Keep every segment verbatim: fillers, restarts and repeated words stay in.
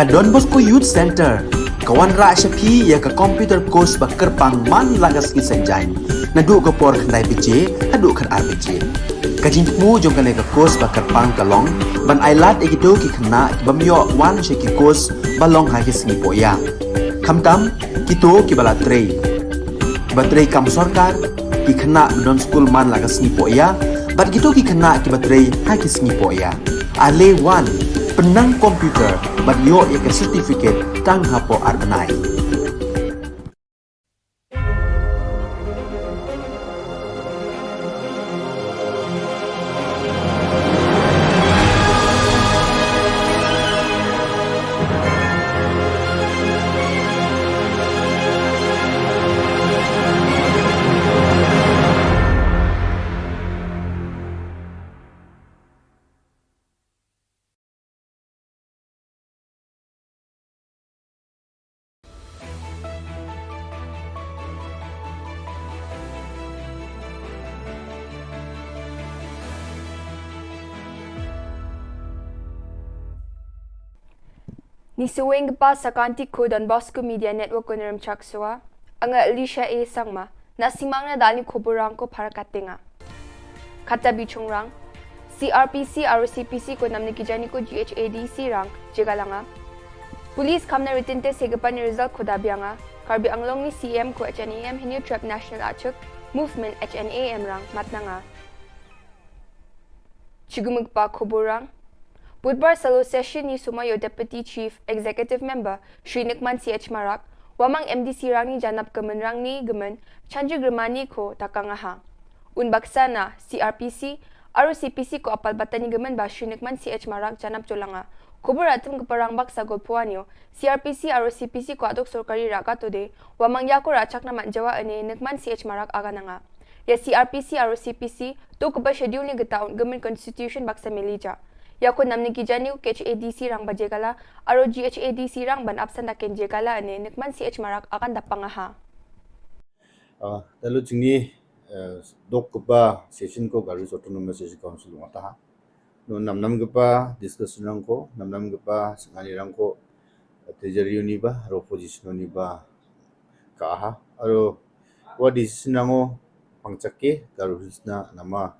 Ka Don Bosco Youth Centre ka wanrah sha phi ïa ka computer course ba kyrpang man la ka sngi Saitjaiñ, naduh ka por khyndai baje haduh khatar baje. Ka jingthmu jong kane ka course ba kyrpang ka long ban ailad ïa kito ki khynnah ki bym ïoh wan sha ki course ba long ha ki sngi pohïa, khamtam kito kiba la trei, kiba trei kam sorkar, ki khynnah ba don skul man la ka sngi pohïa bad kito ki khynnah kiba trei ha ki sngi pohïa. Ale wan, pynnang computer bad ïoh ïa ka certificate tang hapoh ar bnai. Ngi sngewbha ban sa kynti ko Don Bosco Media Network ko Nremchak Sua. Nga Alicia A Sangma. Na sngewbha na dal ïa ki khubor rang ko para katenga. Kata bishong rang, C R P C, R O C P C ko namne ki jani ko G H A D C rang jyga langa. Police kham na written test hi ka pan result ko da bianga. Karbi Anglong ni C M ko H N A M Hynñiewtrep National Achik Movement H N A M rang matnanga. Chigumukpa khubor rang. Budbar salo session ni sumar ïa u Deputy Chief Executive Member Shri Nukman C H Marak, Wamang M D C rang ni janap ka mynrang ni ka myn Chanji Grimani ko Takang Aha. Un baksa na C R P C, R O C P C ko apal batan ni ka myn ba Shri Nukman C H Marak janap jolanga. Khubor atim ka parang baksa gol puan ïa u C R P C, R O C P C ko aduk sorkari raka tode, Wamang ïa ko rachak na man jawa ane Nukman C H Marak agananga. Ïa C R P C, R O C P C, to kaba schedule ni kita un ka myn constitution baksa melija. Ïa ko namne ki jani ko H A D C rang ba jyga la, aro G H A D C rang ban apsan da ken jyga la ane Nukman C H Marak agan da pang aha. Ah, talu jingni, eh, dok kaba session ko Garo Hills Autonomous District Council ngata ha. No namnam kaba discussion rang ko, namnam kaba sngani rang ko, eh, treasury ni ba, aro opposition ni ba, ka aha, aro wa decision rang o pangchak ke, Garo Hills na nama,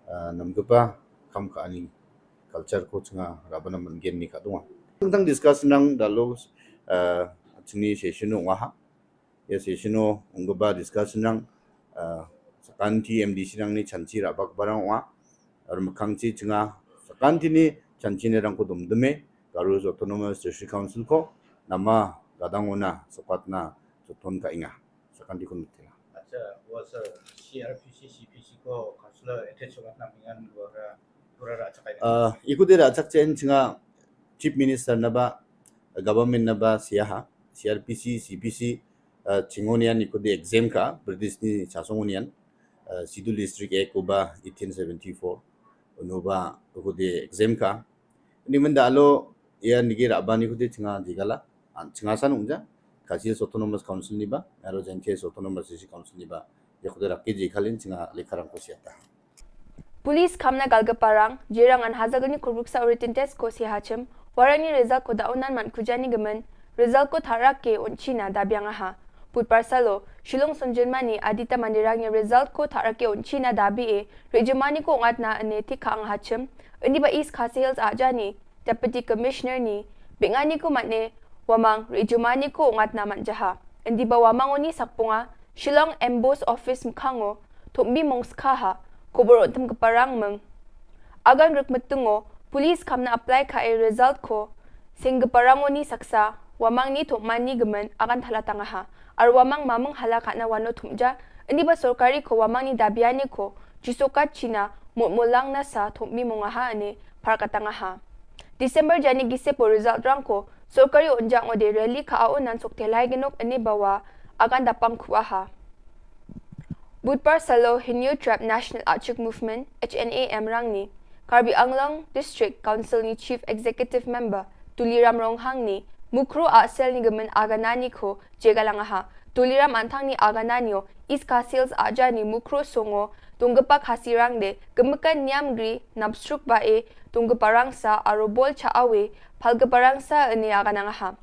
eh, nam kaba, kam ka ani culture ko chnga raba na man gen ni ka dunga. Tang discussion rang dalu, eh, chini session o ngaha. Ïa session o ong kaba discussion rang, eh, sakanti M D C rang ni chanchi raba kaba rang wa. Ar makang chi chnga sakanti ni chanchi ni rang ko dum dume, Garo Hills Autonomous District Council ko, nama gadang ona, sokat na, soton ka inga. Sakanti kun mitila. Acha, wa sir, C R P C, C P C ko, councillor, ete sokat na mingan, luar, luar acha kainga. Eh, ikuti ra chak chen chnga Chief Minister na ba, government na ba siaha, C R P C, C P C, eh, chingonian ikuti exam ka, British ni chasongonian, eh, Schedule District Act ko ba eighteen seventy-four, no ba ikuti exam ka. Ni menda alo, ïa nigi raba ni ikuti chnga jyga la, an chnga san ungja, Khasi Hills Autonomous Council ni ba, aro Jaintia Hills Autonomous District Council ni ba, ïa ikuti raki jyga lin chnga lekha rang ko siata. Police kham na Galgaparang, Jirang an Hazagani Kurbuksa written test ko si hachim, warang ni result ko da unan man kujani gamen, result ko tharak ke un china da biang aha. Put parsalo, Shillong Sunjun Mani, Adita Mandirang ni result ko tharak ke un china da bi e, Rejumani ko ngat na ane thik ka ang hachim, ini ba East Khasi Hills ajani, Deputy Commissioner ni, bingani ko matne, Wamang, Rejumani ko ngat na man jaha. Indi ba Wamang oni sakpunga, Shillong Emboss Office mkhango, Thumbi mong skha ha, khubor untem ka parang meng. Agan ruk metungo, police kham na apply ka e result ko, sing ka parang oni saksa, Wamang ni Thumbi ni gemen, agan thala tanga ha. Ar Wamang mameng hala ka na wano Thumja, indi ba sorkari ko Wamang ni dabiani ko, jisokat china, mut mulang na sa, Thumbi mong aha ane, par ka tanga ha. December jani gise po result rang ko, sorkari unjang ode rally ka au nan sok telai genok ane bawa, agan dapang ku aha. Budpar salo Hynñiewtrep National Achik Movement, H N A M rang ni, Karbi Anglong District Council ni Chief Executive Member, Tuliram Ronghang ni, Mukro Asel ni gemen aganani ko, jegalang aha. Tuliram Anthang ni Agananio, East Khasi Hills Aja ni Mukro Songo, Tunggepak Hasirang de, Gemekan Niam Gri, Napsruk Bae, Tunggeparangsa, Arobol Cha Awe, Palgeparangsa, Ene Aganangaha.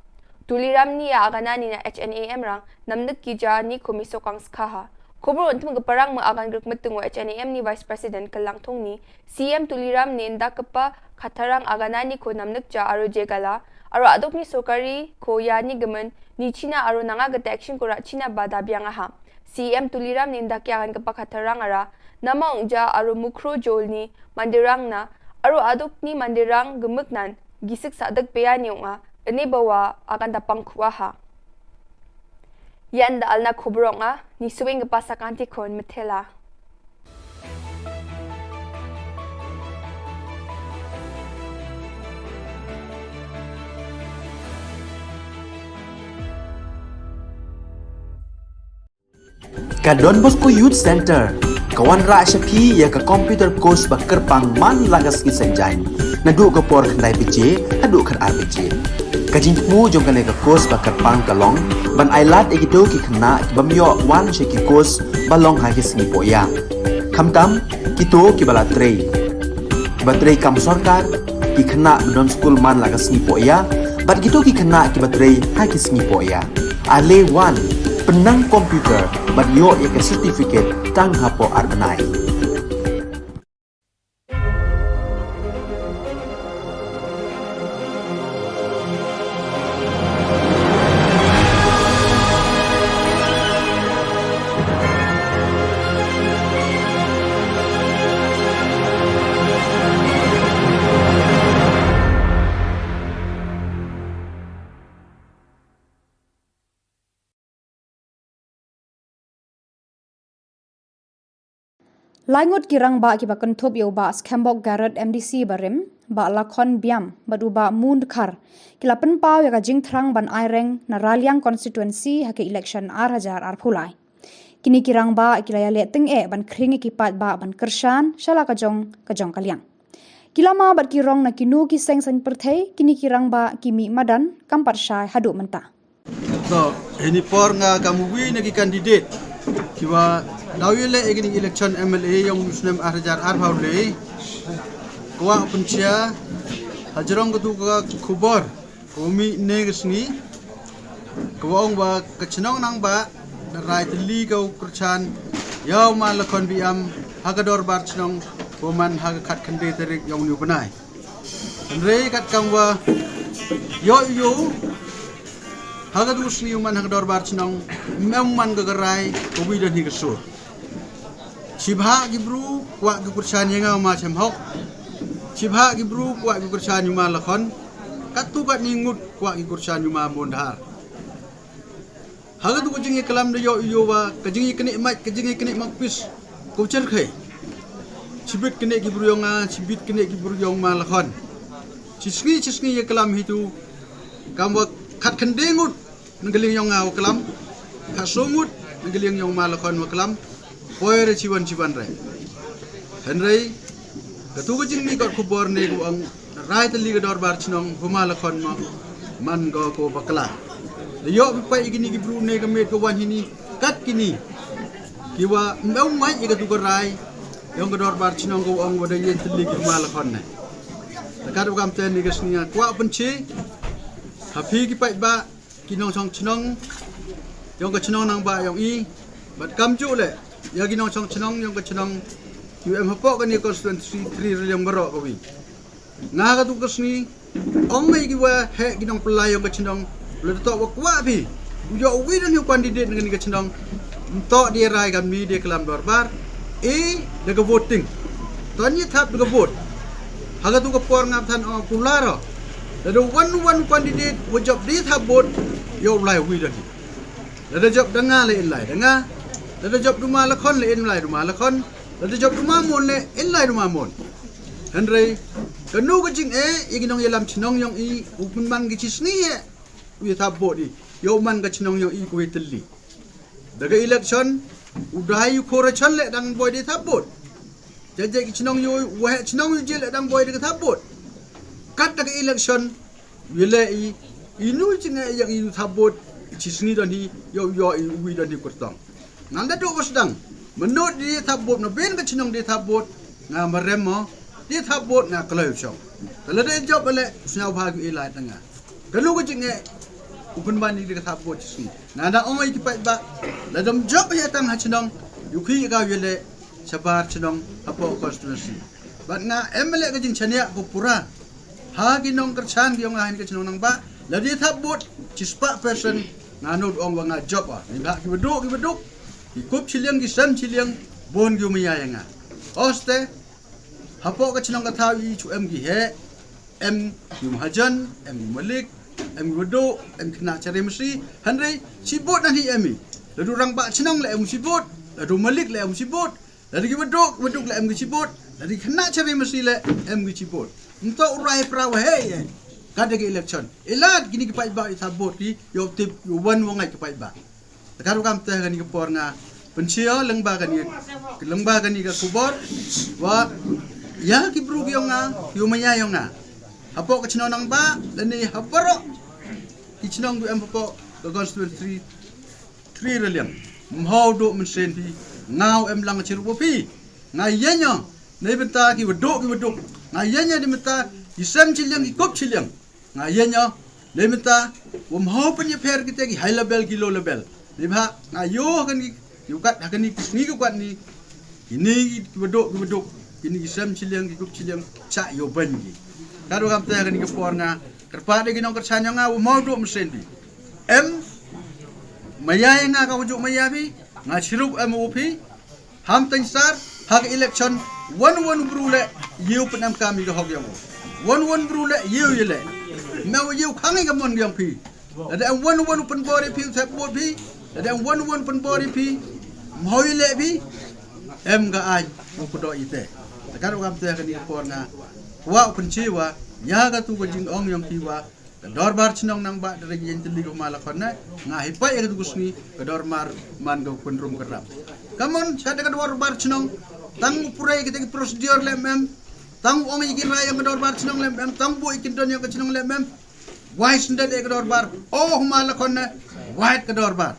Tuliram ni ya Aganani na H N A M rang, Namnek Kija ni Komiso Kangskaha. Khubor untuk Geparang me Agan Grek Metung H N A M ni Vice President Kelang Thong ni, C M Tuliram ni Ndak Kepa Khatarang Aganani ko Namnek Ja Aro Jegala, Aro Adok ni Sokari ko Yani Gemen, ni China Aro Nanga Gete Action Kura China Bada Biangaha. C M Tuliram ni Ndak Agan Kepa Khatarang Ara, Nama Ungja Aro Mukro Jol ni Mandirang na, Aro Adok ni Mandirang Gemeknan, Gisik Sadak Bea ni Unga, Ene Bawa Agan Dapang Kuaha. Yan da alna Khubor Unga, ni Suing Kepa Sakanti Kon Metela. Ka Don Bosco Youth Center ka wanrah sha phi ïa ka computer course ba kyrpang man la ka sngi Saitjaiñ, naduh ka por khyndai baje haduh khatar baje. Ka jingthmu jong kane ka course ba kyrpang ka long ban ailad ïa kito ki khynnah ki bym ïoh wan sha ki course ba long ha ki sngi pohïa. Khamtam kito kiba la trei, kiba trei kam sorkar, ki khynnah ba don skul man la ka sngi pohïa, bad kito ki khynnah kiba trei ha ki sngi pohïa. Ale wan, pynnang computer bad ïoh ïa ka certificate tang hapoh ar bnai. Lai ngut ki rangbah kiba kynthup ïa u Bah Skhembok Garod M D C barim, Bah Lakhon Biam bad u Bah Mun Dkhar ki la pynpaw ïa ka jingthrang ban aireng na Raliang constituency ha ka election ar hajar arphew lai. Kine ki rangbah ki la ïaleh tyngeh ban khring ïa ki paidbah ban kyrshan sha la ka jong ka jong ka liang. Ki lama bad ki rong na kino ki seng saiñ pyrthei, kine ki rangbah ki mih madan kam pat shai haduh mynta. To, hini por nga kam uwi na ki candidate kiwa daw ïaleh ïa kine election M L A yong u snem ar hajar arphew lai. Kwah pynshai hajrong katu ka khubor ka u mih ne ka sngi, ka wa ong ba ka chnong Nangbah da rai tylli ka u kyrshan ïa u Ma Lakhon Biam ha ka dorbar chnong, wa man ha ka khatkhyndai tarik yong u bnai. Hynrei kat kam wa ïoh ïoh ha katu ka sngi u man ha ka dorbar chnong, ym em man ka ka rai ka wi da ni ka sur. Shibha ki bru kwah ki kyrshan ïa nga u Ma Shem Hok. Shibha ki bru kwah ki kyrshan ïa u Ma Lakhon. Katu katni ngut kwah ki kyrshan ïa u Ma Mun Dkhar. Ha katu ka jingïaklam da ïoh ïoh wa ka jingïaknieh mait, ka jingïaknieh mait pis. Ko cherkhei. Shibit knieh ki bru yong nga, shibit knieh ki bru yong Ma Lakhon. Shi sngi shi sngi ïaklam hitu. Kam wa khatkhyndai ngut na ka liang yong nga wa klam. Khatsaw ngut na ka liang yong Ma Lakhon wa klam. Poi re chiwan chiwan re. Hynrei katu ka jingmih kot khubor ne ka wa ong rai tylli ka dorbar chnong, u Ma Lakhon ma man ko ko bakla. Da ïoh phi peit ïa kini ki bru ne ka miet ka wan hini kat kini ki wa ym em mait ïa katu ka rai yong ka dorbar chnong ka wa ong wa da ïeng tylli ki u Ma Lakhon ne. Te kat wa kam te ne ka sngi nga kwah pynshai ha phi ki paidbah ki nongshong chnong yong ka chnong Nangbah yong i, bad kamjuh le ïa ki nongshong chnong yong ka chnong ki wa em hapoh kani constituency three Raliang baroh ka wi. Nga ha katu ka sngi ong ïa ki wa heh ki nongpyllait yong ka chnong, lada toh wa kwah phi u ïoh uwi da ni u candidate na kani ka chnong, ym toh da rai kam ni da klam dorbar, e da ka voting. Toh ni thap da ka vote. Ha katu ka por nga than ong kular. Lada wan wan candidate wa jop da thap vote, ïoh u lai uwi da ni. Lada jop da nga le in lai da nga. Lada jop da u Ma Lakhon le in lai da u Ma Lakhon. Lada jop da u Ma Mun le in lai da u Ma Mun. Hynrei kano ka jingeh ïa ki nongïalam chnong yong i, u pynman ki chi sngi ïa u ïa thap vote i, ïa u man ka chnong yong i ka wi tylli. Da ka election u dei u khora chan le dang boi da thap vote. Jajai ki chnong ïa u, wa heh chnong ïa u jil le dang boi da ka thap vote. Kat da ka election u ïa le i, inu jingeh ïa i u thap vote. Chi sngi don hi, ïoh ïoh i uwi don hi kyrtong. Ngan da duh ba sdang. Mynno da thap vote, na ben ka chnong da thap vote, nga marem mo, da thap vote nga kloi u shong. Te lada jop ale, sñiaw bha ki ilai tang nga. Kano ka jingeh, u pynban i da thap vote chi sngi. Nga da ong ïa ki paidbah, lada ym jop ïa tang ha chnong, ïoh ki ka ïa le, shabar chnong, hapoh constituency. Bad nga em le ka jingchaniah ko pura. Ha ki nongkyrchan ki ong ha ka chnong Nangbah, lada thap vote, chispah percent, nga nud ong wa nga jop ah. Ni ba ki baduk, ki baduk. Ki kup chiliang, ki sem chiliang, bun ki umaya ïa nga. Oste, hapoh ka chnong ka thaw i chu em ki heh, em ki mahajan, em ki malik, em ki baduk, em ki khynnah chari masi, hynrei, chi vote nan hi em i. Lada rangbah chnong le em chi vote, lada malik le em chi vote, lada ki baduk, baduk le em ki chi vote, lada ki khynnah chari masi le em ki chi vote. Nto u rai pra wa hei eh. Ka da ki election. Ilad kini ki paidbah i thap vote ki, ïoh tip, ïoh wan wa ngai ki paidbah. Te ka ruh kam te kani ka por nga. Pynchia lyngba kani, lyngba kani ka khubor. Wa, ïa ki bru ki ong nga, ki umaya ong nga. Hapoh ka chnong Nangbah, lane ha baroh. Ki chnong du em hapoh ka constituency three, three raliang. Mhaw duh mynsiem phi, nga u em lang chirup wa phi. Nga ïa ño, nei bynta ki baduk, ki baduk. Nga ïa ño di bynta, ki sem chiliang, ki kup chiliang. Nga ïa ño, nei bynta, wa mhaw pyn ïa pher kita ki high level, ki low level. Nei ba, nga ïoh ha kani, ki ukat, ha kani, ki sngi ki ukat ni. Kini ki baduk, ki baduk. Kini ki sem chiliang, ki kup chiliang, cha ïoh ban ki. Ka ruh kam te ha kani ka por nga, kyrpad ïa ki nongkyrchan ïa nga, wa mhaw duh mynsiem phi. Em, maya ïa nga ka wa juk maya phi, nga chirup em wa phi, ham tang sar, ha ka election, wan wan bru le, ïew pyn em kam i ka hok yong. Wan wan bru le, ïew ïe le. Me wa ïew khang i ka mon yong phi. Lada em wan wan pynbor i phi, thep vote phi. Lada em wan wan pynbor i phi, mhaw ïe le phi. Em ka ai, u kudo i te. Te ka ruh kam te kani ka por nga. Wa u pynchi wa, ïa ka tu ka jingong yong phi wa. Ka dorbar chnong Nangbah da ring ïeng tylli ko ma la khon ne. Nga hi pai ka tu sngi ka dorbar man ka pynrum ka rap. Kamon sa da ka dorbar chnong. Tang u pura kita ki procedure le mem. Tang u ong i ki rai ka dorbar chnong le mem. Tang bu i ki don ka chnong le mem. Wai sndat ka dorbar. Oh ma la khon ne. Wai ka dorbar.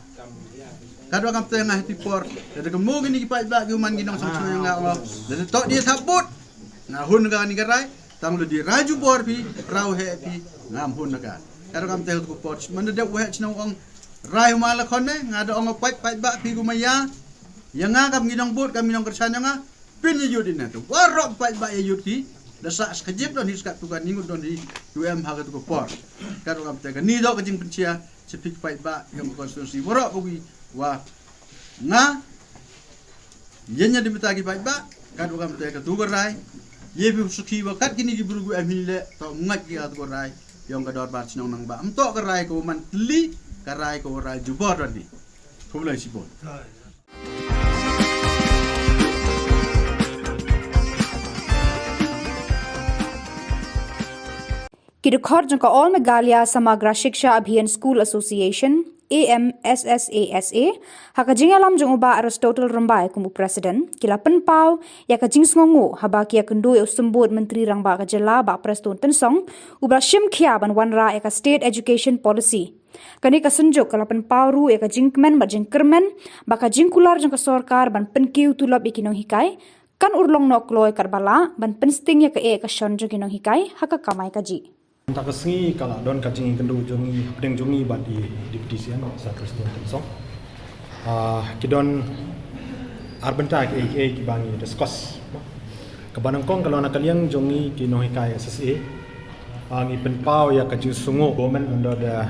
Ka do kam te nga hi ti por. Da ka mo gini ki paidbah ki man ki nong sang chnong nga ong. Da to di thap vote. Nga hun ka ni ka rai. Tang lu di raju bor phi, rau he phi, ngam hun na ka. Ka ruh kam te ko por, man da dep waheh chnong ong. Rai ma la khon ne, nga da ong pait, paidbah phi ko maya. Ïa nga kam ngi nong bud, kam ngi nong kyrchan ïa nga. Pyn ïa yut ine, tu. Warok paidbah ïa yut ki. Da sa skajip don hi skat tu ka ningut don hi, tu em ha ka tu ko por. Ka ruh kam te ka ni do ka jingpynchia, cha phi paidbah, ïa ka constituency. Warok ko wi, wa. Nga, Ïa ña di mita ki paidbah, kat wa kam te ka tu ka rai. Ïa phi u sukhi wa kat kini ki bru gu em hi le, to ngat ki kat ka rai. Yong ka dorbar chnong Nangbah. Em to ka rai ka wa man tli, ka rai ka wa rai jubor don hi. Khublei shibun. Ki dkhot jong ka All Meghalaya Samagra Shiksha Abhiyan School Association, A M S S A S A, ha ka jingïalam jong u Bah Aristotle Rymbai kum u President, ki la pynpaw ïa ka jingsngewnguh haba ki ïakynduh ïa u Symbud Myntri Rangbah ka Jylla Bah Prestone Tynsong, uba la shim khia ban wanrah ïa ka State Education Policy. Kane ka synjuk ka la pynpaw ruh ïa ka jingkmen bad jingkyrmen ba ka jingkular jong ka sorkar ban pynkiew tulop ïa ki nonghikai kan urlong noh kloi katba lah ban pynsting ïa ka eh ka shon jong ki nonghikai ha ka kamai kajih. Mynta ka sngi ka la don ka jingïakynduh jong ngi hapdeng jong ngi bad i Deputy C M Sir Prestone Tynsong. Ah, ki don ar bynta kiei kiei kiba ngi discuss. Kaba nyngkong ka long na ka liang jong ngi ki nonghikai S S A. Ah, ngi pynpaw ïa ka jingsngewnguh government under the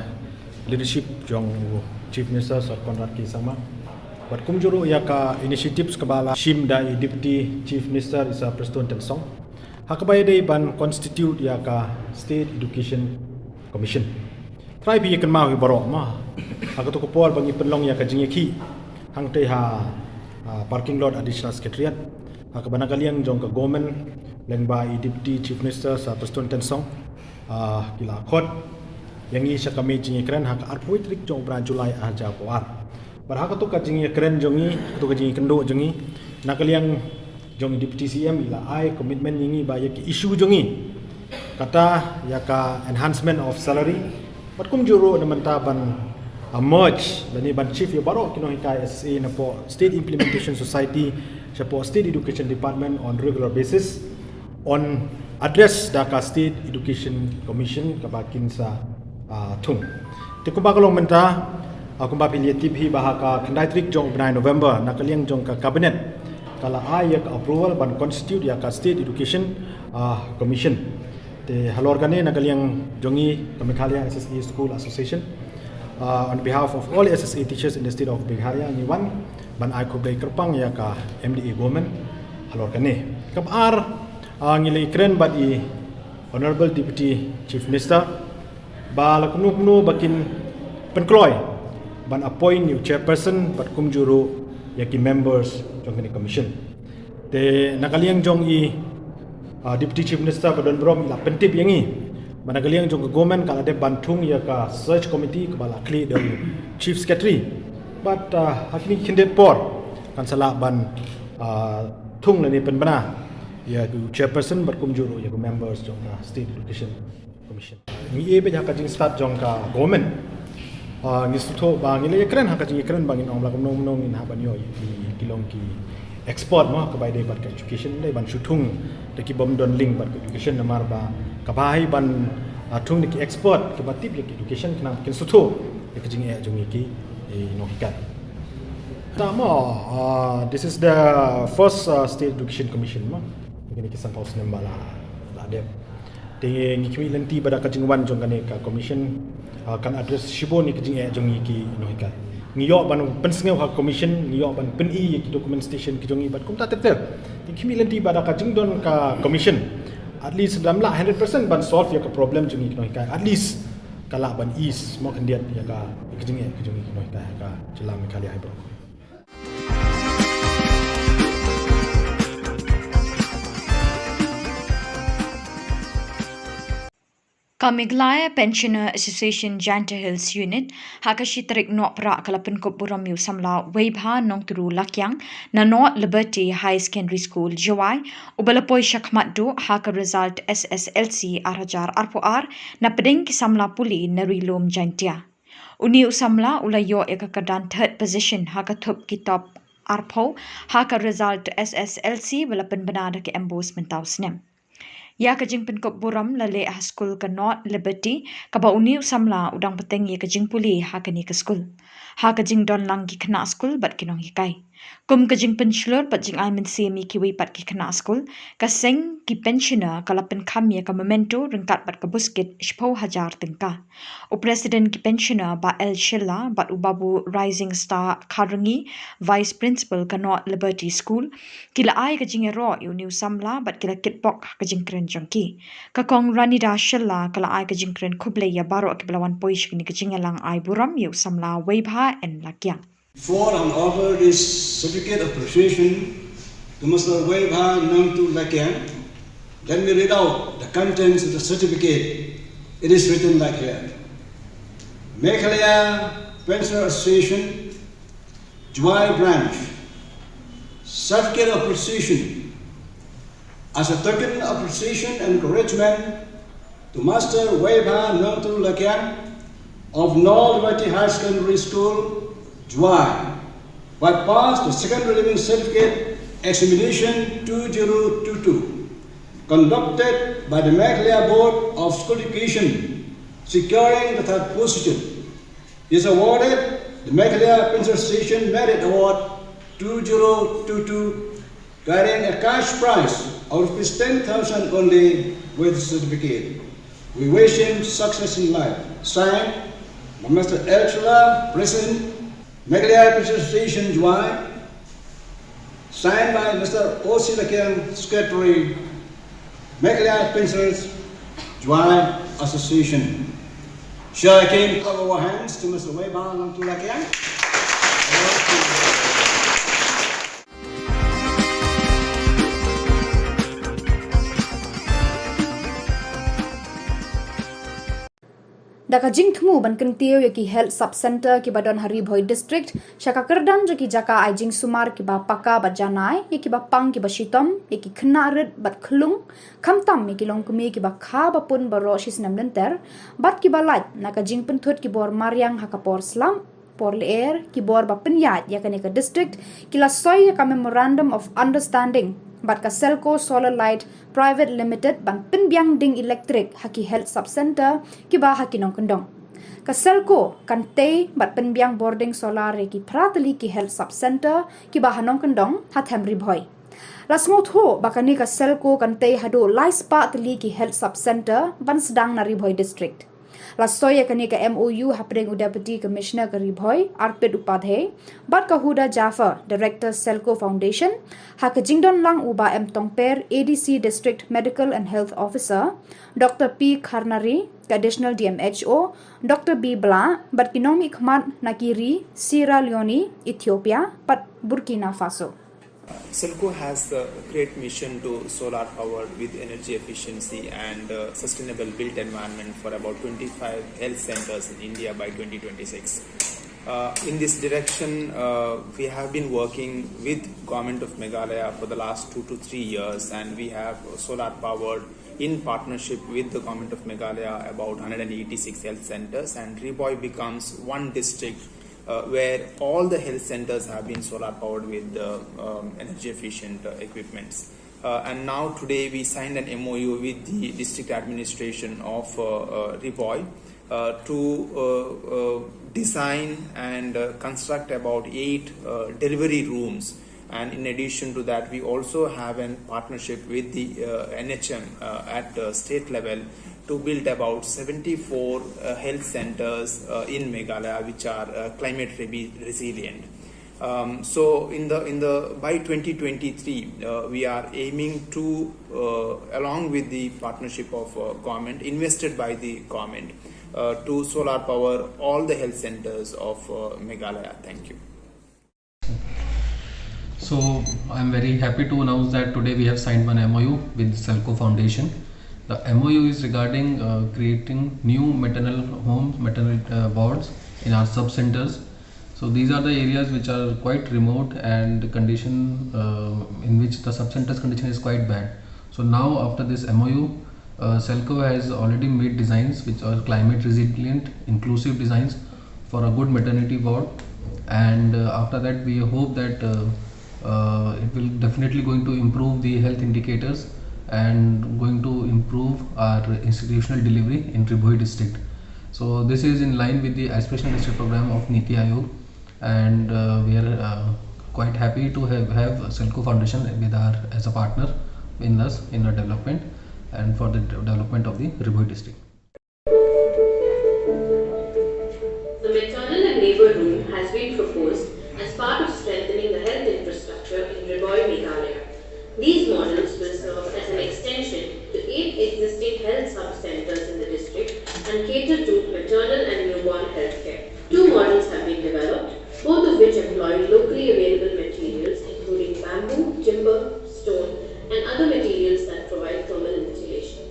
leadership jong u Chief Minister Sir Conrad K Sangma. Bad kumjuh ruh ïa ka initiatives kaba la shim da i Deputy Chief Minister i Sir Prestone Tynsong. Ha kaba ïadei ban constitute ïa ka State Education Commission. Trai phi ïa kynmaw hi baroh ma. Ha kato ka por ba ngi pynlong ïa ka jingïakhih hangtei ha, ah, parking lot Additional Secretariat. Ha kaba na ka liang jong ka government lyngba i Deputy Chief Minister Sir Prestone Tynsong. Ah, ki la khot ïa ngi sha ka mei jingïakren ha ka arphew tarik jong u bnai July arhajar arphew ar. Bad ha kato ka jingïakren jong ngi, kato ka jingïakynduh jong ngi, na ka liang jong i Deputy C M i la ai commitment ïa ngi ba ïa ki issue jong ngi. Kata ïa ka enhancement of salary. Bad kumjuh ruh na mynta ban emerge lane ban chief ïa baroh ki nonghikai S S A napoh State Implementation Society shapoh State Education Department on regular basis, on address da ka State Education Commission kaba kin sa, ah, thung. Te kumba ka long mynta, ah, kumba phi la tip hi ba ha ka khyndai tarik jong u bnai November, na ka liang jong ka Cabinet, ka la ai ïa ka approval ban constitute ïa ka State Education, ah, Commission. Te halor kane, na ka liang jong ngi ka Meghalaya S S A School Association, ah, on behalf of all S S A teachers in the state of Meghalaya, ngi wan ban ai khublei kyrpang ïa ka M D A government halor kane. Kaba ar, ah, ngi la ïakren bad i Honorable Deputy Chief Minister ba la kumno kumno ba kin pynkloi ban appoint ïa u chairperson bad kumjuh ruh ïa ki members jong kane ka commission. Te na ka liang jong i, ah, Deputy Chief Minister ba don burom i la pyntip ïa ngi ba na ka liang jong ka government ka la dep ban thung ïa ka search committee kaba la khlieh da u Chief Secretary. Bad, ah, ha kine ki khyndiat por kan sa lah ban, ah, thung lane pynbna ïa u chairperson bad kumjuh ruh ïa ki members jong ka State Education Commission. Ngi ïa bad ha ka jingstad jong ka government, ah, ngi sngewthuh ba ngi la ïakren ha ka jingïakren ba ngin ong ba la kumno kumno ngin hap ban ïoh ïa ki, ki long ki expert mo, kaba ïadei bad ka education, dei ban shu thung da ki bym don link bad ka education, namar ba kaba ai ban, ah, thung da ki expert kiba tip ïa ka education khnang ba kin sngewthuh ïa ka jingeh jong ngi ki, eh, nonghikai. Te mo, ah, this is the first, ah, State Education Commission mo. Kine ki sanphew snem ba la, la dep. Te ngi khmih lynti ba da ka jingwan jong kane ka commission, ah, kan address shibun ïa ka jingeh jong ngi ki nonghikai. Ngi ïoh ban pynsngew ha ka commission, ngi ïoh ban pyni ïa ki documentation ki jong ngi bad kumta ter ter. Te ngi khmih lynti ba da ka jingdon ka commission, at least lada ym lah hundred percent ban solve ïa ka problem jong ngi ki nonghikai, at least ka lah ban ease mo khyndiat ïa ka, ïa ka jingeh ka jong ngi ki nonghikai ha ka jylla Meghalaya hi bro. Ka Meghalaya Pensioner Association Jaintia Hills Unit ha ka shi tarik Nohprah ka la pynkup burom ïa u samla Weibha Nongturu Lakiang na North Liberty Higher Secondary School, Jowai, uba la poi shakhmat duh ha ka result S S L C ar hajar arphew ar na pdeng ki samla pule na Ri Lum Jaintia. Une u samla u la ïoh ïa ka kyrdan third position ha ka thup ki top arphew ha ka result S S L C ba la pynbna da ka MBOSE mynta u snem. Ïa ka jingpynkup burom la leh ha skul ka North Liberty, kaba une u samla u dang bteng ïa ka jingpule ha kane ka skul, ha ka jingdon lang ki khynnah skul bad ki nonghikai. Kum ka jingpynshlur bad jingai mynsiem ïa kiwei pat ki khynnah skul, ka seng ki pensioner ka la pynkham ïa ka memento ryngkat bad ka buskit shiphew hajar tyngka. U President ki pensioner Bah L Shylla bad u Babu Rising Star Kharrangi, Vice Principal ka North Liberty School, ki la ai ka jingïaroh ïa une u samla bad ki la kitbok ha ka jingkren jong ki. Ka Kong Ranida Shylla ka la ai ka jingkren khublei ïa baroh kiba la wan poi sha kane ka jingïalang ai burom ïa u samla Weibha N Lakiang. Before I offer this certificate of appreciation to Mister Weibha Nongturu Lakiang, let me read out the contents of the certificate. It is written like here. Meghalaya Pensioner Association, Jowai Branch. Certificate of appreciation. As a token of appreciation and encouragement to Master Weibha Nongturu Lakiang of North Liberty Higher Secondary School, Jowai, who passed the second preliminary certificate examination two zero two two, conducted by the Meghalaya Board of School Education, securing the third position. He is awarded the Meghalaya Pensioner Association Merit Award two zero two two, carrying a cash prize of rupees ten thousand only with certificate. We wish him success in life. Signed by Mister L Shylla, President, Meghalaya Pensioner Association, Jowai. Signed by Mister O C Lakiang, Secretary, Meghalaya Pensioners Jowai Association. Shall I again clap our hands to Mister Weibha Nongturu Lakiang? Da ka jingthmu ban kyntiew ïa ki Health Sub Centre kiba don ha Ri Bhoi District sha ka kyrdan jong ki jaka ai jingsumar kiba paka bad janai ïa kiba pang kiba shitom, ïa ki khynnah rit bad khlung, khamtam ïa ki longkmie kiba kha ba pun baroh shi snem lynter, bad kiba lait na ka jingpynthut ki bor mariang ha ka por slap, por lyer, ki bor ba pynïaid ïa kane ka district, ki la soi ïa ka Memorandum of Understanding bad ka Selco Solar Light Private Limited ban pynbiang ding elektrik ha ki Health Sub Centre kiba ha ki nongkyndong. Ka Selco kan tei bad pynbiang bording solar ïa ki phra tylli ki Health Sub Centre kiba ha nongkyndong ha Them Ri Bhoi. La sngewthuh ba kane ka Selco kan tei haduh lai spah tylli ki Health Sub Centre ban sdang na Ri Bhoi District. La soi ïa kane ka M O U hapdeng u Deputy Commissioner ka Ri Bhoi, Arpit Upadhyay, bad ka Huda Jaffer, Director Selco Foundation, ha ka jingdon lang u Bah M Tongper, A D C District Medical and Health Officer, Doctor P Kharnari, ka Additional D M H O, Doctor B Blah, bad ki nongmihkhmat na ki ri Sierra Leone, Ethiopia, bad Burkina Faso. Selco has the great mission to solar power with energy efficiency and uh, sustainable built environment for about twenty-five health centers in India by twenty twenty-six. Uh, in this direction, uh, we have been working with Government of Meghalaya for the last two to three years, and we have solar powered in partnership with the Government of Meghalaya about one hundred eighty-six health centers, and Ri Bhoi becomes one district uh, where all the health centers have been solar powered with the um, energy efficient uh, equipments. Uh, and now today we signed an M O U with the district administration of uh, uh, Ri Bhoi uh, to uh, uh, design and uh, construct about eight uh, delivery rooms. And in addition to that, we also have a partnership with the uh, N H M uh, at the state level to build about seventy-four uh, health centers uh, in Meghalaya, which are uh, climate re- resilient. Um, so in the in the by twenty twenty-three, uh, we are aiming to, uh, along with the partnership of uh, government, invested by the government, uh, to solar power all the health centers of uh, Meghalaya. Thank you. So I'm very happy to announce that today we have signed one M O U with Selco Foundation. The M O U is regarding uh, creating new maternal homes, maternal uh, wards in our sub centers. So these are the areas which are quite remote and the condition uh, in which the sub centers condition is quite bad. So now after this M O U, uh, Selco has already made designs which are climate resilient, inclusive designs for a good maternity ward, and uh, after that we hope that uh, uh, it will definitely going to improve the health indicators and going to improve our institutional delivery in Ri Bhoi district. So this is in line with the Aspirational District Program of NITI Aayog, and uh, we are uh, quite happy to have, have Selco Foundation with our as a partner in us in the development and for the de- development of the Ri Bhoi district. The maternal and labour room has been proposed as part of strengthening the health infrastructure in Ri Bhoi, Meghalaya. These models will serve as an extension to eight existing health sub-centres in the district and cater to maternal and newborn healthcare. Two models have been developed, both of which employ locally available materials including bamboo, timber, stone, and other materials that provide thermal insulation.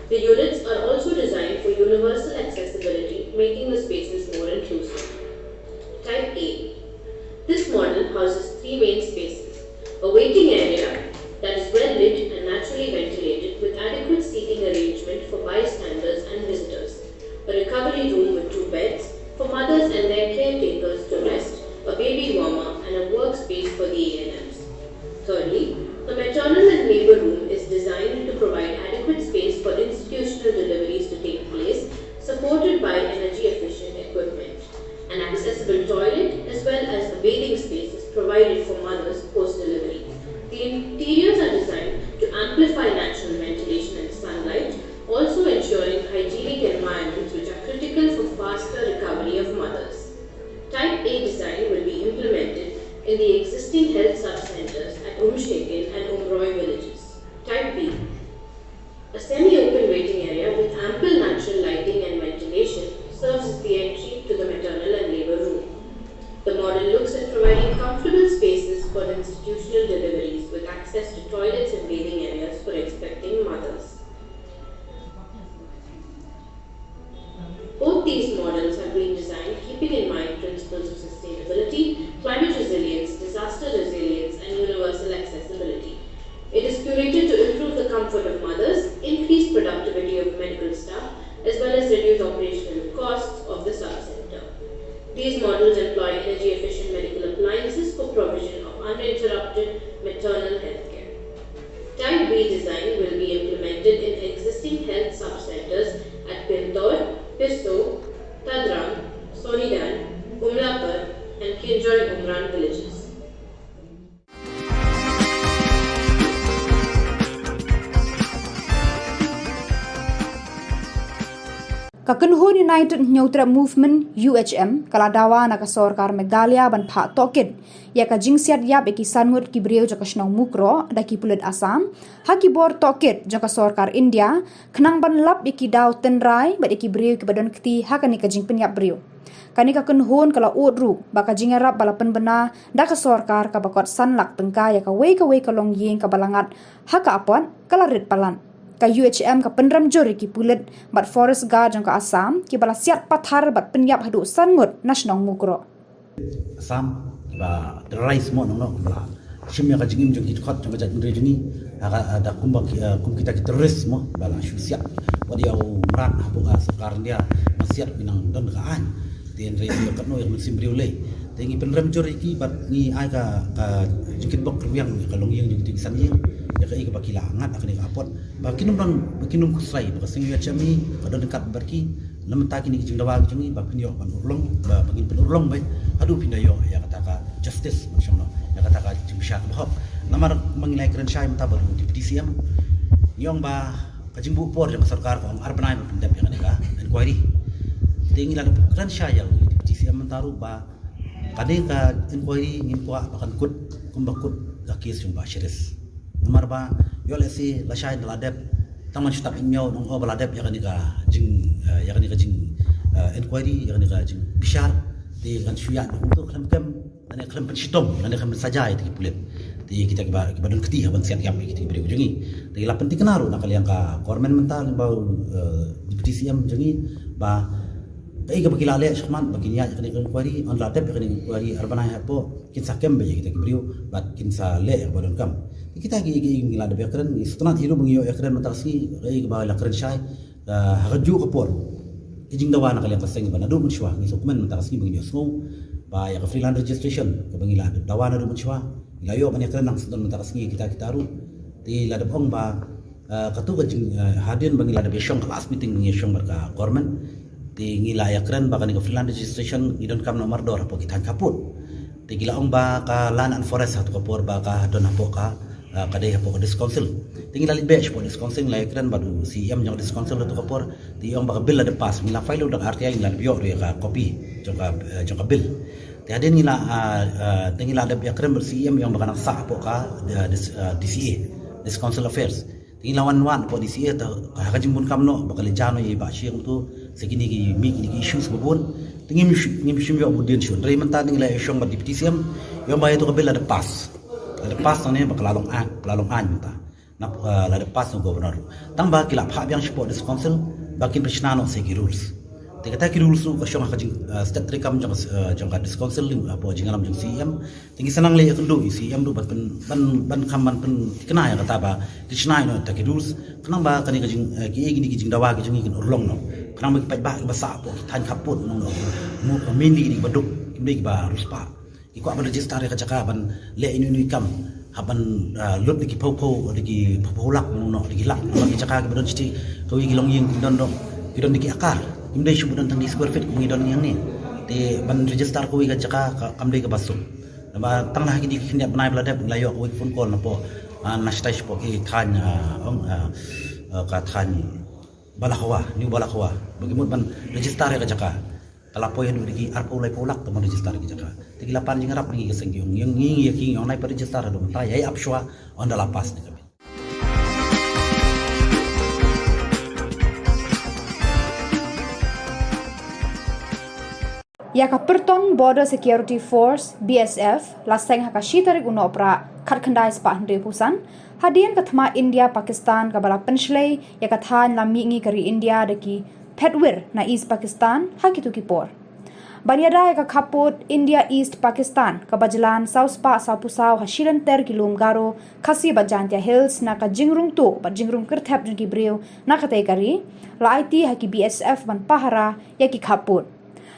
The units are also designed for universal accessibility, making the spaces more inclusive. Type A. This model houses three main spaces: a waiting area that is well lit and naturally ventilated with adequate seating arrangement for bystanders and visitors, a recovery room with two beds for mothers and their caretakers to rest, a baby warmer, and a workspace for the A N Ms. Thirdly, the maternal and labour room is designed to provide adequate space for institutional deliveries to take place, supported by energy efficient equipment. An accessible toilet as well as a bathing space is provided for mothers post delivery. The interiors are designed to amplify natural ventilation and sunlight, also ensuring hygienic environments which are critical for faster recovery of mothers. Type A design will be implemented in the existing health sub-centres at Umshekin and Umroi villages. Type B. A semi-open waiting area with ample natural lighting and ventilation serves as the entry to the maternal and labour room. The model looks at providing comfortable spaces for institutional deliveries with access to toilets and bathing areas for expecting mothers. Both the reduce operational costs of the sub-center. These models employ energy-efficient medical appliances for provision of uninterrupted maternal health care. Type B design will be implemented in existing health sub-centers at Pintor, Pisso, Tadrang, Sonidan, Umlapur, and Kinjoin Umran villages. Ka kynhun United Hynñiewtrep Movement, U H M, ka la dawa na ka sorkar Meghalaya ban phah tohkit ïa ka jingsiat ïap ïa ki san ngut ki briew jong ka shnong Mukroh da ki pulit Assam ha ki bor tohkit jong ka sorkar India, khnang ban lap ïa ki daw tynrai bad ïa ki briew kiba don kti ha kane ka jingpynïap briew. Kane ka kynhun ka la ud ruh ba ka jingïarap ba la pynbna da ka sorkar kaba kot san lak tyngka ïa kawei kawei ka longïing kaba la ngat ha ka apot ka la rit palat. Ka U H M ka pynrem jur ïa ki pulit bad forest guard jong ka Assam kiba la siat pathar bad pynïap haduh san ngut na shnong Mukroh. Assam ba terrorize mo nong nong ba la shim ïa ka jingim jong ki dkhot jong ka jaitbynriew jong ngi. Ha ka da kumba ki- eh, kum kita ki terrorist mo ba la shu siat. Wat ïa u mrad hapoh ka sorkar India ba siat ki nang don ka aiñ. Te hynrei ïa katno ïa ka mynsiem briew lei. Te ngi pynrem jur ïa ki bad ngi ai ka ka jingkitbok rwiang ïa ka longïing jong ki san ïing. Ïa ka ïa kaba ki la ngat ha kane ka apot. Ba kin ym don ba kin ym khuslai ba ka seng ïa chami ka don kat bad ki. Namar ta kine ki jingdawa ki jong ngi ba phin ïoh ban urlong ba ba ngin pynurlong ba haduh phin da ïoh ïa kata ka justice ba shong no ïa kata ka jingbishar ba hok. Namar ma ngi lai kren shai mynta ba u deputy C M ngi ong ba ka jingbuh por jong ka sorkar ka ong ar bnai ba pyndep ïa kane ka inquiry. Te ngi la kren shai ïa u deputy C M mynta ruh ba kane ka inquiry ngim kwah ba kan kut kumba kut ka case jong ba Sheris. Namar ba ïoh lehse lashai da la dep tang man shu tap ïa ngi ong o ba la dep ïa kane ka jing ïa kane ka jing inquiry ïa kane ka jing bishar. Te kan shu ïa kumto khlem kem lane khlem pynshitom lane khlem pynsaja ïa ki pulit. Te kita kiba kiba don kti ha ban siat ïap ïa kita ki briew jong ngi. Te la pynthikna ruh na ka liang ka government mynta lyngba u deputy C M jong ngi ba kaei kaba ki la leh shakhmat ba kin ïaid ïa kane ka inquiry, yn la dep ïa kane ka inquiry ar bnai hapoh kin sa kem beit ïa kita ki briew bad kin sa leh ïa kaba donkam. Kita ki ki ngi la dep ïakren ngi sngewtynnat hi ruh ba ngi ïoh ïakren mynta ka sngi kaei kaba la kren shai ha kajuh ka por. Ki jingdawa na ka liang ka seng ba naduh mynshuwa ngi sngewkmen mynta ka sngi ba ngi ïohsngew ba ïa ka freelance registration kaba ngi la dawa naduh mynshuwa ngi la ïoh ban ïakren nang sdang mynta ka sngi kita kita ruh. Te la dep ong ba katu ka jing hadien ba ngi la dep ïashong ka last meeting ba ngi ïashong bad ka government. Te ngi la ïakren ba kane ka freelance registration ngi donkam noh mardor hapoh ki thaiñ khappud. Te ngi la ong ba ka land and forest ha tu ka por ba ka don hapoh ka ka dei hapoh ka district council. Te ngi la leit beit shapoh district council ngi la ïakren bad u C M jong ka district council ha tu ka por. Te ong ba ka bill la dep pass ngi la file da ka R T I ngi la dep ïoh ruh ïa ka copy jong ka jong ka bill. Te hadien ngi la te ngi la dep ïakren bad u C M ong ba ka nang sah hapoh ka D C A district council affairs. Te ngi la wan wan hapoh D C A te ha ka jingbun kam noh ba ka leit jan noh ïa i Bah Shi kumto. Sa kine ki mih kine ki issues ba bun te ngim ngim shim ïoh bun dien shuh. Hynrei mynta te ngi la ïashong bad deputy C M ïa ba ïa tu ka bill la dep pass. La dep pass tang ne ba ka la long aiñ ka la long aiñ mynta. Na la dep pass na governor tang ba ki la phah biang shapoh district council ba kin pynshna noh sa ki rules. Te kata ki rules ruh ka shong ha ka jing state treikam jong jong ka district council hapoh jingïalam jong C M. Te ngi sa nang leh ïakynduh ïa C M ruh ban pyn ban ban kham ban pynthikna ïa kata ba ki shna ïa kata ki rules khnang ba kane ka jing ki ei kine ki jingdawa ki jong ngi kin urlong noh khnang ba ki paidbah kiba sah hapoh ki thaiñ khappud noh noh. Mainly kine kiba duk kim dei kiba riewspah. Ki kwah ban register ïa ka jaka ban leh ïa ine ine i kam hap ban lut da ki phew phew da ki phew phew lak noh noh da ki lak noh ki jaka kiba don shiti kawei ki longïing ki don dong ki don da ki akar. Kim dei shu ba don tang ki square feet kum ngi don hangne. Te ban register kawei ka jaka kam dei kaba suk. Namar tang na ha kine ki khyndiat bnai ba la dep ngi la ïoh kawei ka phone call napoh na shatai shapoh ki thaiñ ong ka thaiñ Balakhawa, New Balakhawa ba ki mut ban register ïa ka jaka. Ka la poi haduh da ki arphew laiphew lak tang ban register ïa ka jaka. Te ki la pan jingïarap na ngi ka seng ki ong ngi ngi ïa ki ngi ong nai pat register haduh mynta ïa ap shuwa ynda la pass ne ka bill. Ïa ka Pyrton Border Security Force, B S F, la seng ha ka shi tarik u Nohprah khatkhyndai spah hynriewphew san hadien ka thma India Pakistan kaba la pynshlei ïa ka thaiñ lam mihngi ka ri India da ki phetwir na East Pakistan ha kito ki por. Ban ïada ïa ka khappud India East Pakistan kaba jlan saw spah saw phew saw ha shilynter ki lum Garo, Khasi bad Jaintia Hills na ka jingrung tuh bad jingrung kyrthep jong ki briew na katei ka ri, la aiti ha ki B S F ban pahara ïa ki khappud.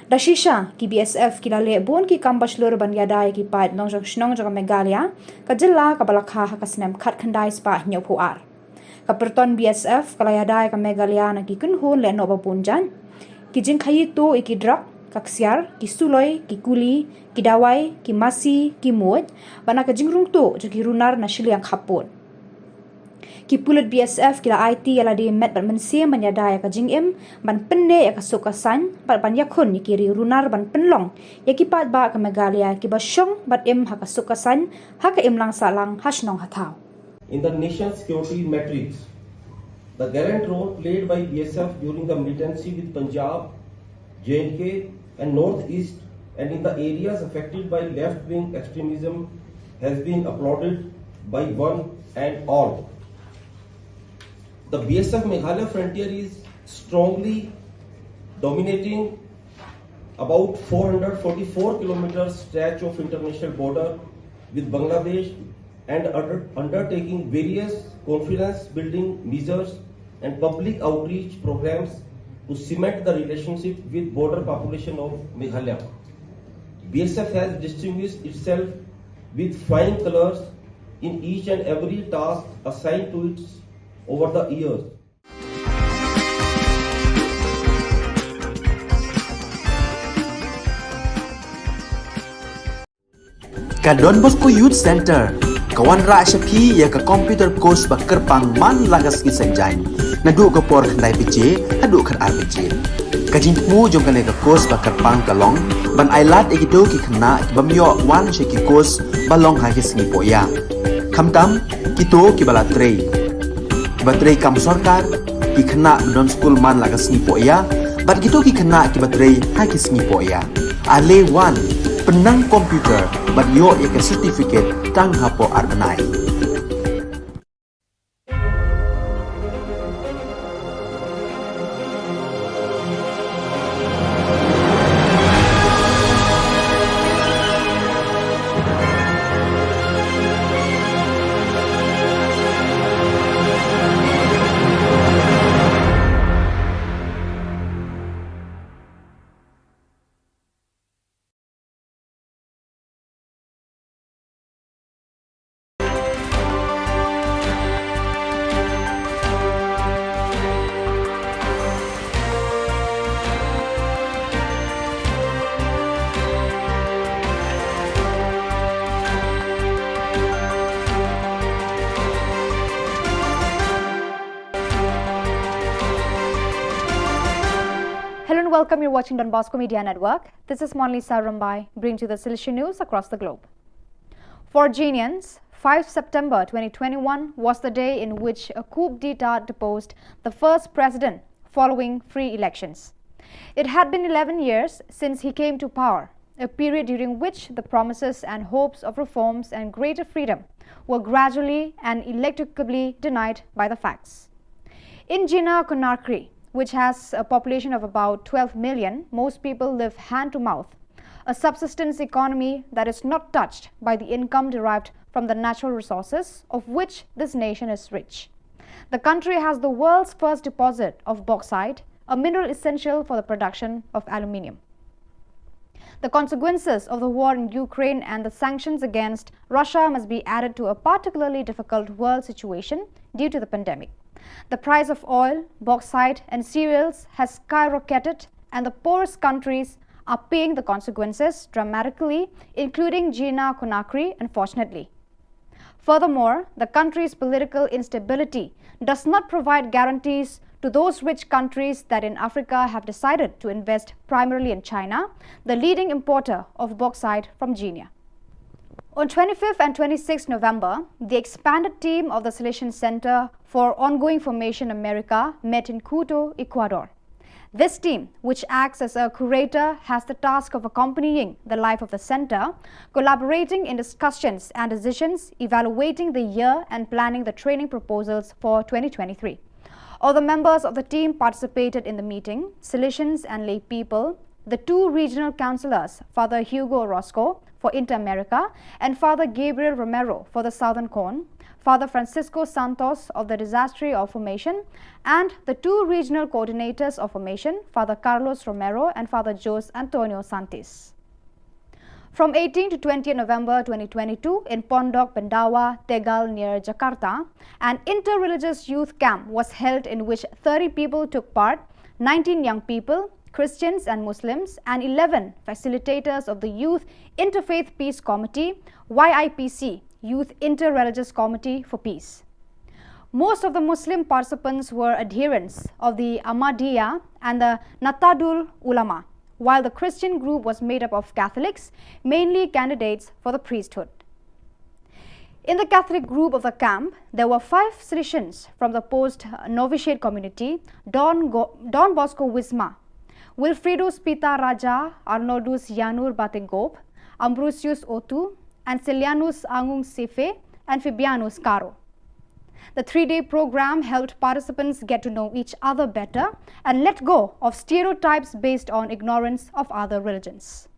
Da shisha ki B S F ki la leh bun ki kam ba shlur ban ïada ïa ki paid nongjong shnong jong ka Meghalaya, ka jylla kaba la kha ha ka snem khatkhyndai spah hynñiew phew ar. Ka pyrton B S F ka la ïada ïa ka Meghalaya na ki kynhun lehnoh ba bun jait. Ki jingkhaïi tuh ïa ki drok, ka ksiar, ki suloi, ki kuli, ki dawai, ki masi, ki muid, bad na ka jingrung tuh jong ki runar na shiliang khappud. Ki pulit B S F ki la aiti ïa lade met bad mynsiem ban ïada ïa ka jingim, ban pynneh ïa ka suk ka saiñ, bad ban ïakhun ïa ki riew runar ban pynlong ïa ki paidbah ka Meghalaya kiba shong bad im ha ka suk ka saiñ ha ka imlang sahlang ha shnong ha thaw. In the nation's security matrix, the gallant role played by B S F during the militancy with Punjab, J and K, and Northeast, and in the areas affected by left-wing extremism has been applauded by one and all. The B S F Meghalaya frontier is strongly dominating about four hundred forty-four kilometer stretch of international border with Bangladesh and under-, undertaking various confidence building measures and public outreach programs to cement the relationship with border population of Meghalaya. B S F has distinguished itself with flying colors in each and every task assigned to it over the years. Ka Don Bosco Youth Center ka wanrah sha phi ïa ka computer course ba kyrpang man la ka sngi Saitjaiñ, naduh ka por khyndai baje haduh khatar baje. Ka jingthmu jong kane ka course ba kyrpang ka long ban ailad ïa kito ki khynnah ki bym ïoh wan sha ki course ba long ha ki sngi pohïa, khamtam kito kiba la trei, kiba trei kam sorkar, ki khynnah ba don skul man la ka sngi pohïa, bad kito ki khynnah kiba trei ha ki sngi pohïa. Ale wan, pynnang computer bad ïoh ïa ka certificate tang hapoh ar bnai. Hello and welcome. You're watching Don Bosco Media Network. This is Monlisa Rumbai, bringing to the Silesian news across the globe. For Genians, five September twenty twenty-one was the day in which a coup d'etat deposed the first president following free elections. It had been eleven years since he came to power, a period during which the promises and hopes of reforms and greater freedom were gradually and ineluctably denied by the facts. In Gina Conakry, which has a population of about twelve million, most people live hand to mouth, a subsistence economy that is not touched by the income derived from the natural resources of which this nation is rich. The country has the world's first deposit of bauxite, a mineral essential for the production of aluminium. The consequences of the war in Ukraine and the sanctions against Russia must be added to a particularly difficult world situation due to the pandemic. The price of oil, bauxite, and cereals has skyrocketed, and the poorest countries are paying the consequences dramatically, including Gina Conakry, unfortunately. Furthermore, the country's political instability does not provide guarantees to those rich countries that in Africa have decided to invest primarily in China, the leading importer of bauxite from Genia. On twenty-fifth and twenty-sixth November, the expanded team of the Silesian Center for Ongoing Formation America met in Quito, Ecuador. This team, which acts as a curator, has the task of accompanying the life of the center, collaborating in discussions and decisions, evaluating the year, and planning the training proposals for twenty twenty-three. All the members of the team participated in the meeting. Silesians and lay people the two regional councillors, Father Hugo Orozco for Inter-America and Father Gabriel Romero for the Southern Cone, Father Francisco Santos of the Disaster of Formation, and the two regional coordinators of Formation, Father Carlos Romero and Father Jose Antonio Santis. From eighteenth to twentieth November twenty twenty-two, in Pondok Pendawa, Tegal, near Jakarta, an inter-religious youth camp was held, in which thirty people took part, nineteen young people, Christians and Muslims, and eleven facilitators of the Youth Interfaith Peace Committee, Y I P C, Youth Inter-Religious Committee for Peace. Most of the Muslim participants were adherents of the Ahmadiyya and the Nahdlatul Ulama, while the Christian group was made up of Catholics, mainly candidates for the priesthood. In the Catholic group of the camp, there were five Salesians from the post novitiate community, Don, Go- Don Bosco Wisma, Wilfredo Spita Raja, Arnoldus Yanur Batenggop, Ambrosius Otu, and Celianus Angung Sife, and Fabianus Caro. The three day program helped participants get to know each other better and let go of stereotypes based on ignorance of other religions.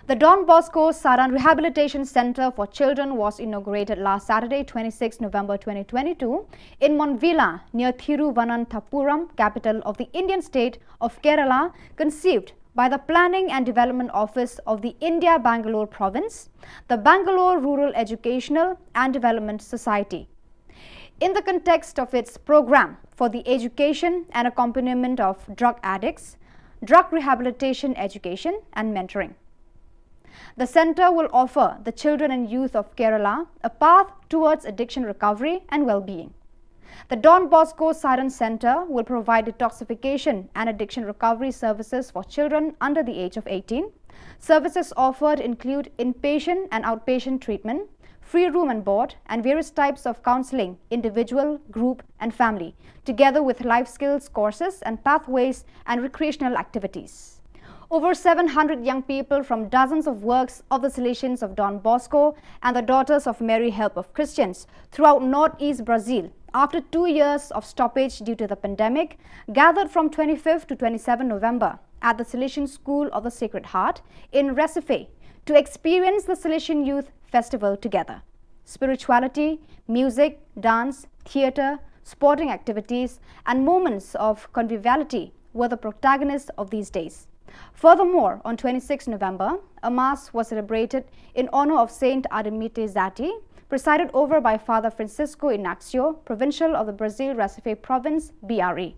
The Don Bosco Saran Rehabilitation Center for Children was inaugurated last Saturday, twenty-sixth November twenty twenty-two, in Monvilla, near Thiruvananthapuram, capital of the Indian state of Kerala, conceived by the Planning and Development Office of the India Bangalore Province, the Bangalore Rural Educational and Development Society. In the context of its program for the education and accompaniment of drug addicts, drug rehabilitation education, and mentoring. The center will offer the children and youth of Kerala a path towards addiction recovery and well being. The Don Bosco Saran Center will provide detoxification and addiction recovery services for children under the age of eighteen. Services offered include inpatient and outpatient treatment, free room and board, and various types of counseling, individual, group, and family, together with life skills courses and pathways and recreational activities. Over seven hundred young people from dozens of works of the Salesians of Don Bosco and the Daughters of Mary Help of Christians throughout northeast Brazil, after two years of stoppage due to the pandemic, gathered from twenty-fifth to twenty-seventh November at the Salesian School of the Sacred Heart in Recife to experience the Salesian Youth Festival together. Spirituality, music, dance, theatre, sporting activities, and moments of conviviality were the protagonists of these days. Furthermore, on twenty-sixth November, a mass was celebrated in honor of Saint Ademir Zati, presided over by Father Francisco Ignacio, provincial of the Brazil Recife province, B R E.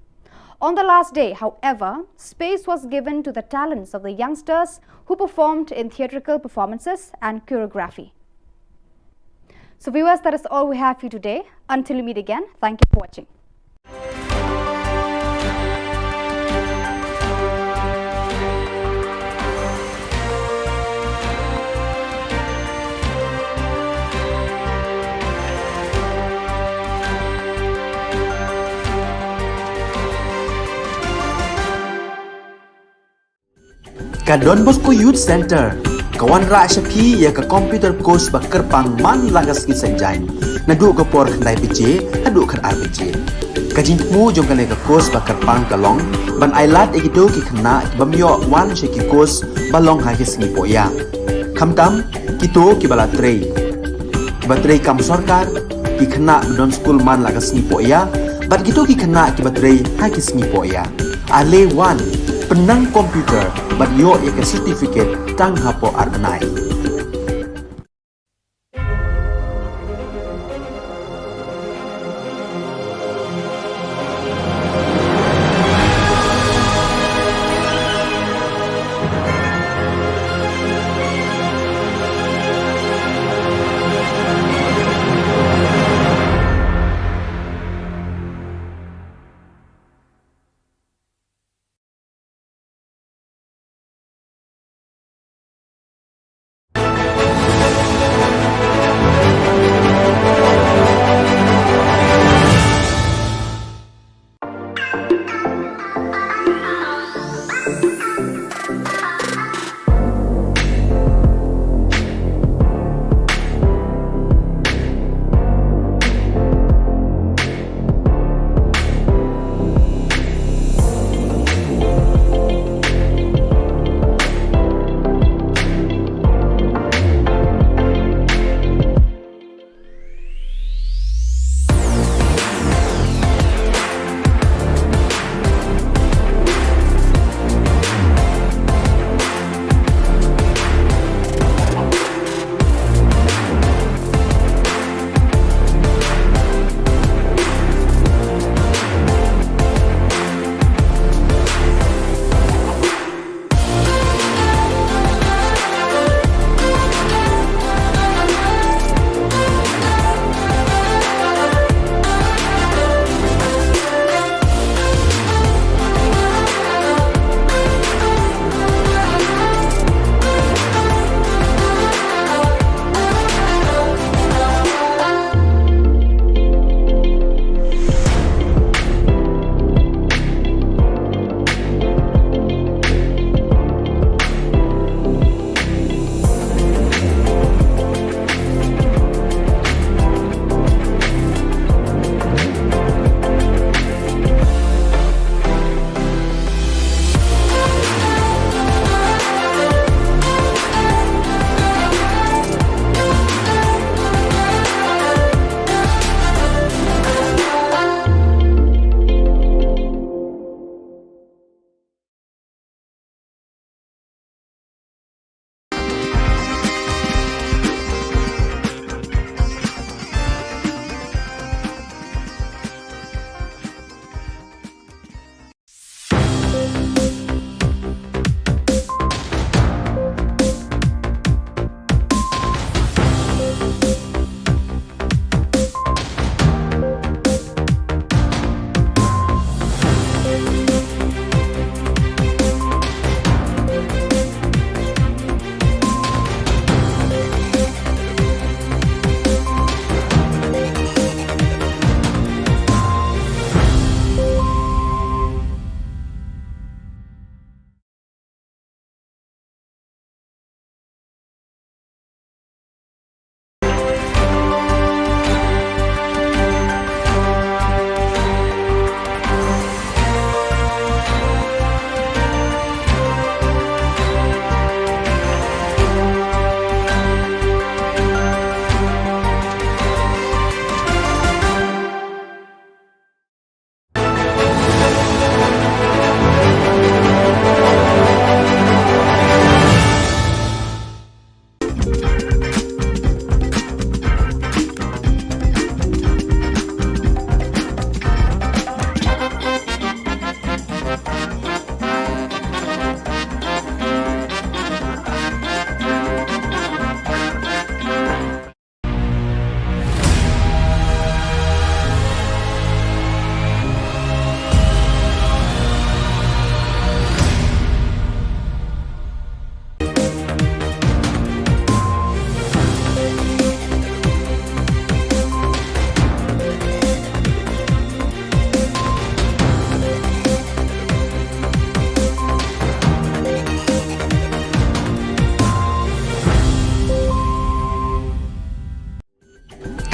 On the last day, however, space was given to the talents of the youngsters who performed in theatrical performances and choreography. So, viewers, that is all we have for you today. Until we meet again, thank you for watching. Ka Don Bosco Youth Center ka wanrah sha phi ïa ka computer course ba kyrpang man la ka sngi Saitjaiñ, naduh ka por khyndai baje haduh khatar baje. Ka jingthmu jong kane ka course ba kyrpang ka long ban ailad ïa kito ki khynnah ki bym ïoh wan sha ki course ba long ha ki sngi pohïa. Khamtam kito kiba la trei, kiba trei kam sorkar, ki khynnah ba don skul man la ka sngi pohïa, bad kito ki khynnah kiba trei ha ki sngi pohïa. Ale wan, pynnang computer bad ïoh ïa ka certificate tang hapoh ar bnai.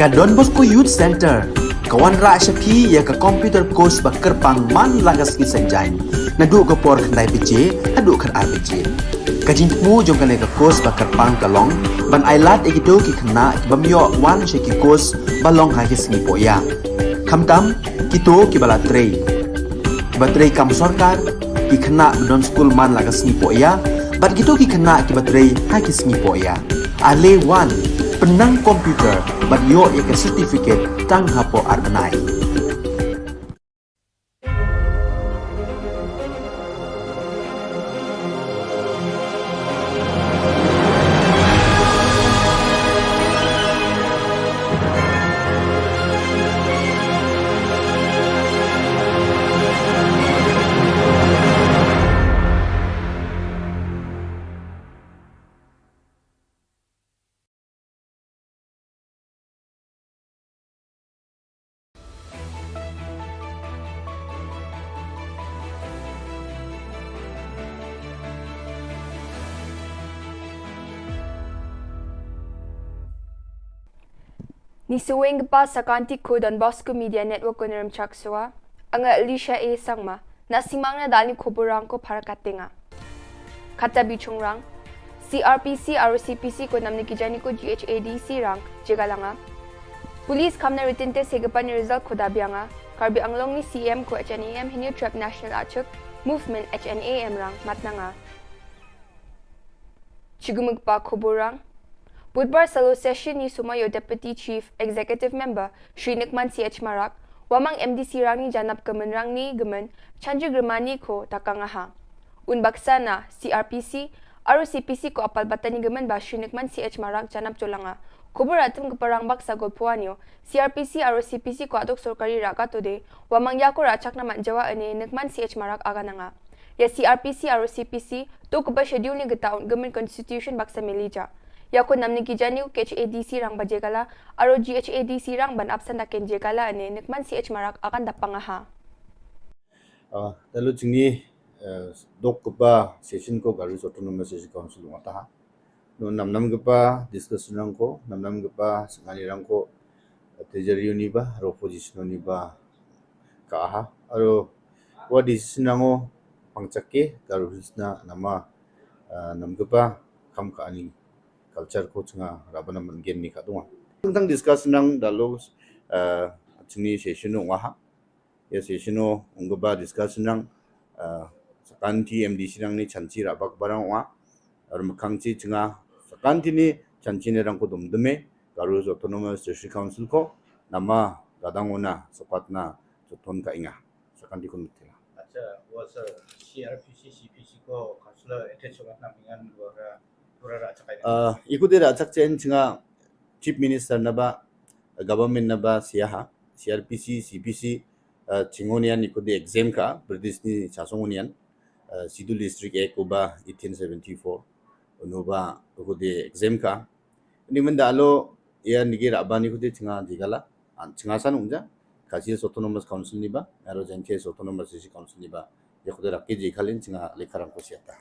Ka Don Bosco Youth Centre ka wanrah sha phi ïa ka computer course ba kyrpang man la ka sngi Saitjaiñ, naduh ka por khyndai baje haduh khatar baje. Ka jingthmu jong kane ka course ba kyrpang ka long ban ailad ïa kito ki khynnah ki bym ïoh wan sha ki course ba long ha ki sngi pohïa, khamtam kito kiba la trei, kiba trei kam sorkar, ki khynnah ba don skul man la ka sngi pohïa bad kito ki khynnah kiba trei ha ki sngi pohïa. Ale wan, pynnang computer bad ïoh ïa ka certificate tang hapoh ar bnai. Ngi sngewbha sa ka Don Bosco Media Network ko Nremchak Sua, nga Alicia A Sangma, na sngewbha na dal ïa ki khubor rang ko phar ka tnga. Kata bichong rang, C R P C, R O C P C ko namne ki jani ko G H A D C rang jyga la nga. Police kham na written test ïa ka pan result ko da biang nga. Karbi Anglong ni C M ko H N A M Hynñiewtrep National Achik Movement H N A M rang mat na nga. Chigumuk pa khubor rang. Budbar salo session ni sumar ïa u Deputy Chief Executive Member Shri Nukman C H Marak, Wamang M D C rang ni janap ka mynrang ni ka myn Chanji Grimani ko Takang Aha. Un baksa na C R P C, R O C P C ko apal batan ni ka myn ba Shri Nukman C H Marak janap jyga la nga. Khubor atum ka parang baksa gol puan ïa u C R P C, R O C P C ko atok sorkari raka to de, Wamang ïa ko rachak na man jawa ane Nukman C H Marak aga na nga. Ïa C R P C, R O C P C, to ka ba schedule ni kata un ka myn constitution baksa meli ja. Ïa ko namne ki jani ko H A D C rang ba jyga la, aro G H A D C rang ban apsan da ken jyga la ane Nukman C H Marak akan da pang aha. Ah, talu jingni, eh, dok ka ba session ko Garo Hills Autonomous District Council ong ataha. No namnam ka ba discussion rang ko, namnam ka ba sngani rang ko, eh, treasury ni ba, aro opposition ni ba, ka aha, aro wa decision nango pangchak ke, Garo Hills na nama, ah, nam ka ba kam ka ani culture ko chnga raba na man gen ni ka dunga. Tang discuss nang dalu, ah, chini session ong aha. Ïa session ong ka ba discuss nang, ah, sakan ti M D C nang ni chanchi raba ka barang ong aha. Ar mkhang chi chnga sakan ti ni chanchi ni rang ko dum dume, Garo Hills Autonomous District Council ko, nama gadang ona sapat na soton ka inga. Sakan ti kun mitila. Acha, wa sir, C R P C, C P C ko councillor attach wa na mingan wa ra, wa ra ra chakai. Ah, ikuti ra chak chen chnga Chief Minister na ba, government na ba siaha, C R P C, C P C, ah, chingonian ikuti exam ka, British ni chasongonian, ah, Schedule District Act ko ba eighteen seventy-four, unu ba ikuti exam ka. Ni menda alo, ïa nigi raba ni ikuti chnga jyga la, an chnga san ong ja, Khasi Hills Autonomous Council ni ba, aro Jaintia Hills Autonomous District Council ni ba, ïa ikuti raki jyga lin chnga lekha rang ko siata.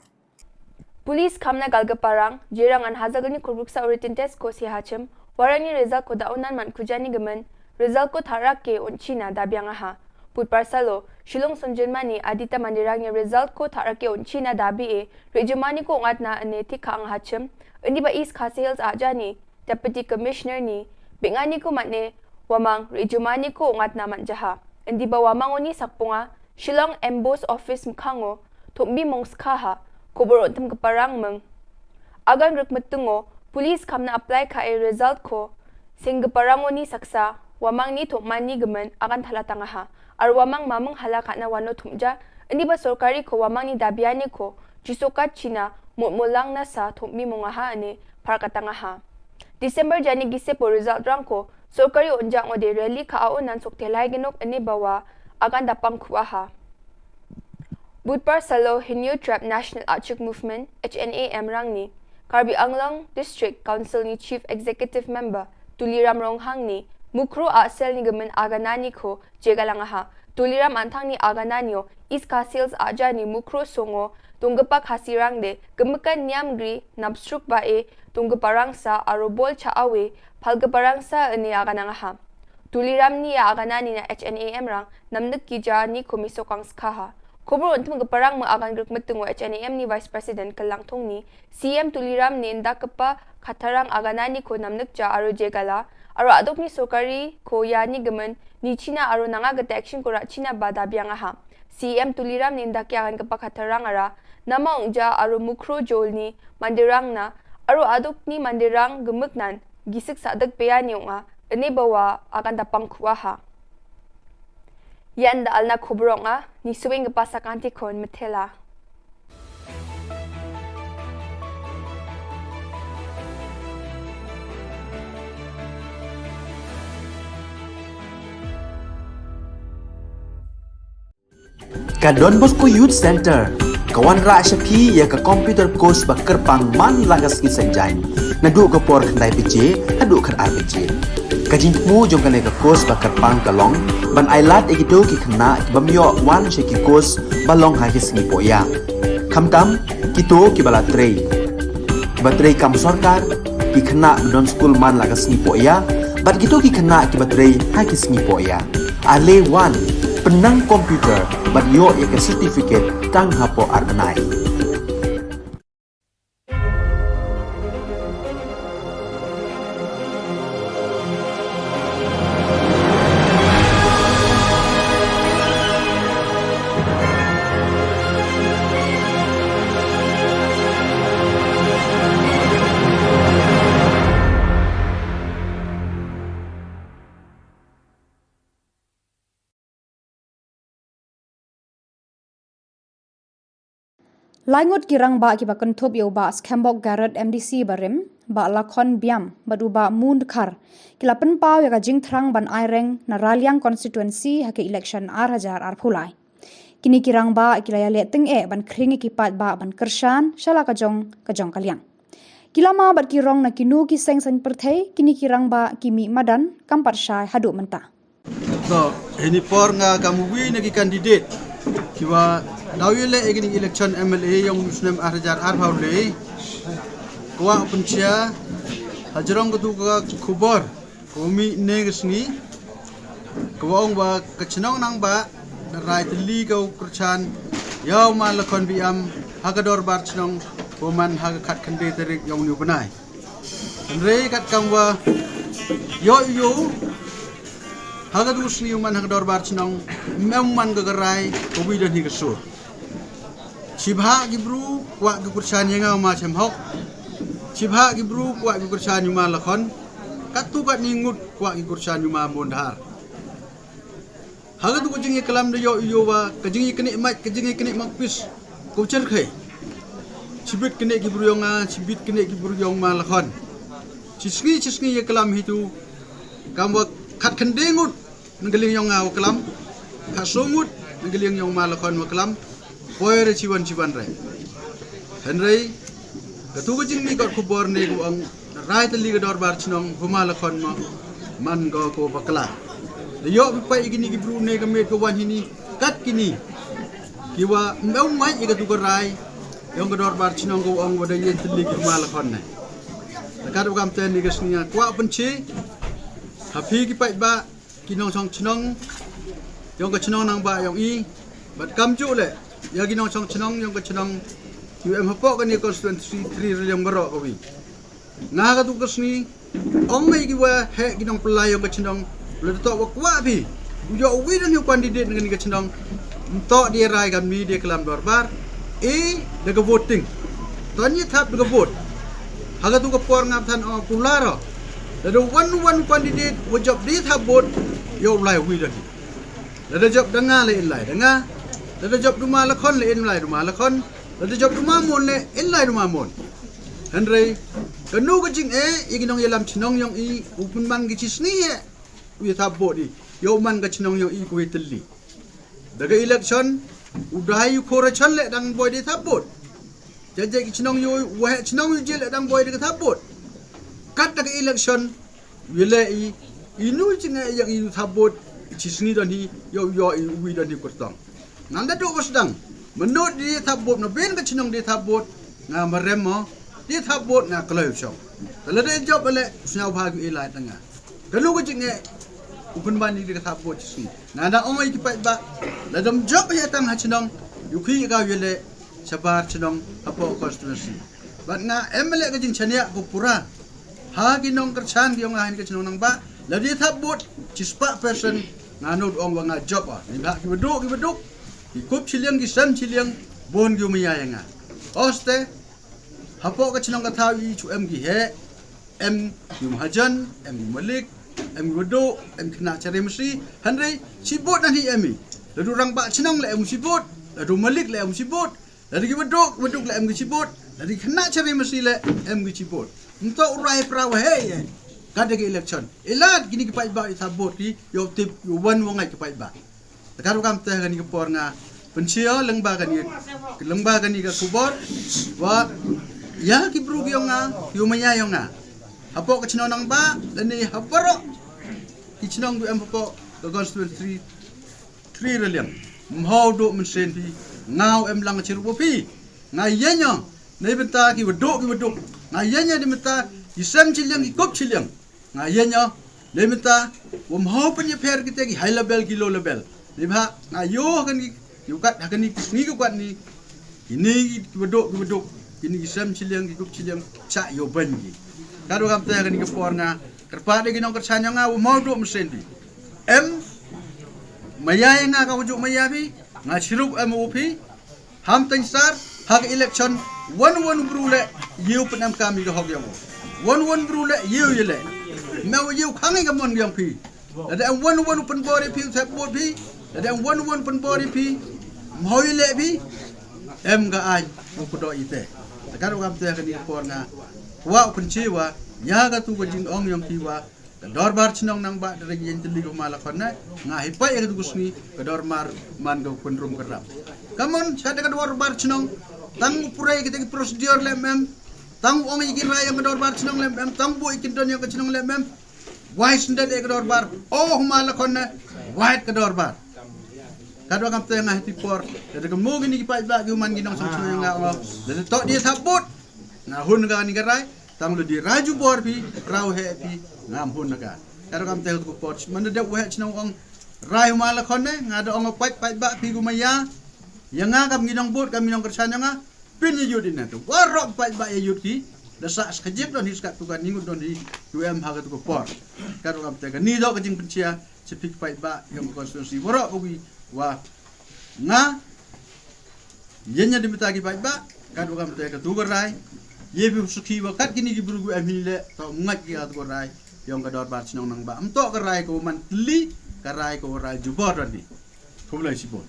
Police kham na Galkapar rang, jyrang an hajar gni kurbuk sa written test ko si hachim, warang ni result ko da unan man kujani ka myn, result ko tharak ke un china da biang aha. Budbar salo, Shillong Sunjun Mani, Adita Mandirang ni result ko tharak ke un china da bi e, Rijumani ko ngat na ane thik ka ang hachim, indi ba East Khasi Hills ajani, Deputy Commissioner ni, bingani ko mat ne, Wamang, Rijumani ko ngat na mat jaha. Indi ba Wamang oni sakpunga, Shillong Emboss Office mkhango, thumbi mong skha ha, khubor utum ka parang meng. Agan ruk metungo, police kham na apply ka e result ko, sing ka parang oni saksa, Wamang ni thumani ka myn, agan thala tanga ha. Ar Wamang mamung hala ka na wano thumja, indi ba sorkari ko Wamang ni da biani ko, jisokat china, mut mulang na sa thumbi mong aha ane, phar ka tanga ha. December jani gise po result rang ko, sorkari unjak ngode rally ka au nan sok telai genok ane bawa, agan da pang khuaha. Budbar salo Hynñiewtrep National Achik Movement, H N A M rang ni, Karbi Anglong District Council ni Chief Executive Member, Tuliram Ronghang ni, Mukroh a sel ni ka myn aganani ko, jyga la nga ha, Tuliram Anthang ni Agananio, East Khasi Hills Aja ni Mukro Songo, Tunggepak Hasirang de, Gemekan Niam Gri, Napsruk Bae, Tunggeparangsa, Arobol Cha Awe, Palgeparangsa, Ene Aganangaha. Tuliram ni ya Aganani na H N A M rang, Namnek Kija ni Komiso Kangskaha. Khubor untuk Geparang me Agan Grik Metungo H N A M ni Vice President Kelang Thong ni, C M Tuliram ni Indak Kepa Khatarang Aganani ko Namnek Ja Aro Jegala, Aro Adok ni Sokari ko Yani Gemen, ni China Aro Nanga Gete Action Kura China Bada Biangaha. C M Tuliram ni Indak Agan Kepa Khatarang Ara, Nama Ungja Aro Mukro Jol ni Mandirang na, Aro Adok ni Mandirang Gemeknan, Gisik Sadak Bea ni Unga, Ene Bawa Agan Dapang Kuaha. Yan da alna Khubor Unga, ni Suing Kepa Sakanti Kon Metela. Ka Don Bosco Youth Center ka wanrah sha phi ïa ka computer course ba kyrpang man la ka sngi Saitjaiñ, naduh ka por khyndai baje haduh khatar baje. Ka jingthmu jong kane ka course ba kyrpang ka long ban ailad ïa kito ki khynnah ki bym ïoh wan sha ki course ba long ha ki sngi poh ïa. Khamtam kito kiba la trei, kiba trei kam sorkar, ki khynnah ba don skul man la ka sngi poh ïa, bad kito ki khynnah kiba trei ha ki sngi poh ïa. Ale wan, pynnang computer bad ïoh ïa ka certificate tang hapoh ar bnai. Lai ngut ki rangbah kiba kynthup ïa u Bah Skhembok Garod, M D C barim, Bah Lakhon Biam bad u Bah Mun Dkhar ki la pynpaw ïa ka jingthrang ban aireng na Raliang constituency ha ka election ar hajar arphew lai. Kine ki rangbah ki la ïaleh tyngeh ban khring ïa ki paidbah ban kyrshan sha la ka jong ka jong ka liang. Ki lama bad ki rong na kino ki seng saiñ pyrthei, kine ki rangbah ki mih madan kam pat shai haduh mynta. To, hini por nga kam uwi na ki candidate kiwa daw ïaleh ïa kine election M L A ïong u snem ar hajar arphew lai. Kwah pynshai hajrong katu ka khubor ka mih ne ka sngi, ka wa ong ba ka chnong Nangbah da rai tylli ka u kyrshan ïa u Ma Lakhon Biam ha ka dorbar chnong, ka man ha ka khatkhyndai tarik ïong u bnai. Hynrei kat kam wa ïoh ïoh ha katu ka sngi u man ha ka dorbar chnong, ym em man ka ka rai ka wi da ni ka sur. Shibha ki bru kwah ki kyrshan ïa nga u Ma Shem Hok. Shibha ki bru kwah ki kyrshan ïa u Ma Lakhon. Katu katni ngut kwah ki kyrshan ïa u Ma Mun Dkhar. Ha katu ka jingïaklam da ïoh ïoh wa ka jingïaknieh mait, ka jingïaknieh mait pis, ka u cherkhei. Shibit knieh ki bru ïong nga, shibit knieh ki bru ïong Ma Lakhon. Shi sngi shi sngi ïaklam hitu. Kam wa khatkhyndai ngut na ka liang ïong nga wa klam, khatsaw ngut na ka liang ïong Ma Lakhon wa klam. Poi re chiwan chiwan re. Hynrei katu ka jingmih kot khubor ne ka wa ong rai tylli ka dorbar chnong, u Ma Lakhon ma man ka ko bakla. Da ïoh phi peit ïa kini ki bru ne ka miet ka wan hini, kat kini kiwa ym em mait ïa katu ka rai ïong ka dorbar chnong, ka wa ong wa da ïeng tylli ki u Ma Lakhon ne. Da kat u kam te ne ka sngi nga kwah pynshai ha phi ki paidbah, ki nongshong chnong ïong ka chnong Nangbah ïong i, bad kamjuh leh ïa ki nongshong chnong ïong ka chnong kiwa em hapoh kani constituency three Raliang baroh ka wi. Nga ha katu ka sngi ong mei kiwa heh ki nongpyllait ïong ka chnong, lada toh wa kwah phi u ïoh uwi da ni u candidate na kani ka chnong, ym toh da rai kamni da klam dorbar, e da ka voting. Toh ngi thap da ka vote. Ha katu ka por nga than ong kular o. Lada wan wan u candidate wa jop da thap vote, ïoh u lai uwi da ni. Lada jop da nga leh in lai da nga. Lada jop da u Ma Lakhon leh in lai da u Ma Lakhon. Lada jop da u Ma Mun leh in lai da u Ma Mun. Hynrei kano ka jingeh ïa ki nongïalam chnong ïong i, u pynman ki chi sngi eh u ïa thap vote i, ïa u man ka chnong ïong i ka wi tylli. Da ka election u dei u khor chan leh dang boi da thap vote. Jajai ki chnong ïong i, u heh chnong ïong i leh dang boi da ka thap vote. Kat da ka election u ïa leh i, inu jingeh ïa i u thap vote, Chi sngi don hi ïoh ïoh i uwi don hi kyrtong. Ngan da duh ba sdang. Mynno da thap vote na ben ka chnong da thap vote nga marem mo. Da thap vote nga kloi u shong. Te lada jop ale sñiaw bha ki ilai tanga. Kano ka jingeh u pynban i da thap vote chi sngi. Nga da ong i ki paidbah. Lada jop ïa tang ha chnong. Ïu ki ka ïa le shabar chnong hapoh constituency. Bad nga em le ka jingchaniah ko pura. Ha ki nongkyrchan ki ong ha ka chnong Nangbah. Lada thap vote chi spah percent nga nud ong wa nga jop a. Ni bha ki baduk ki baduk. Ki kup chiliang ki sem chiliang bun ki umaya ïa nga. Oste hapoh ka chnong ka thaw i chu em ki he em ki mahajan em ki malik em ki baduk em ki khynnah chare masi. Hynrei chi vote na hi em i. Lada rangbah chnong le em chi vote. Lada malik le em chi vote. Lada ki baduk, baduk le em ki chi vote. Lada ki khynnah chari masi le em ki chi vote. Nto u rai pra wa hei eh. Ka da ki election. Ilad kini ki paidbah i thap vote ki ïoh tip ïoh wan wa ngai ki paidbah. Te ka ruh kam te kani ka por nga pynchia lyngba kani lyngba kani ka khubor wa ïa ki bru ki ong nga ki umaya ong nga. Hapoh ka chnong Nangbah lane ha baroh ki chnong du em hapoh ka constituency three Raliang. Mhaw duh mynsiem phi. Ngaw em lang chirup phi. Nga ïa nyo. Nei bynta ki waduk ki waduk. Nga ïa nyo di bynta ki sem chiliang ki kup chiliang. Nga ïa nyo. Nei bynta wa mhaw pyn ïa pher kita ki high level ki low level. Nei bha nga ïoh kan ki ïoh kat ha kan ki sngi ki kat ni. Kini ki waduk ki waduk. Kini ki sem chiliang ki kup chiliang. Cha ïoh ban ki. Ka ruh kam te ha kani ka por nga. Kyrpad ïa ki nongkyrchan ïa nga wa mhaw duh mynsiem phi. Em maya ïa nga ka wajuk maya phi. Nga chirup em u phi. Ham teng sar ha ka election wan wan bru le ïew pyn em kam ïa ka hok ïa u. Wan wan bru le ïew ïa le. Me u ïew khang ïa ka mon ïa phi. Lada em wan wan u pynbor ïa phi u thep bor phi. Lada em wan wan pynbor ïa phi. Mhaw ïa le phi. Em ka aiñ u kdo ite. Ka ruh kam te ha kani ka por nga. Wa u pynchi wa ïa ka tu ka jingong ïong ki wa ka dorbar chnong Nangbah da ring ïeng tylli ko ma la khon ne nga hi pa ïa ka tu ka sngi ka dorbar man ka kun rum ka rap. Ka mon cha da ka dorbar chnong tang u pura ïa kita ki procedure le mem tang u ong ïa ki rai ïa ka dorbar chnong le mem tang bu ïa ki don ïa ka chnong le mem. Wai sendal ïa ka dorbar. Oh ma la khon ne wai ka dorbar. Ka dua kam te nga hiti por. Da ka mo gini ki paidbah ki uman ki nong sang chnong nga ong. Da to dia sabut. Nga hun ka ni ka rai. Tang lu di raju bor phi rau he phi ngam hun ka. Ka dua kam te ko por. Man da dep wai chnong ong. Rai ma la khon ne nga da ong paid paidbah phi ku ma ïa. Ïa nga kam ngi nong bud kam ngi nong kyrchan ïa nga. Pyn ïa yut ina tu. Warok paidbah ïa yut ki. Da sa skajip don hi skat tu ka ningut don hi. U em ha ka tu ko por. Ka dua kam te ka ni do ka jingpynchia. Chipik paidbah ïong ka konstituensi warok ugi wa nga ïa nya di mita ki paidbah kat wa kam te ka tu ka rai ïa bi suki wa kat kini ki bru gu em hi le ta um ngat ki ka tu ka rai ïong ka dorbar chnong Nangbah. Em to ka rai ko man tli ka rai ko rai jubor dan ni. Khublei shibun.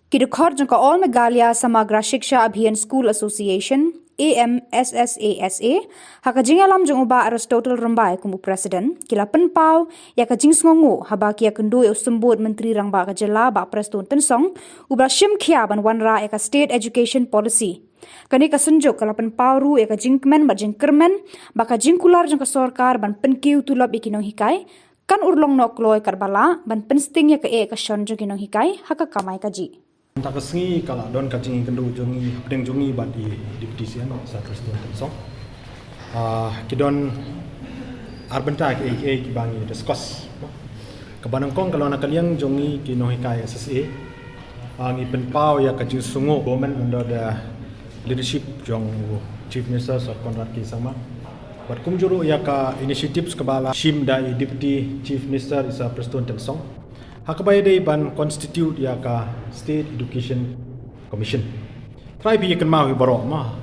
Ki dkhot jong ka All Meghalaya Samagra Shiksha Abhiyan School Association, A M S S A S A, ha ka jingïalam jong u Bah Aristotle Rymbai kum u President, ki la pynpaw ïa ka jingsngewnguh haba ki ïakynduh ïa u Symbud Myntri Rangbah ka Jylla Bah Prestone Tynsong, uba la shim khia ban wanrah ïa ka State Education Policy. Kane ka synjuk ka la pynpaw ruh ïa ka jingkmen bad jingkyrmen ba ka jingkular jong ka sorkar ban pynkiew tulop ïa ki nonghikai kan urlong noh kloi katba lah ban pynsting ïa ka eh ka shon jong ki nonghikai ha ka kamai kajih. Mynta ka sngi ka la don ka jingïakynduh jong ngi hapdeng jong ngi bad i Deputy C M Sir Prestone Tynsong. Ah, ki don ar bynta kiei kiei kiba ngi discuss. Kaba nyngkong ka long na ka liang jong ngi ki nonghikai S S A. Ah, ngi pynpaw ïa ka jingsngewnguh government under the leadership jong u Chief Minister Sir Conrad K Sangma. Bad kumjuh ruh ïa ka initiatives kaba la shim da i Deputy Chief Minister i Sir Prestone Tynsong. Ha kaba ïadei ban constitute ïa ka State Education Commission. Trai phi ïa kynmaw hi baroh ma.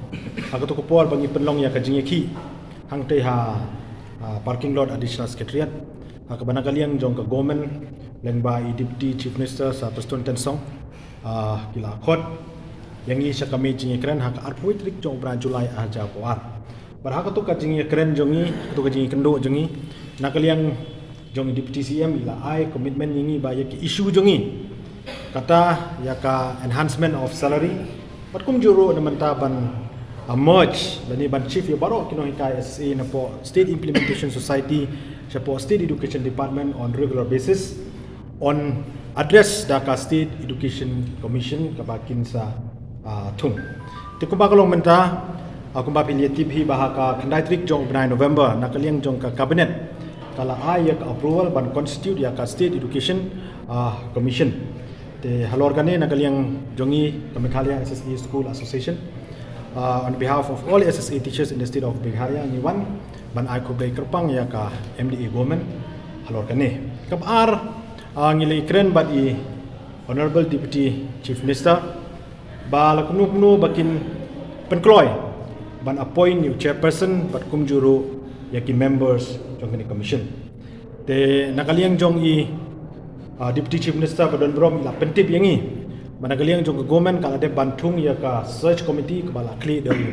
Ha kato ka por ba ngi pynlong ïa ka jingïakhih hangtei ha, ah, parking lot Additional Secretariat. Ha kaba na ka liang jong ka government lyngba i Deputy Chief Minister Sir Prestone Tynsong, ah, ki la khot ïa ngi sha ka mei jingïakren ha ka arphew tarik jong u bnai July ar hajar arphew ar. Bad ha kato ka jingïakren jong ngi, kato ka jingïakynduh jong ngi, na ka liang jong i Deputy C M i la ai commitment ïa ngi ba ïa ki issue jong ngi. Kata ïa ka enhancement of salary. Bad kumjuh ruh na mynta ban uh, merge lane ban shift ïa baroh ki nonghikai S S A napoh State Implementation Society shapoh State Education Department on regular basis, on address da ka State Education Commission kaba kin sa, uh, thung. Te kumba ka long mynta, uh, kumba phi la tip hi ba ha ka khyndai tarik jong u bnai November, na ka liang jong ka Cabinet ka la ai ïa ka approval ban constitute ïa ka State Education, uh, Commission. Te halor kane, na ka liang jong ngi ka Meghalaya S S A School Association, uh, on behalf of all S S A teachers in the state of Meghalaya, ngi wan ban ai khublei kyrpang ïa ka M D A government halor kane. Kaba ar, uh, ngi la ïakren bad i Honorable Deputy Chief Minister ba la kumno kumno ba kin pynkloi ban appoint ïa u chairperson bad kumjuh ruh ïa ki members jong kane ka commission. Te na ka liang jong i, uh, Deputy Chief Minister ba don burom i la pyntip ïa ngi ba na ka liang jong ka government ka la dep ban thung ïa ka search committee kaba la khlieh da u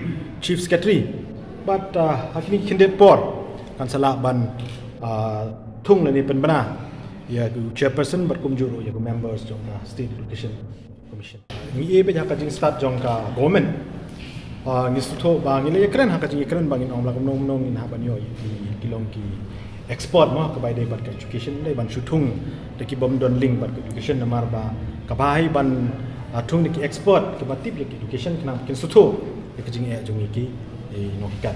Chief Secretary. Bad, uh, ha kine ki khyndiat por kan sa lah ban, uh, thung lane pynbna ïa u chairperson bad kumjuh ruh ïa ki members jong ka State Education Commission. Ngi ïa bad ha ka jingstad jong ka government, uh, ngi sngewthuh ba ngi la ïakren ha ka jingïakren ba ngin ong la kumno kumno ngin hap ban ïoh ïa ki, ki long ki expert mo, kaba ïadei bad ka education, dei ban shu thung da ki bym don link bad ka education, namar ba kaba ai ban, uh, thung da ki expert kiba tip ïa ka education khnang kin sngewthuh ïa ka jingeh jong ngi ki, eh, nonghikai.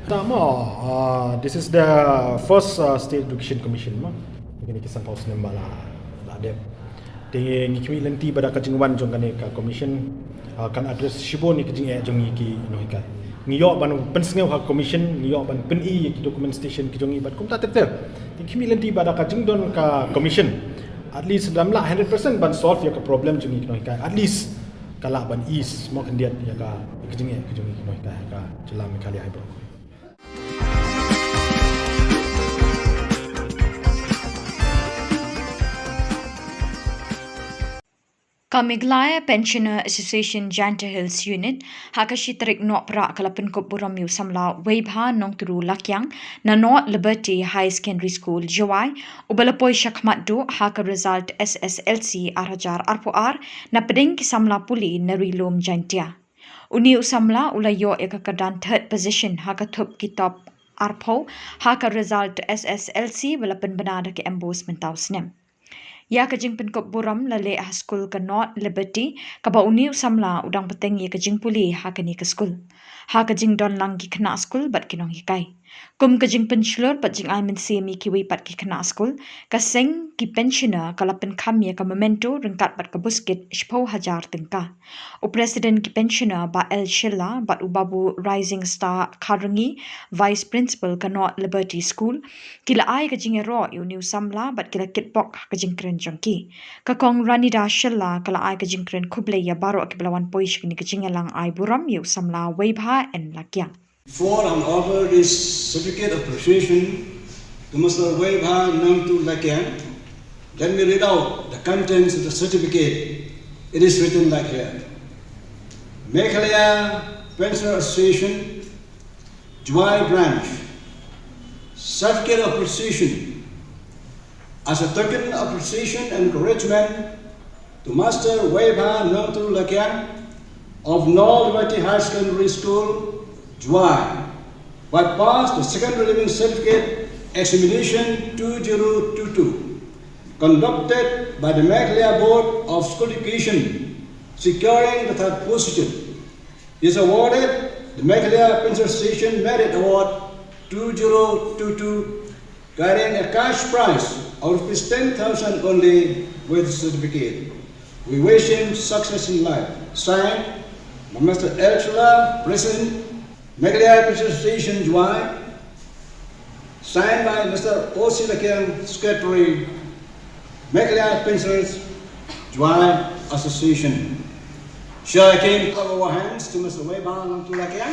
Te mo, uh, this is the first, uh, State Education Commission mo. Kine ki sanphew snem ba la, la dep. Te ngi khmih lynti ba da ka jingwan jong kane ka commission, ah, kan address shibun ïa ka jingeh jong ngi ki nonghikai. Ngi ïoh ban pynsngew ha commission, ngi ïoh ban pyni ïa ki documentation ki jong ngi bad kumta ter ter. Te ngi khmih lynti ba da ka jingdon ka commission, at least lada ym lah hundred percent ban solve ïa ka problem jong ngi ki nonghikai, at least ka lah ban ease mo khyndiat ïa ka, ïa ka jingeh ka jong ngi ki nonghikai ha ka jylla Meghalaya hi baroh. Ka Meghalaya Pensioner Association Jaintia Hills Unit ha ka shi tarik Nohprah ka la pynkup burom ïa u samla Weibha Nongturu Lakiang na North Liberty Higher Secondary School, Jowai, uba la poi shakhmat duh ha ka result S S L C ar hajar arphew ar na pdeng ki samla pule na Ri Lum Jaintia. Une u samla u la ïoh ïa ka kyrdan third position ha ka thup ki top arphew ha ka result S S L C ba la pynbna da ka MBOSE mynta u snem. Ïa ka jingpynkup burom la leh ha skul ka North Liberty, kaba une u samla u dang bteng ïa ka jingpule ha kane ka skul, ha ka jingdon lang ki khynnah skul bad ki nonghikai. Kum ka jingpynshlur bad jingai mynsiem ïa kiwei pat ki khynnah skul, ka seng ki pensioner ka la pynkham ïa ka memento ryngkat bad ka buskit shiphew hajar tyngka. U President ki pensioner Bah L Shylla bad u Babu Rising Star Kharrangi, Vice Principal ka North Liberty School, ki la ai ka jingïaroh ïa une u samla bad ki la kitbok ha ka jingkren jong ki. Ka Kong Ranida Shylla ka la ai ka jingkren khublei ïa baroh kiba la wan poi sha kane ka jingïalang ai burom ïa u samla Weibha N Lakiang. Before I offer this certificate of appreciation to Mister Weibha Nongturu Lakiang, let me read out the contents of the certificate. It is written like here. Meghalaya Pensioner Association, Jowai Branch, certificate of appreciation. As a token of appreciation and encouragement to Master Weibha Nongturu Lakiang of North Liberty Higher Secondary School, Jowai, who had passed the second preliminary certificate examination two zero two two, conducted by the Meghalaya Board of School Education, securing the third position. He is awarded the Meghalaya Pensioner Association Merit Award two zero two two, carrying a cash prize of rupees ten thousand only with certificate. We wish him success in life. Signed by Mister L Shylla, President, Meghalaya Pensioner Association, Jowai. Signed by Mister O C Lakiang, Secretary, Meghalaya Pensioners Jowai Association. Shall I kindly clap our hands to Mister Weibha Nongturu Lakiang?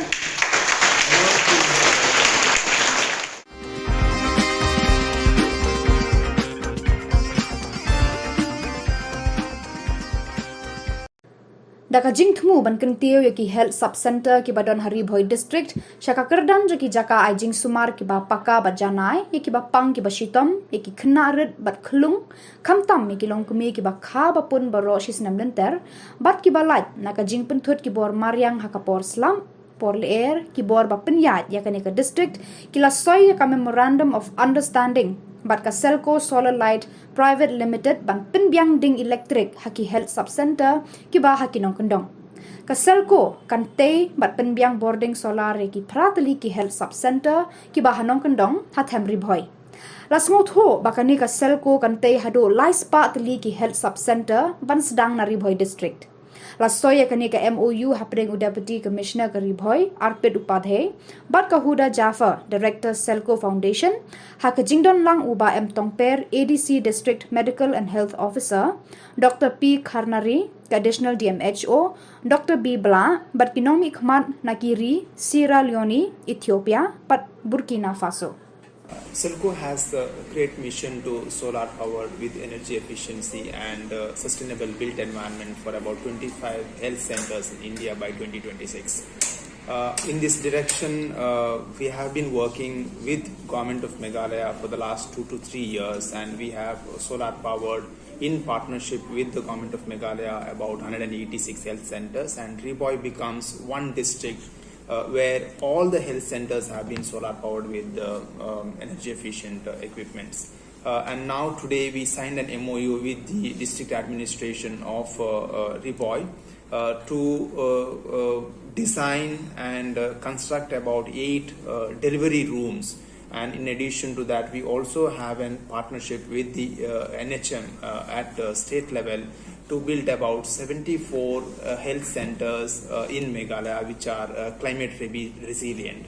Da ka jingthmu ban kyntiew ïa ki Health Sub Centre kiba don ha Ri Bhoi District sha ka kyrdan jong ki jaka ai jingsumar kiba paka bad janai ïa kiba pang kiba shitom, ïa ki khynnah rit bad khlung, khamtam ïa ki longkmie kiba kha ba pun baroh shi snem lynter, bad kiba lait na ka jingpynthut ki bor mariang ha ka por slap, por lyer, ki bor ba pynïaid ïa kane ka district, ki la soi ïa ka Memorandum of Understanding bad ka Selco Solar Light Private Limited ban pynbiang ding elektrik ha ki Health Sub Centre kiba ha ki nongkyndong. Ka Selco kan tei bad pynbiang bording solar ïa ki phra tylli ki Health Sub Centre kiba ha nongkyndong ha Them Ri Bhoi. La sngewthuh ba kane ka Selco kan tei haduh lai spah tylli ki Health Sub Centre ban sdang na Ri Bhoi District. La soi ïa kane ka M O U hapdeng u Deputy Commissioner ka Ri Bhoi, Arpit Upadhyay, bad ka Huda Jaffer, Director Selco Foundation, ha ka jingdon lang u Bah M Tongper, A D C District Medical and Health Officer, Doctor P Kharnari, ka Additional D M H O, Doctor B Blah, bad ki nongmihkhmat na ki ri Sierra Leone, Ethiopia, bad Burkina Faso. Selco has the great mission to solar power with energy efficiency and uh, sustainable built environment for about twenty-five health centers in India by twenty twenty-six. Uh, in this direction, uh, we have been working with Government of Meghalaya for the last two to three years, and we have solar powered in partnership with the Government of Meghalaya about one hundred eighty-six health centers, and Ri Bhoi becomes one district uh, where all the health centers have been solar powered with uh, um, energy efficient uh, equipments. Uh, and now today we signed an M O U with the district administration of uh, uh, Ri Bhoi uh, to uh, uh, design and uh, construct about eight uh, delivery rooms. And in addition to that, we also have a partnership with the uh, N H M uh, at the state level to build about seventy-four uh, health centers uh, in Meghalaya, which are uh, climate re- resilient.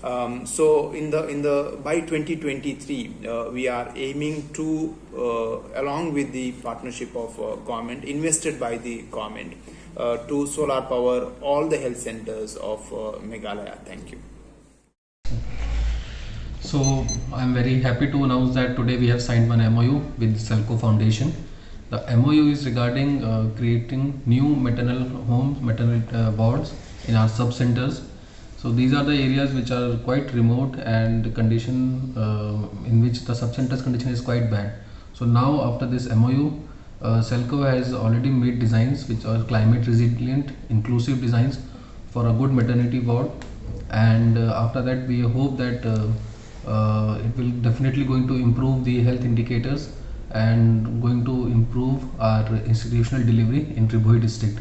Um, so in the in the by twenty twenty-three, uh, we are aiming to, uh, along with the partnership of uh, government, invested by the government, uh, to solar power all the health centers of uh, Meghalaya. Thank you. So I'm very happy to announce that today we have signed one M O U with Selco Foundation. The M O U is regarding uh, creating new maternal homes, maternal uh, wards in our sub centers. So these are the areas which are quite remote and the condition uh, in which the sub centers condition is quite bad. So now after this M O U, uh, Selco has already made designs which are climate resilient, inclusive designs for a good maternity ward, and uh, after that we hope that uh, uh, it will definitely going to improve the health indicators and going to improve our institutional delivery in Ri Bhoi district.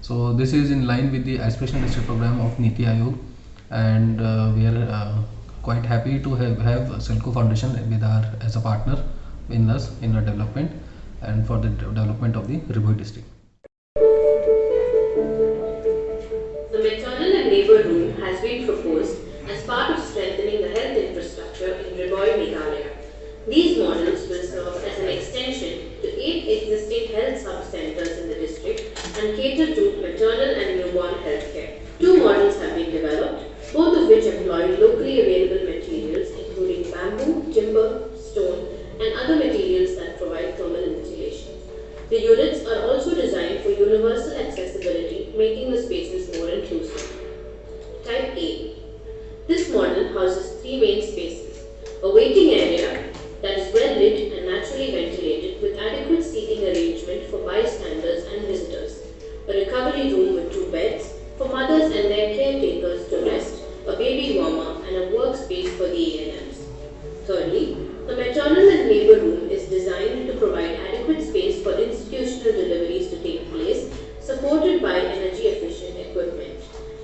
So this is in line with the aspirational district program of NITI Aayog, and uh, we are uh, quite happy to have, have Selco Foundation with our as a partner in us in our development and for the development of the Ri Bhoi district. The maternal and labour room has been proposed as part of strengthening the health infrastructure in Ri Bhoi, Meghalaya. These models will serve as an extension to eight existing health sub-centres in the district and cater to maternal and newborn healthcare. Two models have been developed, both of which employ locally available materials including bamboo, timber, stone, and other materials that provide thermal insulation. The units are also designed for universal accessibility, making the spaces more inclusive. Type A. This model houses three main spaces: a waiting area that is well lit and naturally ventilated with adequate seating arrangement for bystanders and visitors, a recovery room with two beds for mothers and their caretakers to rest, a baby warmer, and a workspace for the A N Ms. Thirdly, the maternal and labour room is designed to provide adequate space for institutional deliveries to take place, supported by energy efficient equipment.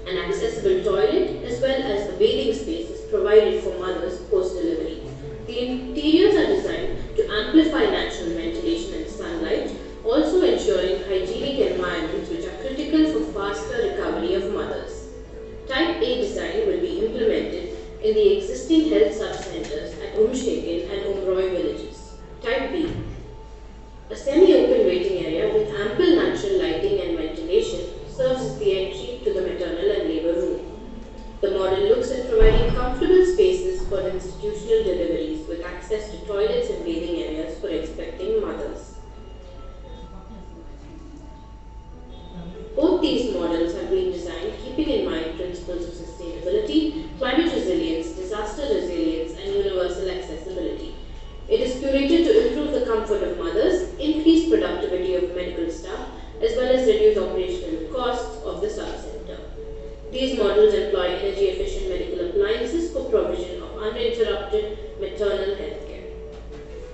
An accessible toilet as well as a bathing space is provided for mothers post delivery. The interiors are designed to amplify natural ventilation and sunlight, also ensuring hygienic environments which are critical for faster recovery of mothers. Type A design will be implemented in the existing health sub-centres at Umshekin and Umroi villages. Type B. A semi-open waiting area with ample natural lighting and ventilation serves as the entry to the maternal and labour room. The model looks at providing comfortable spaces for institutional deliveries with access to toilets and bathing areas for expecting mothers. Both the comfort of mothers, increase productivity of medical staff, as well as reduce operational costs of the sub-center. These models employ energy-efficient medical appliances for provision of uninterrupted maternal health care.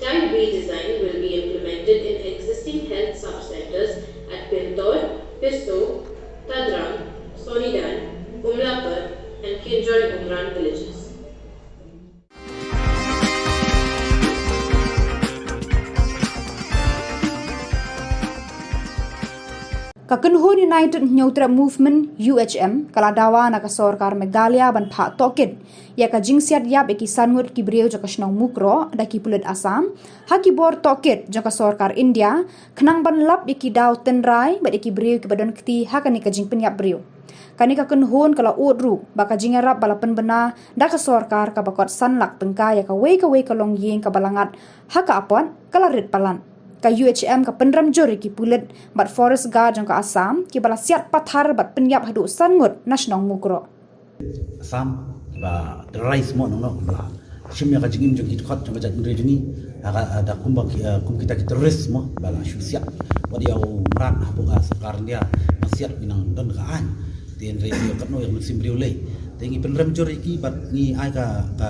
Type B design will be implemented in existing health sub-centers at Pintor, Pisso, Tadrang, Sonidan, Umlapur, and Kinjoin Umran villages. Ka kynhun United Hynñiewtrep Movement, U H M, ka la dawa na ka sorkar Meghalaya ban phah tohkit ïa ka jingsiat ïap ïa ki san ngut ki briew jong ka shnong Mukroh da ki pulit Assam ha ki bor tohkit jong ka sorkar India, khnang ban lap ïa ki daw tynrai bad ïa ki briew kiba don kti ha kane ka jingpynïap briew. Kane ka kynhun ka la ud ruh ba ka jingïarap ba la pynbna da ka sorkar kaba kot san lak tyngka ïa kawei kawei ka longïing kaba la ngat ha ka apot ka la rit palat. Ka U H M ka pynrem jur ïa ki pulit bad forest guard jong ka Assam kiba la siat pathar bad pynïap haduh san ngut na shnong Mukroh. Assam ba terrorize mo nong nong ba shim ïa ka jingim jong ki dkhot jong ka jaitbynriew jong ngi ha ka da kumba ki, eh, kum kita ki terrorist mo ba la shu siat. Wat ïa u mrad hapoh ka sorkar India ba siat ki nang don ka aiñ. Te hynrei ïa katno ïa ka mynsiem briew lei. Te ngi pynrem jur ïa ki bad ngi ai ka ka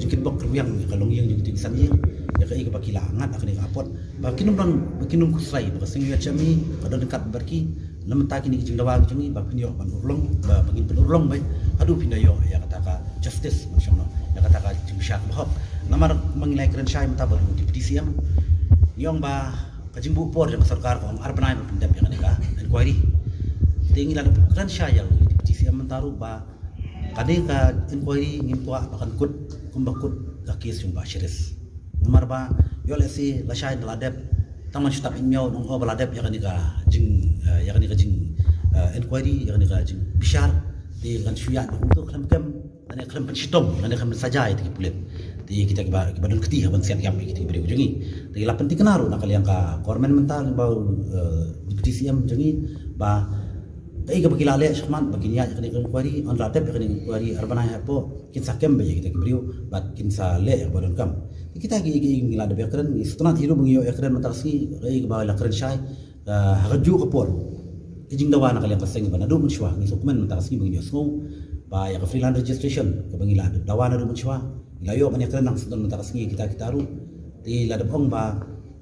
jingkitbok rwiang ïa ka longïing jong ki san ïing ïa ka ïa kaba ki la ngat ha kane ka apot ba kin ym don ba kin ym khuslai ba ka seng ïa chami ka don kat bad ki. Namar ta kine ki jingdawa ki jong ngi ba phin ïoh ban urlong ba ba ngin pynurlong ba haduh phin da ïoh ïa kata ka justice ma shong no ïa kata ka jingbishar ba hok. Namar ma ngi lai kren shai mynta ba u deputy C M ngi ong ba ka jingbuh por jong ka sorkar ka ong ar bnai ba pyndep ïa kane ka inquiry. Te ngi la da kren shai ïa u deputy C M mynta ruh ba kane ka inquiry ngim kwah ba kan kut kumba kut ka case jong ba Sheris. Namar ba ïoh lehse lashai da la dep tang man shu tap in miaw nong o ba la dep ïa kane ka jing eh, ïa kane ka jing eh, inquiry ïa kane ka jing bishar te kan shu ïa kumto khlem kem lane khlem pynshitom lane khlem pynsaja ïa ki pulit. Te kita kiba kiba don kti ha ban siat ïap ïa kita kiba dei jong ngi. Te la pyntikna ruh na ka liang ka government mynta ba eh, deputy C M jong ngi ba kaei kaba ki la leh shakhmat ba kin ïa ïa kane ka inquiry on la dep ïa kane ka inquiry ar bnai hapoh kin sa kem ba ïa kita ki briew bad kin sa leh ïa kaba donkam. Kita ki ki ngi la dep ïa kren ngi sngewtynnat hi ruh ba ngi ïoh ïa kren mynta ka sngi kaei kaba la kren shai ha ka juh ka por. Ki jingdawa na ka liang ka seng ba naduh mynshuwa ngi sngewkmen mynta ka sngi ba ngi ïoh sngew ba ïa ka freelance registration kaba ngi la dawa naduh mynshuwa ngi la ïoh ban ïa kren nang sdang mynta ka sngi kita kita ruh. Te la dep ong ba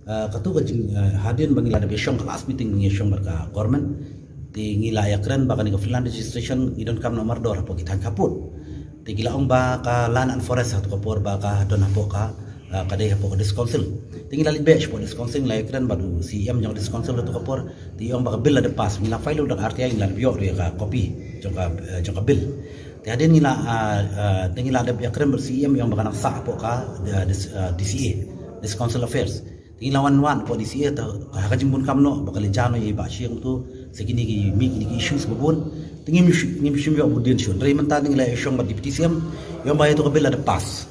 Katu ka jing hadien ba ngi la dep ïa shong ka last meeting ba ngi ïa shong bad ka government. Te ngi la ïa kren ba kane ka freelance registration ngi donkam na mardor hapoh ki thaiñ khappud. Te ki la ong ba ka land and forest ha katu ka por ba ka don hapoh ka ka dei hapoh ka district council. Te ngi la leit beh shapoh district council ngi la ïa kren bad u C E M jong ka district council ha katu ka por. Te i ong ba ka bill la dep pass ngi la file da ka R T I ngi la dep ïoh ruh ïa ka copy jong ka jong ka bill. Te hadien ngi la te ngi la dep ïa kren bad C E M i ong ba ka nang sah hapoh ka D C A, district council affairs. Te ngi la wan wan hapoh D C A te ha ka jingbun kam noh ba ka la jan noh ïa i Bah Shyieng tu. Sa kine ki mih kine ki issues ba bun. Te ngim ngim shym ïoh bun dien shuh. Hynrei mynta ngi la ïa shong bad Deputy C M ïa ba ïa tu ka bill la dep pass.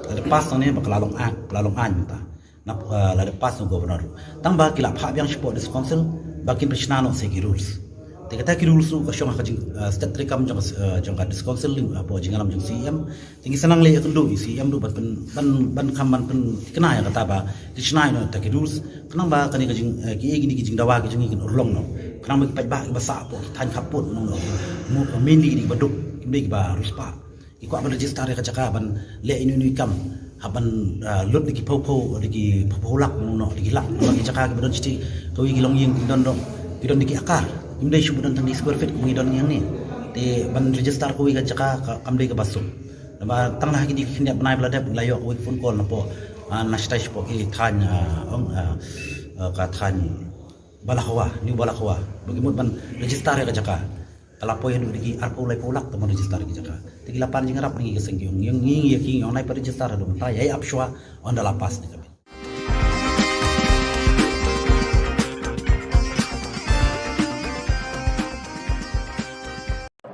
La dep pass tang ne ba ka la long act, ka la long aiñ mynta. Na la dep pass na Governor. Tang ba ki la phah biang shapoh District Council ba kin pynshna noh sa ki rules. Te kata ki rules tu ka shong ha ka jing state treikam jong jong ka District Council hapoh jingïalam jong C E M. Te ngi sa nang leh ïakynduh ïa C E M ruh ban pyn ban ban kham ban pynthikna ïa kata ba ki shna ïa kata ki rules khnang ba kane ka jing ki ïa kine ki jingdawa ki jong ngi kin urlong noh khnang ba ki paidbah kiba sah hapoh ki thaiñ khappud noh noh. Mainly kine kiba duk kim dei kiba riewspah. Ki kwah ban register ïa ka jaka ban leh ïa ine i kam hap ban lut da ki phew phew da ki phew phew lak noh noh da ki lak noh ki jaka kiba don shiti kawei ki longïing ki don dong ki don da ki akar kim dei shu ba don tang da ki square feet kum ngi don ngi hangne. Te ban register kawei ka jaka kam dei kaba suk. Namar tang na ha kine ki khyndiat bnai ba la dep ngi la ïoh kawei ka phone call napoh na shatai shapoh ki thaiñ ong ka thaiñ Balakhwa, New Balakhwa ba ki mut ban register ïa ka jaka. Ka la poi haduh da ki arphew laiphew lak tang ban register ïa ka jaka. Te ki la pan jingïarap na ngi ka seng ki ong ngi ngi ïa ki ngi ong nai pat register haduh mynta ïa ap shuwa ynda la pass ne ka bill.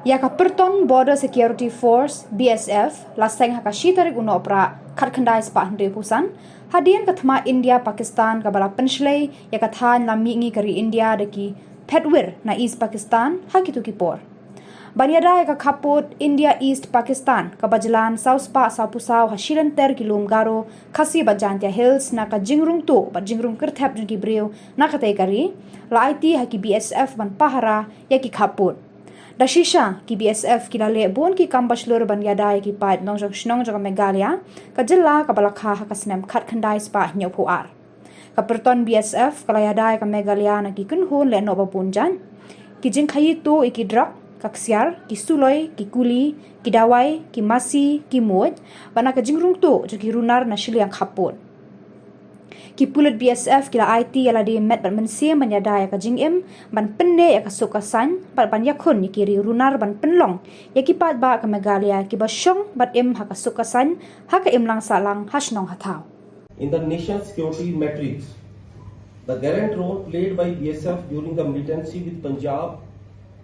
Ïa ka Pyrton Border Security Force, B S F, la seng ha ka shi tarik u Nohprah khatkhyndai spah hynriewphew san hadien ka thma India Pakistan kaba la pynshlei ïa ka thaiñ la mihngi ka ri India da ki phetwir na East Pakistan ha kitu ki por. Ban ïada ïa ka khappud India East Pakistan, kaba jlan saw spah saw phew saw ha shi lynter ki lum Garo, Khasi bad Jaintia Hills, na ka jingrung tuh bad jingrung kyrthep jong ki briew na katei ka ri, la aiti ha ki B S F ban pahara ïa ki khappud. Da shisha, ki B S F ki la leh bun ki kam ba shlur ban ïada ïa ki paid nongjong shnong jong ka Meghalaya, ka jylla kaba la kha ha ka snem khatkhyndai spah hynñiew phew ar. Ka pyrton B S F ka la ïada ïa ka Meghalaya na ki kynhun lehnoh ba bun jait. Ki jingkhaïi tuh ïa ki drok, ka ksiar, ki suloi, ki kuli, ki dawai, ki masi, ki muid, bad na ka jingrung tuh jong ki runar na shiliang khappud. Ki pulit B S F ki la aiti ïa lade met bad mynsiem ban ïada ïa ka jingim, ban pynneh ïa ka suk ka saiñ, bad ban ïakhun ïa ki riew runar ban pynlong ïa ki paidbah ka Meghalaya kiba shong bad im ha ka suk ka saiñ, ha ka imlang sahlang, ha shnong ha thaw. In the national security matrix, the gallant role played by B S F during the militancy with Punjab,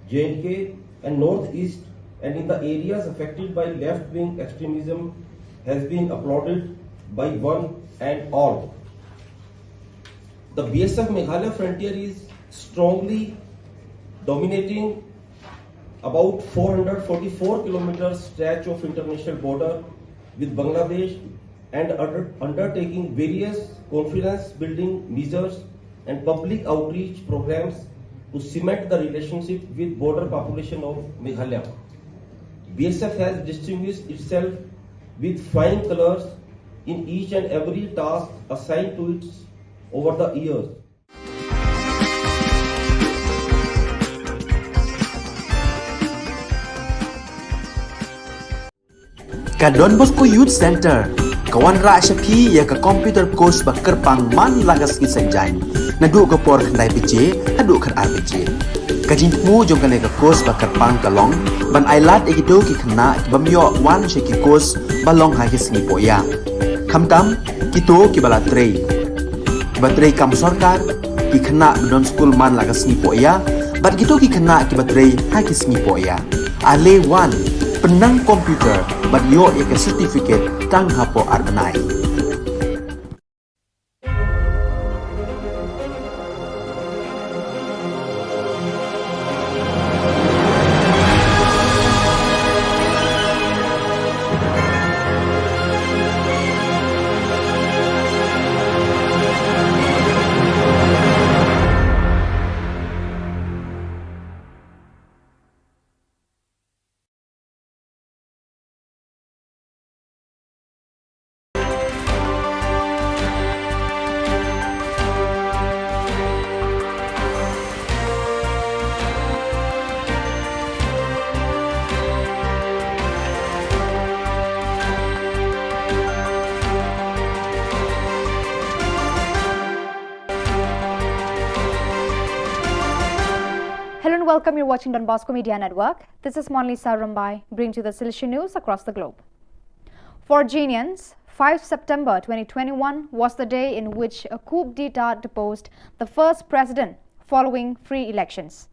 J and K, and Northeast, and in the areas affected by left-wing extremism has been applauded by one and all. The B S F Meghalaya frontier is strongly dominating about four hundred forty-four kilometer stretch of international border with Bangladesh and under-, undertaking various confidence building measures and public outreach programs to cement the relationship with border population of Meghalaya. B S F has distinguished itself with flying colors in each and every task assigned to it over the years. Ka Don Bosco Youth Center ka wanrah sha phi ïa ka computer course ba kyrpang man la ka sngi Saitjaiñ, naduh ka por khyndai baje haduh khatar baje. Ka jingthmu jong kane ka course ba kyrpang ka long ban ailad ïa kito ki khynnah ki bym ïoh wan sha ki course ba long ha ki sngi poh ïa, khamtam kito kiba la trei, kiba trei kam sorkar, ki khynnah ba don skul man la ka sngi poh ïa, bad kito ki khynnah kiba trei ha ki sngi poh ïa. Ale wan, pynnang computer bad ïoh ïa ka certificate tang hapoh ar bnai. Hello and welcome. You're watching Don Bosco Media Network. This is Monlisa Rumbai, bringing to the Salisha news across the globe. For Genians, five September twenty twenty-one was the day in which a coup d'etat deposed the first president following free elections.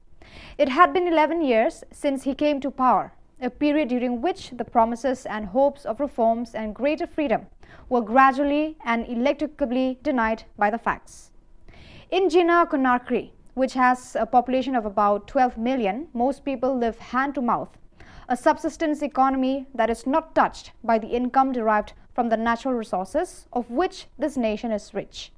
It had been eleven years since he came to power, a period during which the promises and hopes of reforms and greater freedom were gradually and ineluctably denied by the facts. In Gina Conakry, which has a population of about twelve million, most people live hand to mouth, a subsistence economy that is not touched by the income derived from the natural resources of which this nation is rich.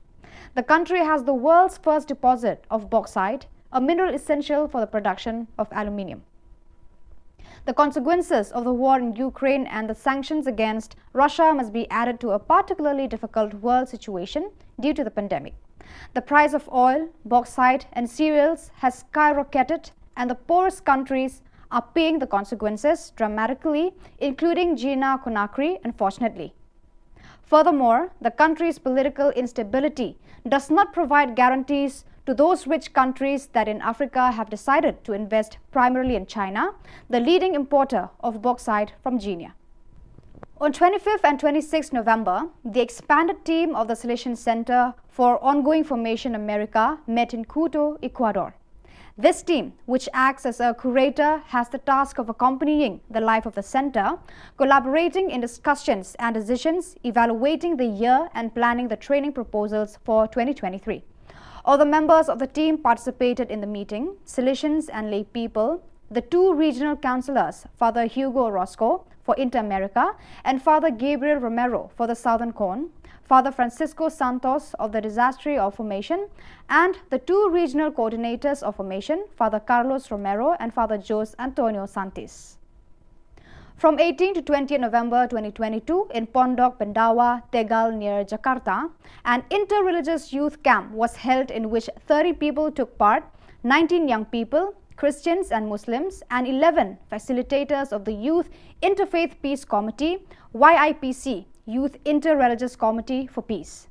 The country has the world's first deposit of bauxite, a mineral essential for the production of aluminium. The consequences of the war in Ukraine and the sanctions against Russia must be added to a particularly difficult world situation due to the pandemic. The price of oil, bauxite, and cereals has skyrocketed, and the poorest countries are paying the consequences dramatically, including Gina Conakry, unfortunately. Furthermore, the country's political instability does not provide guarantees to those rich countries that in Africa have decided to invest primarily in China, the leading importer of bauxite from Genia. On twenty-fifth and twenty-sixth November, the expanded team of the Salesian Center for Ongoing Formation America met in Quito, Ecuador. This team, which acts as a curator, has the task of accompanying the life of the center, collaborating in discussions and decisions, evaluating the year, and planning the training proposals for twenty twenty-three. All the members of the team participated in the meeting, Salesians and lay people, the two regional councillors, Father Hugo Orozco for Inter-America and Father Gabriel Romero for the Southern Cone, Father Francisco Santos of the Disaster of Formation, and the two regional coordinators of Formation, Father Carlos Romero and Father Jose Antonio Santis. From eighteenth to twentieth November twenty twenty-two, in Pondok Pendawa, Tegal, near Jakarta, an inter-religious youth camp was held, in which thirty people took part, nineteen young people, Christians and Muslims, and eleven facilitators of the Youth Interfaith Peace Committee, Y I P C, Youth Inter-Religious Committee for Peace.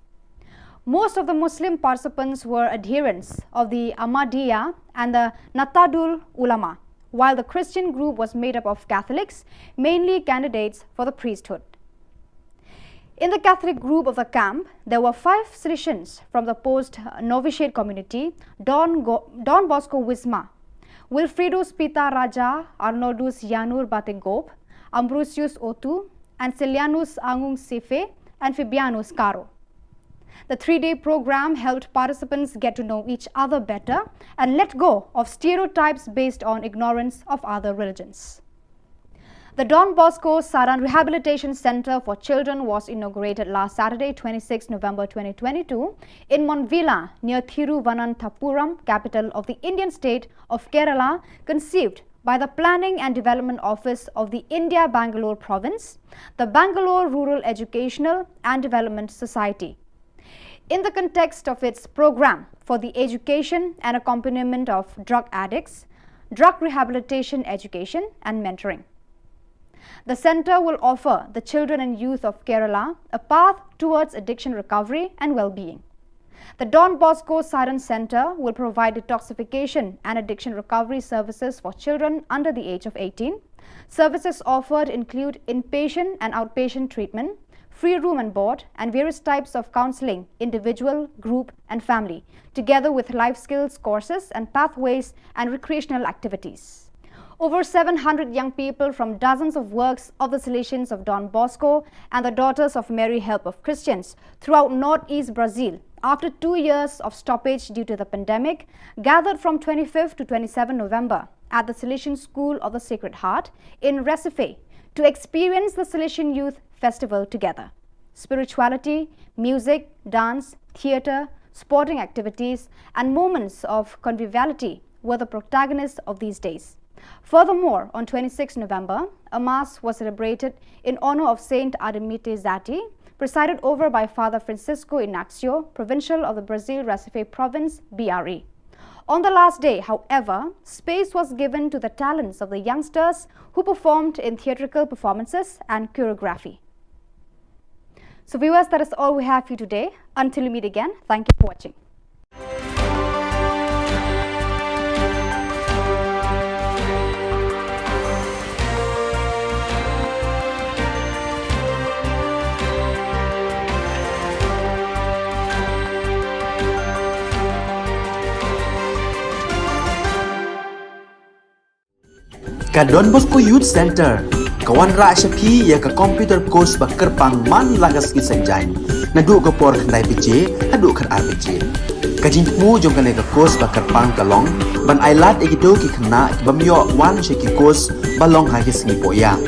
Most of the Muslim participants were adherents of the Ahmadiyya and the Nahdlatul Ulama, while the Christian group was made up of Catholics, mainly candidates for the priesthood. In the Catholic group of the camp, there were five Salesians from the post novitiate community, Don, Go- Don Bosco Wisma, Wilfredo Spita Raja, Arnoldus Yanur Bategop, Ambrosius Otu, and Celianus Angung Sife, and Fabianus Caro. The three day program helped participants get to know each other better and let go of stereotypes based on ignorance of other religions. The Don Bosco Saran Rehabilitation Center for Children was inaugurated last Saturday, twenty-sixth November twenty twenty-two, in Monvilla, near Thiruvananthapuram, capital of the Indian state of Kerala, conceived by the Planning and Development Office of the India Bangalore Province, the Bangalore Rural Educational and Development Society. In the context of its program for the education and accompaniment of drug addicts, drug rehabilitation education, and mentoring. The center will offer the children and youth of Kerala a path towards addiction recovery and well being. The Don Bosco Saran Center will provide detoxification and addiction recovery services for children under the age of eighteen. Services offered include inpatient and outpatient treatment, free room and board, and various types of counseling, individual, group, and family, together with life skills courses and pathways and recreational activities. Over seven hundred young people from dozens of works of the Salesians of Don Bosco and the Daughters of Mary Help of Christians throughout northeast Brazil, after two years of stoppage due to the pandemic, gathered from twenty-fifth to twenty-seventh November at the Salesian School of the Sacred Heart in Recife to experience the Salesian Youth Festival together. Spirituality, music, dance, theatre, sporting activities, and moments of conviviality were the protagonists of these days. Furthermore, on twenty-sixth November, a mass was celebrated in honor of Saint Ademite Zati, presided over by Father Francisco Inácio, provincial of the Brazil Recife province, B R E. On the last day, however, space was given to the talents of the youngsters who performed in theatrical performances and choreography. So, viewers, that is all we have for you today. Until we meet again, thank you for watching. Ka Don Bosco Youth Center ka wanrah sha phi ïa ka computer course ba kyrpang man la ka sngi Saitjaiñ, naduh ka por khyndai baje haduh khatar baje. Ka jingthmu jong kane ka course ba kyrpang ka long ban ailad ïa kito ki khynnah ki bym ïoh wan sha ki course ba long ha ki sngi pohïa.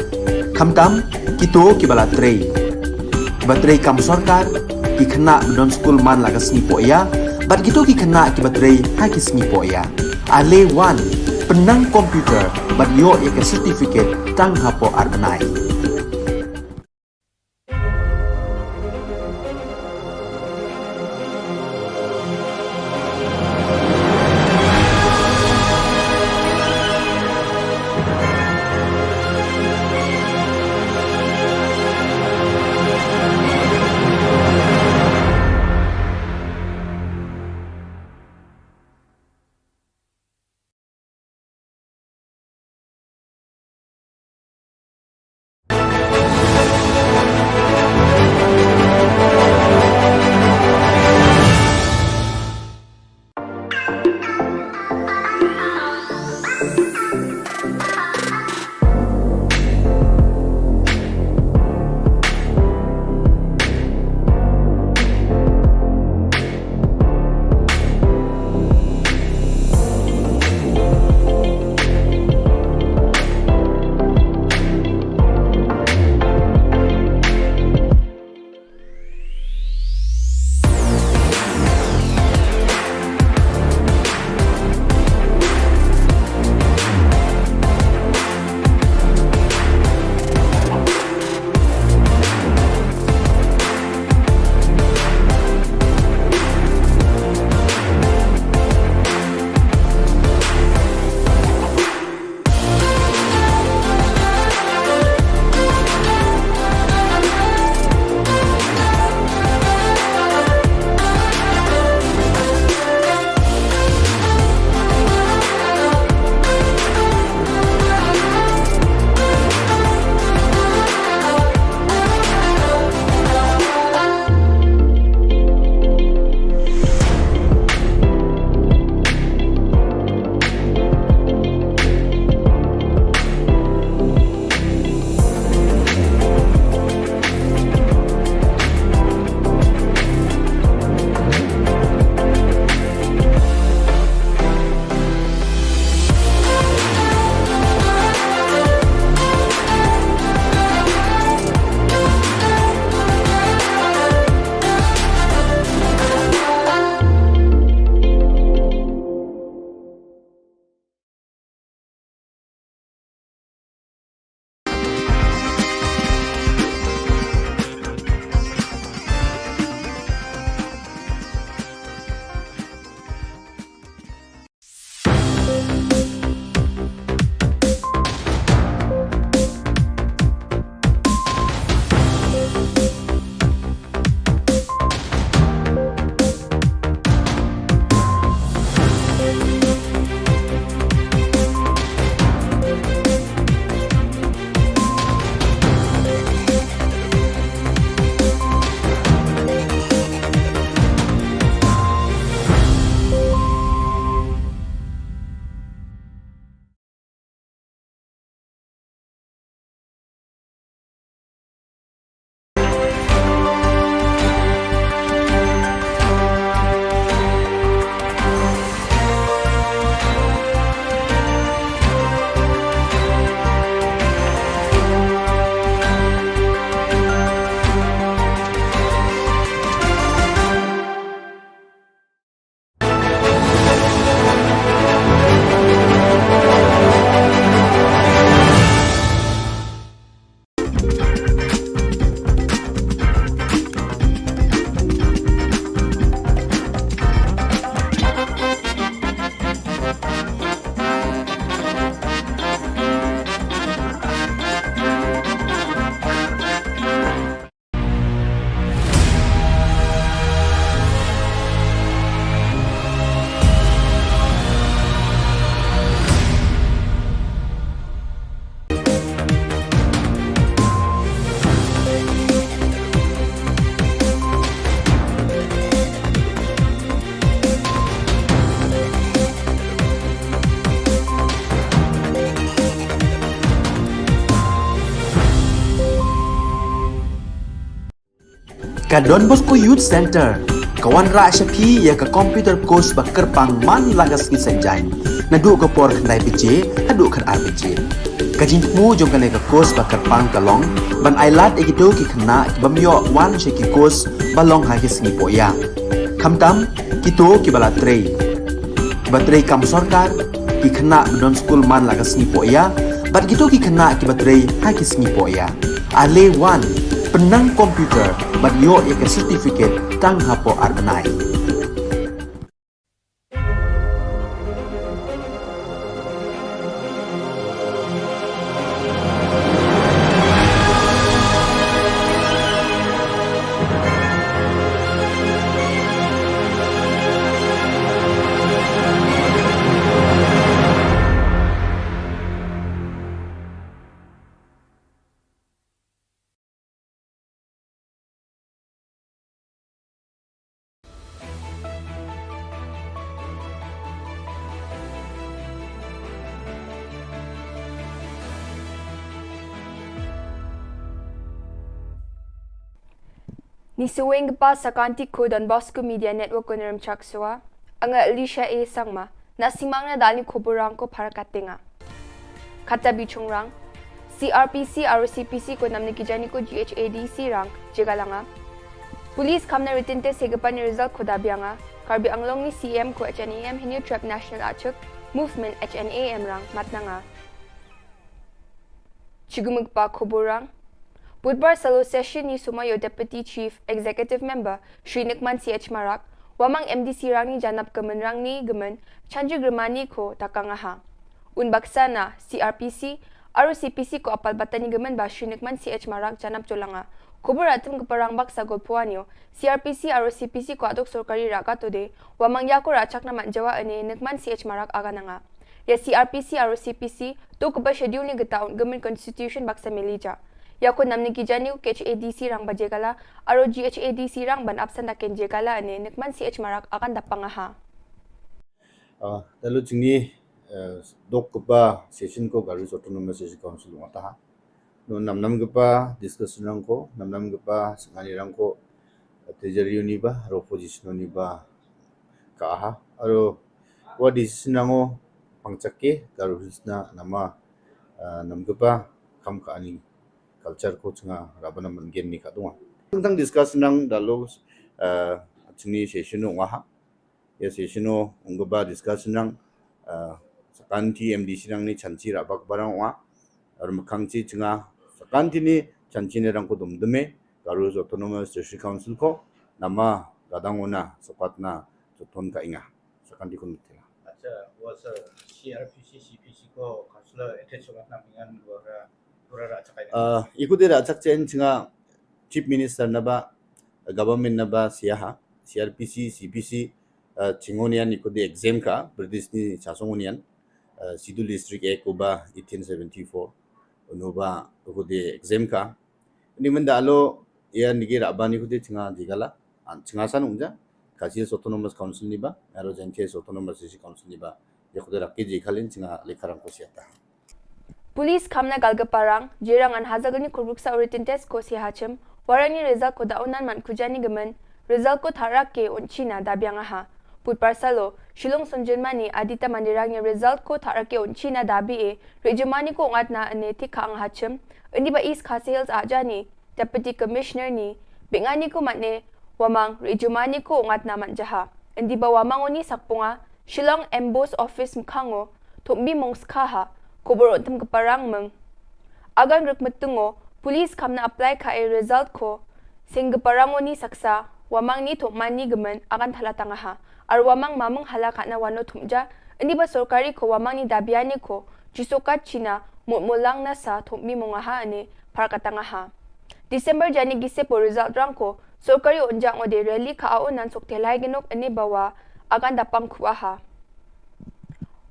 Khamtam kito kiba la trei, kiba trei kam sorkar, ki khynnah ba don skul man la ka sngi pohïa, bad kito ki khynnah kiba trei ha ki sngi pohïa. Ale wan, pynnang computer bad ïoh ïa ka certificate tang hapoh ar bnai. Ka Don Bosco Youth Centre ka wanrah sha phi ïa ka computer course ba kyrpang man la ka sngi Saitjaiñ, naduh ka por khyndai baje haduh khatar baje. Ka jingthmu jong kane ka course ba kyrpang ka long ban ailad ïa kito ki khynnah ki bym ïoh wan sha ki course ba long ha ki sngi pohïa, khamtam kito kiba la trei, kiba trei kam sorkar, ki khynnah ba don skul man la ka sngi pohïa bad kito ki khynnah kiba trei ha ki sngi pohïa. Ale wan, pynnang computer bad ïoh ïa ka certificate tang hapoh ar bnai. Ngi sngewbha sa ka Don Bosco Media Network ko Nremchak Sua, anga Alicia A Sangma, na sngewmang na dal ni khubor rang ko phar ka tinga. Kata bichung rang, C R P C, R O C P C ko namne ki jani ko G H A D C rang, jega langa. Police khamna written test he gapan ni result ko da bianga, Karbi Anglong ni C M ko H N A M Hynñiewtrep National Achik Movement H N A M rang matnanga. Chigumukpa khubor rang. Budbar salo session ni sumai ïa Deputy Chief Executive Member, Shri Nukman C H Marak, wamang M D C rang ni janap ka mynrang ni ka myn, Chanju Grimani ko takang aha. Un baksa na C R P C, R O C P C ko apal batani ka myn ba Shri Nukman C H Marak janap jolanga. Khubor atem ka parang baksa golpuan ïo, C R P C, R O C P C ko atok sorkari raka tode, wamang ïa ko rachak na man jawa ane Nukman C H Marak agananga. Ïa C R P C, R O C P C, to kaba schedule ni gata un ka myn constitution baksa melija. Ïa ko namne ki jani ko H A D C rang ba jegala, aro G H A D C rang ban absent aken jegala ane Nukman C H Marak agan dapang aha. Ah, lalu jingni, eh, dok kaba session ko Garo Hills Autonomous District Council ong ataha. No namnam kaba discussion rang ko, namnam kaba sengani rang ko, eh, treasury ni ba, aro opposition ni ba, ka aha, aro wa decision rang o pangchak ke, Garo Hills na nama, eh, nam kaba kam ka ani culture ko chenga raban nam gen ni ka dunga. Tentang discussion rang dalu, eh, chini session ong aha. Ïa session o ong kaba discussion rang, eh, sakan ti M D C rang ni chanchi rabak barang wa. Ar makang chi chenga sakan ti ni chanchi ni rang ko dum dume, Garo Hills Autonomous District Council ko, nama gadang ona, sokat na, soton ka inga. Sakan ti kun tila. Acha, wa sa C R P C, C P C ko, council attach sokat na mingan, wa ra, wa ra chak ai. Ah, iko de ra chak chen chenga Chief Minister na ba, government na ba siaha, C R P C, C P C, ah, chingonian iko de exam ka, British ni chasongonian, ah, Schedule District Act ko ba eighteen seventy-four, ono ba iko de exam ka. Ni menda alo, ya nigi raban iko de chenga jigala, an chenga san ungja, Khasi Hills Autonomous Council ni ba, aro Jaintia Hills Autonomous District Council ni ba, ya ko de rakki jigalin chenga lekarang ko siata. Police khamna galgaparang, jirang an hazagal ni kuruk sa uritin test ko si hachim, warani result ko da unan man kujani gemen, result ko tharak ke un china da biang aha. Put parsalo, Shillong Sunjun mani, Adita Mandirang ni result ko tharak ke un china da bi e, Rejumani ko ngat na ane thik ka ang hachim, indi ba East Khasi Hills ajani, Deputy Commissioner ni, bingani ko matne, wamang, Rejumani ko ngat na man jaha. Indi ba wamang oni sakpunga, Shillong Embo's Office mkhango, thok bi mong skha ha, khubor untem ka parang meng. Agan ruk metungo, police khamna apply ka e result ko, sing ka parang oni saksa, wamang ni thok mani gemen, agan thala tanga ha. Ar wamang mameng hala katna wano thumja, indi ba sorkari ko wamang ni dabiani ko, jusokat china, mut mulang na sa thok mi monga ha ane, par katanga ha. December jani gise po result rang ko, sorkari unjang ode rally ka a unan sok telai genok ane bawa, agan dapang kua ha.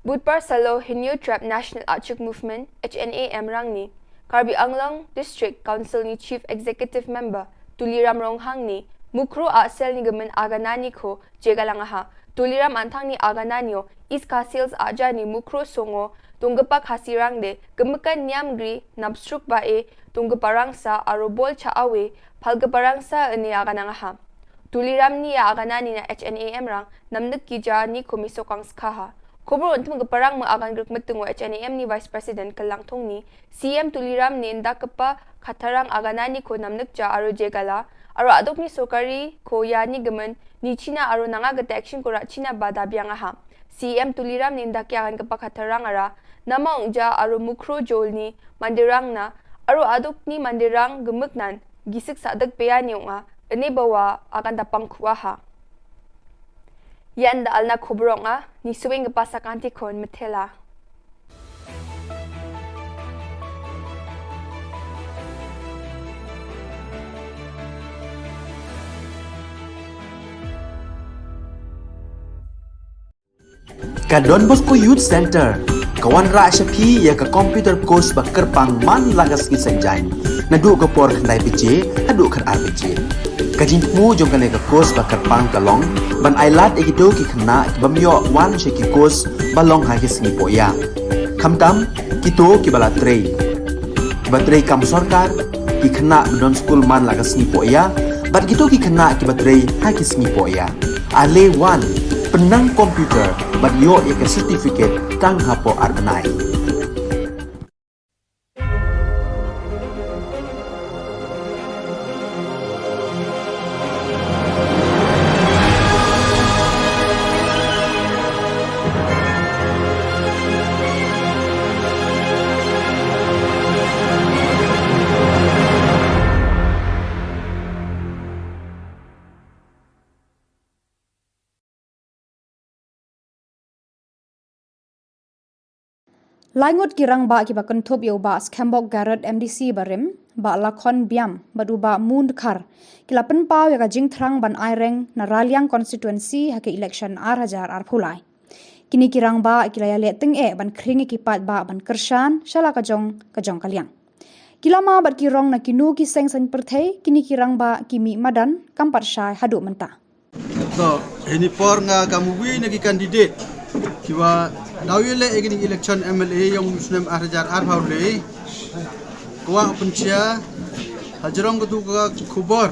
Budpar salo Hynñiewtrep National Achik Movement, H N A M rang ni, Karbi Anglong District Council ni Chief Executive Member, Tuliram Ronghang ni, Mukro a sel ni gemen aganani ko, jegalang aha. Tuliram Anthang ni Agananio, East Khasi Hills Aja ni Mukro Songo, Tunggepak Hasirang de, Gemekan Niam Gri, Napsruk Bae, Tunggeparangsa, Arobol Cha Awe, Palgeparangsa, Ene Aganangaha. Tuliram ni ya Aganani na H N A M rang, Namnek Kija ni Komiso Kangskaha. Khubor untum Geparang me Agan Grek Metung H N A M ni Vice President Kelang Thong ni, C M Tuliram ni Indak Kepa Khatarang Aganani ko Namnek Ja Aro Jegala, Aro Adok ni Sokari ko Yani Gemen, ni China Aro Nanga Gete Action ko Ra China Bada Biangaha. C M Tuliram ni Indak Agan Kepa Khatarang Ara, Nama Ungja Aro Mukro Jol ni Mandirang na, Aro Adok ni Mandirang Gemeknan, Gisik Sadak Pea ni Unga, Ene Bawa Agan Dapang Kuaha. Yan da alna Khubor Unga, ni Suing Kepa Sakanti Kon Metela. Ka Don Bosco Youth Center ka wanrah sha phi ïa ka computer course ba kyrpang man la ka sngi Saitjaiñ, naduh ka por khyndai baje haduh khatar baje. Ka jingthmu jong kane ka course ba kyrpang ka long ban ailad ïa kito ki khynnah ki bym ïoh wan sha ki course ba long ha ki sngi pohïa. Khamtam kito kiba la trei, kiba trei kam sorkar, ki khynnah ba don skul man la ka sngi pohïa, bad kito ki khynnah kiba trei ha ki sngi pohïa. Ale wan, pynnang computer bad ïoh ïa ka certificate tang hapoh ar bnai. Lai ngut ki rangbah kiba kynthup ïa u Bah Skembok Garod, M D C barim, Bah Lakhon Biam bad u Bah Mun Dkhar ki la pynpaw ïa ka jingthrang ban aireng na Raliang constituency ha ka election ar hajar arphew lai. Kine ki rangbah ki la ïaleh tyngeh ban khring ïa ki paidbah ban kyrshan sha la ka jong ka jong ka liang. Ki lama bad ki rong na kino ki seng saiñ pyrthei, kine ki rangbah ki mih madan kam pat shai haduh mynta. To, hini por nga kam uwei na ki candidate kiwa daw ïaleh ïa kine election M L A yong u snem ar hajar arphew lai. Kwah pynshai hajrong katu ka khubor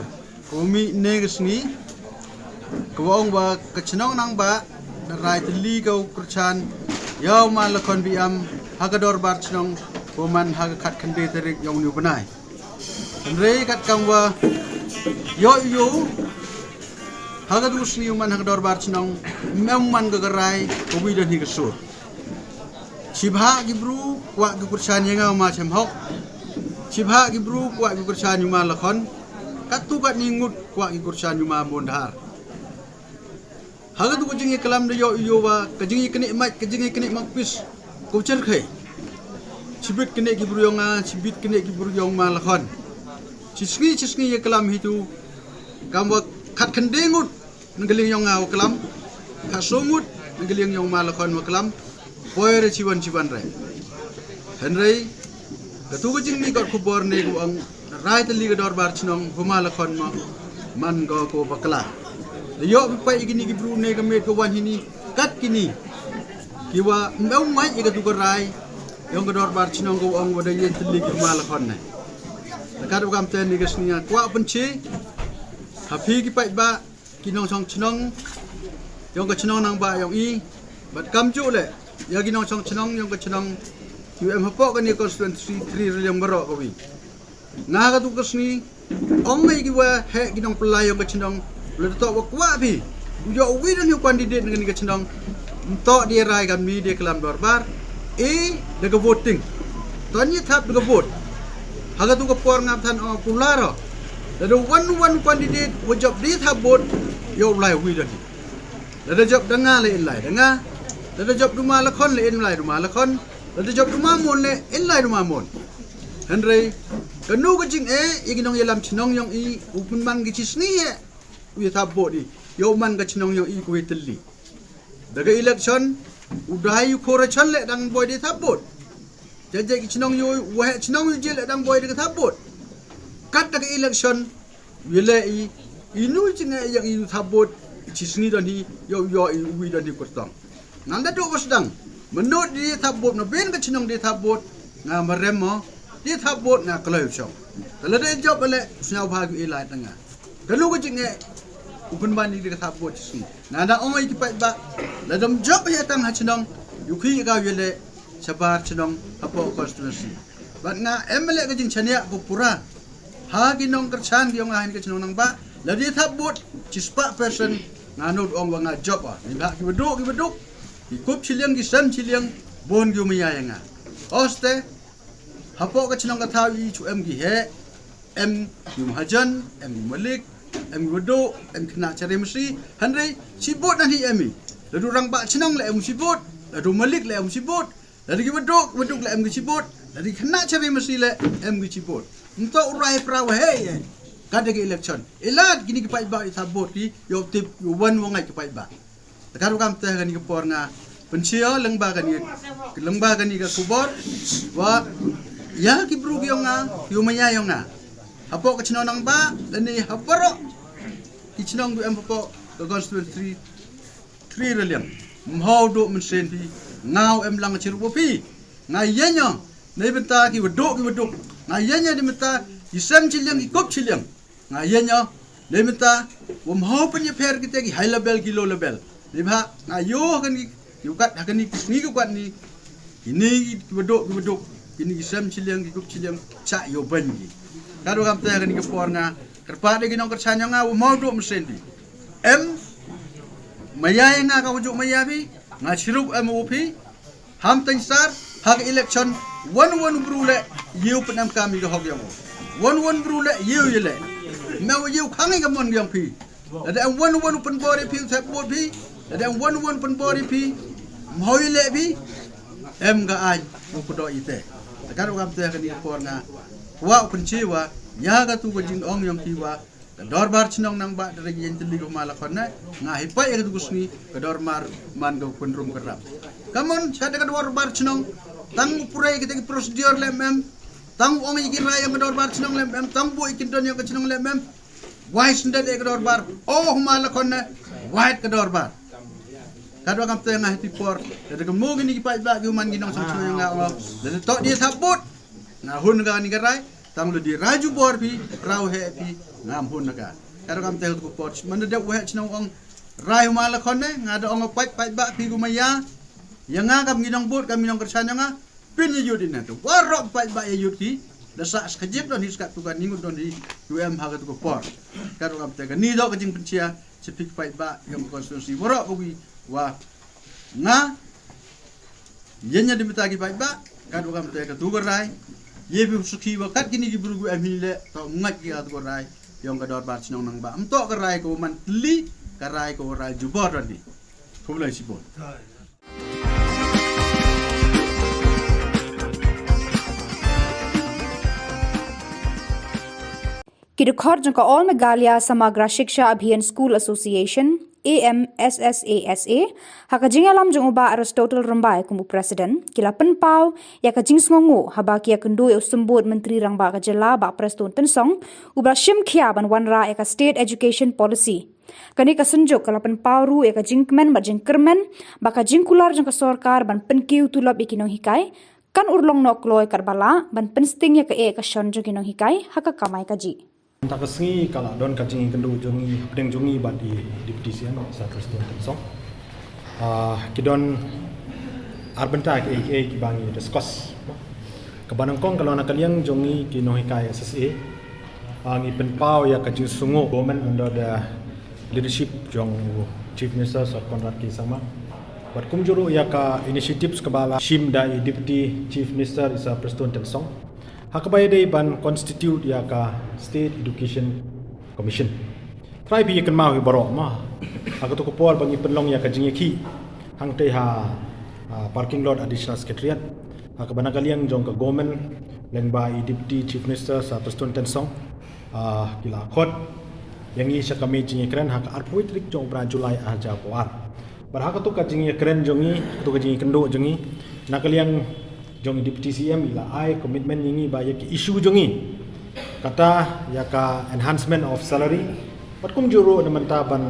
ka mih ne ka sngi, kawa ong ba ka chnong Nangbah da rai tylli ka u kyrshan ïa u Ma Lakhon Biam ha ka dorbar chnong, kawa man ha ka khatkhyndai tarik yong uni u bnai. Hynrei katkam wa ïoh ïoh ha katu ka sngi u man ha ka dorbar chnong, ym em man ka ka rai kawi da hi ka sur. Shibha ki bru kwah ki kyrshan ïa nga u Ma Shemhok. Shibha ki bru kwah ki kyrshan ïa u Ma Lakhon. Katto katne ngut kwah ki kyrshan ïa u Ma Bondhar. Ha katu ka jingïaklam da ïoh ïoh wa ka jingïaknieh mait, ka jingïaknieh mait pis, ko cherkhei. Shibit knieh ki bru yong nga, shibit knieh ki bru yong Ma Lakhon. Shisngi shisngi ïaklam hitu, kam wa khatkhyndai ngut na ka liang yong nga wa klam, khatsaw ngut na ka liang yong Ma Lakhon wa klam. Poi re chiwan chiwan re. Hynrei katu ka jingmih kot khubor ne ka ong rai tylli ka dorbar chnong, u Ma Lakhon ma man ko ko bakla. Da ïoh phi peit ïa kini ki bru ne ka met ka wan hini, kat kini kiwa ym em mait ïa katu ka rai yong ka dorbar chnong, ka ong wa da ïeng tylli ki u Ma Lakhon ne. Da kat u kam ten ne ka sngi nga kwah pynshai ha phi ki paidbah, ki nongshong chnong yong ka chnong Nangbah yong i, bad kamjooh leh ïa ki nongshong chnong yong ka chnong kiwa em hapoh kani constituency three Raliang baroh kawi. Nga ha katu ka sngi ong ïa kiwa heh ki nongpynlait yong ka chnong, lada toh wa kwah phi u ïoh uwi da u candidate na kani ka chnong, ym toh da rai kamni da klam dorbar, e da ka voting. To ngi thap da ka vote. Ha katu ka por nga than ong popular. Lada wan wan candidate wa jop da thap vote, ïoh u lai uwi da ni. Lada jop da nga leh in lai da nga. Lada jop da u Ma Lakhon leh in lai da u Ma Lakhon. Lada jop da u Ma Mon leh in lai da u Ma Mon. Hynrei kano ka jingeh ïa ki nongïalam chnong yong i, u pynman ki shisngi eh u ïa thap vote i, ïoh man ka chnong yong i ko ïa tylli. Da ka election u dei u khor chan leh dang boi da thap vote. Jajai ki chnong ïoh, u heh chnong ïoh jil leh dang boi da ka thap vote. Kat da ka election u ïa leh i, inu jingeh ïa i u thap vote, Chi sngi don hi ïoh ïoh i uwi don hi kyrtong. Ngan da duh ba sdang. Mynno da thap vote na ben ka chnong da thap vote nga marem mo. Da thap vote nga kloi u shong. Te lada jop ale sñiaw bha ïa u ilai tang nga. Kano ka jingeh u pynban ïa ka thap vote chi sngi. Nga da ong ïa ki paidbah. Lada ym jop ïa tang ha chnong. Ïa u khie ka ïa le shabar chnong hapoh constituency. Bad nga em le ka jingchaniah ko pura. Ha ki nongkyrchan ki ong ha ka chnong Nangbah. Lada thap vote chi spah percent nga nud ong wa nga jop a. Ni ba ki baduk ki baduk. Ki kup chiliang ki sem chiliang bun ki umaya ïa nga. Oste hapoh ka chnong ka thaw i chu em ki he. Em ki mahajan, em ki malik, em ki baduk, em ki khynnah chari masi. Hynrei chi vote na hi em i. Lada rangbah chnong le em chi vote. Lada malik le em chi vote. Lada ki baduk, baduk le em ki chi vote. Lada ki khynnah chari masi le em ki chi vote. Nto u rai pra wa he ye. Ka da ki election. Ilad kini ki paidbah i thap vote ki ïoh tip ïoh wan wa ngai ki paidbah. Te ka ruh kam te kani ka por nga pynchia lyngba kani lyngba kani ka khubor wa ïa ki bru ki ong nga ki umaya ong nga. Hapoh ka chnong Nangbah lane ha baroh ki chnong du em hapoh ka constituency three raliang. Mhaw duh mynsiem phi ngaw em lang chirup phi. Nga ïa nyo nei bynta ki waduk ki waduk. Nga ïa nyo nei bynta ki sem chiliang ki kup chiliang. Nga ïa nyo nei bynta wa mhaw pyn ïa pher kita ki high level ki low level. Nei bha nga ïoh kan ki ïoh kat ha kani ki sngi ki kat ni. Kini ki waduk ki waduk kini ki sem chiliang ki kup chiliang cha ïoh ban ki. Ka ruh kam te kani ka por nga kyrpad ïa ki nongkyrchan ïa nga wa mhaw duh mynsiem phi. Em maya ïa nga ka wajuk maya phi nga chirup em u phi. Ham teng sar ha ka election wan wan bru le ïew pynem kam ïa ka hok ïa mo. Wan wan bru le ïew ïa le. Me u ïew khang ïa ka mon ïa phi. Lada em wan wan u pynbor ïa phi u thep bor phi. Lada em wan wan pynbor ïa phi. Mhoi le phi. Em ka ai u kudo ite. Ka ruh kam te kani ka por nga wa u pynchi wa ïa ka tu ka jingong ïa phi wa ka dorbar chnong Nangbah da ri ïeng tylli ko ma la khon ne nga hi pai ka tu sngi ka dorbar man ka kun rum ka rap. Kamon cha da ka dorbar chnong tang u pure kita ki procedure le mem tang ong ki rai ka dorbar chnong le mem tang bu ki don ka chnong le mem. Wai sndat ka dorbar oh ma la khon ne wai ka dorbar. Ka dua kam te nga hiti por da ka mo ki ni ki paidbah ki man ki nong sang chnong nga ong da to dia thabut. Nga hun ka ni ka rai tang le di raju bor phi rau he phi ngam hun ka. Ka dua kam te ko por man da wai chnong ong rai ma la khon ne nga da ong paid paidbah phi ku ma ya. Ya nga kam ngi nong bud kam ngi nong kersan ya nga pin ya yut ina tu warok paidbah ya yut ki da sa skajip don hi skat tu ka ningut don hi tu em ha ka tu ko por. Ka dua kam te ka ni do ka jing pensia sepik paidbah yang konstitusi warok ko wi wa nga Yen nya di mita ki paidbah ka dua kam te ka tu ka rai. Ye bi suki wa kat kini ki bru gu em hi le ta ngat ki ka tu ka rai. Yong ka dorbar chnong Nangbah em to ka rai ko man tli ka rai ko rai jubor dan di. Khublei shibun. Ki dkhot jong ka All Meghalaya Samagra Shiksha Abhiyan School Association, A M S S A S A, ha ka jingïalam jong u Bah Aristotle Rymbai kum u President, ki la pynpaw ïa ka jingsngewnguh haba ki ïakynduh ïa u Symbud Myntri Rangbah ka Jylla Bah Prestone Tynsong, u ba la shim khia ban wanrah ïa ka State Education Policy. Kane ka synjuk ka la pynpaw ruh ïa ka jingkmen bad jingkyrmen ba ka jingkular jong ka sorkar ban pynkiew tulop ïa ki nonghikai kan urlong noh kloi katba lah ban pynsting ïa ka eh ka shon jong ki nonghikai ha ka kamai kajih. Mynta ka sngi ka la don ka jingïakynduh jong ngi hapdeng jong ngi bad i Deputy C M Sir Prestone Tynsong. Ah, ki don ar bynta kiei kiei kiba ngi discuss. Kaba nyngkong ka long na ka liang jong ngi ki nonghikai S S A. Ah, ngi pynpaw ïa ka jingsngewnguh government under the leadership jong u Chief Minister Sir Conrad K Sangma. Bad kumjuh ruh ïa ka initiatives kaba la shim da i Deputy Chief Minister i Sir Prestone Tynsong. Ha kaba ïadei ban constitute ïa ka State Education Commission. Trai phi ïa kynmaw hi baroh ma. Ha kato ka por ba ngi pynlong ïa ka jingïakhih hangtei ha, ah, parking lot Additional Secretariat. Ha kaba na ka liang jong ka government lyngba i Deputy Chief Minister Sir Prestone Tynsong. Ah, ki la khot ïa ngi sha ka mei jingïakren ha ka arphew tarik jong u bnai July ar hajar arphew ar. Bad ha kato ka jingïakren jong ngi, kato ka jingïakynduh jong ngi, na ka liang jong i Deputy C M i la ai commitment ïa ngi ba ïa ki issue jong ngi. Kata ïa ka enhancement of salary. Bad kumjuh ruh na mynta ban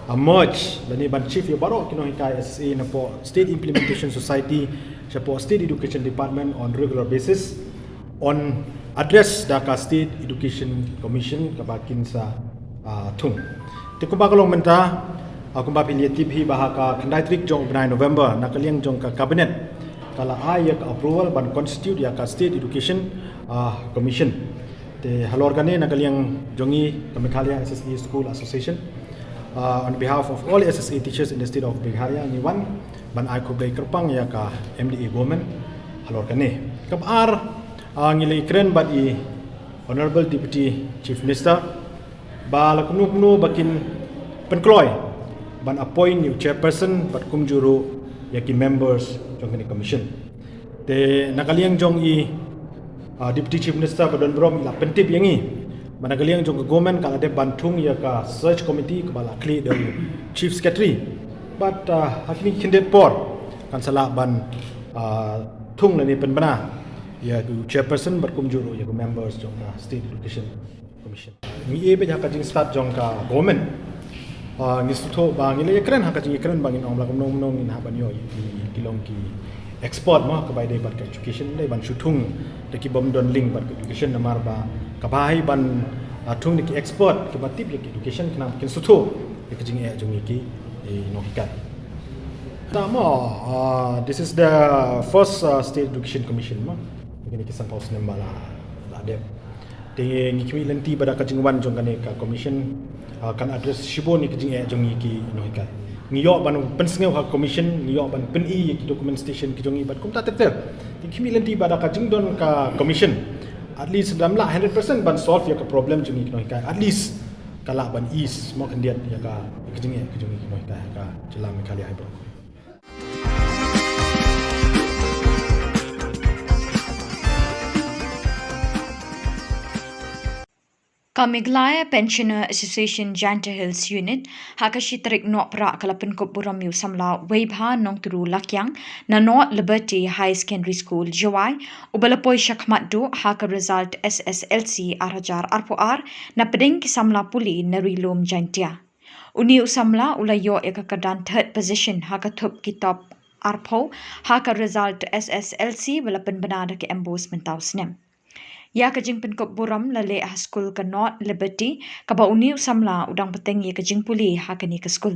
uh, merge lane ban chief ïa baroh ki nonghikai S S A napoh State Implementation Society shapoh State Education Department on regular basis, on address da ka State Education Commission kaba kin sa, uh, thung. Te kumba ka long mynta, uh, kumba phi la tip hi ba ha ka khyndai tarik jong u bnai November, na ka liang jong ka Cabinet ka la ai ïa ka approval ban constitute ïa ka State Education, uh, Commission. Te halor kane, na ka liang jong ngi ka Meghalaya S S A School Association, uh, on behalf of all S S A teachers in the state of Meghalaya, ngi wan ban ai khublei kyrpang ïa ka M D A government halor kane. Kaba ar, uh, ngi la ïakren bad i Honorable Deputy Chief Minister ba la kumno kumno ba kin pynkloi ban appoint ïa u chairperson bad kumjuh ruh ïa ki members jong kane ka commission. Te na ka liang jong i, uh, Deputy Chief Minister ba don burom i la pyntip ïa ngi ba na ka liang jong ka government ka la dep ban thung ïa ka search committee kaba la khlieh da u Chief Secretary. Bad, uh, ha kine ki khyndiat por kan sa lah ban, uh, thung lane pynbna ïa u chairperson bad kumjuh ruh ïa ki members jong ka State Education Commission. Ngi ïa bad ha ka jingstad jong ka government, uh, ngi sngewthuh ba ngi la ïakren ha ka jingïakren ba ngin ong la kumno kumno ngin hap ban ïoh ïa ki, ki long ki expert mo, kaba ïadei bad ka education, dei ban shu thung da ki bym don link bad ka education, namar ba kaba ai ban, uh, thung da ki expert kiba tip ïa ka education khnang kin sngewthuh ïa ka jingeh jong ngi ki, eh, nonghikai. Te mo, uh, this is the first, uh, State Education Commission mo. Kine ki sanphew snem ba la, la dep. Te ngi khmih lynti ba da ka jingwan jong kane ka commission, ah, kan address shibun ïa ki jingeh jong ngi ki nonghikai. Ngi ïoh ban pynsngew ha commission, ngi ïoh ban pyni ïa ki documentation ki jong ngi bad kumta ter ter. Te ngi khmih lynti ba da ka jingdon ka commission, at least lada ym lah hundred percent ban solve ïa ka problem jong ngi ki nonghikai, at least ka lah ban ease mo khyndiat ïa ka, ïa ka jingeh ki jong ngi ki nonghikai ha ka jylla Meghalaya hi bro. Ka Meghalaya Pensioner Association Jaintia Hills Unit ha ka shi tarik Nohprah ka la pynkup burom ïa u samla Weibha Nongturu Lakiang na North Liberty Higher Secondary School, Jowai, uba la poi shakhmat duh ha ka result S S L C ar hajar arphew ar na pdeng ki samla pule na Ri Lum Jaintia. Une u samla u la ïoh ïa ka kyrdan third position ha ka thup ki top arphew ha ka result S S L C ba la pynbna da ka MBOSE mynta u snem. Ïa ka jingpynkup burom la leh ha skul ka North Liberty, kaba une u samla u dang bteng ïa ka jingpule ha kane ka skul,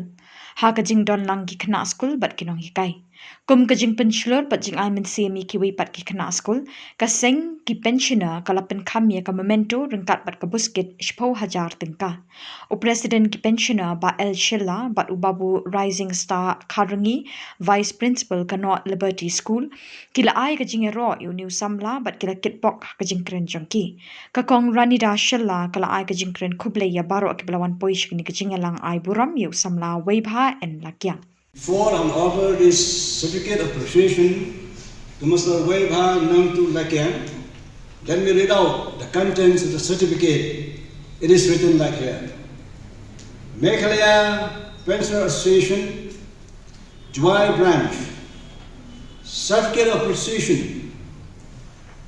ha ka jingdon lang ki khynnah skul bad ki nonghikai. Kum ka jingpynshlur bad jingai mynsiem ïa kiwei pat ki khynnah skul, ka seng ki pensioner ka la pynkham ïa ka memento ryngkat bad ka buskit shiphew hajar tyngka. U President ki pensioner Bah L Shylla bad u Babu Rising Star Kharrangi, Vice Principal ka North Liberty School, ki la ai ka jingïaroh ïa une u samla bad ki la kitbok ha ka jingkren jong ki. Ka Kong Ranida Shylla ka la ai ka jingkren khublei ïa baroh kiba la wan poi sha kane ka jingïalang ai burom ïa u samla Weibha N Lakiang. Before I offer this certificate of appreciation to Mister Weibha Nongturu Lakiang, let me read out the contents of the certificate. It is written like here. Meghalaya Pensioner Association, Jowai Branch. Certificate of appreciation.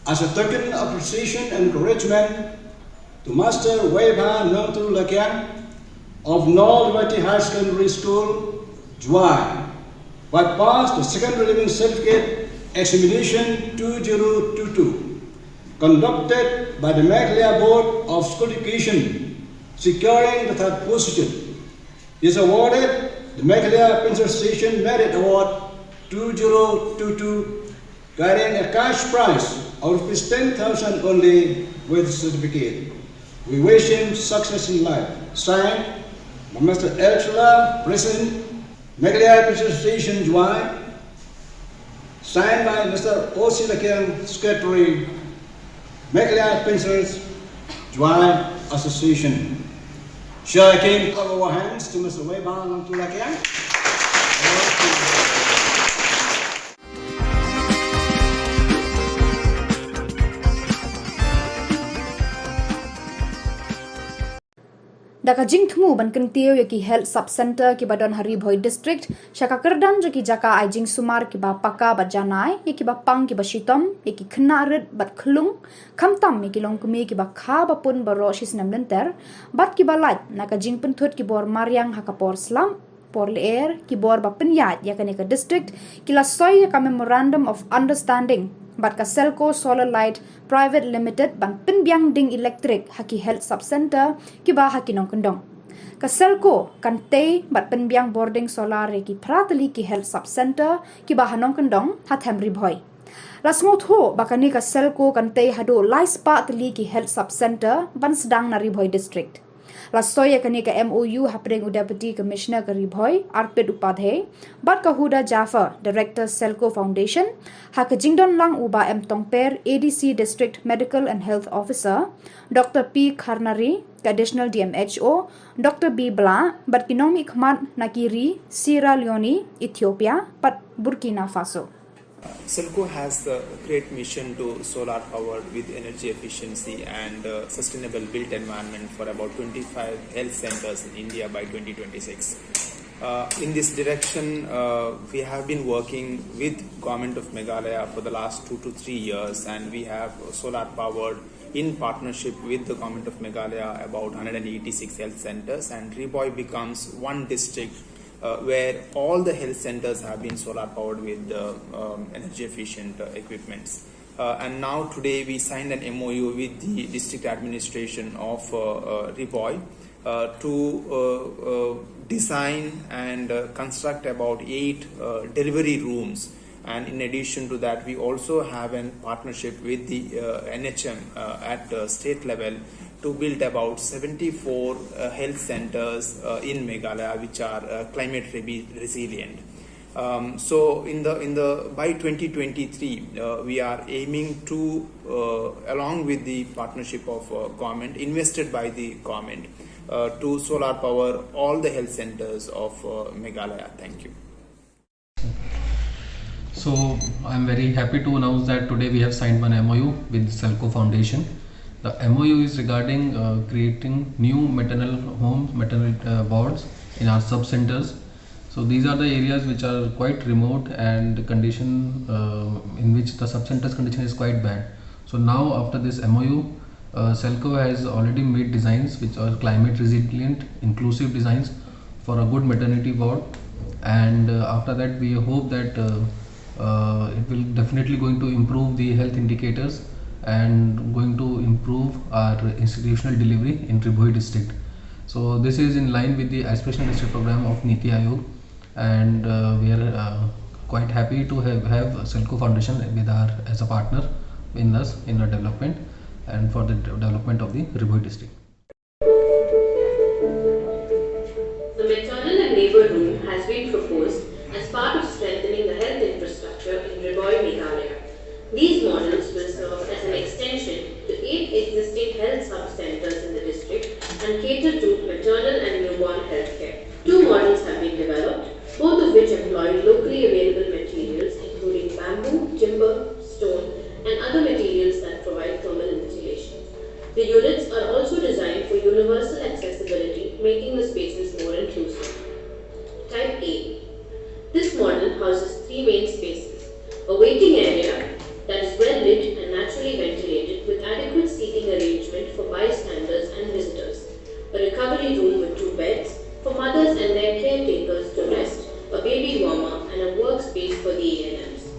As a token of appreciation and encouragement to Master Weibha Nongturu Lakiang of North Liberty Higher Secondary School, Jowai, who passed the second relevant certificate examination two zero two two, conducted by the Meghalaya Board of School Education, securing the third position, is awarded the Meghalaya Pensioner Association Merit Award two zero two two, carrying a cash prize of rupees ten thousand only with certificate. We wish him success in life. Signed by Mister L Shylla, President, Meghalaya Pensioner Association, Jowai. Signed by Mister O C Lakiang, Secretary, Meghalaya Pensioners Jowai Association. Shall I kindly clap our hands to Mister Weibha Nongturu Lakiang? Da ka jingthmu ban kyntiew ïa ki Health Sub Centre kiba don ha Ri Bhoi District sha ka kyrdan jong ki jaka ai jingsumar kiba paka bad janai ïa kiba pang kiba shitom, ïa ki khynnah rit bad khlung, khamtam ïa ki longkmie kiba kha ba pun baroh shisnem lynter, bad kiba lait na ka jingpynthut ki bor mariang ha ka por slap, por lyer, ki bor ba pynïaid ïa kane ka district, ki la soi ïa ka Memorandum of Understanding bad ka Selco Solar Light Private Limited ban pynbiang ding elektrik ha ki Health Sub Centre kiba ha ki nongkyndong. Ka Selco kan tei bad pynbiang bording solar ïa ki phra tylli ki Health Sub Centre kiba ha nongkyndong ha them Ri Bhoi. La sngewthuh ba kane ka Selco kan tei haduh lai spah tylli ki Health Sub Centre ban sdang na Ri Bhoi District. La soi ïa kane ka M O U hapdeng u Deputy Commissioner ka Ri Bhoi, Arpit Upadhyay, bad ka Huda Jaffer, Director Selco Foundation, ha ka jingdon lang u Bah M Tongper, A D C District Medical and Health Officer, Doctor P Kharnari, ka Additional D M H O, Doctor B Blah, bad ki nongmihkhmat na ki ri Sierra Leone, Ethiopia, bad Burkina Faso. Selco has the great mission to solar power with energy efficiency and uh, sustainable built environment for about twenty-five health centers in India by twenty twenty-six. Uh, in this direction, uh, we have been working with Government of Meghalaya for the last two to three years, and we have solar powered in partnership with the Government of Meghalaya about one hundred eighty-six health centers, and Ri Bhoi becomes one district uh, where all the health centers have been solar powered with uh, um, energy efficient uh, equipments. Uh, and now today we signed an M O U with the district administration of uh, uh, Ri Bhoi uh, to uh, uh, design and uh, construct about eight uh, delivery rooms. And in addition to that, we also have a partnership with the uh, N H M uh, at the state level to build about seventy-four uh, health centers uh, in Meghalaya, which are uh, climate re- resilient. Um, so in the in the by twenty twenty-three, uh, we are aiming to, uh, along with the partnership of uh, government, invested by the government, uh, to solar power all the health centers of uh, Meghalaya. Thank you. So I'm very happy to announce that today we have signed one M O U with Selco Foundation. The M O U is regarding uh, creating new maternal homes, maternal uh, wards in our sub centers. So these are the areas which are quite remote and the condition uh, in which the sub centers condition is quite bad. So now after this M O U, uh, Selco has already made designs which are climate resilient, inclusive designs for a good maternity ward, and uh, after that we hope that uh, uh, it will definitely going to improve the health indicators and going to improve our institutional delivery in Ri Bhoi district. So this is in line with the Aspirational District Program of NITI Aayog, and uh, we are uh, quite happy to have, have Selco Foundation with our as a partner in us in the development and for the de- development of the Ri Bhoi district. The maternal and labour room has been proposed as part of strengthening the health infrastructure in Ri Bhoi, Meghalaya. These models will serve as an extension to eight existing health sub-centres in the district and cater to maternal and newborn healthcare. Two models have been developed, both of which employ locally available materials including bamboo, timber, stone, and other materials that provide thermal insulation. The units are also designed for universal accessibility, making the spaces more inclusive. Type A. This model houses three main spaces: a waiting area that is well lit and naturally ventilated with adequate seating arrangement for bystanders and visitors, a recovery room with two beds for mothers and their caretakers to rest, a baby warmer, and a workspace for the A N Ms.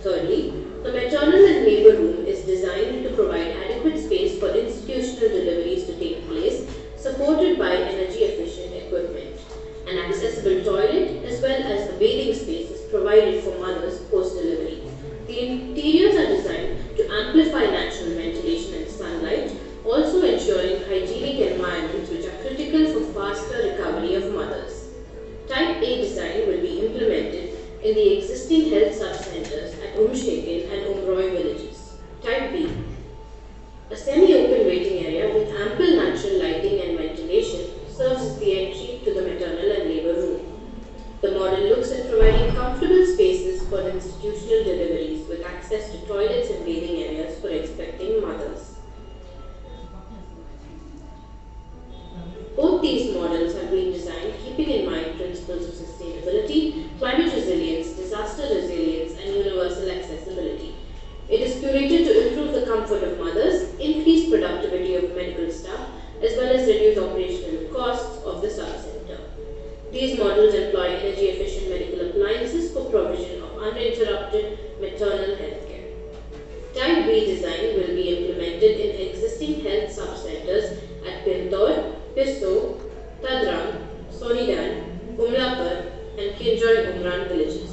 Thirdly, the maternal and labour room is designed to provide adequate space for institutional deliveries to take place, supported by energy efficient equipment. An accessible toilet as well as a bathing space is provided for mothers post delivery. The interiors are designed to amplify natural ventilation and sunlight, also ensuring hygienic environments which are critical for faster recovery of mothers. Type A design will be implemented in the existing health sub-centres at Umshekin and Umroi villages. Type B. A semi-open waiting area with ample natural lighting and ventilation serves as the entry to the maternal and labour room. The model looks at providing comfortable spaces for institutional deliveries with access to toilets and bathing areas for expecting mothers. Both These models have been designed keeping in mind principles of sustainability, climate resilience, disaster resilience, and universal accessibility. It is curated to improve the comfort of mothers, increase productivity of medical staff, as well as reduce operational costs of the sub-sector. These models employ energy-efficient medical appliances for provision of uninterrupted maternal health care. Type B design will be implemented in existing health sub-centers at Pintor, Pisso, Tadrang, Sonidan, Umlapur, and Kinjoin Umran villages.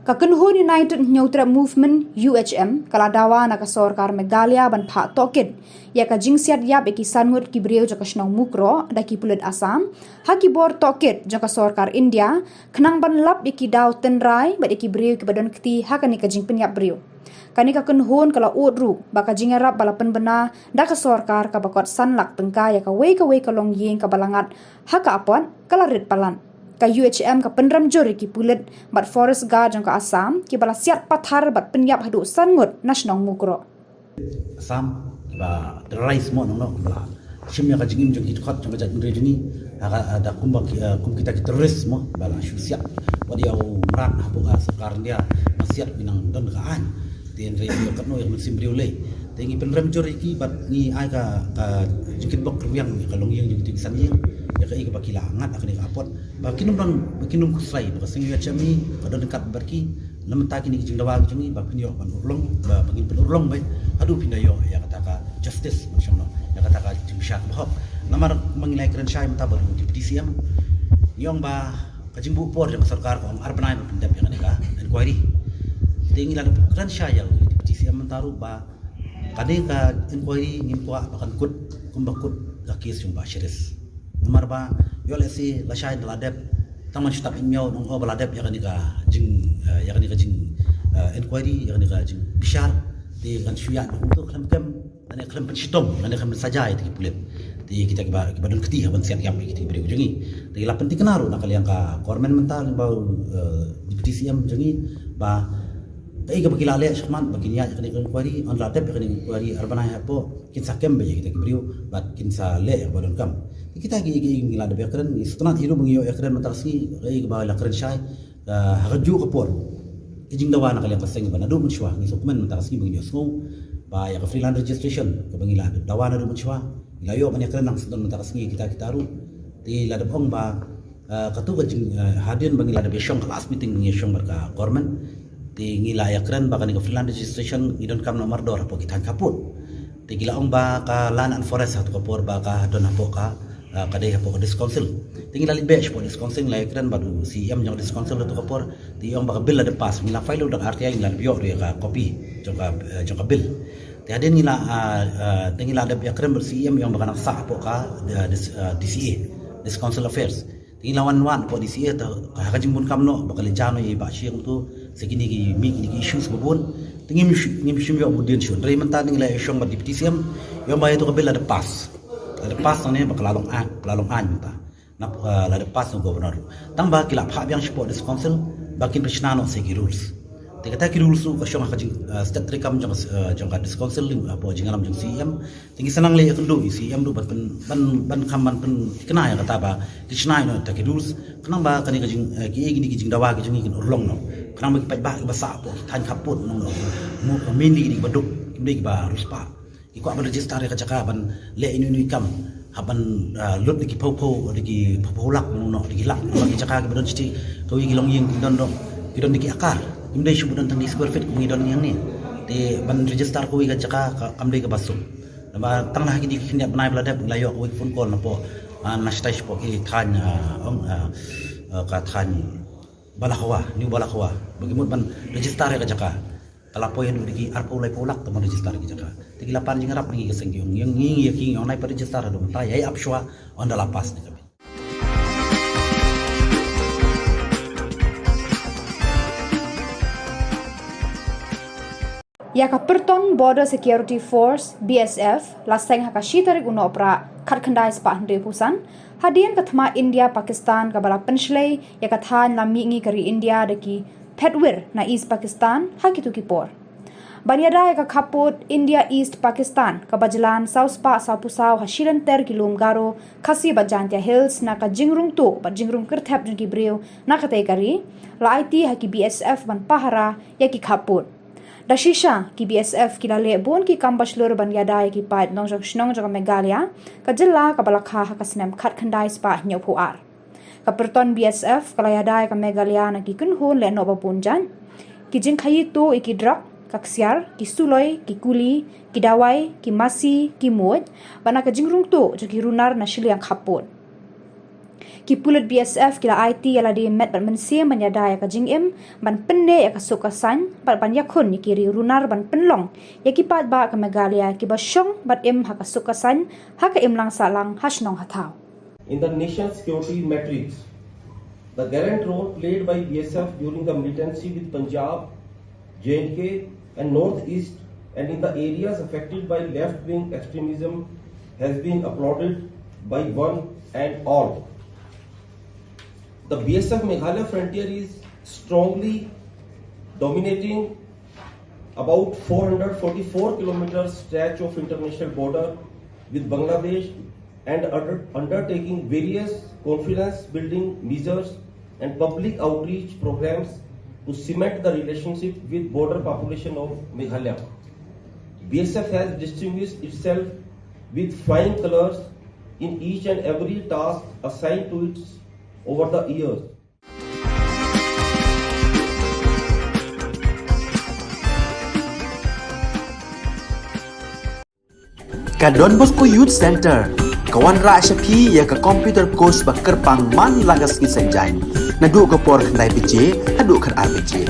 Ka kynhun United Hynñiewtrep Movement, U H M, ka la dawa na ka sorkar Meghalaya ban phah tohkit ïa ka jingsiat ïap ïa ki san ngut ki briew jong ka shnong Mukroh da ki pulit Assam ha ki bor tohkit jong ka sorkar India, khnang ban lap ïa ki daw tynrai bad ïa ki briew kiba don kti ha kane ka jingpynïap briew. Kane ka kynhun ka la ud ruh ba ka jingïarap ba la pynbna da ka sorkar kaba kot san lak tyngka ïa kawei kawei ka longïing kaba la ngat ha ka apot ka la rit palat. Ka U H M ka pynrem jur ïa ki pulit bad forest guard jong ka Assam kiba la siat pathar bad pynïap haduh san ngut na shnong Mukroh. Assam kiba terrorize mo nongno kiba la shim ïa ka jingim jong ki dkhot jong ka jaitbynriew jong ngi ha ka da kumba ki, eh, kum kita ki terrorist mo ba la shu siat. Wat ïa u mrad hapoh ka sorkar India ba siat ki nang don ka aiñ. Te hynrei ïa katno ïa ka mynsiem briew lei. Te ngi pynrem jur ïa ki bad ngi ai ka, ka jingkitbok kyrwiang ïa ka longïing jong kito ki san ïing ïa kaei kaba ki la ngat ha kane ka apot. Ba kin ym don, ba kin ym khuslai ba ka seng U H M ka don ryngkat bad ki. Namar kine ki jingdawa ki jong ngi ba phin ïoh ban urlong, ba, ba ngin pynurlong beit haduh phin da ïoh ïa kata ka justice, ïa kata ka jingbishar ba hok. Namar ma ngi la ïakren shai mynta bad u Deputy C M, ngi ong ba ka jingbuh por jong ka sorkar ka ong ar bnai ban pyndep ïa kane ka inquiry. Te ngi la dep kren shai ïa u Deputy C M mynta ruh ba kane ka inquiry ngim kwah ba kan kut kumba kut ka case jong Bah Sharif. Namar ba ïoh lehse lashai da la dep tang ban shu tap ïa u nong o ba la dep ïa kane ka jing, eh, ïa kane ka jing, eh, inquiry, ïa kane ka jingbishar. Te kan shu ïa nong tu khlem kem, kane khlem pynshitom, kane khlem pynsaja ïa ki pulit. Te kita kiba, kiba don kti ha ban siat ïap ïa kita ki briew jong ngi. Te la pynthikna ruh na ka liang ka government mynta lyngba u, eh, Deputy C M jong ngi ba kaei kaba ki la leh shakhmat ba kin ïaid ïa kane ka inquiry, yn la dep ïa kane ka inquiry ar bnai hapoh, kin sa kem beit ïa kita ki briew bad kin sa leh ïa kaba donkam. Kita ki, ki, ki ngi la dep ïakren, ngi sngewtynnat hi ruh ba ngi ïoh ïakren mynta ka sngi, kaei kaba la kren shai, eh, ha kajuh ka por. Ki jingdawa na ka liang ka seng ba naduh mynshuwa ngi sngewkmen mynta ka sngi ba ngi ïohsngew ba ïa ka freelance registration kaba ngi la dawa naduh mynshuwa, ngi la ïoh ban ïakren lang sdang mynta ka sngi kita kita ruh. Te la dep ong ba, eh, katu ka jing, eh, hadien ba ngi la dep ïashong ka last meeting ba ngi ïashong bad ka government. Te ngi la ïakren ba kane ka freelance registration ngi donkam noh mardor hapoh ki thaiñ khappud. Te ki la ong ba ka Land and Forest ha katu ka por ba ka don hapoh ka, eh, ka dei hapoh ka District Council. Te ngi la leit beit shapoh District Council, ngi la ïakren bad u C E M jong ka District Council ha katu ka por. Te i ong ba ka bill la dep pass, ngi la file ruh da ka R T I, ngi la dep ïoh ruh ïa ka copy jong ka, eh, jong ka bill. Te hadien ngi la, ah, ah, te ngi la dep ïakren bad C E M, i ong ba kan nang sah hapoh ka, eh, dis-, eh, D C A, District Council Affairs. Te ngi la wan wad hapoh D C A, te ha ka jingbun kam noh ba ka leit ja noh ïa i Bah Shi kumto, sa kine ki mih kine ki issues ba bun. Te ngim shu-, ngim shym ïoh bud dien shuh. Hynrei mynta ngi la ïashong bad Deputy C E M, i ong ba ïa tu ka bill la dep pass. La dep pass nangne ba ka la long aiñ, ka la long aiñ mynta. Nap, eh, la dep pass na u Governor. Tang ba ki la phah biang shapoh District Council ba kin pynshna noh sa ki rules. Te kata ki rules ruh ka shong ha ka jing, eh, state treikam jong, eh, jong ka District Council, eh, hapoh jingïalam jong C E M. Te ngi sa nang leit ïakynduh ïa u C E M ruh ban pyn, ban, ban kham ban pynthikna ïa kata ba kin shna noh ïa kita ki rules. Khnang ba kane ka jing, eh, ki, kine ki jingdawa ki jong ngi kin urlong noh. Khnang ba ki paidbah kiba sah hapoh thaiñ khappud noh, noh. Mu, mainly kine kiba duk, kim dei kiba riewspah. Ki kwah ban register ïa ka jaka ban leh ino ino i kam. Hap ban, ah, lut da ki phew phew, da ki phew phew lak noh, da ki lak, namar ki jaka kiba don shatei, kawei ki longïing ki don, don, ki don da ki akar. Kim dei shuh ba don tang da ki square feet kum ngi don hangne. Te ban register kawei ka jaka ka, kam dei kaba suk. Namar tang na kine ki khyndiat bnai ba la dep ngi la ïoh kawei ka phone call napoh, ah, na shatai shapoh ki thaiñ, ah, ong, ah, ah, ka thaiñ Balakhwa, New Balakhwa. Ba ki mut ban register ïa ka jaka. Ka la poi haduh da ki arphew laiphew lak tang ban register ïa ka jaka. Te ki la pan jingïarap na ngi ka seng, ki ong ïa ngi, ïa ki ong nai pat register haduh mynta, ïa ap shuwa, ynda la pass ïa ka bill. Ïa ka Pyrton Border Security Force, B S F, la seng ha ka shi tarik u Nohprah, khatkhyndai spah hynriewphew san, hadien ka thma India Pakistan kaba la pynshlei ïa ka thaiñ lam mihngi ka ri India da ki Phetwir na East Pakistan ha kito ki por. Ban ïada ïa ka khappud India East Pakistan kaba jlan saw spah saw phew saw ha shilynter ki lum Garo, Khasi bad Jaintia Hills na ka jingrung tuh bad jingrung kyrthep jong ki briew na katei ka ri, la aiti ha ki B S F ban pahara ïa ki khappud. Da shisha ki B S F ki la leh bun ki kam ba shlur ban ïada ïa ki paid nongjong shnong jong ka Meghalaya, ka jylla kaba la kha ha ka snem khatkhyndai spah hynñiew phew ar. Ka pyrton B S F ka la ïada ïa ka Meghalaya na ki kynhun lehnoh ba bun jait. Ki jingkhaii tuh ïa ki drok, ka ksiar, ki suloi, ki kuli, ki dawai, ki masi, ki muid, bad na ka jingrung tuh jong ki runar na shiliang khappud. Ki pulit B S F ki la aiti ïa lade met bad mynsiem ban ïada ïa ka jingim, ban pynneh ïa ka suk ka saiñ, bad ban ïakhun ïa ki riew runar ban pynlong ïa ki paidbah ka Meghalaya kiba shong bad im ha ka suk ka saiñ, ha ka imlang sahlang, ha shnong ha thaw. In the nation's security matrix, the gallant role played by B S F during the militancy with Punjab, J and K, and Northeast, and in the areas affected by left-wing extremism has been applauded by one and all. The B S F Meghalaya frontier is strongly dominating about four hundred forty-four kilometer stretch of international border with Bangladesh and under-, undertaking various confidence building measures and public outreach programs to cement the relationship with border population of Meghalaya. B S F has distinguished itself with flying colors in each and every task assigned to it over the years. Ka Don Bosco Youth Centre ka wanrah sha phi ïa ka computer course ba kyrpang man la ka sngi Saitjaiñ, naduh ka por khyndai baje haduh khatar baje.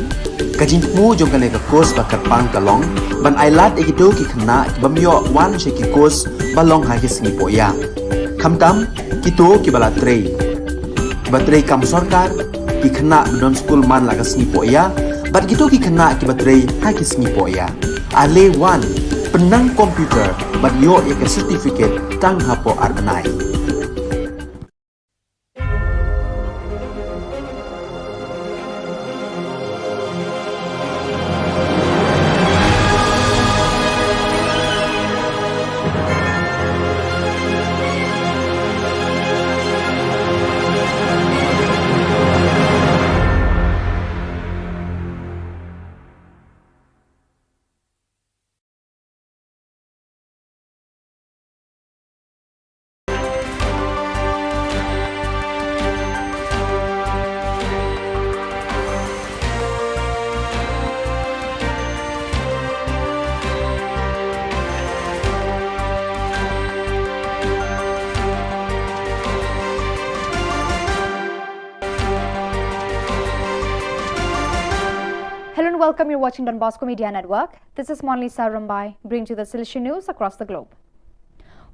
Ka jingthmu jong kane ka course ba kyrpang ka long ban ailad ïa kito ki khynnah ki bym ïoh wan sha ki course ba long ha ki sngi pohïa, khamtam kito kiba la trei, kiba trei kam sorkar, ki khynnah ba don skul man la ka sngi pohïa, bad kito ki khynnah kiba trei ha ki sngi pohïa. Ale wan, pynnang computer bad ïoh ïa ka certificate tang hapoh ar bnai. Hello and welcome. You're watching Don Bosco Media Network. This is Monlisa Rumbai, bringing you the Sylhet news across the globe.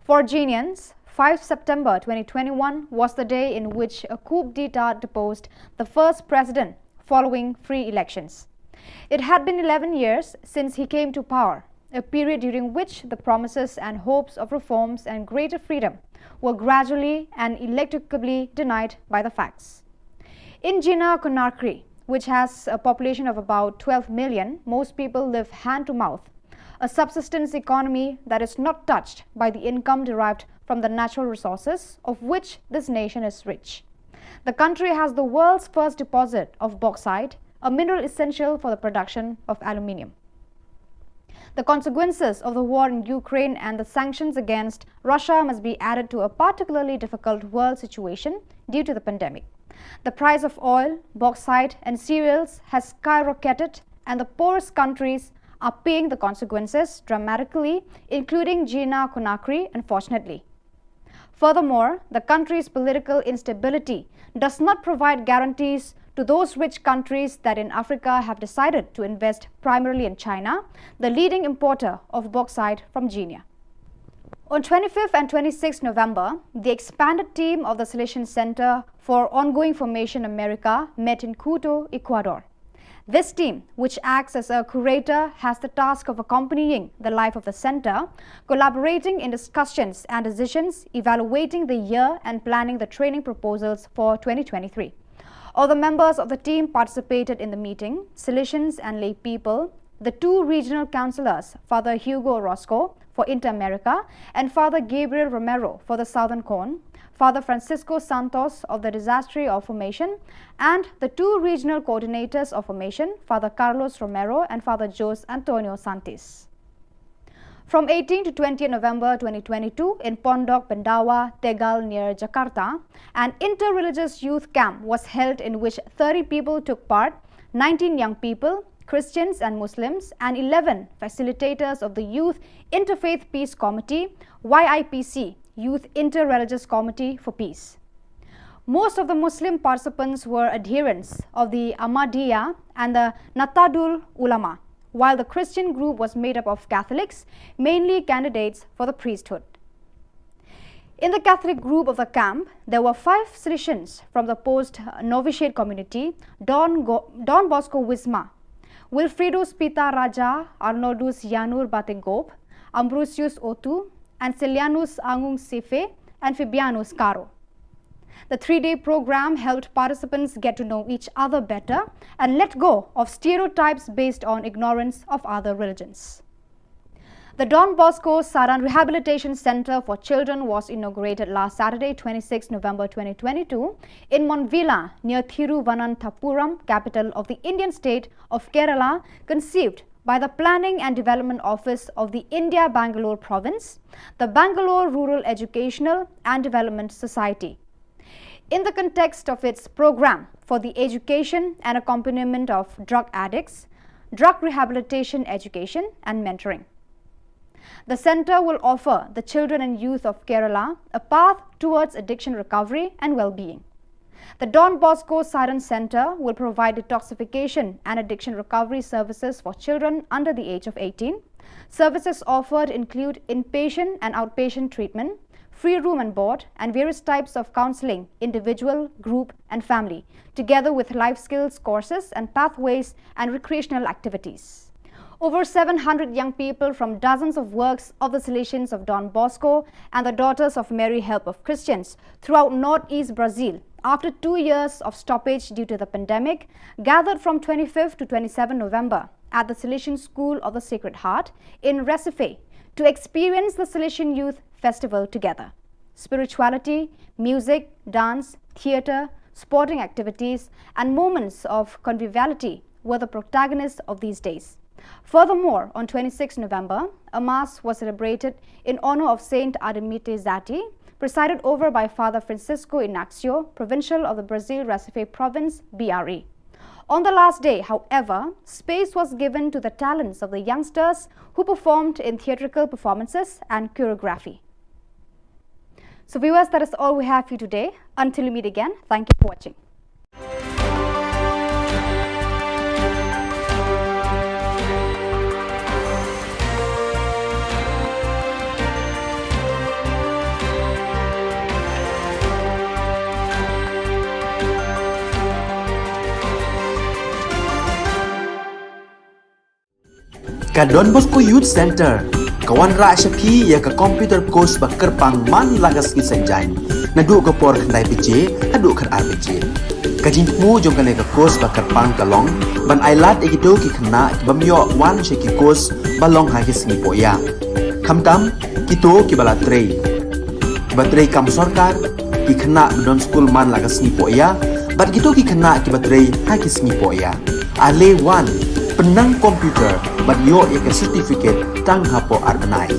For Guineans, five September twenty twenty-one was the day in which a coup d'etat deposed the first president following free elections. It had been eleven years since he came to power, a period during which the promises and hopes of reforms and greater freedom were gradually and ineluctably denied by the facts. In Guinea Conakry, which has a population of about twelve million, most people live hand to mouth, a subsistence economy that is not touched by the income derived from the natural resources of which this nation is rich. The country has the world's first deposit of bauxite, a mineral essential for the production of aluminium. The consequences of the war in Ukraine and the sanctions against Russia must be added to a particularly difficult world situation due to the pandemic. The price of oil, bauxite, and cereals has skyrocketed, and the poorest countries are paying the consequences dramatically, including Guinea Conakry, unfortunately. Furthermore, the country's political instability does not provide guarantees to those rich countries that in Africa have decided to invest primarily in China, the leading importer of bauxite from Guinea. On twenty-fifth and twenty-sixth November, the expanded team of the Salesian Center for Ongoing Formation America met in Quito, Ecuador. This team, which acts as a curator, has the task of accompanying the life of the center, collaborating in discussions and decisions, evaluating the year, and planning the training proposals for twenty twenty-three. All the members of the team participated in the meeting, Salesians and lay people, the two regional councillors, Father Hugo Orozco for Inter-America and Father Gabriel Romero for the Southern Cone, Father Francisco Santos of the Disaster of Formation, and the two regional coordinators of Formation, Father Carlos Romero and Father Jose Antonio Santis. From eighteenth to twentieth November twenty twenty-two, in Pondok Pendawa, Tegal, near Jakarta, an inter-religious youth camp was held in which thirty people took part, nineteen young people, Christians and Muslims, and eleven facilitators of the Youth Interfaith Peace Committee, Y I P C, Youth Inter-Religious Committee for Peace. Most of the Muslim participants were adherents of the Ahmadiyya and the Nahdlatul Ulama, while the Christian group was made up of Catholics, mainly candidates for the priesthood. In the Catholic group of the camp, there were five Salesians from the post novitiate community, Don, Go- Don Bosco Wisma, Wilfrido Spita Raja, Arnoldus Yanur Batenggop, Ambrosius Otu, and Silianus Angung Sife and Fabianus Caro. The three day program helped participants get to know each other better and let go of stereotypes based on ignorance of other religions. The Don Bosco Saran Rehabilitation Center for Children was inaugurated last Saturday, twenty-sixth November twenty twenty-two, in Monvilla, near Thiruvananthapuram, capital of the Indian state of Kerala, conceived by the Planning and Development Office of the India Bangalore Province, the Bangalore Rural Educational and Development Society. In the context of its program for the education and accompaniment of drug addicts, drug rehabilitation education, and mentoring. The center will offer the children and youth of Kerala a path towards addiction recovery and well being. The Don Bosco Saran Center will provide detoxification and addiction recovery services for children under the age of eighteen. Services offered include inpatient and outpatient treatment, free room and board, and various types of counseling, individual, group, and family, together with life skills courses and pathways and recreational activities. Over seven hundred young people from dozens of works of the Salesians of Don Bosco and the Daughters of Mary Help of Christians throughout northeast Brazil, after two years of stoppage due to the pandemic, gathered from twenty-fifth to twenty-seventh November at the Salesian School of the Sacred Heart in Recife to experience the Salesian Youth Festival together. Spirituality, music, dance, theatre, sporting activities, and moments of conviviality were the protagonists of these days. Furthermore, on twenty-sixth November, a mass was celebrated in honor of Saint Ademite Zati, presided over by Father Francisco Ignacio, provincial of the Brazil Recife province, B R E. On the last day, however, space was given to the talents of the youngsters who performed in theatrical performances and choreography. So viewers, that is all we have for you today. Until we meet again, thank you for watching. Ka Don Bosco Youth Center ka wanrah sha phi ïa ka computer course ba kyrpang man la ka sngi Saitjaiñ, naduh ka por khyndai baje haduh khatar baje. Ka jingthmu jong kane ka course ba kyrpang ka long ban ailad ïa kito ki khynnah ki bym ïoh wan sha ki course ba long ha ki sngi pohïa, khamtam kito kiba la trei, kiba trei kam sorkar, ki khynnah ba don skul man la ka sngi pohïa, bad kito ki khynnah kiba trei ha ki sngi pohïa. Ale wan, pynnang computer bad ïoh ïa ka certificate tang hapoh ar bnai.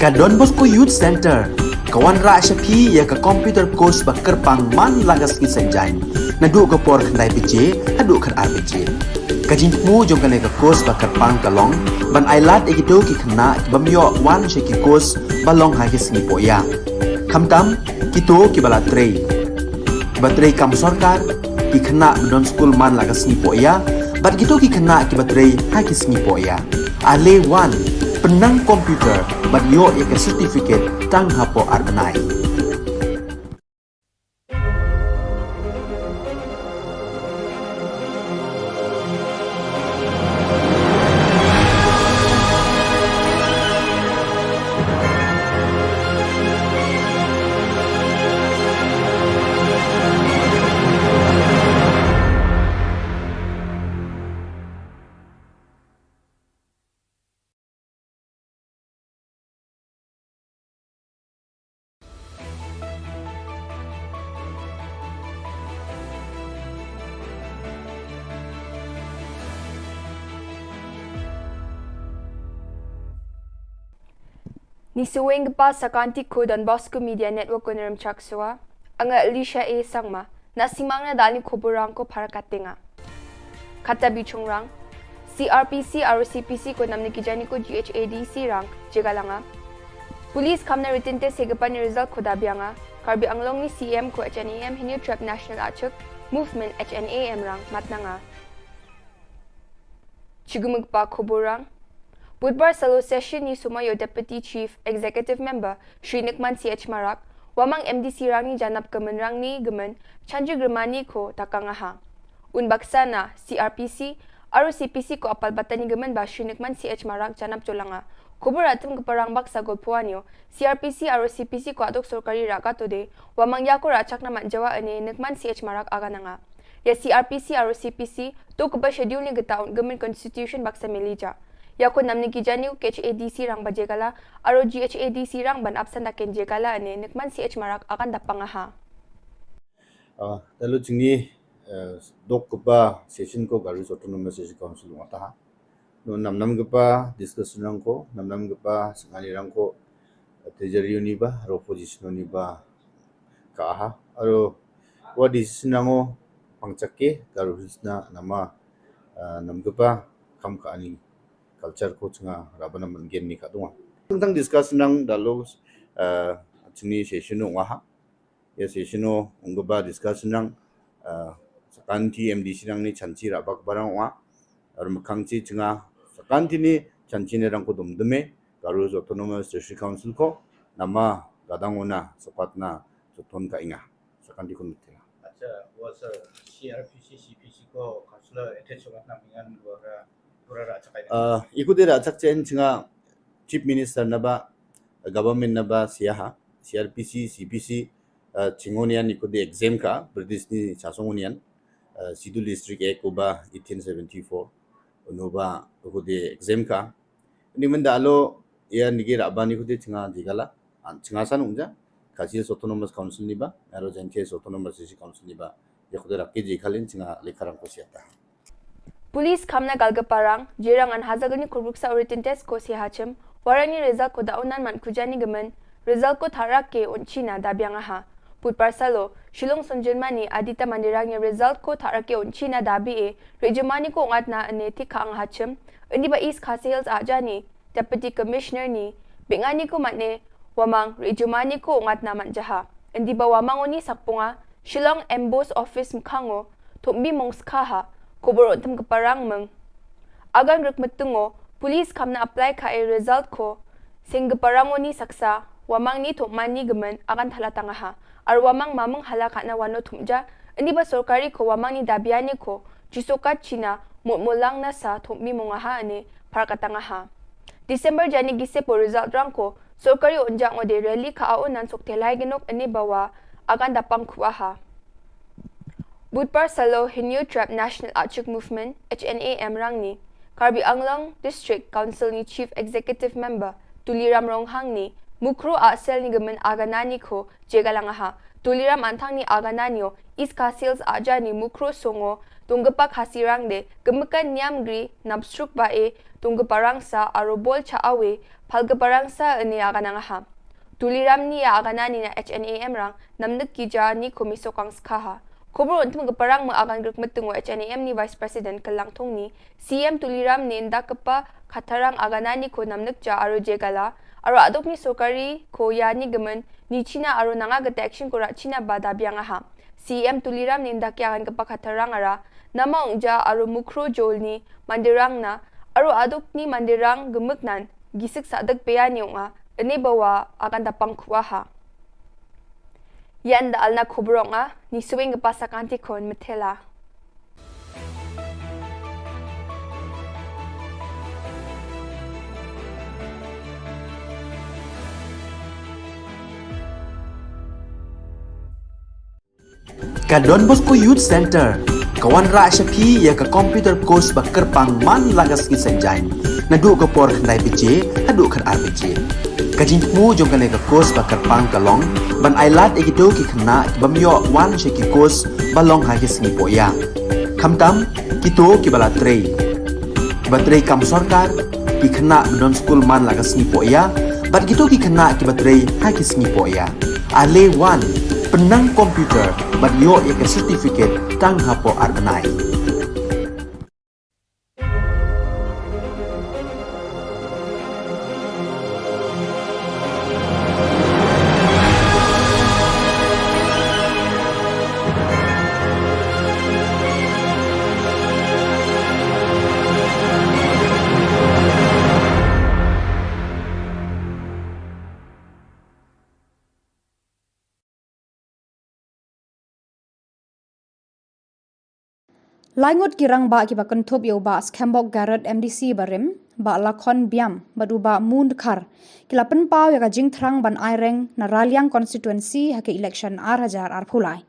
Ka Don Bosco Youth Centre ka wanrah sha phi ïa ka computer course ba kyrpang man la ka sngi Saitjaiñ, naduh ka por khyndai baje haduh khatar baje. Ka jingthmu jong kane ka course ba kyrpang ka long ban ailad ïa kito ki khynnah ki bym ïoh wan sha ki course ba long ha ki sngi pohïa, khamtam kito kiba la trei, kiba trei kam sorkar, ki khynnah ba don skul man la ka sngi pohïa bad kito ki khynnah kiba trei ha ki sngi pohïa. Ale wan, pynnang computer bad ïoh ïa ka certificate tang hapoh ar bnai. Ngi sngewbha ba sa ka Don Bosco Media Network ko Nremchak Sua, nga Alicia A Sangma, na simang na dal ni khubor rang ko phara katenga. Kata bichung rang, C R P C, R O C P C ko namni ki jani ko G H A D C rang, jega langa. Police khamna written test he gapan result ko dabianga, Karbi Anglong ni C M ko H N A M Hynñiewtrep National Achik Movement H N A M rang matnanga. Chigumuk pa khubor rang. Budbar salo session ni suma ïa u Deputy Chief Executive Member, Shri Nukman C H Marak, Wamang M D C rang ni janap ka mynrang ni ka myn, Chanju Grimani ko takang aha. Un baksa na C R P C, R O C P C ko apal batan ni ka myn ba Shri Nukman C H Marak janap jolanga. Khubor atum ka parang baksa golpuan ïo, C R P C, R O C P C ko aduk sorkari raka tode, Wamang ïa ko rachak na man jawa ane Nukman C H Marak agananga. Ïa C R P C, R O C P C, to kaba schedule ni gata un ka myn constitution baksa melija. Ïa ko namni ki jani ko H A D C rang ba jegala, aro G H A D C rang ban absent aken jegala ane Nukman C H Marak agan dapang aha. Ah, lalu jingni, eh, dok kaba session ko Garo Hills Autonomous District Council ngata ha. No namnam kaba discussion rang ko, namnam kaba sengani rang ko, eh, treasury uni ba, aro opposition uni ba, ka aha, aro wa decision nango pangchak ke, Garo Hills na nama, ah, nam kaba kam ka ani culture ko chnga raba nam gen ni ka dunga. Tang discuss nang dalo, ah, chini session ung aha. Ïa session ung kaba discuss nang, ah, sakanti M D C nang ni chanchi raba kaba rang wa. Ar mkhang chi chnga, sakanti ni chanchi ni rang ko dum dume, Garo Hills Autonomous District Council ko, nama gadang una, sokat na, soton ka inga. Sakanti kun mutila. Acha, was a C R P C, C P C ko, councillor, ete sokat na mingan, luar, luar acha kaina. Ah, ikuti ra achak chen chnga, Chief Minister na ba, government na ba siaha, C R P C, C P C, ah, chingonian ikuti exam ka, British ni chasongonian, ah, Schedule District Act ko ba eighteen seventy-four, uno ba ikuti exam ka. Ni menda alo, ya nigi raba ni ikuti chinga jigala, an chinga san ungja, Khasi Hills Autonomous Council ni ba, aro Jaintia Hills Autonomous District Council ni ba, ya ikuti raki jigalin chinga lekharang ko siata. Police khamna galga parang, jirang an hazagani kuruk sa uritin test ko si hachim, warani result ko daunan man kujani gemen, result ko tharak ke unchina dabiang aha. Put parsalo, Shillong Sunjun Mani, Adita Mandirang ya result ko tharak ke unchina dabi e, Rejumani ko ngatna ane tikha ang hachim, ini ba East Khasi Hills ajani, Deputy Commissioner ni, bingani ko matne, Wamang, Rejumani ko ngatna man jaha. Indi ba Wamang oni sakpunga, Shillong Embos Office mkhango, Thumbi mong skha ha, khubor untem ka parang meng. Agan rek metungo, police khamna apply ka e result ko, sing ka parang oni saksa, Wamang ni thumani gemen, agan thala tangaha. Ar Wamang mameng hala kana wano thumja, indi ba sorkari ko Wamang ni dabiani ko, jusokat China, mut mulang nasa thumbi mongaha ane, par katangaha. December jani gise po result rang ko, sorkari unjang ode rally ka aunan sok telai genok ane bawa, agan dapang kuaha. Budpar salo Hynñiewtrep National Achik Movement, H N A M rang ni, Karbi Anglong District Council ni Chief Executive Member, Tuliram Ronghang ni, Mukro a sel ni gemen aganani ko, jegalangaha, Tuliram Anthang ni Agananio, East Khasi Hills Aja ni Mukro Songo, Tunggepa Khasi Rangde, Gemekan Niam Gri, Napsruk Bae, Tunggepa Rangsa, Arobol Cha Awe, Palgepa Rangsa, Ene Aganangaha. Tuliram ni ya Aganani na H N A M Rang, Namdek Kija ni Komiso Kangskaha. Khubor untuk Geparang me Agan Grek Metung H N A M ni Vice President Kelang Thong ni, C M Tuliram ni Indak Kepa Khatarang Aganani ko Namdek Ja Aro Jegala, Aro Aduk ni Sokari ko ya ni Gemen, ni China Aro Nanga Gete Action ko Rak China Bada Biangaha. C M Tuliram ni Indak ya Agan Kepa Khatarang Ara, Namaung Ja Aro Mukro Jol ni Mandirang na, Aro Aduk ni Mandirang Gemeknan, Gisik Sadak Pea ni Unga, Ene Bawa Agan Dapang Kuaha. Yan da alna Khubor Unga, ni Suing Kepa Sakanti Kon Metela. Ka Don Bosco Youth Center ka wanrah sha phi ïa ka computer course ba kyrpang man la ka sngi Saitjaiñ, naduh ka por khyndai baje haduh khatar baje. Ka jingthmu jong kane ka course ba kyrpang ka long ban ailad ïa kito ki khynnah ki bym ïoh wan sha ki course ba long ha ki sngi pohïa. Khamtam kito kiba la trei, kiba trei kam sorkar, ki khynnah ba don skul man la ka sngi pohïa, bad kito ki khynnah kiba trei ha ki sngi pohïa. Ale wan, pynnang computer bad ïoh ïa ka certificate tang hapoh ar bnai. Laingut ki rangbah kiba kynthup ïa u Bah Skhembok Garod, M D C barim, Bah Lakhon Biam bad u Bah Mun Dkhar ki la pynpaw ïa ka jingthrang ban aireng na Raliang constituency ha ka election ar hajar arphew lai.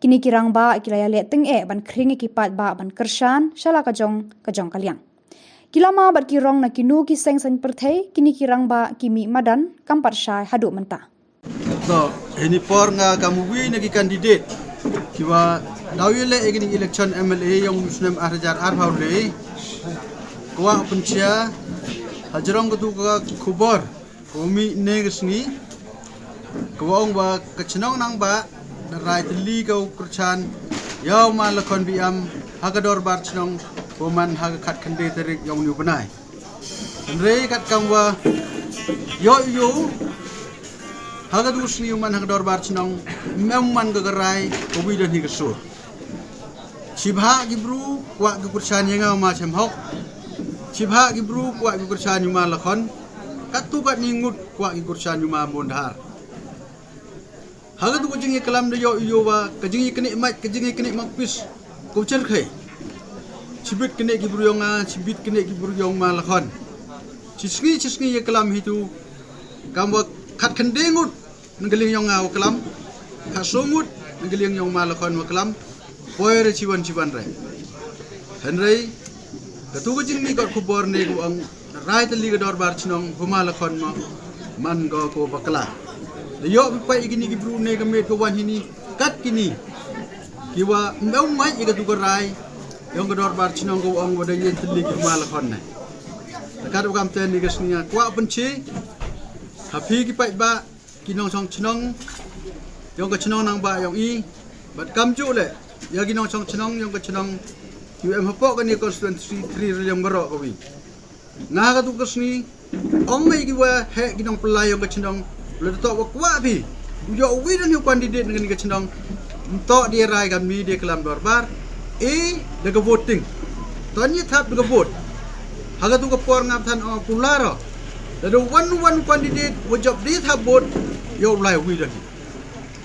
Kine ki rangbah ki la ïaleh tyngeh ban khring ïa ki paidbah ban kyrshan sha la ka jong ka jong ka liang. Ki lama bad ki rong na kino ki seng saiñ pyrthei, kine ki rangbah ki mih madan kam pat shai haduh mynta. To, hini por nga kam uwi na ki candidate kiwa daw ïaleh ïa kine election M L A yong u snem ar hajar arphew lai. Kwah pynshai hajrong katu ka khubor ka u mih ne ka sngi, ka wa ong wa ka chnong Nangbah da rai tylli ka u kyrshan ïa u Ma Lakhon Biam ha ka dorbar chnong, ka wa man ha ka khatkhyndai tarik yong u bnai. Hynrei kat kam wa ïoh ïoh ha ka tu sngi u man ha ka dorbar chnong, mem man ka ka rai ka wi da ni ka sur. Shibha ki bru kwah ki kyrshan ïa nga u Ma Shem Hok. Shibha ki bru kwah ki kyrshan ïa u Ma Lakhon. Katu katni ngut kwah ki kyrshan ïa u Ma Bondhar. Ha katu ka jingïaklam da ïoh ïoh wa ka jingïaknieh mait, ka jingïaknieh mait pis. Ko cherkhei. Shibit knieh ki bru yong nga, shibit knieh ki bru yong Ma Lakhon. Shi sngi shi sngi ïaklam hitu. Kam wa khatkhyndai ngut na ka liang yong nga wa klam. Khatsaw ngut na ka liang yong Ma Lakhon wa klam. Poi re chiwan chiwan re. Hynrei katu ka jingmih kot khubor ne ka ong rai tylli ka dorbar chnong, u Ma Lakhon ma man ko ko bakla. Da ïoh phi pait ïa kini ki bru ne ka miet ka wan hini kat kini ki wa mem mait ïa katu ka rai yong ka dorbar chnong ka ong wa da ïeng tylli ki u Ma Lakhon ne. Da kat u kam te ni ka sngi nga kwah pynshai ha phi ki paidbah ki nongchong chnong yong ka chnong Nangbah yong i, bad kamjuh le ïa ki nongchong chnong yong ka chnong ki wa em hapoh kani constituency three Raliang baroh ka wi. Nga katu ka sngi ong ngi ki wa heh ki nongpyllait yong ka chnong, le to wa kwah phi u ïoh wi da ni u candidate na kani ka chnong. Nto di rai ka mi di klam dorbar e da ka voting. To ni thap da ka vote. Ha katu ka por ngam than ong pularo. Lada wan wan candidate wa jop di thap vote, ïoh lai wi da ni.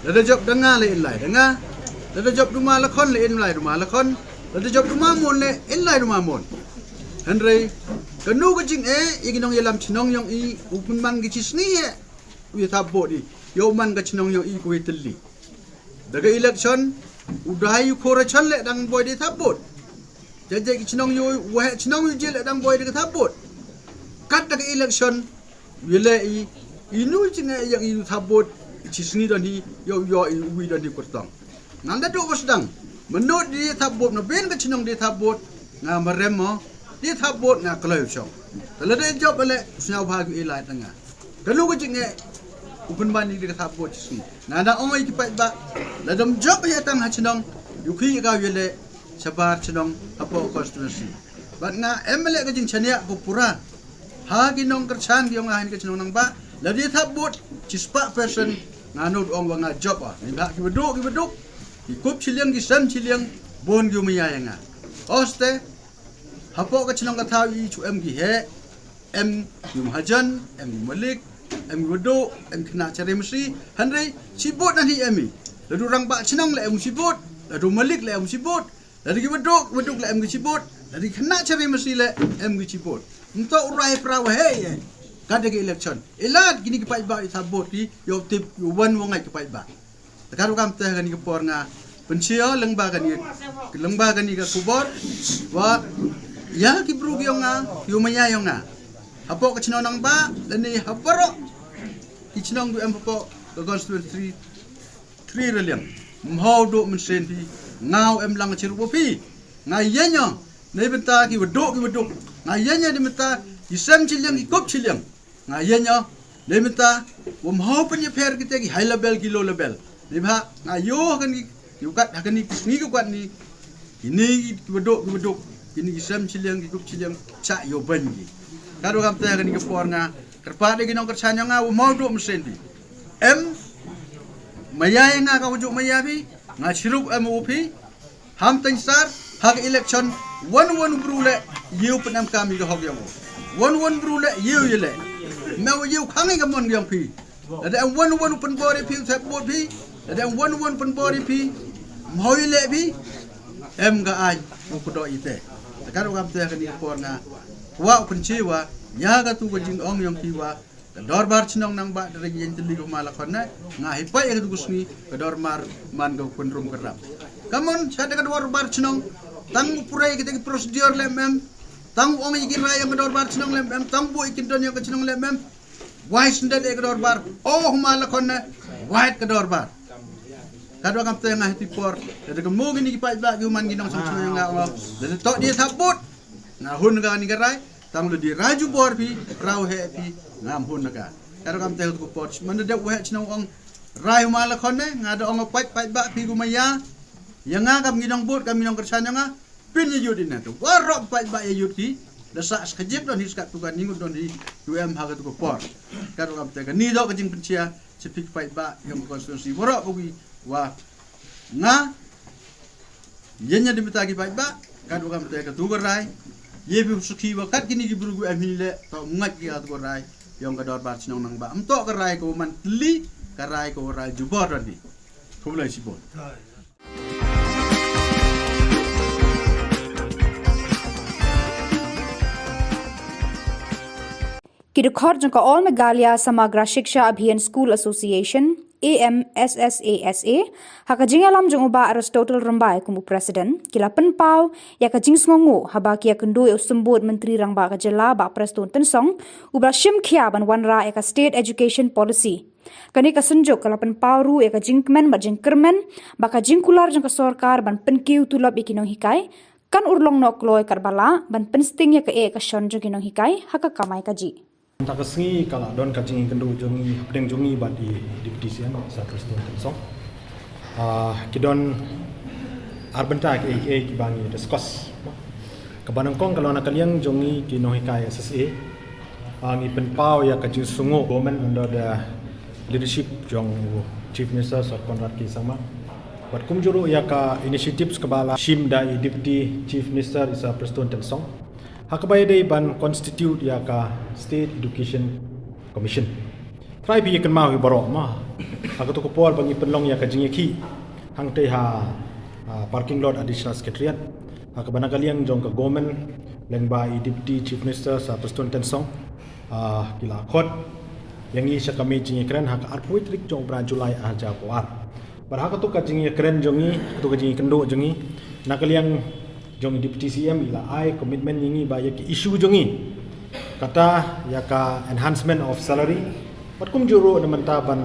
Lada jop da nga le in lai da nga. Lada jop da u Ma Lakhon le in lai da u Ma Lakhon. Lada jop da u Ma Mon le in lai da u Ma Mon. Hynrei kano ka jingeh ïa ki nongïalam chnong yong i u pynman ki chi sngi eh. U ïa thap vote i ïoh man ka chnong yong i ko ïa tylli. Da ka election u dei u khor chan le dang boi di thap vote. Jajai ki chnong ïoh u heh chnong ïoh jil le dang boi di ka thap vote. Kat da ka election u ïa le i inu jingeh ïa i u thap vote. Shi sngi don hi ïoh ïoh i uwi don hi kyrtong. Ngan da duh ba sdang. Mynno da thap vote na ben ka chnong da thap vote nga marem mo. Da thap vote nga kloi u shong. Te lada jop ale sñiaw bha ki ilai tanga. Ka lu ka jingeh u pynban ni da thap vote shi sngi. Nga da ong ïa ki paidbah. Lada jop ïa tang ha chnong ïu ki ka ïa le shabar chnong hapoh constituency. Bad nga em le ka jingchania ko pura. Ha ki nongkyrchan ki ong ha ka chnong Nangbah. Lada thap vote chispah percent nga nud ong wa nga jop a. Ni ba ki baduk ki baduk. Ki kup chiliang ki sem chiliang bon ki umaya ïa nga. Oste hapoh ka chnong ka thaw i chu em ki he. Em ki mahajan, em ki malik, em ki baduk, em ki khynnah chari masi. Hynrei shibut nan hi em i. Lada rangbah chnong le em shibut, lada malik le em shibut. Lada ki baduk, baduk le em ki shibut. Lada ki khynnah chari masi le em ki shibut. Nto u rai pra wa he ye. Ka da ki election. Ilad kini ki paidbah i thap vote ki ïoh tip ïoh wan wa ngai ki paidbah. Te ka ruh kam te kani ka por nga pynshai lyngba kani lyngba kani ka khubor wa ïa ki bru ki ong nga ki umaya ong nga. Hapoh ka chnong Nangbah lane ha baroh ki chnong du em hapoh ka constituency three raliang. Mhaw duh mynsiem phi ngaw em lang chirup phi. Nga ïa nyo nei bynta ki waduk ki waduk. Nga ïa nyo nei bynta ki sem chiliang ki kup chiliang. Nga ïa nyo nei bynta wa mhaw pynïapher kita ki high level ki low level. Nei bha nga ïoh ha kani ki ukat ha kani ki sngi ki ukat ni. Kini ki waduk ki waduk kini ki sem chiliang ki kup chiliang cha ïoh ban ki. Ka ruh kam te ha kani ka por nga kyrpad ïa ki nongkyrchan ïa nga wa mhaw duh mynsiem phi. Em maya ïa nga ka wajuk maya phi nga chirup em u phi. Ham teng sar ha ka election wan wan bru le ïew pynem kam ïa ka hok ïa u wan wan bru le ïew ïa le me u ïew khang ïa ka mon ïa phi. Lada em wan wan pynbor ïa phi u thep bor phi. Lada em wan wan pynbor ïa phi mhoi le phi. Em ka ai u kdo ite. Ka ruh kam te ka ni por nga wa u pynchi wa ïa ka tu ka jingong ïa phi wa ka dorbar chnong Nangbah da ring ïeng tylli ko ma la khon ne nga hi pai ka tu sngi ka dorbar man ka kun rum ka rap. Ka mon cha da ka dorbar chnong tang u pure ka ta ki procedure le mem tang u ong i ki rai ka dorbar chnong le mem tang bu i kin don ïa ka chnong le mem. Wai sndet e ka dorbar o ma la khon ne wai ka dorbar. Ka dor kam te nga hi ti por da ka mo gini ki paidbah ki man ki nong chang chang nga o da to di thap bot. Nga hun ka ni ka rai tang lu di raju bor phi rau he phi ngam hun ka. Ka kam te ko por man de u he chnong ong rai ma la khon ne nga da ong pait pait ba phi gu ma ya. Ya nga kam ngi nong bot kam ngi nong kersan ya nga pin ya yut ina tu warok pait ba ya yut ki da sa skajip don hi skat tu ka ningut don hi tu em ha ka tu ko por. Ka kam te ka ni do ka jing pensia sepik pait ba yang konstitusi warok ugi wa nga Yen nya di mita ki paidbah kat wa kam te ka tu ka rai. Ye bi suki wa kat kini ki bru gu em hi le ta ngat ki atu ka rai. Yong ka dorbar chnong Nangbah am to ka rai ka man tli ka rai ka rai jubor ran di. Khublai sibon. Ki dkhot jong ka All Meghalaya Samagra Shiksha Abhiyan School Association, A M S S A S A, ha ka jingïalam jong u Bah Aristotle Rymbai kum u President, ki la pynpaw ïa ka jingsngewnguh haba ki ïakynduh ïa u Symbud Myntri Rangbah ka Jylla Bah Prestone Tynsong, uba la shim khia ban wanrah ïa ka State Education Policy. Kane ka synjuk ka la pynpaw ruh ïa ka jingkmen bad jingkyrmen ba ka jingkular jong ka sorkar ban pynkiew tulop ïa ki nonghikai kan urlong noh kloi katba lah ban pynsting ïa ka eh ka shon jong ki nonghikai ha ka kamai kajih. Mynta ka sngi ka la don ka jingïakynduh jong ngi hapdeng jong ngi bad i Deputy C M Sir Prestone Tynsong. Ah, ki don ar bynta kiei kiei kiba ngi discuss. Kaba nyngkong ka long na ka liang jong ngi ki nonghikai S S A. Ah, ngi pynpaw ïa ka jingsngewnguh government under the leadership jong u Chief Minister Sir Conrad K Sangma. Bad kumjuh ruh ïa ka initiatives kaba la shim da i Deputy Chief Minister i Sir Prestone Tynsong. Ha kaba ïadei ban constitute ïa ka State Education Commission. Trai phi ïa kynmaw hi baroh ma. Ha kato ka por ba ngi pynlong ïa ka jingïakhih hangtei ha, ah, parking lot Additional Secretariat. Ha kaba na ka liang jong ka government lyngba i Deputy Chief Minister Sir Prestone Tynsong. Ah, ki la khot ïa ngi sha ka mei jingïakren ha ka arphew tarik jong u bnai July ar hajar arphew ar. Bad ha kato ka jingïakren jong ngi, kato ka jingïakynduh jong ngi, na ka liang jong i Deputy C M i la ai commitment ïa ngi ba ïa ki issue jong ngi. Kata ïa ka enhancement of salary. Bad kumjuh ruh na mynta ban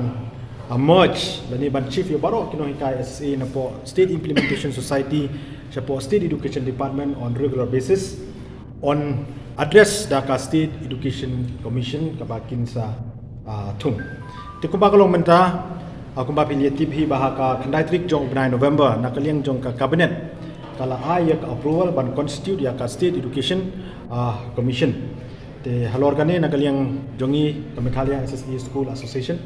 uh, merge lane ban chief ïa baroh ki nonghikai S S A napoh State Implementation Society shapoh State Education Department on regular basis, on address da ka State Education Commission kaba kin sa, uh, thung. Te kumba ka long mynta, uh, kumba phi la tip hi ba ha ka khyndai tarik jong u bnai November, na ka liang jong ka Cabinet ka la ai ïa ka approval ban constitute ïa ka State Education, uh, Commission. Te halor kane, na ka liang jong ngi ka Meghalaya S S A School Association,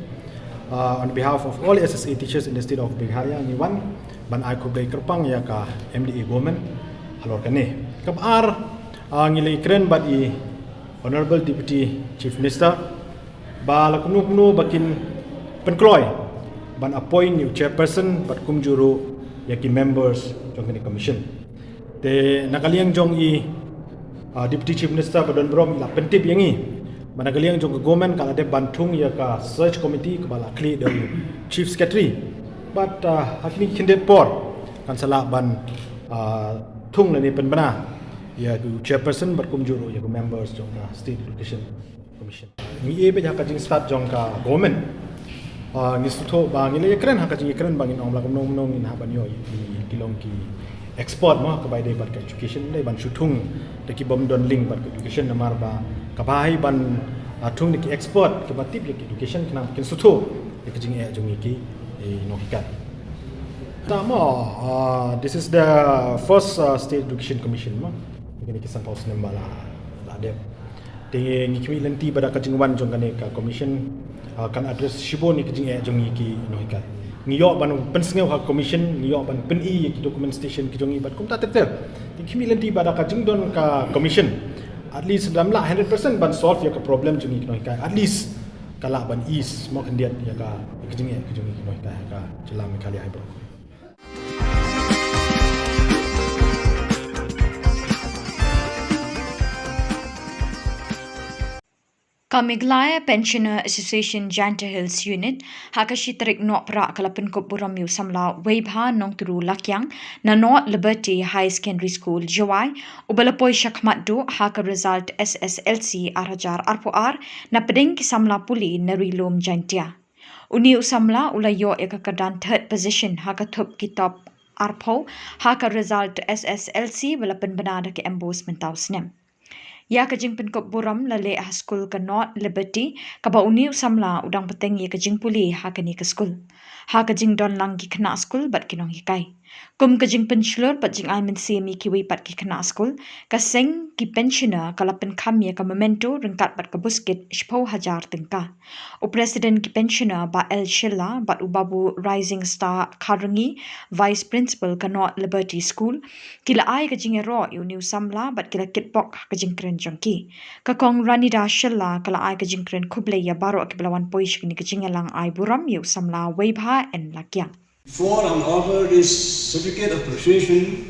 uh, on behalf of all S S A teachers in the state of Meghalaya, ngi wan ban ai khublei kyrpang ïa ka M D A government halor kane. Kaba ar, uh, ngi la ïakren bad i Honorable Deputy Chief Minister ba la kumno kumno ba kin pynkloi ban appoint ïa u chairperson bad kumjuh ruh ïa ki members jong kane ka commission. Te na ka liang jong i, uh, Deputy Chief Minister ba don burom i la pyntip ïa ngi ba na ka liang jong ka government ka la dep ban thung ïa ka search committee kaba la khlieh da u Chief Secretary. Bad, uh, ha kine ki khyndiat por kan sa lah ban, uh, thung lane pynbna ïa u chairperson bad kumjuh ruh ïa ki members jong ka State Education Commission. Ngi ïa bad ha ka jingstad jong ka government, uh, ngi sngewthuh ba ngi la ïakren ha ka jingïakren ba ngin ong ba la kumno kumno ngin hap ban ïoh ïa ki long ki expert mo, kaba ïadei bad ka education, dei ban shu thung da ki bym don link bad ka education, namar ba kaba ai ban, uh, thung da ki expert kaba tip ïa ka education khnang kin sngewthuh ïa ka jingeh jong ngi ki, eh, nonghikai. Tang mo, uh, this is the first, uh, State Education Commission mo. Kine ki sanphew snem ba la, la dep. Te ngi khmih lynti ba da ka jingwan jong kane ka commission, uh, kan address shibun ïa ka jingeh jong ngi ki nonghikai. Ngi ïoh ban pynsngew ha commission, ngi ïoh ban pyni ïa ki documentation ki jong ngi bad kumta ter ter. Te ngi khmih lynti ba da ka jingdon ka commission, at least lada ym lah hundred percent ban solve ïa ka problem jong ngi ki nonghikai, at least ka lah ban ease mo khyndiat ïa ka, ïa ka jingeh ka jong ngi ki nonghikai ha ka jylla Meghalaya hi baroh. Ka Meghalaya Pensioner Association Jaintia Hills Unit ha ka shi tarik Nohprah ka la pynkup burom ïa u samla Weibha Nongturu Lakiang na North Liberty Higher Secondary School, Jowai, uba la poi shakhmat duh ha ka result S S L C ar hajar arphew ar na pdeng ki samla pule na Ri Lum Jaintia. Une u samla u la ïoh ïa ka kyrdan third position ha ka thup ki top arphew ha ka result S S L C ba la pynbna da ka MBOSE mynta u snem. Ïa ka jingpynkup burom la leh ha skul ka North Liberty, kaba une u samla u dang bteng ïa ka jingpule ha kane ka skul. Ha ka jingdon lang ki khynnah skul bad ki nonghikai. Kum ka jingpynshlur bad jingai mynsiem ïa kiwei pat ki khynnah skul, ka seng ki pensioner ka la pynkham ïa ka memento ryngkat bad ka buskit shiphew hajar tyngka. U President ki pensioner Bah L Shylla bad u Babu Rising Star Kharrangi, Vice Principal ka North Liberty School, ki la ai ka jingïaroh ïa une u samla bad ki la kitbok ha ka jingkren jong ki. Ka Kong Ranida Shylla ka la ai ka jingkren khublei ïa baroh kiba la wan poi sha kane ka jingïalang ai burom ïa u samla Weibha N Lakiang. Before I offer this certificate of appreciation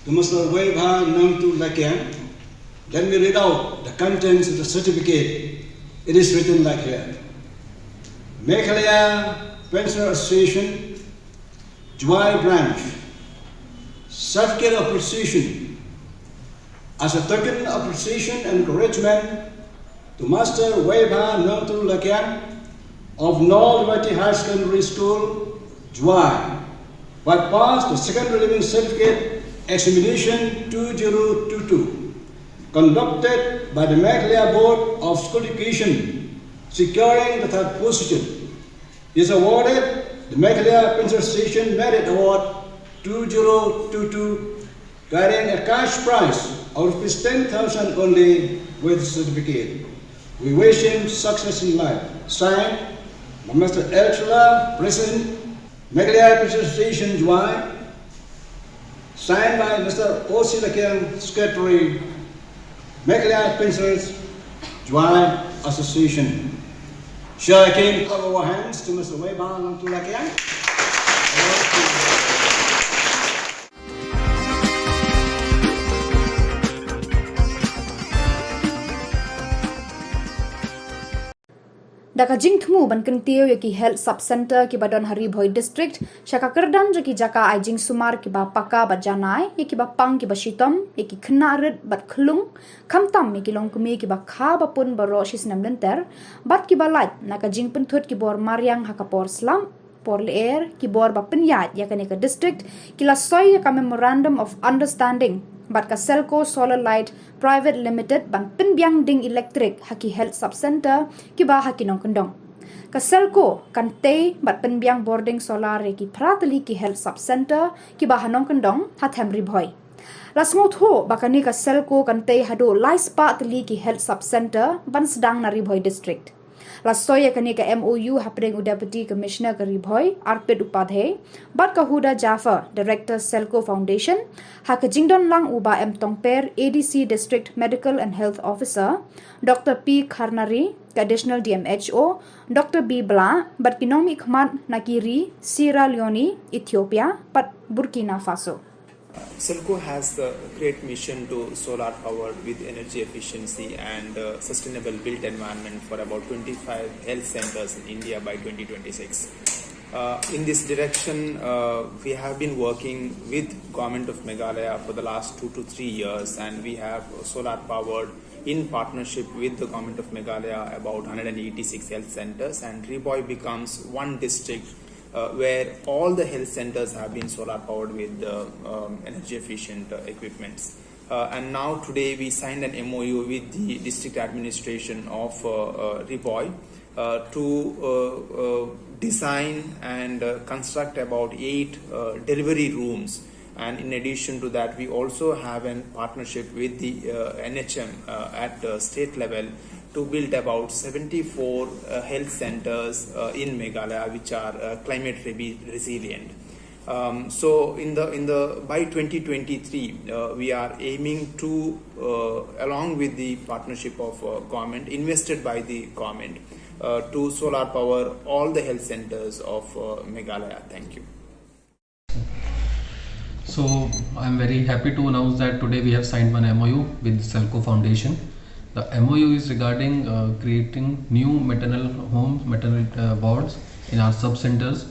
to Mister Weibha Nongturu Lakiang, let me read out the contents of the certificate. It is written like here. Meghalaya Pensioner Association, Jowai Branch. Certificate of appreciation. As a token of appreciation and encouragement to Master Weibha Nongturu Lakiang of North Liberty Higher Secondary School, Jowai, by pass the second relevant certificate examination two zero two two, conducted by the Meghalaya Board of School Education, securing the third position, is awarded the Meghalaya Pension Association Merit Award two zero two two, carrying a cash prize of rupees ten thousand only with certificate. We wish him success in life. Signed by Mister L Shylla, President, Meghalaya Pension Association, Jowai. Signed by Mister O C Lakiang, Secretary, Meghalaya Pensioners Jowai Association. Shall I kindly clap our hands to Mister Weibha Nongturu Lakiang? Da ka jingthmu ban kyntiew ïa ki health sub centre kiba don ha Ri Bhoi District sha ka kyrdan jong ki jaka ai jingsumar kiba paka bad janai ïa kiba pang kiba shitom, ïa ki khynnah rit bad khlung, khamtam ïa ki longkmie kiba kha ba pun baroh shi snem lynter, bad kiba lait na ka jingpynthut ki bor mariang ha ka por slap, por lyer, ki bor ba pynïaid ïa kane ka district, ki la soi ïa ka Memorandum of Understanding bad ka Selco Solar Light Private Limited ban pynbiang ding elektrik ha ki health sub centre kiba ha ki nongkyndong. Ka Selco kan tei bad pynbiang bording solar ïa ki phra tylli ki health sub centre kiba ha nongkyndong ha them Ri Bhoi. La sngewthuh ba kane ka Selco kan tei haduh lai spah tylli ki health sub centre ban sdang na Ri Bhoi District. La soi ïa kane ka M O U hapdeng u Deputy Commissioner ka Ri Bhoi, Arpit Upadhyay, bad ka Huda Jaffer, Director Selco Foundation, ha ka jingdon lang u Bah M Tongper, A D C District Medical and Health Officer, Doctor P Kharnari, ka Additional D M H O, Doctor B Blah, bad ki nongmihkhmat na ki ri Sierra Leone, Ethiopia, bad Burkina Faso. Selco has the great mission to solar power with energy efficiency and uh, sustainable built environment for about twenty-five health centers in India by twenty twenty-six. Uh, in this direction, uh, we have been working with Government of Meghalaya for the last two to three years, and we have solar powered in partnership with the Government of Meghalaya about one hundred eighty-six health centers, and Ri Bhoi becomes one district uh, where all the health centers have been solar powered with the um, energy efficient uh, equipments. Uh, and now today we signed an M O U with the district administration of uh, uh, Ri Bhoi uh, to uh, uh, design and uh, construct about eight uh, delivery rooms. And in addition to that, we also have a partnership with the uh, N H M uh, at the state level to build about seventy-four uh, health centers uh, in Meghalaya, which are uh, climate re- resilient. Um, so in the in the by twenty twenty-three, uh, we are aiming to, uh, along with the partnership of uh, government, invested by the government, uh, to solar power all the health centers of uh, Meghalaya. Thank you. So I'm very happy to announce that today we have signed one M O U with Selco Foundation. The M O U is regarding uh, creating new maternal homes, maternal uh, wards in our sub centers.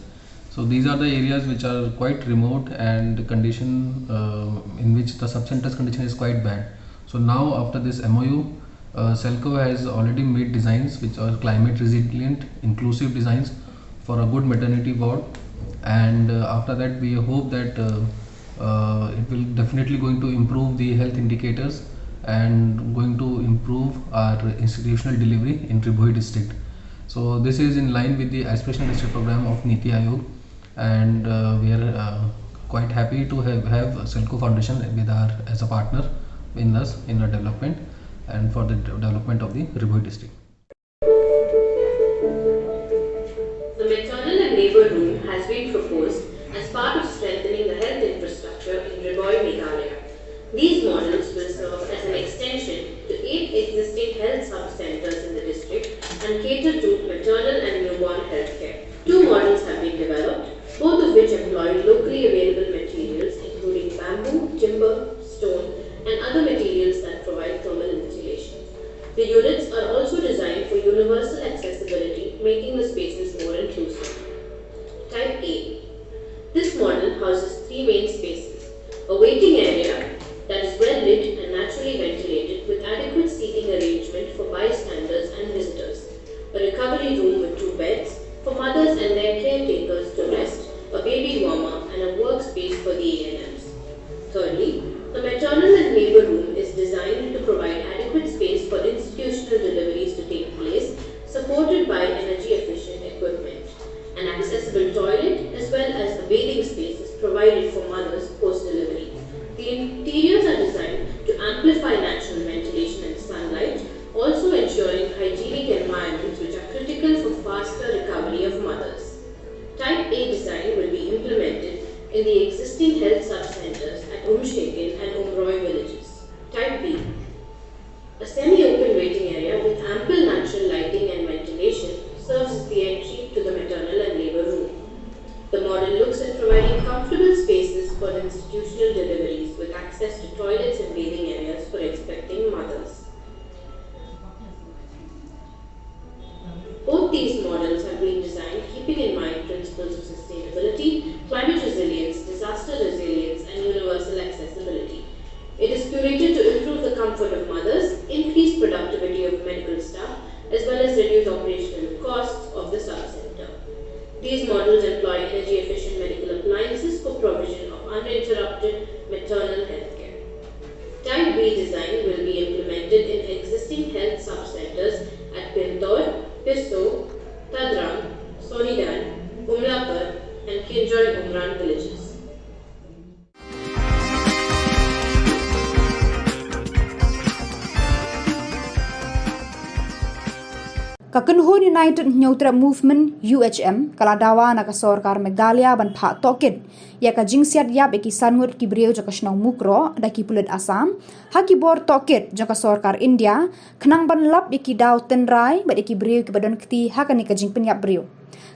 So these are the areas which are quite remote and the condition uh, in which the sub centers condition is quite bad. So now after this M O U, uh, Selco has already made designs which are climate resilient, inclusive designs for a good maternity ward, and uh, after that we hope that uh, uh, it will definitely going to improve the health indicators and going to improve our institutional delivery in Ri Bhoi district. So this is in line with the aspirational district program of Niti Aayog, and uh, we are uh, quite happy to have, have Selco Foundation with our as a partner in us in our development and for the development of the Ri Bhoi district. The maternal and labour room has been proposed as part of strengthening the health infrastructure in Ri Bhoi, Meghalaya. These models will serve as an extension to eight existing health sub-centres in the district and cater to maternal and newborn health care. Two models have been developed, both of which employ locally available materials including bamboo, timber, stone and other materials that provide thermal insulation. The units are also designed for universal accessibility, making the spaces more inclusive. Type A. This model houses three main spaces: a waiting area that is well lit and naturally ventilated with adequate seating arrangement for bystanders and visitors, a recovery room with two beds for mothers and their caretakers to rest, a baby warmer, and a workspace for the A N Ms. Thirdly, the maternal and labour room is designed to provide adequate space for institutional deliveries to take place, supported by energy efficient equipment. An accessible toilet as well as a bathing space is provided for mothers post delivery. The interiors are designed to amplify natural ventilation and sunlight, also ensuring hygienic environments which are critical for faster recovery of mothers. Type A design will be implemented in the existing health sub-centres at Umshekin and Umroi villages. Type B. A semi-open waiting area with ample natural lighting and ventilation serves as the entry to the maternal and labour room. The model looks at providing comfortable spaces for institutional deliveries with access to toilets and bathing areas for expecting mothers. Both the It is curated to improve the comfort of mothers, increase productivity of medical staff, as well as reduce operational costs of the sub-center. These models employ energy-efficient medical appliances for provision of uninterrupted maternal health care. Type B design will be implemented in existing health sub-centers at Pintor, Pisso, Tadrang, Sonidan, Umlapur, and Kinjoin Umran villages. Ka kynhun United Hynñiewtrep Movement, U H M, ka la dawa na ka sorkar Meghalaya ban phah tohkit ïa ka jingsiat ïap ïa ki san ngut ki briew jong ka shnong Mukroh da ki pulit Assam ha ki bor tohkit jong ka sorkar India, khnang ban lap ïa ki daw tynrai bad ïa ki briew kiba don kti ha kane ka jingpynïap briew.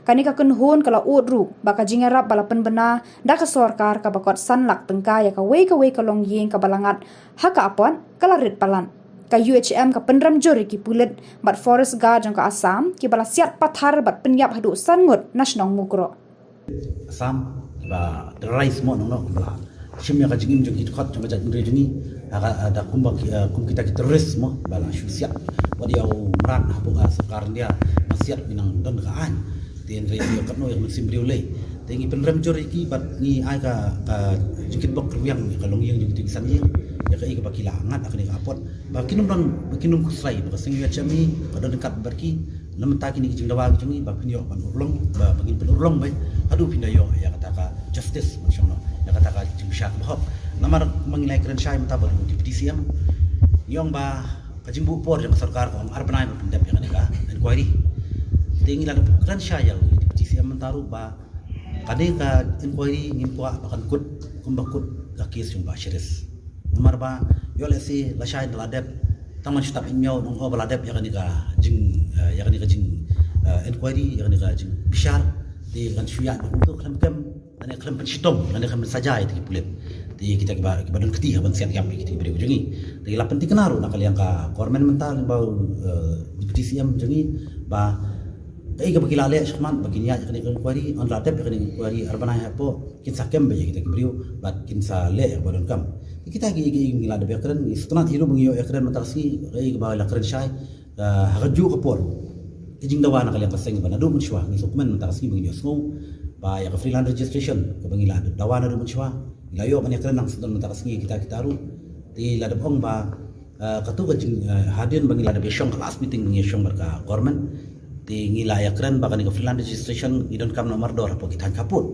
Kane ka kynhun ka la ud ruh ba ka jingïarap ba la pynbna da ka sorkar kaba kot san lak tyngka ïa kawei kawei ka longïing kaba la ngat ha ka apot ka la rit palat. Ka U H M ka pynrem jur ïa ki pulit bad forest guard jong ka Assam kiba la siat pathar bad pynïap haduh san ngut na shnong Mukroh. Assam ba terrorize mo nong nong ba la shim ïa ka jingim jong ki dkhot jong ka jaitbynriew jong ngi ha ka da kumba ki, eh, kum kita ki terrorist mo ba la shu siat. Wat ïa u mrad hapoh ka sorkar India ba siat ki nang don ka aiñ. Te hynrei ïa katno ïa ka mynsiem briew lei. Te ngi pynrem jur ïa ki bad ngi ai ka, ka jingkitbok rwiang ïa ka longïing jong kito ki san ïing ïa kaei kaba ki la ngat ha kane ka apot ba kin ym don, ba kin ym khuslai ba ka seng U H M ka don ryngkat bad ki. Na mynta kine ki jingdawa ki jong ngi ba phin ïoh ban urlong ba, ba ngin pynurlong beit haduh phin da ïoh ïa kata ka justice, ma shong no, ïa kata ka jingpynsah kaba hok. Namar ma ngi la ïakren shai mynta bad u Deputy C M, ngi ong ba ka jingbuh por jong ka sorkar ka ong ar bnai ban pyndep ïa kane ka inquiry. Te ngi la kren shai ïa u Deputy C M mynta ruh ba kane ka inquiry ngim kwah ba kan kut kumba kut ka case jong Bah Shiris. Namar ba ïoh lehse lashai da la dep tang man shu tap in miaw nong o ba la dep ïa kane ka jing, eh, ïa kane ka jing, eh, inquiry, ïa kane ka jingbishar. Te kan shu ïaid kumto khlem kem, kane khlem pynshitom, kane khlem pynsaja ïa ki pulit. Te kita kiba, kiba don kti ha ban siat ïap ïa kita ki briew jong ngi. Te la pynthikna ruh na ka liang ka government mynta lyngba u, eh, Deputy C M jong ngi ba kaei kaba ki la leh shakhmat ba kin ïaid ïa kane ka inquiry, yn la dep ïa kane ka inquiry ar bnai hapoh kin sa kem beit ïa kita ki briew bad kin sa leh ïa kaba donkam. Kita ki, ki ngi la dep ïakren, ngi sngewtynnat hi ruh ba ngi ïoh ïakren mynta ka sngi, kaei kaba la kren shai, eh, ha kajuh ka por. Ka jingdawa na ka liang ka seng ba naduh mynshuwa ngi sngewkmen mynta ka sngi ba ngi ïohsngew ba ïa ka freelance registration kaba ngi la dawa naduh mynshuwa ngi la ïoh ban ïakren nang sdang mynta ka sngi kita kita ruh. Te la dep ong ba, eh, kato ka jing, eh, hadien ba ngi la dep ïashong ka last meeting ba ngi ïashong bad ka government. Te ngi la ïakren ba kane ka freelance registration ngi donkam noh mardor hapoh ki thaiñ khappud.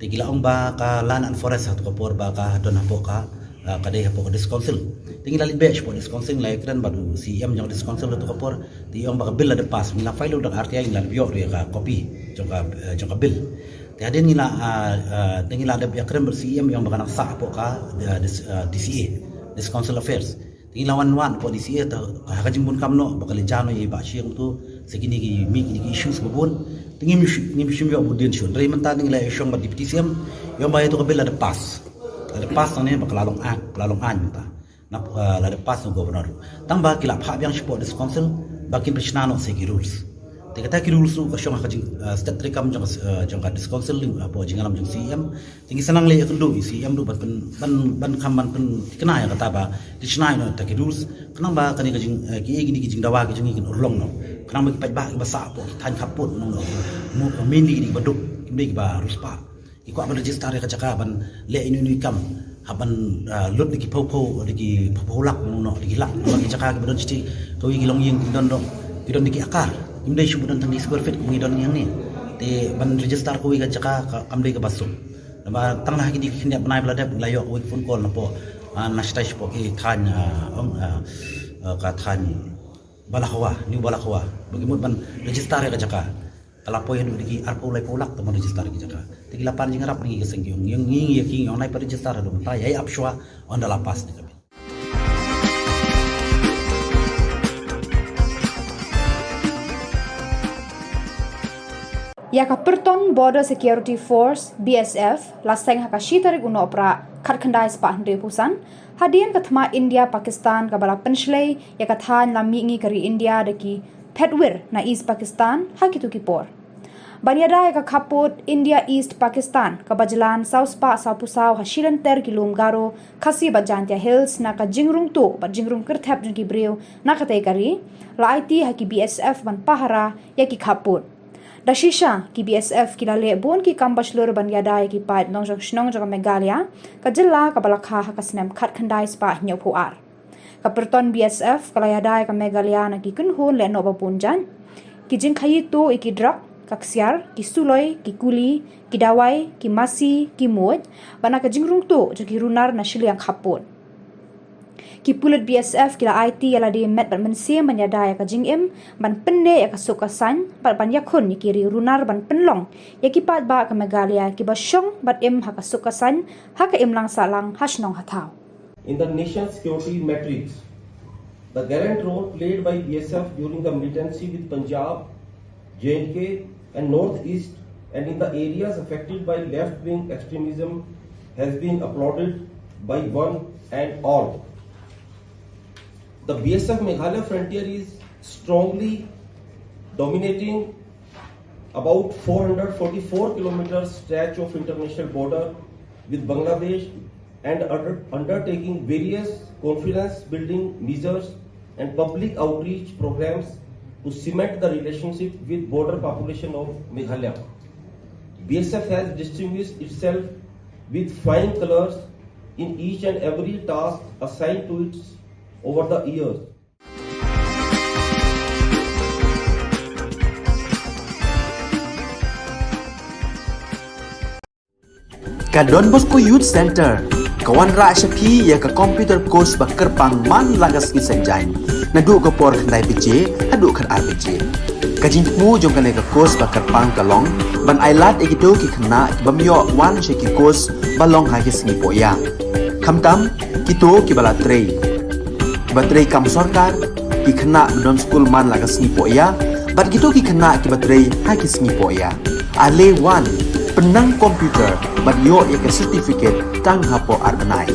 Te ki la ong ba ka Land and Forest ha kato ka por ba ka don hapoh ka, ah, ka dei hapoh ka District Council. Te ngi la leit beh shapoh District Council, ngi la ïakren bad u C E M jong ka District Council ha kato ka por. Te i ong ba ka bill la dep pass, ngi la file ruh da ka R T I, ngi la dep ïoh ruh ïa ka copy jong ka, eh, jong ka bill. Te hadien ngi la, ah, ah, te ngi la dep ïakren bad u C E M, i ong ba kan nang sah hapoh ka, eh, dis-, eh, D C A, District Council Affairs. Te ngi la wan wad hapoh D C A, te ha ka jingbun kam noh ba ka leit jan noh ïa i Bah Shi kumto, sa kine ki mih kine ki issues ba bun. Te ngim shu, ngim shym ïoh bud dien shuh. Hynrei mynta ngi la ïashong bad Deputy C M, i ong ba ïa kato ka bill la dep pass. La dep pass nangne ba ka la long aiñ, ka la long aiñ mynta. Na, eh, la dep pass na u Governor. Tang ba ki la phah biang shapoh District Council ba kin pynshna noh sa ki rules. Te kata ki rules ruh ka shong ha ka jing, eh, statutory kam jong ka, eh, jong ka District Council, eh, hapoh jingïalam jong C E M. Te ngi sa nang leit ïakynduh ïa u C E M ruh ban pyn, ban, ban kham ban pynthikna ïa kata ba kin shna ïa kata ki rules. Khnang ba kane ka jing, eh, kiei kine ki jingdawa ki jong ngi kin urlong noh. Khnang ba ki paidbah kiba sah hapoh ki thaiñ khappud nong noh. Mo, mainly kine kiba duk, kim dei kiba riewspah. Ki kwah ban register ïa ka jaka ban leh ino ino i kam. Hap ban, ah, lut da ki phew phew, da ki phew phew lak nong noh, da ki lak. Namar ki jaka kiba don shatei kawei ki longïing ki don dong, ki don da ki akar. Kim dei shuh ba don tang ki square feet kumba ngi don hangne. Te ban register kawei ka jaka ka, kam dei kaba suk. Namar tang na ha kine ki khyndiat bnai ba la dep ngi la ïoh kawei ka phone call napoh, ah, na shatai shapoh ki thaiñ, ah, ong, ah, ah, ka thaiñ Balakhawa, New Balakhawa. Ba ki mut ban register ïa ka jaka. Ka la poi haduh da ki arphew laiphew lak tang ban register ïa ka jaka. Te ki la pan jingïarap na ngi ka seng ki ong, ïa ngi, ïa ki ong nai pat register haduh mynta, ïa ap shuwa, ynda la pass ïa ka bill. Ïa ka Pyrton Border Security Force, B S F, la seng ha ka shi tarik u Nohprah, khatkhyndai spah hynriewphew san, hadien ka thma India Pakistan kaba la pynshlei ïa ka thaiñ lam mihngi ka ri India da ki phetwir na East Pakistan ha kito ki por. Ban ïada ïa ka khappud India East Pakistan kaba jlan saw spah saw phew saw ha shilynter ki lum Garo, Khasi bad Jaintia Hills na ka jingrung tuh bad jingrung kyrthep jong ki briew na katei ka ri, la aiti ha ki B S F ban pahara ïa ki khappud. Da shisha ki B S F ki la leh bun ki kam ba shlur ban ïada ïa ki paid nongjong shnong jong ka Meghalaya, ka jylla kaba la kha ha ka snem khatkhyndai spah hynñiew phew ar. Ka pyrton B S F ka la ïada ïa ka Meghalaya na ki kynhun lehnoh ba bun jait. Ki jingkhaïi tuh ïa ki drok, ka ksiar, ki suloi, ki kuli, ki dawai, ki masi, ki muid, bad na ka jingrung tuh jong ki runar na shiliang khappud. Ki pulit B S F ki la aiti ïa lade met bad mynsiem ban ïada ïa ka jingim, ban pynneh ïa ka suk ka saiñ, bad ban ïakhun ïa ki riew runar ban pynlong ïa ki paidbah ka Meghalaya kiba shong bad im ha ka suk ka saiñ ha ka imlang sahlang ha shnong ha thaw. In the nation's security matrix, the gallant role played by B S F during the militancy with Punjab, J and K, and Northeast, and in the areas affected by left-wing extremism has been applauded by one and all. The B S F Meghalaya frontier is strongly dominating about four hundred forty-four kilometers stretch of international border with Bangladesh and under-, undertaking various confidence building measures and public outreach programs to cement the relationship with border population of Meghalaya. B S F has distinguished itself with flying colors in each and every task assigned to it over the years. Ka Don Bosco Youth Center ka wanrah sha phi ïa ka computer course ba kyrpang man la ka sngi Saitjaiñ, naduh ka por khyndai baje haduh khatar baje. Ka jingthmu jong kane ka course ba kyrpang ka long ban ailad ïa kito ki khynnah ki bym ïoh wan sha ki course ba long ha ki sngi poh ïa. Khamtam kito kiba la trei, kiba trei kam sorkar, ki khynnah ba don skul man la ka sngi poh ïa, bad kito ki khynnah kiba trei ha ki sngi poh ïa. Ale wan, pynnang computer bad ïoh ïa ka certificate tang hapoh ar bnai.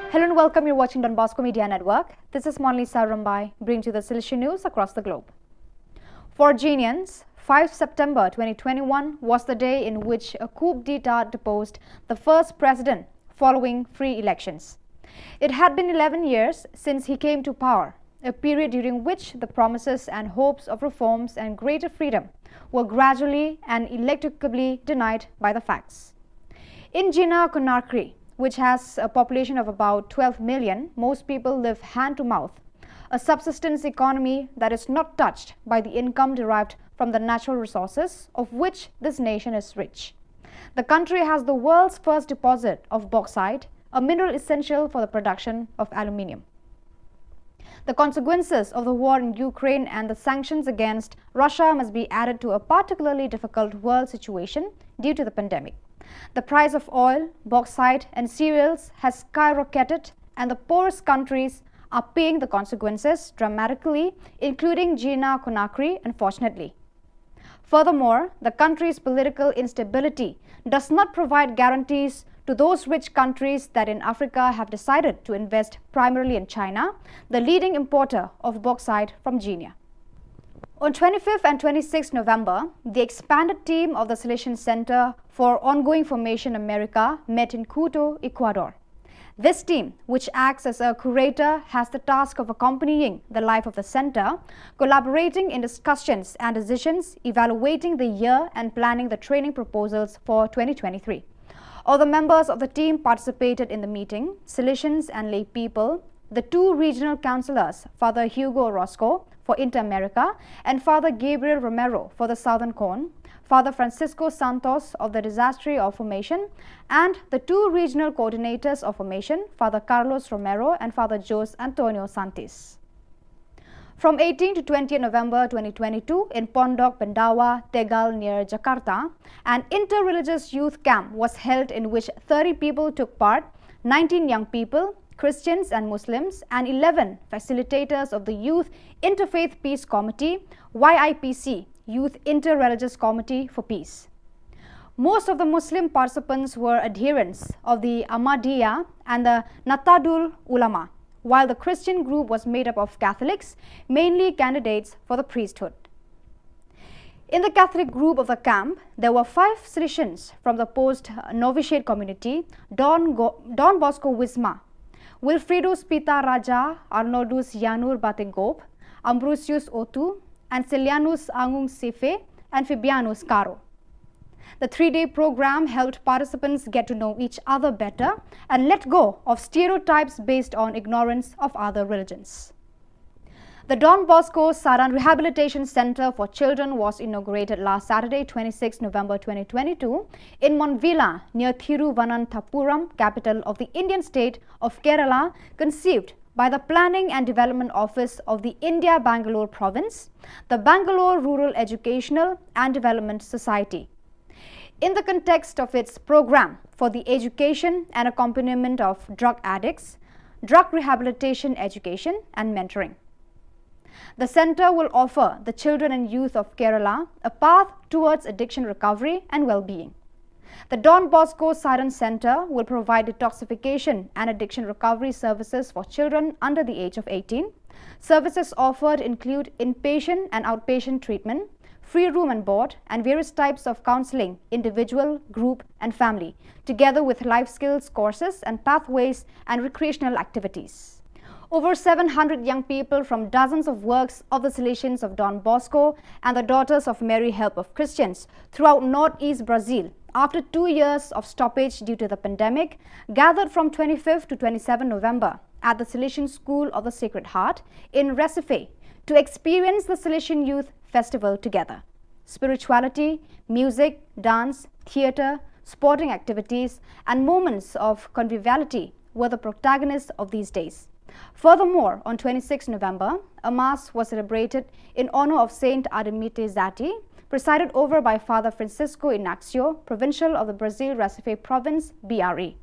Hello and welcome. You're watching Don Bosco Media Network. This is Monlisa Rumbai, bringing you the Salisha news across the globe. For Genians, five September twenty twenty-one was the day in which a coup d'etat deposed the first president following free elections. It had been eleven years since he came to power, a period during which the promises and hopes of reforms and greater freedom were gradually and ineluctably denied by the facts. In Gina Conakry, which has a population of about twelve million, most people live hand to mouth, a subsistence economy that is not touched by the income derived from the natural resources of which this nation is rich. The country has the world's first deposit of bauxite, a mineral essential for the production of aluminium. The consequences of the war in Ukraine and the sanctions against Russia must be added to a particularly difficult world situation due to the pandemic. The price of oil, bauxite, and cereals has skyrocketed, and the poorest countries are paying the consequences dramatically, including Gina Conakry, unfortunately. Furthermore, the country's political instability does not provide guarantees to those rich countries that in Africa have decided to invest primarily in China, the leading importer of bauxite from Genia. On twenty-fifth and twenty-sixth November, the expanded team of the Salesian Center for Ongoing Formation America met in Quito, Ecuador. This team, which acts as a curator, has the task of accompanying the life of the center, collaborating in discussions and decisions, evaluating the year, and planning the training proposals for twenty twenty-three. All the members of the team participated in the meeting, Salesians and lay people, The two regional councillors, Father Hugo Orozco for Inter-America and Father Gabriel Romero for the Southern Cone, Father Francisco Santos of the Disaster of Formation, and the two regional coordinators of Formation, Father Carlos Romero and Father Jose Antonio Santis. From eighteenth to twentieth November twenty twenty-two, in Pondok Pendawa, Tegal, near Jakarta, an inter-religious youth camp was held, in which thirty people took part, nineteen young people, Christians and Muslims, and eleven facilitators of the Youth Interfaith Peace Committee, Y I P C, Youth Inter-Religious Committee for Peace. Most of the Muslim participants were adherents of the Ahmadiyya and the Nahdlatul Ulama, while the Christian group was made up of Catholics, mainly candidates for the priesthood. In the Catholic group of the camp, there were five Salesians from the post novitiate community, Don, Go- Don Bosco Wisma, Wilfredo Spita Raja, Arnoldus Yanur Batingop, Ambrosius Otu, and Celianus Angung Sife, and Fabianus Caro. The three day program helped participants get to know each other better and let go of stereotypes based on ignorance of other religions. The Don Bosco Saran Rehabilitation Center for Children was inaugurated last Saturday, twenty-sixth November twenty twenty-two, in Monvilla, near Thiruvananthapuram, capital of the Indian state of Kerala, conceived by the Planning and Development Office of the India Bangalore Province, the Bangalore Rural Educational and Development Society. In the context of its program for the education and accompaniment of drug addicts, drug rehabilitation education, and mentoring. The center will offer the children and youth of Kerala a path towards addiction recovery and well being. The Don Bosco Saran Center will provide detoxification and addiction recovery services for children under the age of eighteen. Services offered include inpatient and outpatient treatment, free room and board, and various types of counseling, individual, group, and family, together with life skills courses and pathways and recreational activities. Over seven hundred young people from dozens of works of the Salesians of Don Bosco and the Daughters of Mary Help of Christians throughout northeast Brazil, after two years of stoppage due to the pandemic, gathered from twenty-fifth to twenty-seventh November at the Salesian School of the Sacred Heart in Recife to experience the Salesian Youth Festival together. Spirituality, music, dance, theatre, sporting activities, and moments of conviviality were the protagonists of these days. Furthermore, on twenty-sixth November, a mass was celebrated in honor of Saint Ademite Zati, presided over by Father Francisco Inácio, provincial of the Brazil Recife province, B R E.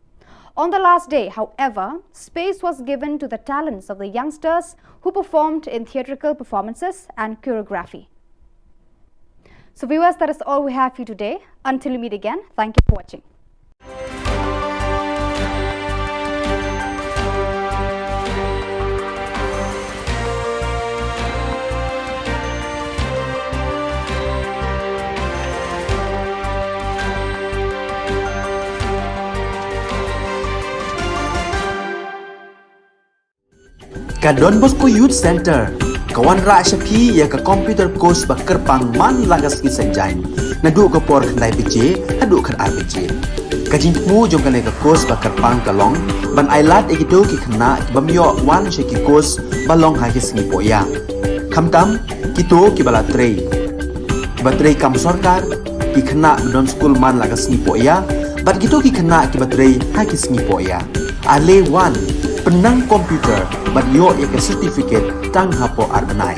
On the last day, however, space was given to the talents of the youngsters who performed in theatrical performances and choreography. So, viewers, that is all we have for you today. Until we meet again, thank you for watching. Ka Don Bosco Youth Center ka wanrah sha phi ïa ka computer course ba kyrpang man la ka sngi Saitjaiñ, naduh ka por khyndai baje haduh khatar baje. Ka jingthmu jong kane ka course ba kyrpang ka long ban ailad ïa kito ki khynnah ki bym ïoh wan sha ki course ba long ha ki sngi pohïa, khamtam kito kiba la trei, kiba trei kam sorkar, ki khynnah ba don skul man la ka sngi pohïa, bad kito ki khynnah kiba trei ha ki sngi pohïa. Ale wan, pynnang computer bad ïoh ïa ka certificate tang hapoh ar bnai.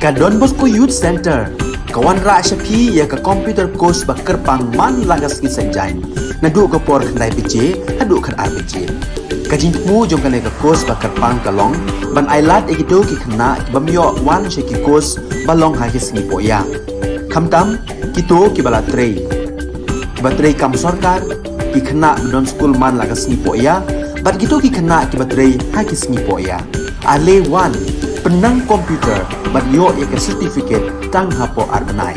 Ka Don Bosco Youth Centre ka wanrah sha phi ïa ka computer course ba kyrpang man la ka sngi Saitjaiñ, naduh ka por khyndai baje haduh khatar baje. Ka jingthmu jong kane ka course ba kyrpang ka long ban ailad ïa kito ki khynnah ki bym ïoh wan sha ki course ba long ha ki sngi pohïa, khamtam kito kiba la trei, kiba trei kam sorkar, ki khynnah ba don skul man la ka sngi pohïa bad kito ki khynnah kiba trei ha ki sngi pohïa. Ale wan, pynnang computer bad ïoh ïa ka certificate tang hapoh ar bnai.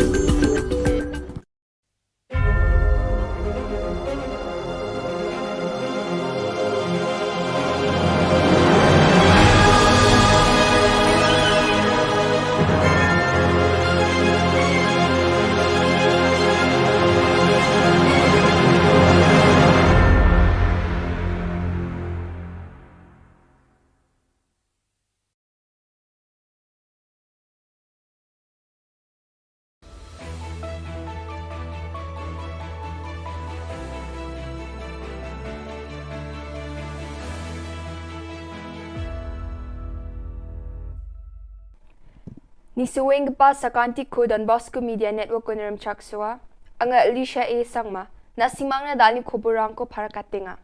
Ngi sngewbha sa ka Don Bosco Media Network ko Nremchak Sua, anga Alicia A Sangma, na sngewbha na dal ïa ki khubor rang ko para katenga.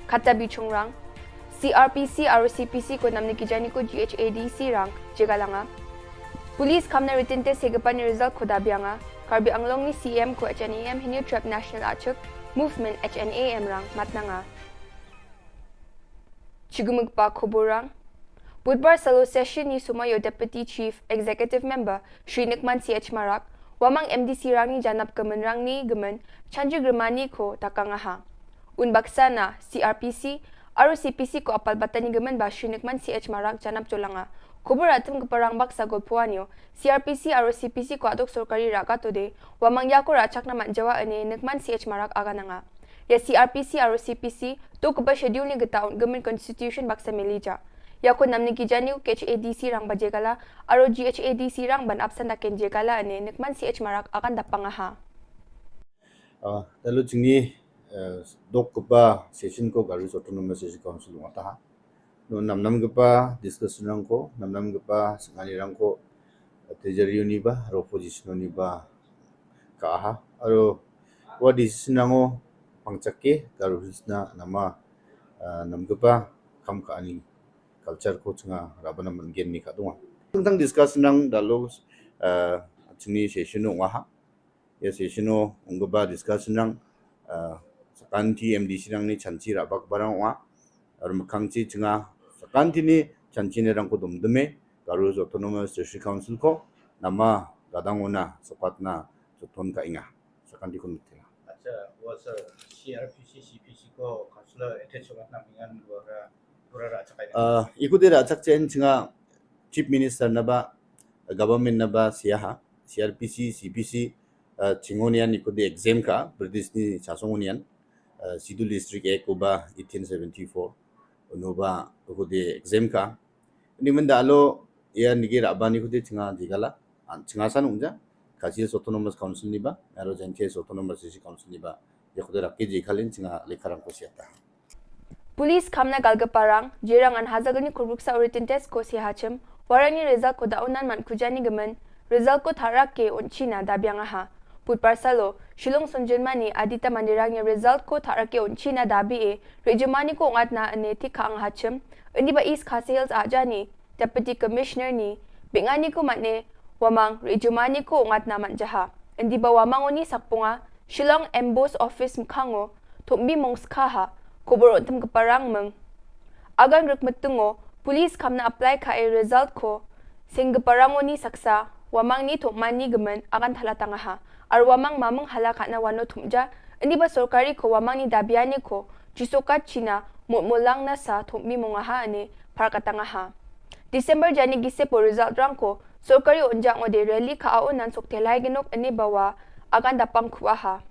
Kata bichong rang, C R P C, R O C P C ko namne ki jani ko G H A D C rang, jega langa. Police khamna written test ïa ka pan result ko da bianga, Karbi Anglong ni C M ko H N A M Hynñiewtrep National Achik Movement H N A M rang matnanga. Chigumukpa khubor rang. Budbar salo session ni sumar ïa u Deputy Chief Executive Member, Shri Nukman C H Marak, Wamang M D C rang ni janap ka mynrang ni ka myn, Chanji Grimani ko takang aha. Un baksa na C R P C, R O C P C ko apal batani ka myn ba Shri Nukman C H Marak janap jolanga. Khubor atum ka parang baksa golpuan ïa u, C R P C, R O C P C ko atok sorkari raka tode, Wamang ïa ko rachak na man jawa ane Nukman C H Marak agananga. Ïa C R P C, R O C P C, to ka ba schedule ni kata un ka myn constitution baksa melija. Ïa ko namne ki jani ko H A D C rang ba jegala, aro G H A D C rang ban apsan da ken jegala ane Nukman C H Marak agan da pang aha. Ah, talu jingni, eh, dok ka ba session ko Garo Hills Autonomous District Council ong ataha. No namnam ka ba discussion rang ko, namnam ka ba sengani rang ko, eh, treasury ni ba, aro opposition ni ba, ka aha, aro wa decision nango pangchak ke, Garo Hills na nama, ah, nam ka ba kam ka ani culture ko chnga raba na man gen ni ka dunga. Tang discuss nang dalu, ah, chini session no waha. Ya session no ong ka ba discuss nang, ah, sakanti M D C nang ni chanchi raba ka barang wa. Ar mkhang chi chnga sakanti ni chanchi ni rang ko dum dume, Garo Hills Autonomous District Council ko, nama gadang ona, sapat na, saton ka inga. Sakanti kun mitila. Acha, wa sir, C R P C, C P C ko councillor attach wat na mingan dua ra, dua ra chak ai. Ah, ikuti ra chak chen chnga Chief Minister na ba, government na ba siaha, C R P C, C P C, ah, chingonian ikuti exam ka, British ni chasongonian, ah, Schedule District Act ko ba eighteen seventy-four, no ba ikuti exam ka. Ni menda alo, ya nigi raba ni kuti chnga jigala, an chnga san ungja, Khasi Hills Autonomous Council ni ba, aro Jaintia Hills Autonomous District Council ni ba, ya kuti raki jigalin chnga lekharang ko siata. Police khamna galgaparang, jirang an hazagal ni kurbuksa written test ko si hachim, warang ni result ko da unan man kujani gamen, result ko tharak ke un china da biang aha. Put parsalo, Shillong Sunjun Mani, Adita Mandirang ni result ko tharak ke un china da bi e, Rijumani ko ngat na ane thik ka ang hachim, indi ba East Khasi Hills ajani, Deputy Commissioner ni, bingani ko matne, Wamang, Rijumani ko ngat na mat jaha. Indi ba Wamang oni sakpunga, Shillong Emboss Office mkhango, thumbi mong skha ha, khubor untem ka parang meng. Agan ruk metungo, police kamna apply ka e result ko, sing ka parang oni saksa, Wamang ni thumani gemen, agan thala tangaha. Ar Wamang mameng hala kana wano thumja, indi ba sorkari ko Wamang ni dabiani ko, jisoka china, mut mulang nasa thumbi mongaha ane, par katangaha. December jani gise po result rang ko, sorkari unjak ngode rally ka au nan sok telai genok ane bawa, agan dapang kuaha.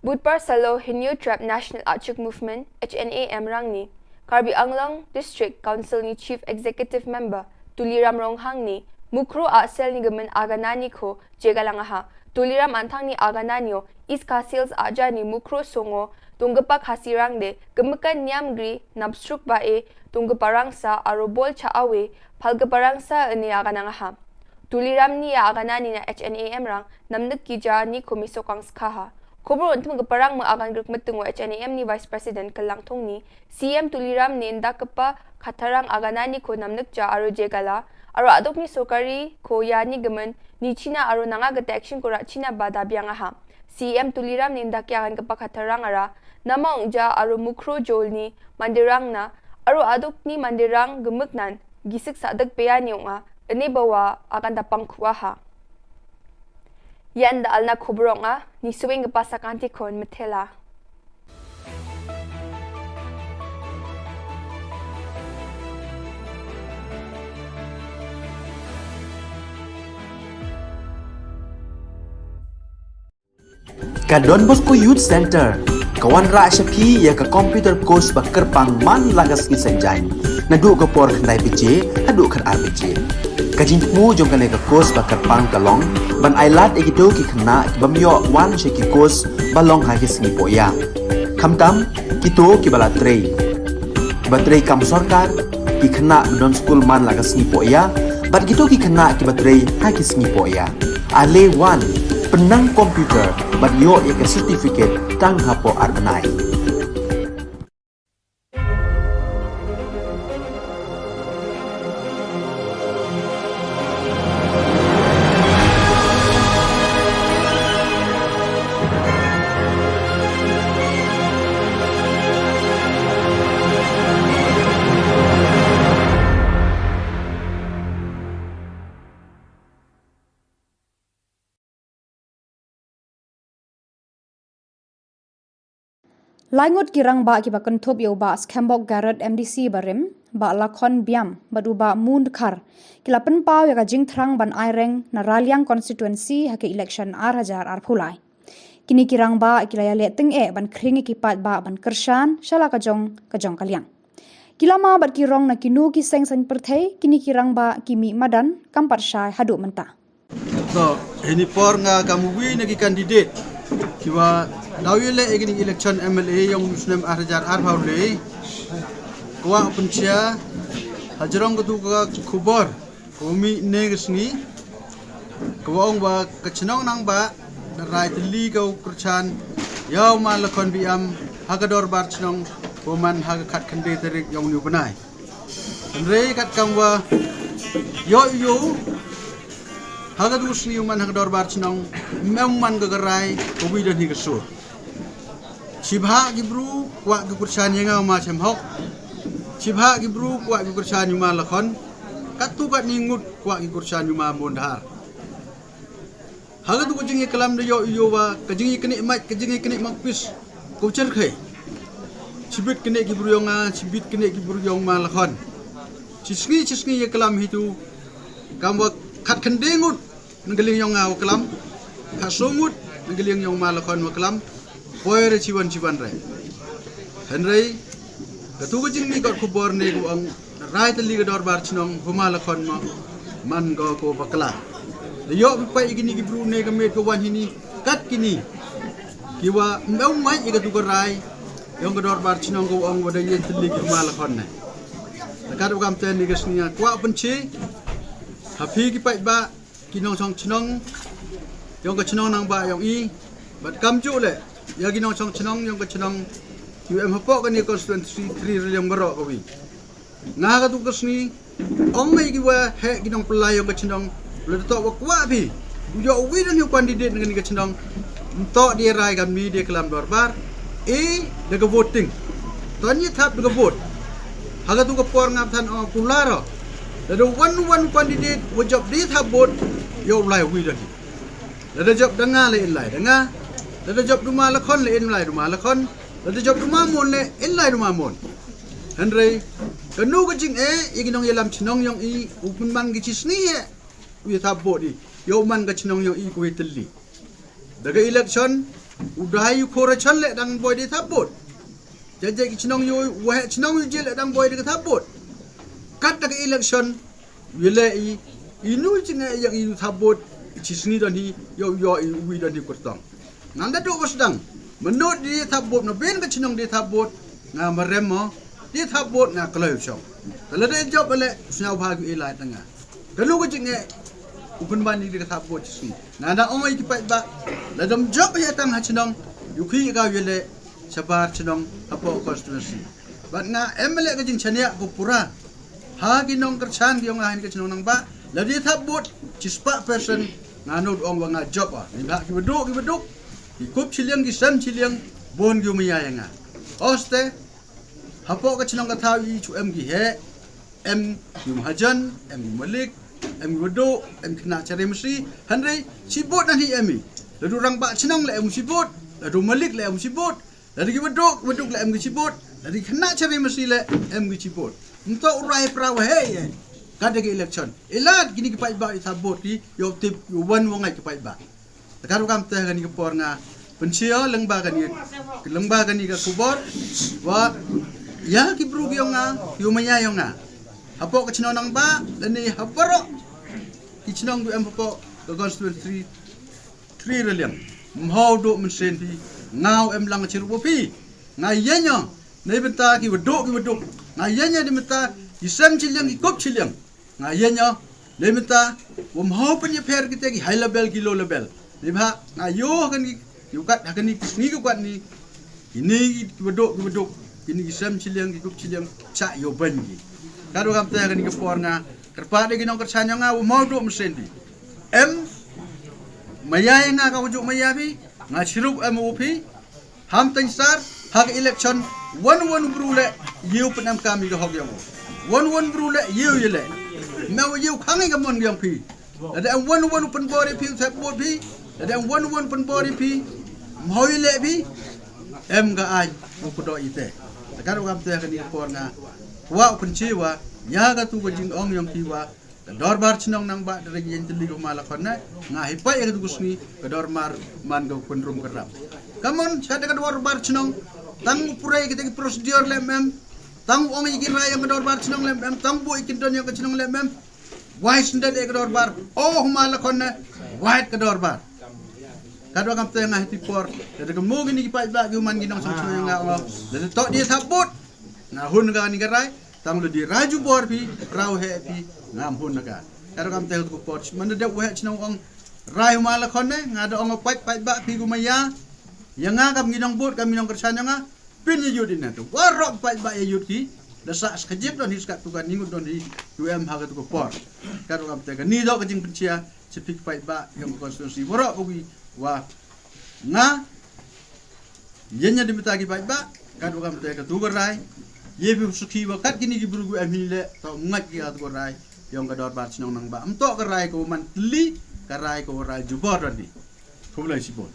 Budpar salo Hynñiewtrep National Achik Movement, H N A M rang ni, Karbi Anglong District Council ni Chief Executive Member, Tuliram Ronghang ni, Mukro a sel ni gemen aganani ko, jegalangaha, Tuliram antang ni aganani o, East Khasi Hills aja ni Mukro songo, tunggepak hasirang de, gemekan niam gri, napsruk ba e, Tung ka parangsa aro bol cha awe, pal ka parangsa ene agana ngaha. Tuliram ni ya agana ni na H N A M rang, namnik ki ja ni komi sokang skaha. Kobor untum ka parang ma agan grek metung wa H N A M ni Vice President kelang thong ni, C M Tuliram ni nda kepa khatarang agana ni ko namnik ja aro jegala, aro aduk ni sorkari ko ya ni gemen, ni China aro nanga gete action ko ra China ba da biang aha. C M Tuliram ni nda ki agan kepa khatarang ara, nama ungja aro mukro jol ni mandirang na, aro aduk ni mandirang gemuk nan, gisik sadak beya ni unga, ene bawa agan dapang kuaha. Yan da alna kubrong a, ni suwing kepa sakanti kon metela. Ka Don Bosco Youth Center ka wanrah sha phi ïa ka computer course ba kyrpang man la ka sngi Saitjaiñ, naduh ka por khyndai baje haduh khatar baje. Ka jingthmu jong kane ka course ba kyrpang ka long ban ailad ïa kito ki khynnah ki bym ïoh wan sha ki course ba long ha ki sngi pohïa. Khamtam kito kiba la trei, kiba trei kam sorkar, ki khynnah ba don skul man la ka sngi pohïa, bad kito ki khynnah kiba trei ha ki sngi pohïa. Ale wan, pynnang computer bad ïoh ïa ka certificate tang hapoh ar bnai. Lai ngut ki rangbah kiba kynthup ïa u Bah Skembok Garod M D C barim, Bah Lakhon Biam bad u Bah Mun Dkhar ki la pynpaw ïa ka jingthrang ban aireng na Raliang constituency ha ka election ar hajar arphew lai. Kine ki rangbah ki la ïaleh tyngeh ban khring ïa ki paidbah ban kyrshan sha la ka jong ka jong ka liang. Ki lama bad ki rong na kino ki seng saiñ pyrthei, kine ki rangbah ki mih madan kam pat shai haduh mynta. To, hini por nga kam uwi na ki candidate kiwa daw ïaleh ïa kine election M L A yong u snem ar hajar arphew lai. Kwah pynshai hajrong katu ka khubor ka mih ne ka sngi, kawa ong ba ka chnong Nangbah da rai tylli ka u kyrchan ïa u Ma Lakhon Biam ha ka dorbar chnong, kawa man ha ka khatkhyndai tarik yong uni u bnai. Hynrei kat kam wa ïoh ïoh ha katu ka sngi u man ha ka dorbar chnong, ym em man ka ka rai ka wi don hi ka sur. Shibha ki bru kwah ki kyrchan ïa nga u Ma Shem Hok. Shibha ki bru kwah ki kyrchan ïa u Ma Lakhon. Katu katni ngut kwah ki kyrchan ïa u Ma Mondhar. Ha katu ka jingïaklam da ïoh ïoh wa ka jingïaknieh mait, ka jingïaknieh mangpis, ka u cherkhei. Shibit knieh ki bru yong nga, shibit knieh ki bru yong Ma Lakhon. Shi sngi shi sngi ïaklam hitu. Kam wa khatkhyndai ngut na ka liang yong nga wa klam, khatsaw ngut na ka liang yong Ma Lakhon wa klam. Poi re chiwan chiwan re. Hynrei katu ka jingmih kot khubor ne ka ong rai tylli ka dorbar chnong, u Ma Lakhon ma man ko ko bakla. Da ïoh phi pait ïa kini ki bru ne ka miet ka wan hini, kat kini kiwa ym em mait ïa katu ka rai yong ka dorbar chnong, ka ong wa da ïeng tylli ki u Ma Lakhon ne. Da kat u kam te ne ka sngi nga kwah pynshai ha phi ki paidbah, ki nongshong chnong yong ka chnong Nangbah yong i, bad kamjuh leh ïa ki nongshong chnong yong ka chnong kiwa em hapoh kani constituency three Raliang baroh kawi. Nga katu ka sngi ong ïa kiwa heh ki nongpyllait yong ka chnong, lada toh wa kwah phi u ïoh uwi don hi u candidate na kani ka chnong, ym toh da rai kam ni da klam dorbar, e, da ka voting. Toh ni thap da ka vote. Ha katu ka por nga than ong kular o. Lada wan wan u candidate wa jop da thap vote, ïoh u lai uwi don hi. Lada jop da nga leh in lai da nga. Lada jop da u Ma Lakhon leh in lai da u Ma Lakhon. Lada jop da u Ma Mon leh in lai da u Ma Mon. Hynrei kano ka jingeh ïa ki nongïalam chnong yong i, u pynman ki shi sngi eh u ïa thap vote i, ïoh man ka chnong yong i ka wi tylli. Da ka election u dei u khor ration leh dang boi da thap vote. Jajai ki chnong ïoh, wa heh chnong ïoh jil leh dang boi da ka thap vote. Kat da ka election u ïaleh i, inu jingeh ïa inu thap vote, i shi sngi don hi, ïoh ïoh i uwi don hi kyrtong. Ngan da duh ba sdang. Mynno da thap vote, na ben ka chnong da thap vote, nga marem mo. Ïa thap vote nga kloi u shong. Ka lada jop bale sñiaw bha ki ilai tanga. Ka lu ka jingeh u pynban ïa ka thap vote chi sngi. Nga da ong ïa ki paidbah. Lada ym jop ïa tang ha chnong. Ïu ki ïa ka ïa le shabar chnong hapoh constituency. Bad nga em le ka jingchania ko pura. Ha ki nongkyrchan ki ong ha ni ka chnong nang ba. Lada ïa thap vote chi spah percent nga nud ong wa nga jop a. Ni ba ki baduk ki baduk. Ki kup chiliang ki sem chiliang. Bon ki umaya ïa nga. Oste. Hapoh ka chnong ka thaw i chu em ki he, em ki mahajan, em ki malik, em ki wadu, em ki na chare masi, hanre, chibut na hi em i. Ladu rang ba chnong le em chibut, ladu malik le em chibut, ladu ki wadu, wadu le em ki chibut, ladu ki na chare masi le em ki chibut. Nto urai pra wa he ye, kada ki election. Ilad kini ki paidbah i thabut ki, yo tip, yo wan wangai ki paidbah. Ka ruh kam te kani ka por nga pynchia leng ba kani leng ba kani ka khubor wa ya ki bru ki yong nga ki umaya yong nga hapoh ka chnong nang ba lani hapoh ki chnong du em hapoh ka constituency three raliang mhau du mynsen phi ngau em lang chiru phi nga yenya nei benta ki waduk ki waduk nga yenya di benta ki sem chiliang ki kup chiliang. Nga ïa ño, le mynta, wam ho pyn ïa pher kita ki high level ki low level. Ni bha, nga ïo ha kani, ïo kat ha kani ki sngi ki kat ni. Kini ki baduk ki baduk, kini ki sem chiliang ki kup chiliang cha ïo ban ki. Ka do kam te ha kani ki por nga, kyrpad de ki nongkyrchan ño nga wam ho duk mynsen di. Em maya ïa nga ka wajuk maya bi, nga chirup em u phi. Ham teng sar ha ka election wan wan bru le yu pynam kam yu hok yong wan wan bru le yu yu le me yu khang yu mon yong phi. Ada em wan wan pynbor yu phi thep bor phi. Ada em wan wan pynbor yu phi. Mhoi le phi. Em ga ai u kudo ite. Kan u kam te ka ni por nga wa u pynchi wa ya ga tu ga jing ong yong phi wa. Ka dorbar chnong nang ba da reg yen tli ko mala khon na nga hi pai ka tu sngi ka dorbar man ka kun rum ka rap. Kamon ka da ka dorbar chnong tang u purai kita ki procedure le mem tang u ong i ki rai yang ka dorbar chnong le mem tang bu i kin don yang ka chnong le mem. Wai sendet e ka dorbar oh mala khon na wai ka dorbar. Ka do kam te nga hi ti por da ka mo gini ki pai ba ki man ki nong sang chnong nga ong da to dia sabut. Nga hun ka ni ka rai tang lu di raju bor phi rau he phi ngam hun ka. Ka kam te ko por man de we chnong ong rai ma la khon ne nga da ong pai pai ba phi gu ma ya. Ya nga kam ngi nong bot kam ngi nong kersan nga pin ya yut ina tu warok pai ba ya yut ki da sa skajip don hi skat tu ka ningut don hi tu em ha ka tu ko por. Ka kam te ka ni do ka jing pensia sepik pai ba yang konstitusi warok ugi wa nga Yen nya di mita ki paidbah kat u kam te ka tu ka rai. Ye phi u suki wa kat kini ki bru gu em hi le ta u ngat ki ka tu ka rai. Yong ka dorbar chnong nang ba am to ka rai ka u man tli ka rai ka u rai jubor ran di. Khublei shibun.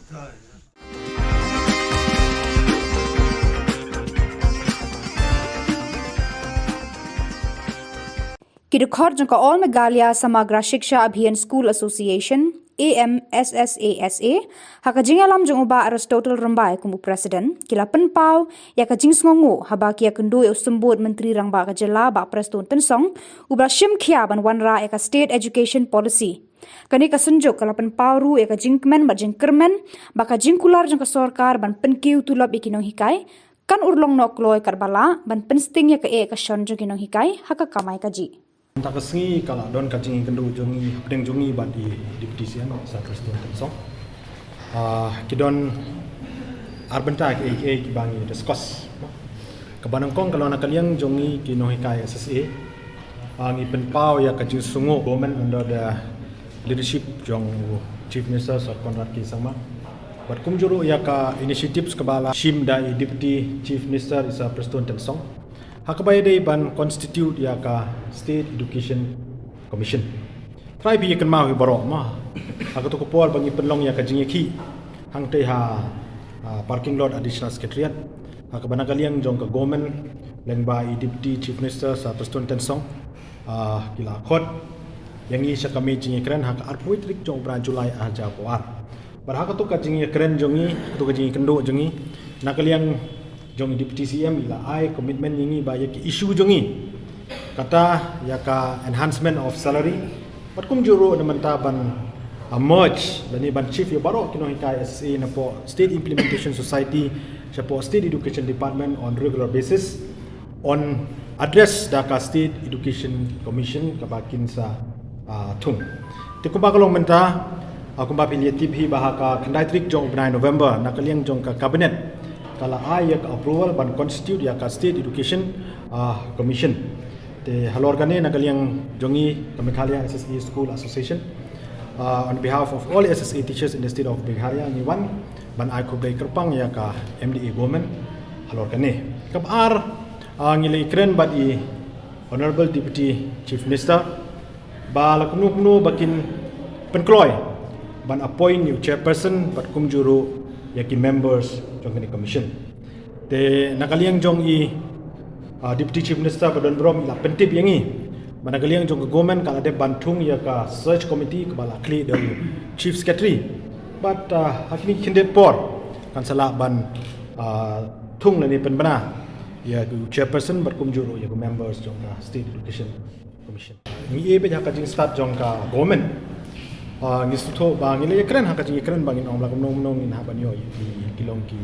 Ki dkhot jong ka All Meghalaya Samagra Shiksha Abhiyan School Association, A M S S A S A, ha ka jingïalam jong u Bah Aristotle Rymbai kum u President, ki la pynpaw ïa ka jingsngewnguh haba ki ïakynduh ïa u Symbud Myntri Rangbah ka Jylla Bah Prestone Tynsong, uba la shim khia ban wanrah ïa ka State Education Policy. Kane ka synjuk ka la pynpaw ruh ïa ka jingkmen bad jingkyrmen ba ka jingkular jong ka sorkar ban pynkiew tulop ïa ki nonghikai kan urlong noh kloi katba lah ban pynsting ïa ka eh ka shon jong ki nonghikai ha ka kamai kajih. Mynta ka sngi ka la don ka jingïakynduh jong ngi hapdeng jong ngi bad i Deputy C M Sir Prestone Tynsong. Ah, ki don ar bynta kiei kiei kiba ngi discuss. Kaba nyngkong ka long na ka liang jong ngi ki nonghikai S S A. Ah, ngi pynpaw ïa ka jingsngewnguh government under the leadership jong u Chief Minister Sir Conrad K Sangma. Bad kumjuh ruh ïa ka initiatives kaba la shim da i Deputy Chief Minister i Sir Prestone Tynsong. Ha kaba ïadei ban constitute ïa ka State Education Commission. Trai phi ïa kynmaw hi baroh ma. Ha kato ka por ba ngi pynlong ïa ka jingïakhih hangtei ha, ah, parking lot Additional Secretariat. Ha kaba na ka liang jong ka government lyngba i Deputy Chief Minister Sir Prestone Tynsong. Ah, ki la khot ïa ngi sha ka mei jingïakren ha ka arphew tarik jong u bnai July ar hajar arphew ar. Bad ha kato ka jingïakren jong ngi, kato ka jingïakynduh jong ngi, na ka liang jong i Deputy C M i la ai commitment ïa ngi ba ïa ki issue jong ngi. Kata ïa ka enhancement of salary. Bad kumjuh ruh na mynta ban, ah, merge lane ban shift ïa baroh ki nonghikai S S A napoh State Implementation Society shapoh State Education Department on regular basis. On address da ka State Education Commission kaba kin sa, ah, thung. Te kumba ka long mynta, ah, kumba phi la tip hi ba ha ka khyndai tarik jong u bnai November na ka liang jong ka cabinet ka la ai ïa ka approval ban constitute ïa ka State Education, ah, Commission. Te halor kane na ka liang jong ngi ka Meghalaya S S A School Association, ah, on behalf of all S S A teachers in the state of Meghalaya, ngi wan ban ai khublei kyrpang ïa ka M D A government halor kane. Kaba ar, ah, ngi la ïakren bad i Honorable Deputy Chief Minister ba la kumno kumno ba kin pynkloi ban appoint ïa u chairperson bad kumjuh ruh ïa ki members jong kane ka commission. Te na ka liang jong i, ah, Deputy Chief Minister ba don burom i la pyntip ïa ngi ba na ka liang jong ka government ka la dep ban thung ïa ka search committee kaba la khlieh da u Chief Secretary. Bad, ah, ha kine ki khyndiat por kan sa lah ban, ah, thung lane pynbna ïa u chairperson bad kumjuh ruh ïa ki members jong ka State Education Commission. Ngi ïa bad ha ka jingstad jong ka government, ah, ngi sngewthuh ba ngi la ïakren ha ka jingïakren ba ngin ong ba la kumno kumno ngin hap ban ïoh ïa ki, ki long ki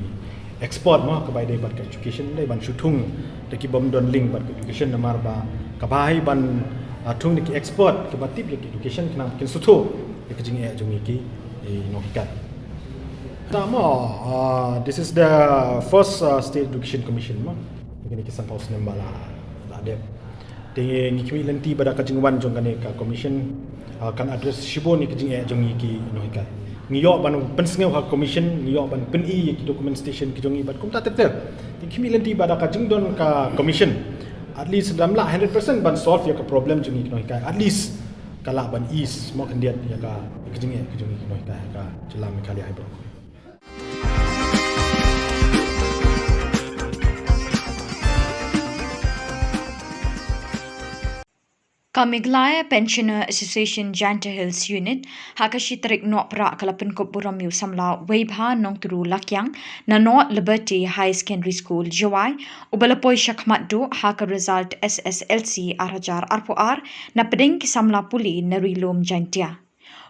expert mo, kaba ïadei bad ka education, dei ban shu thung da ki bym don link bad ka education, namar ba kaba ai ban, ah, thung da ki expert kiba tip ïa ka education khnang ba kin sngewthuh ïa ka jingeh jong ngi ki, eh, nonghikai. Te mo, ah, this is the first, ah, State Education Commission mo. Kine ki sanphew snem ba la, la dep. Te ngi khmih lynti ba da ka jingwan jong kane ka commission, ah, kan address shibun ïa ka jingeh jong ngi ki nonghikai. Ngi ïoh ban pynsngew ha ka commission, ngi ïoh ban pyni ïa ki documentation ki jong ngi bad kumta ter ter. Te ngi khmih lynti ba da ka jingdon ka commission, at least lada ym lah hundred percent ban solve ïa ka problem jong ngi ki nonghikai, at least ka lah ban ease mo khyndiat ïa ka, ïa ka jingeh ka jong ngi ki nonghikai ha ka jylla Meghalaya hi baroh. Ka Meghalaya Pensioner Association Jaintia Hills Unit ha ka shi tarik Nohprah ka la pynkup burom ïa u samla Weibha Nongturu Lakiang na North Liberty Higher Secondary School, Jowai, uba la poi shakhmat duh ha ka result S S L C ar hajar arphew ar na pdeng ki samla pule na Ri Lum Jaintia.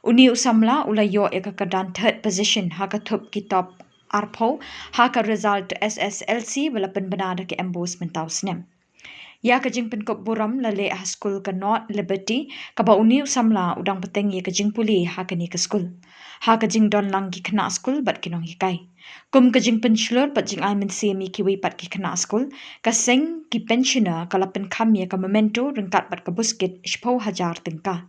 Une u samla u la ïoh ïa ka kyrdan third position ha ka thup ki top arphew ha ka result S S L C ba la pynbna da ka MBOSE mynta u snem. Ïa ka jingpynkup burom la leh ha skul ka North Liberty, kaba une u samla u dang bteng ïa ka jingpule ha kane ka skul. Ha ka jingdon lang ki khynnah skul bad ki nonghikai. Kum ka jingpynshlur bad jingai mynsiem ïa kiwei pat ki khynnah skul, ka seng ki pensioner ka la pynkham ïa ka memento ryngkat bad ka buskit shiphew hajar tyngka.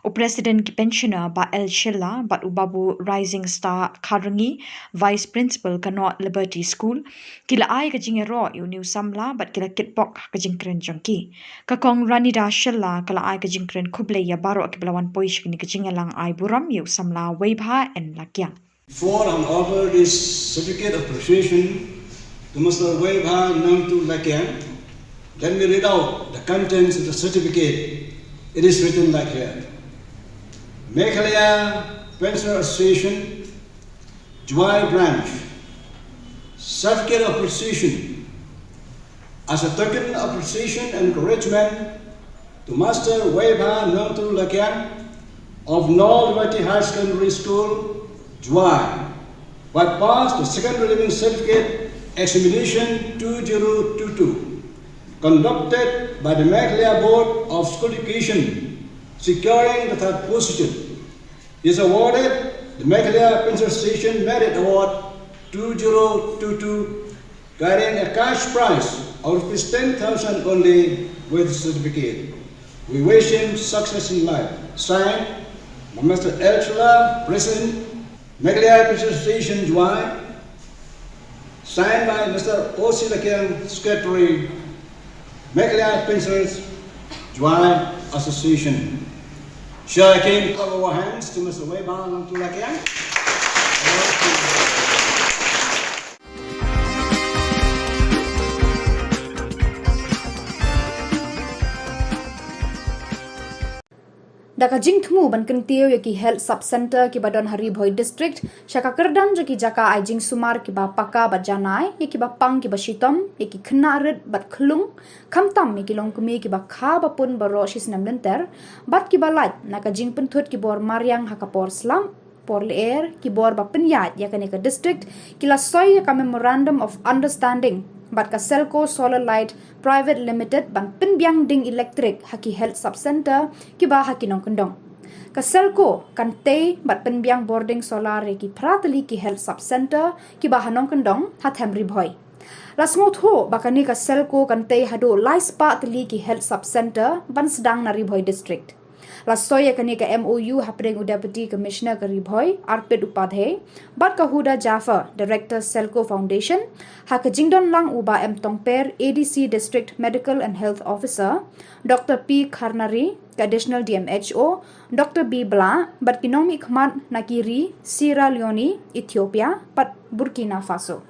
U President ki pensioner Bah L Shylla bad u Babu Rising Star Kharngi, Vice Principal ka North Liberty School, ki la ai ka jingïaroh ïa une u samla bad ki la kitbok ha ka jingkren jong ki. Ka Kong Ranida Shylla ka la ai ka jingkren khublei ïa baroh kiba la wan poi sha kane ka jingïalang ai burom ïa u samla Weibha N Lakiang. Before I offer this certificate of appreciation to Mister Weibha Nongturu Lakiang, let me read out the contents of the certificate. It is written like here. Meghalaya Pensioner Association, Jowai Branch. Certificate of appreciation. As a token of appreciation and encouragement to Master Weibha Nongturu Lakiang of North Liberty Higher Secondary School, Jowai, who passed the second preliminary certificate examination two zero two two, conducted by the Meghalaya Board of School Education, securing the third position. He is awarded the Meghalaya Pensioner Association Merit Award two zero two two, carrying a cash prize of rupees ten thousand only with certificate. We wish him success in life. Signed by Mister L Shylla, President, Meghalaya Pensioner Association, Jowai. Signed by Mister O C Lakiang, Secretary, Meghalaya Pensioners Jowai Association. Shall I again clap our hands to Mister Weibha Nongturu Lakiang? Da ka jingthmu ban kyntiew ïa ki health sub centre kiba don ha Ri Bhoi District sha ka kyrdan jong ki jaka ai jingsumar kiba paka bad janai ïa kiba pang kiba shitom, ïa ki khynnah rit bad khlung, khamtam ïa ki longkmie kiba kha ba pun baroh shi snem lynter, bad kiba lait na ka jingpynthut ki bor mariang ha ka por slap, por lyer, ki bor ba pynïaid ïa kane ka district, ki la soi ïa ka Memorandum of Understanding bad ka Selco Solar Light Private Limited ban pynbiang ding elektrik ha ki Health Sub Centre kiba ha ki nongkyndong. Ka Selco kan tei bad pynbiang bording solar ïa ki phra tylli ki Health Sub Centre kiba ha nongkyndong ha them Ri Bhoi. La sngewthuh ba kane ka Selco kan tei haduh lai spah tylli ki Health Sub Centre ban sdang na Ri Bhoi District. La soi ïa kane ka M O U hapdeng u Deputy Commissioner ka Ri Bhoi, Arpit Upadhyay, bad ka Huda Jaffer, Director Selco Foundation, ha ka jingdon lang u Bah M Tongper, A D C District Medical and Health Officer, Doctor P Kharnari, ka Additional D M H O, Doctor B Blah, bad ki nongmihkhmat na ki ri Sierra Leone, Ethiopia, bad Burkina Faso.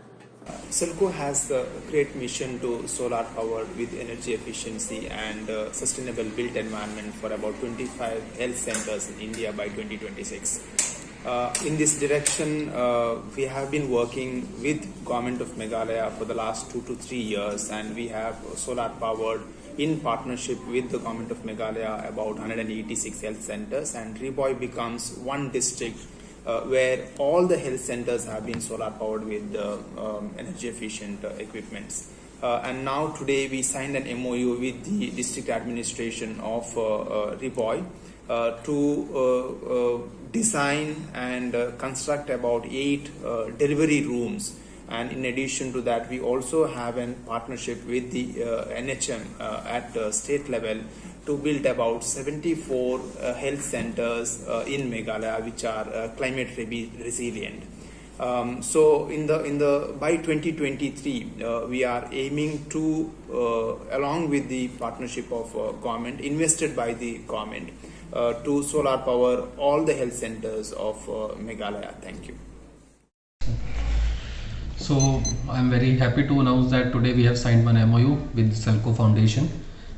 Selco has a great mission to solar power with energy efficiency and uh, sustainable built environment for about twenty-five health centers in India by twenty twenty-six. Uh, in this direction, uh, we have been working with Government of Meghalaya for the last two to three years, and we have solar powered in partnership with the Government of Meghalaya about one hundred eighty-six health centers, and Ri Bhoi becomes one district uh, where all the health centers have been solar powered with uh, um, energy efficient uh, equipments. Uh, and now today we signed an M O U with the district administration of uh, uh, Ri Bhoi uh, to uh, uh, design and uh, construct about eight uh, delivery rooms. And in addition to that, we also have a partnership with the uh, N H M uh, at the state level to build about seventy-four uh, health centers uh, in Meghalaya, which are uh, climate re- resilient. Um, so in the in the by twenty twenty-three, uh, we are aiming to, uh, along with the partnership of uh, government, invested by the government, uh, to solar power all the health centers of uh, Meghalaya. Thank you. So I'm very happy to announce that today we have signed one M O U with Selco Foundation.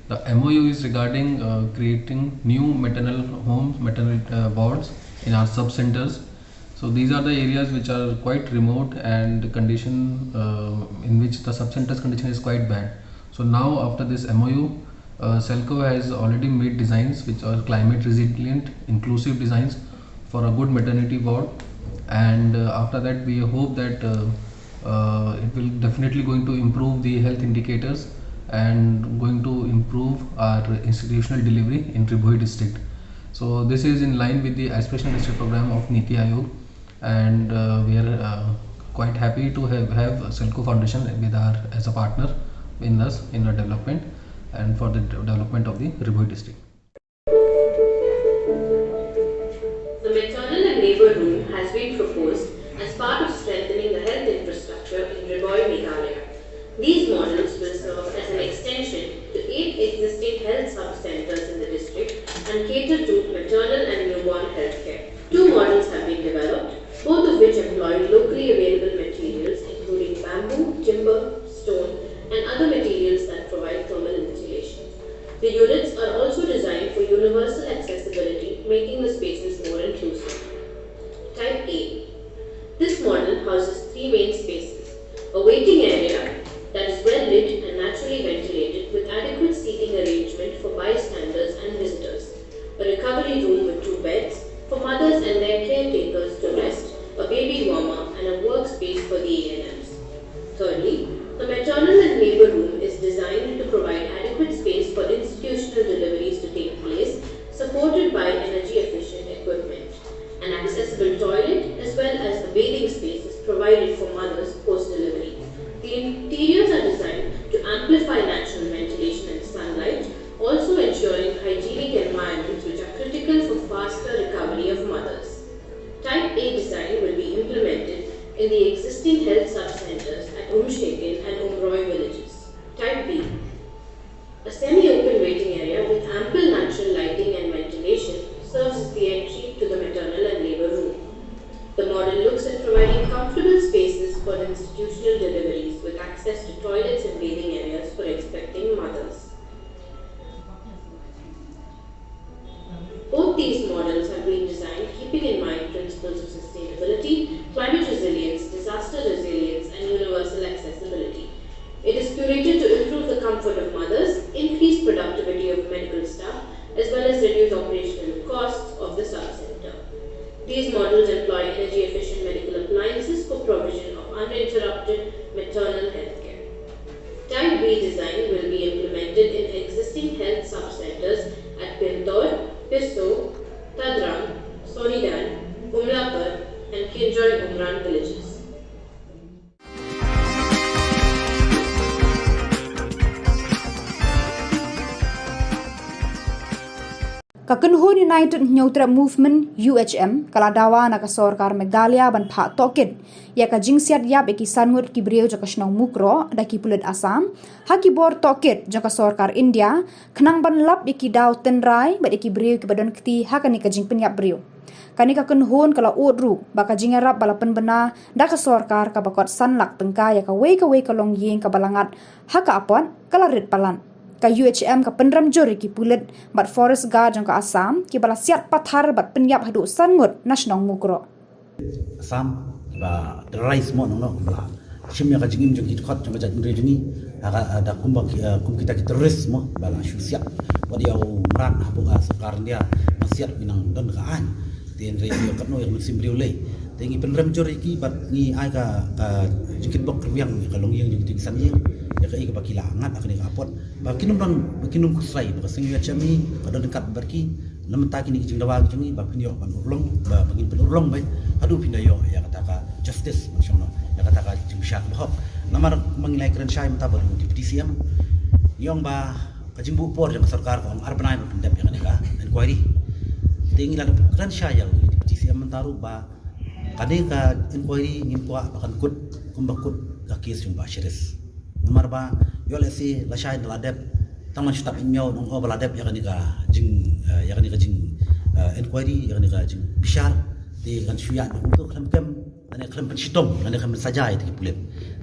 The M O U is regarding uh, creating new maternal homes, maternal uh, wards in our sub centers. So these are the areas which are quite remote and the condition uh, in which the sub centers condition is quite bad. So now after this M O U, uh, Selco has already made designs which are climate resilient, inclusive designs for a good maternity ward, and uh, after that we hope that uh, uh, it will definitely going to improve the health indicators and going to improve our institutional delivery in Ri Bhoi district. So this is in line with the aspirational district program of Niti Aayog, and uh, we are uh, quite happy to have, have Selco Foundation with our as a partner in us in our development and for the development of the Ri Bhoi district. The maternal and labour room has been proposed as part of strengthening the health infrastructure in Ri Bhoi, Meghalaya. These models will serve as an extension to eight existing health sub-centres in the district and cater to maternal and newborn healthcare. Two models have been developed, both of which employ locally available materials including bamboo, timber, stone, and other materials that provide thermal insulation. The units are also designed for universal accessibility, making the spaces more inclusive. Type A. This model houses three main spaces: a waiting area that is well lit and naturally ventilated with adequate seating arrangement for bystanders and visitors, a recovery room with two beds for mothers and their caretakers to rest, a baby warmer, and a workspace for the A N Ms. Thirdly, the maternal and labour room is designed to provide adequate space for institutional deliveries to take place, supported by energy efficient equipment. An accessible toilet as well as a bathing space is provided for mothers post delivery. The interiors are designed to amplify natural ventilation and sunlight, also ensuring hygienic environments which are critical for faster recovery of mothers. Type A design will be implemented in the existing health sub-centres at Umshekin and Umroi villages. Type B. A semi-open waiting area with ample natural lighting and ventilation serves as the entry to the maternal and labour room. The model looks at providing comfortable spaces for institutional deliveries with access to toilets and bathing areas for expecting mothers. Both these models have been designed keeping in mind principles of sustainability, climate resilience, disaster resilience, and universal accessibility. It is curated to improve the comfort of mothers, increase productivity of medical staff, as well as reduce operational costs of the sub-centre. These models employ energy-efficient medical appliances for provision of uninterrupted maternal health care. redesign will be implemented in existing health sub-centers at Pintor, Pisso, Tadrang, Sonidan, Umlapur and Kinjoy Umran villages. Ka kynhun United Hynñiewtrep Movement, U H M, ka la dawa na ka sorkar Meghalaya ban phah tohkit ïa ka jingsiat ïap ïa ki san ngut ki briew jong ka shnong Mukroh da ki pulit Assam ha ki bor tohkit jong ka sorkar India, khnang ban lap ïa ki daw tynrai bad ïa ki briew kiba don kti ha kane ka jingpynïap briew. Kane ka kynhun ka la ud ruh ba ka jingïarap ba la pynbna da ka sorkar kaba kot san lak tyngka ïa kawei kawei ka longïing kaba la ngat ha ka apot ka la rit palat. Ka U H M ka pynrem jur ïa ki pulit bad forest guard jong ka Assam kiba la siat pathar bad pynïap haduh san ngut na shnong Mukroh. Assam ba terrorize mo nongno ba la shim ïa ka jingim jong ki dkhot jong ka jaitbynriew jong ngi ha ka da kumba ki- eh, kum kita ki terrorist mo ba la shu siat. Wat ïa u mrad hapoh ka sorkar India ba siat ki nang don ka aiñ. Te hynrei ïa katno ïa ka mynsiem briew lei. Te ngi pynrem jur ïa ki bad ngi ai ka ka jingkitbok rwiang ïa ka longïing jong ki san ïing ïa ka ïa kaba ki la ngat ha kane ka apot. Ba kin ym don ba kin ym khuslai ba ka seng ïa chami ka don ryngkat bad ki. Na mynta kine ki jingdawa ki jong ngi ba phin ïoh ban urlong ba ba ngin pynurlong ba haduh phin da ïoh ïa kata ka justice ban shong noh ïa kata ka jingbishar ba hok. Namar ma ngi la ïakren shai mynta bad u Deputy C M. Ngi ong ba ka jingbuh por jong ka sorkar ka ong ar bnai ba pyndep ïa kane ka inquiry. Te ngi la dep kren shai ïa u Deputy C M mynta ruh ba kane ka inquiry ngim kwah ba kan kut kumba kut ka case jong Bah Shiris. Namar ba ïoh lehse lashai da la dep tang man shu tap ïa ngi ong oh ba la dep ïa kane ka jing eh, ïa kane ka jing eh, inquiry ïa kane ka jingbishar te kan shu ïaid kumto khlem kem lane khlem pynshitom lane khlem pynsaja ïa ki pulit.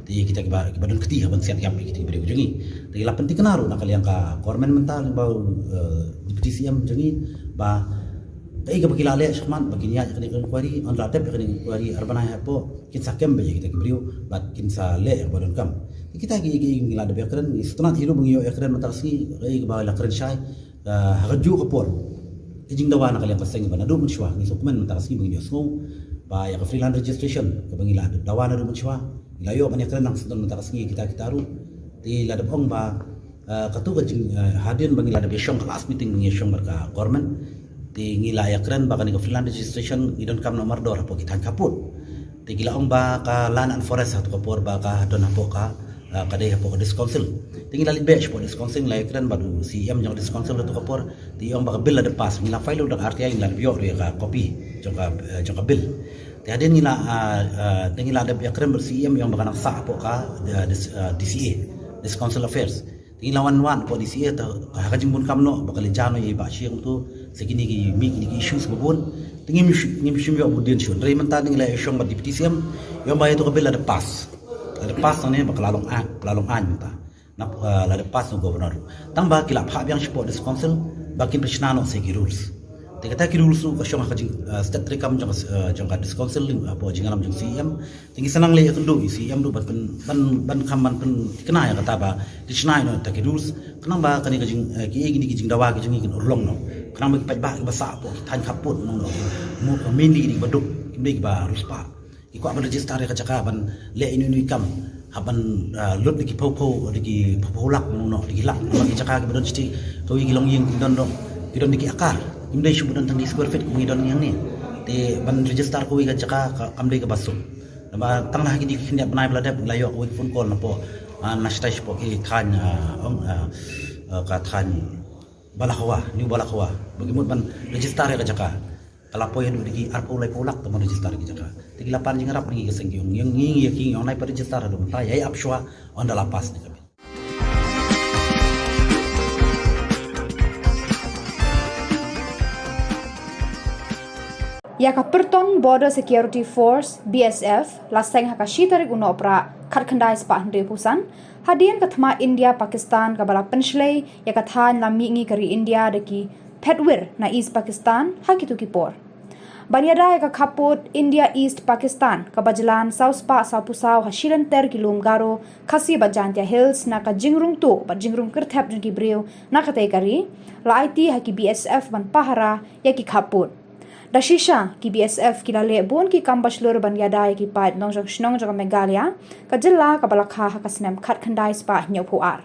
Te kita kiba kiba don kti ha ban siat ïap ïa kita ki briew jong ngi. Te la pynthikna ruh na ka liang ka government mynta lyngba u eh, Deputy C M jong ngi ba kaei kaba ki la leh shakhmat ba kin ïaid ïa kane ka inquiry, ynda la dep ïa kane ka inquiry ar bnai hapoh kin sa kem beit ïa kita ki briew bad kin sa leh ïa kaba donkam. Kita ki ki ngi la dep ïakren, ngi sngewtynnat hi ruh ba ngi ïoh ïakren mynta ka sngi, kaei kaba la kren shai ha kajuh ka por. Ka jingdawa na ka liang ka seng ba naduh mynshuwa ngi sngewkmen mynta ka sngi ba ngi ïohsngew ba ïa ka freelance registration kaba ngi la dawa naduh mynshuwa ngi la ïoh ban ïakren nang sdang mynta ka sngi kita kita ruh. Te la dep ong ba Katu ka jing hadien ba ngi la dep ïashong ka last meeting ba ngi ïashong bad ka government. Te ngi la ïakren ba kane ka freelance registration ngi donkam na mardor hapoh ki thaiñ khappud. Te ngi la ong ba ka land and forest ha katu ka por ba ka don hapoh ka ka dei hapoh ka district council. Te ngi la leit beit shapoh district council ngi la ïakren bad u C E M jong ka district council ha katu ka por. Te i ong ba ka bill la dep pass ngi la file da ka R T I ngi la dep ïoh ruh ïa ka copy jong ka jong ka bill. Te hadien ngi la te ngi la dep ïakren bad u C E M i ong ba ka nang sah hapoh ka D C A, District Council Affairs. Te ngi la wan wan hapoh D C A te ha ka jingbun kam noh ba ka leit jan noh ïa i Bah Shi kumtu. Sa kine ki mih kine ki issues ba bun. Te ngim ngim shim ïoh bun dien shuh. Hynrei mynta ngi la ïashong bad Deputy C M i ong ba ïa tu ka bill la dep pass. La dep pass nangne ba ka la long aiñ, ka la long aiñ mynta. Na la dep pass na governor. Tang ba ki la phah biang shapoh district council ba kin pynshna noh sa ki rules. Te kata ki rules ruh ka shong ha ka jing state treikam jong jong ka district council hapoh jingïalam jong C E M. Te ngi sa nang leit ïakynduh ïa C E M ruh ban pyn ban ban kham ban pynthikna ïa kata ba ki shna ïa noh ta ki rules. Khnang ba kane ka jing ki ei kine ki jingdawa ki jong ngi kin urlong noh. Khnang ba ki paidbah kiba sah hapoh ki thaiñ khappud noh noh. Mainly kine kiba duk, kim dei kiba riewspah. Ki kwah ban register ïa ka jaka ban leh ino ino i kam. Hap ban lut da ki phew phew da ki phew phew lak noh noh da ki lak. Namar ki jaka kiba don shiti kawei ki longïing ki don noh ki don da ki akar. Kim dei shu ba don tang da ki square feet kum ngi don hangne. Te ban register kawei ka jaka kam dei kaba suk. Namar tang na ha kine ki khyndiat bnai ba la dep ngi la ïoh kawei ka phone call napoh na shatai shapoh ki thaiñ ong ka thaiñ Balakhawa, New Balakhawa ba ki mut ban register ïa ka jaka. Ka la poi haduh da ki arphew laiphew lak tang ban register ïa ka jaka. Te ki la pan jingïarap na ngi ka seng ki ong ïa ngi ïa ki ong nai pat register haduh mynta ïa ap shuwa ynda la pass ne ka bill. Ïa ka Pyrton Border Security Force, B S F, la seng ha ka shi tarik u Nohprah khatkhyndai spah hynriewphew san hadien ka thma India Pakistan kaba la pynshlei ïa ka thaiñ la mihngi ka ri India da ki phetwir na East Pakistan ha kito ki por. Ban ïada ïa ka khappud India East Pakistan kaba jlan saw spah sawphew saw ha shilynter ki lum Garo, Khasi bad Jaintia Hills na ka jingrung tuh bad jingrung kyrthep jong ki briew na katei ka ri, la aiti ha ki B S F ban pahara ïa ki khappud. Shisha, ki B S F ki la leh bun ki kam ba shlur ban ïada ïa ki paid nongjong shnong jong ka Meghalaya, ka jylla kaba la kha ha ka snem khatkhyndai spah hynñiewphew ar.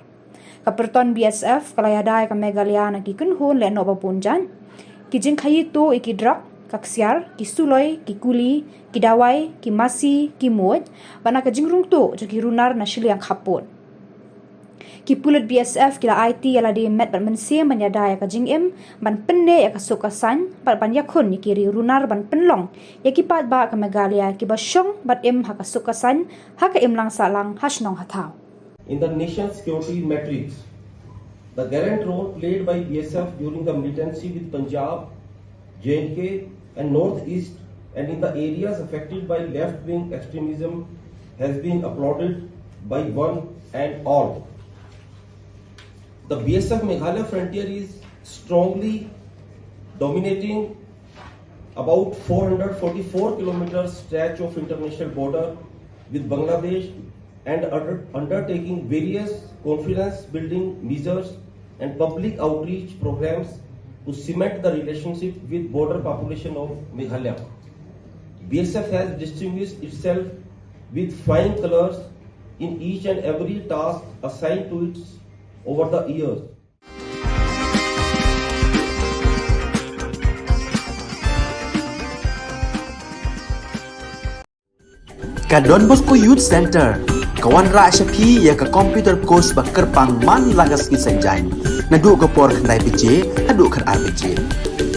Ka pyrton B S F ka la ïada ïa ka Meghalaya na ki kynhun lehnoh ba bun jait. Ki jingkhaii tuh ïa ki drok, ka ksiar, ki suloi, ki kuli, ki dawai, ki masi, ki muid, bad na ka jingrung tuh jong ki runar na shiliang khappud. Ki pulit B S F ki la aiti ïa lade met bad mynsiem ban ïada ïa ka jingim, ban pynneh ïa ka suk ka saiñ, bad ban ïakhun ïa ki ri runar ban pynlong ïa ki paidbah ka Meghalaya kiba shong bad im ha ka suk ka saiñ, ha ka imlang sahlang, ha shnong ha thaw. In the nation's security matrix, the gallant role played by B S F during the militancy with Punjab, J and K, and Northeast, and in the areas affected by left-wing extremism has been applauded by one and all. The B S F Meghalaya frontier is strongly dominating about four hundred forty-four kilometer stretch of international border with Bangladesh and under-, undertaking various confidence building measures and public outreach programs to cement the relationship with border population of Meghalaya. B S F has distinguished itself with flying colors in each and every task assigned to it over the years. Ka Don Bosco Youth Centre ka wanrah sha phi ïa ka computer course ba kyrpang man la ka sngi Saitjaiñ, naduh ka por khyndai baje haduh khatar baje.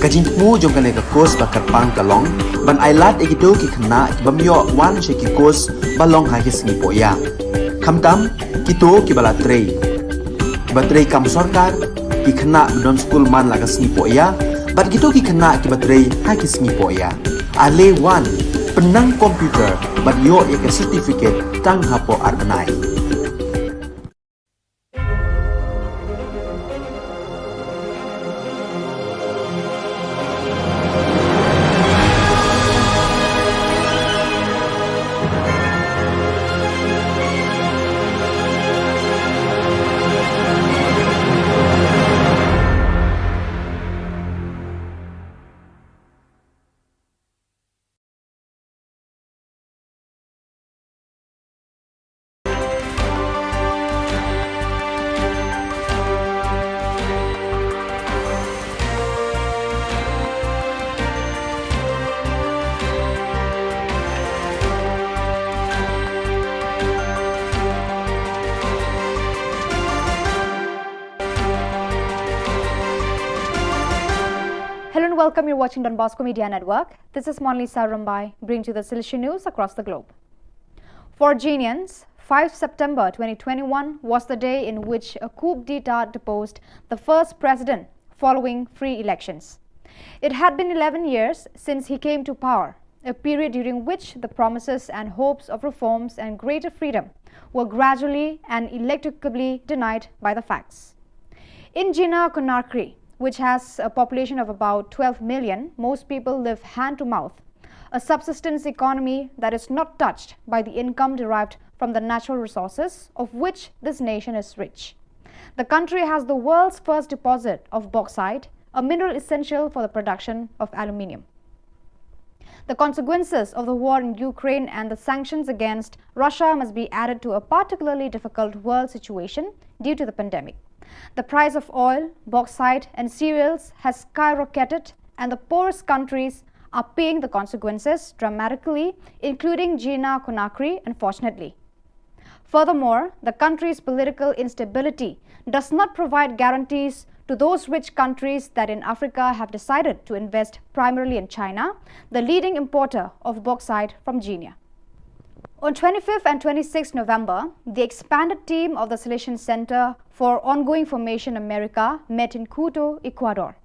Ka jingthmu jong kane ka course ba kyrpang ka long ban ailad ïa kito ki khynnah ki bym ïoh wan sha ki course ba long ha ki sngi pohïa, khamtam kito kiba la trei, kiba trei kam sorkar, ki khynnah ba don skul man la ka sngi pohïa, bad kito ki khynnah kiba trei ha ki sngi pohïa. Ale wan, pynnang computer bad ïoh ïa ka certificate tang hapoh ar bnai. Hello and welcome. You're watching Don Bosco Media Network. This is Monlisa Rumbai, bringing to the Salishi news across the globe. For Genians, five September twenty twenty-one was the day in which a coup d'etat deposed the first president following free elections. It had been eleven years since he came to power, a period during which the promises and hopes of reforms and greater freedom were gradually and ineluctably denied by the facts. In Gina Conakry, which has a population of about twelve million, most people live hand to mouth, a subsistence economy that is not touched by the income derived from the natural resources of which this nation is rich. The country has the world's first deposit of bauxite, a mineral essential for the production of aluminium. The consequences of the war in Ukraine and the sanctions against Russia must be added to a particularly difficult world situation due to the pandemic. The price of oil, bauxite, and cereals has skyrocketed, and the poorest countries are paying the consequences dramatically, including Gina Conakry, unfortunately. Furthermore, the country's political instability does not provide guarantees to those rich countries that in Africa have decided to invest primarily in China, the leading importer of bauxite from Gina. On twenty-fifth and twenty-sixth November, the expanded team of the Salesian Center for Ongoing Formation America met in Quito, Ecuador.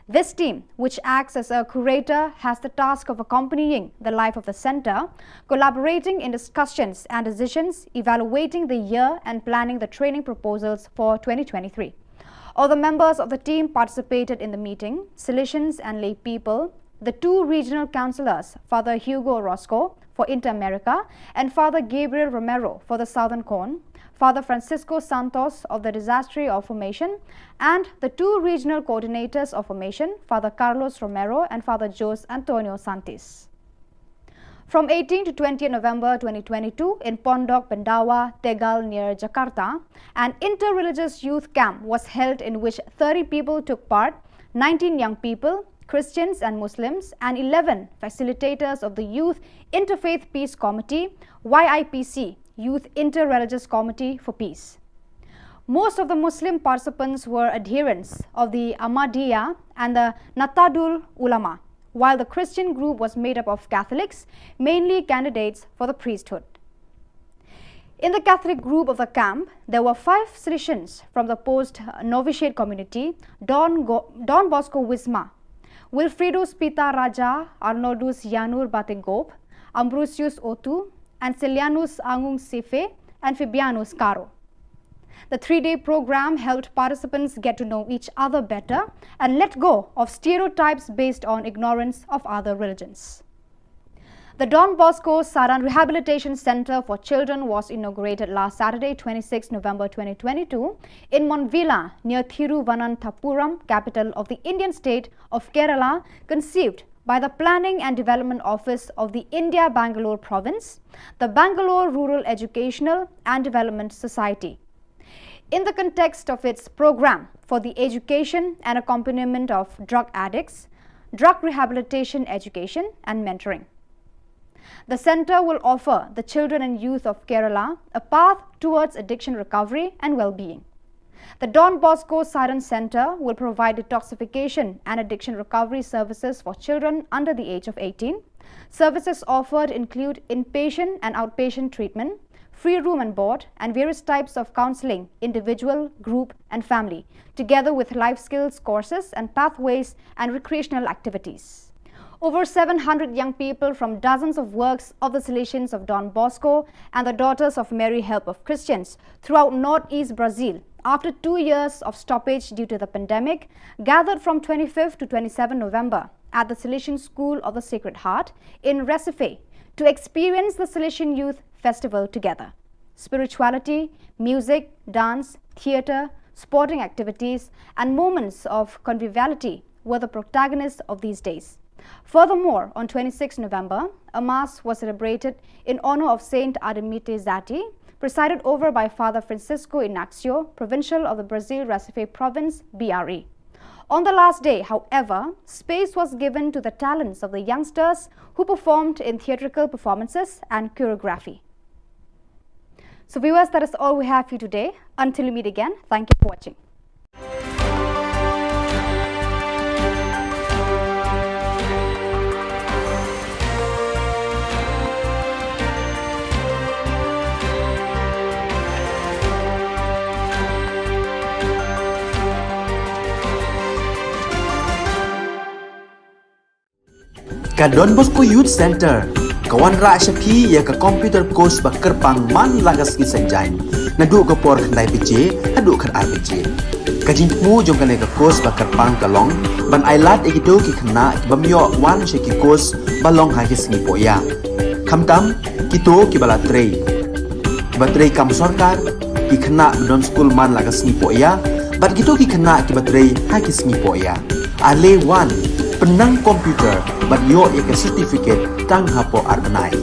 This team, which acts as a curator, has the task of accompanying the life of the center, collaborating in discussions and decisions, evaluating the year, and planning the training proposals for twenty twenty-three. All the members of the team participated in the meeting, Salesians and lay people, the two regional counselors, Father Hugo Orozco for Inter-America and Father Gabriel Romero for the Southern Cone, Father Francisco Santos of the Disastery of Formation, and the two regional coordinators of Formation, Father Carlos Romero and Father Jose Antonio Santis. From eighteenth to twentieth November twenty twenty-two, in Pondok Pendawa, Tegal, near Jakarta, an inter-religious youth camp was held, in which thirty people took part, nineteen young people, Christians and Muslims, and eleven facilitators of the Youth Interfaith Peace Committee, Y I P C, Youth Inter-Religious Committee for Peace. Most of the Muslim participants were adherents of the Ahmadiyya and the Nahdlatul Ulama, while the Christian group was made up of Catholics, mainly candidates for the priesthood. In the Catholic group of the camp, there were five Salesians from the post novitiate community, Don, Go- Don Bosco Wisma, Wilfredo Spita Raja, Arnoldus Yanur Batenggop, Ambrosius Otu, and Celianus Angung Sife, and Fabianus Caro. The three day program helped participants get to know each other better and let go of stereotypes based on ignorance of other religions. The Don Bosco Saran Rehabilitation Center for Children was inaugurated last Saturday, twenty-sixth November twenty twenty-two, in Monvilla, near Thiruvananthapuram, capital of the Indian state of Kerala, conceived by the Planning and Development Office of the India Bangalore Province, the Bangalore Rural Educational and Development Society, in the context of its program for the education and accompaniment of drug addicts, drug rehabilitation education, and mentoring. The center will offer the children and youth of Kerala a path towards addiction recovery and well being. The Don Bosco Saran Center will provide detoxification and addiction recovery services for children under the age of eighteen. Services offered include inpatient and outpatient treatment, free room and board, and various types of counseling, individual, group, and family, together with life skills courses and pathways and recreational activities. Over seven hundred young people from dozens of works of the Salesians of Don Bosco and the Daughters of Mary Help of Christians throughout northeast Brazil, after two years of stoppage due to the pandemic, gathered from twenty-fifth to twenty-seventh November at the Salesian School of the Sacred Heart in Recife to experience the Salesian Youth Festival together. Spirituality, music, dance, theatre, sporting activities, and moments of conviviality were the protagonists of these days. Furthermore, on twenty-sixth November, a mass was celebrated in honor of Saint Ademita Zati, presided over by Father Francisco Ignacio, provincial of the Brazil Recife province, B R E. On the last day, however, space was given to the talents of the youngsters who performed in theatrical performances and choreography. So, viewers, that is all we have for you today. Until we meet again, thank you for watching. Ka Don Bosco Youth Center ka wanrah sha phi ïa ka computer course ba kyrpang man la ka sngi Saitjaiñ, naduh ka por khyndai baje haduh khatar baje. Ka jingthmu jong kane ka course ba kyrpang ka long ban ailad ïa kito ki khynnah ki bym ïoh wan sha ki course ba long ha ki sngi pohïa, khamtam kito kiba la trei, kiba trei kam sorkar, ki khynnah ba don skul man la ka sngi pohïa, bad kito ki khynnah kiba trei ha ki sngi pohïa. Ale wan, pynnang computer bad ïoh ïa ka certificate tang hapoh ar bnai.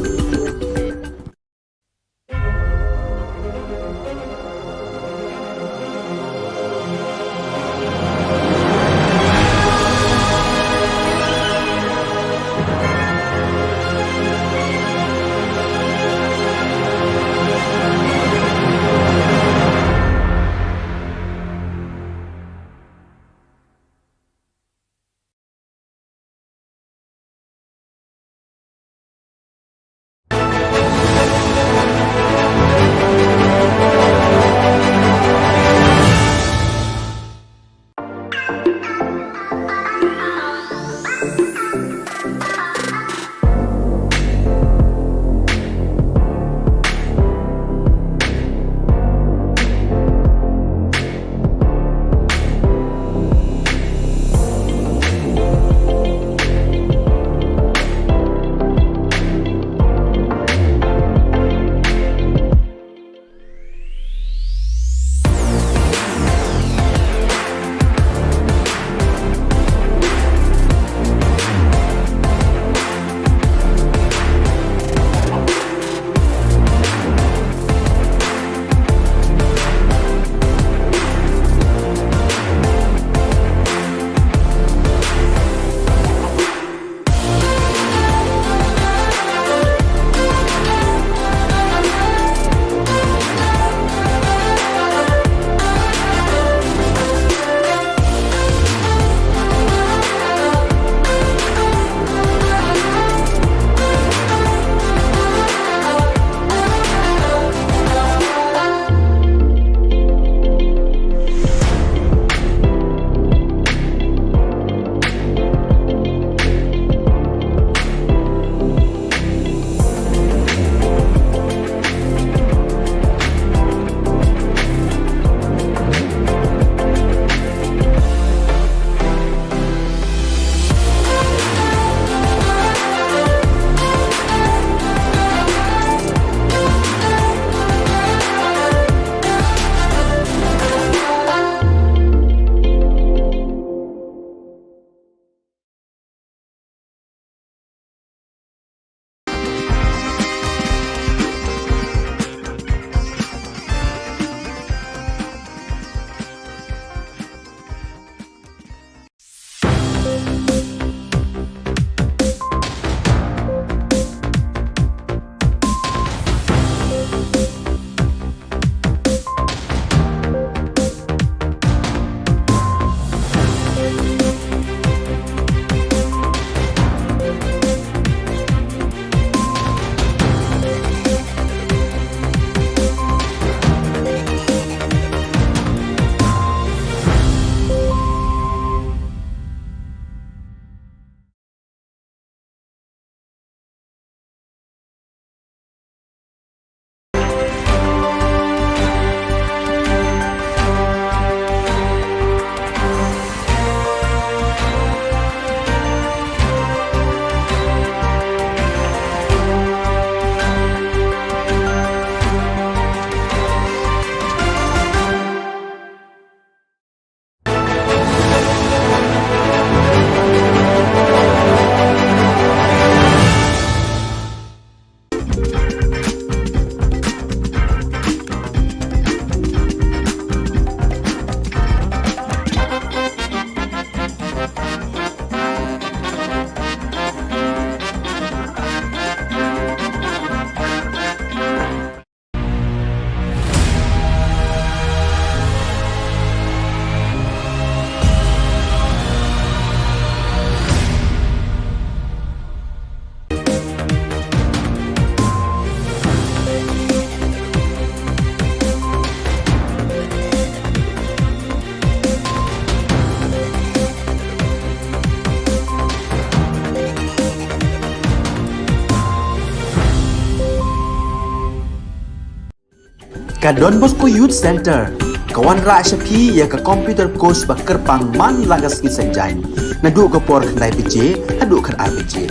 Ka Don Bosco Youth Centre ka wanrah sha phi ïa ka computer course ba kyrpang man la ka sngi Saitjaiñ, naduh ka por khyndai baje haduh khatar baje.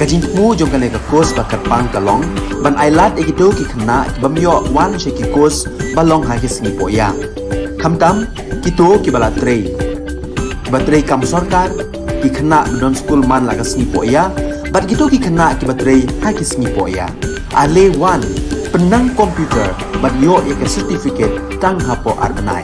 Ka jingthmu jong kane ka course ba kyrpang ka long ban ailad ïa kito ki khynnah ki bym ïoh wan sha ki course ba long ha ki sngi pohïa, khamtam kito kiba la trei, kiba trei kam sorkar, ki khynnah ba don skul man la ka sngi pohïa bad kito ki khynnah kiba trei ha ki sngi pohïa. Ale wan, pynnang computer bad ïoh ïa ka certificate tang hapoh ar bnai.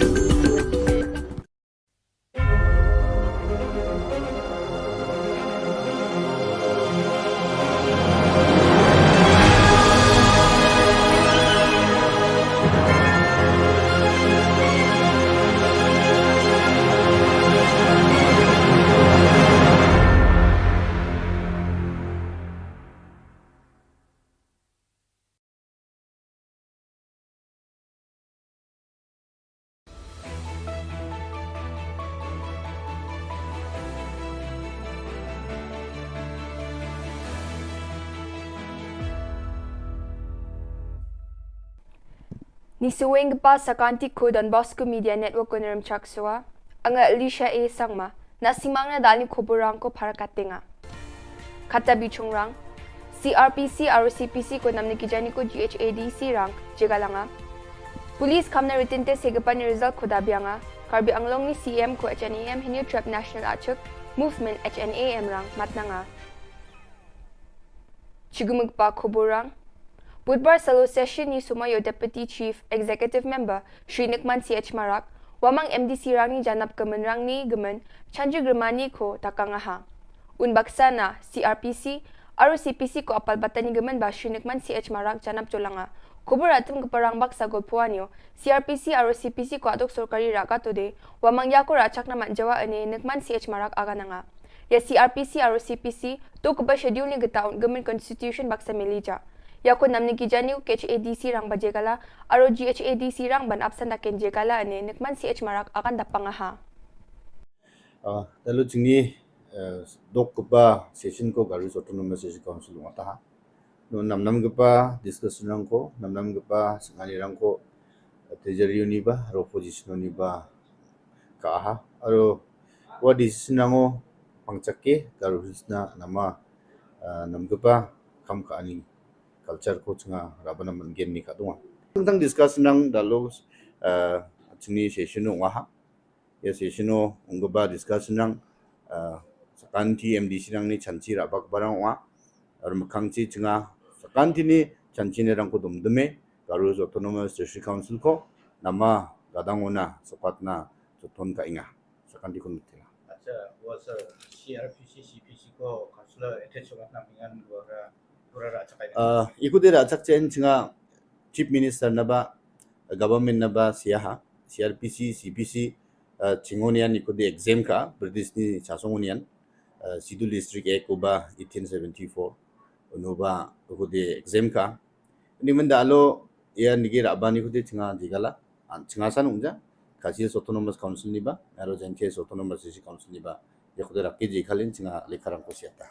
Ngi shu weng kpa sa kan ti ko Don Bosco Media Network ko Nremchak Sua. Anga Alicia A Sangma. Na simang na dal ni khubor rang ko phar katenga. Khata bichung rang. C R P C, R O C P C ko namne ki jani ko G H A D C rang jega langa. Police khamna written test he gapan result ko dabianga. Karbi Anglong ni C M ko H N A M Hynñiewtrep National Achik Movement H N A M rang matnanga. Chigumukpa khubor rang. Budbar salo session ni suma ïo Deputy Chief Executive Member Shri Nukman C H Marak, wamang M D C rang ni janap ka mynrang ni gmen Chanji Grimani ko takang aha. Un baksa na C R P C, R O C P C ko apal batani gmen ba Shri Nukman C H Marak janap jolanga. Khubor atum ka parang baksa golpuan ïo, C R P C, R O C P C ko adok sorkari raka tode, wamang ïa ko rachak na man jawa ane Nukman C H Marak agananga. Ïa C R P C, R O C P C, to kaba schedule ni gata un gmen constitution baksa melija. Ïa ko namne ki jani ko H A D C rang ba jegala, aro G H A D C rang ban apsan da ken jegala ane Nukman C H Marak agan da pangaha. Ah, lalu jingni, eh, dok kaba session ko Garo Hills Autonomous District Council ngataha. No namnam kaba discussion rang ko, namnam kaba sengani rang ko, eh, treasury ni ba, aro opposition ni ba, ka aha, aro wa decision nango pangchak ke, Garo Hills na nama, ah, nam kaba kam ka ani culture ko chenga rabana man gen ni ka dunga. Tang discuss nang dalo, ah, chini session no waha. Ya session no ungkaba discuss nang, ah, sakanti M D C nang ni chanchi rabak barang wa. Ar makang chi chenga sakanti ni chanchi ni rang ko dum dume, Garo Hills Autonomous District Council ko, nama gadang ona, sopat na, soton ka inga. Sakanti kun tila. Acha, wa sir, C R P C, C P C ko councillor attach wa na mingan wa ra, wa ra chak ai. Ah, ikuti ra chak chen chenga Chief Minister na ba, government na ba siaha, C R P C, C P C, ah, chingon yan ikuti exam ka, British ni chasong yan, ah, Schedule District Act ko ba eighteen seventy-four, uno ba ikuti exam ka. Ni menda alo, ya nigi rabani ikuti chenga jigala, an chenga san ungja, Khasi Hills Autonomous Council ni ba, aro Jaintia Hills Autonomous District Council ni ba, ya kuda rakki ji khalin chenga lekharang ko siata.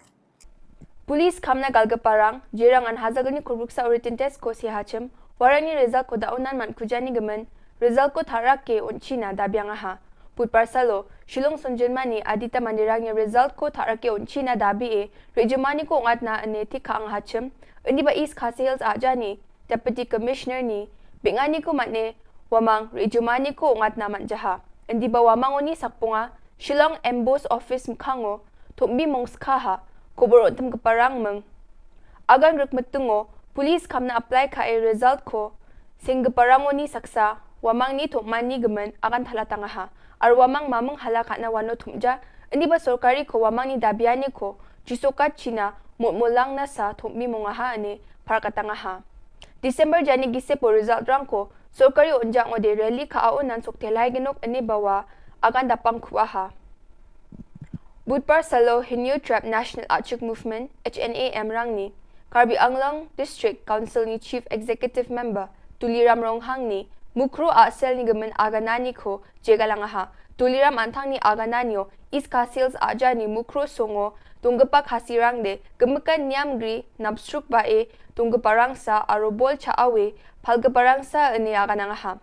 Police khamna galga parang, jirang an hazagani kurbuksa uritin test ko si hachim, warani result ko daunan man kujani gemen, result ko tharak ke unchina dabiang aha. Put parsalo, Shillong Sunjunmani Adita Mandirang ya result ko tharak ke unchina dabi e, Rejumani ko ngatna ane thik ka ang hachim, indi ba East Khasi Hills ajani, Deputy Commissioner ni, bingani ko matne, wamang, Rejumani ko ngatna mat jaha. Indi ba wamang oni sakpunga, Shillong Embos Office mkhango, thumbi mong skha ha, khubor untem ke parang meng. Agan rek metungo, police kamna apply ka e result ko, sing ke parang oni saksa, wamang ni thumani gemen, agan thala tangaha. Ar wamang mameng hala kana wano thumja, indi ba sorkari ko wamang ni dabiani ko, jusokat China, mut mulang nasa thumbi mongaha ane, par katangaha. December jani gise po result rangko, sorkari unjang ode rally ka aunan sok telai genok ane bawa, agan dapang kuaha. Budpar salo Hynñiewtrep National Achik Movement, H N A M rang ni, Karbi Anglong District Council ni Chief Executive Member, Tuliram Ronghang ni, Mukro Asel ni gemen aganani ko, jegalangaha. Tuliram Anthang ni Agananio, East Khasi Hills Aja ni Mukro Songo, Tunggepak Hasirang de, Gemekan Niam Gri, Napsruk Bae, Tunggeparangsa, Arobol Cha Awe, Palgeparangsa, Ene Aganangaha.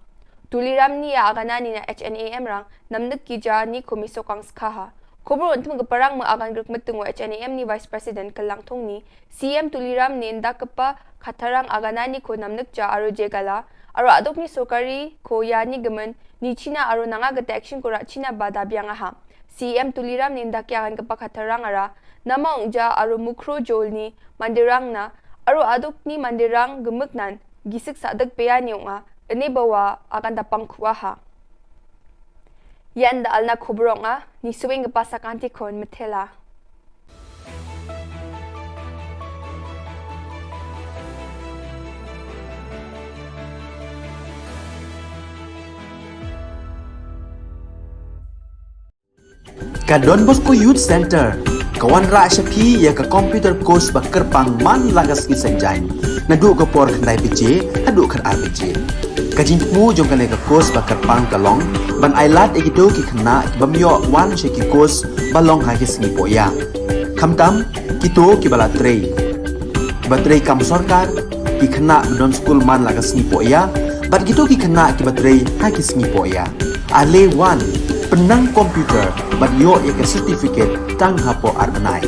Tuliram ni Aganani na H N A M rang, Namnek Kija ni Komiso Kangskaha. Khubor untuk Geparang me Agan Grek Metungo H N A M ni Vice President Kelang Thong ni, C M Tuliram ni Indak Kepa Khatarang Aganani ko Namnek Ja Aro Jegala, Aro Adok ni Sokari ko Yani Gemen, ni China Aro Nanga Gete Action ko Rat China Bada Biangaha. C M Tuliram ni Indak Agan Kepa Khatarang Ara, Nama Ungja Aro Mukro Jol ni Mandirang na, Aro Adok ni Mandirang Gemeknan, Gisik Sadak Bea ni Unga, Ene Bawa Agan Dapang Kuaha. Yan da alna Khubor Unga, ni Suing Gepasa Kanti Kon Metela. Ka Don Bosco Youth Center ka wanrah sha phi ïa ka computer course ba kyrpang man la ka sngi Saitjaiñ, naduh ka por khyndai baje haduh khatar baje. Ka jingthmu jong kane ka course ba kyrpang ka long ban ailad ïa kito ki khynnah ki bym ïoh wan sha ki course ba long ha ki sngi poh ïa. Khamtam kito kiba la trei, kiba trei kam sorkar, ki khynnah ba don skul man la ka sngi poh ïa, bad kito ki khynnah kiba trei ha ki sngi poh ïa. Ale wan, pynnang computer bad ïoh ïa ka certificate tang hapoh ar bnai.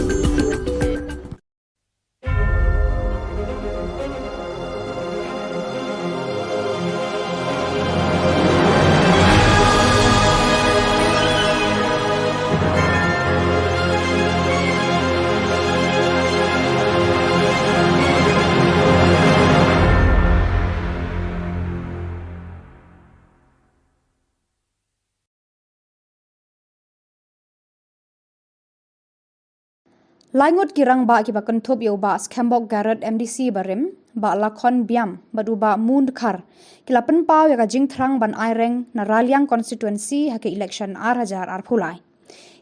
Lai ngut ki rangbah kiba kynthup ïa u Bah Skhembok Garod M D C barim, Bah Lakhon Biam, bad u Bah Mun Dkhar, ki la pynpaw ïa ka jingthrang ban aireng na Raliang constituency ha ka election ar hajar arphew lai.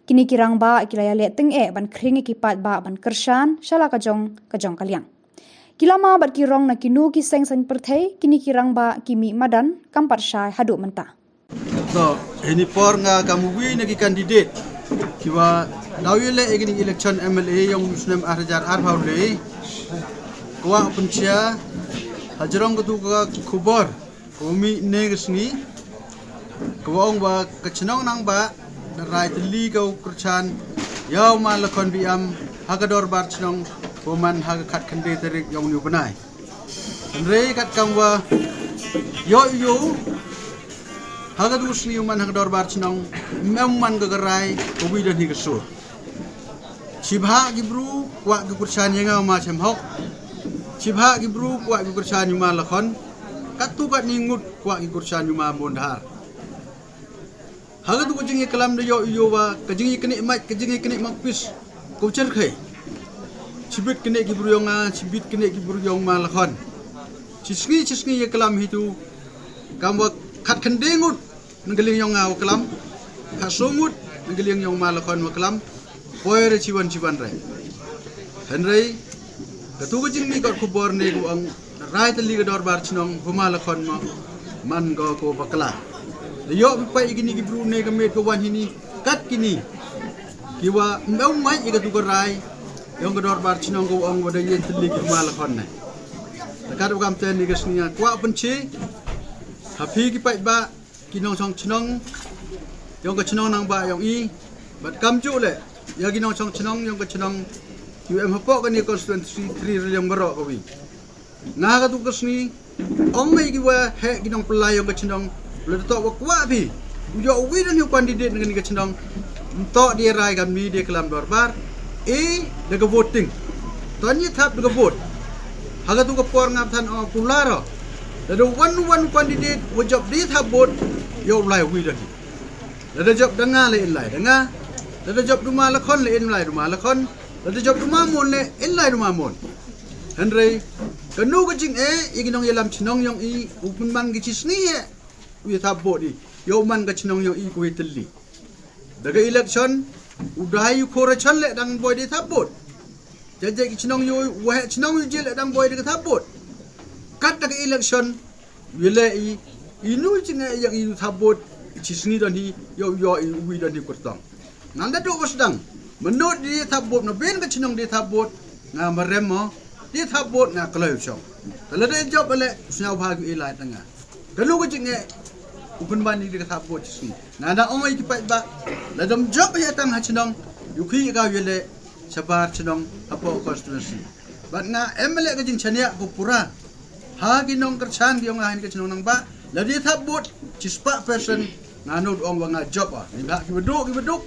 Kine ki rangbah ki la ïaleh tyngeh ban khring ïa ki paidbah ban kyrshan sha la ka jong ka jong ka liang. Ki lama bad ki rong na kino ki seng saiñ pyrthei, kine ki rangbah ki mih madan kam pat shai haduh mynta. To, hini por nga kam uwi na ki candidate kiwa daw ïaleh ïa kine election M L A yong u snem ar hajar arphew lai. Kwah pynshai hajrong katu ka khubor ka mih ne ka sngi, ka ong ba ka chnong Nangbah da rai tylli ka u kyrshan ïa u Ma Lakhon Biam ha ka dorbar chnong, u man ha ka khatkhyndai tarik yong uni u bnai. Hynrei kat kam wa ïoh ïoh ha katu ka sngi u man ha ka dorbar chnong, ym em man ka ka rai ka wi da ni ka sur. Shibha ki bru kwah ki kyrshan ïa nga u Ma Shem Hok. Shibha ki bru kwah ki kyrshan ïa u Ma Lakhon. Katu katni ngut kwah ki kyrshan ïa u Ma Mun Dkhar. Ha katu ka jingïaklam da ïoh ïoh wa ka jingïaknieh mait, ka jingïaknieh mait pis, ka u cherkhei. Shibit knieh ki bru yong nga, shibit knieh ki bru yong Ma Lakhon. Shi sngi shi sngi ïaklam hitu, kam wa khatkhyndai ngut na ka liang yong nga wa klam, khatsaw ngut na ka liang yong Ma Lakhon wa klam. Poi re chiwan chiwan re. Hynrei katu ka jingmih kot khubor ne ka ong da rai tylli ka dorbar chnong, u Ma Lakhon ma man ko ko bakla. Da ïoh phi peit ïa kini ki bru ne ka met ka wan hini, kat kini kiwa ym em mait ïa katu ka rai yong ka dorbar chnong, ka ong wa da ïeng tylli ki u Ma Lakhon ne. Da kat u kam te ne ka sngi nga kwah pynshai ha phi ki paidbah, ki nongshong chnong yong ka chnong Nangbah yong i, bad kamjuh leh ïa ki nongshong chnong yong ka chnong kiwa em hapoh kani constituency three Raliang baroh ka wi. Nga katu ka sngi ong ïa kiwa heh ki nongpyllait yong ka chnong, lada toh wa kwah phi u ïoh uwi da ni u candidate na kani ka chnong, ym toh da rai kam ni da klam dorbar, e da ka voting. Toh ni thap da ka vote. Ha katu ka por nga than ong kular o. Lada wan wan candidate wa jop da thap vote, ïoh u lai uwi da ni. Lada jop da nga leh in lai da nga. Lada jop da u Ma Lakhon leh in lai da u Ma Lakhon. Lada jop da u Ma Mun leh in lai da u Ma Mun. Hynrei kano ka jingeh ïa ki nongïalam chnong yong i, u pynman ki chi sngi eh u ïa thap vote i, ïa u man ka chnong yong i ka wi tylli. Da ka election u dei u khor chan leh dang boi da thap vote. Jajai ki chnong yong i, u heh chnong yong i leh dang boi da ka thap vote. Kat da ka election u ïa leh i, inu jingeh ïa i u thap vote, Chi sngi don hi, ïoh ïoh i uwi don hi kyrtong. Ngan da duh ba sdang. Mynno da thap vote, na ben ka chnong da thap vote, nga marem mo, da thap vote nga kloi u shong. Te lada jop ale, sñiaw bha ki ilai tang nga. Kano ka jingeh, u pynban i da thap vote chi sngi. Nga da ong i ki paidbah, lada ym jop ïa tang ha chnong, ïoh ki ka ïa le, shabar chnong, hapoh constituency. Bad nga em le ka jingchaniah ko pura. Ha ki nongkyrchan ki ong ha ka chnong Nangbah, lada thap vote, chispah percent, nga nud ong wa nga jop ah. Ni ba ki baduk, ki baduk.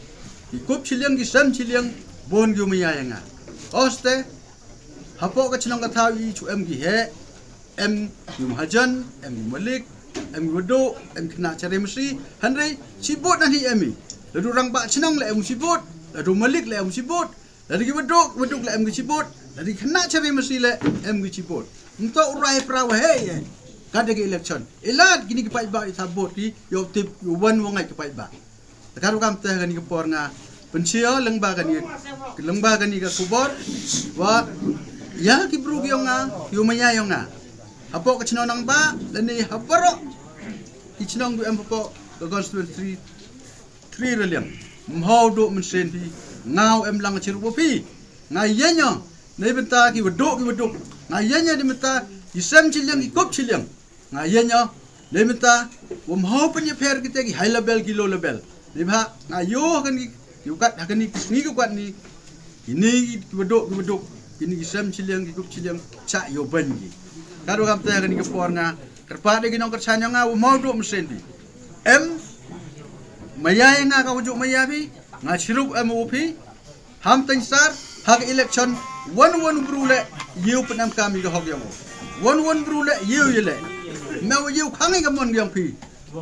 Ki kup chiliang, ki sem chiliang, bun ki umaya ïa nga. Oste, hapoh ka chnong ka thaw i chu em ki he, em ki mahajan, em ki malik, em ki baduk, em ki khynnah chari masi, hynrei, chi vote nan hi em i. Lada rangbah chnong le em chi vote, lada malik le em chi vote, lada ki baduk, baduk le em ki chi vote, lada ki khynnah chari masi le em ki chi vote. Nto u rai pra wa he ye. Ka da ki election. Ilad kini ki paidbah i thap vote ki, ïoh tip, ïoh wan wa ngai ki paidbah. Te ka ruh kam te kani ka por nga. Pynchia lyngba kani, lyngba kani ka khubor. Wa, ïa ki bru ki ong nga, ïoh maya ïoh nga. Hapoh ka chnong Nangbah, lane ha baroh. Ki chnong ki em hapoh ka constituency three raliang. Mhaw duh mynsiem phi, nga u em lang chirup phi. Nga ïa nya, nei bynta ki baduk, ki baduk. Nga ïa nya di bynta, ki sem chiliang, ki kup chiliang. Nga ïa nya, nei bynta, wa mhaw pynïapher kita ki high level, ki low level. Nei ba, nga ïoh ha kani, ki kat, ha kani, ki sngi ki kat ni. Kini ki baduk, ki baduk. Kini ki sem chiliang, ki kup chiliang, cha ïoh ban ki. Ka ruh kam te ha kani ka por nga, kyrpad ïa ki nongkyrchan ïa nga, wa mhaw duh mynsiem phi. Em, maya ïa nga ka wa juk maya phi, nga chirup em u phi, ham teng sar, ha ka election, wan wan bru le, ïew pyn em kam i ka hok ïong u. Wan wan bru le, ïew ïe le. Me wa ïew khang i ka mon ïong phi.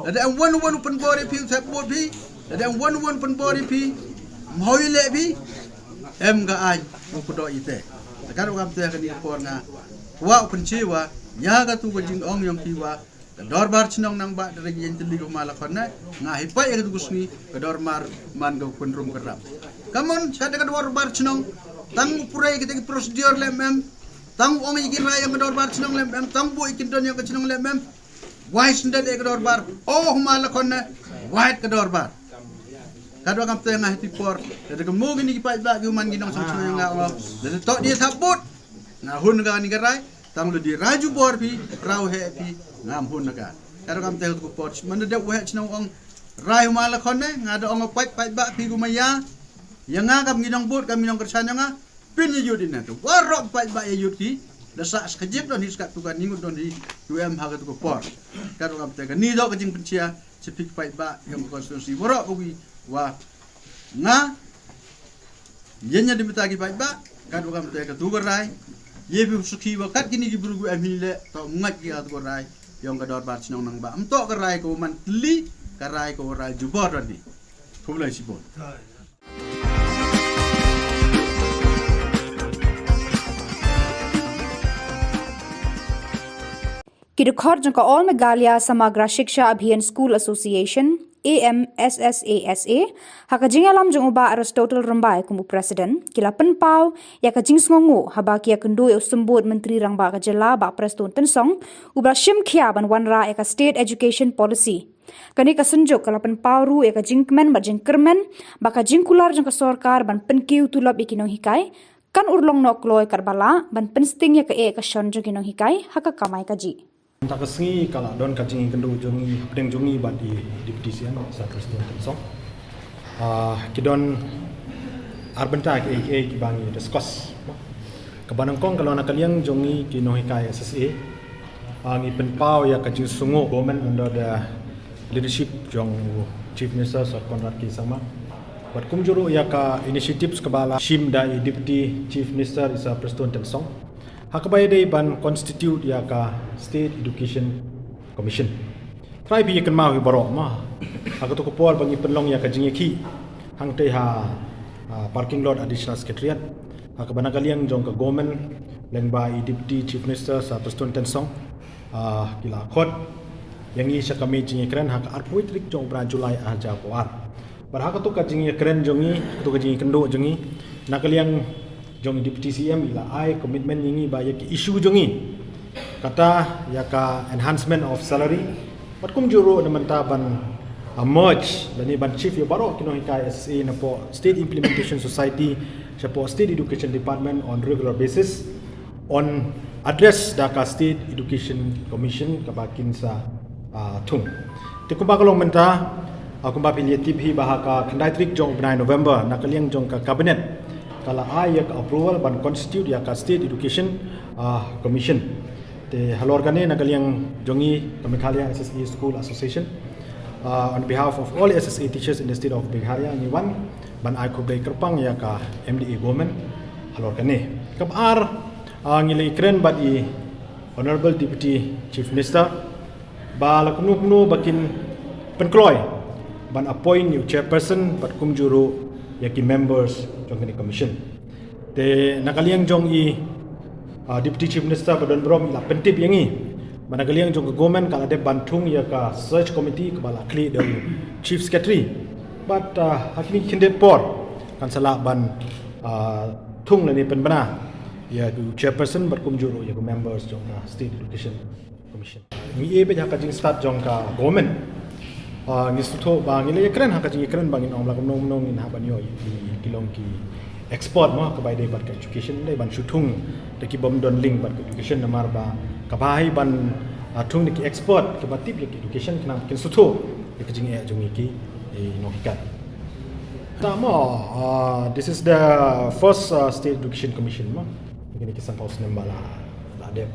Lada em wan wan u pynbor i phi, u thep vote phi. Lada em wan wan pynbor i phi, mhaw ïe le phi. Em ka ai, u kudo i te. Te ka ruh kam te ha kani ka por nga. Wa u pynchi wa, ïa ka tu ka jingong ïong phi wa. Ka dorbar chnong Nangbah da ring ïeng tylli ko ma la khon ne. Nga hi pai ka tu sngi ka dorbar man ka pynrum ka ram. Kamon sa da ka dorbar chnong. Tang u pura kita ki procedure lem em. Tang u ong i ki rai ïa ka dorbar chnong lem em. Tang bu i ki don ïa ka chnong lem em. Wai sndat ïa ka dorbar. Oh ma la khon ne. Wai ka dorbar. Ka dor kam te nga hi ti por. Da ka mo kini ki paidbah ki man ki nong sang chnong nga ong. Da to di thap vote. Nga hun ka ni ka rai. Tang lu di raju bor phi, rau he phi, ngam hun na ka. Ka ruh kam te ko por, man da dep waheh chnong ong. Rai ma la khon ne, nga da ong pait, paidbah phi ku maya. Ïa nga kam ngi nong bud, kam ngi nong kyrchan ïa nga. Pyn ïa yut ina, to. Waroh paidbah ïa yut ki. Da sa skajip don hi skat tu ka ningut don hi, yu em ha ka tu ko por. Ka ruh kam te ka ni do ka jingpynchia, chi phi paidbah, ïa ka constituency. Waroh ka wi, wa. Nga, ïa nya di mita ki paidbah, kat wa kam te ka tu ka rai, ïa phi u sukhi wa kat kini ki bru gu em hi le, to ngat ki kat ka rai, ïong ka dorbar chnong Nangbah. Em to ka rai ka wa man tli, ka rai ka wa rai jubor don hi. Khublei shibun. Ki dkhot jong ka All Meghalaya Samagra Shiksha Abhiyan School Association, A M S S A S A, ha ka jingïalam jong u Bah Aristotle Rymbai kum u President, ki la pynpaw ïa ka jingsngewnguh haba ki ïakynduh ïa u Symbud Myntri Rangbah ka Jylla Bah Prestone Tynsong, uba la shim khia ban wanrah ïa ka State Education Policy. Kane ka synjuk ka la pynpaw ruh ïa ka jingkmen bad jingkyrmen ba ka jingkular jong ka sorkar ban pynkiew tulop ïa ki nonghikai kan urlong noh kloi katba lah ban pynsting ïa ka eh ka shon jong ki nonghikai ha ka kamai kajih. Mynta ka sngi ka la don ka jingïakynduh jong ngi hapdeng jong ngi bad i Deputy C M, Sir Prestone Tynsong. Ah, ki don ar bynta kiei kiei kiba ngi discuss. Kaba nyngkong ka long na ka liang jong ngi ki nonghikai S S A. Ah, ngi pynpaw ïa ka jingsngewnguh government under the leadership jong Chief Minister Sir Conrad K Sangma. Bad kumjuh ruh ïa ka initiatives kaba la shim da i Deputy Chief Minister i Sir Prestone Tynsong. Ha kaba ïadei ban constitute ïa ka State Education Commission. Trai phi ïa kynmaw hi baroh ma. Ha kato ka por ba ngi pynlong ïa ka jingïakhih hangtei ha, ah, parking lot Additional Secretariat. Ha kaba na ka liang jong ka government lyngba i Deputy Chief Minister Sir Prestone Tynsong. Ah, ki la khot ïa ngi sha ka mei jingïakren ha ka arphew tarik jong u bnai July arhajar arphew ar. Bad ha kato ka jingïakren jong ngi, kato ka jingïakynduh jong ngi, na ka liang jong Deputy C M i la ai commitment ïa ngi ba ïa ki issue jong ngi. Kata ïa ka enhancement of salary. Bad kumjuh ruh na mynta ban uh, merge lane ban shift ïa baroh ki nonghikai S S A napoh State Implementation Society shapoh State Education Department on regular basis, on address da ka State Education Commission kaba kin sa, uh, thung. Te kumba ka long mynta, uh, kumba phi la tip hi ba ha ka khyndai tarik jong u bnai November, na ka liang jong ka Cabinet ka la ai ïa ka approval ban constitute ïa ka State Education, uh, Commission. Te halor kane, na ka liang jong ngi ka Meghalaya S S A School Association, uh, on behalf of all S S A teachers in the state of Meghalaya, ngi wan ban ai khublei kyrpang ïa ka M D A government halor kane. Kaba ar, uh, ngi la ïakren bad i Honorable Deputy Chief Minister ba la kumno kumno ba kin pynkloi ban appoint ïa u chairperson bad kumjuh ruh ïa ki members jong kane ka commission. Te na ka liang jong i, uh, Deputy Chief Minister ba don burom i la pyntip ïa ngi ba na ka liang jong ka government ka la dep ban thung ïa ka search committee kaba la khlieh da u Chief Secretary. Bad, uh, ha kine ki khyndiat por kan sa lah ban, uh, thung lane pynbna ïa u chairperson bad kumjuh ruh ïa ki members jong ka State Education Commission. Ngi ïa bad ha ka jingstad jong ka government, uh, ngi sngewthuh ba ngi la ïakren ha ka jingïakren ba ngin ong la kumno kumno ngin hap ban ïoh ïa ki, ki long ki expert mo, kaba ïadei bad ka education, dei ban shu thung da ki bym don link bad ka education, namar ba kaba ai ban, uh, thung da ki expert kaba tip ïa ka education khnang kin sngewthuh ïa ka jingeh jong ngi ki, eh, nonghikai. Te mo, uh, this is the first, uh, State Education Commission mo. Kine ki sanphew snem ba la, la dep.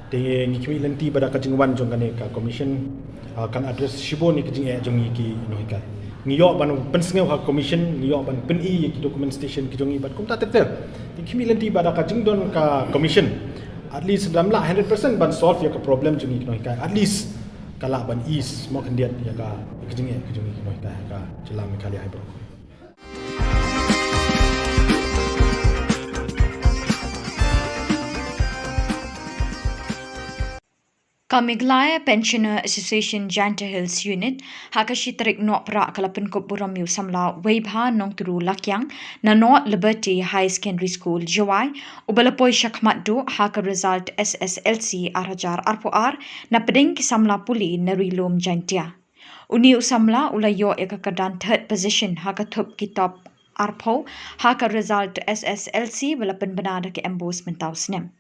Te ngi khmih lynti ba da ka jingwan jong kane ka commission, ah, kan address shibun ïa ka jingeh jong ngi ki nonghikai. Ngi ïoh ban pynsngew ha commission, ngi ïoh ban pyni ïa ki documentation ki jong ngi bad kumta ter ter. Te ngi khmih lynti ba da ka jingdon ka commission, at least lada ym lah hundred percent ban solve ïa ka problem jong ngi ki nonghikai, at least ka lah ban ease mo khyndiat ïa ka, ïa ka jingeh ka jong ngi ki nonghikai ha ka jylla Meghalaya hi baroh. Ka Meghalaya Pensioner Association Jaintia Hills Unit ha ka shi tarik Nohprah ka la pynkup burom ïa u samla Weibha Nongturu Lakiang na North Liberty Higher Secondary School, Jowai, uba la poi shakhmat duh ha ka result S S L C ar hajar arphew ar na pdeng ki samla pule na Ri Lum Jaintia. Une u samla u la ïoh ïa ka kyrdan third position ha ka thup ki top arphew ha ka result S S L C ba la pynbna da ka MBOSE mynta u snem.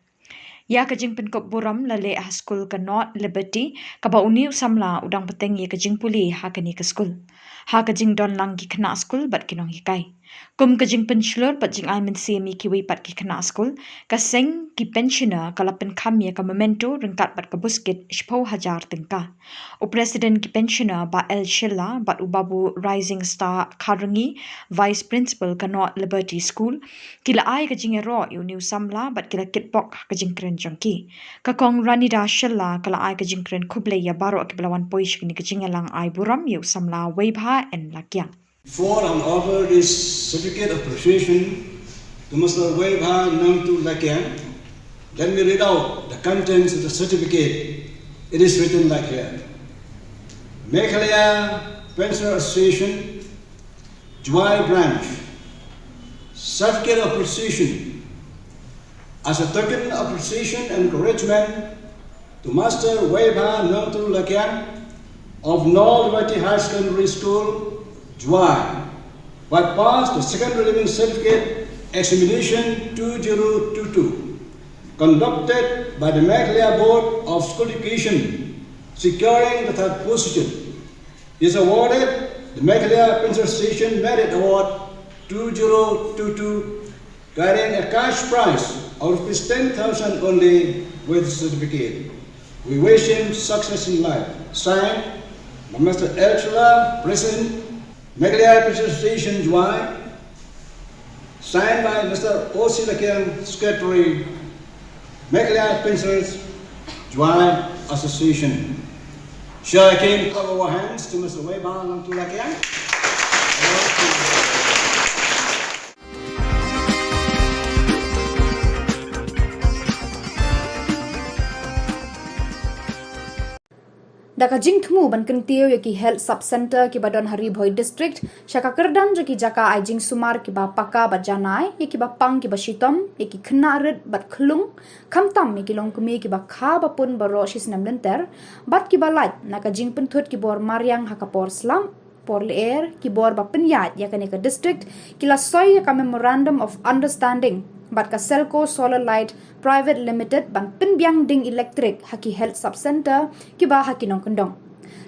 Ïa ka jingpynkup burom la leh ha skul ka North Liberty, kaba une u samla u dang bteng ïa ka jingpule ha kane ka skul, ha ka jingdon lang ki khynnah skul bad ki nonghikai. Kum ka jingpynshlur bad jingai mynsiem ïa kiwei pat ki khynnah skul, ka seng ki pensioner ka la pynkham ïa ka memento ryngkat bad ka buskit shiphew hajar tyngka. U President ki pensioner Bah L Shylla bad u Babu Rising Star Kharangee, Vice Principal ka North Liberty School, ki la ai ka jingïaroh ïa une u samla bad ki la kitbok ha ka jingkren jong ki. Ka Kong Ranida Shylla ka la ai ka jingkren khublei ïa baroh kiba la wan poi sha kane ka jingïalang ai burom ïa u samla Weibha N Lakiang. Before I offer this certificate of appreciation to Mister Weibha Nongturu Lakiang, let me read out the contents of the certificate. It is written like here. Meghalaya Pensioner Association, Jowai Branch. Certificate of appreciation. As a token of appreciation and encouragement to Master Weibha Nongturu Lakiang of North Liberty Higher Secondary School, Jowai, by pass the second relevant certificate examination two zero two two, conducted by the Meghalaya Board of School Education, securing the third position, is awarded the Meghalaya Pensioner Association Merit Award two zero two two, carrying a cash prize of rupees ten thousand only with certificate. We wish him success in life. Signed by Mister L Shylla, President, Meghalaya Pensioner Association, Jowai. Signed by Mister O C Lakiang, Secretary, Meghalaya Pensioners Jowai Association. Shall I again clap our hands to Mister Weibha Nongturu Lakiang? Da ka jingthmu ban kyntiew ïa ki Health Sub Centre kiba don ha Ri Bhoi District sha ka kyrdan jong ki jaka ai jingsumar kiba paka bad janai ïa kiba pang kiba shitom, ïa ki khynnah rit bad khlung, khamtam ïa ki longkmie kiba kha ba pun baroh shi snem lynter, bad kiba lait na ka jingpynthut ki bor mariang ha ka por slap, por lyer, ki bor ba pynïaid ïa kane ka district, ki la soi ïa ka Memorandum of Understanding bad ka Selco Solar Light Private Limited ban pynbiang ding elektrik ha ki Health Sub Centre kiba ha ki nongkyndong.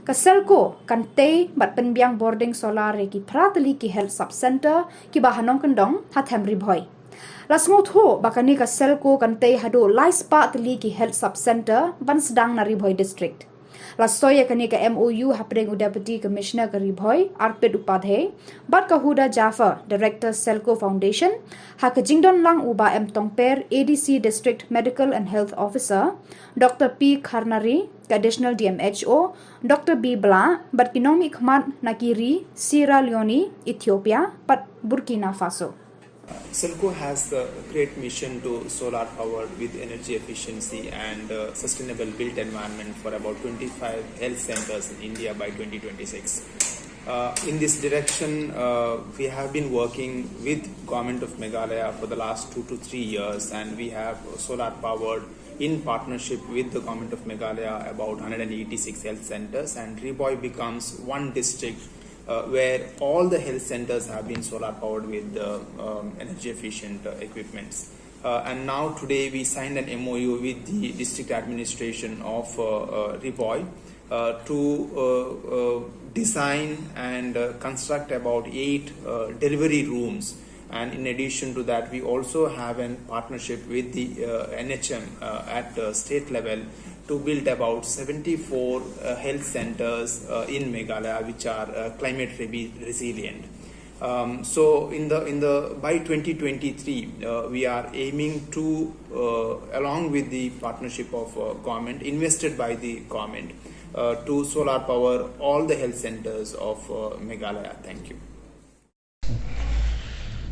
Ka Selco kan tei bad pynbiang bording solar ïa ki phra tylli ki Health Sub Centre kiba ha nongkyndong ha Them Ri Bhoi. La sngewthuh ba kane ka Selco kan tei haduh lai spah tylli ki Health Sub Centre ban sdang na Ri Bhoi District. La soi ïa kane ka M O U hapdeng u Deputy Commissioner ka Ri Bhoi, Arpit Upadhyay, bad ka Huda Jaffer, Director Selco Foundation, ha ka jingdon lang u Bah M Tongper, A D C District Medical and Health Officer, Doctor P Kharnari, ka Additional D M H O, Doctor B Blah, bad ki nongmihkhmat na ki ri Sierra Leone, Ethiopia, bad Burkina Faso. Selco has the great mission to solar power with energy efficiency and uh, sustainable built environment for about twenty-five health centers in India by twenty twenty-six. Uh, in this direction, uh, we have been working with Government of Meghalaya for the last two to three years, and we have solar powered in partnership with the Government of Meghalaya about one hundred eighty-six health centers, and Ri Bhoi becomes one district uh, where all the health centers have been solar powered with uh, um, energy efficient uh, equipments. Uh, and now today we signed an M O U with the district administration of uh, uh, Ri Bhoi uh, to uh, uh, design and uh, construct about eight uh, delivery rooms. And in addition to that, we also have a partnership with the uh, N H M uh, at the state level to build about seventy-four uh, health centers uh, in Meghalaya, which are uh, climate re- resilient. Um, so in the in the by twenty twenty-three, uh, we are aiming to, uh, along with the partnership of uh, government, invested by the government, uh, to solar power all the health centers of uh, Meghalaya. Thank you.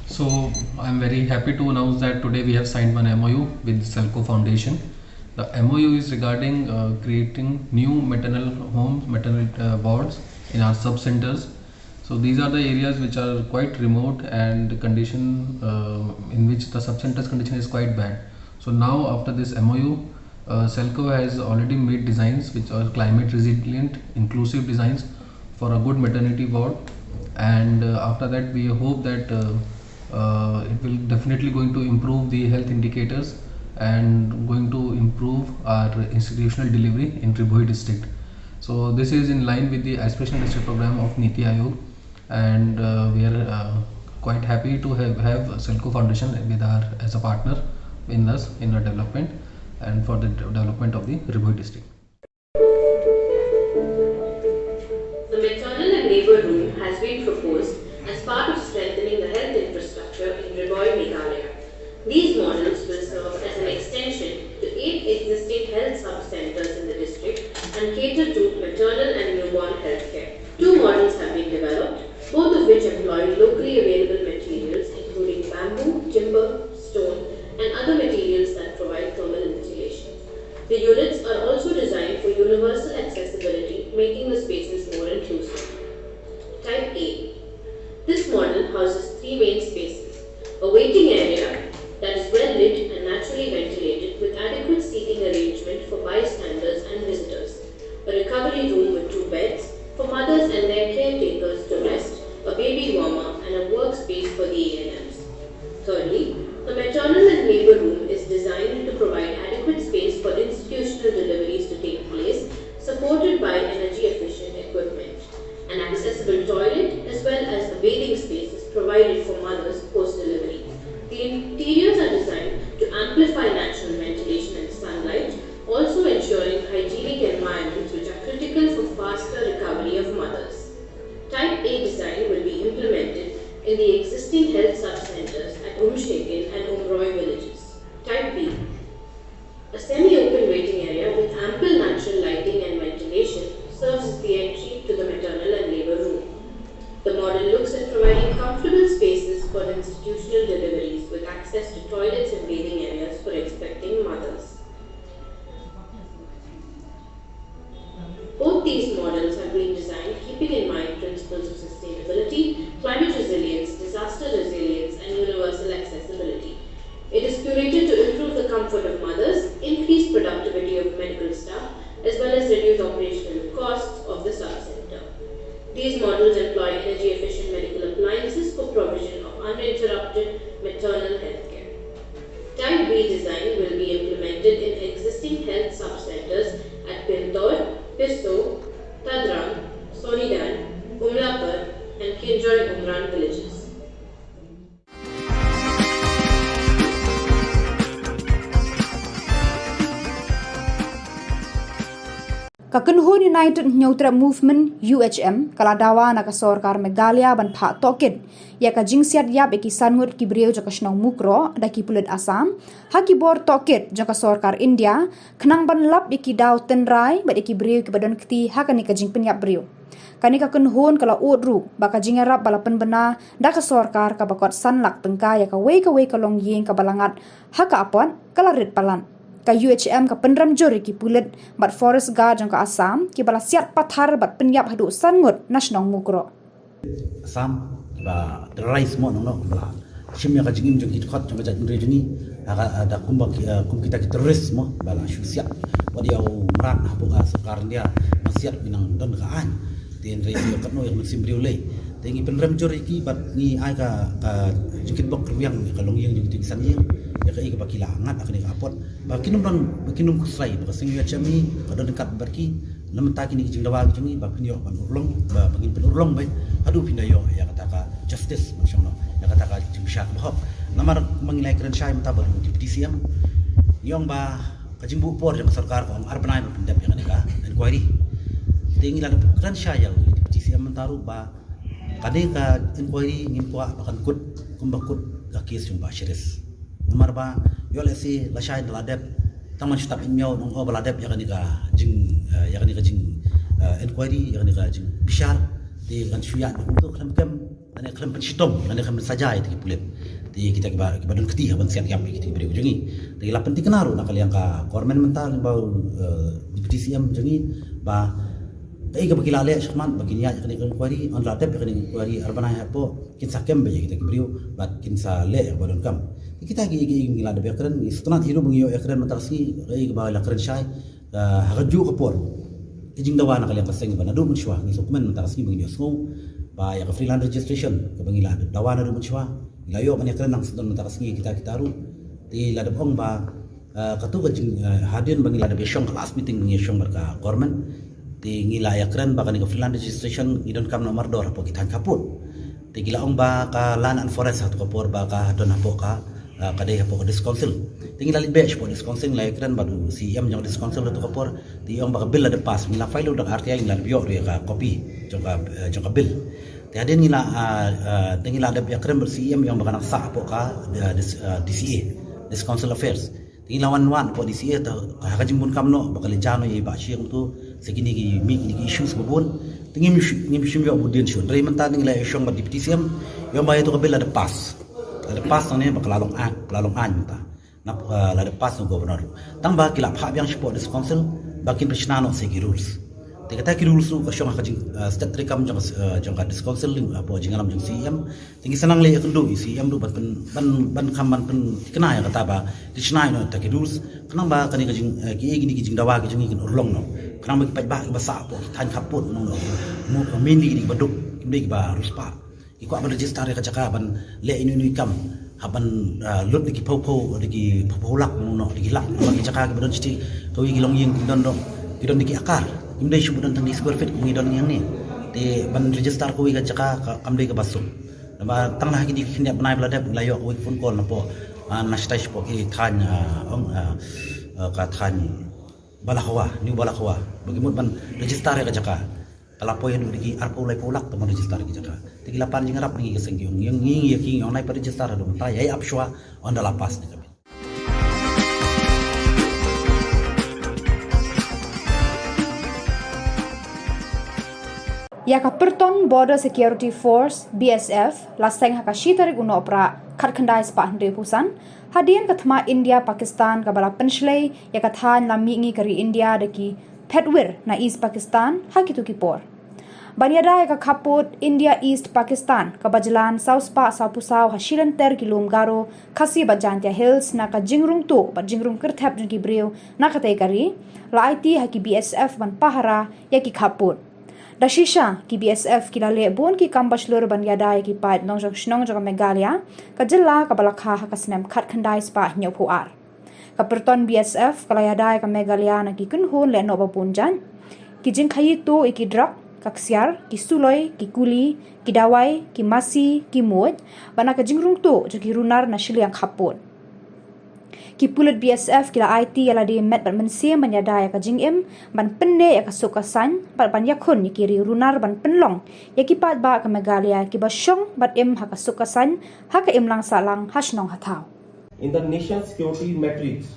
So I'm very happy to announce that today we have signed one M O U with Selco Foundation. The M O U is regarding uh, creating new maternal homes, maternal uh, wards in our sub centers. So these are the areas which are quite remote and the condition uh, in which the sub centers condition is quite bad. So now after this M O U, uh, Selco has already made designs which are climate resilient, inclusive designs for a good maternity ward, and uh, after that we hope that uh, uh, it will definitely going to improve the health indicators and going to improve our institutional delivery in Ri Bhoi district. So this is in line with the Aspirational District Program of NITI Aayog, and uh, we are uh, quite happy to have, have Selco Foundation with our as a partner in us in the development and for the development of the Ri Bhoi district. The maternal and labour room has been proposed as part of strengthening the health infrastructure in Ri Bhoi, Meghalaya. These models will serve as an extension to eight existing health sub-centres in the district and cater to maternal and newborn healthcare. Two models have been developed, both of which employ locally available materials including bamboo, timber, stone, and other materials that provide thermal insulation. The units are also designed for universal accessibility, making the spaces more inclusive. Type A. This model houses three main spaces: a waiting area that is well lit and naturally ventilated with adequate seating arrangement for bystanders and visitors, a recovery room with two beds for mothers and their caretakers to rest, a baby warmer, and a workspace for the A N Ms. Thirdly, the maternal and labour room is designed to provide adequate space for institutional deliveries to take place, supported by energy efficient equipment. An accessible toilet as well as a bathing space is provided for mothers post delivery. The interiors are designed to amplify natural ventilation and sunlight, also ensuring hygienic environments which are critical for faster recovery of mothers. Type A design will be implemented in the existing health sub-centres at Umshekin and Umroi villages. Type B. A semi-open waiting area with ample natural lighting and ventilation serves as the entry to the maternal and labour room. The model looks at providing comfortable spaces for institutional deliveries with access to toilets and bathing areas for expecting mothers. Both These models have been designed keeping in mind principles of sustainability, climate resilience, disaster resilience, and universal accessibility. It is curated to improve the comfort of mothers, increase productivity of medical staff, as well as reduce operational costs of the sub-center. These models employ energy-efficient medical appliances for provision of uninterrupted maternal health care. Type B design will be implemented in existing health sub-centers at Pintor, Pisso, Tadrang, Sonidan, Umlapur, and Kinjoin Umran villages. Ka kynhun United Hynñiewtrep Movement, U H M, ka la dawa na ka sorkar Meghalaya ban phah tohkit ïa ka jingsiat ïap ïa ki san ngut ki briew jong ka shnong Mukroh da ki pulit Assam ha ki bor tohkit jong ka sorkar India, khnang ban lap ïa ki daw tynrai bad ïa ki briew kiba don kti ha kane ka jingpynïap briew. Kane ka kynhun ka la ud ruh ba ka jingïarap ba la pynbna da ka sorkar kaba kot san lak tyngka ïa kawei kawei ka longïing kaba la ngat ha ka apot ka la rit palat. Ka U H M ka pynrem jur ïa ki pulit bad forest guard jong ka Assam kiba la siat pathar bad pynïap haduh san ngut na shnong Mukroh. Assam kiba terrorize mo nongno kiba la shim ïa ka jingim jong ki dkhot jong ka jaitbynriew jong ngi ha ka da kumba ki, eh, kum kita ki terrorist mo ba la shu siat. Wat ïa u mrad hapoh ka sorkar India ma siat ki nang don ka aiñ. Te hynrei ïa katno ïa ka mynsiem briew lei. Te ngi pynrem jur ïa ki bad ngi ai ka, ka jingkitbok rwiang ïa ka longïing jong ki san ïing ïa kaei kaba ki la ngat ha kane ka apot ba kin ym don ba kin ym khuslai ba ka seng ïa chami ka don kat bad ki. Na mynta kine ki jingdawa ki jong ngi ba phin ïoh ban urlong ba ba ngin pynurlong beit haduh phin da ïoh ïa kata ka justice ban shong noh ïa kata ka jingbishar kaba hok. Namar ma ngi la ïakren shai mynta bad u Deputy C M ngi ong ba ka jingbuh por jong ka sorkar ka ong ar bnai ba pyndep ïa kane ka inquiry. Te ngi la dep kren shai ïa u Deputy C M mynta ruh ba kane ka inquiry ngim kwah ba kan kut kumba kut ka case jong Bah Shiris. Namar ba ïoh lehse lashai da la dep tang man shu tap in miaw nong o ba la dep ïa kane ka jing, eh, ïa kane ka jing, eh, inquiry ïa kane ka jingbishar. Te kan shu ïa kumto khlem kem lane khlem pynshitom lane khlem pynsaja ïa ki pulit. Te kita kiba kiba don kti ha ban siat ïap ïa kita ki briew jong ngi. Te la pynthikna ruh na ka liang ka government mynta lyngba u, eh, Deputy C M jong ngi ba kaei kaba ki la leh shakhmat ba kin ïaid ïa kane ka inquiry, yn la dep ïa kane ka inquiry ar bnai hapoh kin sa kem beit ïa kita ki briew bad kin sa leh ïa kaba donkam. Kita ki, ki ngi la dep ïakren, ngi sngewtynnat hi ruh ba ngi ïoh ïakren mynta ka sngi, kaei kaba la kren shai, eh, ha kajuh ka por. Ka jingdawa na ka liang ka seng ba naduh mynshuwa ngi sngewkmen mynta ka sngi ba ngi ïohsngew ba ïa ka freelance registration kaba ngi la dawa naduh mynshuwa ngi la ïoh ban ïakren nang sdang mynta ka sngi kita kita ruh. Te la dep ong ba, eh, katu ka jing, eh, hadien ba ngi la dep ïashong ka last meeting ba ngi ïashong bad ka government. Te ngi la ïakren ba kane ka freelance registration ngi donkam noh mardor hapoh ki thaiñ khappud. Te ki la ong ba ka Land and Forest ha tu ka por ba ka don hapoh ka, ah, ka dei hapoh ka District Council. Te ngi la leit beh shapoh District Council ngi la ïakren bad u C E M jong District Council ha tu ka por. Te ong ba ka bill la dep pass ngi la file da ka R T I ngi la dep ïoh ruh ïa ka copy jong ka, eh, jong ka bill. Te hadien ngi la, ah, ah, te ngi la dep ïakren bad C E M ong ba ka nang sah hapoh ka, eh, dis-, eh, D C A, District Council Affairs. Te ngi la wan wan hapoh D C A te ha ka jingbun kam noh ba ka leit jan noh ïa i Bah Shi kumtu. Sa kine ki mih kine ki issues ba bun. Te ngim shu, ngim shym ïoh bud dien shuh. Hynrei mynta ngi la ïashong bad Deputy C M ïa ba ïa tu ka bill la dep pass. La dep pass tang ne ba ka la long aiñ, ka la long aiñ mynta. Nap, eh, la dep pass na u Governor. Tang ba ki la phah biang shapoh District Council ba kin pynshna noh sa ki rules. Te kata ki rules ruh ka shong ha ka jing, eh, statutory kam jong, eh, jong ka District Council, eh, hapoh jingïalam jong C E M. Te ngi sa nang leh ïakynduh ïa C E M ruh ban pyn, ban, ban kham ban pynthikna ïa kata ba ki shna ïa kata ki rules. Khnang ba kane ka jing, eh, kiei kine ki jingdawa ki jong ngi kin urlong noh. Khnang ba ki paidbah kiba sah hapoh ki thaiñ khappud noh noh. Mu, mainly kine kiba duk, kim dei kiba riewspah. Ki kwah ban register ïa ka jaka ban leh ino ino i kam. Hap ban, ah, lut da ki phew phew, da ki phew phew lak noh noh, da ki lak. Namar ki jaka kiba don shatei kawei ki longïing ki don dong, ki don da ki akar. Kim dei shu ba don tang da ki square feet kum ngi don hangne. Te ban register kawei ka jaka ka, kam dei kaba suk. Namar tang na ha kine ki khyndiat bnai ba la dep ngi la ïoh kawei ka phone call napoh, ah, na shatai shapoh ki thaiñ, ah, ong, ah, ah, ka thaiñ Balakhawa, New Balakhawa. Ba ki mut ban register ïa ka jaka. Ka la poi haduh da ki arphew laiphew lak tang ban register ïa ka jaka. Te ki la pan jingïarap na ngi ka seng ki ong ïa ngi, ïa ki ong nai pat register haduh mynta ïa ïa ap shuwa ynda la pass ïa ka bill. Ïa ka Pyrton Border Security Force, B S F, la seng ha ka shi tarik u Nohprah khatkhyndai spah hynriewphew san, hadien ka thma India Pakistan kaba la pynshlei ïa ka thaiñ lam mihngi ka ri India da ki Phetwir na East Pakistan ha kito ki por. Ban ïada ïa ka khappud India East Pakistan kaba jlan saw spah saw phew saw ha shilynter ki lum Garo, Khasi bad Jaintia Hills na ka jingrung tuh bad jingrung kyrthep jong ki briew na katei ka ri, la aiti ha ki B S F ban pahara ïa ki khappud. Da shisha ki B S F ki la leh bun ki kam ba shlur ban ïada ïa ki paid nongjong shnong jong ka Meghalaya, ka jylla kaba la kha ha ka snem khatkhyndai spah hynñiew phew ar. Ka pyrton B S F ka la ïada ïa ka Meghalaya na ki kynhun lehnoh ba bun jait. Ki jingkhaïi tuh ïa ki drok, ka ksiar, ki suloi, ki kuli, ki dawai, ki masi, ki muid, bad na ka jingrung tuh jong ki runar na shiliang khappud. Ki pulit B S F ki la aiti ïa lade met bad mynsiem ban ïada ïa ka jingim, ban pynneh ïa ka suk ka saiñ, bad ban ïakhun ïa ki riew runar ban pynlong ïa ki paidbah ka Meghalaya kiba shong bad im ha ka suk ka saiñ, ha ka imlang sahlang, ha shnong ha thaw. In the nation's security matrix,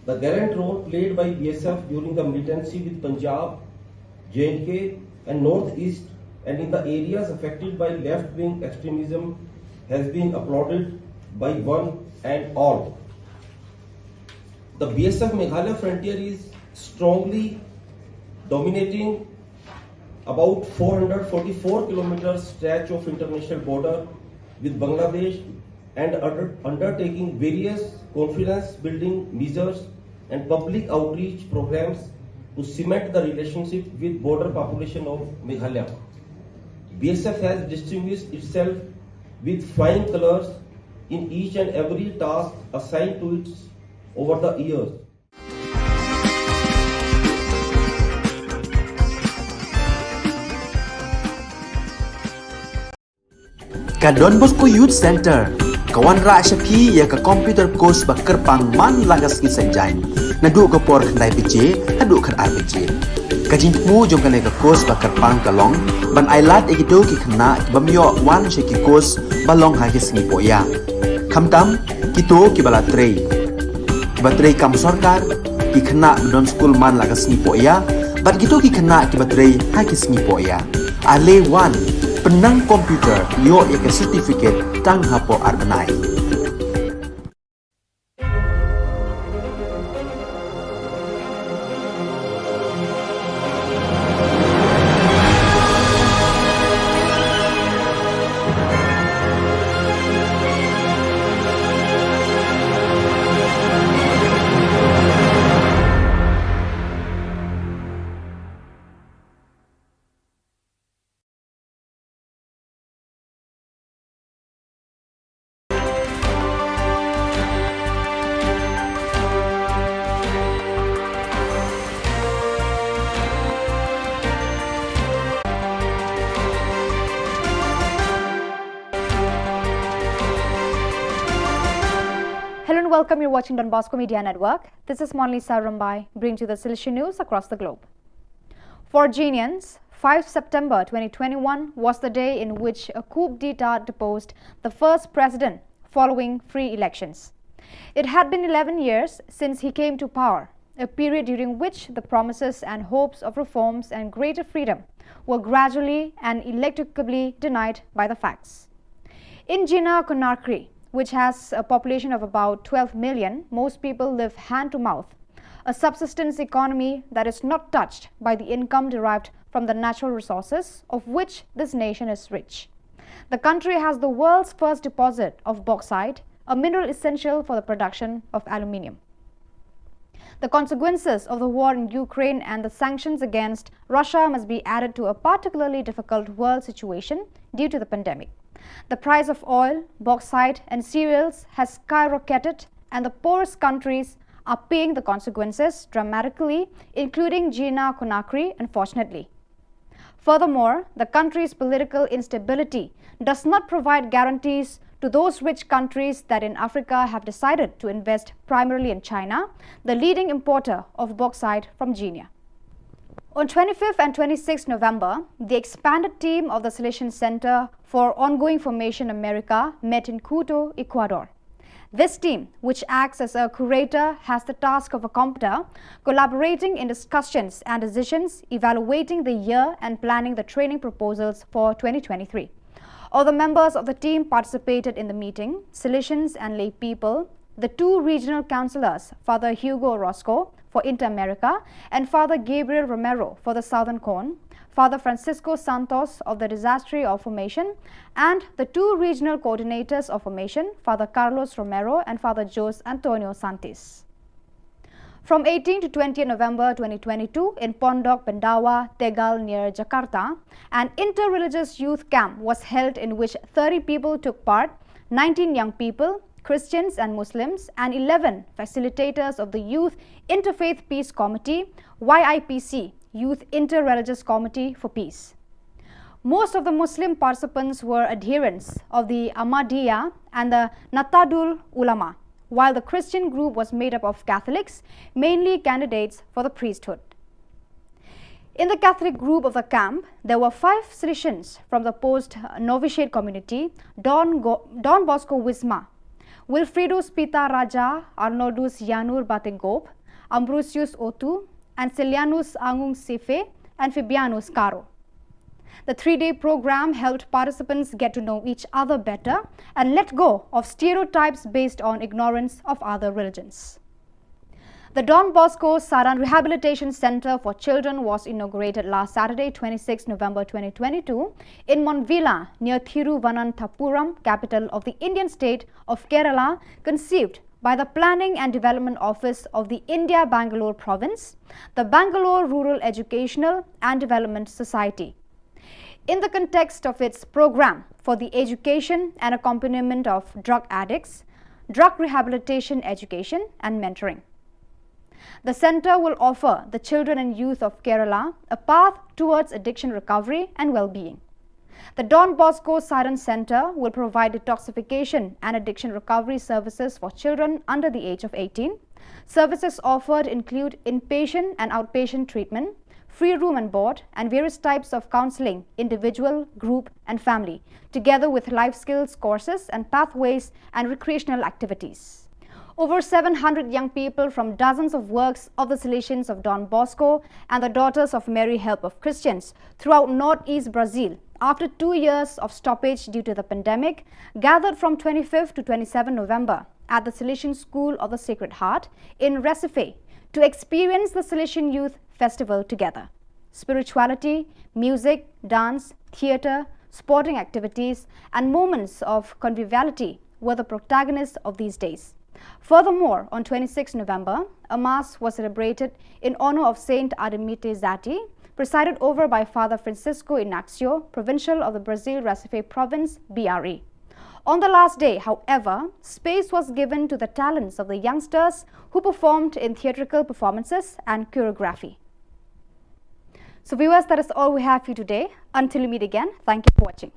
the gallant role played by B S F during the militancy with Punjab, J and K, and Northeast, and in the areas affected by left-wing extremism has been applauded by one and all. The B S F Meghalaya frontier is strongly dominating about four hundred forty-four kilometer stretch of international border with Bangladesh and under-, undertaking various confidence building measures and public outreach programs to cement the relationship with border population of Meghalaya. B S F has distinguished itself with flying colors in each and every task assigned to it over the years. Ka Don Bosco Youth Centre ka wanrah sha phi ïa ka computer course ba kyrpang man la ka sngi Saitjaiñ, naduh ka por khyndai baje haduh khatar baje. Ka jingthmu jong kane ka course ba kyrpang ka long ban ailad ïa kito ki khynnah ki bym ïoh wan sha ki course ba long ha ki sngi pohïa. Khamtam kito kiba la trei, kiba trei kam sorkar, ki khynnah ba don skul man la ka sngi pohïa, bad kito ki khynnah kiba trei ha ki sngi pohïa. Ale wan, pynnang computer, ïoh ïa ka certificate tang hapoh ar bnai. Hello and welcome. You're watching Don Bosco Media Network. This is Monlisa Rumbai, bringing to the Silesian news across the globe. For Jinians, five September twenty twenty-one was the day in which a coup d'etat deposed the first president following free elections. It had been eleven years since he came to power, a period during which the promises and hopes of reforms and greater freedom were gradually and ineluctably denied by the facts. In Jina Conakry, which has a population of about twelve million, most people live hand to mouth, a subsistence economy that is not touched by the income derived from the natural resources of which this nation is rich. The country has the world's first deposit of bauxite, a mineral essential for the production of aluminium. The consequences of the war in Ukraine and the sanctions against Russia must be added to a particularly difficult world situation due to the pandemic. The price of oil, bauxite, and cereals has skyrocketed, and the poorest countries are paying the consequences dramatically, including Jina Conakry, unfortunately. Furthermore, the country's political instability does not provide guarantees to those rich countries that in Africa have decided to invest primarily in China, the leading importer of bauxite from Guinea. On twenty-fifth and twenty-sixth November, the expanded team of the Salesian Center for Ongoing Formation America met in Quito, Ecuador. This team, which acts as a curator, has the task of a compter, collaborating in discussions and decisions, evaluating the year and planning the training proposals for twenty twenty-three. Other members of the team participated in the meeting, Salesians and lay people, the two regional councillors, Father Hugo Orozco, for Inter-America, and Father Gabriel Romero for the Southern Cone, Father Francisco Santos of the Disastery of Formation, and the two regional coordinators of Formation, Father Carlos Romero and Father Jose Antonio Santis. From eighteenth to twentieth November twenty twenty-two, in Pondok Pendawa, Tegal, near Jakarta, an inter-religious youth camp was held, in which thirty people took part, nineteen young people, Christians and Muslims, and eleven facilitators of the Youth Interfaith Peace Committee, Y I P C, Youth Inter-Religious Committee for Peace. Most of the Muslim participants were adherents of the Ahmadiyya and the Nahdlatul Ulama, while the Christian group was made up of Catholics, mainly candidates for the priesthood. In the Catholic group of the camp, there were five Salesians from the post novitiate community, Don, Go- Don Bosco Wisma, Wilfredo Spita Raja, Arnoldus Yanur Batenggop, Ambrosius Otu, and Celianus Angung Sife, and Fabianus Caro. The three day program helped participants get to know each other better and let go of stereotypes based on ignorance of other religions. The Don Bosco Saran Rehabilitation Center for Children was inaugurated last Saturday, twenty-sixth November twenty twenty-two, in Monvilla, near Thiruvananthapuram, capital of the Indian state of Kerala, conceived by the Planning and Development Office of the India Bangalore Province, the Bangalore Rural Educational and Development Society. In the context of its program for the education and accompaniment of drug addicts, drug rehabilitation education, and mentoring. The center will offer the children and youth of Kerala a path towards addiction recovery and well being. The Don Bosco Saran Center will provide detoxification and addiction recovery services for children under the age of eighteen. Services offered include inpatient and outpatient treatment, free room and board, and various types of counseling, individual, group, and family, together with life skills courses and pathways and recreational activities. Over seven hundred young people from dozens of works of the Salesians of Don Bosco and the Daughters of Mary Help of Christians throughout northeast Brazil, after two years of stoppage due to the pandemic, gathered from twenty-fifth to twenty-seventh November at the Salesian School of the Sacred Heart in Recife to experience the Salesian Youth Festival together. Spirituality, music, dance, theatre, sporting activities, and moments of conviviality were the protagonists of these days. Furthermore, on twenty-sixth November, a mass was celebrated in honor of Saint Ademete Zati, presided over by Father Francisco Inácio, provincial of the Brazil Recife province, B R E. On the last day, however, space was given to the talents of the youngsters who performed in theatrical performances and choreography. So viewers, that is all we have for you today. Until we meet again, thank you for watching.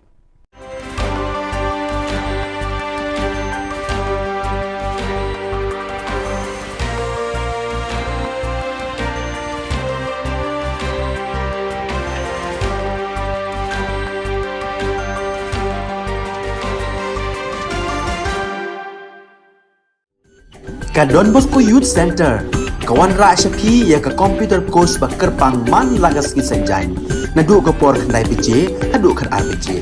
Ka Don Bosco Youth Center ka wanrah sha phi ïa ka computer course ba kyrpang man la ka sngi Saitjaiñ, naduh ka por khyndai baje haduh khatar baje.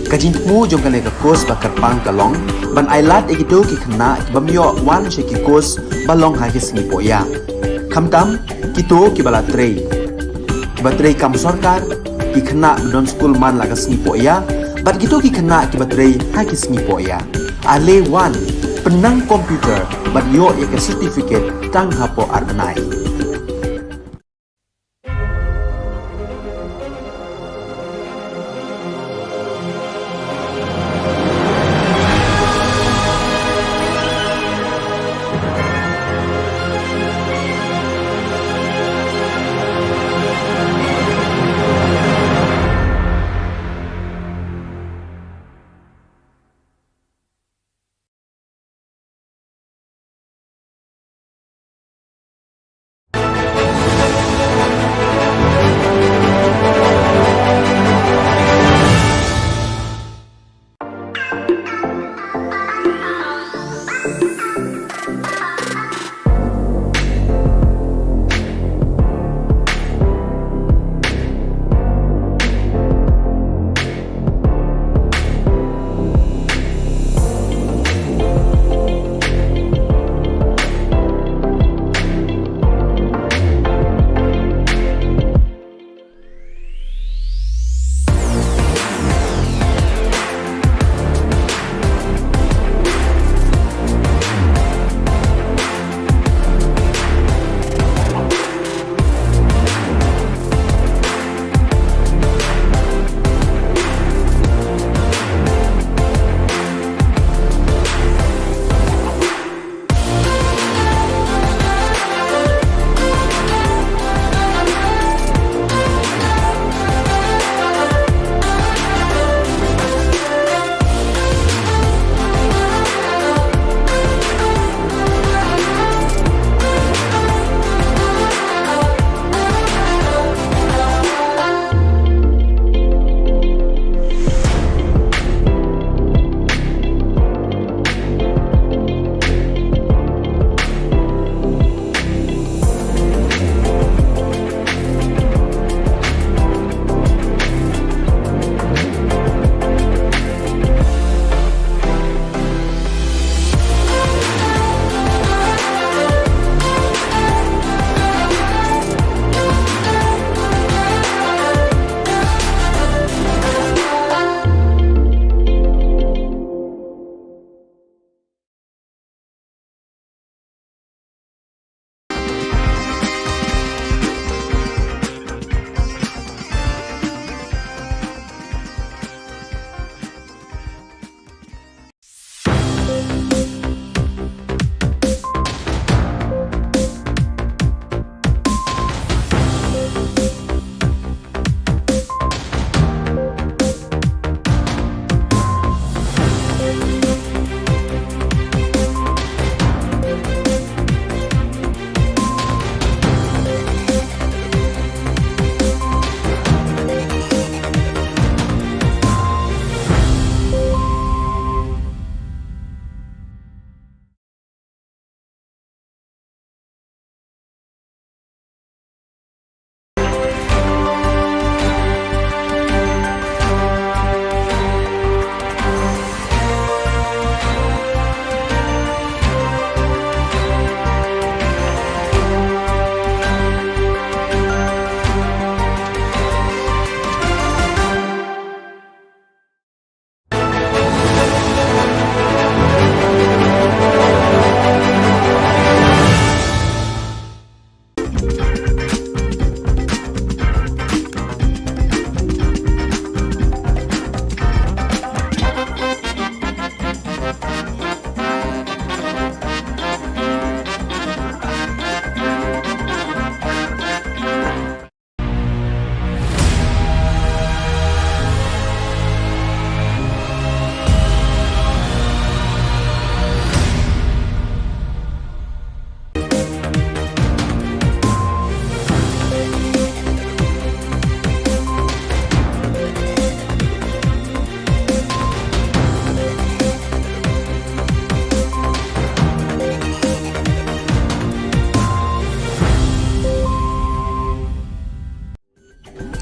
Ka jingthmu jong kane ka course ba kyrpang ka long ban ailad ïa kito ki khynnah ki bym ïoh wan sha ki course ba long ha ki sngi pohïa, khamtam kito kiba la trei, kiba trei kam sorkar, ki khynnah ba don skul man la ka sngi pohïa, bad kito ki khynnah kiba trei ha ki sngi pohïa. Ale wan, pynnang computer bad ïoh ïa ka certificate tang hapoh ar bnai.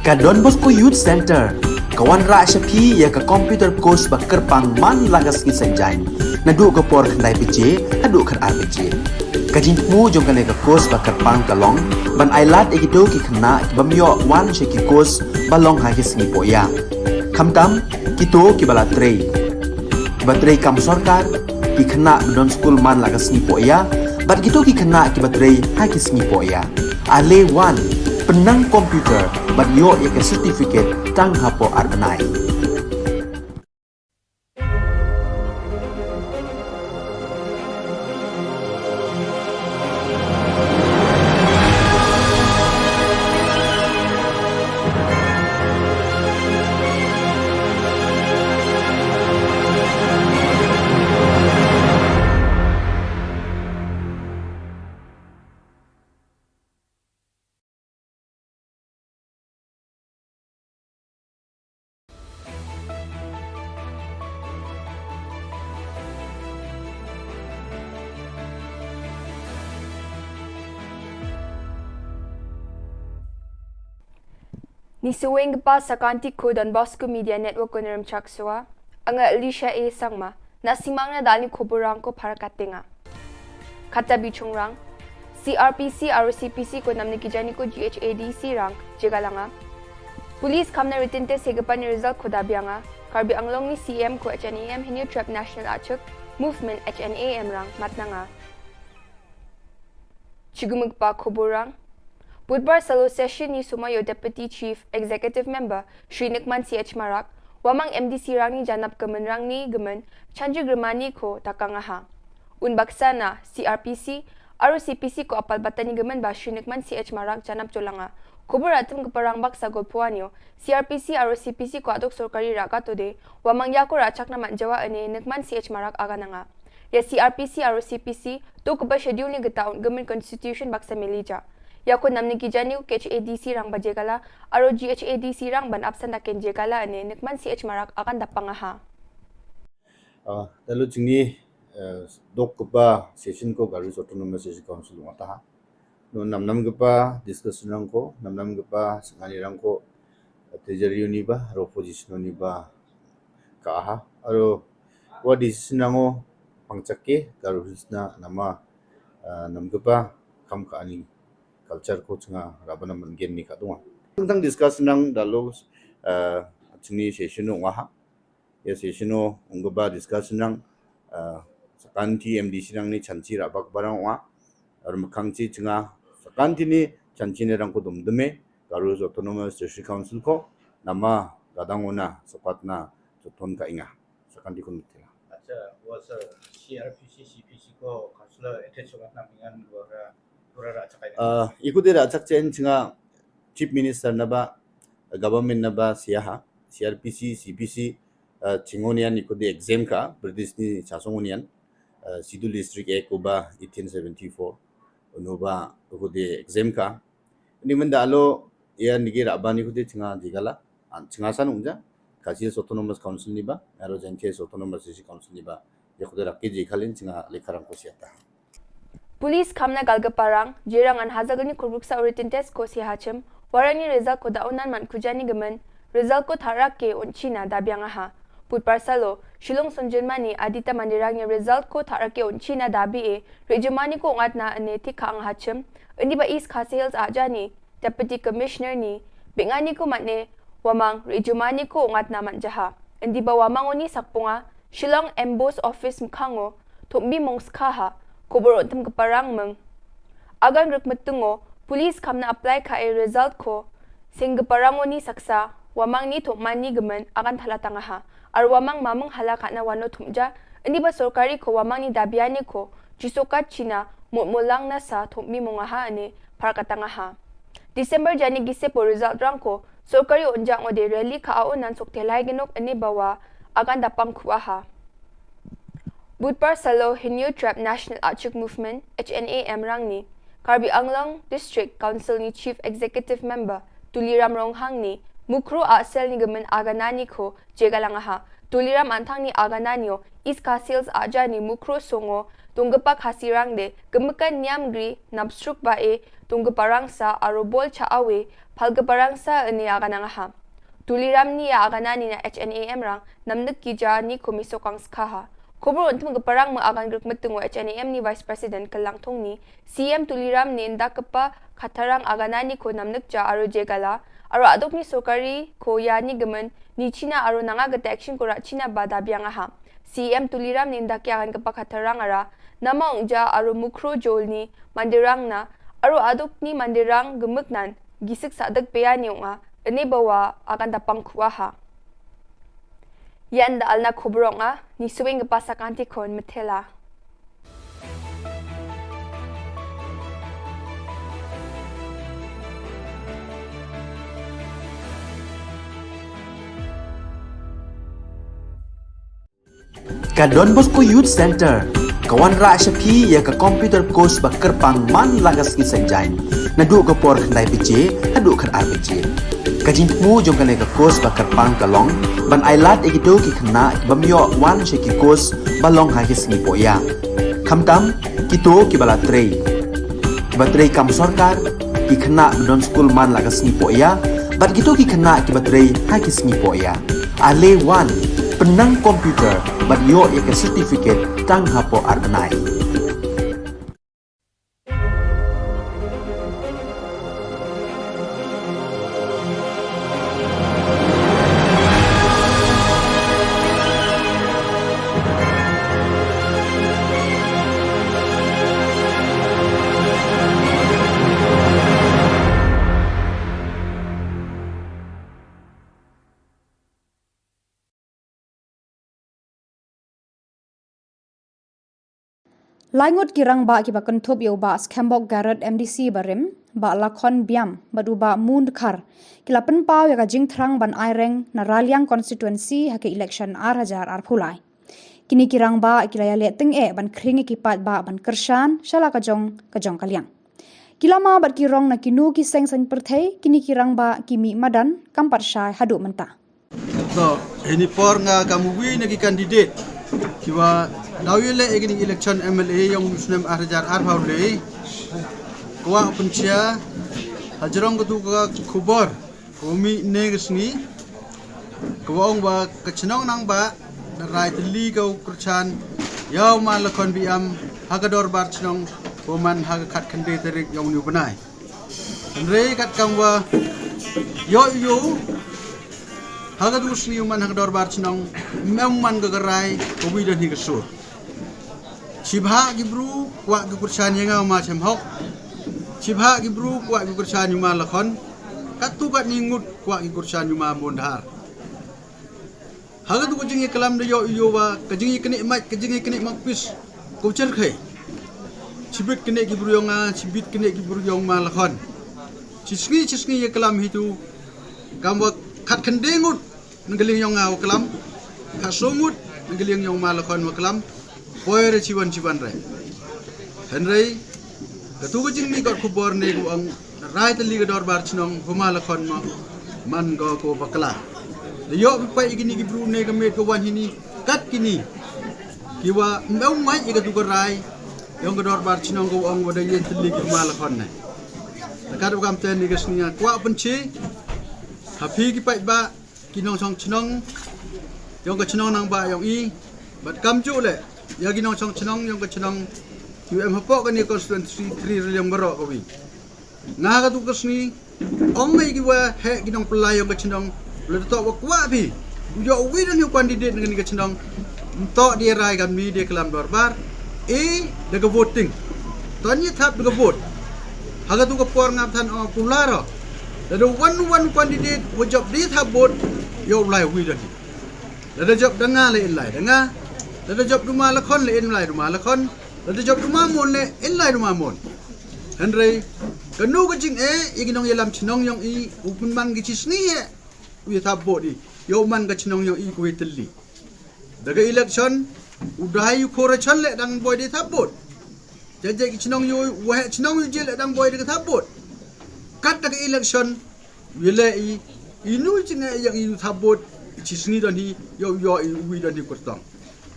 Ka Don Bosco Youth Centre ka wanrah sha phi ïa ka computer course ba kyrpang man la ka sngi Saitjaiñ, naduh ka por khyndai baje haduh khatar baje. Ka jingthmu jong kane ka course ba kyrpang ka long ban ailad ïa kito ki khynnah ki bym ïoh wan sha ki course ba long ha ki sngi pohïa, khamtam kito kiba la trei, kiba trei kam sorkar, ki khynnah ba don skul man la ka sngi pohïa, bad kito ki khynnah kiba trei ha ki sngi pohïa. Ale wan, pynnang computer bad ïoh ïa ka certificate tang hapoh ar bnai. Ngi sngewbha sa ka Don Bosco Media Network ko Nremchak Sua, nga Alicia A Sangma, na sngewbha na dal ïa ki khubor rang ko phar ka tnga. Kata bishong rang, C R P C, R O C P C ko namne ki jani ko G H A D C rang jylla nga. Police kham na written test hi ka pan result ko da biang nga. Karbi Anglong ni C M ko H N A M Hynñiewtrep National Achik Movement H N A M rang mat na nga. Chi gumuk pa khubor rang. Budbar salo session ni sumar ïa u Deputy Chief Executive Member Shri Nukman C H Marak, Wamang M D C rang ni janap ka mynrang ni ka myn Chanji Grimani ko Takang Aha. Un baksa na C R P C, R O C P C ko apal batan ni ka myn ba Shri Nukman C H Marak janap jylla nga. Khubor atem ka parang baksa gol puan ïa u C R P C, R O C P C ko atok sorkari raka to de, Wamang ïa ko rachak na man jawa ane Nukman C H Marak aga na nga. Ïa C R P C, R O C P C, to ka ba schedule ni kita un ka myn constitution baksa melija. Ïa ko namne ki jani ko H A D C rang ba jylla, aro G H A D C rang ban absent da ken jylla ane Nukman C H Marak akan da pang Aha. Ah, talu jingni, eh, dok ka ba session ko Garo Hills Autonomous District Council ngata ha. No namnam ka ba discussion rang ko, namnam ka ba sengani rang ko, eh, treasury ni ba, aro opposition ni ba, ka Aha, aro wa decision rang o pangchak ke, Garo Hills na nama, eh, nam ka ba, kam ka ani, culture ko chnga, raban nam gen ni ka dunga. Tang discussion rang dalu, eh, chini session ngata ha. Ïa session o ong ka ba discussion rang, eh, sakan ti M D C rang ni chanchi rabak barang wa, ar mkhang chi chnga, sakan ti ni chanchi ni rang ko dum dume, Garo Hills Autonomous District Council ko, nama gadang ona, sapat na, soton ka inga, sakan ti kun tila. Acha, wa sa C R P C, C P C ko, councillor, ete sokat na mingan, wa ra, Ah, ikude rachak chen chnga Chief Minister na ba, government na ba siaha, C R P C, C P C, ah, chingonian ikude exam ka, British ni chasongonian, ah, Schedule District Act ko ba eighteen seventy-four, uno ba ikude exam ka. Ni menda alo, ïa nigi raban ikude chnga jylla, an chnga san ungja, Khasi Hills Autonomous Council ni ba, aro Jaintia Hills Autonomous District Council ni ba, ïa kude raki jylla ni chnga lekharang ko siata. Police kham na Galgaparang, Jirang an hazagal ni kurbuk sa written test ko si hachim, warani result ko da unan man kujani gamen, result ko tharak ke un china da biang Aha. Put parsalo, Shillong Sunjun Mani, Adita Mandirang ni result ko tharak ke un china da bi e, Rijumani ko ngat na ane thik ka ang hachim, indi ba East Khasi Hills ajani, Deputy Commissioner ni, bingani ko matne, Wamang, Rijumani ko ngat na mat jaha. Indi ba Wamang oni sakpunga, Shillong Emboss Office mkhango, thumbi mong skha ha, khubor untem ka parang meng. Agan ruk metungo, police kham na apply ka e result ko, sing ka parang oni saksa, Wamang ni thumani gamen, agan thala tanga ha. Ar Wamang mameng hala ka na wano thumja, indi ba sorkari ko Wamang ni da biani ko, jisokat china, mut mulang na sa thumbi monga ha ane, par ka tanga ha. December jani gise po result rang ko, sorkari unjak ngode rally ka a unan sok telai genok ane bawa, agan da pang khuwa ha. Budpar salo Hynñiewtrep National Achik Movement, H N A M rang ni, Karbi Anglong District Council ni Chief Executive Member, Tuliram Ronghang ni, Mukro a sel ni gamen aganani ko, jylla nga ha, Tuliram anthang ni aganani o, East Khasi Hills ajani Mukro songo, tunggepak Khasi rang de, gemekan niam gri, nap sruk ba e, Tung ka parangsa aro bol cha awe, phal ka parangsa ini agana ngaha. Tuliram ni ya agana ni na H N A M rang, namnik ki ja ni komi sokang skaha. Kobor untum ka parang me agan grek metung wa H N A M ni Vice President kelang thong ni, C M Tuliram ni indak kepa khatarang agana ni ko namnik ja aro jegala, aro aduk ni sorkari ko ya ni gemen, ni China aro nanga gete action ko rak China ba dabiang aha. C M Tuliram ni indak ya agan kepa khatarang ara, nama ong ja aro mukro jol ni mandirang na, aro aduk ni mandirang gemuk nan, gisik sadak peya ni ong a, ini bawa agan dapang kuaha. Yan da alna kubrong a, ni suwing kepa sakanti kon metela. Ka Don Bosco Youth Center ka wanrah sha phi ya ka computer course ba kyrpang man la ka sngi Saitjaiñ, naduh ka por khyndai baje haduh khatar baje. Ka jingthmu jong kane ka course ba kyrpang ka long ban ailad ïa kito ki khynnah ki bym ïoh wan sha ki course ba long ha ki sngi pohïa, khamtam kito kiba la trei, kiba trei kam sorkar, ki khynnah ba don skul man la ka sngi pohïa, bad kito ki khynnah kiba trei ha ki sngi pohïa. Ale wan, pynnang computer bad ïoh ïa ka certificate tang hapoh ar bnai. Lai ngut ki rangbah kiba kynthup ïa u Bah Skembok Garod M D C barim, Bah Lakhon Biam bad u Bah Mun Dkhar ki la pynpaw ïa ka jingthrang ban aireng na Raliang constituency ha ka election ar hajar arphew lai. Kine ki rangbah ki la ïaleh tyngeh ban khring ïa ki paidbah ban kyrshan sha la ka jong ka jong ka liang. Ki lama bad ki rong na kino ki seng saiñ pyrthei, kine ki rangbah ki mih madan kam pat shai haduh mynta. To, hini por nga kam uwi na ki candidate kiwa daw ïaleh ïa kine election M L A yong u snem ar hajar arphew lai. Kwah pynshai hajrong katu ka khubor ka mih ne ka sngi, kaba ong ba ka chnong Nangbah da rai tylli ka u kyrchan ïa u Ma Lakhon Biam ha ka dorbar chnong, ba man ha ka khatkhyndai tarik yong uni u bnai. Hynrei kat kam wa ïoh ïoh ha katu ka sngi u man ha ka dorbar chnong, ym em man ka ka rai ka wi da ni ka sur. Chibha ki bru kwah ki kyrchan ïa nga u Ma Chemhok. Chibha ki bru kwah ki kyrchan ïa u Ma Lakhon. Katu katni ngut kwah ki kyrchan ïa u Ma Mundhar. Ha katu ka jingïaklam da ïoh ïoh wa ka jingïaknieh mait, ka jingïaknieh mangpis, ka u cherkhei. Chibit knieh ki bru yong nga, chibit knieh ki bru yong Ma Lakhon. Chi sngi chi sngi ïaklam hitu. Kam wa khatkhyndai ngut na ka liang yong nga wa klam, khatsaw ngut na ka liang yong Ma Lakhon wa klam. Poi re chiwan chiwan re. Hynrei katu ka jingmih kot khubor ne ka ong rai tylli ka dorbar chnong, u Ma Lakhon ma man ko ko bakla. Da ïoh phi peit ïa kini ki bru ne ka met ka wan hini, kat kini kiwa ym em mait ïa katu ka rai yong ka dorbar chnong ka ong wa da ïeng tylli ki u Ma Lakhon ne. Kat u kam ten ne ka sngi nga kwah pynche ha phi ki paidbah, ki nongshong chnong yong ka chnong Nangbah yong i, bad kamjuh le ïa ki nongshong chnong yong ka chnong kiwa em hapoh kani constituency three Raliang baroh kawi. Nga ha katu ka sngi ong ïa kiwa heh ki nongpyllait yong ka chnong, lada toh wa kwah phi u ïoh uwi da ni u candidate na kani ka chnong, ym toh da rai kam ni da klam dorbar, e, da ka voting. Toh ni thap da ka vote. Ha katu ka por ngam than ong popular. Lada wan wan candidate wa jop da thap vote, ïoh u lai uwi da ni. Lada jop da nga le in lai da nga. Lada jop da u Ma Lakhon le in lai da u Ma Lakhon. Lada jop da u Ma Mon le in lai da u Ma Mon. Hynrei kano ka jingeh ïa ki nongïalam chnong yong i, u pynman ki chi sngi eh u ïa thap vote i, ïoh man ka chnong yong i ka wi tylli. Da ka election u dei ïa u khor chan le dang boi da thap vote. Jajai ki chnong ïoh, u heh chnong ïoh jil le dang boi da ka thap vote. Kat da ka election u ïa le i, inu jingeh ïa i u thap vote, i chi sngi don hi, ïoh ïoh i uwi don hi kyrtong.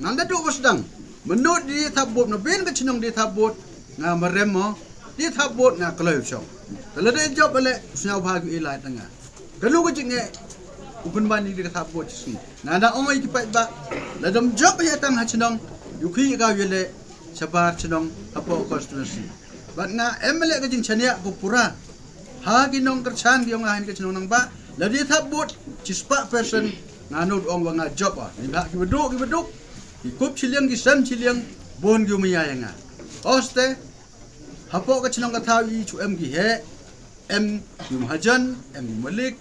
Ngan da dok ba sdang. Mynno da thap vote, na ben ka chnong da thap vote, nga marem mo. Te thap vote nga kloi u shong. Te lada jop ale sñiaw bha ki ilai tanga. Kano ka jingeh u pynban ïa ka thap vote chi sngi. Nga da ong ïa ki paidbah. Lada ym jop ïa tang ha chnong. Ïu ki ka ïa le shabar chnong hapoh constituency. Bad nga em le ka jingchaniah ko pura. Ha ki nongkyrchan ki ong ha ka chnong nang ba. Lada thap vote chi spah percent nga nud ong wa nga jop a. Ni ba ki baduk ki baduk. Ki kup chiliang ki sem chiliang. Bon ki umya ïa nga. Oste hapoh ka chnong ka thaw i chu em ki heh, em ki mahajan, em ki malik,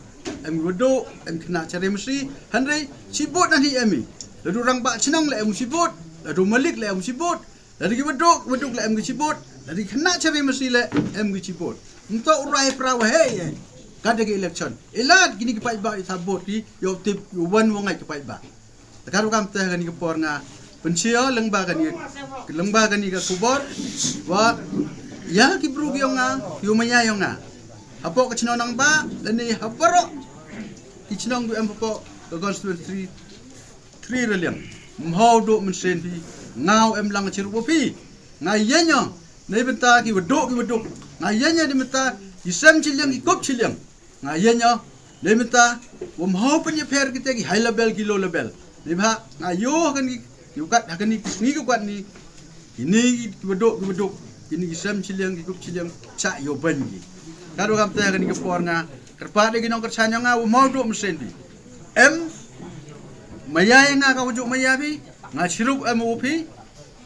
em ki wadu, em ki khynnah chari masi, hynrei shibut na hi em i. Ladu rangbah chnong le em shibut, ladu malik le em shibut, ladu ki wadu, wadu le em ki shibut, ladu ki khynnah chari masi le em ki shibut. Nto u rai pra wa hei eh. Ka da ki election. Ilad kini ki paidbah i thap vote ki, yow tip, yow wan wa ngai ki paidbah. Te ka rukom te kani ka por nga pynshai lyngba kani, lyngba kani ka khubor wa ïa ki bru ki ong nga, ki umya ïa nga. Hapoh ka chnong nang ba lane ha baroh ki chnong ki em hapoh ka constituency three, three Raliang. Mhaw do mynsiem phi, nga em lang chirup phi. Nga ïa nya nei bynta ki waduk ki waduk. Nga ïa nya nei bynta ki sem chiliang ki kup chiliang. Nga ïa nya le mynta wa mhaw pynïapher kita ki high level ki low level. Ni ba nga ïoh ha kani ki kat ha kani ki sngi ki kat ni. Kini ki waduk ki waduk, kini ki sem chiliang ki kup chiliang cha ïoh ban ki. Ka rukom te kani ka por nga kyrpad ki nongkyrchan nga wa mhaw do mynsiem phi. Em maya ïa nga ka wajuk maya phi. Nga chirup em u phi.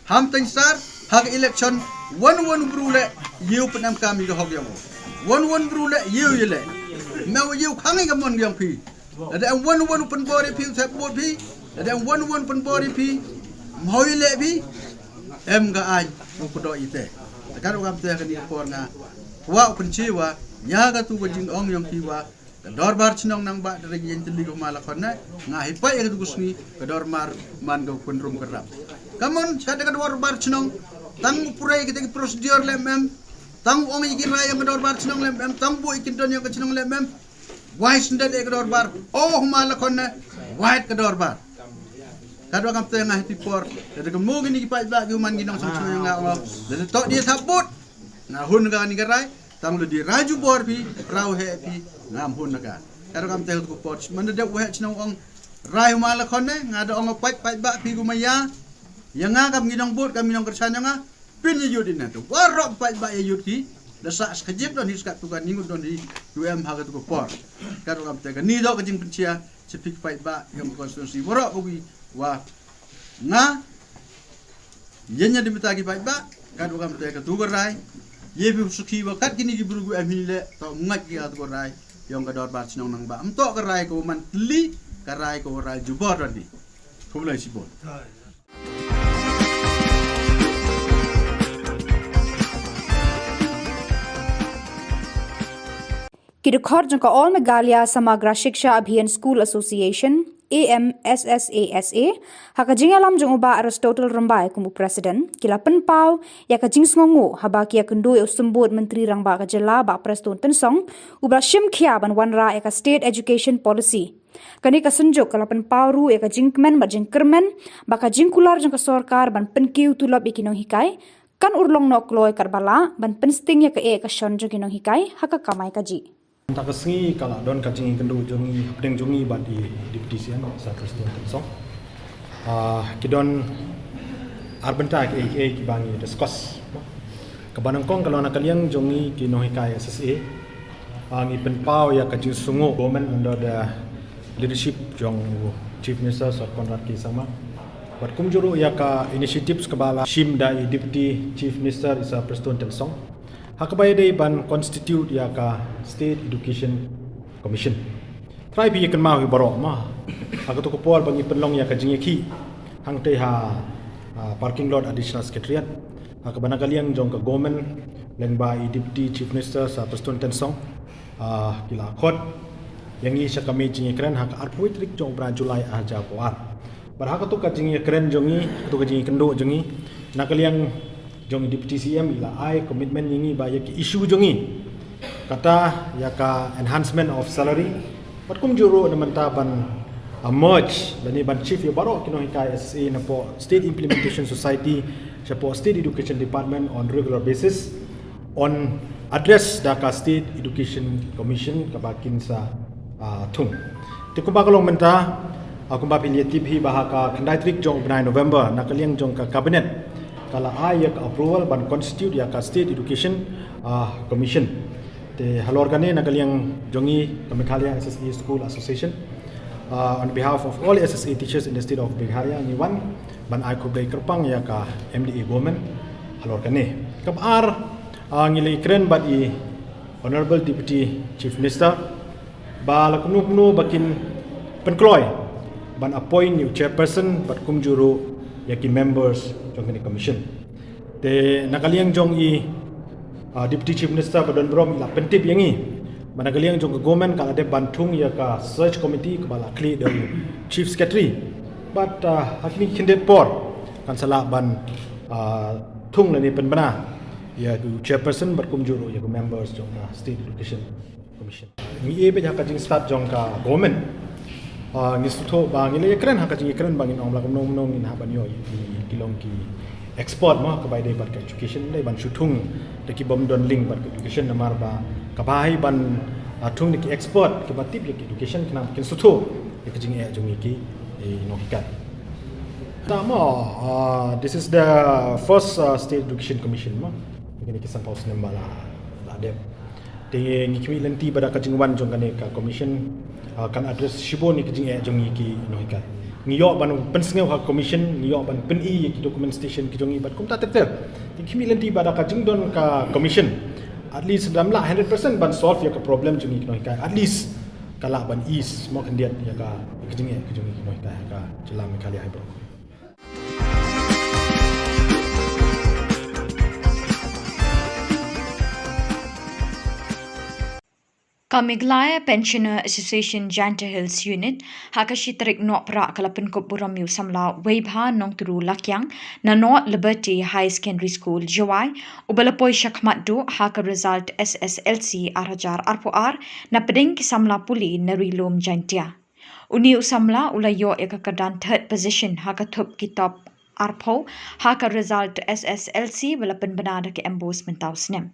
Ham teng sar ha ka election wan wan bru le ïew pynem kam ïa ka hok ïa u. Wan wan bru le ïew ïa le. Me u ïew khang ïa ka mon ïa phi. Lada em wan wan pynbor ïa phi u thep bot phi. Lada em wan wan pynbor ïa phi. Mhaw ïa le phi. Em ka aiñ u kdo ite. Te ka rukom te kani ka por nga wa u pynchi wa ïa ka tu ka jingong ïa phi wa ka dorbar chnong nang ba da ring ïeng tylli ko ma la khon ne nga hi pai ka tu sngi ka dorbar man ka pynrum ka rap. Kamon cha da ka dorbar chnong tang u pura ïa kita ki procedure le mem tang u ong ïa ki rai ïa ka dorbar chnong le mem tang bu ïa ki don ïa ka chnong le mem. Wai sendet ïa ka dorbar oh ma la khon ne wai ka dorbar. Ka dua kam te nga hi ti por da ka mo kini ki paidbah ki u man ki nong sang chnong nga ong da to di thap bot. Nga hun ka ni ka rai tang lu di rai ju bor phi rau he phi ngam hun ka. Ka ro kam te ko por man da u he chnong ong rai ma la khon ne nga da ong pait pait ba phi gu ma ya. Ya nga kam ngi nong bot kam ngi nong kyrchan nga pin ya yut ina tu. Wa ro pait ba ya yut ki da sa ska jip don hi ska tu ka ni ngut don hi. U em ha ka tu ko por. Ka ro kam te ka ni do ka jing pynchia. Chipik pait ba yong constituency wa ro ko wi wa nga Ïa nya di mita ki paidbah ka dua kam te ka tu ka rai. Ïa phi sukhi wa kat kini ki bru gu em hi le to ngat ki ka tu ka rai. Yong ka dorbar chnong nang ba em to ka rai ko man tli ka rai ko rai jubor ran di. Khublei shibun. Ki dkhot jong ka All Meghalaya Samagra Shiksha Abhiyan School Association, A M S S A S A, ha ka jingïalam jong u Bah Aristotle Rymbai kum u President, ki la pynpaw ïa ka jingsngewnguh haba ki ïakynduh ïa u Symbud Myntri Rangbah ka Jylla Bah Prestone Tynsong, uba la shim khia ban wanrah ïa ka State Education Policy. Kane ka synjuk ka la pynpaw ruh ïa ka jingkmen bad jingkyrmen ba ka jingkular jong ka sorkar ban pynkiew tulop ïa ki nonghikai kan urlong noh kloi katba lah ban pynsting ïa ka eh ka shon jong ki nonghikai ha ka kamai kajih. Mynta ka sngi ka la don ka jingïakynduh jong ngi hapdeng jong ngi bad i Deputy C M Sir Prestone Tynsong. Ah, ki don ar bynta kiei kiei kiba ngi discuss. Kaba nyngkong ka long na ka liang jong ngi ki nonghikai S S A. Ah, ngi pynpaw ïa ka jingsngewnguh government under the leadership jong u Chief Minister Sir Conrad K Sangma. Bad kumjuh ruh ïa ka initiatives kaba la shim da i Deputy Chief Minister i Sir Prestone Tynsong. Ha kaba ïadei ban constitute ïa ka State Education Commission. Trai phi ïa kynmaw hi baroh ma. Ha kato ka por ba ngi pynlong ïa ka jingïakhih hangtei ha, ah, parking lot Additional Secretariat. Ha kaba na ka liang jong ka government lyngba i Deputy Chief Minister Sir Prestone Tynsong. Ah, ki la khot ïa ngi sha ka mei jingïakren ha ka arphew tarik jong u bnai July arhajar arphew ar. Bad ha kato ka jingïakren jong ngi, kato ka jingïakynduh jong ngi, na ka liang jong i Deputy C M i la ai commitment ïa ngi ba ïa ki issue jong ngi. Kata ïa ka enhancement of salary. Bad kumjuh ruh na mynta ban, ah, merge lane ban shift ïa baroh ki nonghikai S S A napoh State Implementation Society shapoh State Education Department on regular basis. On address da ka State Education Commission kaba kin sa uh, thung. Te kumba ka long mynta, uh, kumba phi ïa tip hi ba ha ka khyndai tarik jong u bnai November na ka liang jong ka cabinet ka la ai ïa ka approval ban constitute ïa ka State Education uh, Commission. Te halor kane na ka liang jong i ka Meghalaya S S A School Association, uh, on behalf of all S S A teachers in the state of Meghalaya, ngi wan ban ai khublei kyrpang ïa ka M D A government halor kane. Kaba ar, uh, ngi la ïakren bad i Honorable Deputy Chief Minister ba la kumno kumno ba kin pynkloi ban appoint ïa u chairperson bad kumjuh ruh ïa ki members jong kane commission. Te na ka liang jong i uh, Deputy Chief Minister ba don burom la pyntip ïa ngi ba na ka liang jong ka government ka la dep ban thung ïa ka search committee kaba la khlieh da u Chief Secretary. But uh, ha kine ki khyndiat por kan sa lah ban uh, thung lane pynbna ïa u chairperson bad kumjuh ruh ïa ki members jong ka State Education Commission. Ngi ïa bad ha ka jingstad jong ka government. Uh, ngi sngewthuh ba ngi la ïakren ha ka jingïakren ba ngin ong la kumno kumno ngin hap ban ïoh ïa ki long ki expert mo kaba ïadei bad ka education, dei ban shu thung da ki bym don link bad ka education namar ba kaba ai ban uh, thung da ki expert kiba tip ïa ki education khnang kin sngewthuh ïa ka jingeh jong ngi ki nonghikai. Tangba uh, this is the first uh, State Education Commission mo. Kine ki sanphew snem ba la la dep. Te ngi khmih lynti ba da ka jingwan jong kane ka commission uh, kan address shibun ïa ka jingeh jong ngi ki nonghikai. Ngi ïoh ban pynsngew ha ka commission, ngi ïoh ban pyni ïa ki documentation ki jong ngi bad kumta ter ter. Te ngi khmih lynti ba da ka jingdon ka commission at least dam lah hundred percent ban solve ïa ka problem jong ngi ki nonghikai. At least ka lah ban ease mo khyndiat ïa ka ïa ka jingeh ka jong ngi ki nonghikai ha ka jylla Meghalaya hi bro. Ka Meghalaya Pensioner Association Jaintia Hills Unit ha ka shi tarik Nohprah ka la pynkup burom ïa u samla Weibha Nongturu Lakiang na North Liberty Higher Secondary School, Jowai, uba la poi shakhmat duh ha ka result S S L C ar hajar arphew ar na pdeng ki samla pule na Ri Lum Jaintia. Une u samla u la ïoh ïa ka kyrdan third position ha ka thup ki top arphew ha ka result S S L C ba la pynbna da ka MBOSE mynta u snem.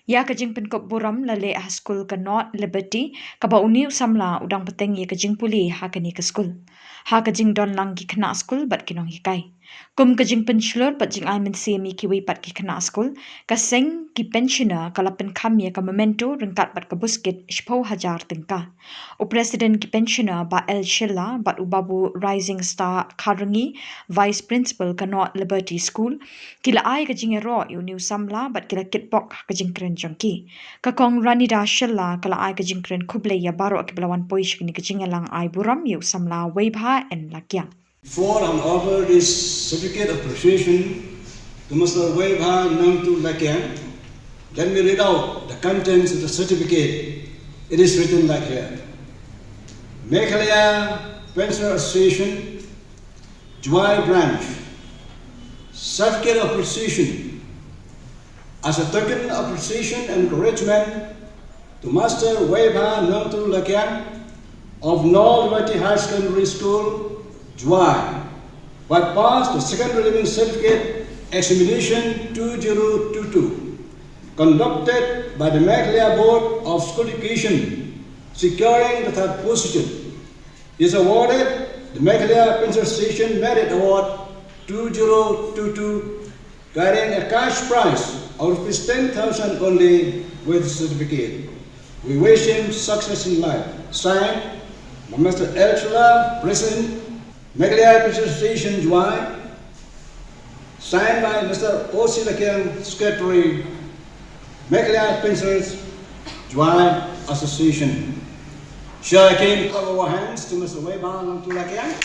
Ïa ka jingpynkup burom la leh ha skul ka North Liberty kaba une u samla u dang bteng ïa ka jingpule ha kane ka skul ha ka jingdon lang ki khynnah skul bad ki nonghikai. Kum ka jingpynshlur bad jingai mynsiem ïa kiwei pat ki khynnah skul, ka seng ki pensioner ka la pynkham ïa ka memento ryngkat bad ka buskit shiphew hajar tyngka. U President ki pensioner Bah L Shylla bad u Babu Rising Star Kharangee, Vice Principal ka North Liberty School, ki la ai ka jingïaroh ïa une u samla bad ki la kitbok ha ka jingkren jong ki. Ka Kong Ranida Shylla ka la ai ka jingkren khublei ïa baroh kiba la wan poi sha kane ka jingïalang ai burom ïa u samla Weibha N Lakiang. Before I offer this certificate of appreciation to Mister Weibha Nongturu Lakiang, let me read out the contents of the certificate. It is written like here. Meghalaya Pensioner Association, Jowai Branch, certificate of appreciation. As a token of appreciation and encouragement to Master Weibha Nongturu Lakiang of North Liberty Higher Secondary School, Jowai, who had passed the secondary leaving certificate examination two zero two two, conducted by the Meghalaya Board of School Education, securing the third position. He is awarded the Meghalaya Pensioner Association Merit Award two zero two two, carrying a cash prize of rupees ten thousand only with certificate. We wish him success in life. Signed by Mister L Shylla, President, Meghalaya Pensioner Association, Jowai. Signed by Mister O C Lakiang, Secretary, Meghalaya Pensioners, Jowai Association. Shall I again clap our hands to Mister Weibha Nongturu Lakiang?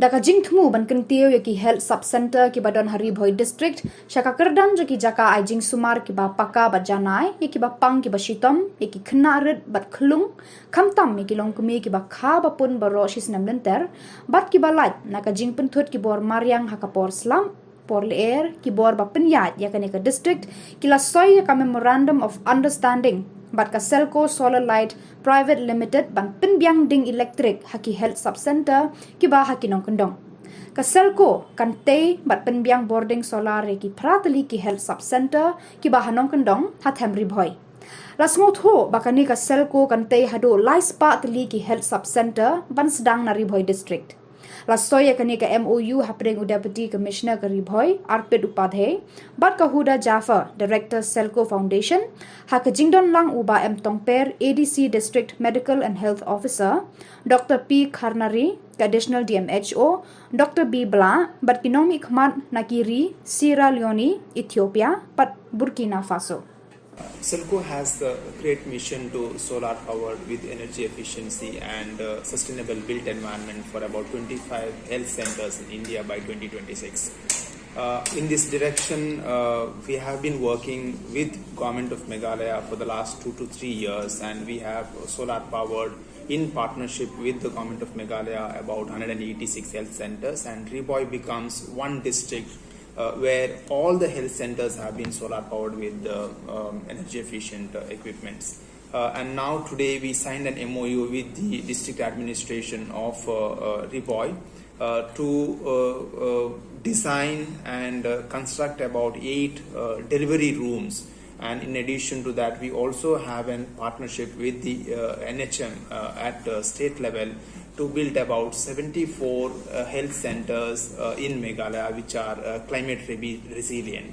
Da ka jingthmu ban kyntiew ïa ki Health Sub Centre kiba don ha Ri Bhoi District sha ka kyrdan jong ki jaka ai jingsumar kiba paka bad janai ïa kiba pang kiba shitom, ïa ki khynnah rit bad khlung, khamtam ïa ki longkmie kiba kha ba pun baroh shi snem lynter bad kiba lait na ka jingpynthut ki bor mariang ha ka por slap, por lyer, ki bor ba pynïaid ïa kane ka district, ki la soi ïa ka Memorandum of Understanding bad ka Selco Solar Light Private Limited ban pynbiang ding elektrik ha ki Health Sub Centre kiba ha ki nongkyndong. Ka Selco kan tei bad pynbiang bording solar ïa ki phra tylli ki Health Sub Centre kiba ha nongkyndong ha them Ri Bhoi. La sngewthuh ba kane ka Selco kan tei haduh lai spah tylli ki Health Sub Centre ban sdang na Ri Bhoi District. La soi ïa kane ka M O U hapdeng u Deputy Commissioner ka Ri Bhoi, Arpit Upadhyay, bad ka Huda Jaffer, Director Selco Foundation, ha ka jingdon lang u Bah M Tongper, A D C District Medical and Health Officer, Doctor P Kharnari, ka Additional D M H O, Doctor B Blah, bad ki nongmihkhmat na ki ri Sierra Leone, Ethiopia, bad Burkina Faso. Selco has the great mission to solar power with energy efficiency and uh, sustainable built environment for about twenty-five health centers in India by twenty twenty-six. Uh, in this direction, uh, we have been working with Government of Meghalaya for the last two to three years, and we have solar powered in partnership with the Government of Meghalaya about one hundred eighty-six health centers, and Ri Bhoi becomes one district uh, where all the health centers have been solar powered with the um, energy efficient uh, equipments. Uh, and now today we signed an M O U with the district administration of uh, uh, Ri Bhoi uh, to uh, uh, design and uh, construct about eight uh, delivery rooms. And in addition to that, we also have a partnership with the uh, N H M uh, at uh, state level to build about seventy-four uh, health centers uh, in Meghalaya, which are uh, climate re- resilient.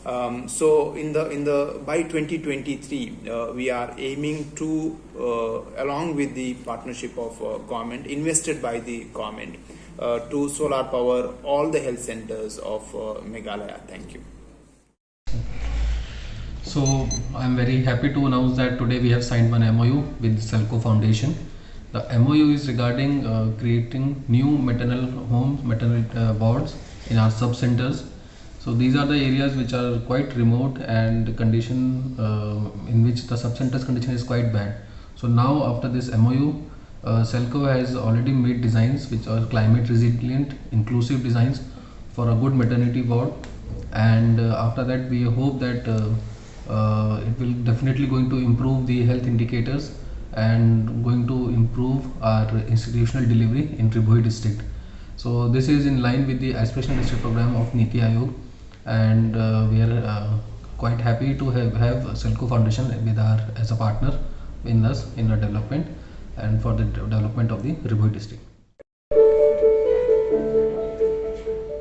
Um, so in the in the by twenty twenty-three, uh, we are aiming to, uh, along with the partnership of uh, government, invested by the government, uh, to solar power all the health centers of uh, Meghalaya. Thank you. So I'm very happy to announce that today we have signed one M O U with Selco Foundation. The M O U is regarding uh, creating new maternal homes, maternal uh, wards in our sub centers. So these are the areas which are quite remote and condition uh, in which the sub centers condition is quite bad. So now after this M O U, uh, Selco has already made designs which are climate resilient, inclusive designs for a good maternity ward, and uh, after that we hope that uh, uh, it will definitely going to improve the health indicators and going to improve our institutional delivery in Ri Bhoi district. So this is in line with the aspirational district program of NITI Aayog, and uh, we are uh, quite happy to have, have Selco Foundation with our as a partner in us in the development and for the development of the Ri Bhoi district.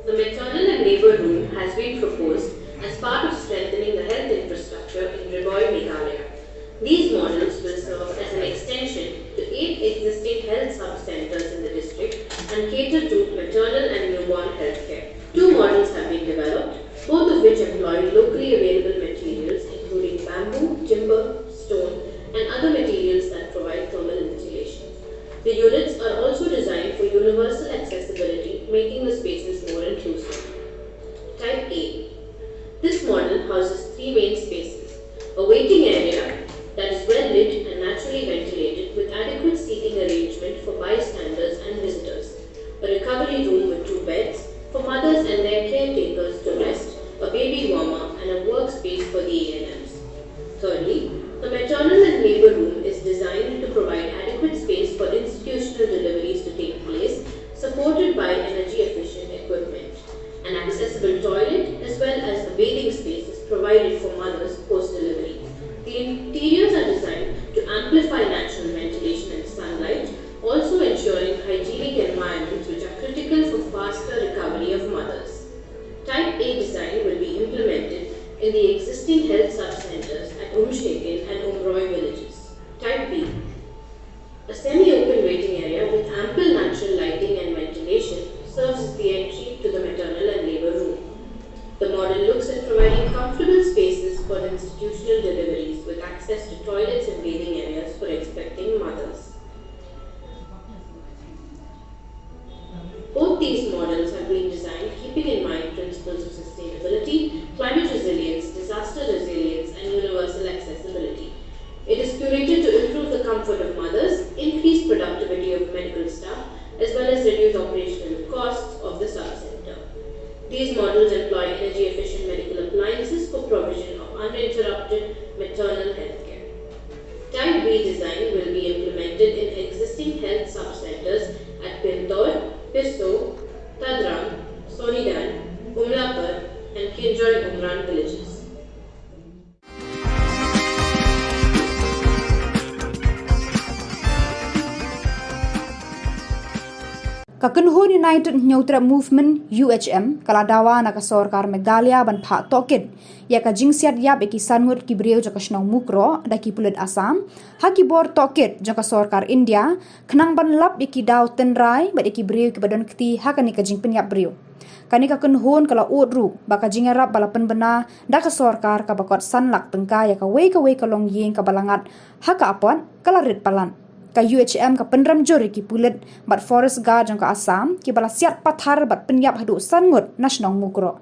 The maternal and labour room has been proposed as part of strengthening the health infrastructure in Ri Bhoi, Meghalaya. These models will serve as an extension to eight existing health sub-centres in the district and cater to maternal and newborn healthcare. Two models have been developed, both of which employ locally available materials including bamboo, timber, stone, and other materials that provide thermal insulation. The units are also designed for universal accessibility, making the spaces more inclusive. Type A. This model houses three main spaces: a waiting area that is well lit and naturally ventilated with adequate seating arrangement for bystanders and visitors, a recovery room with two beds for mothers and their caretakers to rest, a baby warmer, and a workspace for the A N Ms. Thirdly, the maternal and labour room is designed to provide adequate space for institutional deliveries to take place, supported by energy efficient equipment. An accessible toilet as well as a bathing space is provided for mothers post delivery. The interiors are designed to amplify natural ventilation and sunlight, also ensuring hygienic environments which are critical for faster recovery of mothers. Type A design will be implemented in the existing health sub-centres at Umshekin and Umroi villages. Type B. A semi-open waiting area with ample natural lighting and ventilation serves as the entry to the maternal and labour room. The model looks at providing comfortable spaces for institutional deliveries with access to toilets and bathing areas for expecting mothers. Both these models have been designed keeping in mind principles of sustainability, climate resilience, disaster resilience, and universal accessibility. It is curated to improve the comfort of mothers, increase productivity of medical staff, as well as reduce operational costs of the sub-centre. These models employ energy-efficient medical appliances for provision of uninterrupted maternal health care. Tisso, Tadram, Sonidan, Umlapur, and Kinjor and Umran villages. Ka kynhun United Hynñiewtrep Movement, U H M, ka la dawa na ka sorkar Meghalaya ban phah tohkit ïa ka jingsiat ïap ïa ki san ngut ki briew jong ka shnong Mukroh da ki pulit Assam ha ki bor tohkit jong ka sorkar India, khnang ban lap ïa ki daw tynrai bad ïa ki briew kiba don kti ha kane ka jingpynïap briew. Kane ka kynhun ka la ud ruh ba ka jingïarap ba la pynbna da ka sorkar kaba kot san lak tyngka ïa kawei kawei ka longïing kaba la ngat ha ka apot ka la rit palat. Ka U H M ka pynrem jur ïa ki pulit bad forest guard jong ka Assam kiba la siat pathar bad pynïap haduh san ngut na shnong Mukroh.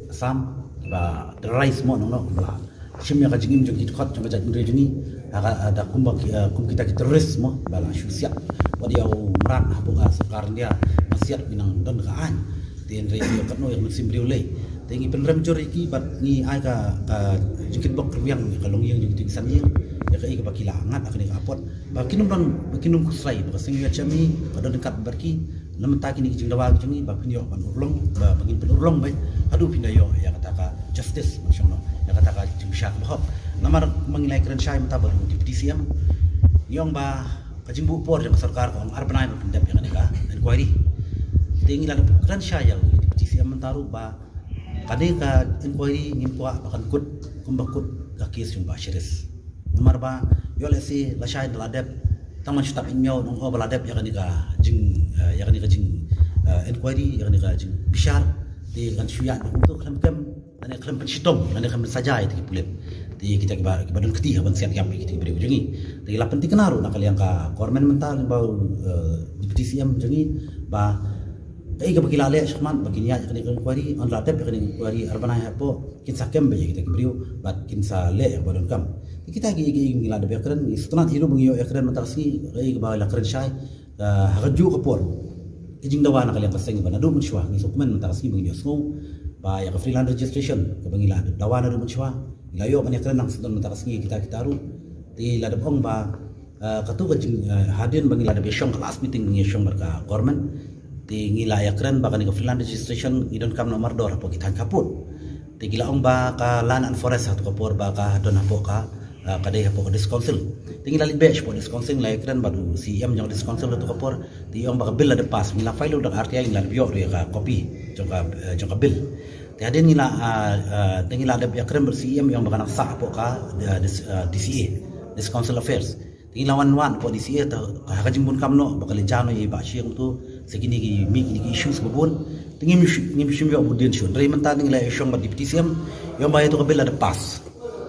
Assam ba terrorize mo nong nong ba shim ïa ka jingim jong ki dkhot jong ka jaitbynriew jong ngi ha ka da kumba ki, eh, kum kita ki terrorist mo ba la shu siat. Wat ïa u mrad hapoh ka sorkar India ba siat ki nang don ka aiñ. Te hynrei ïa katno ïa ka mynsiem briew lei. Te ngi pynrem jur ïa ki bad ngi ai ka, ka jingkitbok kyrwiang ïa ka longïing jong ki san ïing ïa kaei kaba ki la ngat ha kane ka apot ba kin ym don ba kin ym khuslai ba ka seng ïa chami ka don kat bad ki. Na mynta kine ki jingdawa ki jong ngi ba phin ïoh ban urlong ba ba ngin pynurlong beit haduh phin da ïoh ïa kata ka justice, ma shong no ïa kata ka jingbishar kaba hok. Namar ma ngi la ïakren shai mynta bad u Deputy C M, ngi ong ba ka jingbuh por jong ka sorkar ka ong ar bnai ba phin dep ïa kane ka inquiry. Te ngi la dep kren shai ïa u Deputy C M mynta ruh ba kane ka inquiry ngim kwah ba kan kut kumba kut ka case jong Bah Sharif. Namar ba ïoh lehse lashai da la dep tang man shu tap ïa ngi, nong o ba la dep ïa kane ka jing, eh, ïa kane ka jing, eh, inquiry, ïa kane ka jingbishar. Te kan shu ïaid kumto khlem kem, lane khlem pynshitom, lane khlem pynsaja ïa ki pulit. Te kita kiba kiba don kti ha ban siat ïap ïa kita ki briew jong ngi. Te la pynthikna ruh na ka liang ka government mynta lyngba u, eh, Deputy C M jong ngi ba kaei kaba ki la leh shakhmat ba kin ïaid ïa kane ka inquiry, hynda la dep ïa kane ka inquiry ar bnai hapoh kin sa kem beit ïa kita ki briew bad kin sa leh ïa kaba donkam. Te kita ki, ki ngi la dep ïakren, ngi sngewtynnat hi ruh ba ngi ïoh ïakren mynta ka sngi, kaei kaba la kren shai, eh, ha kajuh ka por. Ka jingdawa na ka liang ka seng ba naduh mynshuwa ngi sngewkmen mynta ka sngi ba ngi ïohsngew ba ïa ka freelance registration kaba ngi la dep dawa naduh mynshuwa, ngi la ïoh ban ïakren nang sdang mynta ka sngi kita kita ruh. Te la dep ong ba, eh, kato ka jing, eh, hadien ba ngi la dep ïashong ka last meeting ba ngi ïashong bad ka government. Te ngi la ïakren ba kane ka freelance registration ngi donkam noh mardor hapoh ki thaiñ khappud. Te ki la ong ba ka land and forest ha kato ka por ba ka don hapoh ka, ah, ka dei hapoh ka district council. Te ngi la leit beh shapoh district council, ngi la ïakren bad u C E M jong ka district council ha kato ka por. Te i ong ba ka bill la dep pass, ngi la file ruh da ka R T I, ngi la dep ïoh ruh ïa ka copy jong ka, eh, jong ka bill. Te hadien ngi la, ah, ah, te ngi la dep ïakren bad u C E M, i ong ba kan nang sah hapoh ka, eh, dis-, eh, D C A, District Council Affairs. Te ngi la wan wad hapoh D C A, te ha ka jingbun kam noh ba ka leit jia noh ïa i Bah Shi kumto, sa kine ki mih kine ki issues ba bun. Te ngim shu, ngim shym ïoh bud dien shuh. Hynrei mynta ngi la ïashong bad Deputy C M, i ong ba ïa to ka bill la dep pass.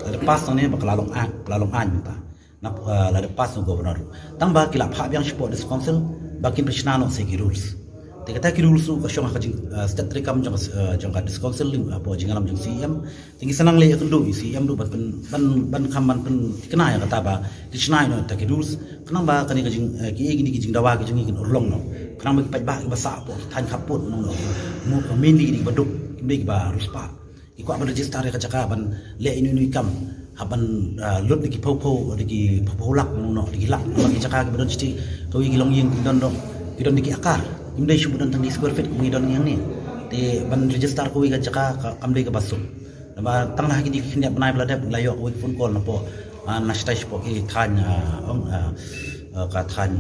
La dep pass, nangne ba ka la long aiñ, ka la long aiñ mynta. Na, eh, la dep pass na u Governor. Tang ba ki la phah biang shapoh District Council ba kin pynshna noh sa ki rules. Te kata ki rules ruh ka shong ha ka jing, eh, statutory kam jong ka, eh, jong ka District Council, eh, hapoh jingïalam jong C E M. Te ngi sa nang leit ïakynduh ïa C E M ruh ban pyn, ban, ban kham ban pynthikna ïa kata ba kin shna ïa kata ki rules. Khnang ba kane ka jing, eh, kiei kine ki jingdawa ki jong ngi kin urlong noh. Khnang ba ki paidbah kiba sah hapoh ki thaiñ khappud noh noh. Mu, mainly kine kiba duk, kim dei kiba riewspah. Ki kwah ban register ïa ka jaka ban leh ino ino i kam. Hap ban, ah, lut da ki phew phew, da ki phew phew lak noh noh, da ki lak. Namar ki jaka kiba don shatei kawei ki longïing ki don dong, ki don da ki akar. Kim dei shu ba don tang ki square feet kum ngi don ngi hangne. Te ban register kawei ka jaka ka, kam dei kaba suk. Namar tang na ha kine ki khyndiat bnai ba la dep ngi la ïoh kawei ka phone call napoh, ah, na shatai shapoh ki thaiñ, ah, ong, ah, ah, ka thaiñ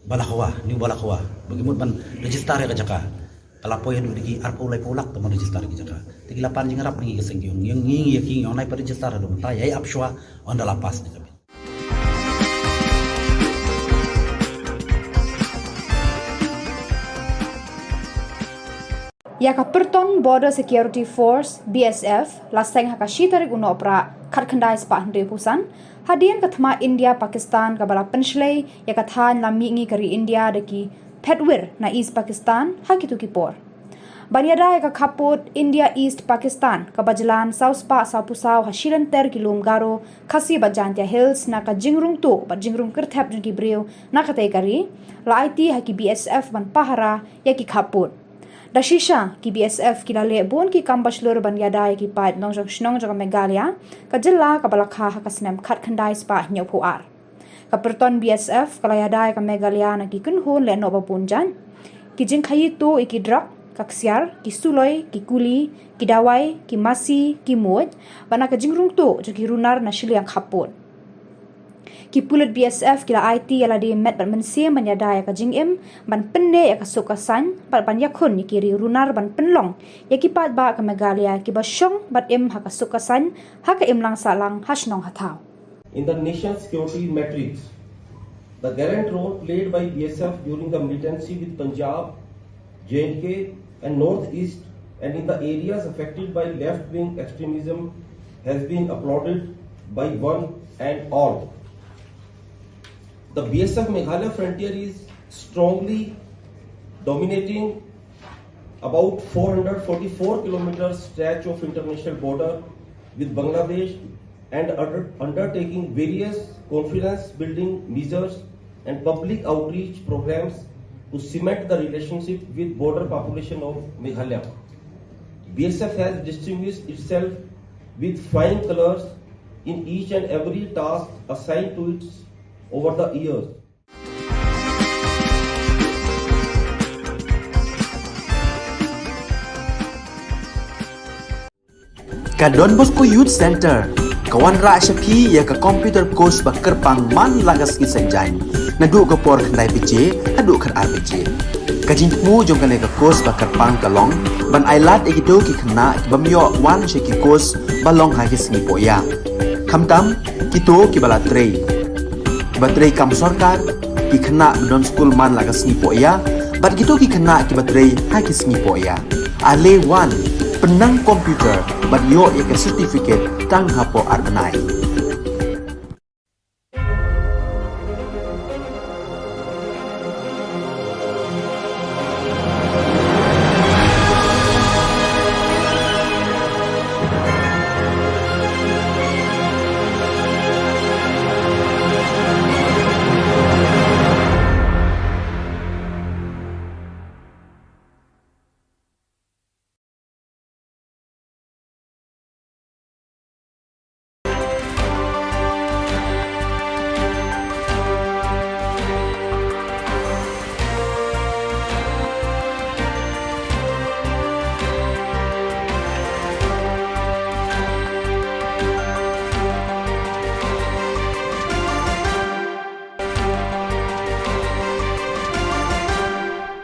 Balakhawa, New Balakhawa. Ba ki mut ban register ïa ka jaka. Ka la poi haduh da ki arphew laiphew lak tang ban register ïa ka jaka. Te ki la pan jingïarap na ngi ka seng, ki ong ïa ngi, ïa ki, ong nai pat register haduh mynta, ïai ap shuwa, hynda la pass ne ka bill. Ïa ka Pyrton Border Security Force, B S F, la seng ha ka shi tarik u Nohprah, khatkhyndai spah hynriewphew san, hadien ka thma India Pakistan kaba la pynshlei ïa ka thaiñ lam mihngi ka ri India da ki phetwir na East Pakistan ha kito ki por. Ban ïada ïa ka khappud India East Pakistan kaba jlan saw spah sawphew saw ha shi lynter ki lum Garo, Khasi bad Jaintia Hills na ka jingrung tuh bad jingrung kyrthep jong ki briew na katei ka ri, la aiti ha ki B S F ban pahara ïa ki khappud. Da shisha, ki B S F ki la leh bun ki kam ba shlur ban ïada ïa ki paid nongjong shnong jong ka Meghalaya, ka jylla kaba la kha ha ka snem khatkhyndai spah hynñiewphew ar. Ka Pyrton B S F ka la ïada ïa ka Meghalaya na ki kynhun lehnoh ba bun jait. Ki jingkhaii tuh ïa ki drok, ka ksiar, ki suloi, ki kuli, ki dawai, ki masi, ki muid, bad na ka jingrung tuh jong ki runar na shiliang khappud. Ki pulit B S F ki la aiti ïa lade met bad mynsiem ban ïada ïa ka jingim, ban pynneh ïa ka suk ka saiñ, bad ban ïakhun ïa ki riewrunar ban pynlong ïa ki paidbah ka Meghalaya kiba shong bad im ha ka suk ka saiñ, ha ka imlang sahlang, ha shnong ha thaw. In the nation's security matrix, the gallant role played by B S F during the militancy with Punjab, J and K, and Northeast, and in the areas affected by left-wing extremism has been applauded by one and all. The B S F Meghalaya frontier is strongly dominating about four hundred forty-four kilometer stretch of international border with Bangladesh and under-, undertaking various confidence building measures and public outreach programs to cement the relationship with border population of Meghalaya. B S F has distinguished itself with flying colors in each and every task assigned to it over the years. Ka Don Bosco Youth Centre ka wanrah sha phi ïa ka computer course ba kyrpang man la ka sngi Saitjaiñ, naduh ka por khyndai baje haduh khatar baje. Ka jingthmu jong kane ka course ba kyrpang ka long ban ailad ïa kito ki khynnah ki bym ïoh wan sha ki course ba long ha ki sngi pohïa, khamtam kito kiba la trei, kiba trei kam sorkar, ki khynnah ba don skul man la ka sngi pohïa, bad kito ki khynnah kiba trei ha ki sngi pohïa. Ale wan, pynnang computer bad ïoh ïa ka certificate tang hapoh ar bnai.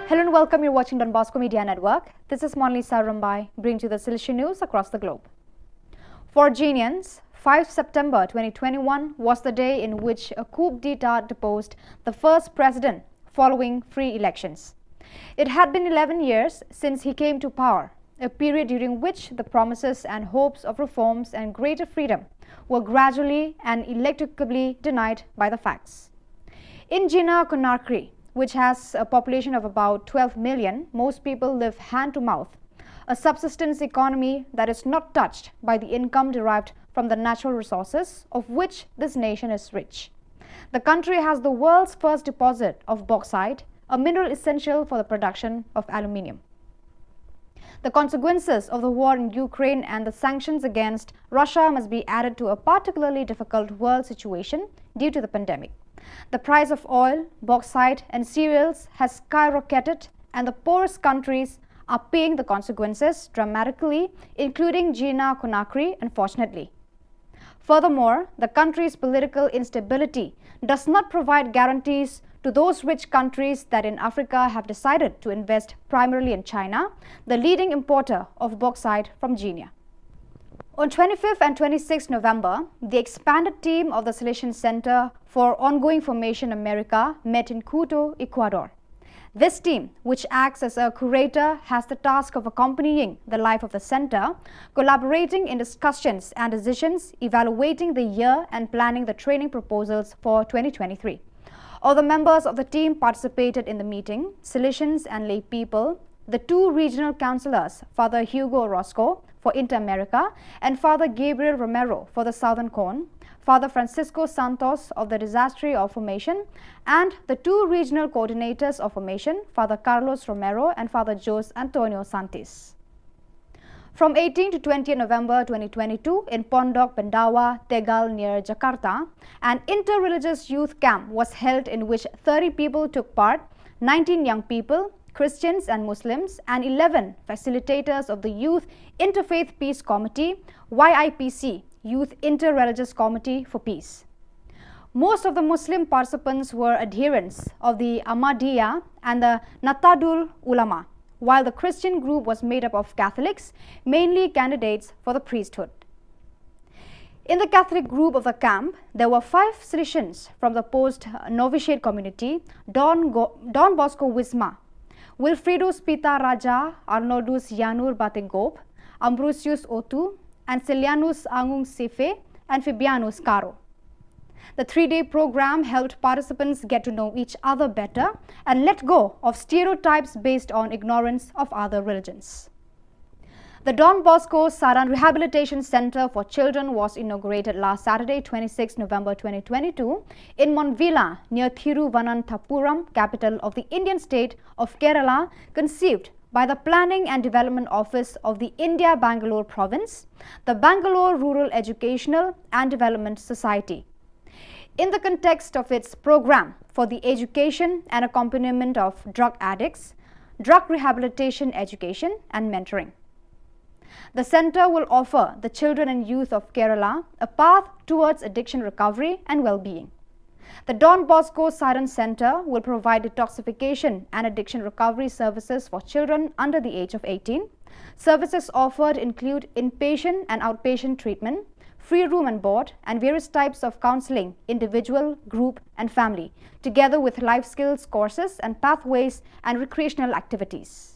Hello and welcome. You're watching Don Bosco Media Network. This is Monlisa Rumbai, bringing you the Sylhet news across the globe. For Jinians, five September twenty twenty-one was the day in which a coup d'etat deposed the first president following free elections. It had been eleven years since he came to power, a period during which the promises and hopes of reforms and greater freedom were gradually and ineluctably denied by the facts. In Jina Conakry, which has a population of about twelve million, most people live hand to mouth, a subsistence economy that is not touched by the income derived from the natural resources of which this nation is rich. The country has the world's first deposit of bauxite, a mineral essential for the production of aluminium. The consequences of the war in Ukraine and the sanctions against Russia must be added to a particularly difficult world situation due to the pandemic. The price of oil, bauxite, and cereals has skyrocketed, and the poorest countries are paying the consequences dramatically, including Jina Conakry, unfortunately. Furthermore, the country's political instability does not provide guarantees to those rich countries that in Africa have decided to invest primarily in China, the leading importer of bauxite from Guinea. On twenty-fifth and twenty-sixth November, the expanded team of the Salesian Center for Ongoing Formation America met in Quito, Ecuador. This team, which acts as a curator, has the task of accompanying the life of the center, collaborating in discussions and decisions, evaluating the year, and planning the training proposals for twenty twenty-three. All the members of the team participated in the meeting, Salesians and lay people, the two regional counselors, Father Hugo Orozco for Inter-America and Father Gabriel Romero for the Southern Cone, Father Francisco Santos of the Disaster of Formation, and the two regional coordinators of Formation, Father Carlos Romero and Father Jose Antonio Santis. From eighteenth to twentieth November twenty twenty-two, in Pondok Pendawa, Tegal, near Jakarta, an inter-religious youth camp was held, in which thirty people took part, nineteen young people, Christians and Muslims, and eleven facilitators of the Youth Interfaith Peace Committee, Y I P C, Youth Inter-Religious Committee for Peace. Most of the Muslim participants were adherents of the Ahmadiyya and the Nahdlatul Ulama, while the Christian group was made up of Catholics, mainly candidates for the priesthood. In the Catholic group of the camp, there were five Salesians from the post novitiate community, Don, Go- Don Bosco Wisma, Wilfrido Spita Raja, Arnoldus Yanur Batengob, Ambrosius Otu, and Celianus Angung Sife, and Fabianus Caro. The three day program helped participants get to know each other better and let go of stereotypes based on ignorance of other religions. The Don Bosco Saran Rehabilitation Centre for Children was inaugurated last Saturday, twenty-sixth November twenty twenty-two, in Monvilla, near Thiruvananthapuram, capital of the Indian state of Kerala, conceived by the Planning and Development Office of the India Bangalore Province, the Bangalore Rural Educational and Development Society. In the context of its program for the education and accompaniment of drug addicts, drug rehabilitation education, and mentoring. The centre will offer the children and youth of Kerala a path towards addiction recovery and well being. The Don Bosco Saran Centre will provide detoxification and addiction recovery services for children under the age of eighteen. Services offered include inpatient and outpatient treatment, free room and board, and various types of counselling, individual, group, and family, together with life skills courses and pathways and recreational activities.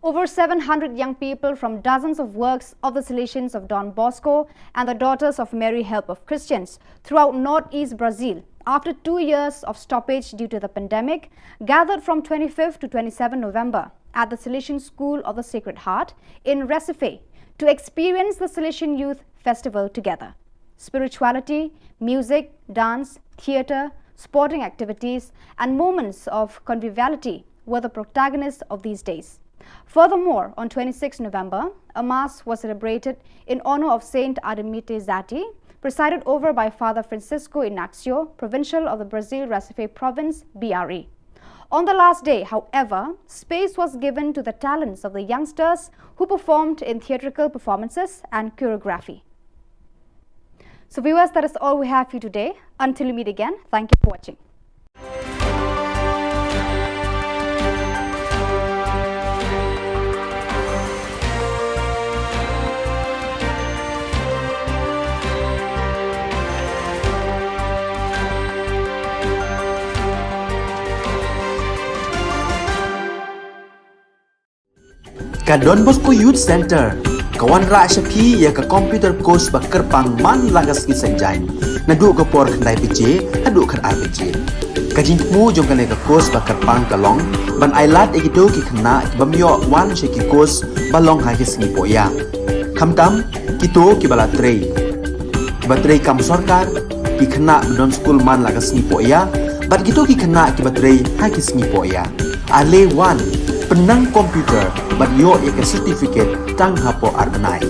Over seven hundred young people from dozens of works of the Salesians of Don Bosco and the Daughters of Mary Help of Christians throughout northeast Brazil, after two years of stoppage due to the pandemic, gathered from twenty-fifth to twenty-seventh November at the Salesian School of the Sacred Heart in Recife to experience the Salesian Youth Festival together. Spirituality, music, dance, theatre, sporting activities, and moments of conviviality were the protagonists of these days. Furthermore, on twenty-sixth November, a mass was celebrated in honor of Saint Ademita Zati, presided over by Father Francisco Inácio, provincial of the Brazil Recife province, B R E. On the last day, however, space was given to the talents of the youngsters who performed in theatrical performances and choreography. So, viewers, that is all we have for you today. Until we meet again, thank you for watching. Ka Don Bosco Youth Centre ka wanrah sha phi ïa ka computer course ba kyrpang man la ka sngi Saitjaiñ, naduh ka por khyndai baje haduh khatar baje. Ka jingthmu jong kane ka course ba kyrpang ka long ban ai lad ïa kito ki khynnah ki bym ïoh wan sha ki course ba long ha ki sngi pohïa, khamtam kito kiba la trei, kiba trei kam sorkar, ki khynnah ba don skul man la ka sngi pohïa, bad kito ki khynnah kiba trei ha ki sngi pohïa. Ale wan, pynnang computer bad ïoh ïa ka certificate tang hapoh ar bnai.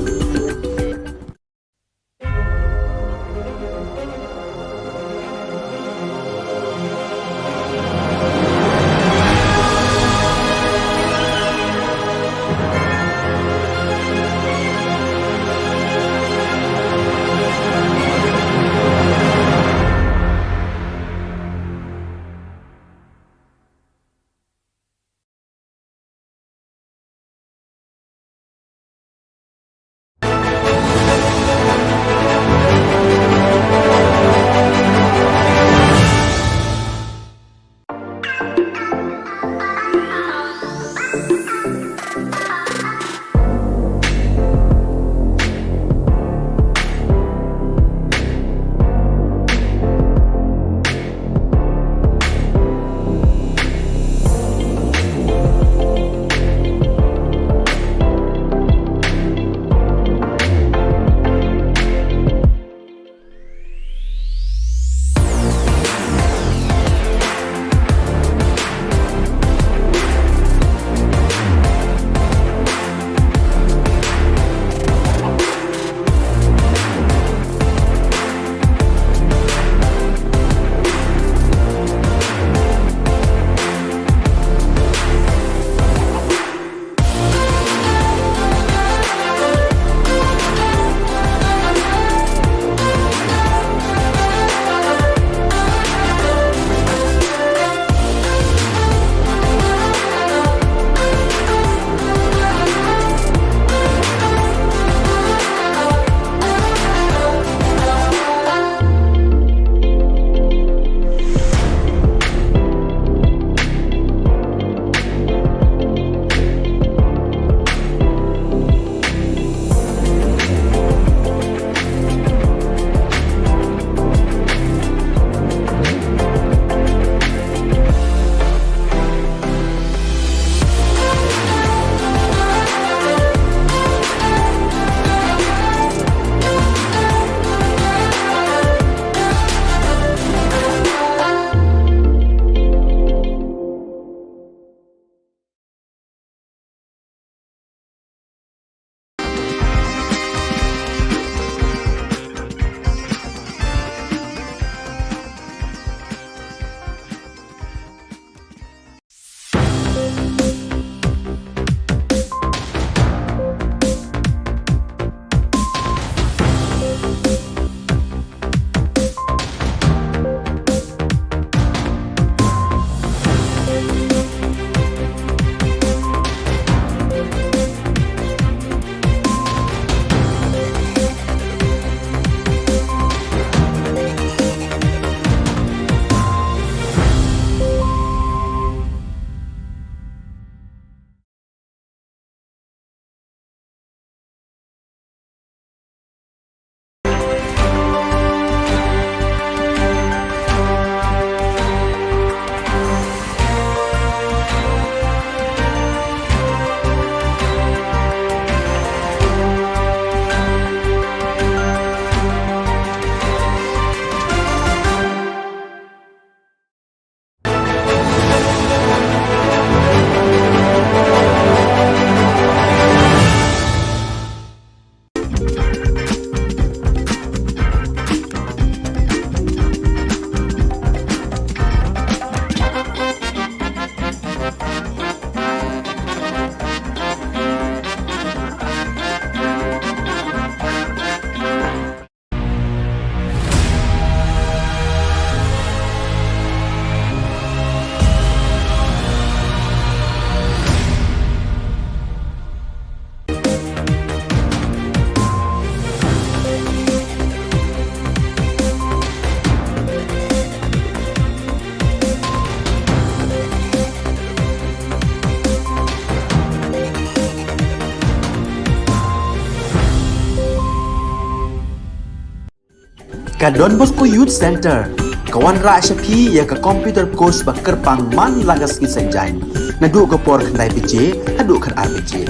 Ka Don Bosco Youth Centre ka wanrah sha phi ïa ka computer course ba kyrpang man la ka sngi Saitjaiñ, naduh ka por khyndai baje haduh khatar baje.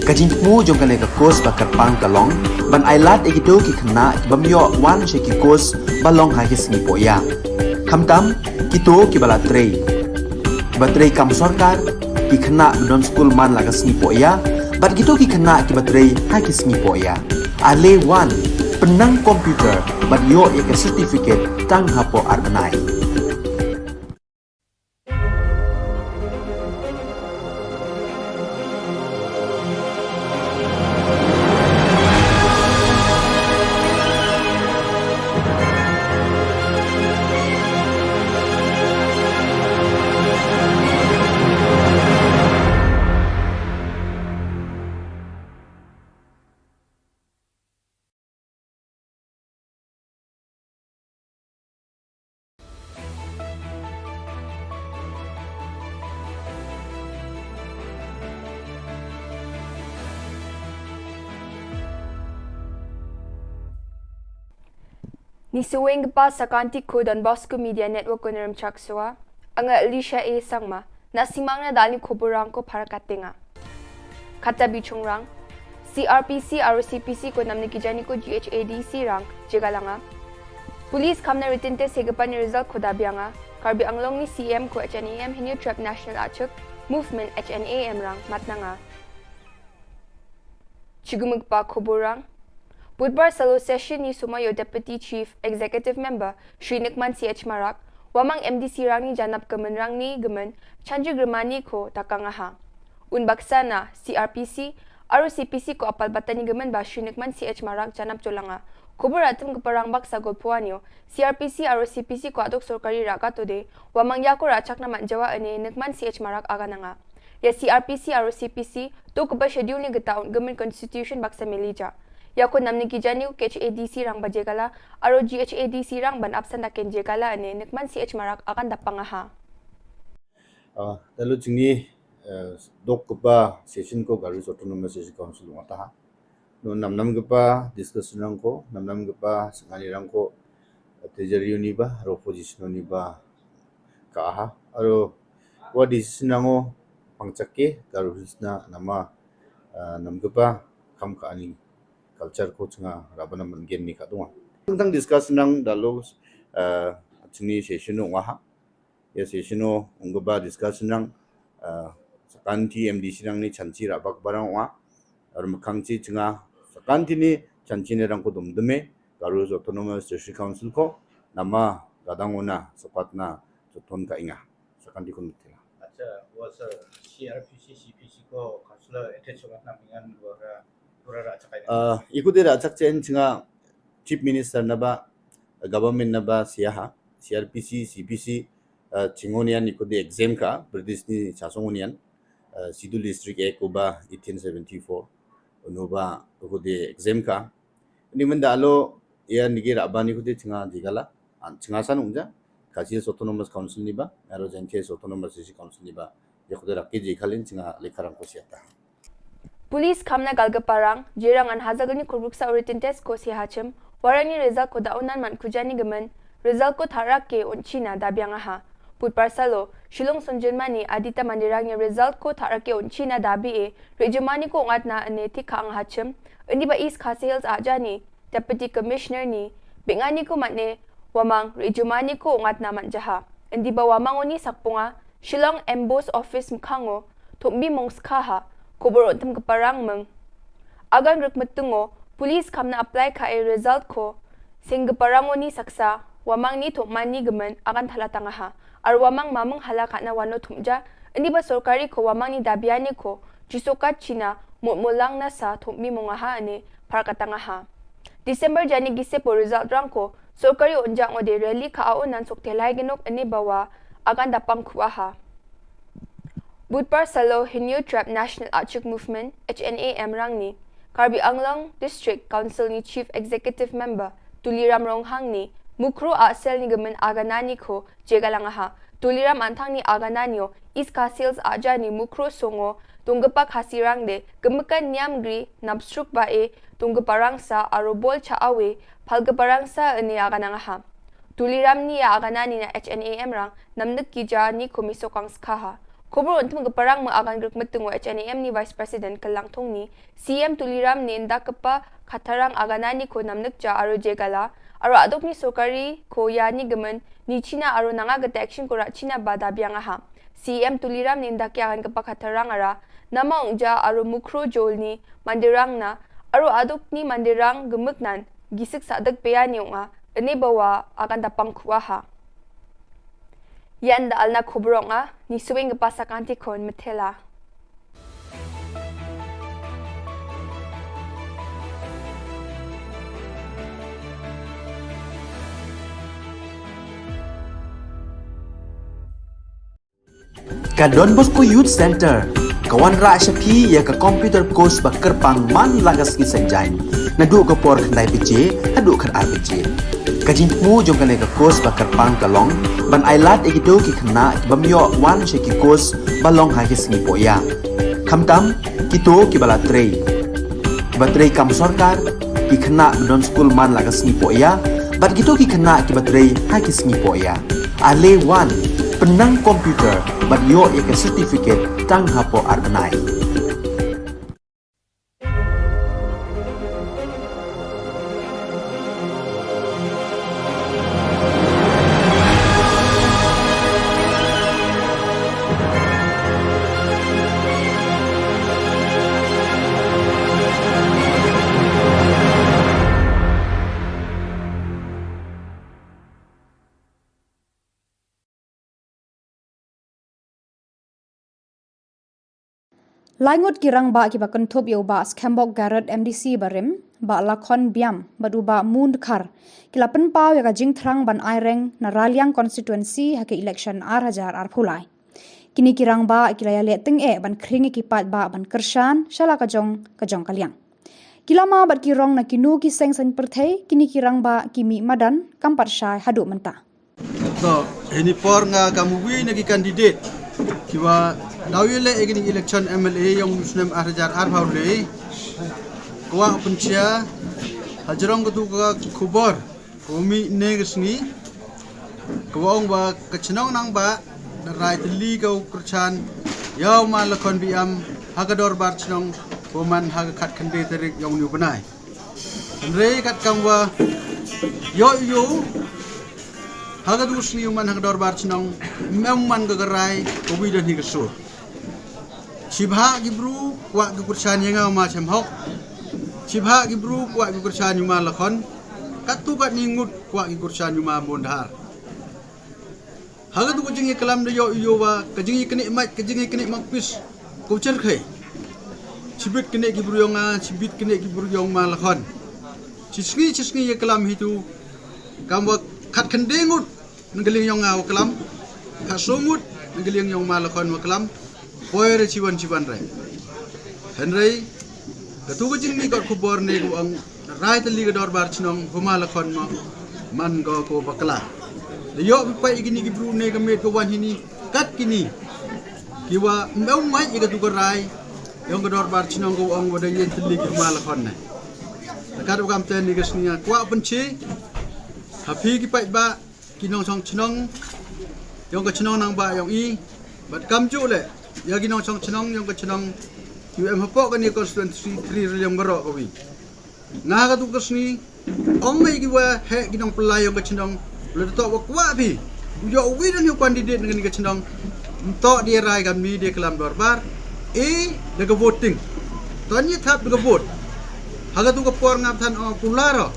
Ka jingthmu jong kane ka course ba kyrpang ka long ban ailad ïa kito ki khynnah ki bym ïoh wan sha ki course ba long ha ki sngi pohïa, khamtam kito kiba la trei, kiba trei kam sorkar, ki khynnah ba don skul man la ka sngi pohïa bad kito ki khynnah kiba trei ha ki sngi pohïa. Ale wan, pynnang computer bad ïoh ïa ka certificate tang hapoh ar bnai. Ngi sngewbha ba sa ka Don Bosco Media Network ko Nremchak Sua, nga Alicia A Sangma, na simang na dal ni khubor rang ko phar katinga. Kata bichung rang, C R P C, R O C P C ko namni ki jani ko G H A D C rang jega langa. Police khamna written test he gapan result ko da bianga. Karbi Anglong ni C M ko H N A M Hynñiewtrep National Achik Movement H N A M rang matnanga. Chigumukpa khubor rang. Budbar salo session ni suma ïa u Deputy Chief Executive Member Shri Nukman C H Marak, wamang M D C rang ni janap ka mynrang ni ka myn Chanju Grimani ko takang aha. Un baksa na C R P C, R O C P C ko apal batan ni ka myn ba Shri Nukman C H Marak janap jolanga. Khubor atem ka parang baksa golpuan ïa u C R P C, R O C P C ko atok sorkari raka tode, wamang ïa ko rachak na man jawa ane Nukman C H Marak agananga. Ïa C R P C, R O C P C, to kaba schedule ni gata un ka myn constitution baksa melija. Ïa ko namni ki jani ko H A D C rang ba jegala, aro G H A D C rang ban apsan da ken jegala ane Nukman C H Marak agan da pangaha. Ah, lalu jingni, eh, dok kaba session ko Garo Hills Autonomous District Council ngataha. No namnam kaba discussion rang ko, namnam kaba sengani rang ko, eh, treasury uniba, aro opposition uniba, ka aha, aro wa decision nango pangchak ke, Garo Hills na nama, ah, nam kaba kam ka ani culture ko chnga raba nam gen ni ka dunga. Tang discuss nang dalo, ah, chini session ong aha. Ya session o ong kaba discuss nang, ah, sakanti M D C nang ni chanchi raba kaba rang ong ah. Ar mkhang chi chnga sakanti ni chanchi ni rang ko dum dume, Garo Hills Autonomous District Council ko, nama gadang ona, sokat na, soton ka inga. Sakanti kun tila. Acha, was a C R P C, C P C ko, councillor, ete sokat na mingan, dua ra, dua ra chak ai. Ah, ikuti ra chak chen chnga Chief Minister naba, government naba siaha, C R P C, C P C, ah, chingonian ikuti exam ka, British ni chasongonian, ah, Schedule District Act uba eighteen seventy-four, unuba ikuti exam ka, Ni menda alo, ya nigi raba ni kuti chinga jigala, an chinga san ungja, Khasi Hills Autonomous Council ni ba, aro Jaintia Hills Autonomous District Council ni ba, ya kuti raki jigalin chinga lekharang ko siata. Police khamna galga parang, jirang an hazagani kuruk sa uritin test ko si hachim, warani result ko daunan man kujani gemen, result ko tharak ke unchina dabiang aha. Put parsalo, Shillong Sunjun Mani, Adita Mandirang ya result ko tharak ke unchina dabi e, rejumani ko ngatna ane tikha ang hachim, ini ba East Khasi Hills ajani, Deputy Commissioner ni, bingani ko matne, wamang, rejumani ko ngatna man jaha. Indi ba wamang oni sakpunga, Shillong Embo's office mkhango, thumbi mong skhaha, kubur untem keparang meng. Agan rek metungo, police kamna apply ka e result ko, sing keparang oni saksa, wamang ni thumani gemen, agan thala tangaha. Ar wamang mameng hala katna wano thumja, indi ba sorkari ko wamang ni dabiani ko, jusokat China, mut mulang nasa thumbi mongaha ane, par katangaha. December jani gise po result rangko, sorkari unjang ode rally ka aunan sok telai genok ane bawa, agan dapang kuaha. Budpar salo Hynñiewtrep National Achik Movement, H N A M rang ni, Karbi Anglong District Council ni Chief Executive Member, Tuliram Ronghang ni, Mukro a sel ni gemen aganani ko, jegalangaha, Tuliram Anthang ni Agananio, East Khasi Hills Aja ni Mukro Songo, Tunggepak Hasirang de, Gemekan Niam Gri, Napsruk Bae, Tunggeparangsa, Arobol Cha Awe, Palgeparangsa, Ene Aganangaha. Tuliram ni ya Aganani na H N A M rang, Namnek Kija ni Komiso Kangskaha. Khubor untum geparang me agan grek metung wa H N A M ni Vice President Kelang Thong ni, C M Tuliram ni inda kepa khatarang Aganani ko Namnek Ja aro jegala, aro aduk ni sokari ko ya ni gemen, ni China aro nanga gete action ko rak China bada biang aha. C M Tuliram ni inda ki agan kepa khatarang ara, nama ungja aro Mukro Jol ni mandirang na, aro aduk ni mandirang gemuk nan, gisik sadak peya ni unga, ene bawa agan dapang kuaha. Yan da alna kubrong a, ni suwing kepa sakanti kon metela. Ka Don Bosco Youth Center ka wanrah sha phi ïa ka computer course ba kyrpang man la ka sngi Saitjaiñ, naduh ka por khyndai baje haduh khatar baje. Ka jingthmu jong kane ka course ba kyrpang ka long ban ailad ïa kito ki khynnah ki bym ïoh wan sha ki course ba long ha ki sngi pohïa, khamtam kito kiba la trei, kiba trei kam sorkar, ki khynnah ba don skul man la ka sngi pohïa, bad kito ki khynnah kiba trei ha ki sngi pohïa. Ale wan, pynnang computer bad ïoh ïa ka certificate tang hapoh ar bnai. Lai ngut ki rangbah kiba kynthup ïa u Bah Skhembok Garod M D C barim, Bah Lakhon Biam bad u Bah Mun Dkhar ki la pynpaw ïa ka jingthrang ban aireng na Raliang constituency ha ka election ar hajar arphew lai. Kine ki rangbah ki la ïaleh tyngeh ban khring ïa ki paidbah ban kyrshan sha la ka jong ka jong ka liang. Ki lama bad ki rong na kino ki seng saiñ pyrthei, kine ki rangbah ki mih madan kam pat shai haduh mynta. To, hini por nga kam uwi na ki candidate kiwa daw ïaleh ïa kine election M L A yong u snem ar hajar arphew lai. Kwah pynshai hajrong katu ka khubor ka mih ne ka sngi, ka wa ong ba ka chnong Nangbah da rai tylli ka u kyrshan ïa u Ma Lakhon Biam ha ka dorbar chnong, ka man ha ka khatkhyndai tarik yong uni u bnai. Hynrei kat kam wa ïoh ïoh ha ka tu sngi u man ha ka dorbar chnong, ym em man ka ka rai ka wi da ni ka sur. Shibha ki bru kwah ki kyrshan ïa nga u Ma Shem Hok. Shibha ki bru kwah ki kyrshan ïa u Ma Lakhon. Katto katne ngut kwah ki kyrshan ïa u Ma Bondhar. Ha katu ka jingïaklam da ïoh ïoh wa ka jingïaknieh mait, ka jingïaknieh mait pis, ka u cherkhei. Shibit knieh ki bru yong nga, shibit knieh ki bru yong Ma Lakhon. Shi sngi shi sngi ïaklam hitu, kam wa khatkhyndai ngut na ka liang yong nga wa klam, khatsaw ngut na ka liang yong Ma Lakhon wa klam, poi re chiwan chiwan re. Hynrei katu ka jingmih kot khubor ne ka wa ong rai tylli ka dorbar chnong, u Ma Lakhon ma man ko ko bakla. Da ïoh phi peit ïa kine ki bru ne ka miet ka wan hini, kat kine ki wa ym em mait ïa katu ka rai yong ka dorbar chnong ka wa ong wa da ïeng tylli ki u Ma Lakhon ne. Da kat wa kam ten ne ka sngi nga kwah pynshai ha phi ki paidbah, ki nongshong chnong yong ka chnong Nangbah yong i, bad kamjuh leh ïa ki nongshong chnong yong ka chnong U M hapoh kane constituency three Raliang baroh ka wi. Nga ha katu ka sngi ong ïa ki wa heh ki nongpyllait yong ka chnong, lada toh wa kwah phi u ïoh uwi da ni u candidate na kane ka chnong, ym toh da rai kam ni da klam dorbar, e da ka voting. Toh ni thap da ka vote. Ha katu ka por nga than ong kular.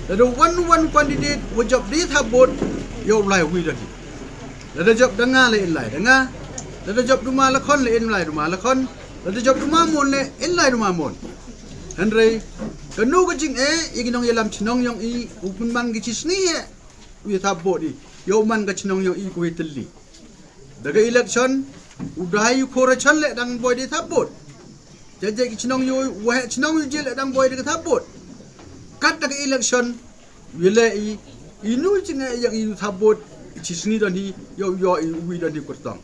Lada wan wan candidate wa jop da thap vote, ïoh u lai uwi da ni. Lada jop da nga leh in lai da nga. Lada jop da u Ma Lakhon leh in lai da u Ma Lakhon. Lada jop da u Ma Mon leh in lai da u Ma Mon. Hynrei kano ka jingeh ïa ki nongïalam chnong yong i, u pynman ki chi sngi eh u ïa thap vote i, ïa u man ka chnong yong i ka wi tylli. Da ka election u dei u khor chan leh dang boi da thap vote. Jajai ki chnong ïoh, u heh chnong ïoh jil leh dang boi da ka thap vote. Kat da ka election u ïa leh i, inu jingeh ïa i u thap vote, Chi sngi don hi ïoh ïoh i uwi don hi kyrtong.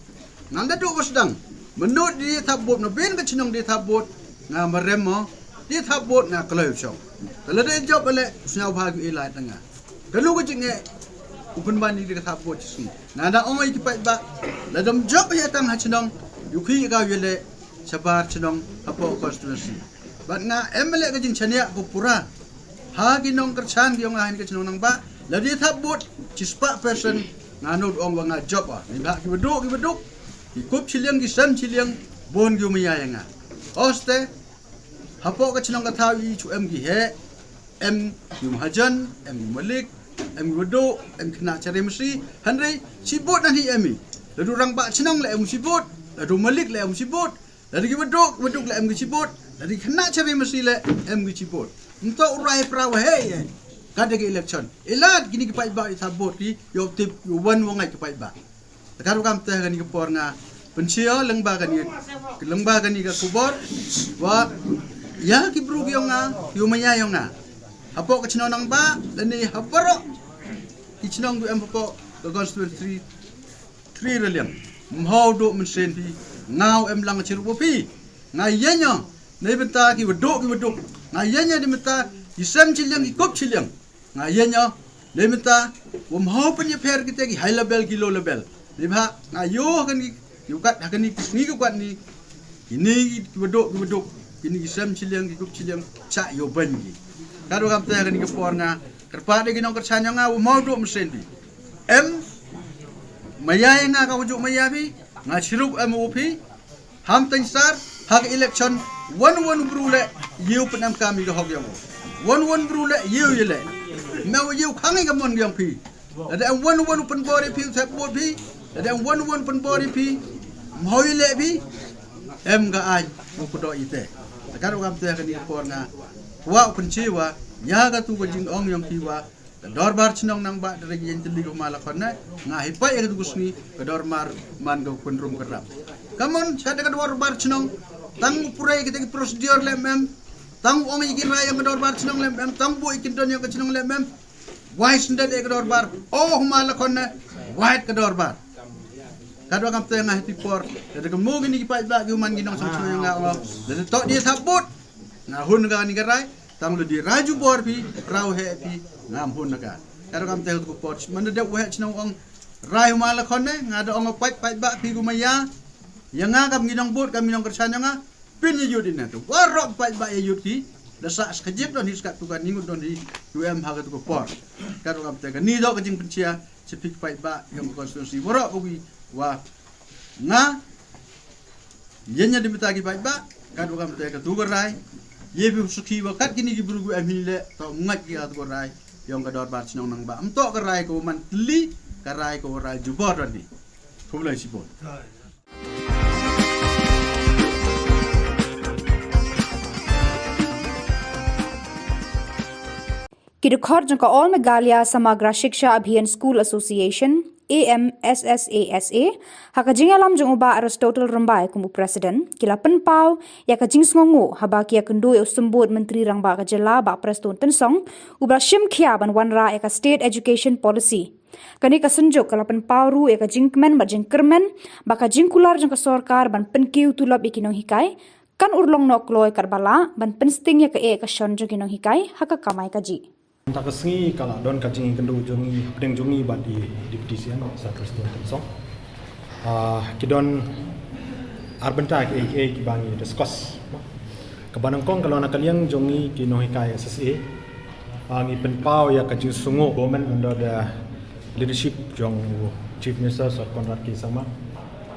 Ngan da duh ba sdang. Mynno die thap vote na ben ka chnong die thap vote nga marem mo. Die thap vote nga kloi u shong. Te lada jop ale sñiaw bha ki ilai tanga. Kano ka jingeh u pynban ni die ka thap vote chi sngi. Nga da ong ïa ki paidbah. Lada ym jop ïa tang ha chnong. Ïu khi ka ïa le shabar chnong hapoh constituency. Bad nga em le ka jingchaniah ko pura. Ha ki nongkyrchan ki ong ha ka chnong Nangbah. Lada thap vote chi spah percent nga nud ong wa nga jop a. Ni ba ki baduk ki baduk. Ki kup chiliang ki sem chiliang bun ki umaya ïa nga. Oste hapoh ka chnong ka thaw i chu em ki he. Em ki mahajan, em ki malik, em ki baduk, em ki khynnah chari masi. Hynrei chi vote nan hi em i. Lada rangbah chnong le em chi vote. Lada malik le em chi vote. Lada ki baduk, baduk le em ki chi vote. Lada ki khynnah chari masi le em ki chi vote. Nto u rai pra wa he ye. Ka da ki election. Ilad kini ki paidbah i thap vote ki ïoh tip ïoh wan wa ngai ki paidbah. Te ka ruh kam te kani ka por nga pynchia lyngba kani lyngba kani ka khubor wa ïa ki bru ki ong nga ïoh maya ïoh nga. Hapoh ka chnong Nangbah lane ha baroh ki chnong du em hapoh ka constituency three Raliang. Mhaw duh mynsiem phi nga u em lang chirup phi. Nga ïa nya nei bynta ki waduk ki waduk. Nga ïa nya nei bynta ki sem chiliang ki kup chiliang. Nga ïa nya nei bynta wa mhaw pyn ïa pher kita ki high level ki low level. Nei bha nga ïoh kan ki ïoh kat ha kani ki sngi ki kwat ni. Kini ki waduk ki waduk kini ki sem chiliang ki kup chiliang cha ïoh ban ki. Ka ruh kam te kani ka por nga kyrpad ïa ki nongkyrchan ïa nga wa mhaw duh mynsiem phi. Em maya ïa nga ka wajuk maya phi nga chirup em u phi. Ham teng sar ha ka election wan wan bru le ïew pyn em kam ïa ka hok ïong. Wan wan bru le ïew ïa le. Me wa ïew khang ïa ka mon ïong phi. Lada em wan wan pyn bor ïa phi u thep bor phi. Lada em wan wan pyn bor ïa phi. Mhaw ïa le phi. Em ka ai u kudo ite. Ka ruh kam te kani ka por nga wa u pynchi wa ïa ka tu ka jingong ïong phi wa ka dorbar chnong Nangbah da rek ïeng tylli ko ma la khon ne nga hi pai ka tu sngi ka dorbar man ka kun rum ka rap. Kamon sa da ka dorbar chnong tang u pure kita ki procedure le mem tang ong ki rai ka dorbar chnong le mem tang bu ikin don ka chnong le mem. Wai sndat ka dorbar oh ma la khon ne wai ka dorbar. Ka do kam te nga hi ti por da ka mo gini ki paidbah ki man ki nong sang chnong nga ong da to di thap bot. Nga hun ka ni ka rai tang le di raju bor phi rau he phi ngam hun ka. Ka kam te ko por man de wa he chnong ong rai ma la khon ne nga da ong pait pait ba phi ku ma ya. Ya nga kam ngi nong bot kam ngi nong kyrchan nga pin ya yut ina tu wa rok pait ba ya yut ki da sa ka jip don hi skat tu ka ningut don hi tu em ha ka tu ko por. Ka kam te ka ni do ka jing pynchia che phi pait ba yong constituency wa rok wi wa nga Yen nya dei mynta ki paidbah kat wa kam te ka tu ka rai. Ye phi sukhi wa kat kini ki bru gu em hi le to ngat ki kat ka rai. Yong ka dorbar chnong Nangbah. Em to ka rai ko man tli ka rai ko rai jubor ran ni. Khublei shibun. Ki dkhot jong ka All Meghalaya Samagra Shiksha Abhiyan School Association, A M S S A S A, ha ka jingïalam jong u Bah Aristotle Rymbai kum u President, ki la pynpaw ïa ka jingsngewnguh haba ki ïakynduh ïa u Symbud Myntri Rangbah ka Jylla Bah Prestone Tynsong, uba la shim khia ban wanrah ïa ka State Education Policy. Kane ka synjuk ka la pynpaw ruh ïa ka jingkmen bad jingkyrmen ba ka jingkular jong ka sorkar ban pynkiew tulop ïa ki nonghikai kan urlong noh kloi katba lah ban pynsting ïa ka eh ka shon jong ki nonghikai ha ka kamai kajih. Mynta ka sngi ka la don ka jingïakynduh jong ngi hapdeng jong ngi bad i Deputy C M Sir Prestone Tynsong. Ah, ki don ar bynta kiei kiei kiba ngi discuss. Kaba nyngkong ka long na ka liang jong ngi ki nonghikai S S A. Ah, ngi pynpaw ïa ka jingsngewnguh government under the leadership jong u Chief Minister Sir Conrad K Sangma.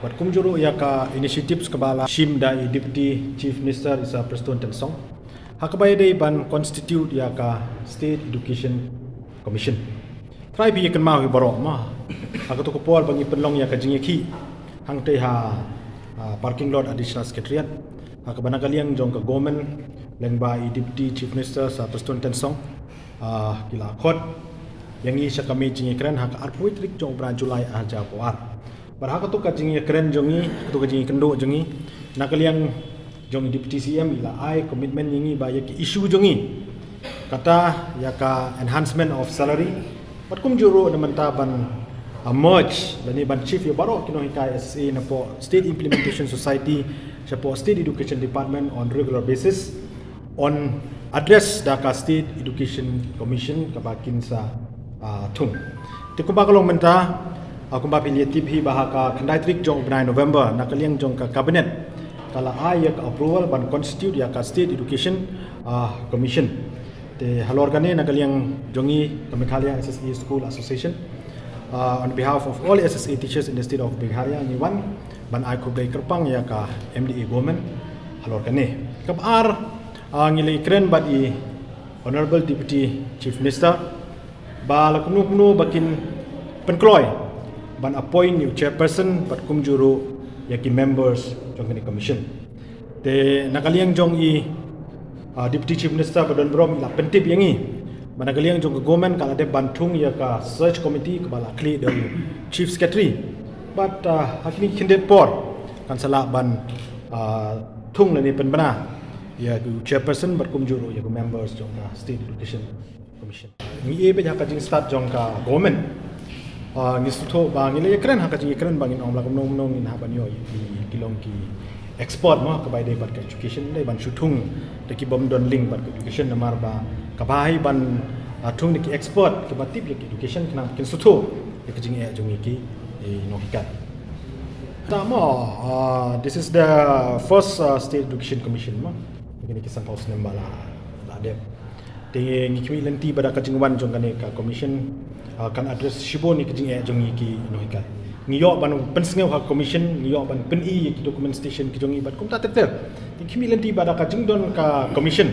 Bad kumjuh ruh ïa ka initiatives kaba la shim da i Deputy Chief Minister i Sir Prestone Tynsong. Ha kaba ïadei ban constitute ïa ka State Education Commission. Trai phi ïa kynmaw hi baroh ma. Ha kato ka por ba ngi pynlong ïa ka jingïakhih hangtei ha, ah, parking lot Additional Secretariat. Ha kaba na ka liang jong ka government lyngba i Deputy Chief Minister Sir Prestone Tynsong. Ah, ki la khot ïa ngi sha ka mei jingïakren ha ka arphew tarik jong u bnai July ar hajar arphew ar. Bad ha kato ka jingïakren jong ngi, kato ka jingïakynduh jong ngi, na ka liang jong i Deputy C M i la ai commitment ïa ngi ba ïa ki issue jong ngi. Kata ïa ka enhancement of salary. Bad kumjuh ruh na mynta ban emerge lane ban chief ïa baroh ki nonghikai S S A napoh State Implementation Society shapoh State Education Department on regular basis, on address da ka State Education Commission kaba kin sa, ah, thung. Te kumba ka long mynta, ah, kumba phi la tip hi ba ha ka khyndai tarik jong u bnai November, na ka liang jong ka Cabinet, ka la ai ïa ka approval ban constitute ïa ka State Education, ah, Commission. Te halor kane, na ka liang jong ngi ka Meghalaya S S A School Association, ah, on behalf of all S S A teachers in the state of Meghalaya, ngi wan ban ai khublei kyrpang ïa ka M D A government halor kane. Kaba ar, ah, ngi la ïakren bad i Honorable Deputy Chief Minister ba la kumno kumno ba kin pynkloi ban appoint ïa u chairperson bad kumjuh ruh ïa ki members jong kane ka commission. Te na ka liang jong i, ah, Deputy Chief Minister ba don burom i la pyntip ïa ngi ba na ka liang jong ka government ka la dep ban thung ïa ka search committee kaba la khlieh da u Chief Secretary. Bad, ah, ha kine ki khyndiat por kan sa lah ban, ah, thung lane pynbna ïa u chairperson bad kumjuh ruh ïa ki members jong ka State Education Commission. Ngi ïa bad ha ka jingstad jong ka government, ah, ngi sngewthuh ba ngi la ïakren ha ka jingïakren ba ngin ong la kumno kumno ngin hap ban ïoh ïa ki, ki long ki expert mo, kaba ïadei bad ka education, dei ban shu thung da ki bym don link bad ka education, namar ba kaba ai ban, ah, thung da ki expert kiba tip ïa ka education khnang kin sngewthuh ïa ka jingeh jong ngi ki, eh, nonghikai. Te mo, ah, this is the first, ah, State Education Commission mo. Kine ki sanphew snem ba la, la dep. Te ngi khmih lynti ba da ka jingwan jong kane ka commission, ah, kan address shibun ïa ka jingeh jong ngi ki nonghikai. Ngi ïoh ban pynsngew ha ka commission, ngi ïoh ban pyni ïa ki documentation ki jong ngi bad kumta ter ter. Te ngi khmih lynti ba da ka jingdon ka commission,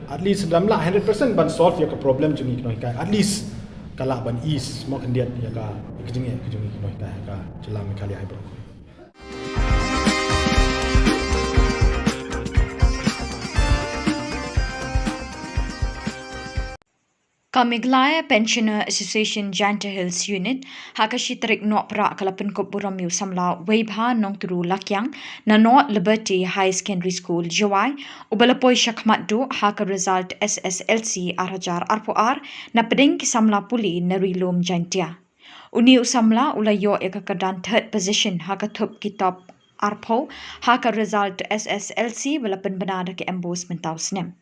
at least lada ym lah hundred percent ban solve ïa ka problem jong ngi ki nonghikai, at least ka lah ban ease mo khyndiat ïa ka, ïa ka jingeh ka jong ngi ki nonghikai ha ka jylla Meghalaya hi baroh. Ka Meghalaya Pensioner Association Jaintia Hills Unit ha ka shi tarik Nohprah ka la pynkup burom ïa u samla Weibha Nongturu Lakiang na North Liberty Higher Secondary School, Jowai, uba la poi shakhmat duh ha ka result S S L C ar hajar arphew ar na pdeng ki samla pule na Ri Lum Jaintia. Une u samla u la ïoh ïa ka kyrdan third position ha ka thup ki top arphew ha ka result S S L C ba la pynbna da ka MBOSE mynta u snem.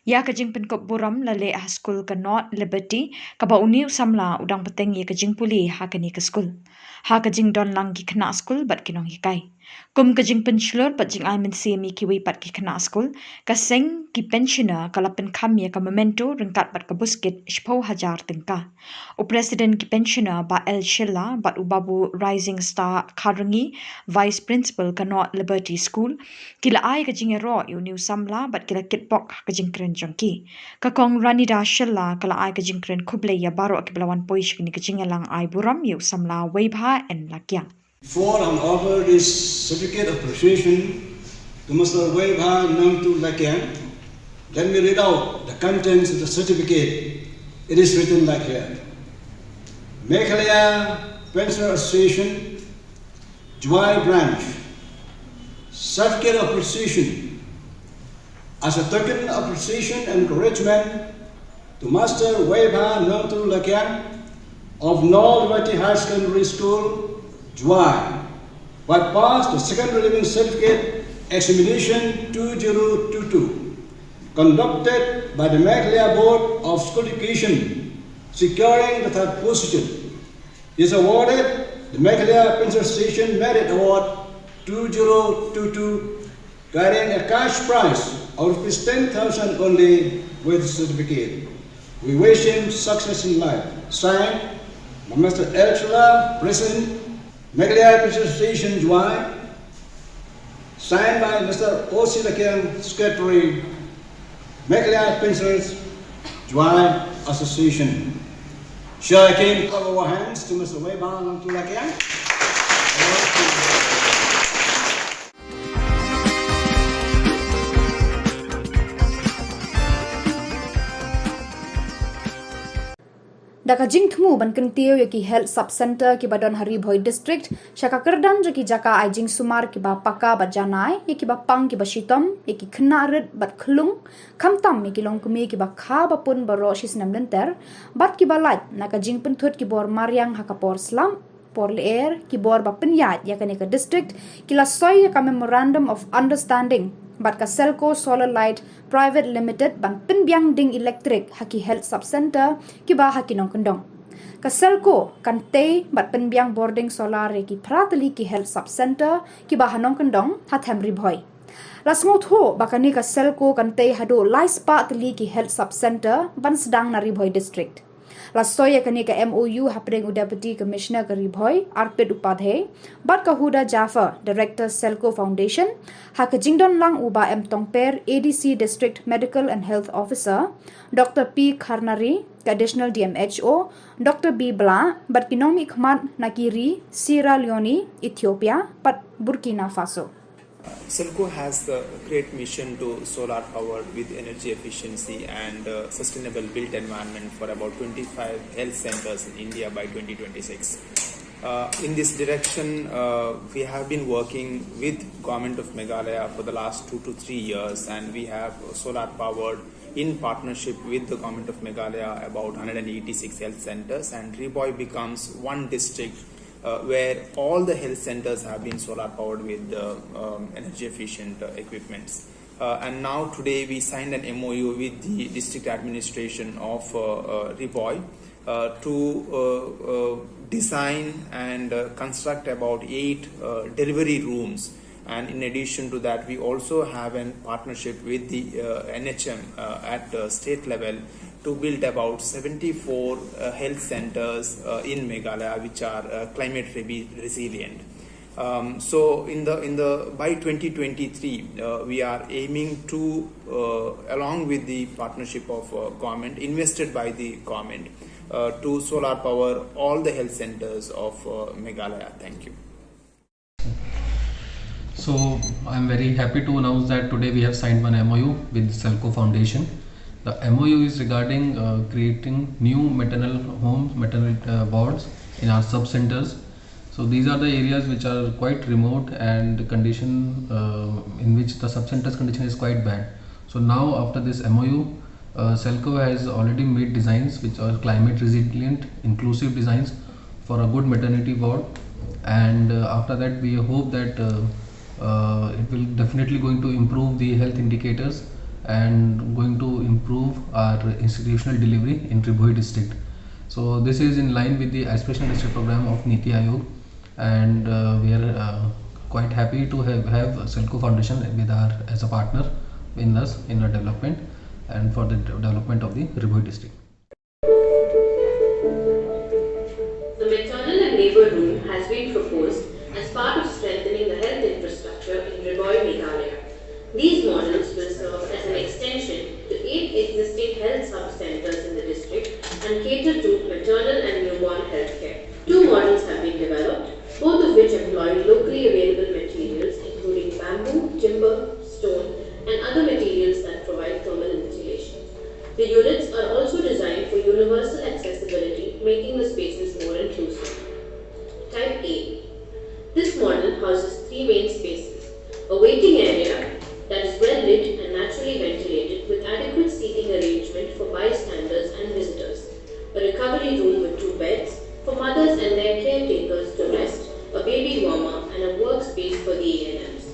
Ïa ka jingpynkup burom la leh ha skul ka North Liberty, kaba une u samla u dang bteng ïa ka jingpule ha kane ka skul, ha ka jingdon lang ki khynnah skul bad ki nonghikai. Kum ka jingpynshlur bad jingai mynsiem ïa kiwei pat ki khynnah skul, ka seng ki pensioner ka la pynkham ïa ka memento ryngkat bad ka buskit shiphew hajar tyngka. U President ki pensioner Bah L Shylla bad u Babu Rising Star Kharrangi, Vice Principal ka North Liberty School, ki la ai ka jingïaroh ïa une u samla bad ki la kitbok ha ka jingkren jong ki. Ka Kong Ranida Shylla ka la ai ka jingkren khublei ïa baroh kiba la wan poi sha kane ka jingïalang ai burom ïa u samla Weibha N Lakiang. Before I offer this certificate of appreciation to Mister Weibha Nongturu Lakiang, let me read out the contents of the certificate. It is written like here. Meghalaya Pensioner Association, Jowai Branch, certificate of appreciation. As a token of appreciation and encouragement to Master Weibha Nongturu Lakiang of North Liberty Higher Secondary School, Jowai, who had passed the second relevant certificate examination two zero two two, conducted by the Meghalaya Board of School Education, securing the third position, is awarded the Meghalaya Pensioner Association Merit Award two zero two two, carrying a cash prize of rupees ten thousand only with certificate. We wish him success in life. Signed by Mister L Shylla, President, Meghalaya Pensioner Association, Jowai. Signed by Mister O C Lakiang, Secretary, Meghalaya Pensioners Jowai Association. Shall I kindly clap our hands to Mister Weibha Nongturu Lakiang? Da ka jingthmu ban kyntiew ïa ki Health Sub Centre kiba don ha Ri Bhoi District sha ka kyrdan jong ki jaka ai jingsumar kiba paka bad janai ïa kiba pang kiba shitom, ïa ki khynnah rit bad khlung, khamtam ïa ki longkmie kiba kha ba pun baroh shi snem lynter, bad kiba lait na ka jingpynthut ki bor mariang ha ka por slap, por lyer, ki bor ba pynïaid ïa kane ka district, ki la soi ïa ka Memorandum of Understanding bad ka Selco Solar Light Private Limited ban pynbiang ding elektrik ha ki Health Sub Centre kiba ha ki nongkyndong. Ka Selco kan tei bad pynbiang bording solar ïa ki phra tylli ki Health Sub Centre kiba ha nongkyndong ha Them Ri Bhoi. La sngewthuh ba kane ka Selco kan tei haduh lai spah tylli ki Health Sub Centre ban sdang na Ri Bhoi District. La soi ïa kane ka M O U hapdeng u Deputy Commissioner ka Ri Bhoi, Arpit Upadhyay, bad ka Huda Jaffer, Director Selco Foundation, ha ka jingdon lang u Bah M Tongper, A D C District Medical and Health Officer, Doctor P Kharnari, ka Additional D M H O, Doctor B Blah, bad ki nongmihkhmat na ki ri Sierra Leone, Ethiopia, bad Burkina Faso. Selco has a great mission to solar power with energy efficiency and uh, sustainable built environment for about twenty-five health centers in India by twenty twenty-six. Uh, in this direction, uh, we have been working with Government of Meghalaya for the last two to three years, and we have solar powered in partnership with the Government of Meghalaya about one hundred eighty-six health centers, and Ri Bhoi becomes one district uh, where all the health centers have been solar powered with the um, energy efficient uh, equipments. Uh, and now today we signed an M O U with the district administration of uh, uh, Ri Bhoi uh, to uh, uh, design and uh, construct about eight uh, delivery rooms. And in addition to that, we also have a partnership with the uh, N H M uh, at uh, state level to build about seventy-four uh, health centers uh, in Meghalaya, which are uh, climate re- resilient. Um, so in the in the by twenty twenty-three, uh, we are aiming to, uh, along with the partnership of uh, government, invested by the government, uh, to solar power all the health centers of uh, Meghalaya. Thank you. So I'm very happy to announce that today we have signed one M O U with Selco Foundation. The M O U is regarding uh, creating new maternal homes, maternal uh, wards in our sub centers. So these are the areas which are quite remote and condition uh, in which the sub centers condition is quite bad. So now after this M O U, uh, Selco has already made designs which are climate resilient, inclusive designs for a good maternity ward, and uh, after that we hope that uh, uh, it will definitely going to improve the health indicators and going to improve our institutional delivery in Ri Bhoi district. So this is in line with the aspirational district program of NITI Aayog, and uh, we are uh, quite happy to have, have Selco Foundation with our as a partner in us in our development and for the de- development of the Ri Bhoi district. The maternal and labour room has been proposed as part of strengthening the health infrastructure in Ri Bhoi, Meghalaya. These models will serve as an extension to eight existing health sub-centres in the district and cater to maternal and newborn healthcare. Two models have been developed, both of which employ locally available materials including bamboo, timber, stone, and other materials that provide thermal insulation. The units are also designed for universal accessibility, making the spaces more inclusive. Type A. This model houses three main spaces: a waiting area that is well lit and naturally ventilated with adequate seating arrangement for bystanders and visitors, a recovery room with two beds for mothers and their caretakers to rest, a baby warmer, and a workspace for the A N Ms.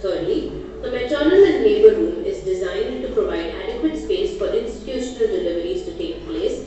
Thirdly, the maternal and labour room is designed to provide adequate space for institutional deliveries to take place,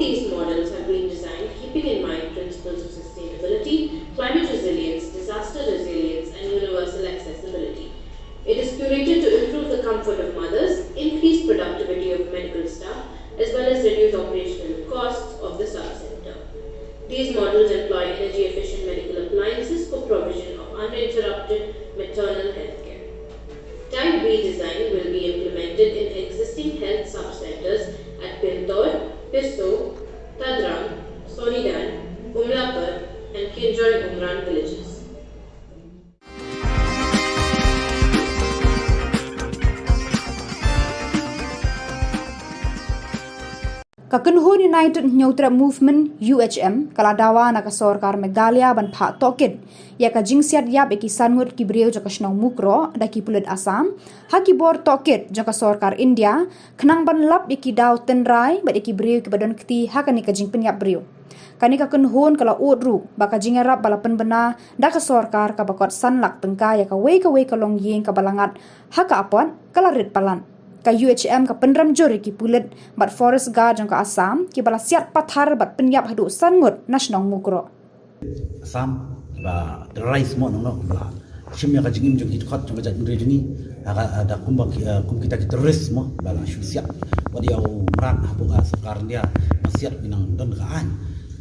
These models have been designed keeping in mind principles of sustainability, climate resilience, disaster resilience, and universal accessibility. It is curated to improve the comfort of mothers, increase productivity of medical staff, as well as reduce operational costs of the sub-center. These models employ energy-efficient medical appliances for provision of uninterrupted maternal health care. Type B design will be implemented in existing health sub-centers at Pintor, Pisso, Tadrang, Sonidan, Umlapur, and Kinjoy Umran villages. Ka kynhun United Hynñiewtrep Movement, U H M, ka la dawa na ka sorkar Meghalaya ban phah tohkit ïa ka jingsiat ïap ïa ki san ngut ki briew jong ka shnong Mukroh da ki pulit Assam ha ki bor tohkit jong ka sorkar India, khnang ban lap ïa ki daw tynrai bad ïa ki briew kiba don kti ha kane ka jingpynïap briew. Kane ka kynhun ka la ud ruh ba ka jingïarap ba la pynbna da ka sorkar kaba kot san lak tyngka ïa kawei kawei ka longïing kaba la ngat ha ka apot ka la rit palat. Ka U H M ka pynrem jur ïa ki pulit bad forest guard jong ka Assam kiba la siat pathar bad pynïap haduh san ngut na shnong Mukroh. Assam ba terrorize mo nong nong ba shim ïa ka jingim jong ki dkhot jong ka jaitbynriew jong ngi ha ka da kumba ki, eh, kum kita ki terrorist mo ba la shu siat. Wat ïa u mrad hapoh ka sorkar India ba siat ki nang don ka aiñ.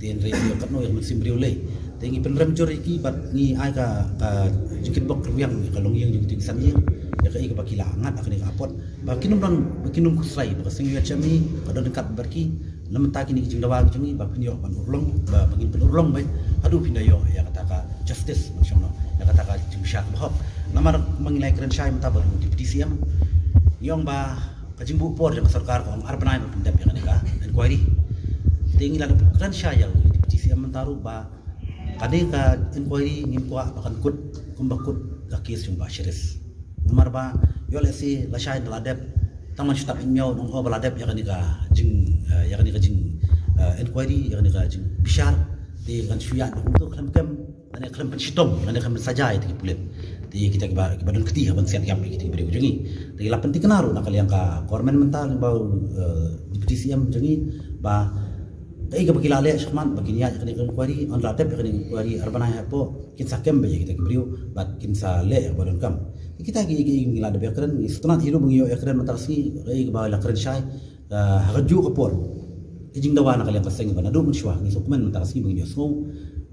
Te hynrei ïa katno ïa ka mynsiem briew lei. Te ngi pynrem jur ïa ki bad ngi ai ka, ka jingkitbok rwiang ïa ka longïing jong ki san ïing ïa kaei kaba ki la ngat ha kane ka apot ba kin ym don, ba kin ym khuslai ba ka seng ïa chami ka don kat bad ki. Na mynta kine ki jingdawa ki jong ngi ba phin ïoh ban urlong ba, ba ngin pynurlong beit haduh phin da ïoh ïa kata ka justice, shong no, ïa kata ka jingbishar kaba hok. Namar ma ngi la ïakren shai mynta bad u Deputy C M, ngi ong ba ka jingbuh por jong ka sorkar ka ong ar bnai ban pyndep ïa kane ka inquiry. Te ngi la kren shai ïa u Deputy C M mynta ruh ba kane ka inquiry ngim kwah ba kan kut kumba kut ka case jong Bah Shiris. Namar ba ïoh lehse lashai da la dep tang man shu tap in miaw nong o ba la dep ïa kane ka jing, eh, ïa kane ka jing, eh, inquiry, ïa kane ka jingbishar. Te kan shu ïaid kumto khlem kem, kane khlem pynshitom, kane khlem pynsaja ïa ki pulit. Te kita kiba, kiba don kti ha ban siat ïap ïa kita ki briew jong ngi. Te la pynthikna ruh na ka liang ka government mynta lyngba u, eh, Deputy C M jong ngi ba kaei kaba ki la leh shakhmat ba kin ïaid ïa kane ka inquiry, yn la dep ïa kane ka inquiry ar bnai hapoh, kin sa kem beit ïa kita ki briew bad kin sa leh ïa kaba donkam. Kita ki, ki ngi la dep ïakren, ngi sngewtynnat hi ruh ba ngi ïoh ïakren mynta ka sngi, kaei kaba la kren shai, eh, ha kajuh ka por. Ki jingdawa na ka liang ka seng ba naduh mynshuwa ngi sngewkmen mynta ka sngi ba ngi ïohsngew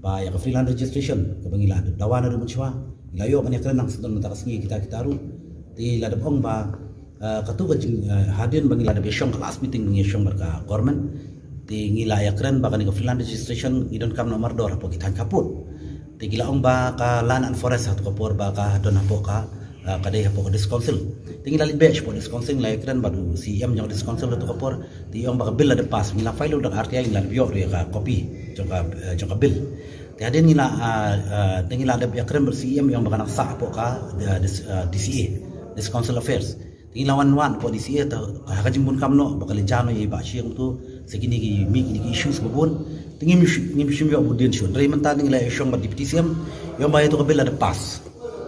ba ïa ka freelance registration kaba ngi la dawa naduh mynshuwa, ngi la ïoh ban ïakren nang sdang mynta ka sngi kita kita ruh. Te la dep ong ba, eh, katu ka jing, eh, hadien ba ngi la dep ïashong ka last meeting ba ngi ïashong bad ka government. Te ngi la ïakren ba kane ka freelance registration ngi donkam noh mardor hapoh ki thaiñ khappud. Te ki la ong ba ka Land and Forest ha tu ka por ba ka don hapoh ka, ah, ka dei hapoh ka District Council. Te ngi la leit beh shapoh District Council, ngi la ïakren bad u C E M jong ka District Council ha tu ka por. Te i ong ba ka bill la dep pass, ngi la file da ka R T I, ngi la dep ïoh ruh ïa ka copy jong ka, eh, jong ka bill. Te hadien ngi la, ah, ah, te ngi la dep ïakren bad u C E M, i ong ba kan nang sah hapoh ka, eh, dis-, eh, D C A, District Council Affairs. Te ngi la wan wad hapoh D C A, te ha ka jingbun kam noh ba ka leit jan noh ïa i Bah Shi kumto, sa kine ki mih kine ki issues ba bun. Te ngim shu, ngim shym ïoh bud dien shuh. Hynrei mynta ngi la ïashong bad Deputy C M, i ong ba ïa tu ka bill la dep pass.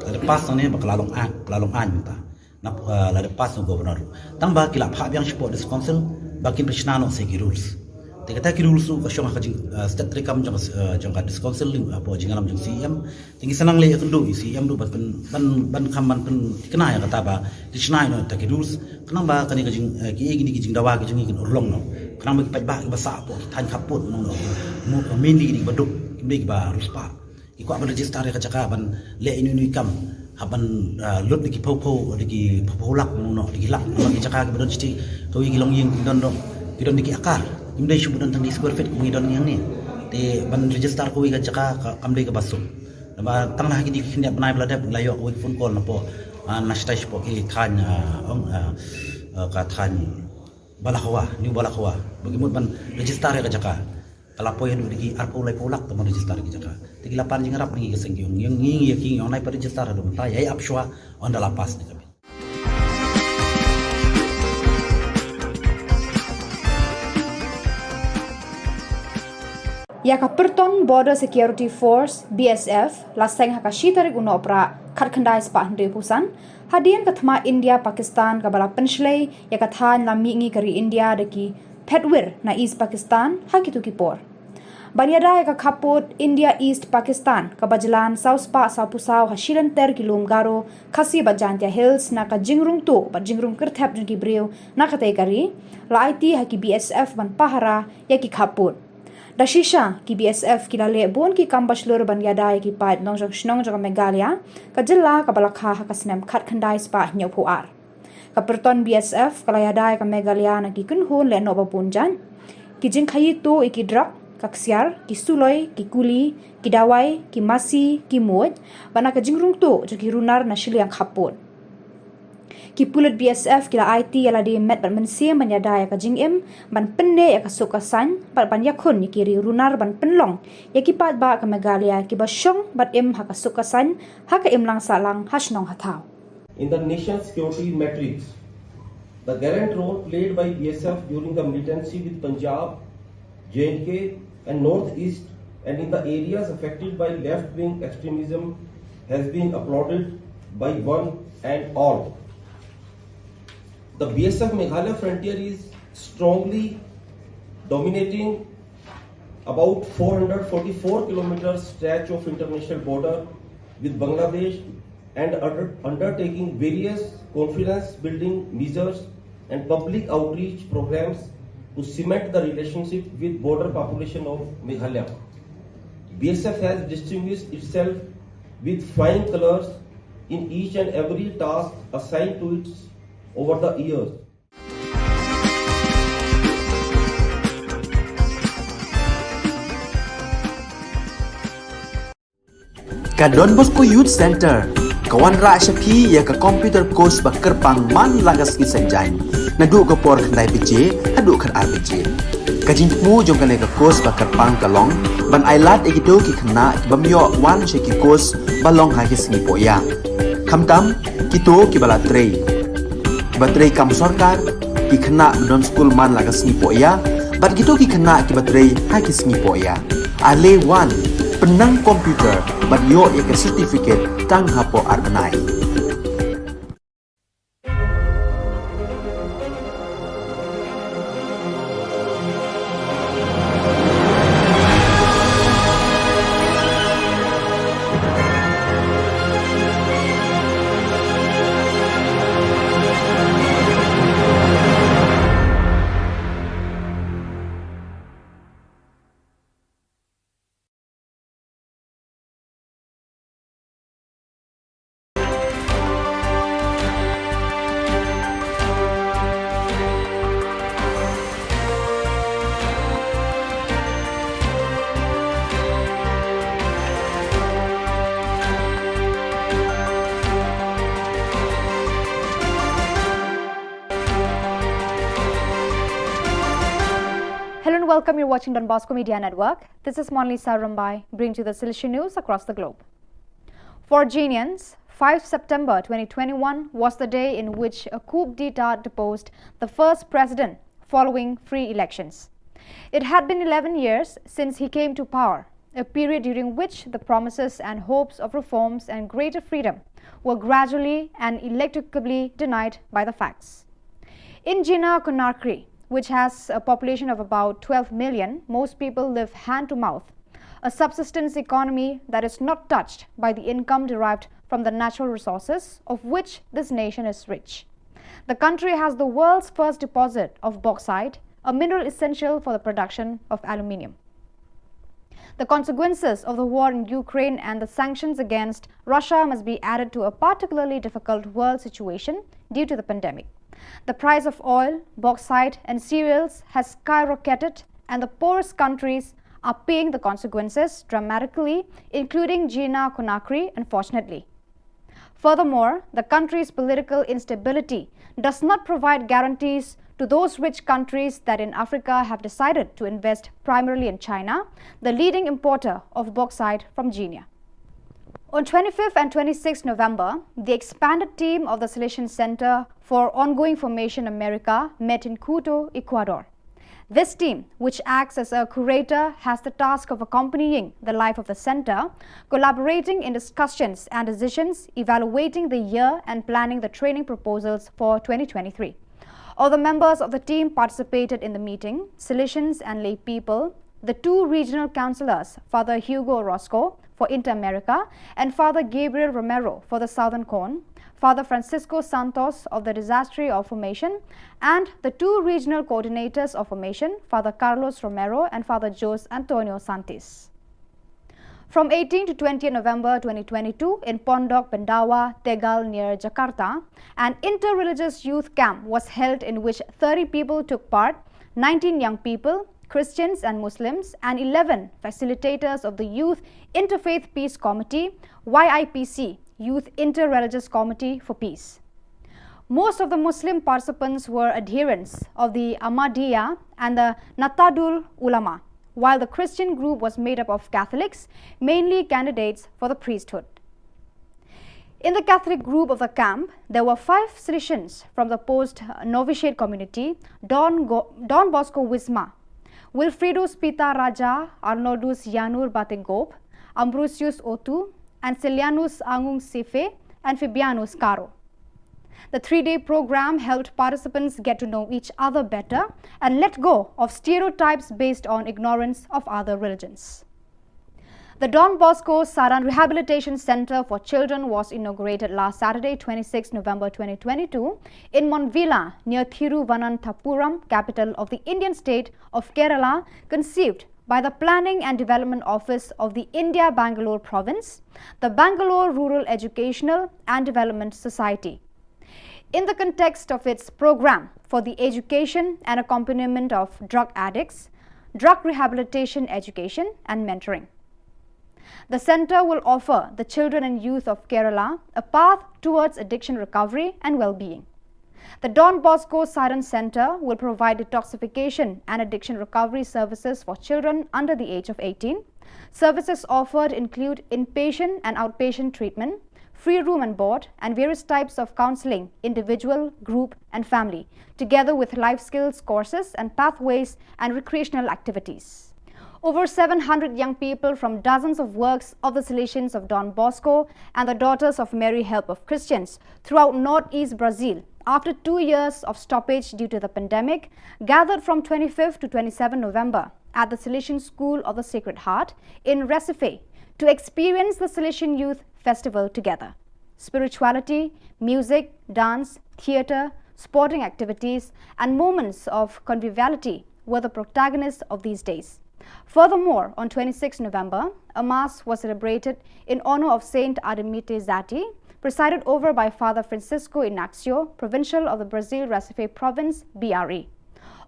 La dep pass nangne ba ka la long aiñ, ka la long aiñ mynta. Nap, eh, la dep pass na u Governor. Tang ba ki la phah biang shapoh District Council ba kin pynshna noh sa ki rules. Te kata ki rules ruh ka shong ha ka jing, eh, statutory kam jong, eh, jong ka District Council, eh, hapoh jingïalam jong C E M. Te ngi sa nang leh ïakynduh ïa u C E M ruh ban pyn, ban, ban kham ban pynthikna ïa kata ba ki shna ïa kata ki rules. Khnang ba kane ka jing, eh, kiei kine ki jingdawa ki jong ngi kin urlong noh. Khnang ba ki paidbah kiba sah hapoh ki thaiñ khappud nong noh. Mu, mainly kine kiba duk, kim dei kiba riewspah. Ki kwah ban register ïa ka jaka ban leh ino ino i kam. Hap ban, ah, lut da ki phew phew, da ki phew phew lak nong noh, da ki lak. Namar ki jaka kiba don shatei kawei ki longïing ki don dong, ki don da ki akar. Kim dei shu ba don tang da ki square feet kum ngi don ngi hangne. Te ban register kawei ka jaka ka, kam dei kaba suk. Namar tang na ha kine ki khyndiat bnai ba la dep ngi la ïoh kawei ka phone call napoh, ah, na shatai shapoh ki thaiñ, ah, ong, ah, ah, ka thaiñ Balakhawa, New Balakhawa. Ba ki mut ban register ïa ka jaka. Ka la poi haduh da ki arphew laiphew lak ka ban register ïa ka jaka. Te ki la pan jingïarap na ngi ka seng ki ong, ïa ngi, ïa ki ong nai pat register haduh mynta, ïa i ap shuwa, ynda la pass ne ka bill. Ïa ka Pyrton Border Security Force, B S F, la seng ha ka shi tarik u Nohprah, khatkhyndai spah hynriewphew san, hadien ka thma India Pakistan kaba la pynshlei ïa ka thaiñ lam mihngi ka ri India da ki Phetwir na East Pakistan ha kito ki por. Ban ïada ïa ka khappud India East Pakistan kaba jlan saw spah saw phew saw ha shilynter ki lum Garo, Khasi bad Jaintia Hills na ka jingrung tuh bad jingrung kyrthep jong ki briew na katei ka ri, la aiti ha ki B S F ban pahara ïa ki khappud. Da shisha ki B S F ki la leh bun ki kam ba shlur ban ïada ïa ki paid nongjong shnong jong ka Meghalaya, ka jylla kaba la kha ha ka snem khatkhyndai spah hynñiew phew ar. Ka pyrton B S F ka la ïada ïa ka Meghalaya na ki kynhun lehnoh ba bun jait. Ki jingkhaïi tuh ïa ki drok, ka ksiar, ki suloi, ki kuli, ki dawai, ki masi, ki muid, bad na ka jingrung tuh jong ki runar na shiliang khappud. Ki pulit B S F ki la aiti ïa lade met bad mynsiem ban ïada ïa ka jingim, ban pynneh ïa ka suk ka saiñ, bad ban ïakhun ïa ki riew runar ban pynlong ïa ki paidbah ka Meghalaya kiba shong bad im ha ka suk ka saiñ, ha ka imlang sahlang, ha shnong ha thaw. In the nation's security matrix, the gallant role played by B S F during the militancy with Punjab, J and K, and Northeast, and in the areas affected by left-wing extremism has been applauded by one and all. The B S F Meghalaya frontier is strongly dominating about four hundred forty-four kilometer stretch of international border with Bangladesh and under-, undertaking various confidence building measures and public outreach programs to cement the relationship with border population of Meghalaya. B S F has distinguished itself with flying colors in each and every task assigned to it over the years. Ka Don Bosco Youth Center ka wanrah sha phi ïa ka computer course ba kyrpang man la ka sngi Saitjaiñ, naduh ka por khyndai baje haduh khatar baje. Ka jingthmu jong kane ka course ba kyrpang ka long ban ailad ïa kito ki khynnah ki bym ïoh wan sha ki course ba long ha ki sngi pohïa. Khamtam kito kiba la trei, kiba trei kam sorkar, ki khynnah ba don skul man la ka sngi pohïa, bad kito ki khynnah kiba trei ha ki sngi pohïa. Ale wan, pynnang computer bad ïoh ïa ka certificate tang hapoh ar bnai. Hello and welcome. You're watching Don Bosco Media Network. This is Monlisa Rumbai, bringing you the Sylhet news across the globe. For Genians, five September twenty twenty-one was the day in which a coup d'etat deposed the first president following free elections. It had been eleven years since he came to power, a period during which the promises and hopes of reforms and greater freedom were gradually and ineluctably denied by the facts. In Jina Conakry, which has a population of about twelve million, most people live hand to mouth, a subsistence economy that is not touched by the income derived from the natural resources of which this nation is rich. The country has the world's first deposit of bauxite, a mineral essential for the production of aluminium. The consequences of the war in Ukraine and the sanctions against Russia must be added to a particularly difficult world situation due to the pandemic. The price of oil, bauxite, and cereals has skyrocketed, and the poorest countries are paying the consequences dramatically, including Jina Conakry, unfortunately. Furthermore, the country's political instability does not provide guarantees to those rich countries that in Africa have decided to invest primarily in China, the leading importer of bauxite from Gina. On twenty-fifth and twenty-sixth November, the expanded team of the Salesian Center for Ongoing Formation America met in Quito, Ecuador. This team, which acts as a curator, has the task of accompanying the life of the center, collaborating in discussions and decisions, evaluating the year, and planning the training proposals for twenty twenty-three. All the members of the team participated in the meeting, Salesians and lay people, the two regional councillors, Father Hugo Orozco for Inter-America and Father Gabriel Romero for the Southern Cone, Father Francisco Santos of the Disaster of Formation, and the two regional coordinators of Formation, Father Carlos Romero and Father Jose Antonio Santis. From eighteenth to twentieth November twenty twenty-two, in Pondok Pendawa, Tegal, near Jakarta, an inter-religious youth camp was held in which thirty people took part, nineteen young people, Christians and Muslims, and eleven facilitators of the Youth Interfaith Peace Committee, Y I P C, Youth Inter-Religious Committee for Peace. Most of the Muslim participants were adherents of the Ahmadiyya and the Nahdlatul Ulama, while the Christian group was made up of Catholics, mainly candidates for the priesthood. In the Catholic group of the camp, there were five Salesians from the post novitiate community, Don, Go- Don Bosco Wisma, Wilfredo Spita Raja, Arnoldus Yanur Batenggop, Ambrosius Otu, and Celianus Angung Sife and Fabianus Caro. The three day program helped participants get to know each other better and let go of stereotypes based on ignorance of other religions. The Don Bosco Saran Rehabilitation Center for Children was inaugurated last Saturday, twenty-sixth November twenty twenty-two, in Monvilla, near Thiruvananthapuram, capital of the Indian state of Kerala, conceived by the Planning and Development Office of the India Bangalore Province, the Bangalore Rural Educational and Development Society, in the context of its program for the education and accompaniment of drug addicts, drug rehabilitation education, and mentoring. The center will offer the children and youth of Kerala a path towards addiction recovery and well being. The Don Bosco Saran Center will provide detoxification and addiction recovery services for children under the age of eighteen. Services offered include inpatient and outpatient treatment, free room and board, and various types of counseling, individual, group, and family, together with life skills courses and pathways and recreational activities. Over seven hundred young people from dozens of works of the Salesians of Don Bosco and the Daughters of Mary Help of Christians throughout northeast Brazil, after two years of stoppage due to the pandemic, gathered from twenty-fifth to twenty-seventh November at the Salesian School of the Sacred Heart in Recife to experience the Salesian Youth Festival together. Spirituality, music, dance, theatre, sporting activities, and moments of conviviality were the protagonists of these days. Furthermore, on twenty-sixth November, a mass was celebrated in honor of Saint Ademita Zati, presided over by Father Francisco Ignacio, provincial of the Brazil Recife province, B R E.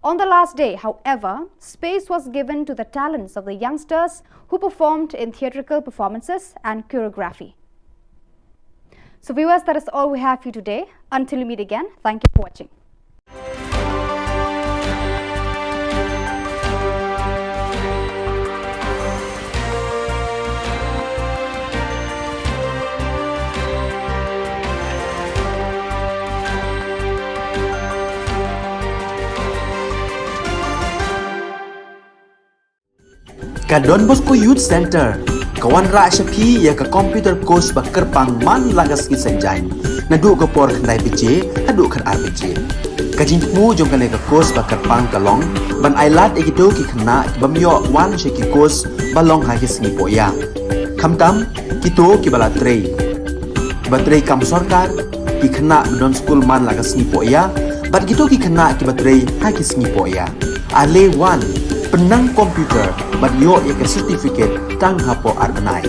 On the last day, however, space was given to the talents of the youngsters who performed in theatrical performances and choreography. So viewers, that is all we have for you today. Until we meet again, thank you for watching. Ka Don Bosco Youth Center ka wanrah sha phi ïa ka computer course ba kyrpang man la ka sngi Saitjaiñ, naduh ka por khyndai baje haduh khatar baje. Ka jingthmu jong kane ka course ba kyrpang ka long ban ailad ïa kito ki khynnah ki bym ïoh wan sha ki course ba long ha ki sngi pohïa, khamtam kito kiba la trei, kiba trei kam sorkar, ki khynnah ba don skul man la ka sngi pohïa, bad kito ki khynnah kiba trei ha ki sngi pohïa. Ale wan, pynnang computer bad ïoh ïa ka certificate tang hapoh ar bnai.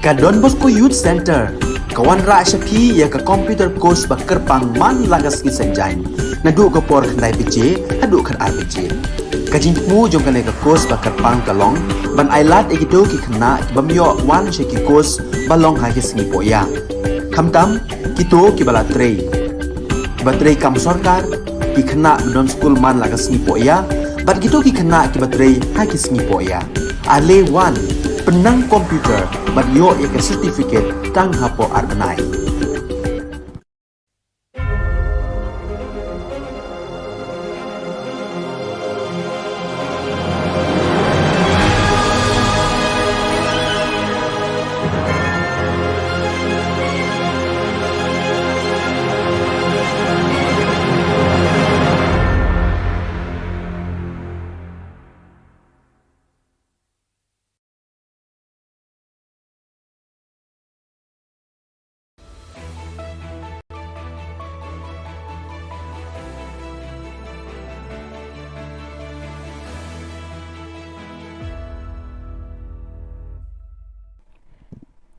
Ka Don Bosco Youth Centre ka wanrah sha phi ïa ka computer course ba kyrpang man la ka sngi Saitjaiñ, naduh ka por khyndai baje haduh khatar baje. Ka jingthmu jong kane ka course ba kyrpang ka long ban ailad ïa kito ki khynnah ki bym ïoh wan sha ki course ba long ha ki sngi pohïa, khamtam kito kiba la trei, kiba trei kam sorkar, ki khynnah ba don skul man la ka sngi pohïa bad kito ki khynnah kiba trei ha ki sngi pohïa. Ale wan, pynnang computer bad ïoh ïa ka certificate tang hapoh ar bnai.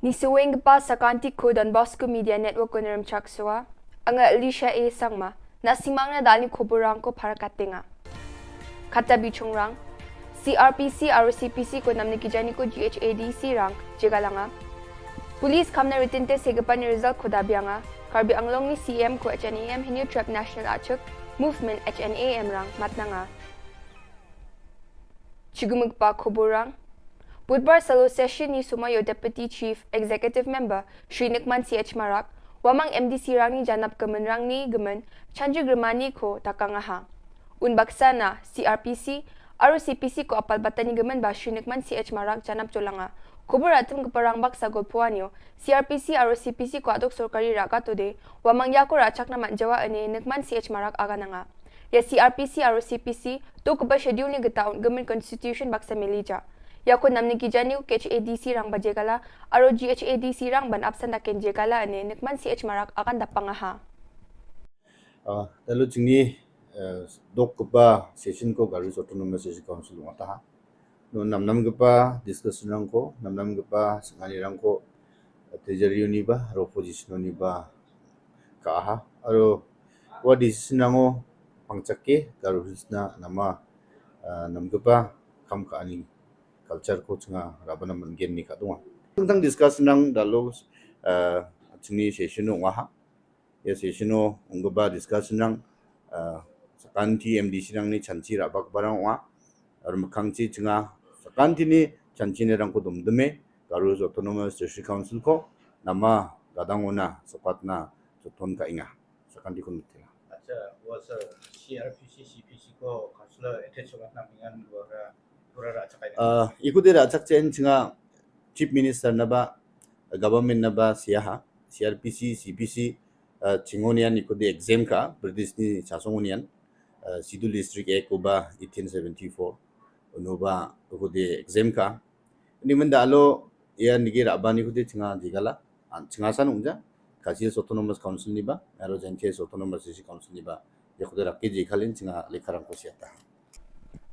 Ngi sngewbha sa ka Don Bosco Media Network ko Nremchak Sua, nga Alicia A Sangma, na sngewbha na dal ïa ki khubor rang ko phar ka tnga. Kata bishong rang, C R P C, R O C P C ko namne ki jani ko G H A D C rang jngai langa. Police kham na written test hi ka pan result ko da biang nga. Karbi Anglong ni C M ko H N A M Hynñiewtrep National Achik Movement H N A M rang mat na nga. Chigumuk pa khubor rang. Budbar salo session ni sumar ïa u Deputy Chief Executive Member Shri Nukman C H Marak, Wamang M D C rang ni janap ka mynrang ni ka myn Chanji Grimani ko Takang Aha. Un baksa na C R P C, R O C P C ko apal batan ni ka myn ba Shri Nukman C H Marak janap jong langa. Khubor atim ka parang baksa ko puan ïa u C R P C, R O C P C ko aduk sorkari raka to de, Wamang ïa ko rachak na man jawa ane Nukman C H Marak aga na nga. Ïa C R P C, R O C P C, to kaba schedule ni ka ta un ka myn constitution baksa meli ja. Ïa ko namne ki jani ko H A D C rang ba jngai la, aro G H A D C rang ban absent da ken jngai la ane Nukman C H Marak akan da pang aha. Ah, talu jingni, eh, dok kaba session ko Garo Hills Autonomous District Council ong ataha. No namnam kaba discussion rang ko, namnam kaba sengani rang ko, eh, treasury uni ba, aro opposition uni ba, ka aha, aro wa decision rang o pangchak ke, Garo Hills na nama, eh, nam kaba, kam ka ani culture ko chenga raba na man gen ni ka dunga. Tentang discussion rang dalu, eh, chingni session ong aha. Ïa session o ong kaba discussion rang, eh, sakanti M D C rang ni chanchi raba kaba rang wa. Ar makang chi chenga sakanti ni chanchi ni rang ko dum dume, Garo Hills Autonomous District Council ko, nama gadang ona, sapat na, soton ka inga. Sakanti kun mitila. Acha, wa sir, C R P C, C P C ko, councillor, attach wa na mingan, wa ra, wa ra, ra, chakai. Ah, ikuti ra, chak chen chenga, Chief Minister naba, government naba siaha, C R P C, C P C, eh, chingonian ikuti exam ka, British ni chasongonian, eh, Schedule District Act uba eighteen seventy-four, unuba ikuti exam ka. Ni menda alo, ya nigi raba ni ikuti chinga jigala, an chinga san ungja, Khasi Hills Autonomous Council ni ba, aro Jaintia Hills Autonomous District Council ni ba, ya ikuti raki jigalin chinga lekarang ko siata.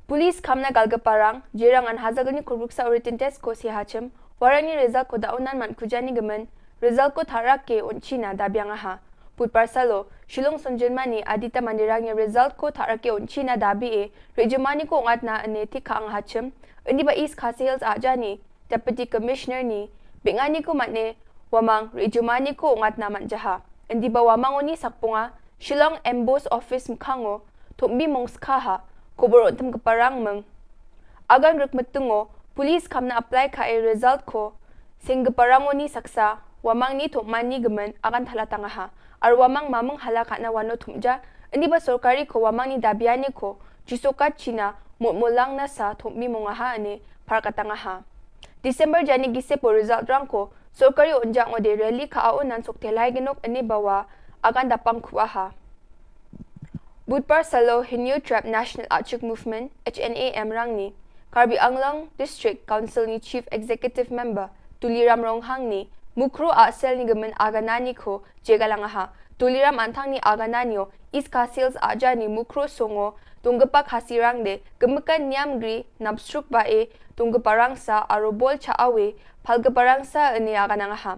Police kham na galga parang, jirang an hazagani kurbuk sa uritin test ko si hachim, warang ni result ko da unan man kujani gemen, result ko tharak ke un china da biang aha. Put parsalo, Shillong Sunjin mani Adita Mandirang ni result ko tharak ke un china da bi e, Rejumani ko ngat na ane thik ka ang hachim, indi ba East Khasi Hills ajani, Deputy Commissioner ni, bingani ko matne, Wamang, Rejumani ko ngat na mat jaha. Indi ba Wamang oni sakpunga, Shillong Emboss Office mkhango, thumbi mong skha ha, khubor untem ka parang meng. Agan ruk metungo, police kham na apply ka e result ko, sing ka parang oni saksa, Wamang ni thumani gemen, agan thala tanga ha. Ar Wamang mameng hala ka na wano thumja, indi ba sorkari ko Wamang ni dabiani ko, jisokat china, mut mulang nasa, thumbi monga ha ane, par ka tanga ha. December jani gise po result rang ko, sorkari unjang ode rally ka au nan sok telai genok ane bawa, agan dapang kuaha. Budpar salo Hynñiewtrep National Achik Movement, H N A M rang ni, Karbi Anglong District Council ni Chief Executive Member, Tuliram Ronghang ni, Mukro Asel ni gemen aganani ko, jega langaha, Tuliram Anthang ni agananio, East Khasi Hills aja ni Mukro Songo, Tunggepak Hasirang de, gemekan niam gri, napsruk ba e, Tungkparangsa aro Bol Cha Awe, Phalkparangsa ine agan nga ha.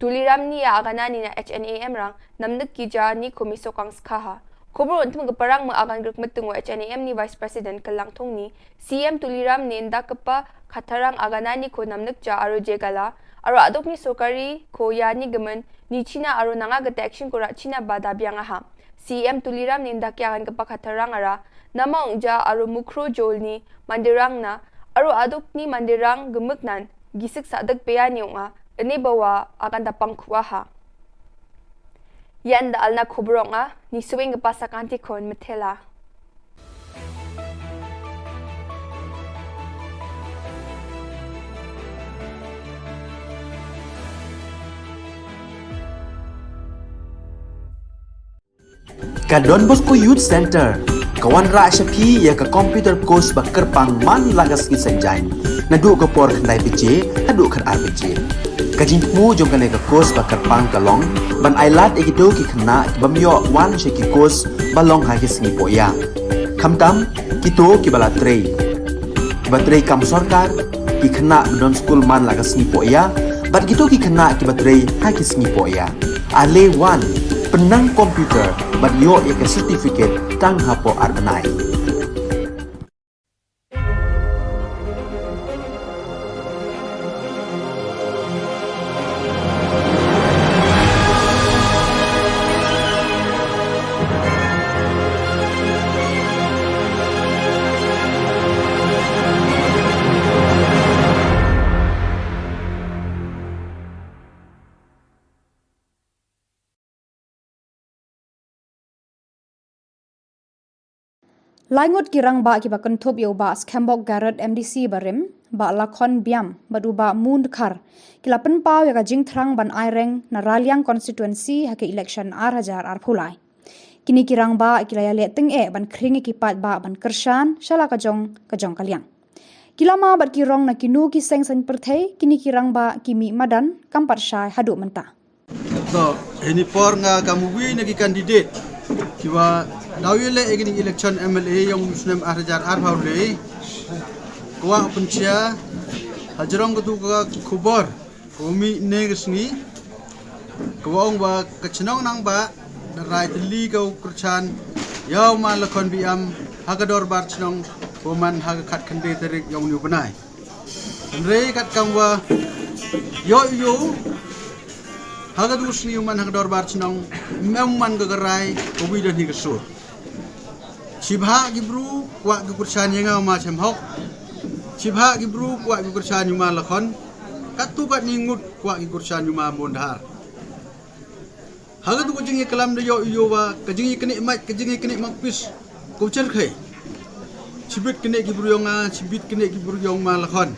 Tuliram ni ya agan ani na H N A M rang, namnik ki ja ni kumi sokang skha ha. Khubor un Tungkparang me agan grek metung wa H N A M ni Vice President Kelang Thong ni, C M Tuliram ni nda kepa khatarang agan ani ko namnik ja aro jegala, aro adok ni sorkari ko ya ni gemen, ni China aro nanga gete action ko ra China ba da biang ha. C M Tuliram ni nda ki agan kepa khatarang ara, nama ung ja aro mukro jol ni mandirang na, aro adok ni mandirang gemuk nan, gisik sadak peya ni unga, ene bawa agan da pangkua ha. Yan da alna khubor nga, ni suwing kepa sakanti kon metela. Ka Don Bosco Youth Center ka wanrah sha phi ïa ka computer course ba kyrpang man la ka sngi Saitjaiñ, naduh ka por khyndai baje haduh khatar baje. Ka jingthmu jong kane ka course ba kyrpang ka long ban ailad ïa kito ki khynnah ki bym ïoh wan sha ki course ba long ha ki sngi pohïa. Khamtam kito kiba la trei, kiba trei kam sorkar, ki khynnah ba don skul man la ka sngi pohïa, bad kito ki khynnah kiba trei ha ki sngi pohïa. Ale wan, pynnang computer bad ïoh ïa ka certificate tang hapoh ar bnai. Lai ngut ki rangbah kiba kynthup ïa u Bah Skembok Garod M D C barim, Bah Lakhon Biam bad u Bah Mun Dkhar ki la pynpaw ïa ka jingthrang ban aireng na Raliang constituency ha ka election ar hajar arphew lai. Kine ki rangbah ki la ïaleh tyngeh ban khring ïa ki paidbah ban kyrshan sha la ka jong ka jong ka liang. Ki lama bad ki rong na kino ki seng saiñ pyrthei, kine ki rangbah ki mih madan kam pat shai haduh mynta. To, hini por nga kam uwi na ki candidate kiwa daw ïaleh ïa kine election M L A yong u snem ar hajar arphew lai. Kwah pynshai hajrong katu ka khubor ka u mih ne ka sngi, ka wa ong ba ka chnong Nangbah da rai tylli ka u kyrshan ïa u Ma Lakhon Biam ha ka dorbar chnong, ko man ha ka khatkhyndai tarik yong u bnai. Hynrei kat kam wa ïoh ïoh ha ka du sngi u man ha ka dorbar chnong, mem man ka ka rai ka wi da ni ka sur. Chibha ki bru kwah ki kyrshan ïa nga u Ma Shem Hok. Chibha ki bru kwah ki kyrshan ïa u Ma Lakhon. Kat tu kat ni ngut kwah ki kyrshan ïa u Ma Mondhar. Ha ka tu ka jingïaklam da ïoh ïoh wa ka jingïakyneh mait ka jingïakyneh makpis. Ko cherkhei. Chibit kyneh ki bru yong nga, chibit kyneh ki bru yong Ma Lakhon.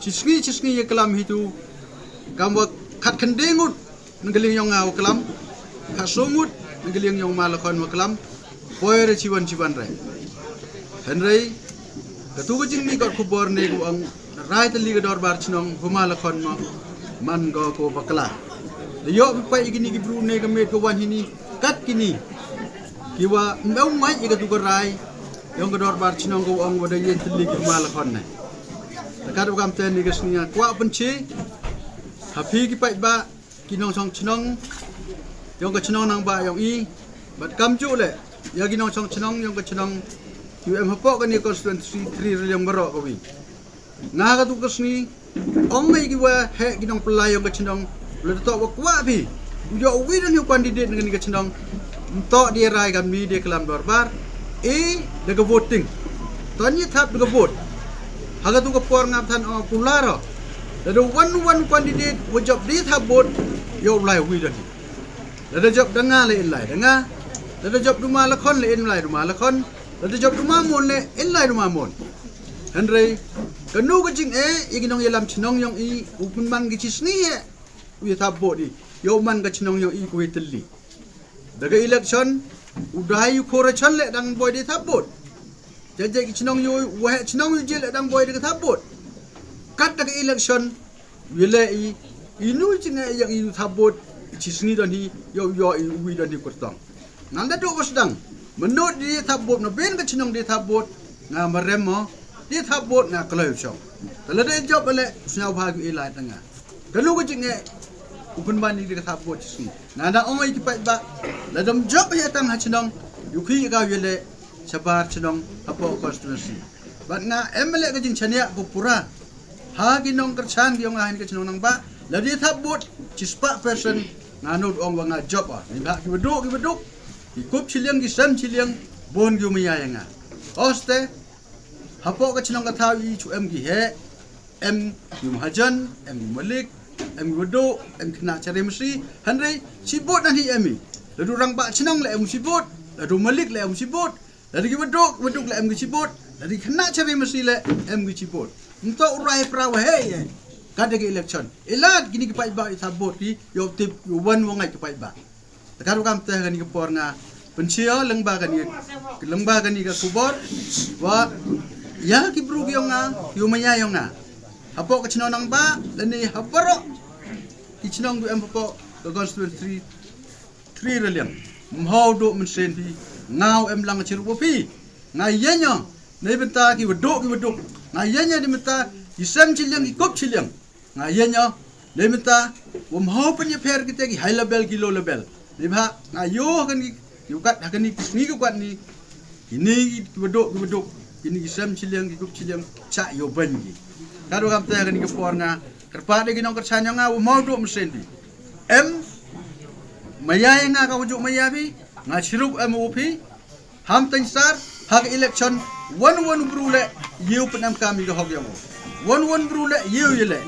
Chi sngi chi sngi ïaklam hitu. Kam wa khatkhyndai ngut na ka liang yong nga wa klam, khatsaw ngut na ka liang yong Ma Lakhon wa klam, poi re chiwan chiwan re. Hynrei katu ka jingmih kot khubor ne ka ong rai tylli ka dorbar chnong, u Ma Lakhon ma man ko ko bakla. Da ïoh phi peit ïa kini ki bru ne ka met ka wan hini, kat kini kiwa mem mait ïa katu ka rai yong ka dorbar chnong ka ong wa da ïeng tylli ki Ma Lakhon ne. Da kat wa kam te ne ka sngi nga kwah pynche ha phi ki paidbah, ki nongshong chnong yong ka chnong Nangbah yong i, bad kamjooh le ïa ki nongshong chnong yong ka chnong U M hapoh kani constituency three Raliang baroh ka wi. Nga ha katu ka sngi ong ïa ki wa heh ki nongpyllait yong ka chnong, lada toh wa kwah phi u ïoh uwi da ni u candidate na kani ka chnong, ym toh da rai kam ni da klam dorbar, e, da ka voting. Toh ni thap da ka vote. Ha katu ka por ngam than ong kular. Lada wan wan candidate wa jop da thap vote, ïoh u lai uwi da ni. Lada jop da nga le in lai da nga. Lada jop da u Ma Lakhon le in lai da u Ma Lakhon. Lada jop da u Ma Mon le in lai da u Ma Mon. Hynrei kano ka jingeh ïa ki nongïalam chnong yong i, u pynman ki chi sngi ïa u ïa thap vote i, ïa u man ka chnong yong i ko wi tylli. Da ka election u dei u khor chan le dang boi da thap vote. Jajai ki chnong ïa u, wa heh chnong ïa u jil le dang boi da ka thap vote. Kat da ka election u ïa le i, inu jingeh ïa i u thap vote, chi sngi don hi, ïa u ïa i uwi don hi kyrtong. Ngan da duk wa sdang. Mynno da thap vote, na ben ka chnong da thap vote, nga marem mo, Te thap vote nga kloi u shong. Te lada jop ale sñiaw bha ki ilai tanga. Ka lu ka jingeh u pynban ïa ka thap vote chi sngi. Nga da ong ïa ki paidbah, lada ym jop ïa tang ha chnong, ïu khih ka ïa le shabar chnong hapoh constituency. Bad nga em le ka jingchaniah ko pura ha ki nongkyrchan ki ong ha ka chnong Nangbah, lada thap vote chi spah percent nga nud ong wa nga jop a. Ni ba ki baduk ki baduk ki kup chiliang ki sem chiliang bon ki umaya ïa nga. Oste hapoh ka chnong ka thaw i chu em ki heh, em ki mahajan, em ki malik, em ki wadu, em ki khynnah chari masi, hynrei chi vote nan hi em i. Ladu rangbah chnong le em chi vote, ladu malik le em chi vote, ladu ki wadu, wadu le em ki chi vote, ladu ki khynnah chari masi le em ki chi vote. Nto u rai pra wa hei eh. Ka da ki election. Ilad kini ki paidbah i thap vote ki, yo tip, yo wan wa ngai ki paidbah. Te ka ruh kam te kani ka por nga pynshai lyngba kani, lyngba kani ka khubor wa ïa ki bru ki ong nga, ki umaya ong nga. Hapoh ka chnong Nangbah lane ha baroh ki chnong du em hapoh ka constituency three, three raliang. Mhaw du mynsiem phi, nga u em lang chirup phi. Nga ïa nya nei bynta ki waduk ki waduk. Nga ïa nya nei bynta ki sem chiliang ki kup chiliang. Nga ïa nya le mynta wa mhaw pynïapher kita ki high level ki low level. Ni ba nga ïoh ha kani ki kat ha kani ki sngi ki kat ni. Kini ki waduk ki waduk, kini ki sem chiliang ki kup chiliang cha ïoh ban ki. Ka ruh kam te ha kani ki por nga kyrpad ïa ki nongkyrchan ïa nga wa mhaw du mynsiem phi. Em maya ïa nga ka wajuk maya phi, nga chirup em u phi. Ham teng sar ha ka election wan wan bru le ïew pynam kam i ka hok yong. Wan wan bru le ïew ïe le.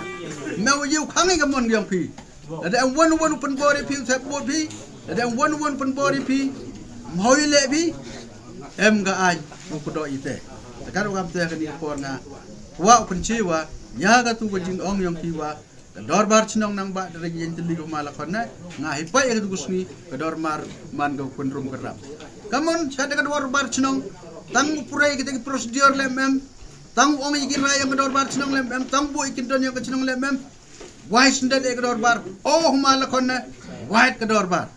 Me wa ïew khang i ka mon yong phi. Lada em wan wan pynbor i phi u thep bot phi. Lada em wan wan pynbor i phi. Mhoi le phi. Em ka ai u kudo i te. Ka ruh kam te kani ka por nga. Wa u pynchi wa ïa ka tu ka jingong yong phi wa ka dorbar chnong Nangbah da rei ïeng tylli ko ma la khon ne. Nga hi pai ka tu sngi ka dorbar man ka pynrum ka rap. Kamon sa da ka dorbar chnong tang u purei kita ki procedure le mem, tang u ong i ki rai ïa ka dorbar chnong le mem, tang bu i ki don ïa ka chnong le mem. Wai sendal ïa ka dorbar. Oh ma la khon ne. Wai ka dorbar.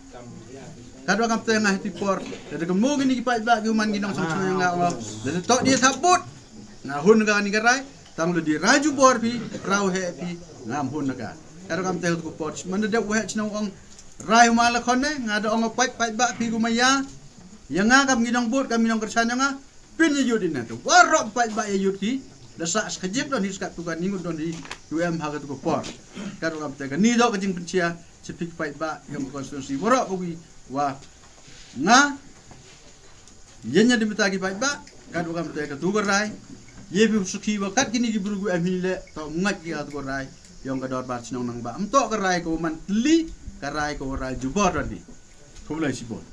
Ka dorbar kam te nga hi ti por. Da ka mo kini ki paidbah ki man ki nong sang chnong nga. Da to dia thap bot. Nga hun ka ni ka rai. Tang lu di raju bor phi, rau he phi, ngam hun naka. Ka ruh kam te ko por, man da dep waheh chnong ong rai ma la khon ne, nga da ong pait pait ba phi ku maya. Ïa nga kam ngi nong bot, kam ngi nong kyrchan ïa nga, pyn ïa yut ina. Te warok pait ba ïa yut ki, da sa skajip don hi skat tu ka ni ngut don hi, yu em ha ka tu ko por. Ka ruh kam te ka ni do ka jingpynshia, chipik pait ba, ïa ka konstituensi warok ko wi, wa nga Ïa nya di mita ki paidbah, kat wa kam te ka tu ka rai. Ïa phi u suki wa kat kini ki bru gu em hi le, to ngat ki ka tu ka rai. Ïong ka dorbar chnong Nangbah. Em to ka rai ka wa man tli, ka rai ka wa rai jubor ran di. Khublei shibun.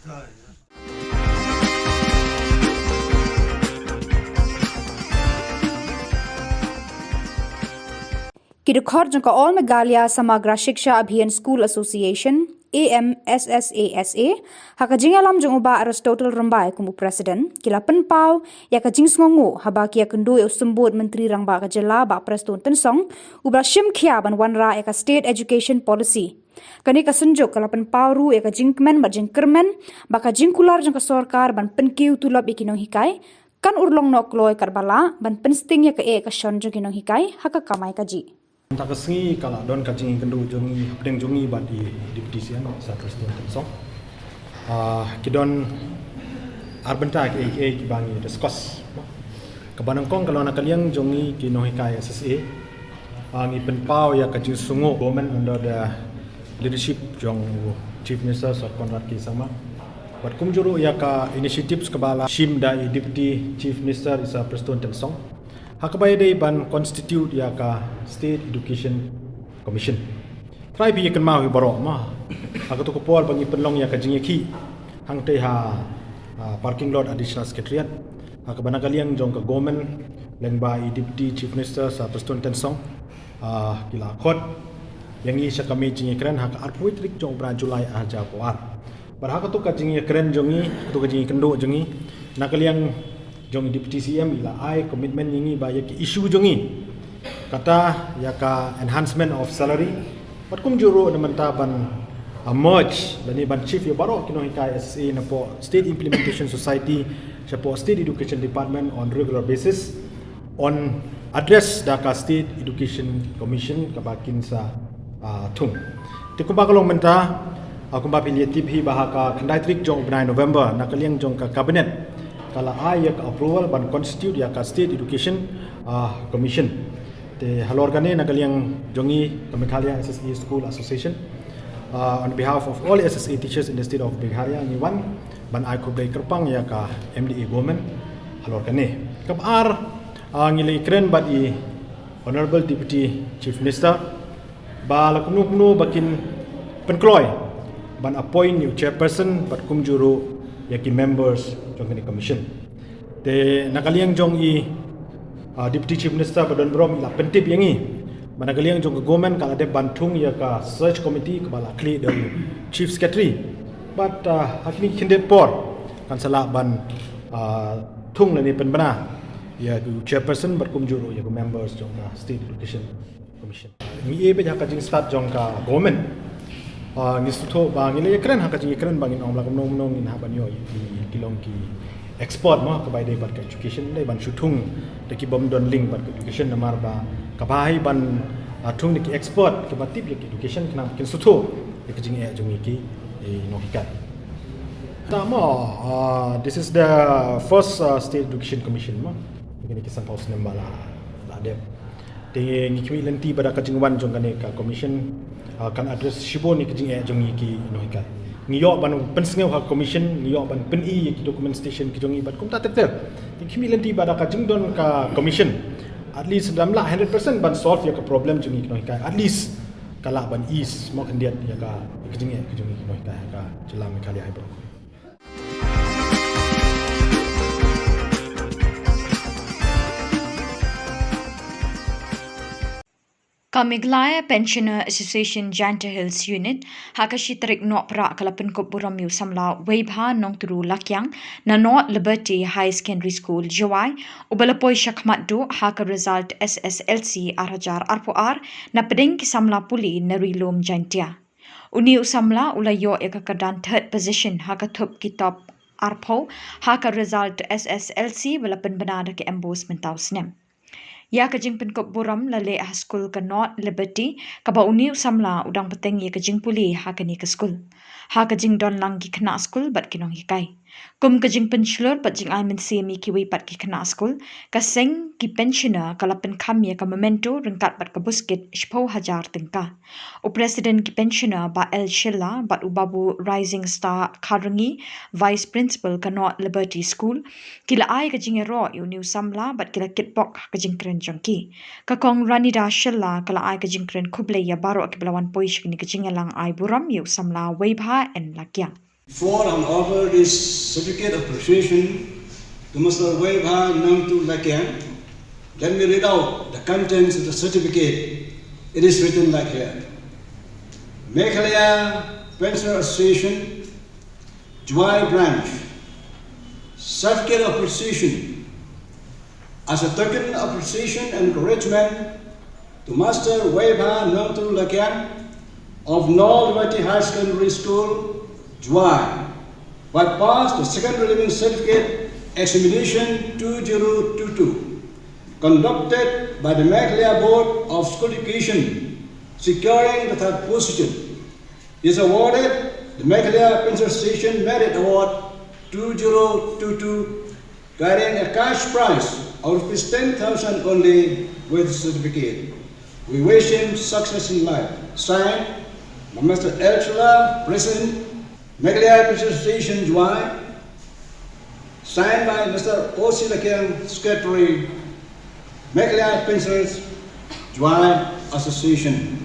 Ki dkhot jong ka All Meghalaya Samagra Shiksha Abhiyan School Association, A M S S A S A, ha ka jingïalam jong u Bah Aristotle Rymbai kum u President, ki la pynpaw ïa ka jingsngewnguh haba ki ïakynduh ïa u Symbud Myntri Rangbah ka Jylla Bah Prestone Tynsong, uba la shim khia ban wanrah ïa ka State Education Policy. Kane ka synjuk ka la pynpaw ruh ïa ka jingkmen bad jingkyrmen ba ka jingkular jong ka sorkar ban pynkiew tulop ïa ki nonghikai kan urlong noh kloi katba lah ban pynsting ïa ka eh ka shon jong ki nonghikai ha ka kamai kajih. Mynta ka sngi ka la don ka jingïakynduh jong ngi hapdeng jong ngi bad i Deputy C M Sir Prestone Tynsong. Ah, ki don ar bynta kiei kiei kiba ngi discuss. Kaba nyngkong ka long na ka liang jong ngi ki nonghikai S S A. Ah, ngi pynpaw ïa ka jingsngewnguh government under the leadership jong u Chief Minister Sir Conrad K Sangma. Bad kumjuh ruh ïa ka initiatives kaba la shim da i Deputy Chief Minister i Sir Prestone Tynsong. Ha kaba ïadei ban constitute ïa ka State Education Commission. Trai phi ïa kynmaw hi baroh ma. Ha kato ka por ba ngi pynlong ïa ka jingïakhih hangtei ha, ah, parking lot Additional Secretariat. Ha kaba na ka liang jong ka government lyngba i Deputy Chief Minister Sir Prestone Tynsong. Ah, ki la khot ïa ngi sha ka mei jingïakren ha ka arphew tarik jong u bnai July arhajar arphew ar. Bad ha kato ka jingïakren jong ngi, kato ka jingïakynduh jong ngi, na ka liang jong i Deputy C M i la ai commitment ïa ngi ba ïa ki issue jong ngi. Kata ïa ka enhancement of salary. Bad kumjuh ruh na mynta ban, ah, merge lane ban shift ïa baroh ki nonghikai S S A napoh State Implementation Society shapoh State Education Department on regular basis. On address da ka State Education Commission kaba kin sa uh, thung. Te kumba ka long mynta, uh, kumba phi ïa tip hi ba ha ka khyndai tarik jong u bnai November na ka liang jong ka cabinet ka la ai ïa ka approval ban constitute ïa ka State Education uh, Commission. Te halor kane na ka liang jong i ka Meghalaya S S A School Association, uh, on behalf of all S S A teachers in the state of Meghalaya, ngi wan ban ai khublei kyrpang ïa ka M D A government halor kane. Kaba ar, uh, ngi la kren bad i Honorable Deputy Chief Minister ba la kumno kumno ba kin pynkloi ban appoint ïa u chairperson bad kumjuh ruh ïa ki members jong kane commission. Te na ka liang jong i uh, Deputy Chief Minister ba don burom i la pyntip ïa ngi ba na ka liang jong ka government ka la dep ban thung ïa ka search committee kaba la khlieh da u Chief Secretary. But uh, ha kine ki khyndiat por kan sa lah ban uh, thung lane pynbna ïa u chairperson bad kumjuh ruh ïa u members jong ka State Education Commission. Ngi ïa bad ha ka jingstad jong ka government. Uh, ngi sngewthuh ba ngi la ïa kren ha ka jingïakren ba ngin ong la kumno kumno ngin hap ban ïoh ïa ki, ki long ki expert mo kaba ïadei bad ka education, dei ban shu thung da ki bym don link bad ka education namar ba kaba ai ban uh, thung da ki expert kaba tip ïa ka education khnang ba kin sngewthuh ïa ka jingeh jong ngi ki, eh, nonghikai. Tang mo, uh, this is the first uh, State Education Commission mo. Kine ki sanphew snem ba la, la dep. Te ngi khmih lynti ba da ka jingwan jong kane ka commission, uh, kan address shibun ïa ka jingeh jong ngi ki nonghikai. Ngi ïoh ban pynsngew ha ka commission, ngi ïoh ban pyni ïa ki documentation ki jong ngi bad kumta ter ter. Te ngi khmih lynti ba da ka jingdon ka commission, at least lym lah hundred percent ban solve ïa ka problem jong ngi ki nonghikai. At least ka lah ban ease mo khyndiat ïa ka, ïa ka jingeh ka jong ngi ki nonghikai ha ka jylla Meghalaya hi bro. Ka Meghalaya Pensioner Association Jaintia Hills Unit ha ka shi tarik Nohprah ka la pynkup burom ïa u samla Weibha Nongturu Lakiang na North Liberty Higher Secondary School, Jowai, uba la poi shakhmat duh ha ka result S S L C ar hajar arphew ar na pdeng ki samla pule na Ri Lum Jaintia. Une u samla u la ïoh ïa ka kyrdan third position ha ka thup ki top arphew ha ka result S S L C ba la pynbna da ka MBOSE mynta u snem. Ïa ka jingpynkup burom la leh ha skul ka North Liberty, kaba une u samla u dang bteng ïa ka jingpule ha kane ka skul, ha ka jingdon lang ki khynnah skul bad ki nonghikai. Kum ka jingpynshlur bad jingai mynsiem ïa kiwei pat ki khynnah skul, ka seng ki pensioner ka la pynkham ïa ka memento ryngkat bad ka buskit shiphew hajar tyngka. U President ki pensioner Bah L Shylla bad u Babu Rising Star Kharngi, Vice Principal ka North Liberty School, ki la ai ka jingïaroh ïa une u samla bad ki la kitbok ha ka jingkren jong ki. Ka Kong Ranida Shylla ka la ai ka jingkren khublei ïa baroh kiba la wan poi sha kane ka jingïalang ai burom ïa u samla Weibha N Lakiang. Before I hand over this certificate of appreciation to Mister Weibha Nongturu Lakiang, let me read out the contents of the certificate. It is written like here. Meghalaya Pensioner Association, Jowai Branch, certificate of appreciation. As a token of appreciation and encouragement to Master Weibha Nongturu Lakiang of North Liberty Higher Secondary School, Jowai, who had passed the second preliminary certificate examination two zero two two, conducted by the Meghalaya Board of School Education, securing the third position. He is awarded the Meghalaya Pensioner Association Merit Award two zero two two, carrying a cash prize of rupees ten thousand only with certificate. We wish him success in life. Signed by Mister L Shylla, President, Meghalaya Pensioner Association, Jowai. Signed by Mister O C Lakiang, Secretary, Meghalaya Pensioners, Jowai Association.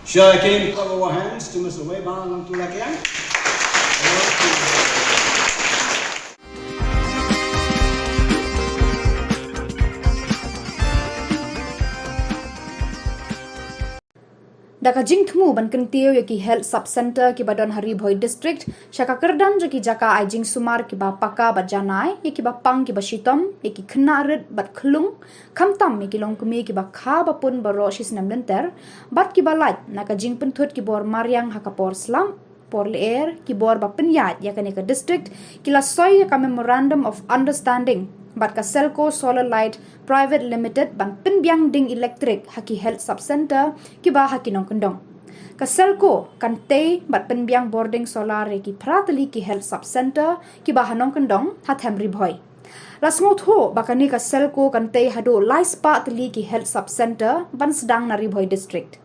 Shall I again clap our hands to Mister Weibha Nongturu Lakiang? Da ka jingthmu ban kyntiew ïa ki Health Sub Centre kiba don ha Ri Bhoi District sha ka kyrdan jong ki jaka ai jingsumar kiba paka bad janai ïa kiba pang kiba shitom, ïa ki khynnah rit bad khlung, khamtam ïa ki longkmie kiba kha ba pun baroh shisnem lynter, bad kiba lait na ka jingpynthut ki bor mariang ha ka por slap, por lyer, ki bor ba pynïaid ïa kane ka district, ki la soi ïa ka Memorandum of Understanding bad ka Selco Solar Light Private Limited ban pynbiang ding elektrik ha ki Health Sub Centre kiba ha ki nongkyndong. Ka Selco kan tei bad pynbiang bording solar ïa ki phra tylli ki Health Sub Centre kiba ha nongkyndong ha them Ri Bhoi. La sngewthuh ba kane ka Selco kan tei haduh lai spah tylli ki Health Sub Centre ban sdang na Ri Bhoi District.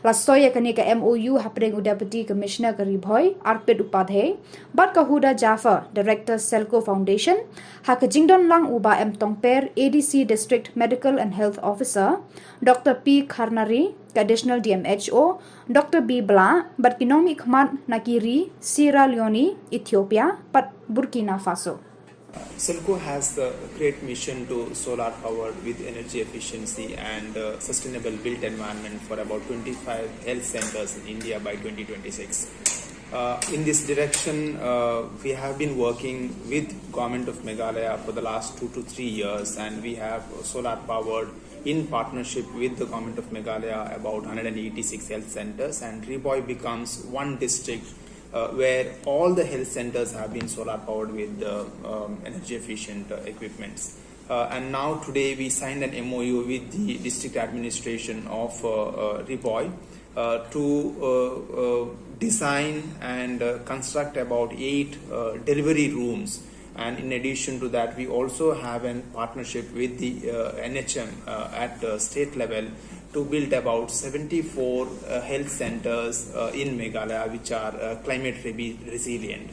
La soi ïa kane ka M O U hapdeng u Deputy Commissioner ka Ri Bhoi, Arpit Upadhyay, bad ka Huda Jaffer, Director Selco Foundation, ha ka jingdon lang u Bah M Tongper, A D C District Medical and Health Officer, Doctor P Kharnari, ka Additional D M H O, Doctor B Blah, bad ki nongmihkhmat na ki ri, Sierra Leone, Ethiopia, bad Burkina Faso. Selco has the great mission to solar powered with energy efficiency and uh, sustainable built environment for about twenty-five health centers in India by twenty twenty-six. Uh, in this direction, uh, we have been working with Government of Meghalaya for the last two to three years, and we have solar powered in partnership with the Government of Meghalaya about one hundred eighty-six health centers, and Ri Bhoi becomes one district uh, where all the health centers have been solar powered with the um, energy efficient uh, equipments. Uh, and now today we signed an M O U with the district administration of uh, uh, Ri Bhoi uh, to uh, uh, design and uh, construct about eight uh, delivery rooms. And in addition to that, we also have a partnership with the uh, N H M uh, at the state level to build about seventy-four uh, health centers uh, in Meghalaya, which are uh, climate re- resilient.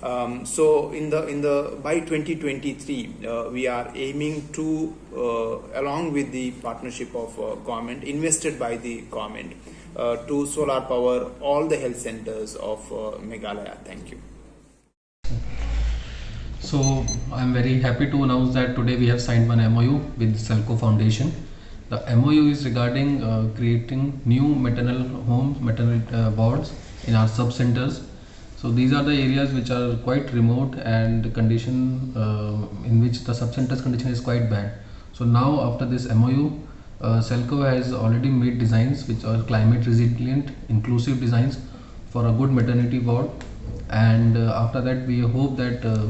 Um, so in the in the by twenty twenty-three, uh, we are aiming to, uh, along with the partnership of uh, government, invested by the government, uh, to solar power all the health centers of uh, Meghalaya. Thank you. So I'm very happy to announce that today we have signed one M O U with Selco Foundation. The M O U is regarding uh, creating new maternal homes, maternal uh, wards in our sub centers. So these are the areas which are quite remote and the condition uh, in which the sub centers condition is quite bad. So now after this M O U, uh, Selco has already made designs which are climate resilient, inclusive designs for a good maternity ward, and uh, after that we hope that uh,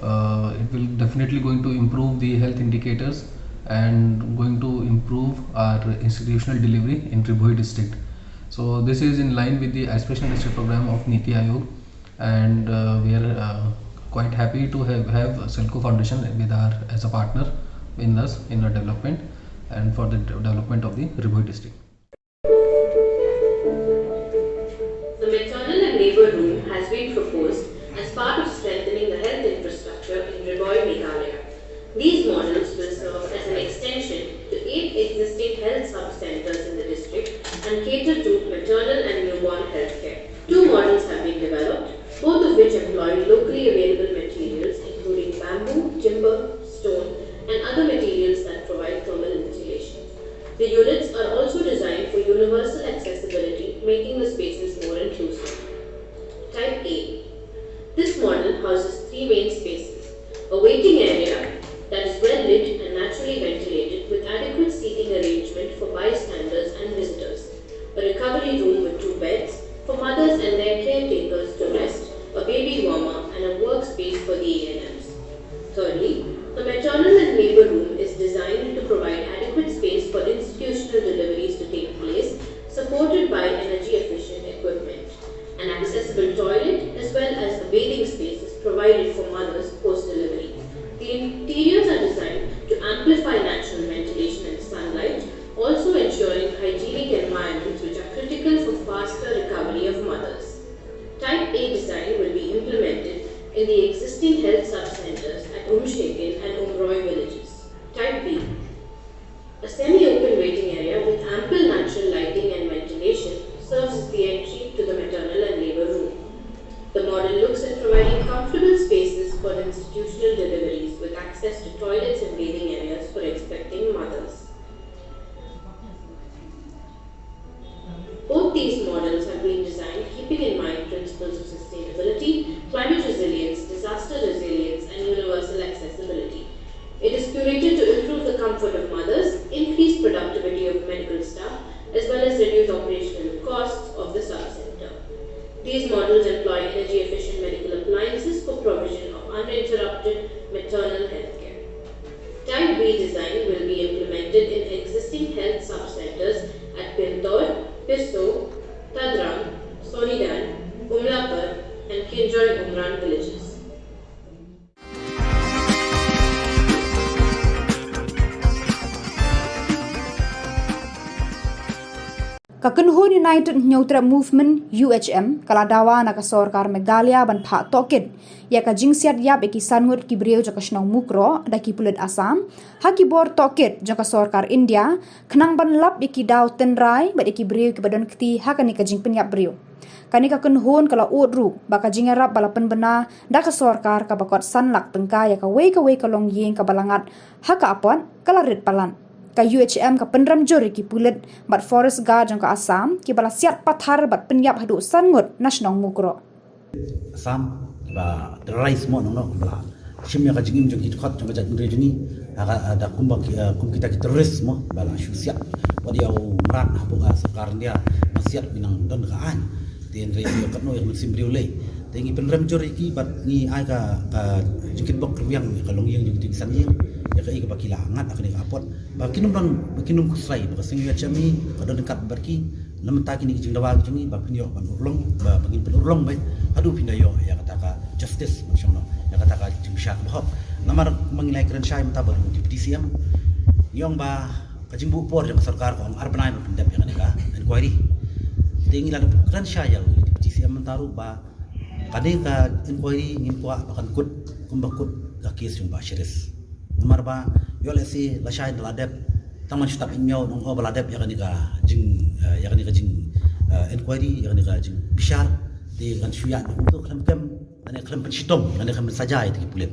uh, it will definitely going to improve the health indicators and going to improve our institutional delivery in Ri Bhoi district. So this is in line with the aspirational district program of Niti Aayog, and uh, we are uh, quite happy to have, have Selco Foundation with our as a partner in us in the development and for the development of the Ri Bhoi district. The maternal and labour room has been proposed as part of strengthening the health infrastructure in Ri Bhoi, Meghalaya. These models will serve as an extension to eight existing health sub-centres in the district and cater to maternal and newborn healthcare. Two models have been developed, both of which employ locally available materials including bamboo, timber, stone, and other materials that provide thermal insulation. The units are also designed for universal accessibility, making the spaces more inclusive. Type A. This model houses three main spaces: a waiting area that is well lit and naturally ventilated with adequate seating arrangement for bystanders and visitors, a recovery room with two beds for mothers and their caretakers to rest, a baby warmer, and a workspace for the A N Ms. Thirdly, the maternal and labour room is designed to provide adequate space for institutional deliveries to take place, supported by energy efficient equipment. An accessible toilet as well as a bathing space is provided for mothers post delivery. The interiors are designed to amplify natural ventilation and sunlight, also ensuring hygienic environments which are critical for faster recovery of mothers. Type A design will be implemented in the existing health sub-centres at Umshekin and Umroi villages. Type B. A semi-open waiting area with ample natural lighting and ventilation serves as the entry to the maternal and labour room. The model looks at providing comfortable spaces for institutional deliveries with access to toilets and bathing areas for expecting mothers. Both these models have been designed keeping in mind principles of sustainability, climate resilience, disaster resilience, and universal accessibility. It is curated to improve the comfort of mothers, increase productivity of medical staff, as well as reduce operational costs of the sub-centre. These models employ energy-efficient medical appliances for provision of uninterrupted maternal health care. run villages. Ka kynhun United Hynñiewtrep Movement, U H M, ka la dawa na ka sorkar Meghalaya ban phah tohkit ïa ka jingsiat ïap ïa ki san ngut ki briew jong ka shnong Mukroh da ki pulit Assam ha ki bor tohkit jong ka sorkar India, khnang ban lap ïa ki daw tynrai bad ïa ki briew kiba don kti ha kane ka jingpynïap briew. Kane ka kynhun ka la ud ruh ba ka jingïarap ba la pynbna da ka sorkar kaba kot san lak tyngka ïa kawei kawei ka longïing kaba la ngat ha ka apot ka la rit palat. Ka U H M ka pynrem jur ïa ki pulit bad forest guard jong ka Assam kiba la siat pathar bad pynïap haduh san ngut na shnong Mukroh. Assam ba terrorist mo nongno ba la shim ïa ka jingim jong ki dkhot jong ka jaitbynriew jong ngi ha ka da kumba ki- eh, kum kita ki terrorist mo ba la shu siat. Wat ïa u mrad hapoh ka sorkar India ba siat ba nang don ka aiñ. Te hynrei ïa katno ïa ka mynsiem briew lei. Te ngi pynrem jur ïa ki bad ngi ai ka ka jingkitbok rwiang ïa ka longïing jong ki san ïing ïa kaei kaba ki la ngat ha kane ka apot. Ba kin ym don ba kin ym khuslai ba ka seng U H M ka don ryngkat bad ki. Na mynta kine ki jingdawa ki jong ngi ba phin ïoh ban urlong ba ba ngin pynurlong beit haduh phin da ïoh ïa kata ka justice, ma shong no, ïa kata ka jingbishar kaba hok. Namar ma ngi la ïakren shai mynta bad u Deputy C M, ngi ong ba ka jingbuh por jong ka sorkar ka ong ar bnai ban pyndep ïa kane ka inquiry. Te ngi la dep kren shai ïa u Deputy C M mynta ruh ba kane ka inquiry ngim kwah ba kan kut kumba kut ka case jong Bah Sharif. Namar ba ïoh lehse lashai da la dep tang man shu tap in miaw nong o ba la dep ïa kane ka jing eh, ïa kane ka jing eh, inquiry, ïa kane ka jingbishar. Te kan shu ïa kumto khlem kem lane khlem pynshitom lane khlem pynsaja ïa ki pulit.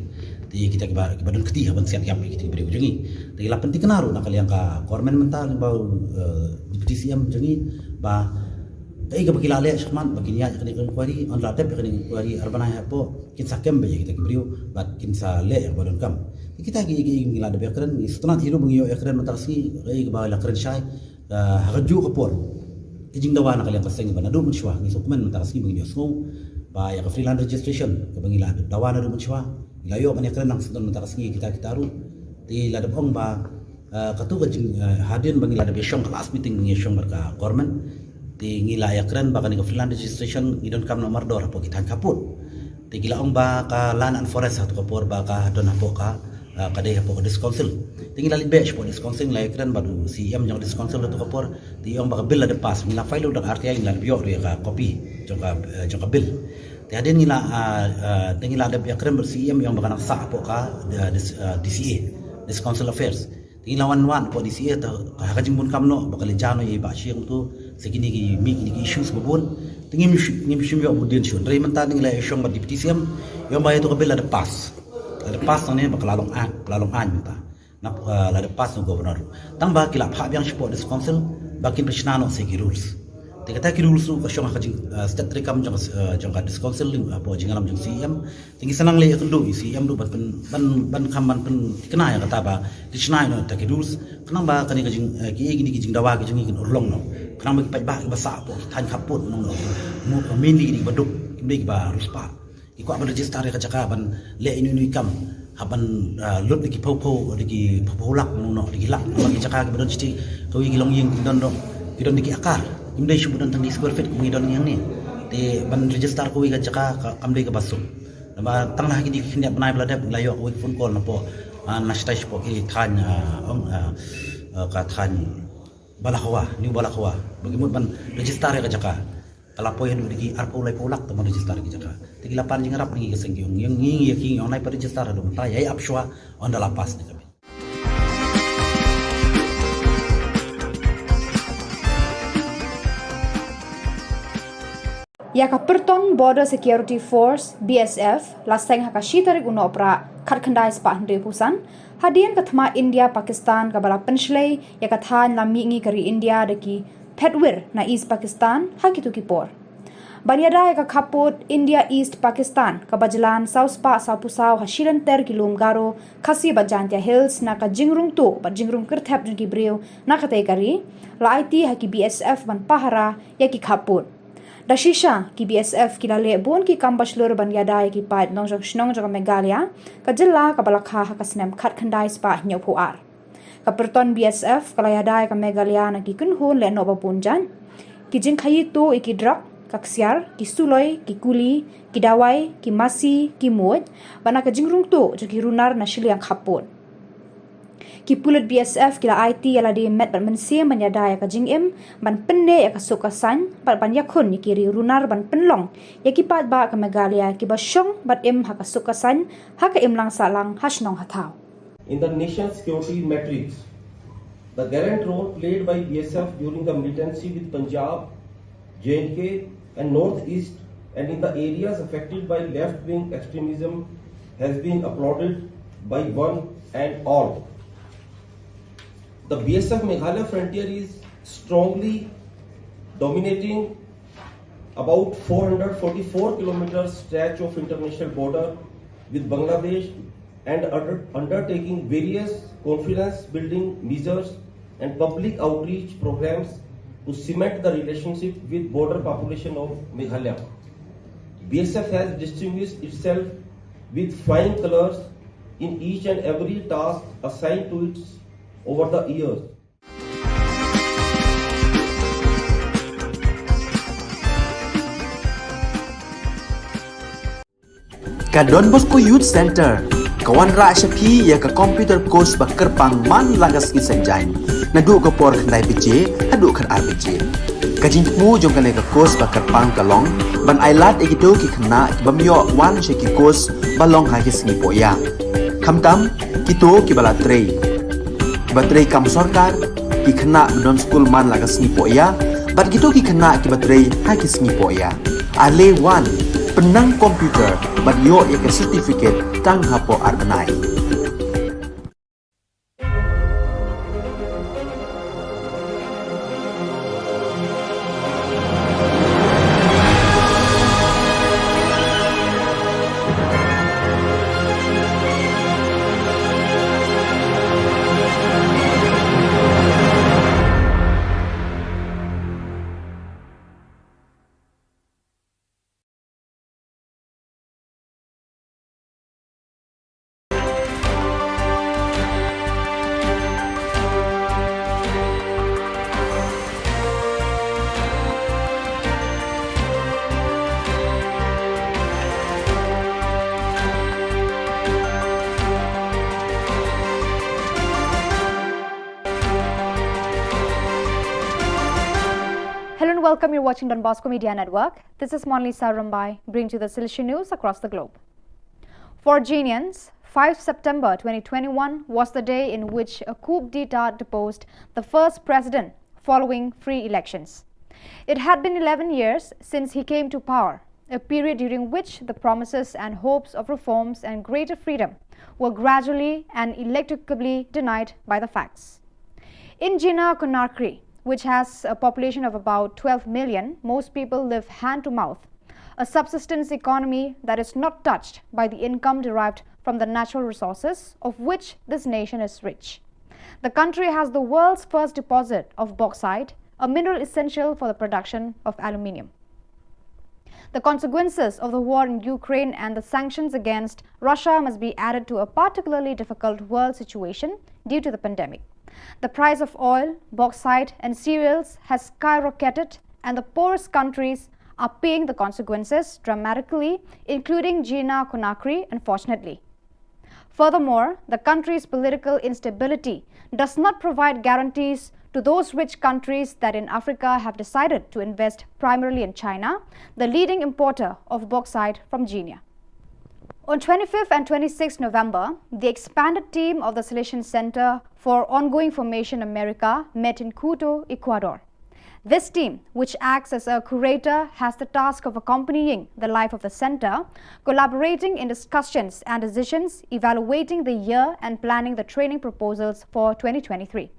Te kita kiba kiba don kti ha ban siat ïap ïa kita ki briew jong ngi. Te la pynthikna ruh na ka liang ka government mynta lyngba u eh, Deputy C M jong ngi ba kaei kaba ki la leh shakhmat ba kin ïaid ïa kane ka inquiry, yn la dep ïa kane ka inquiry ar bnai hapoh, kin sa kem beit ïa kita ki briew bad kin sa leh ïa kaba donkam. Kita ki ki ngi la dep ïakren, ngi sngewtynnat hi ruh ba ngi ïoh ïakren mynta ka sngi, kaei kaba la kren shai ha kajuh ka por. Ki jingdawa na ka liang ka seng ba naduh mynshuwa ngi sngewkmen mynta ka sngi ba ngi ïohsngew ba ïa ka freelance registration kaba ngi la dawa naduh mynshuwa, ngi la ïoh ban ïakren nang sdang mynta ka sngi kita kita ruh. Te la dep ong ba Eh, katu ka jing eh, hadien ba ngi la dep ïashong ka last meeting ba ngi ïashong bad ka government. Te ngi la ïakren ba kane ka freelance registration ngi donkam noh mardor hapoh ki thaiñ khappud. Te ngi la ong ba ka Land and Forest ha katu ka por ba ka don hapoh ka eh, ka dei hapoh ka District Council. Te ngi la leit beit shapoh District Council, ngi la ïakren bad u C E M jong ka District Council ha katu ka por. Te i ong ba ka bill la dep pass, ngi la file da ka R T I, ngi la dep ïoh ruh ïa ka copy jong ka eh, jong ka bill. Te hadien ngi la ah, ah, te ngi la dep ïakren bad u C E M, i ong ba ka nang sah hapoh ka eh, dis- eh, D C A, District Council Affairs. Te ngi la wan wan hapoh D C A te ha ka jingbun kam noh ba ka leit jan noh ïa i Bah Shi kumto, sa kine ki mih kine ki issues ba bun. Te ngim shu- ngim shym ïoh bud dien shuh. Hynrei mynta ngi la ïashong bad Deputy C M, i ong ba ïa tu ka bill la dep pass. La dep pass nangne ba ka la long aiñ, ka la long aiñ mynta. Na eh, la dep pass na u Governor. Tang ba ki la phah biang shapoh District Council ba kin pynshna noh sa ki rules. Te kata ki rules ruh ka shong ha ka jing eh, state treikam jong eh, jong ka District Council, eh, hapoh jingïalam jong C E M. Te ngi sa nang leit ïakynduh ïa u C E M ruh ban pyn ban ban kham ban pynthikna ïa kata ba ki shna ïa kata ki rules. Khnang ba kane ka jing eh, ki eh, kine ki jingdawa ki jong ngi kin urlong noh. Khnang ba ki paidbah kiba sah hapoh ki thaiñ khappud nong noh. Mu- Mainly kine kiba duk, kim dei kiba riewspah. Ki kwah ban register ïa ka jaka ban leh ino ino i kam. Hap ban ah, lut da ki phew phew, da ki phew phew lak nong noh, da ki lak. Namar ki jaka kiba don shiti kawei ki longïing ki don noh, ki don da ki akar. Kim dei shu ba don tang da ki square feet kum ngi don ngi hangne. Te ban register kawei ka jaka ka- kam dei kaba suk. Namar tang na ha kine ki khyndiat bnai ba la dep ngi la ïoh kawei ka phone call napoh ah, na shatai shapoh ki thaiñ ah, ong ah, ah, ka thaiñ Balakhawa, New Balakhawa. Ba ki mut ban register ïa ka jaka. Ka la poi haduh da ki arphew laiphew lak tang ban register ïa ka jaka. Te ki la pan jingïarap na ngi ka seng ki ong ïa ngi ïa ki ong nai pat register haduh mynta, ïai ap shuwa, ynda la pass ne ka bill. Ïa ka Pyrton Border Security Force, B S F, la seng ha ka shi tarik u Nohprah khatkhyndai spah hynriewphew san, hadien ka thma India Pakistan kaba la pynshlei ïa ka thaiñ lam mihngi ka ri India da ki phetwir na East Pakistan ha kito ki por. Ban ïada ïa ka khappud India East Pakistan kaba jlan saw spah sawphew saw ha shi lynter ki lum Garo, Khasi bad Jaintia Hills na ka jingrung tuh bad jingrung kyrthep jong ki briew na katei ka ri, la aiti ha ki B S F ban pahara ïa ki khappud. Da shisha ki B S F ki la leh bun ki kam ba shlur ban ïada ïa ki paid nongjong shnong jong ka Meghalaya, ka jylla kaba la kha ha ka snem khatkhyndai spah hynñiewphew ar. Ka Pyrton B S F ka la ïada ïa ka Meghalaya na ki kynhun lehnoh ba bun jait, ki jingkhaïi tuh ïa ki drok, ka ksiar, ki suloi, ki kuli, ki dawai, ki masi, ki muid, bad na ka jingrung tuh jong ki runar na shiliang khappud. Ki pulit B S F ki la aiti ïa lade met bad mynsiem ban ïada ïa ka jingim, ban pynneh ïa ka suk ka saiñ, bad ban ïakhun ïa ki ri runar ban pynlong ïa ki paidbah ka Meghalaya kiba shong bad im ha ka suk ka saiñ, ha ka imlang sahlang, ha shnong ha thaw. In the national security matrix, the gallant role played by B S F during the militancy with Punjab, J and K, and Northeast, and in the areas affected by left-wing extremism has been applauded by one and all. The B S F Meghalaya frontier is strongly dominating about four hundred forty-four kilometer stretch of international border with Bangladesh and under-, undertaking various confidence building measures and public outreach programs to cement the relationship with border population of Meghalaya. B S F has distinguished itself with flying colors in each and every task assigned to it over the years. Ka Don Bosco Youth Centre ka wanrah sha phi ïa ka computer course ba kyrpang man la ka sngi Saitjaiñ, naduh ka por khyndai baje haduh khatar baje. Ka jingthmu jong kane ka course ba kyrpang ka long ban ailad ïa kito ki khynnah ki bym ïoh wan sha ki course ba long ha ki sngi pohïa, khamtam kito kiba la trei, kiba trei kam sorkar, ki khynnah ba don skul man la ka sngi pohïa, bad kito ki khynnah kiba trei ha ki sngi pohïa. Ale wan, pynnang computer bad ïoh ïa ka certificate tang hapoh ar bnai. Hello and welcome. You're watching Don Bosco Media Network. This is Monlisa Rumbai, bringing you the Salisha news across the globe. For Genians, five September twenty twenty-one was the day in which a coup d'etat deposed the first president following free elections. It had been eleven years since he came to power, a period during which the promises and hopes of reforms and greater freedom were gradually and ineluctably denied by the facts. In Gina Conakry, which has a population of about twelve million, most people live hand to mouth, a subsistence economy that is not touched by the income derived from the natural resources of which this nation is rich. The country has the world's first deposit of bauxite, a mineral essential for the production of aluminium. The consequences of the war in Ukraine and the sanctions against Russia must be added to a particularly difficult world situation due to the pandemic. The price of oil, bauxite, and cereals has skyrocketed, and the poorest countries are paying the consequences dramatically, including Gina Conakry, unfortunately. Furthermore, the country's political instability does not provide guarantees to those rich countries that in Africa have decided to invest primarily in China, the leading importer of bauxite from Gina. On twenty-fifth and twenty-sixth November, the expanded team of the Salesian Center for Ongoing Formation America met in Quito, Ecuador. This team, which acts as a curator, has the task of accompanying the life of the center, collaborating in discussions and decisions, evaluating the year, and planning the training proposals for twenty twenty-three.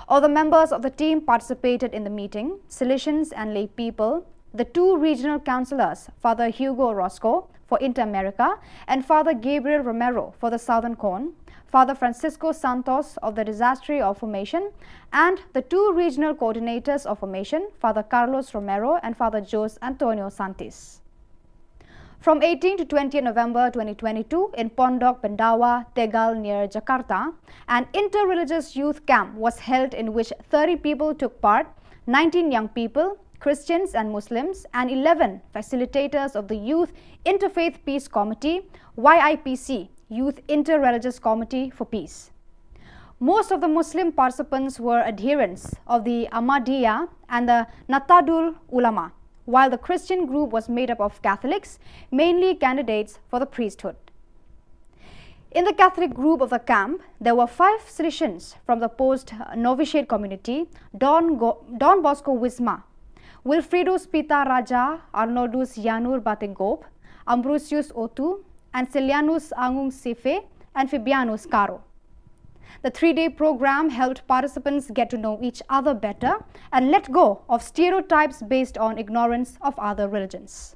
Other members of the team participated in the meeting: Salesians and lay people, the two regional councillors, Father Hugo Orozco for Inter-America and Father Gabriel Romero for the Southern Cone, Father Francisco Santos of the Disaster Reformation, and the two regional coordinators of formation, Father Carlos Romero and Father Jose Antonio Santis. From eighteenth to twentieth November twenty twenty-two, in Pondok Pendawa, Tegal, near Jakarta, an inter-religious youth camp was held, in which thirty people took part, nineteen young people, Christians and Muslims, and eleven facilitators of the Youth Interfaith Peace Committee, Y I P C, Youth Inter-Religious Committee for Peace. Most of the Muslim participants were adherents of the Ahmadiyya and the Nahdlatul Ulama, while the Christian group was made up of Catholics, mainly candidates for the priesthood. In the Catholic group of the camp, there were five Salesians from the post novitiate community, Don, Go- Don Bosco Wisma, Wilfredo Spita Raja, Arnoldus Janur Batengob, Ambrosius Otu, and Celianus Angung Sife, and Fabianus Caro. The three day program helped participants get to know each other better and let go of stereotypes based on ignorance of other religions.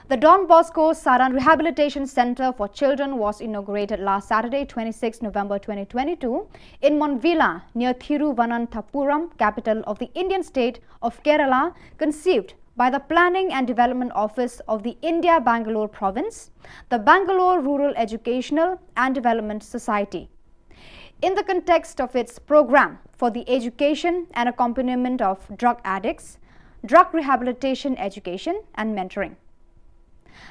The Don Bosco Saran Rehabilitation Center for Children was inaugurated last Saturday, twenty-sixth November twenty twenty-two, in Monvilla, near Thiruvananthapuram, capital of the Indian state of Kerala, conceived by the Planning and Development Office of the India Bangalore Province, the Bangalore Rural Educational and Development Society. In the context of its program for the education and accompaniment of drug addicts, drug rehabilitation education, and mentoring.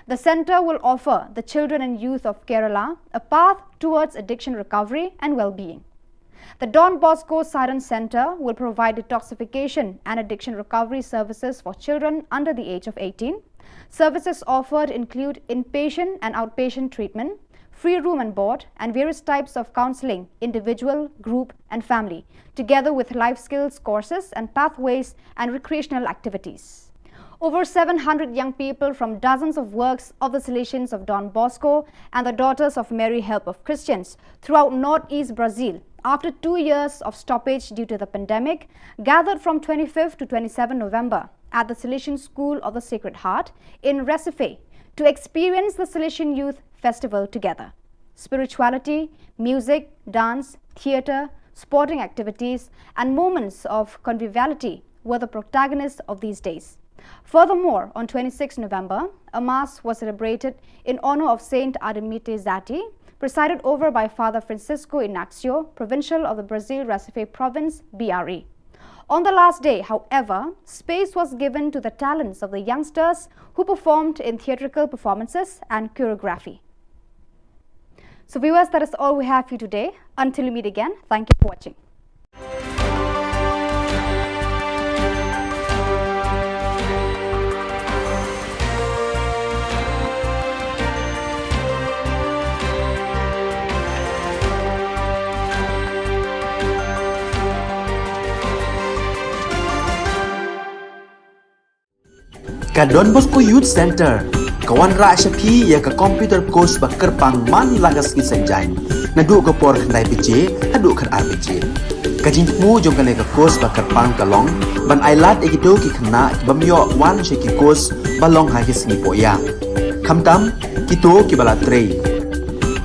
The center will offer the children and youth of Kerala a path towards addiction recovery and well being. The Don Bosco Saran Center will provide detoxification and addiction recovery services for children under the age of eighteen. Services offered include inpatient and outpatient treatment, free room and board, and various types of counseling, individual, group, and family, together with life skills courses and pathways and recreational activities. Over seven hundred young people from dozens of works of the Salesians of Don Bosco and the Daughters of Mary Help of Christians throughout northeast Brazil, after two years of stoppage due to the pandemic, gathered from twenty-fifth to twenty-seventh November at the Salesian School of the Sacred Heart in Recife to experience the Salesian Youth Festival together. Spirituality, music, dance, theatre, sporting activities, and moments of conviviality were the protagonists of these days. Furthermore, on twenty-sixth November, a mass was celebrated in honor of Saint Artemisia Zatti, presided over by Father Francisco Ignacio, provincial of the Brazil Recife province, B R E. On the last day, however, space was given to the talents of the youngsters who performed in theatrical performances and choreography. So, viewers, that is all we have for you today. Until we meet again, thank you for watching. Ka Don Bosco Youth Center ka wanrah sha phi ïa ka computer course ba kyrpang man la ka sngi Saitjaiñ, naduh ka por khyndai baje haduh khatar baje. Ka jingthmu jong kane ka course ba kyrpang ka long ban ailad ïa kito ki khynnah ki bym ïoh wan sha ki course ba long ha ki sngi pohïap. Khamtam kito kiba la trei,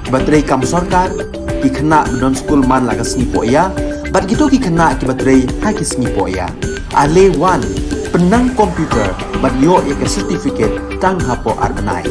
kiba trei kam sorkar, ki khynnah ba don skul man la ka sngi pohïap, bad kito ki khynnah kiba trei ha ki sngi pohïap. Ale wan, pynnang computer bad ïoh ïa ka certificate tang hapoh ar bnai.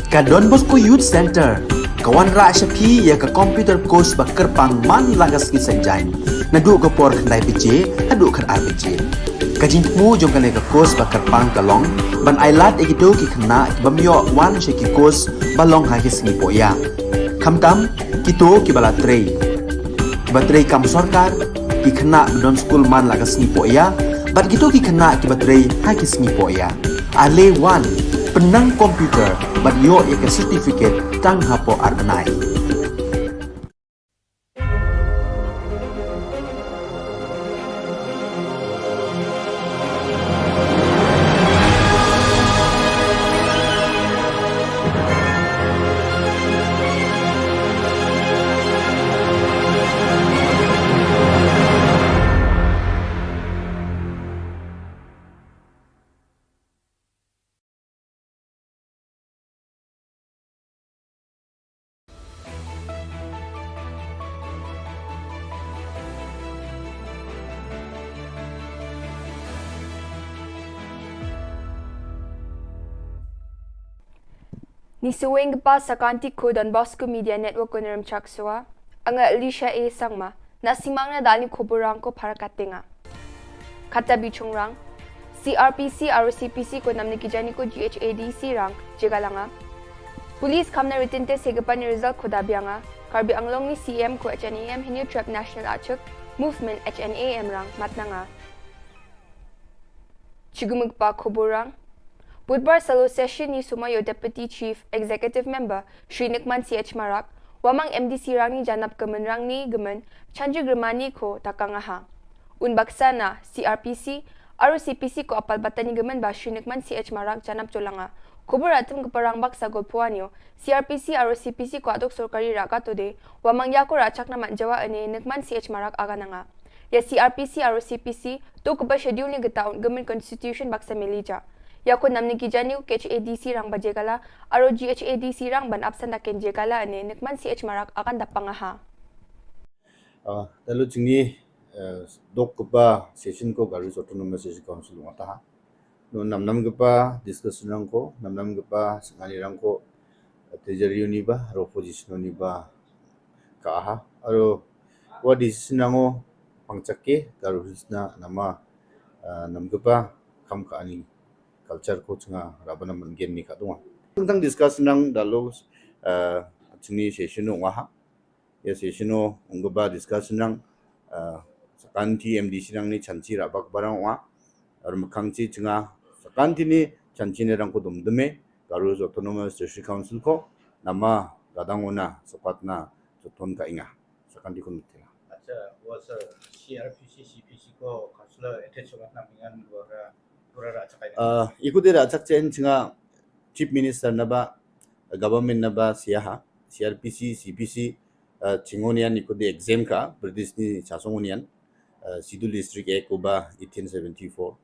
Ka Don Bosco Youth Centre ka wanrah sha phi ïa ka computer course ba kyrpang man la ka sngi Saitjaiñ, naduh ka por khyndai baje haduh khatar baje. Ka jingthmu jong kane ka course ba kyrpang ka long ban ailad ïa kito ki khynnah ki bym ïoh wan sha ki course ba long ha ki sngi pohïa, khamtam kito kiba la trei, kiba trei kam sorkar, ki khynnah ba don skul man la ka sngi pohïa bad kito ki khynnah kiba trei ha ki sngi pohïa. Ale wan, pynnang computer bad ïoh ïa ka certificate tang hapoh ar bnai. Ngi sngewbha ba sa kan ïa ka Don Bosco Media Network ko Nirumchak Sua, nga Alicia A Sangma, na sngewbha na dal ïa ki khubor rang ko para katinga. Kata bishong rang, C R P C, R O C P C ko namni ki jani ko G H A D C rang jingïalang. Police kham na written test hi ka pan result ko da biang. Karbi Anglong ni C M ko H N A M Hynñiewtrep National Achik Movement H N A M rang matnang. Chigumuk ba khubor rang. Budbar salo session ni sumar ïa u Deputy Chief Executive Member Shri Nukman C H Marak, Wamang M D C rang ni janap ka mynrang ni ka myn Chanji Grimani ko takang ha. Un baksa na C R P C, R O C P C ko apal batan ni ka myn ba Shri Nukman C H Marak janap jingïalang. Khubor atem ka parang baksa golpuan ïa u C R P C, R O C P C ko aduk sorkari raka to de, Wamang ïa ko rachak na man jawa ane Nukman C H Marak agananga. Ïa C R P C, R O C P C, to kaba schedule ni kita un ka myn constitution baksa melija. Ïa ko namni ki jani ko H A D C rang ba jingïalang, aro G H A D C rang ban absent da ken jingïalang ane Nukman C H Marak agan da pang ha. Ah, lalu jingni, eh, dok kaba session ko Garo Hills Autonomous District Council ngata ha. No namnam kaba discussion rang ko, namnam kaba sngani rang ko, eh, treasury ni ba, aro opposition ni ba, ka ha, aro wa decision rang o pangchak ke, Garo Hills na nama, ah, nam kaba, kam ka ani, culture ko chnga, raba nam gen ni ka dunga. Tang discussion rang dalo, eh, chini session o wa ha. Ïa session o ong kaba discussion rang, ah, sakanti M D C rang ni chanchi raba kaba rang wa. Ar mkhang chi chnga sakanti ni chanchi ni rang ko dum dume, Garo Hills Autonomous District Council ko, nama gadang ona, sokat na, soton ka inga. Sakanti ko nutila. Acha, wa sa C R P C, C P C ko, councillor attach wa na mingan wa ra, wa ra chak ai na. Ah, ikuti ra chak chen chnga Chief Minister na ba, government na ba siaha, C R P C, C P C, ah, chingonian ikuti exam ka, British ni chasongonian, ah, Schedule District Act ko ba eighteen seventy-four,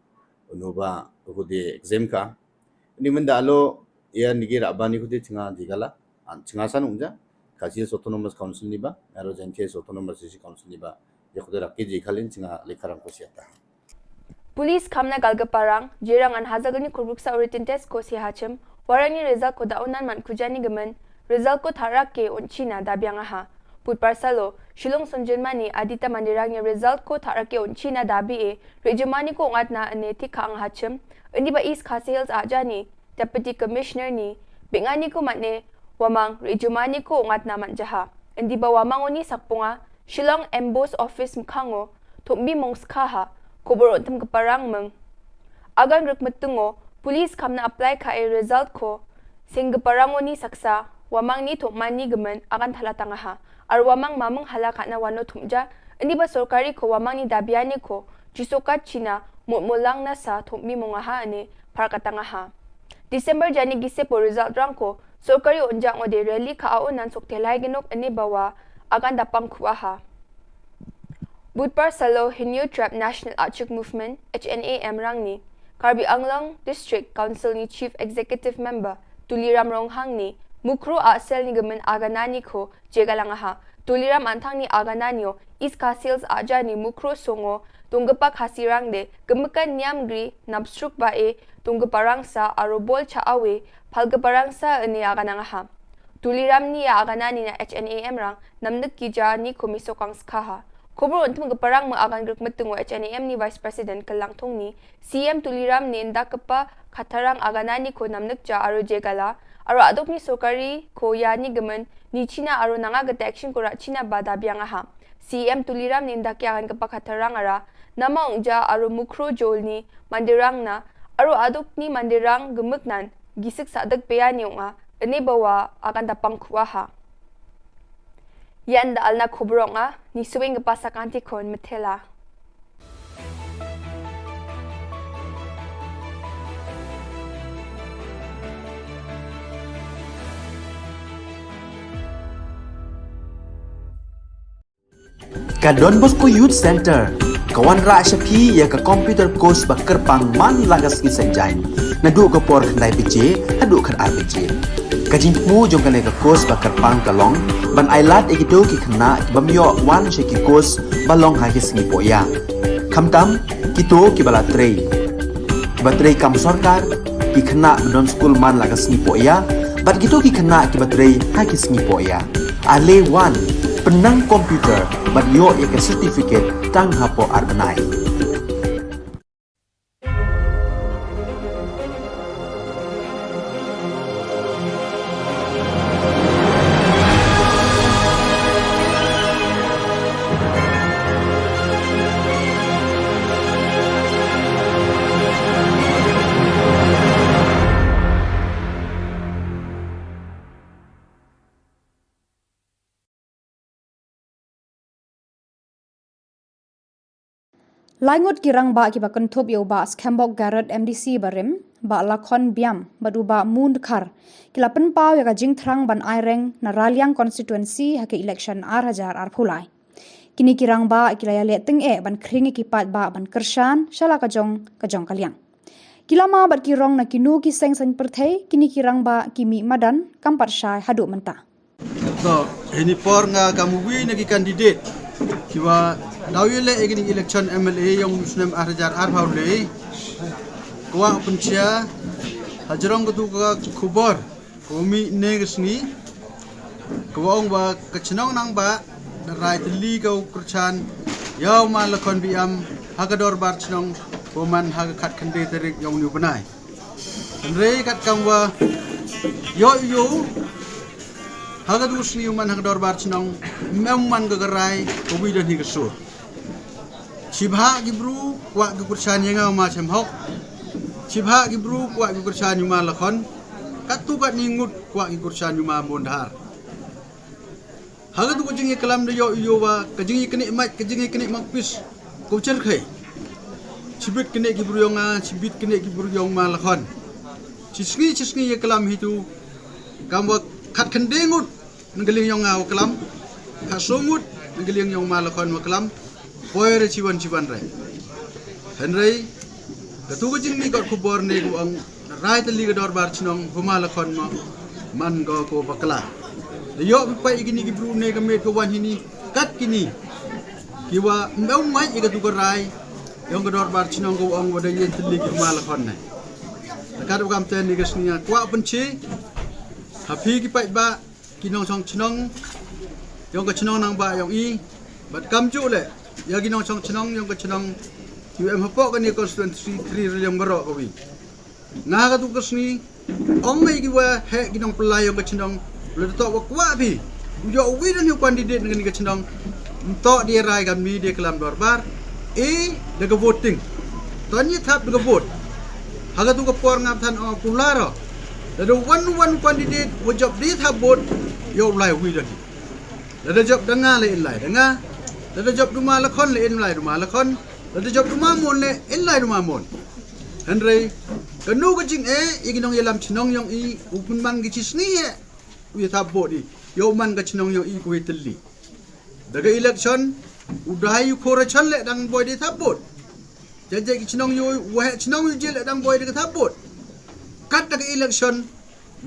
uno ba ikuti exam ka. Ni menda alo, ïa nigi raba ni ikuti chnga jingïalang, an chnga san ungja, Khasi Hills Autonomous Council ni ba, aro Jaintia Hills Autonomous District Council ni ba, ïa ikuti raki jingïalang chnga lekha rang ko siata. Police kham na Galgaparang, Jirang an hazagni kuruk sa written test ko si hachim, warang ni result ko da unan man kujani gamen, result ko tharak ke un china da biang ha. Budbar salo, Shillong Sunjun Mani, Adita Mandirang ni result ko tharak ke un china da bi e, Rejumani ko ngat na ane ti khang hachim, ini ba East Khasi Hills ajani, Deputy Commissioner ni, bingani ko matne, Wamang, Rejumani ko ngat na man jaha. Indi ba Wamang oni sakpunga, Shillong Emboss Office mkhango, thumbi mong skha ha, khubor untem ka parang meng. Agan rek metungo, police kham na apply ka e result ko, sing ka parang oni saksa, Wamang ni thumani gamen, agan thala tanga ha. Ar Wamang mameng hala ka na wano thumja, indi ba sorkari ko Wamang ni dabiani ko, jisokat china, mut mulang na sa thumbi monga ha ane, par ka tanga ha. December jani gise po result rang ko, sorkari unjang ode rally ka a unan sok telai genok ane bawa, agan dapang khuaha. Budbar salo Hynñiewtrep National Achik Movement, H N A M rang ni, Karbi Anglong District Council ni Chief Executive Member, Tuliram Ronghang ni, Mukroh a sel ni gamen aganani ko, jingïalang ha. Tuliram Anthang ni Agananio, East Khasi Hills Aja ni Mukro Songo, Tunggepak Hasirang de, Gemekan Niam Gri, Napsruk Bae, Tunggeparangsa, Arobol Cha Awe, Palgeparangsa, Ene Aganangaha. Tuliram ni ya Aganani na H N A M rang, Namdek Kija ni Komiso Kangskaha. Khubor untuk Geparang me Agan Grek Metung H N A M ni Vice President Kelang Thong ni, C M Tuliram ni Indak Kepa Khatarang Aganani ko Namdek Ja Aro Jegala, Aro Adok ni Sokari ko Yani Gemen, ni China Aro Nanga Gete Action Kura China Bada Biangaha. C M Tuliram ni Indak Agan Kepa Khatarang Ara, Namaung Ja Aro Mukro Jol ni Mandirang na, Aro Adok ni Mandirang Gemeknan, Gisik Sadak Beani Unga, Ene Bawa Agan Dapang Kuaha. Yan da alna Khubor Unga, ni Suing Kepa Sakanti Kon Metela. Ka Don Bosco Youth Center ka wanrah sha phi ïa ka computer course ba kyrpang man la ka sngi Saitjaiñ, naduh ka por khyndai baje haduh khatar baje. Ka jingthmu jong kane ka course ba kyrpang ka long ban ailad ïa kito ki khynnah ki bym ïoh wan sha ki course ba long ha ki sngi pohïa. Khamtam kito kiba la trei, kiba trei kam sorkar, ki khynnah ba don skul man la ka sngi pohïa, bad kito ki khynnah kiba trei ha ki sngi pohïa. Ale wan, pynnang computer bad ïoh ïa ka certificate tang hapoh ar bnai. Laingut ki rangbah kiba kynthup ïa u Bah Skembok Garod, M D C barim, Bah Lakhon Biam bad u Bah Mundkhar ki la pynpaw ïa ka jingthrang ban aireng na Raliang constituency ha ka election ar hajar arphew lai. Kine ki rangbah ki la ïaleh tyngeh ban khring ïa ki paidbah ban kyrshan sha la ka jong ka jong ka liang. Ki lama bad ki rong na kino ki seng saiñ pyrthei, kine ki rangbah ki mih madan kam pat shai haduh mynta. To, hini por nga kam uwei na ki candidate kiwa daw ïaleh ïa kine election M L A ïong u snem ar hajar arphew lai. Kwah pynshai hajrong katu ka khubor ka mih ne ka sngi, ka wa ong ba ka chnong Nangbah da rai tylli ka u kyrshan ïa u Ma Lakhon Biam ha ka dorbar chnong, ka man ha ka khatkhyndai tarik ïong u bnai. Hynrei katkam wa ïoh ïoh ha katu ka sngi u man ha ka dorbar chnong, ym em man ka ka rai ka wi da ni ka sur. Shibha ki bru kwah ki kyrshan ïa nga u Ma Shemhok. Shibha ki bru kwah ki kyrshan ïa u Ma Lakhon. Katto katne ngut kwah ki kyrshan ïa u Ma Mundkhar. Ha katu ka jingïaklam da ïoh ïoh wa ka jingïaknieh mait, ka jingïaknieh mait pis, ka u cherkhei. Shibit knieh ki bru ïong nga, shibit knieh ki bru ïong Ma Lakhon. Shi sngi shi sngi ïaklam hitu. Kam wa khatkhyndai ngut na ka liang ïong nga wa klam, khatsaw ngut na ka liang ïong Ma Lakhon wa klam, poi re chiwan chiwan re. Hynrei katu ka jingmih kot khubor ne ka wa ong rai tylli ka dorbar chnong, u Ma Lakhon ma man ko ko bakla. Da ïoh phi peit ïa kine ki bru ne ka met ka wan hini, kat kine kiwa ym em mait ïa katu ka rai ïong ka dorbar chnong, ka wa ong wa da ïeng tylli ki u Ma Lakhon ne. Kat u kam te ne ka sngi nga kwah pynshai ha phi ki paidbah, ki nongshong chnong ïong ka chnong Nangbah ïong i, bad kamjooh leh ïa ki nongshong chnong ïong ka chnong kiwa em hapoh kane constituency three Raliang baroh ka wi. Nga ha katu ka sngi ong ïa kiwa heh ki nongpyllait ïong ka chnong, lada toh wa kwah phi u ïoh uwi da ni u candidate na kane ka chnong, ym toh da rai kamni da klam dorbar, e da ka voting. To ngi thap da ka vote. Ha katu ka por nga than ong popular. Lada wan wan candidate wa jop da thap vote, ïoh u lai uwi da ni. Lada jop da nga leh in lai da nga. Lada jop da u Ma Lakhon leh in lai da u Ma Lakhon. Lada jop da u Ma Mon leh in lai da u Ma Mon. Hynrei kano ka jingeh ïa ki nongïalam chnong ïong i, u pynman ki shi sngi eh u ïa thap vote i, ïa u man ka chnong ïong i ko i tylli. Da ka election u dei u khor chon leh dang boi da thap vote. Jajai ki chnong ïong i, u heh chnong ïong i leh dang boi da ka thap vote. Kat da ka election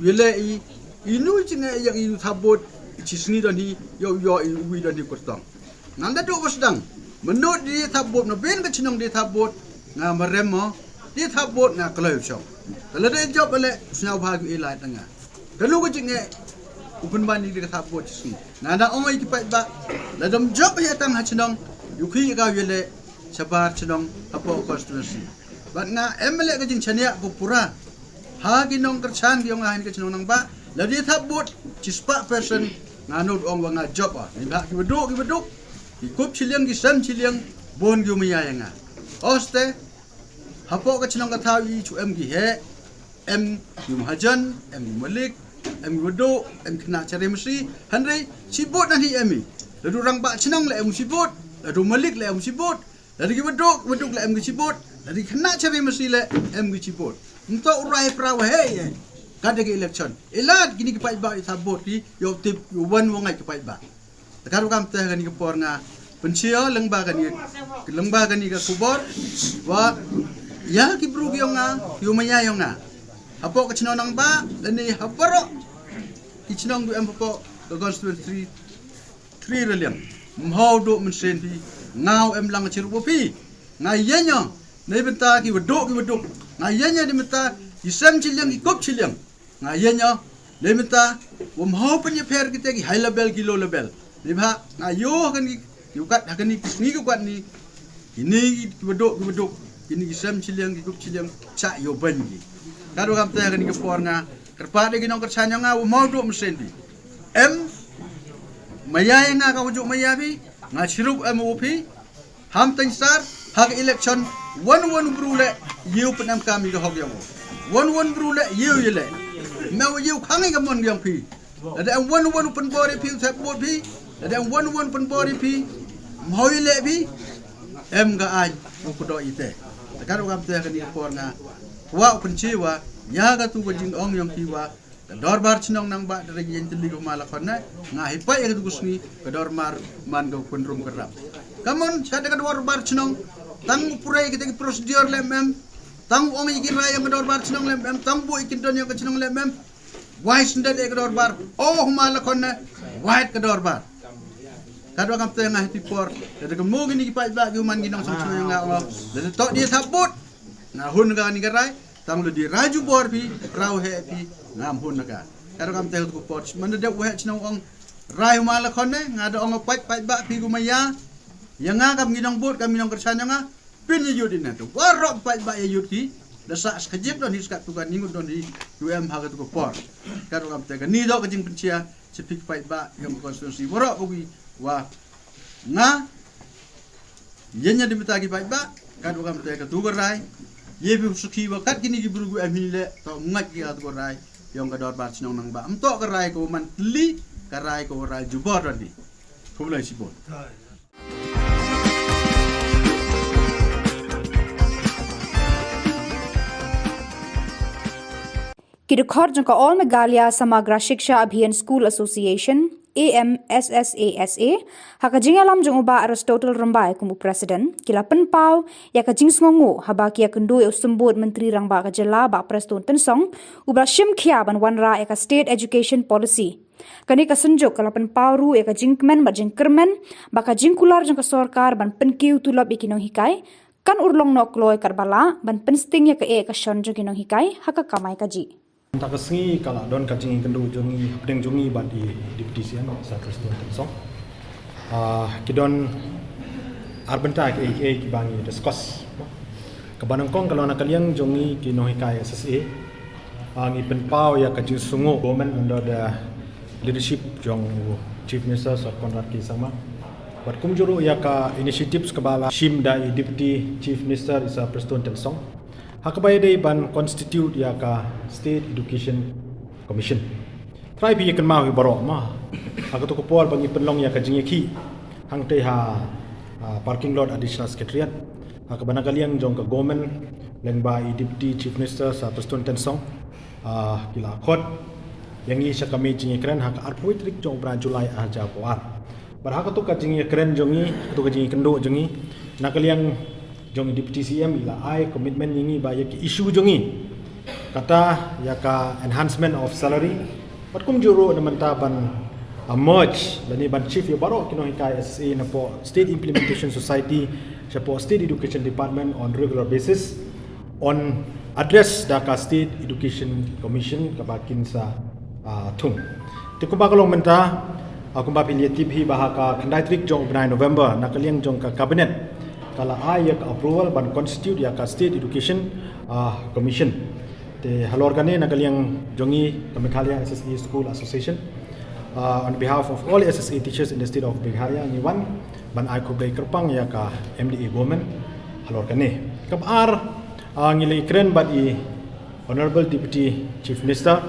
u ïa leh i, inu jingeh ïa i u thap vote, Chi sngi don hi ïoh ïoh i uwi don hi kyrtong. Ngan da duh ba sdang. Mynno die thap vote na ben ka chnong die thap vote nga marem mo. Die thap vote nga kloi u shong. Ka la dei jop ale sñiaw bha gu ilai tanga. Ka lu ka jingeh u pynban ni die ka thap vote chi sngi. Nga da ong i ki paidbah. La dam jop ïa tang ha chnong. Ïu ki ka ïa le shabar chnong hapoh constituency. Bad nga em le ka jingchania ko pura. Ha ki nongkyrchan ki ong ha ka chnong nang ba la die thap vote chi spah percent nga nud ong wa nga jop a. Ni ba ki baduk ki baduk ki kup chiliang ki sem chiliang bon ki umaya ïa nga. Oste hapoh ka chnong ka thaw i chu em ki he em ki mahajan em ki malik em ki baduk em ki na chare masi. Hanre chi vote na hi em i. La du rang ba chnong le em chi vote la du malik le em chi vote. Lada ki baduk, baduk le em ki chi vote. Lada ki khynnah chari masi le em ki chi vote. Nto u rai pra wa hei eh. Ka da ki election. Ilad kini ki paidbah i thap vote ki ïoh tip ïoh wan wa ngai ki paidbah. Te ka ruh kam te kani ka por nga pynchia lyngba kani lyngba kani ka khubor wa ïa ki bru ki ong nga ki umaya ong nga. Hapoh ka chnong nang ba lani ha baroh ki chnong du em hapoh ka constituency three Raliang. Mhaw duh mynsiem phi. Ngaw em lang chirup phi. Nga ïa nyo. Nei bynta ki waduk ki waduk. Nga ïa nyo di bynta ki sem chiliang ki kup chiliang. Nga ïa nyo. Nei bynta wa mhaw pyn ïa pher kita ki high level ki low level. Nei bha nga ïoh kan ki ki ukat ha kan ki sngi ki ukat ni. Kini ki waduk ki waduk. Kini ki sem chiliang ki kup chiliang cha ïoh ban ki. Ka ruh kam te ha kani ka por nga kyrpad ïa ki nongkyrchan ïa nga wa mhaw duh mynsiem phi. Em maya ïa nga ka wajuk maya phi. Nga chirup em u phi. Ham teng sar ha ka election wan wan bru le ïew pyn em kam ïa ka hok ïa u. Wan wan bru le ïew ïa le. Me u ïew khang ïa ka mon ïa phi. Lada em wan wan u pynbor ïa phi u thep bot phi. Lada em wan wan pynbor ïa phi. Mhaw ïa le phi. Em ka ai u kudo ite. Ka ruh kam te ha kani ka por nga wa u pynchi wa ïa ka tu ka jingong ïong ki wa ka dorbar chnong nang ba da reg yen tili ko mala khon ne nga hi pa ïa ka tu ka sngi ka dorbar man ka kun rum ka rap. Ka mon cha da ka dorbar chnong tang u pure kita ki procedure le mem tang u ong ïa ki rai ïa ka dorbar chnong le mem tang bu ïa ki don ïa ka chnong le mem. Wai sendal ïa ka dorbar. Oh mala khon ne wai ka dorbar. Ka dua kam te nga hi ti por. Da ka mo gini ki paidbah ki uman ki nong sang chnong nga ong. Da to dia thap bot. Nga hun ka ni ka rai tang lu di raju bor phi rau he phi ngam hun ka. Ka dua kam te ko por man da dep weh chnong ong rai ma la khon ne nga da ong pait pait ba phi gu ma ya. Ya nga kam ngi nong bot kam ngi nong kersan ya nga pin ya yut ina tu warok pait ba ya yut ki da sa skajip don hi skat tu ka ningut don hi yu em ha ka tu ko por. Ka dua kam te ka ni do ka jing pensia chipik pait ba yang konstitusi warok ugi wa nga Yen nya di mita ki paidbah kat wa kam te ka tu ka rai. Ye bi suki wa kat kini ki bru gu em hi le to ngat ki ka tu ka rai. Yong ka dorbar chnong nang ba am to ka rai ko man tli ka rai ko rai jubor ran di. Khublei shibun. Ki dkhot jong ka All Meghalaya Samagra Shiksha Abhiyan School Association, A M S S A S A, ha ka jingïalam jong u Bah Aristotle Rymbai kum u President, ki la pynpaw ïa ka jingsngewnguh haba ki ïakynduh ïa u Symbud Myntri Rangbah ka Jylla Bah Prestone Tynsong, uba la shim khia ban wanrah ïa ka State Education Policy. Kane ka synjuk ka la pynpaw ruh ïa ka jingkmen bad jingkyrmen ba ka jingkular jong ka sorkar ban pynkiew tulop ïa ki nonghikai kan urlong noh kloi katba lah ban pynsting ïa ka eh ka shon jong ki nonghikai ha ka kamai kajih. Mynta ka sngi ka la don ka jingïakynduh jong ngi hapdeng jong ngi bad i Deputy C M Sir Prestone Tynsong. Ah, ki don ar bynta kiei kiei kiba ngi discuss. Kaba nyngkong ka long na ka liang jong ngi ki nonghikai S S A. Ah, ngi pynpaw ïa ka jingsngewnguh government under the leadership jong u Chief Minister Sir Conrad K Sangma. Bad kumjuh ruh ïa ka initiatives kaba la shim da i Deputy Chief Minister i Sir Prestone Tynsong. Ha kaba ïadei ban constitute ïa ka State Education Commission. Trai phi ïa kynmaw hi baroh ma. Ha kato ka por ba ngi pynlong ïa ka jingïakhih hangtei ha, ah, parking lot Additional Secretariat. Ha kaba na ka liang jong ka government lyngba i Deputy Chief Minister Sir Prestone Tynsong. Ah, ki la khot ïa ngi sha ka mei jingïakren ha ka arphew tarik jong u bnai July ar hajar arphew ar. Bad ha kato ka jingïakren jong ngi, kato ka jingïakynduh jong ngi, na ka liang jong i Deputy C M i la ai commitment ïa ngi ba ïa ki issue jong ngi. Kata ïa ka enhancement of salary. Bad kumjuh ruh na mynta ban uh, merge lane ban shift ïa baroh ki nonghikai S S A napoh State Implementation Society shapoh State Education Department on regular basis, on address da ka State Education Commission kaba kin sa, uh, thung. Te kumba ka long mynta, uh, kumba phi la tip hi ba ha ka khyndai tarik jong u bnai November, na ka liang jong ka Cabinet ka la ai ïa ka approval ban constitute ïa ka State Education, uh, Commission. Te halor kane, na ka liang jong ngi ka Meghalaya S S A School Association, uh, on behalf of all S S A teachers in the state of Meghalaya, ngi wan ban ai khublei kyrpang ïa ka M D A government halor kane. Kaba ar, uh, ngi la ïakren bad i Honorable Deputy Chief Minister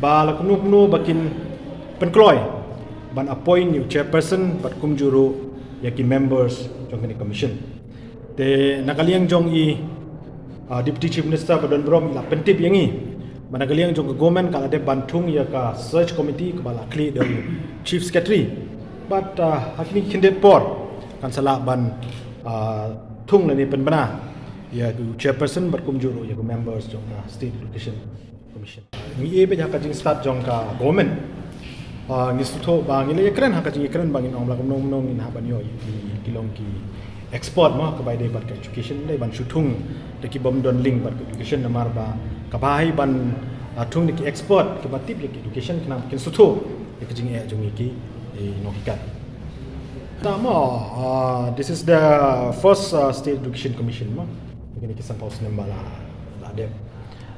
ba la kumno kumno ba kin pynkloi ban appoint ïa u chairperson bad kumjuh ruh ïa ki members jong kane ka commission. Te na ka liang jong i, uh, Deputy Chief Minister ba don burom i la pyntip ïa ngi ba na ka liang jong ka government ka la dep ban thung ïa ka search committee kaba la khlieh da u Chief Secretary. Bad, uh, ha kine ki khyndiat por kan sa lah ban, uh, thung lane pynbna ïa u chairperson bad kumjuh ruh ïa ki members jong ka State Education Commission. Ngi ïa bad ha ka jingstad jong ka government, uh, ngi sngewthuh ba ngi la ïakren ha ka jingïakren ba ngin ong la kumno kumno ngin hap ban ïoh ïa ki, ki long ki expert mo, kaba ïadei bad ka education, dei ban shu thung da ki bym don link bad ka education, namar ba kaba ai ban, uh, thung da ki expert kiba tip ïa ka education khnang ba kin sngewthuh ïa ka jingeh jong ngi ki, eh, nonghikai. Te mo, uh, this is the first, uh, State Education Commission mo. Kine ki sanphew snem ba la, la dep.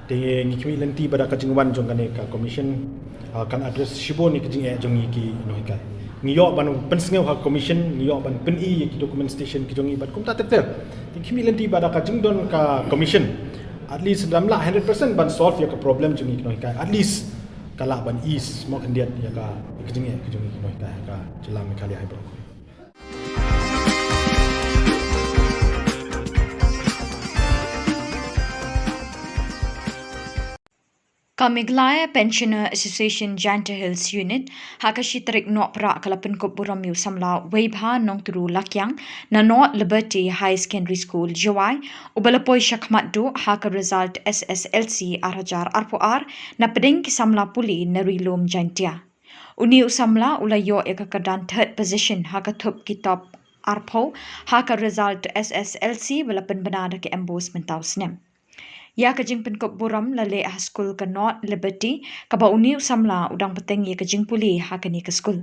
Te ngi khmih lynti ba da ka jingwan jong kane ka commission, ah, kan address shibun ïa ka jingeh jong ngi ki nonghikai. Ngi ïoh ban pynsngew ha commission, ngi ïoh ban pyni ïa ki documentation ki jong ngi bad kumta ter ter. Te ngi khmih lynti ba da ka jingdon ka commission, at least lada ym lah hundred percent ban solve ïa ka problem jong ngi ki nonghikai, at least ka lah ban ease mo khyndiat ïa ka, ïa ka jingeh ki jong ngi ki nonghikai ha ka jylla Meghalaya hi baroh. Ka Meghalaya Pensioner Association Jaintia Hills Unit ha ka shi tarik Nohprah ka la pynkup burom ïa u samla Weibha Nongturu Lakiang na North Liberty Higher Secondary School, Jowai, uba la poi shakhmat duh ha ka result S S L C ar hajar arphew ar na pdeng ki samla pule na Ri Lum Jaintia. Une u samla u la ïoh ïa ka kyrdan third position ha ka thup ki top arphew ha ka result S S L C ba la pynbna da ka MBOSE mynta u snem. Ïa ka jingpynkup burom la leh ha skul ka North Liberty, kaba une u samla u dang bteng ïa ka jingpule ha kane ka skul,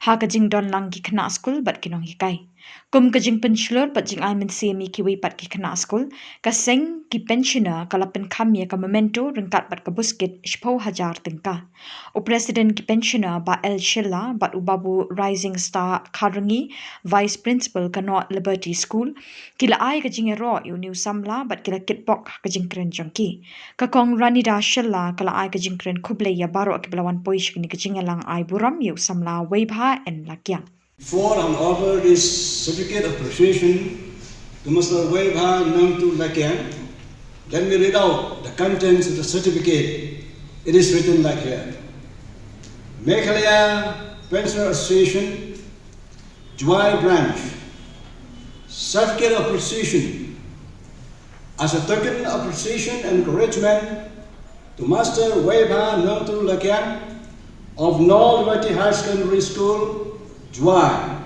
ha ka jingdon lang ki khynnah skul bad ki nonghikai. Kum ka jingpynshlur bad jingai mynsiem ïa kiwei pat ki khynnah skul, ka seng ki pensioner ka la pynkham ïa ka memento ryngkat bad ka buskit shiphew hajar tyngka. U President ki pensioner Bah L Shylla bad u Babu Rising Star Kharrangi, Vice Principal ka North Liberty School, ki la ai ka jingïaroh ïa une u samla bad ki la kitbok ha ka jingkren jong ki. Ka Kong Ranida Shylla ka la ai ka jingkren khublei ïa baroh kiba la wan poi sha kane ka jingïalang ai burom ïa u samla Weibha N Lakiang. Before I offer this certificate of appreciation to Mister Weibha Nongturu Lakiang, let me read out the contents of the certificate. It is written like here. Meghalaya Pensioner Association, Jowai Branch, certificate of appreciation. As a token of appreciation and encouragement to Master Weibha Nongturu Lakiang of North Liberty Higher Secondary School, Jowai,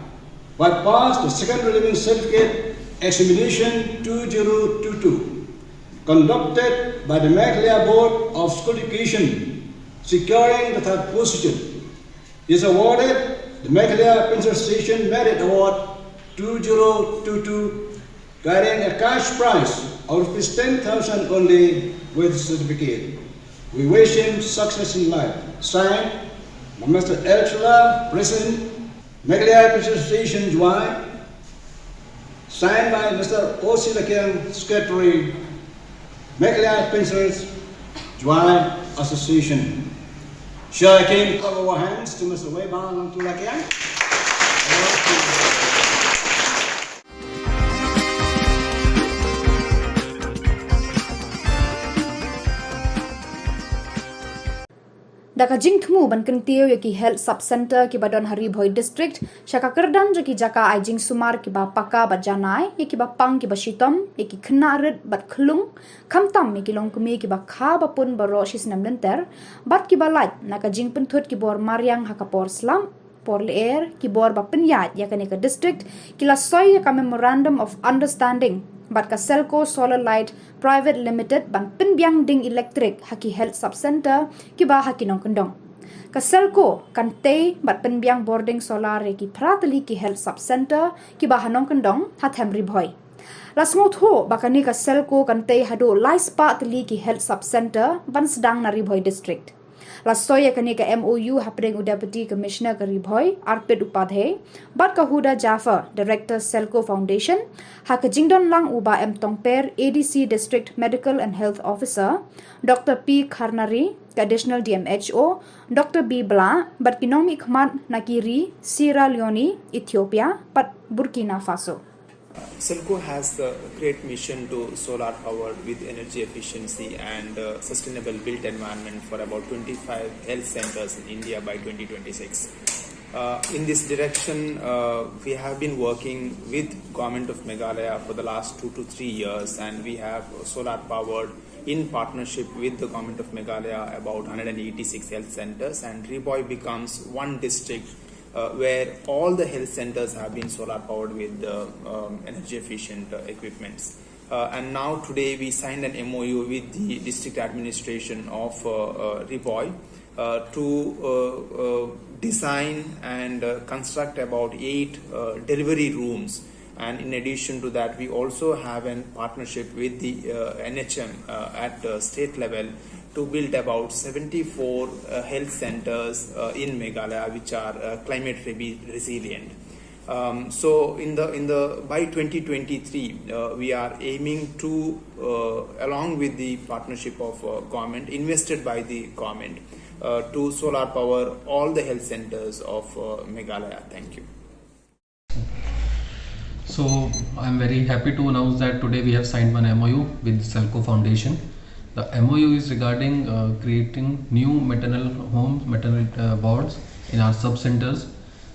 by pass the second relevant certificate examination two zero two two, conducted by the Meghalaya Board of School Education, securing the third position, is awarded the Meghalaya Pensioner Association Merit Award two zero two two, carrying a cash prize of rupees ten thousand only with certificate. We wish him success in life. Signed by Mister L Shylla, President, Meghalaya Pensioner Association, Jowai. Signed by Mister O C Lakiang, Secretary, Meghalaya Pensioners Jowai Association. Shall I kindly clap our hands to Mister Weibha Nongturu Lakiang? Da ka jingthmu ban kyntiew ïa ki Health Sub Centre kiba don ha Ri Bhoi District sha ka kyrdan jong ki jaka ai jingsumar kiba paka bad janai ïa kiba pang kiba shitom, ïa ki khynnah rit bad khlung, khamtam ïa ki longkmie kiba kha ba pun baroh shi snem lynter, bad kiba lait na ka jingpynthut ki bor mariang ha ka por slap, por lyer, ki bor ba pynïaid ïa kane ka district, ki la soi ïa ka Memorandum of Understanding bad ka Selco Solar Light Private Limited ban pynbiang ding elektrik ha ki Health Sub Centre kiba ha ki nongkyndong. Ka Selco kan tei bad pynbiang bording solar ïa ki phra tylli ki Health Sub Centre kiba ha nongkyndong ha Them Ri Bhoi. La sngewthuh ba kane ka Selco kan tei haduh lai spah tylli ki Health Sub Centre ban sdang na Ri Bhoi District. La soi ïa kane ka M O U hapdeng u Deputy Commissioner ka Ri Bhoi, Arpit Upadhyay, bad ka Huda Jaffer, Director Selco Foundation, ha ka jingdon lang u Bah M Tongper, A D C District Medical and Health Officer, Doctor P Kharnari, ka Additional D M H O, Doctor B Blah, bad ki nongmihkhmat na ki ri Sierra Leone, Ethiopia, bad Burkina Faso. Selco has the great mission to solar power with energy efficiency and uh, sustainable built environment for about twenty-five health centers in India by twenty twenty-six. Uh, in this direction, uh, we have been working with Government of Meghalaya for the last two to three years, and we have solar powered in partnership with the Government of Meghalaya about one hundred eighty-six health centers, and Ri Bhoi becomes one district uh, where all the health centers have been solar powered with the um, energy efficient uh, equipments. Uh, and now today we signed an M O U with the district administration of uh, uh, Ri Bhoi uh, to uh, uh, design and uh, construct about eight uh, delivery rooms. And in addition to that, we also have a partnership with the uh, N H M uh, at the state level to build about seventy-four uh, health centers uh, in Meghalaya, which are uh, climate re- resilient. Um, so in the in the by twenty twenty-three, uh, we are aiming to, uh, along with the partnership of uh, government, invested by the government, uh, to solar power all the health centers of uh, Meghalaya. Thank you. So I'm very happy to announce that today we have signed one M O U with Selco Foundation. The M O U is regarding uh, creating new maternal homes, maternal uh, wards in our sub centers.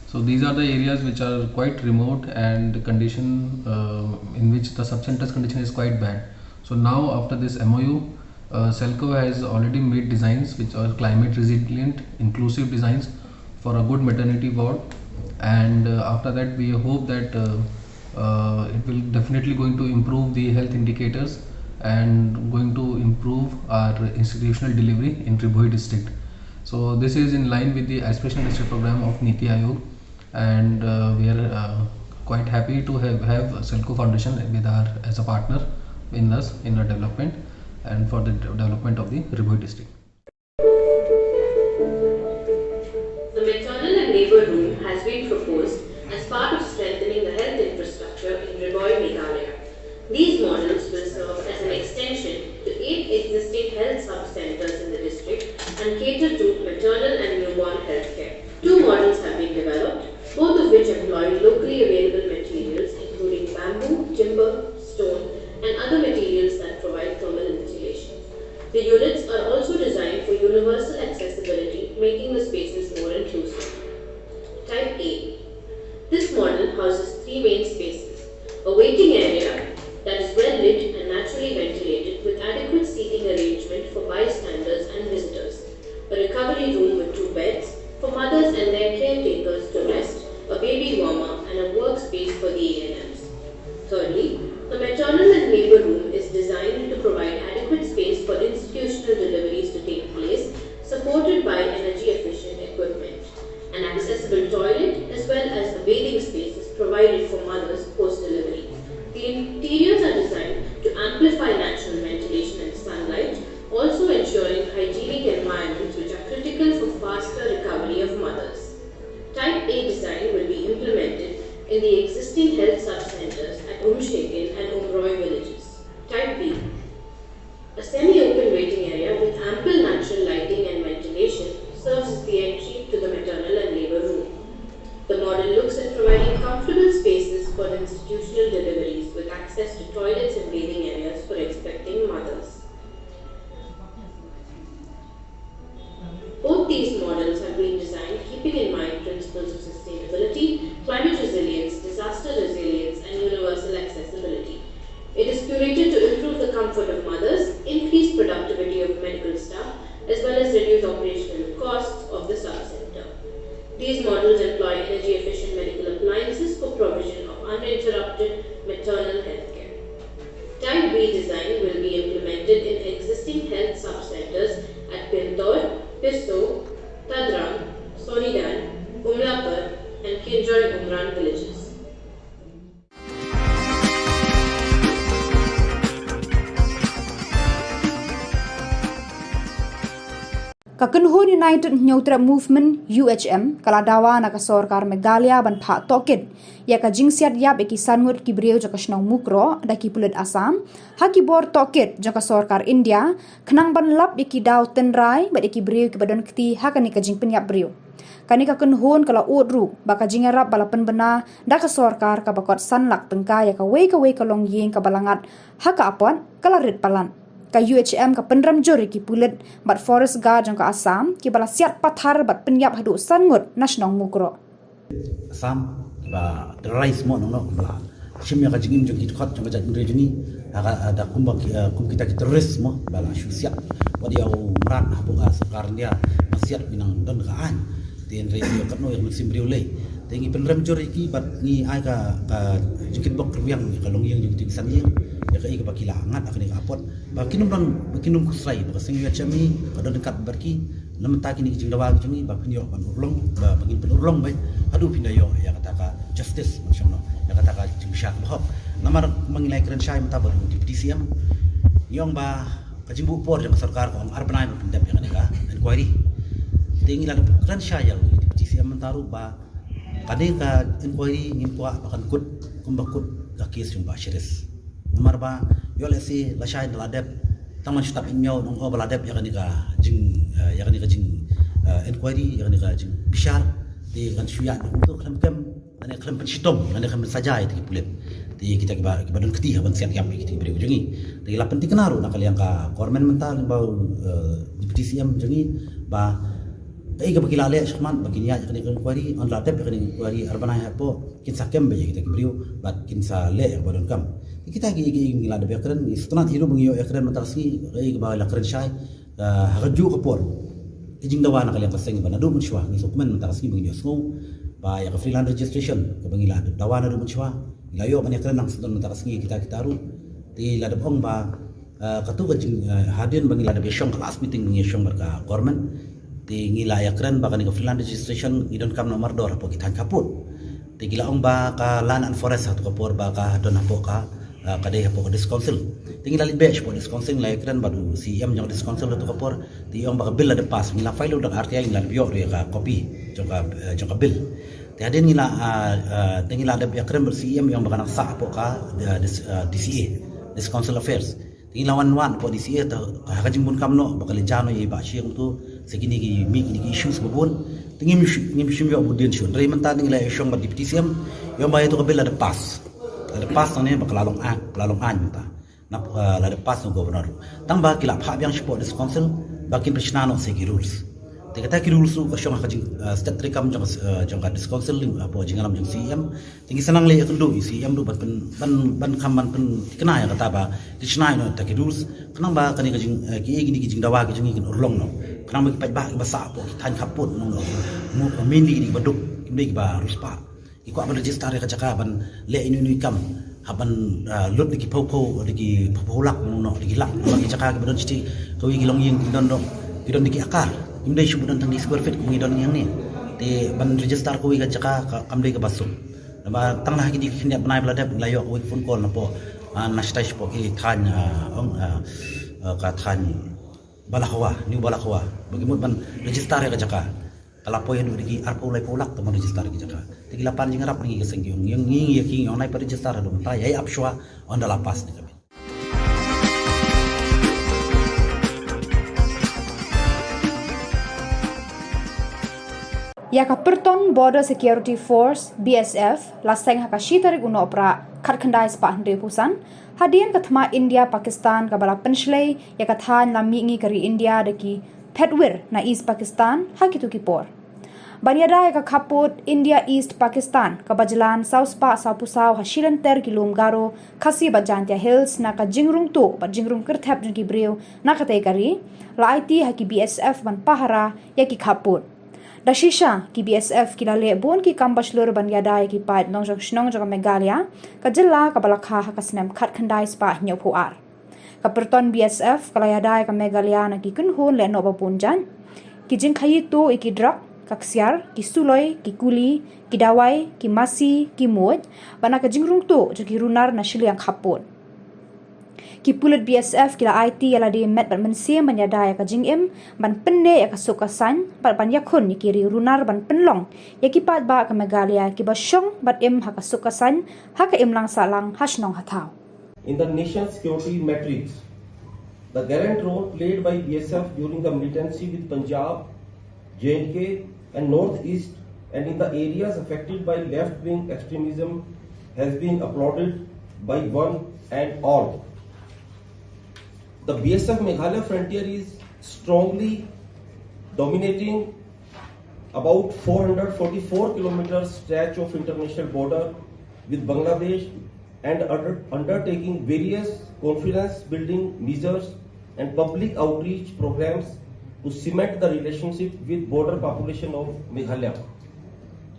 So these are the areas which are quite remote and the condition uh, in which the sub centers condition is quite bad. So now after this M O U, uh, Selco has already made designs which are climate resilient, inclusive designs for a good maternity ward, and uh, after that we hope that uh, uh, it will definitely going to improve the health indicators and going to improve our institutional delivery in Ri Bhoi district. So this is in line with the aspirational district program of Niti Aayog, and uh, we are uh, quite happy to have, have Selco Foundation with our as a partner in us in our development and for the de- development of the Ri Bhoi district. The maternal and labour room has been proposed as part of strengthening the health infrastructure in Ri Bhoi, Meghalaya. These models will serve as an extension to eight existing health sub-centres in the district and cater to maternal and newborn healthcare. Two models have been developed, both of which employ locally available materials including bamboo, timber, stone, and other materials that provide thermal insulation. The units are also designed for universal accessibility, making the spaces more inclusive. Type A. This model houses three main spaces: a waiting area that is well lit and naturally ventilated with adequate seating arrangement for bystanders and visitors, a recovery room with two beds for mothers and their caretakers to rest, a baby warmer, and a workspace for the A N Ms. Thirdly, the maternal and labour room is designed to provide adequate space for institutional deliveries to take place, supported by energy efficient equipment. An accessible toilet as well as a bathing space is provided for mothers post delivery. The interiors are designed to amplify natural ventilation and sunlight, also ensuring hygienic environments which are critical for faster recovery of mothers. Type A design will be implemented in the existing health sub-centres at Umshekin and Umroi villages. Type B. A semi-open waiting area with ample natural lighting and ventilation serves as the entry to the maternal and labour room. The model looks at providing comfortable spaces for institutional deliveries with access to toilets and bathing areas for expecting mothers. Both These models have been designed keeping in mind principles of sustainability, climate resilience, disaster resilience, and universal accessibility. It is curated to improve the comfort of mothers, increase productivity of medical staff, as well as reduce operational costs of the sub-center. These models employ energy-efficient medical appliances for provision of uninterrupted maternal health care. Type B design will be implemented in existing health sub-centers at Pintor, Pisso, Tadrang, Sonidan, Umlapur, and Kinjoin Umran villages. Ka kynhun United Hynñiewtrep Movement, U H M, ka la dawa na ka sorkar Meghalaya ban phah tohkit ïa ka jingsiat ïap ïa ki san ngut ki briew jong ka shnong Mukroh da ki pulit Assam ha ki bor tohkit jong ka sorkar India, khnang ban lap ïa ki daw tynrai bad ïa ki briew kiba don kti ha kane ka jingpynïap briew. Kane ka kynhun ka la ud ruh ba ka jingïarap ba la pynbna da ka sorkar kaba kot san lak tyngka ïa kawei kawei ka longïing kaba la ngat ha ka apot ka la rit palat. Ka U H M ka pynrem jur ïa ki pulit bad forest guard jong ka Assam kiba la siat pathar bad pynïap haduh san ngut na shnong Mukroh. Assam kiba terrorize mo nongno kiba la shim ïa ka jingim jong ki dkhot jong ka jaitbynriew jong ngi ha ka da kumba ki- eh, kum kita ki terrorist mo ba la shu siat. Wat ïa u mrad hapoh ka sorkar India ba siat ki nang don ka aiñ. Te hynrei ïa katno ïa ka mynsiem briew lei. Te ngi pynrem jur ïa ki bad ngi ai ka ka jingkitbok rwiang ïa ka longïing jong ki san ïing ïa kaei kaba ki la ngat ha kane ka apot ba kin ym don ba kin ym khuslai ba ka seng U H M ka don ryngkat bad ki. Na mynta kine ki jingdawa ki jong ngi ba phin ïoh ban urlong ba ba ngin pynurlong beit haduh phin da ïoh ïa kata ka justice ban shong noh ïa kata ka jingbishar ba hok. Namar ma ngi la ïakren shai mynta bad u Deputy C M ngi ong ba ka jingbuh por jong ka sorkar ka ong ar bnai ban pyndep ïa kane ka inquiry. Te ngi la dep kren shai ïa u Deputy C M mynta ruh ba kane ka inquiry ngim kwah ba kan kut kumba kut ka case jong Bah Shiris. Namar ba ïoh lehse lashai da la dep tang man shu tap ïa ngi nong o ba la dep ïa kane ka jing eh, ïa kane ka jing eh, inquiry ïa kane ka jing bishar te kan shu ïa kumto khlem kem lane khlem pynshitom lane khlem pynsaja ïa ki pulit. Te kita kiba kiba don kti ha ban siat ïap ïa kita ki briew jong ngi. Te la pynthikna ruh na ka liang ka government mynta lyngba u eh, Deputy C M jong ngi ba kaei kaba ki la leh shakhmat ba kin ïa ïa kane ka inquiry on la dep ïa kane ka inquiry ar bnai hapoh kin sa kem ba ïa kita ki briew bad kin sa leh ïa kaba donkam. Kita ki ki ngi la dep ïakren ngi sngewtynnat hi ruh ba ngi ïoh ïakren mynta ka sngi kaei kaba la kren shai ha ka juh ka por. Ki jingdawa na ka liang ka seng ba naduh mynshuwa ngi sngewkmen mynta ka sngi ba ngi ïohsngew ba ïa ka freelance registration kaba ngi la dawa naduh mynshuwa ngi la ïoh ban ïakren nang sngewthuh mynta ka sngi kita kita ruh. Te la dep ong ba katu ka jing hadien ba ngi la dep ïashong ka last meeting ba ngi ïashong bad ka government. Te ngi la ïakren ba kane ka freelance registration ngi donkam noh mardor hapoh ki thaiñ khappud. Te ngi la ong ba ka land and forest ha tu ka por ba ka don hapoh ka ka dei hapoh ka district council. Te ngi la leit beh shapoh district council ngi la ïakren bad u C E M jong ka district council ha tu ka por. Te ong ba ka bill la dep pass ngi la file da ka R T I ngi la dep ïoh ruh ïa ka copy jong ka jong ka bill. Te hadien ngi la te ngi la dep ïakren bad C E M ong ba ka nang sah hapoh ka D C A, District Council Affairs. Te ngi la wan wan hapoh D C A te ha ka jingbun kam noh ba ka leit ja noh ïa i Bah Shi kumto. Sa kine ki mih kine ki issues ba bun. Te ngim ngim shym ïoh bud dien shun. Hynrei mynta ngi la ïashong bad Deputy C M ong ba ïa tu ka bill la dep pass. La dep pass tang ne ba ka la long act, ka la long aiñ mynta. Nap la dep pass na governor. Tang ba ki la phah biang shapoh district council ba kin pynshna noh sa ki rules. Te kata ki rules ruh ka shong ha ka jing state treikam jong jong ka district council hapoh jingïalam jong C E M. Te ngi sa nang leh ïakynduh ïa C E M ruh ban pyn ban ban kham ban pynthikna ïa kata ba ki shna noh ta ki rules. Khnang ba kane ka jing ki ei kine ki jingdawa ki jong ngi kin urlong noh. Khnang ba ki paidbah kiba sah hapoh ki thaiñ khappud noh noh. Mainly kine kiba duk kim dei kiba riewspah. Ki kwah ban register ïa ka jaka ban leh inu inu i kam ha ban lut da ki phew phew da ki phew phew lak noh da ki lak ba ki jaka kiba don shiti kawei ki longïing ki don dong ki don da ki akar. Kim dei shu ba don tang da ki square feet kum ngi don ngi hangne. Te ban register kawei ka jaka kam dei kaba suk. Namar tang na ha kine ki khyndiat bnai ba la dep ngi la ïoh kawei ka phone call napoh na shatai shapoh ki thaiñ ong ka thaiñ Balakhwa, New Balakhwa ba ki mut ban register ïa ka jaka. Ka la poi haduh da ki arphew laiphew lak tang ban register ïa ka jaka. Te ki la pan jingïarap na ngi ka seng ki ong ïa ngi ïa ki ong nai pat register haduh mynta ïa ap shuwa ynda la pass ne ka bill. Ïa ka Pyrton Border Security Force, B S F, la seng ha ka shi tarik u Nohprah khatkhyndai spah hynriewphew san, hadien ka thma India Pakistan kaba la pynshlei ïa ka thaiñ lam mihngi ka ri India da ki Phetwir na East Pakistan ha kito ki por. Ban ïada ïa ka khappud India East Pakistan kaba jlan saw spah saw phew saw ha shilynter ki lum Garo, Khasi bad Jaintia Hills na ka jingrung tuh bad jingrung kyrthep jong ki briew na katei ka ri, la aiti ha ki B S F ban pahara ïa ki khappud. Da shisha ki B S F ki la leh bun ki kam ba shlur ban ïada ïa ki paid nongjong shnong jong ka Meghalaya, ka jylla kaba la kha ha ka snem khatkhyndai spah hynñiew phew ar. Ka pyrton B S F ka la ïada ïa ka Meghalaya na ki kynhun lehnoh ba bun jait. Ki jingkhaïi tuh ïa ki drok, ka ksiar, ki suloi, ki kuli, ki dawai, ki masi, ki muid, bad na ka jingrung tuh jong ki runar na shiliang khappud. Ki pulit B S F ki la aiti ïa lade met bad mynsiem ban ïada ïa ka jingim, ban pynneh ïa ka suk ka saiñ, bad ban ïakhun ïa ki riew runar ban pynlong ïa ki paidbah ka Meghalaya kiba shong bad im ha ka suk ka saiñ, ha ka imlang sahlang, ha shnong ha thaw. In the nation's security matrix, the gallant role played by B S F during the militancy with Punjab, J and K, and Northeast, and in the areas affected by left-wing extremism has been applauded by one and all. The B S F Meghalaya frontier is strongly dominating about four hundred forty-four kilometer stretch of international border with Bangladesh and under-, undertaking various confidence building measures and public outreach programs to cement the relationship with border population of Meghalaya.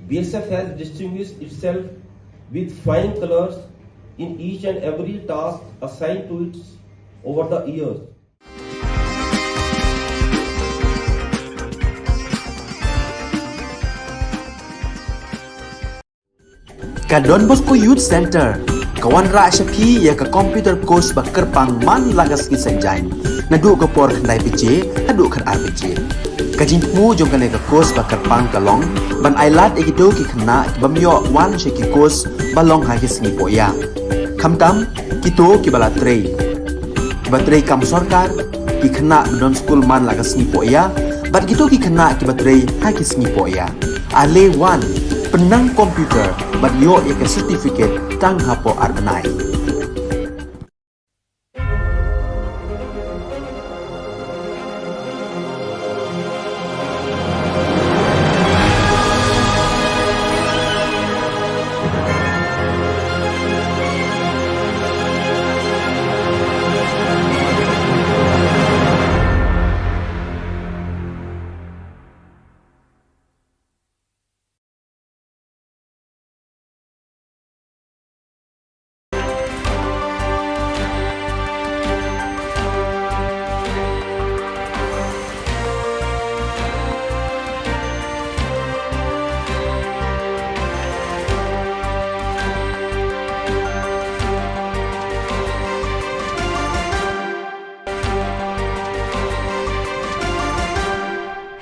B S F has distinguished itself with flying colors in each and every task assigned to it over the years. Ka Don Bosco Youth Centre ka wanrah sha phi ïa ka computer course ba kyrpang man la ka sngi Saitjaiñ, naduh ka por khyndai baje haduh khatar baje. Ka jingthmu jong kane ka course ba kyrpang ka long ban ailad ïa kito ki khynnah ki bym ïoh wan sha ki course ba long ha ki sngi pohïa, khamtam kito kiba la trei, kiba trei kam sorkar, ki khynnah ba don skul man la ka sngi pohïa, bad kito ki khynnah kiba trei ha ki sngi pohïa. Ale wan, pynnang computer bad ïoh ïa ka certificate tang hapoh ar bnai.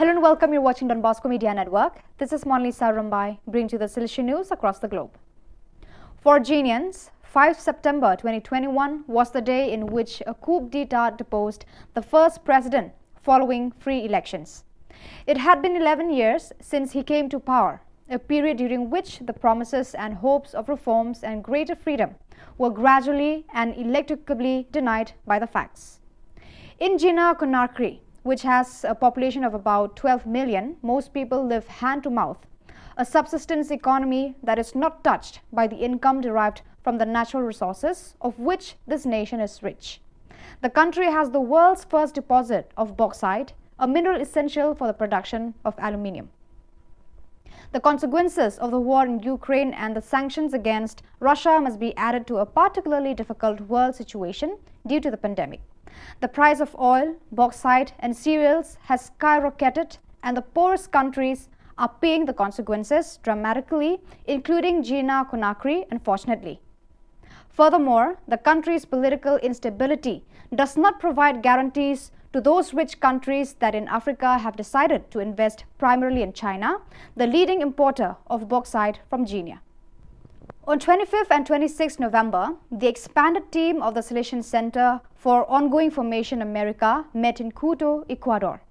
Hello and welcome. You're watching Don Bosco Media Network. This is Monlisa Rumbai, bringing to the Sylhet news across the globe. For Genians, five September twenty twenty-one was the day in which a coup d'etat deposed the first president following free elections. It had been eleven years since he came to power, a period during which the promises and hopes of reforms and greater freedom were gradually and ineluctably denied by the facts. In Jina Conakry, which has a population of about twelve million, most people live hand to mouth, a subsistence economy that is not touched by the income derived from the natural resources of which this nation is rich. The country has the world's first deposit of bauxite, a mineral essential for the production of aluminium. The consequences of the war in Ukraine and the sanctions against Russia must be added to a particularly difficult world situation due to the pandemic. The price of oil, bauxite, and cereals has skyrocketed, and the poorest countries are paying the consequences dramatically, including Jina Conakry, unfortunately. Furthermore, the country's political instability does not provide guarantees to those rich countries that in Africa have decided to invest primarily in China, the leading importer of bauxite from Genia. On twenty-fifth and twenty-sixth November, the expanded team of the Solution Center for Ongoing Formation America met in Quito, Ecuador.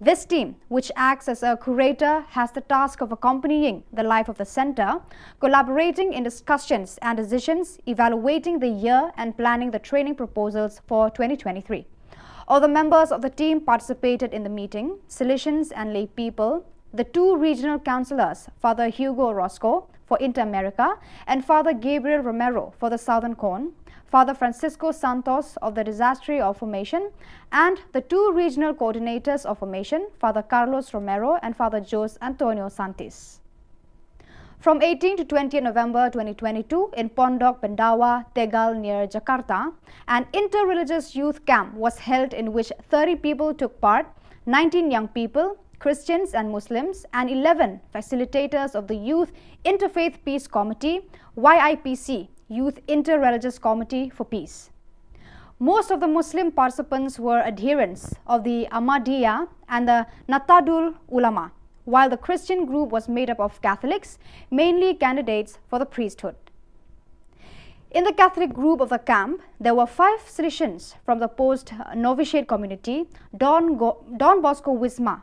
This team, which acts as a curator, has the task of accompanying the life of the center, collaborating in discussions and decisions, evaluating the year, and planning the training proposals for twenty twenty-three. All the members of the team participated in the meeting, Salesians and lay people, the two regional councillors, Father Hugo Orozco for Inter-America and Father Gabriel Romero for the Southern Cone, Father Francisco Santos of the Disastery of Formation, and the two regional coordinators of Formation, Father Carlos Romero and Father Jose Antonio Santis. From eighteenth to twentieth November twenty twenty-two, in Pondok Pendawa, Tegal, near Jakarta, an inter-religious youth camp was held in which thirty people took part, nineteen young people, Christians and Muslims, and eleven facilitators of the Youth Interfaith Peace Committee, Y I P C, Youth Inter-Religious Committee for Peace. Most of the Muslim participants were adherents of the Ahmadiyya and the Nahdlatul Ulama, while the Christian group was made up of Catholics, mainly candidates for the priesthood. In the Catholic group of the camp, there were five Salesians from the post novitiate community, Don, Go- Don Bosco Wisma,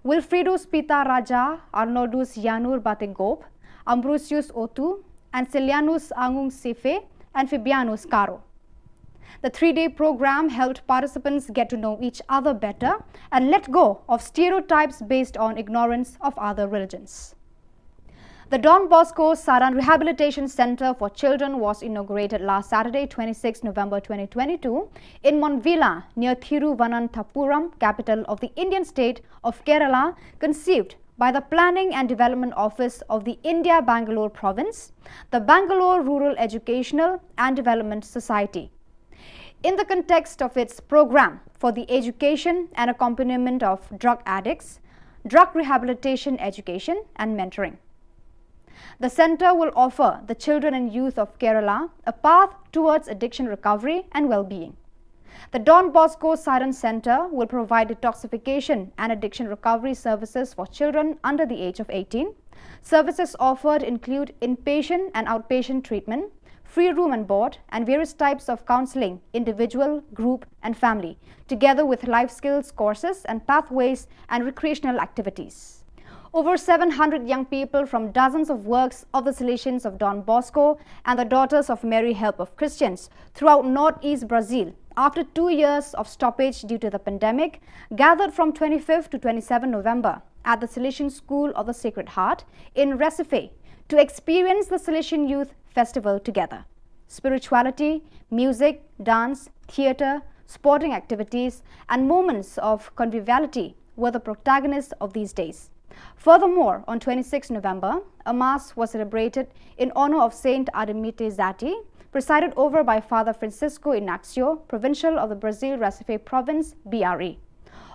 Wilfredo Spita Raja, Arnoldus Yanur Bategop, Ambrosius Otu, and Celianus Angung Sife and Fabianus Caro. The three day program helped participants get to know each other better and let go of stereotypes based on ignorance of other religions. The Don Bosco Saran Rehabilitation Center for Children was inaugurated last Saturday, twenty-sixth November twenty twenty-two, in Monvilla, near Thiruvananthapuram, capital of the Indian state of Kerala, conceived by the Planning and Development Office of the India Bangalore Province, the Bangalore Rural Educational and Development Society. In the context of its program for the education and accompaniment of drug addicts, drug rehabilitation education, and mentoring. The center will offer the children and youth of Kerala a path towards addiction recovery and well being. The Don Bosco Saran Center will provide detoxification and addiction recovery services for children under the age of eighteen. Services offered include inpatient and outpatient treatment, free room and board, and various types of counseling, individual, group, and family, together with life skills courses and pathways and recreational activities. Over seven hundred young people from dozens of works of the Salesians of Don Bosco and the Daughters of Mary Help of Christians throughout northeast Brazil, after two years of stoppage due to the pandemic, gathered from twenty-fifth to twenty-seventh November at the Salesian School of the Sacred Heart in Recife to experience the Salesian Youth Festival together. Spirituality, music, dance, theatre, sporting activities, and moments of conviviality were the protagonists of these days. Furthermore, on twenty-sixth November, a mass was celebrated in honor of Saint Ademita Zati, presided over by Father Francisco Inácio, provincial of the Brazil Recife province, B R E.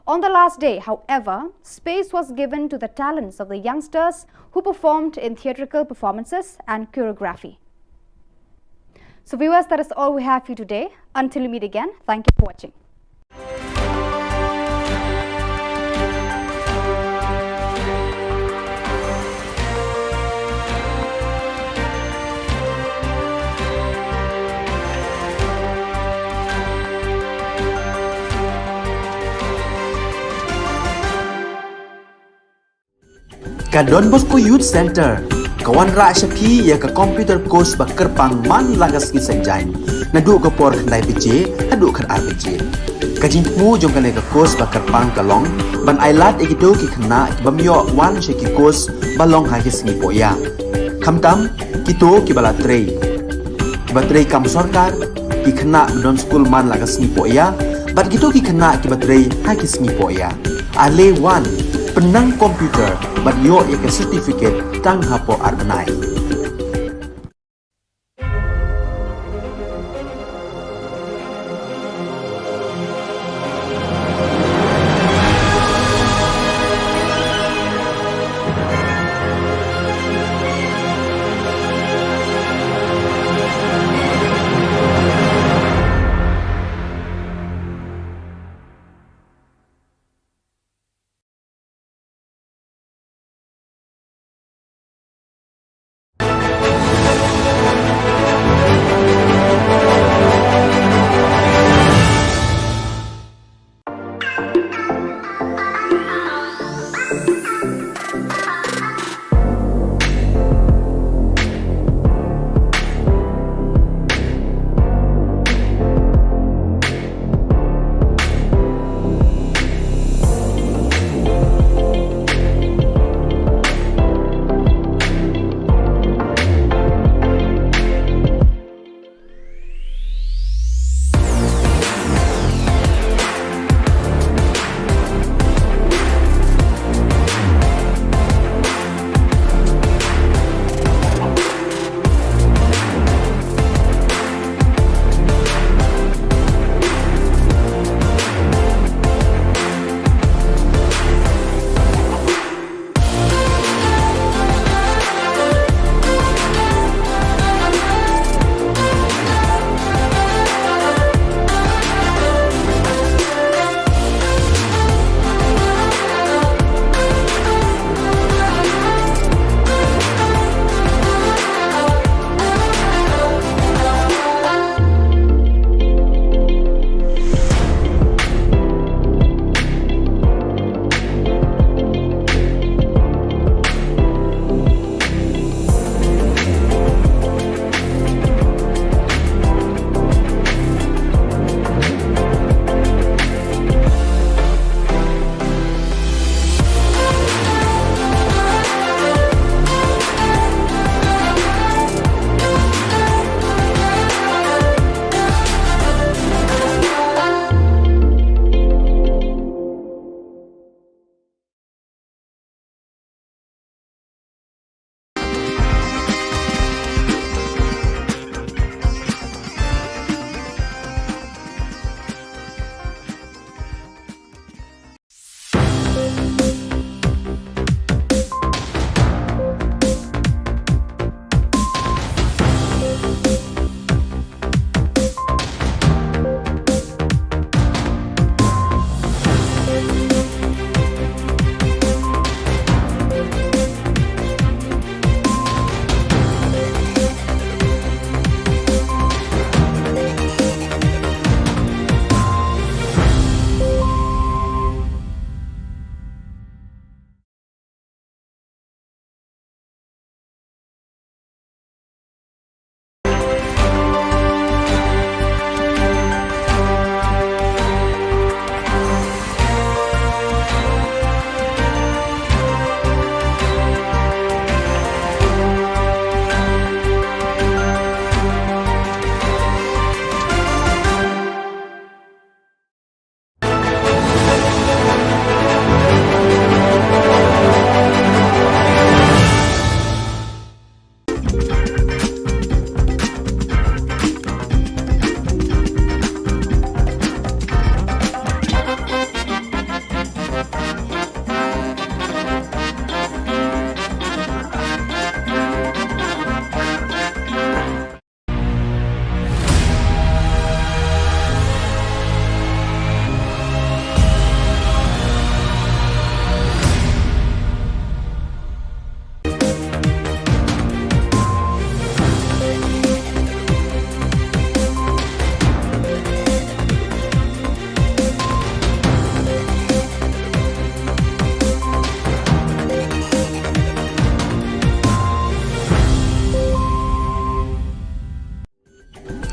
On the last day, however, space was given to the talents of the youngsters who performed in theatrical performances and choreography. So viewers, that is all we have for you today. Until we meet again, thank you for watching. Ka Don Bosco Youth Centre ka wanrah sha phi ïa ka computer course ba kyrpang man la ka sngi Saitjaiñ, naduh ka por khyndai baje haduh khatar baje. Ka jingthmu jong kane ka course ba kyrpang ka long ban ailad ïa kito ki khynnah ki bym ïoh wan sha ki course ba long ha ki sngi pohïa. Khamtam kito kiba la trei, kiba trei kam sorkar, ki khynnah ba don skul man la ka sngi pohïa, bad kito ki khynnah kiba trei ha ki sngi pohïa. Ale wan, pynnang computer bad ïoh ïa ka certificate tang hapoh ar bnai.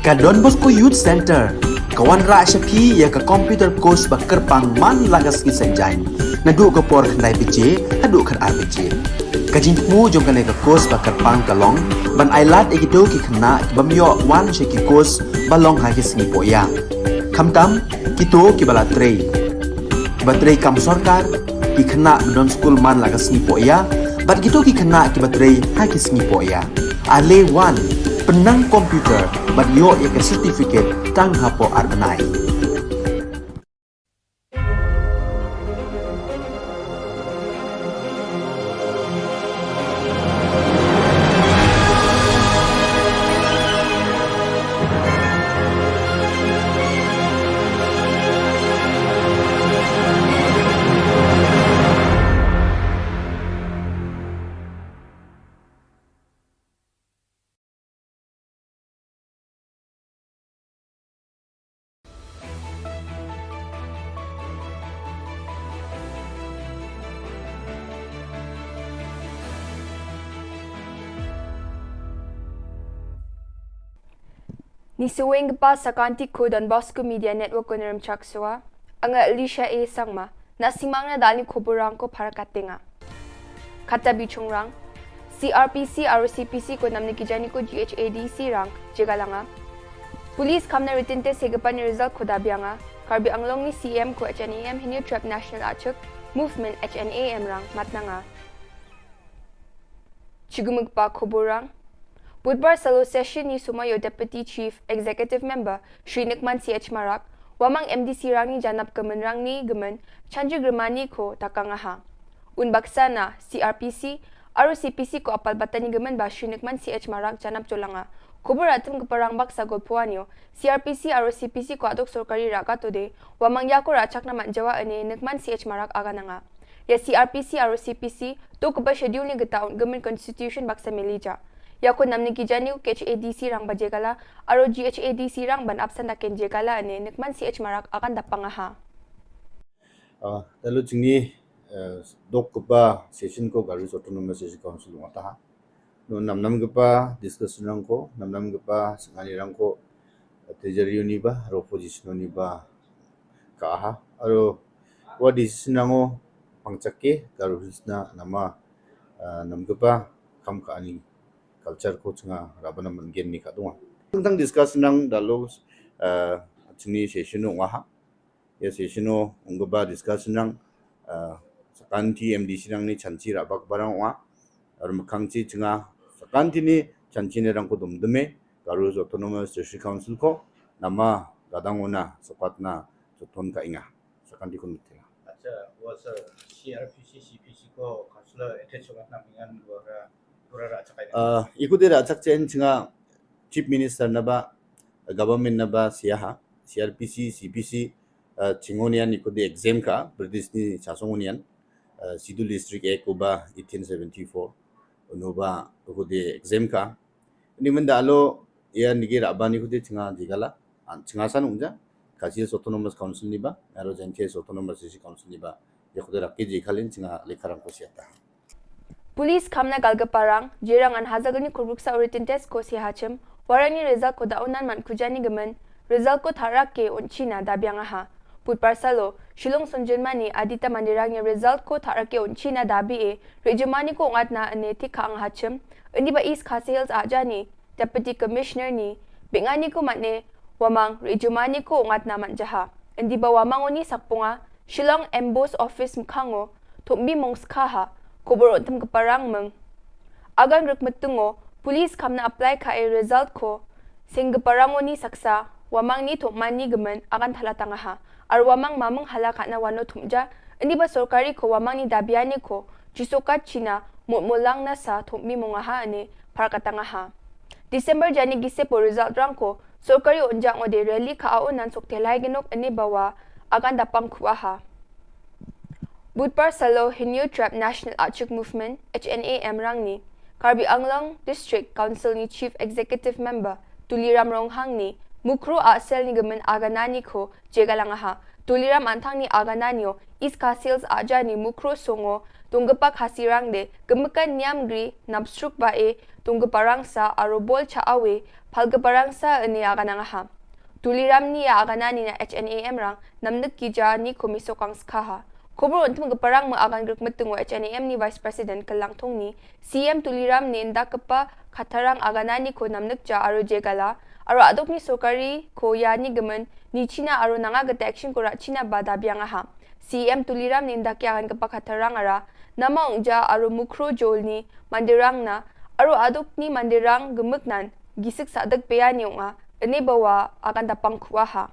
Ka Don Bosco Youth Centre ka wanrah sha phi ïa ka computer course ba kyrpang man la ka sngi Saitjaiñ, naduh ka por khyndai baje haduh khatar baje. Ka jingthmu jong kane ka course ba kyrpang ka long ban ailad ïa kito ki khynnah ki bym ïoh wan sha ki course ba long ha ki sngi pohïa, khamtam kito kiba la trei, kiba trei kam sorkar, ki khynnah ba don skul man la ka sngi pohïa bad kito ki khynnah kiba trei ha ki sngi pohïa. Ale wan, pynnang computer bad ïoh ïa ka certificate tang hapoh ar bnai. Ngi sngewbha ban sa kynti ko Don Bosco Media Network ko Nremchak Sua. Nga Alicia A Sangma. Na sngewbha na dal ïa ki khubor rang ko para katenga. Kata bishong rang, C R P C, R O C P C ko namne ki jani ko G H A D C rang jyga la nga. Police kham na written test hi ka pan result ko da biang nga. Karbi Anglong ni C M ko H N A M Hynñiewtrep National Achik Movement H N A M rang mat na nga. Chigumuk pa khubor rang. Budbar salo session ni sumar ïa u Deputy Chief Executive Member Shri Nukman C H Marak, Wamang M D C rang ni janap ka mynrang ni ka myn Chanji Grimani ko Takang Aha. Un baksa na C R P C, R O C P C ko apal batan ni ka myn ba Shri Nukman C H Marak janap jyga la nga. Khubor atim ka parang baksa gol phuan ïa u C R P C, R O C P C ko aduk sorkari raka to de, Wamang ïa ko rachak na man jawa ane Nukman C H Marak aga na nga. Ïa C R P C, R O C P C, to ka ba schedule ni kita un ka myn constitution baksa meli ja. Ïa ko namne ki jani ko H A D C rang ba jyga la, aro G H A D C rang ban absent da ken jyga la ane Nukman C H Marak akan da pang Aha. Ah, talu jingni, eh, dok ka ba session ko Garo Hills Autonomous District Council ngata ha. No namnam ka ba discussion rang ko, namnam ka ba sngani rang ko, eh, treasury ni ba, aro opposition ni ba, ka Aha, aro wa decision nango pangchak ke, Garo Hills na nama, ah, nam ka ba kam ka ani culture ko chynga raba na man gen ni ka dunga. Tang discuss nang dalu, ah, chini session no ngaha. Ya session no ong ka ba discuss nang, ah, sakanti M D C nang ni chanchi raba ka barang nga. Ar makang chi chynga sakanti ni chanchi ni rang ko dum dume, Garo Hills Autonomous District Council ko, nama gadang una, sapat na, soton ka inga. Sakanti kun mitila. Acha, wa sir, C R P C, C P C ko councillor attach wat na mingan luar, luar acha kain. Ah, ikuti ra achak chen chynga Chief Minister na ba, government na ba siaha, C R P C, C P C, ah, chingonian ikuti exam ka, British ni chasongonian, ah, Schedule District Act ko ba eighteen seventy-four, unu ba ikuti exam ka, Ni mynta alo, ïa nigi raba ni kuti chynga jyga la, an chynga san ungja, Khasi Hills Autonomous Council ni ba, aro Jaintia Hills Autonomous District Council ni ba, ïa kuti raki jyga lin chynga lekha rang ko siata. Police kham na gal ka parang, jyrang an hajar gni kurbuk sa uri tintes ko si hachim, warang ni result ko da unan man kujani gemen, result ko tharak ke un china da biang aha. Put parsalo, Shillong Sunjun Mani, Adita Mandirang ïa result ko tharak ke un china da bi e, Ri Jumani ko ngat na ane thik ka ang hachim, indi ba East Khasi Hills a jani, Deputy Commissioner ni, bingani ko matne, Wamang, Ri Jumani ko ngat na man jaha. Indi ba Wamang oni sakpunga, Shillong Emboss Office mkhango, thumbi mong skha ha, ko boro tem ke parang meng. Agan ruk metungo, police kam na apply ka e result ko, sing ke parang oni saksa, Wamang ni thumani gemen, agan thala tangaha. Ar Wamang mameng hala ka na wano thumja, indi ba sorkari ko Wamang ni dabiani ko, jisokat china, mut mulang nasa thumbi mongaha ane, par ka tangaha. December jani gise po result rang ko, sorkari unjang ode rally ka au nan sok telai genok ane bawa, agan dapang kuaha. Budpar salo Hynñiewtrep National Achik Movement, H N A M rang ni, Karbi Anglong District Council ni Chief Executive Member, Tuliram Ronghang ni, Mukro a sel ni gemen aganani ko, jyga la ngaha. Tuliram Anthang ni Agananio, East Khasi Hills Aja ni Mukro Songo, Tunggepak Hasirang de, Gemekan Niam Gri, Napsruk Bae, Tunggeparangsa, Arobol Cha Awe, Palgeparangsa, Ene Aganangaha. Tuliram ni ya Aganani na H N A M rang, Namnek Kija ni Komiso Kangskaha. Khubor untuk Geparang me Agan Grek Metung wa H N A M ni Vice President Kelang Thong ni, C M Tuliram ne nda kepa khatarang Aganani ko Namnek Ja Aro Jegala, Aro Adok ni Sokari ko ya ni Gemen, ni China Aro Nanga Gete Action ko Rat China Bada Biangaha. C M Tuliram ne nda ki Agan kepa khatarang ara, Nama Ungja Aro Mukro Jol ni Mandirang na, Aro Adok ni Mandirang Gemeknan, Gisik Sadak Bea ni Unga, Ene Bawa Agan Dapang Kuaha.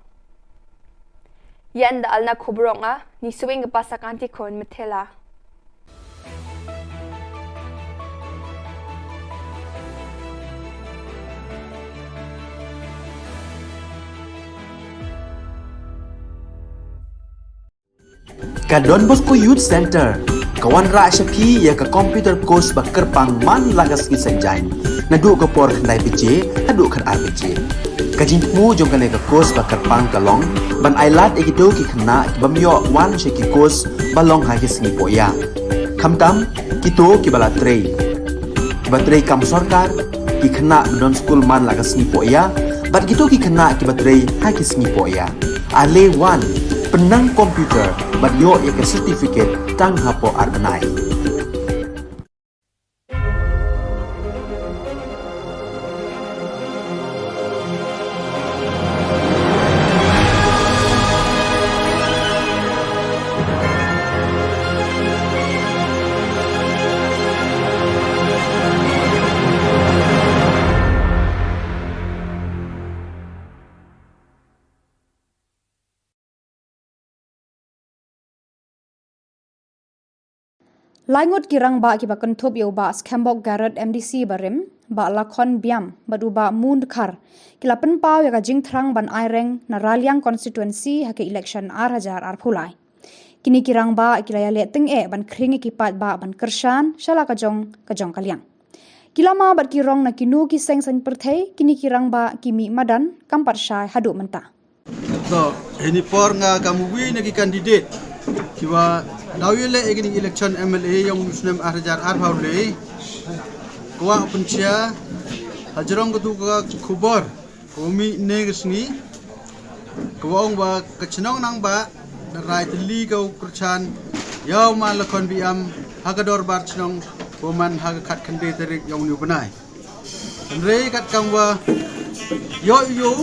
Yan da alna Khubor Unga, ni Suing Gepasa Kanti Kon Metela. Ka Don Bosco Youth Center ka wanrah sha phi ïa ka computer course ba kyrpang man la ka sngi Saitjaiñ, naduh ka por khyndai baje haduh khatar baje. Ka jingthmu jong kane ka course ba kyrpang ka long ban ailad ïa kito ki khynnah ki bym ïoh wan sha ki course ba long ha ki sngi pohïa, khamtam kito kiba la trei, kiba trei kam sorkar, ki khynnah ba don skul man la ka sngi pohïa, bad kito ki khynnah kiba trei ha ki sngi pohïa. Ale wan, pynnang computer bad ïoh ïa ka certificate tang hapoh ar bnai. Lai ngut ki rangbah kiba kynthup ïa u Bah Skembok Garod, M D C barim, Bah Lakhon Biam bad u Bah Mun Dkhar ki la pynpaw ïa ka jingthrang ban aireng na Raliang constituency ha ka election ar hajar arphew lai. Kine ki rangbah ki la ïaleh tyngeh ban khring ïa ki paidbah ban kyrshan sha la ka jong ka jong ka liang. Ki lama bad ki rong na kino ki seng saiñ pyrthei, kine ki rangbah ki mih madan kam pat shai haduh mynta. To, hini por nga kam uwi na ki candidate kiwa daw ïaleh ïa kine election M L A yong u snem ar hajar arphew lai. Kwah pynshai hajrong katu ka khubor ka mih ne ka sngi, ka wa ong ba ka chnong Nangbah da rai tylli ka u kyrshan ïa u Ma Lakhon Biam ha ka dorbar chnong, ka wa man ha ka khatkhyndai tarik yong uni u bnai. Hynrei kat kam wa ïoh ïoh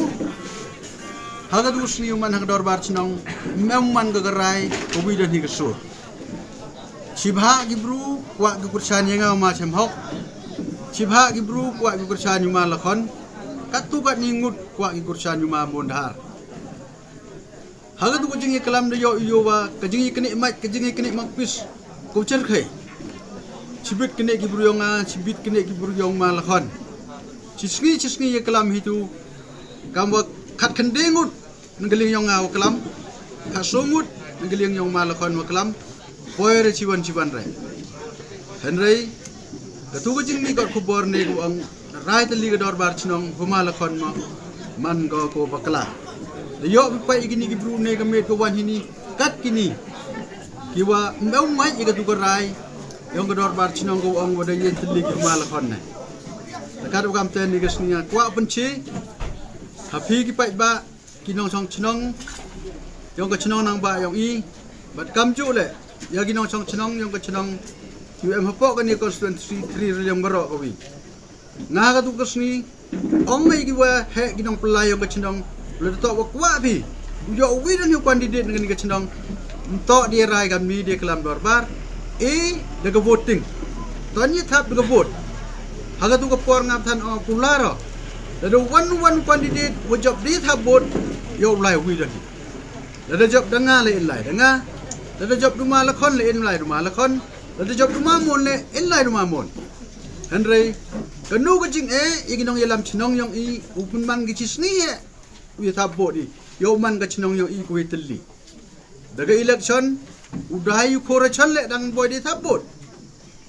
ha katu ka sngi u man ha ka dorbar chnong, ym em man ka ka rai ka wi da ni ka sur. Shibha ki bru kwah ki kyrshan ïa nga u Ma Shemhok. Shibha ki bru kwah ki kyrshan ïa u Ma Lakhon. Katu katni ngut kwah ki kyrshan ïa u Ma Mondhar. Ha katu ka jingïaklam da ïoh ïoh wa ka jingïaknieh mait, ka jingïaknieh mangpis, ka u cherkhei. Shibit knieh ki bru yong nga, shibit knieh ki bru yong Ma Lakhon. Shi sngi shi sngi ïaklam hitu, kam wa khatkhyndai ngut na ka liang yong nga wa klam, khatsaw ngut na ka liang yong Ma Lakhon wa klam. Poi re chiwan chiwan re. Hynrei katu ka jingmih kot khubor ne ka wa ong rai tylli ka dorbar chnong, u Ma Lakhon ma man ka ko bakla. Da ïoh phi peit ïa kini ki bru ne ka met ka wan hini, kat kini ki wa ym em mai ïa katu ka rai yong ka dorbar chnong ka wa ong wa da ïeng tylli ki u Ma Lakhon ne. Da kat u kam ten ne ka sngi nga kwah pynshai ha phi ki paidbah, ki nongshong chnong yong ka chnong Nangbah yong i, bad kamjuh leh ïa ki nongshong chnong yong ka chnong U M hapoh kani constituency three Raliang baroh ka wi. Nga ha katu ka sngi ong nga ïa ki wa heh ki nongpyllait yong ka chnong, lada toh wa kwah phi u ïoh uwi da u candidate na kani ka chnong, ym toh da rai kam ni da klam dorbar, e da ka voting. Toh ni thap da ka vote. Ha katu ka por nga than ong kular. Lada wan wan candidate wa jop da thap vote, ïoh u lai uwi da ni. Lada jop da nga leh in lai da nga. Lada jop da u Ma Lakhon leh in lai da u Ma Lakhon. Lada jop da u Ma Mon leh in lai da u Ma Mon. Hynrei kano ka jingeh ïa ki nongïalam chnong yong i, u pynman ki chi sngi eh u ïa thap vote i, ïa u man ka chnong yong i ka wi tylli. Da ka election u dei u khor chan leh dang boi da thap vote.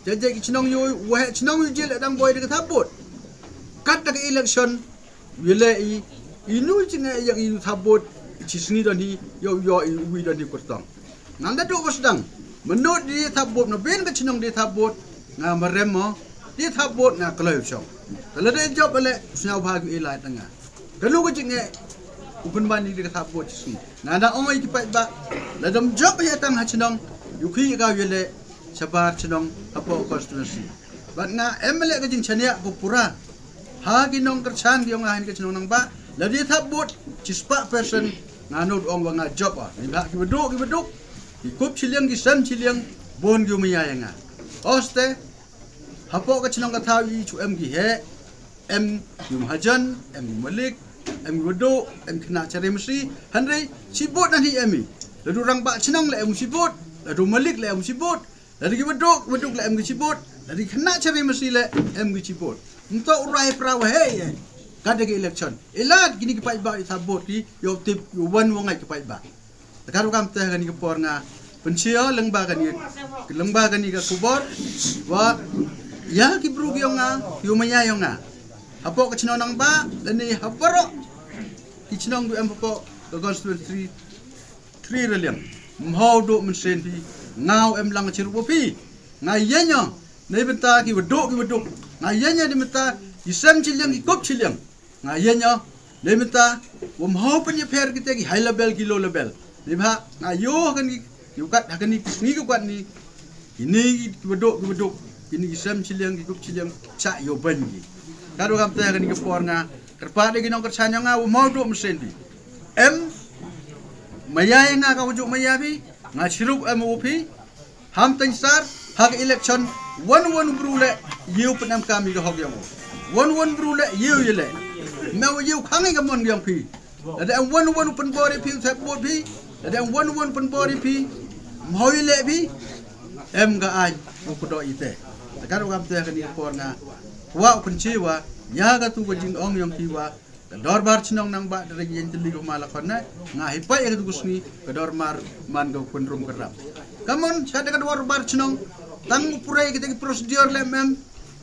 Jajai ki chnong yong i, u heh chnong yong i leh dang boi da ka thap vote. Kat da ka election u ïa leh i, ino jingeh ïa i u thap vote, Chi sngi don hi ïoh ïoh i uwi don hi kyrtong. Ngan da duh ba sdang. Mynno die thap vote na ben ka chnong die thap vote nga marem mo. Die thap vote nga kloi u shong. Te lada jop ale sñiaw bha ki ilai tanga. Kano ka jingeh u pynban ni die ka thap vote chi sngi. Nga da ong ïa ki paidbah. Lada ym jop ïa tang ha chnong. Ïu ki ka ïa le shabar chnong hapoh constituency. Bad nga em le ka jingchaniah ko pura. Ha ki nongkyrchan ki ong ha ka chnong Nangbah. Lada thap vote chi spah percent nga nud ong wa nga jop a. Ni ba ki baduk ki baduk. Ki kup chiliang ki sem chiliang bun ki umaya ïa nga. Oste hapoh ka chnong ka thaw i chu em ki he. Em ki mahajan, em ki malik, em ki baduk, em ki khynnah chari masi. Hynrei chi vote na hi em i. Lada rangbah chnong le em chi vote. Lada malik le em chi vote. Lada ki baduk, baduk le em ki chi vote. Lada ki khynnah chari masi le em ki chi vote. Nto u rai pra wa hei eh. Ka da ki election. Ilad kini ki paidbah i thap vote ki ïoh tip ïoh wan wa ngai ki paidbah. Te ka ruh kam te kani ka por nga pynchia lyngba kani lyngba kani ka khubor wa ïa ki bru ki ong nga ki umaya ong nga. Hapoh ka chnong Nangbah lane ha baroh ki chnong du em hapoh ka constituency three Raliang. Mhaw duh mynsiem phi nga u em lang chirup phi. Nga ïa nya nei bynta ki waduk ki waduk. Nga ïa nya nei bynta ki sem chiliang ki kup chiliang. Nga ïa nya nei bynta wa mhaw pyn ïa pher kita ki high level ki low level. Nei bha nga ïoh kan ki ïoh kat ha kani ki sngi ki kwat ni. Kini ki waduk ki waduk kini ki sem chiliang ki kup chiliang cha ïoh ban ki. Ka ruh kam te kani ka por nga kyrpad ïa ki nongkyrchan ïa nga wa mhaw duh mynsiem phi. Em maya ïa nga ka wajuk maya phi nga chirup em u phi. Ham teng sar ha ka election wan wan bru le ïew pyn em kam ïa ka hok ïa u. Wan wan bru le ïew ïa le. Me u ïew khang ïa ka mon ïa phi. Lada em wan wan u pynbor ïa phi u thep bor phi. Lada em wan wan pynbor ïa phi. Mhaw ïa le phi. Em ka ai u kudo ite. Te ka ruh kam te kani ka por nga wa u pynchi wa ïa ka tu ka jingong ïa phi wa ka dorbar chnong Nangbah da rek ïeng tylli ko ma la khon ne nga hi pai ka tu sngi ka dorbar man ka kun rum ka rap. Kamon cha da ka dorbar chnong tang u pure kita ki procedure le mem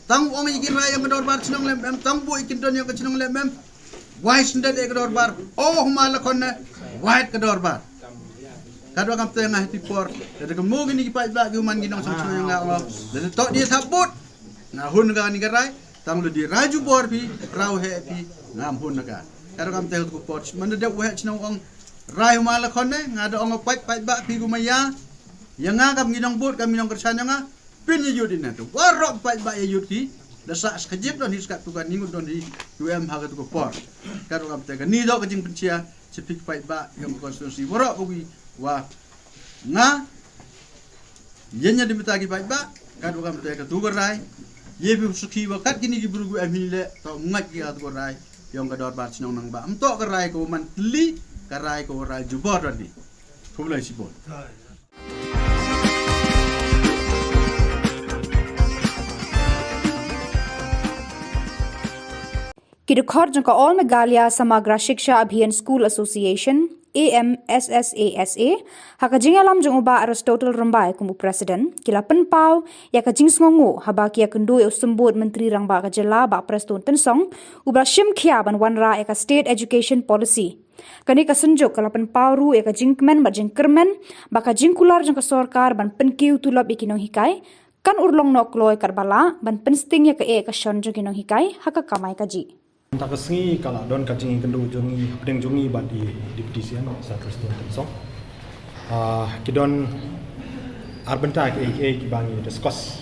tang u ong ïa ki rai ïa ka dorbar chnong le mem tang bu ïa ki don ïa ka chnong le mem. Wai sndet ïa ka dorbar oh ma la khon ne wai ka dorbar. Ka dua kam te nga hiti por da ka mo gini ki paidbah ki man ki nong sang chnong nga ong da to dia thabut. Nga hun ka ni ka rai tang lu di raju bor phi rau he phi ngam hun ka. Ka kam te ko por man da dep weh chnong ong rai ma la khon ne nga da ong pait pait ba phi gu ma ya. Ya nga kam ngi nong bot kam ngi nong kersan ya nga pin ya yut ina tu warok pait ba ya yut ki da sa skajip don hi skat tu ka ningut don hi tu em ha ka tu ko por. Ka kam te ka ni do ka jing pensia sepik pait ba yang konstitusi warok ko wi wa nga Yen nya di mita ki paidbah kat wa kam te ka tu ka rai. Ye bi suki wa kat kini ki bru gu em hi le ta um ngat ki ka tu ka rai. Yong ka dorbar chnong Nangbah am to ka rai ko man tli ka rai ko rai jubor dan di. Khublai sibon. Ki dkhot jong ka All Meghalaya Samagra Shiksha Abhiyan School Association, A M S S A S A, ha ka jingïalam jong u Bah Aristotle Rymbai kum u President, ki la pynpaw ïa ka jingsngewnguh haba ki ïakynduh ïa u Symbud Myntri Rangbah ka Jylla Bah Prestone Tynsong, uba la shim khia ban wanrah ïa ka State Education Policy. Kane ka synjuk ka la pynpaw ruh ïa ka jingkmen bad jingkyrmen ba ka jingkular jong ka sorkar ban pynkiew tulop ïa ki nonghikai kan urlong noh kloi katba lah ban pynsting ïa ka eh ka shon jong ki nonghikai ha ka kamai kajih. Mynta ka sngi ka la don ka jingïakynduh jong ngi hapdeng jong ngi bad i Deputy C M Sir Prestone Tynsong. Ah, ki don ar bynta kiei kiei kiba ngi discuss.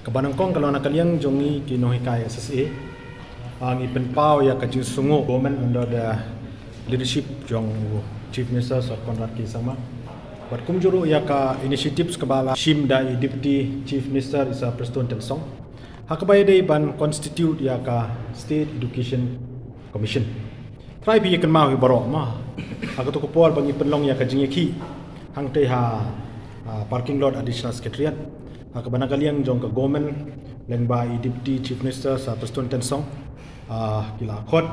Kaba nyngkong ka long na ka liang jong ngi ki nonghikai S S A. Ah, ngi pynpaw ïa ka jingsngewnguh government under the leadership jong u Chief Minister Sir Conrad K Sangma. Bad kumjuh ruh ïa ka initiatives kaba la shim da i Deputy Chief Minister i Sir Prestone Tynsong. Ha kaba ïadei ban constitute ïa ka State Education Commission. Trai phi ïa kynmaw hi baroh ma. Ha kato ka por ba ngi pynlong ïa ka jingïakhih hangtei ha, ah, parking lot Additional Secretariat. Ha kaba na ka liang jong ka government lyngba i Deputy Chief Minister Sir Prestone Tynsong. Ah, ki la khot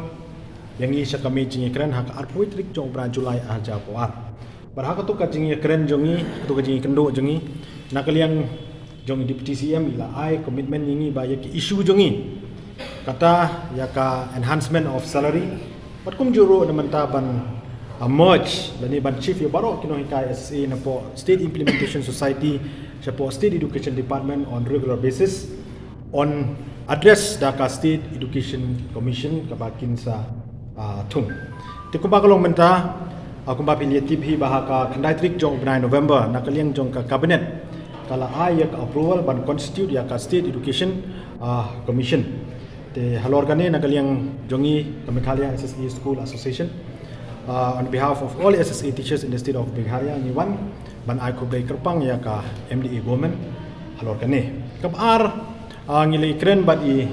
ïa ngi sha ka mei jingïakren ha ka arphew tarik jong u bnai July arhajar arphew ar. Bad ha kato ka jingïakren jong ngi, kato ka jingïakynduh jong ngi, na ka liang jong i Deputy C M i la ai commitment ïa ngi ba ïa ki issue jong ngi. Kata ïa ka enhancement of salary. Bad kumjuh ruh na mynta ban uh, merge lane ban chief ïa baroh ki nonghikai S S A napoh State Implementation Society shapoh State Education Department on regular basis, on address da ka State Education Commission kaba kin sa, uh, thung. Te kumba ka long mynta, uh, kumba phi la tip hi ba ha ka khyndai tarik jong u bnai November, na ka liang jong ka Cabinet, ka la ai ïa ka approval ban constitute ïa ka State Education, uh, Commission. Te halor kane, na ka liang jong ngi ka Meghalaya S S A School Association, uh, on behalf of all S S A teachers in the state of Meghalaya, ngi wan ban ai khublei kyrpang ïa ka M D A government halor kane. Kaba ar, uh, ngi la ïakren bad i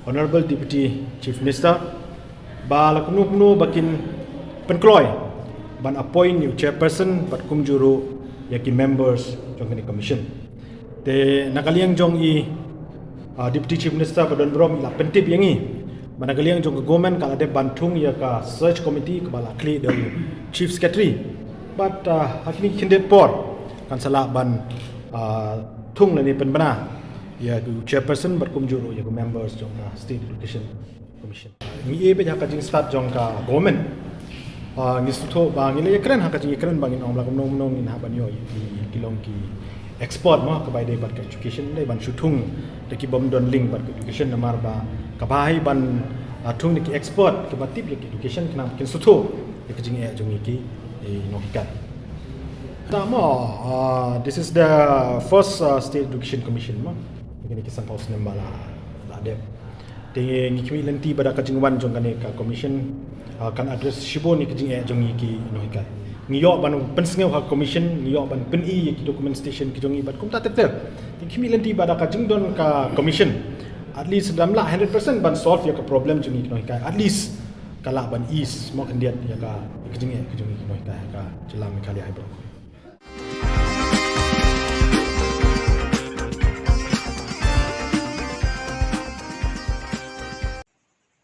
Honorable Deputy Chief Minister ba la kumno kumno ba kin pynkloi ban appoint ïa u chairperson bad kumjuh ruh ïa ki members jong kane ka commission. Te na ka liang jong i, uh, Deputy Chief Minister ba don burom i la pyntip ïa ngi ba na ka liang jong ka government ka la dep ban thung ïa ka search committee kaba la khlieh da u Chief Secretary. Bad, uh, ha kine ki khyndiat por kan sa lah ban, uh, thung lane pynbna ïa u chairperson bad kumjuh ruh ïa ki members jong ka State Education Commission. Ngi ïa bad ha ka jingstad jong ka government, uh, ngi sngewthuh ba ngi la ïakren ha ka jingïakren ba ngin ong la kumno kumno ngin hap ban ïoh ïa ki, ki long ki expert mo, kaba ïadei bad ka education, dei ban shu thung da ki bym don link bad ka education, namar ba kaba ai ban, uh, thung da ki expert kiba tip ïa ka education khnang ba kin sngewthuh ïa ka jingeh jong ngi ki, eh, nonghikai. Te mo, uh, this is the first, uh, State Education Commission mo. Kine ki sanphew snem ba la, la dep. Te ngi khmih lynti ba da ka jingwan jong kane ka commission, uh, kan address shibun ïa ka jingeh jong ngi ki nonghikai. Ngi ïoh ban pynsngew ha ka commission, ngi ïoh ban pyni ïa ki documentation ki jong ngi bad kumta ter ter. Te ngi khmih lynti ba da ka jingdon ka commission, at least lada ym lah hundred percent ban solve ïa ka problem jong ngi ki nonghikai, at least ka lah ban ease mo khyndiat ïa ka, ïa ka jingeh ka jong ngi ki nonghikai ha ka jylla Meghalaya hi baroh.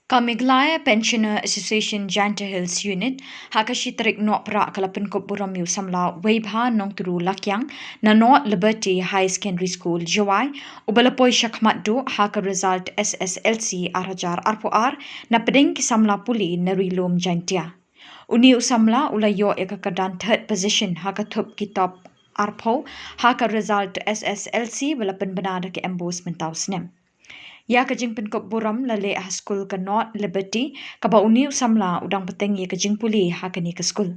Ka Meghalaya Pensioner Association Jaintia Hills Unit ha ka shi tarik Nohprah ka la pynkup burom ïa u samla Weibha Nongturu Lakiang na North Liberty Higher Secondary School, Jowai, uba la poi shakhmat duh ha ka result S S L C ar hajar arphew ar na pdeng ki samla pule na Ri Lum Jaintia. Une u samla u la ïoh ïa ka kyrdan third position ha ka thup ki top arphew ha ka result S S L C ba la pynbna da ka MBOSE mynta u snem. Ïa ka jingpynkup burom la leh ha skul ka North Liberty, kaba une u samla u dang bteng ïa ka jingpule ha kane ka skul,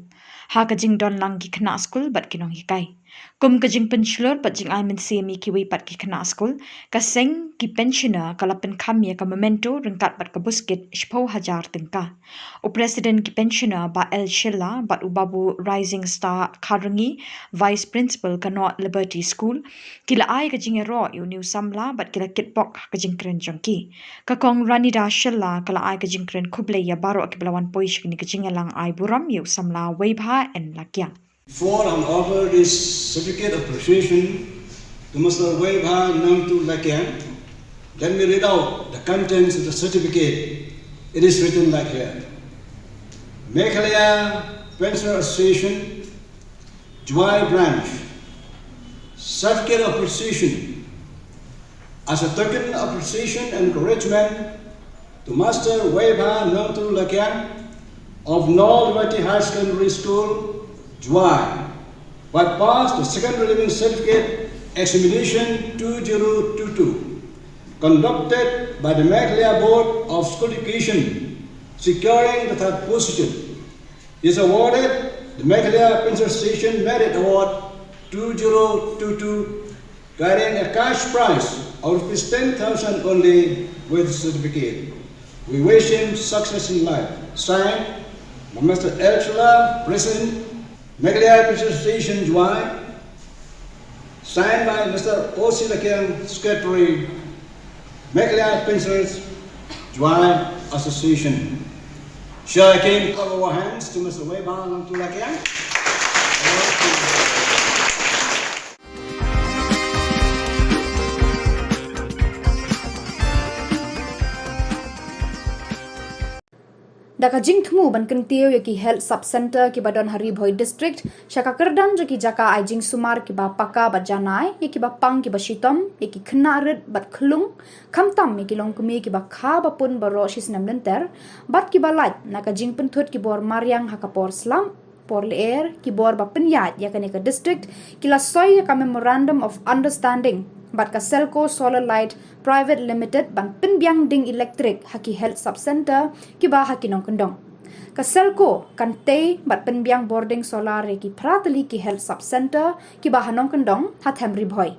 ha ka jingdon lang ki khynnah skul bad ki nonghikai. Kum ka jingpynshlur bad jingai mynsiem ïa kiwei pat ki khynnah skul, ka seng ki pensioner ka la pynkham ïa ka memento ryngkat bad ka buskit shiphew hajar tyngka. U President ki pensioner Bah L Shylla bad u Babu Rising Star Kharrangi, Vice Principal ka North Liberty School, ki la ai ka jingïaroh ïa une u samla bad ki la kitbok ha ka jingkren jong ki. Ka Kong Ranida Shylla ka la ai ka jingkren khublei ïa baroh kiba la wan poi sha kane ka jingïalang ai burom ïa u samla Weibha N Lakiang. Before I offer this certificate of appreciation to Mister Weibha Nongturu Lakiang, let me read out the contents of the certificate. It is written like here. Meghalaya Pensioner Association, Jowai Branch. Certificate of appreciation. As a token of appreciation and encouragement to Master Weibha Nongturu Lakiang of North Liberty Higher Secondary School, Jowai, by pass the second leaving certificate examination two zero two two, conducted by the Meghalaya Board of School Education, securing the third position. He is awarded the Meghalaya Pensioner Association Merit Award two zero two two, carrying a cash prize of rupees ten thousand only with certificate. We wish him success in life. Signed by Mister L Shylla, President, Meghalaya Pensioner Association, Jowai. Signed by Mister O C Lakiang, Secretary, Meghalaya Pensioners Jowai Association. Shall I kindly call our hands to Mister Weibha Nongturu Lakiang? Da ka jingthmu ban kyntiew ïa ki Health Sub Centre kiba don ha Ri Bhoi District sha ka kyrdan jong ki jaka ai jingsumar kiba paka bad janai ïa kiba pang kiba shitom, ïa ki khynnah rit bad khlung, khamtam ïa ki longkmie kiba kha ba pun baroh shi snem lynter bad kiba lait na ka jingpynthut ki bor mariang ha ka por slap, por lyer, ki bor ba pynïaid ïa kane ka district, ki la soi ïa ka Memorandum of Understanding bad ka Selco Solar Light Private Limited ban pynbiang ding elektrik ha ki Health Sub Centre kiba ha ki nongkyndong. Ka Selco kan tei bad pynbiang bording solar ïa ki phra tylli ki Health Sub Centre kiba ha nongkyndong ha Them Ri Bhoi.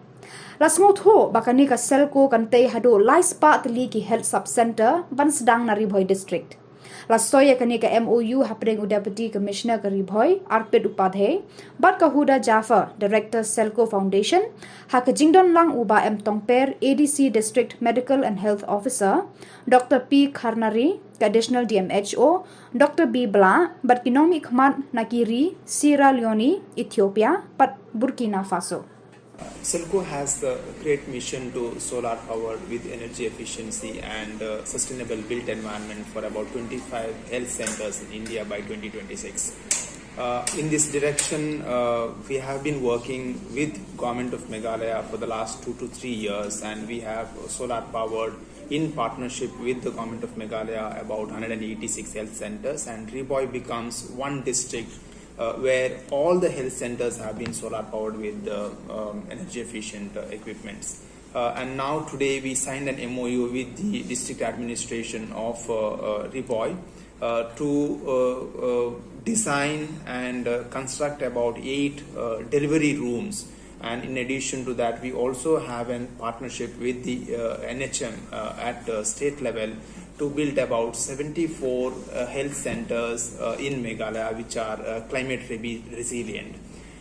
La sngewthuh ba kane ka Selco kan tei haduh lai spah tylli ki Health Sub Centre ban sdang na Ri Bhoi District. La soi ïa kane ka M O U hapdeng u Deputy Commissioner ka Ri Bhoi, Arpit Upadhyay, bad ka Huda Jaffer, Director Selco Foundation, ha ka jingdon lang u Bah M Tongper, A D C District Medical and Health Officer, Doctor P Kharnari, ka Additional D M H O, Doctor B Blah, bad ki nongmihkhmat na ki ri Sierra Leone, Ethiopia, bad Burkina Faso. Selco has the great mission to solar power with energy efficiency and uh, sustainable built environment for about twenty-five health centers in India by twenty twenty-six. Uh, in this direction, uh, we have been working with Government of Meghalaya for the last two to three years, and we have solar powered in partnership with the Government of Meghalaya about one hundred eighty-six health centers, and Ri Bhoi becomes one district uh, where all the health centers have been solar powered with the um, energy efficient uh, equipments. Uh, and now today we signed an M O U with the district administration of uh, uh, Ri Bhoi uh, to uh, uh, design and uh, construct about eight uh, delivery rooms. And in addition to that, we also have a partnership with the uh, N H M uh, at the state level to build about seventy-four uh, health centers uh, in Meghalaya, which are uh, climate re- resilient.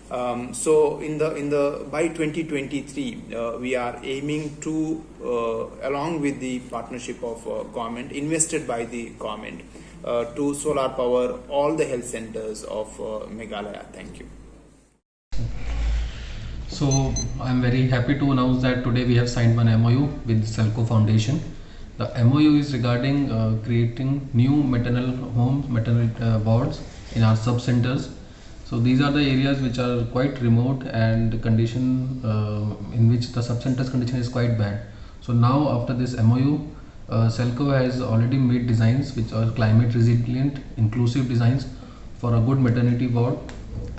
Um, so in the in the by twenty twenty-three, uh, we are aiming to, uh, along with the partnership of uh, government, invested by the government, uh, to solar power all the health centers of uh, Meghalaya. Thank you. So I'm very happy to announce that today we have signed one M O U with Selco Foundation. The M O U is regarding uh, creating new maternal homes, maternal uh, wards in our sub centers. So these are the areas which are quite remote and the condition uh, in which the sub centers condition is quite bad. So now after this M O U, uh, Selco has already made designs which are climate resilient, inclusive designs for a good maternity ward,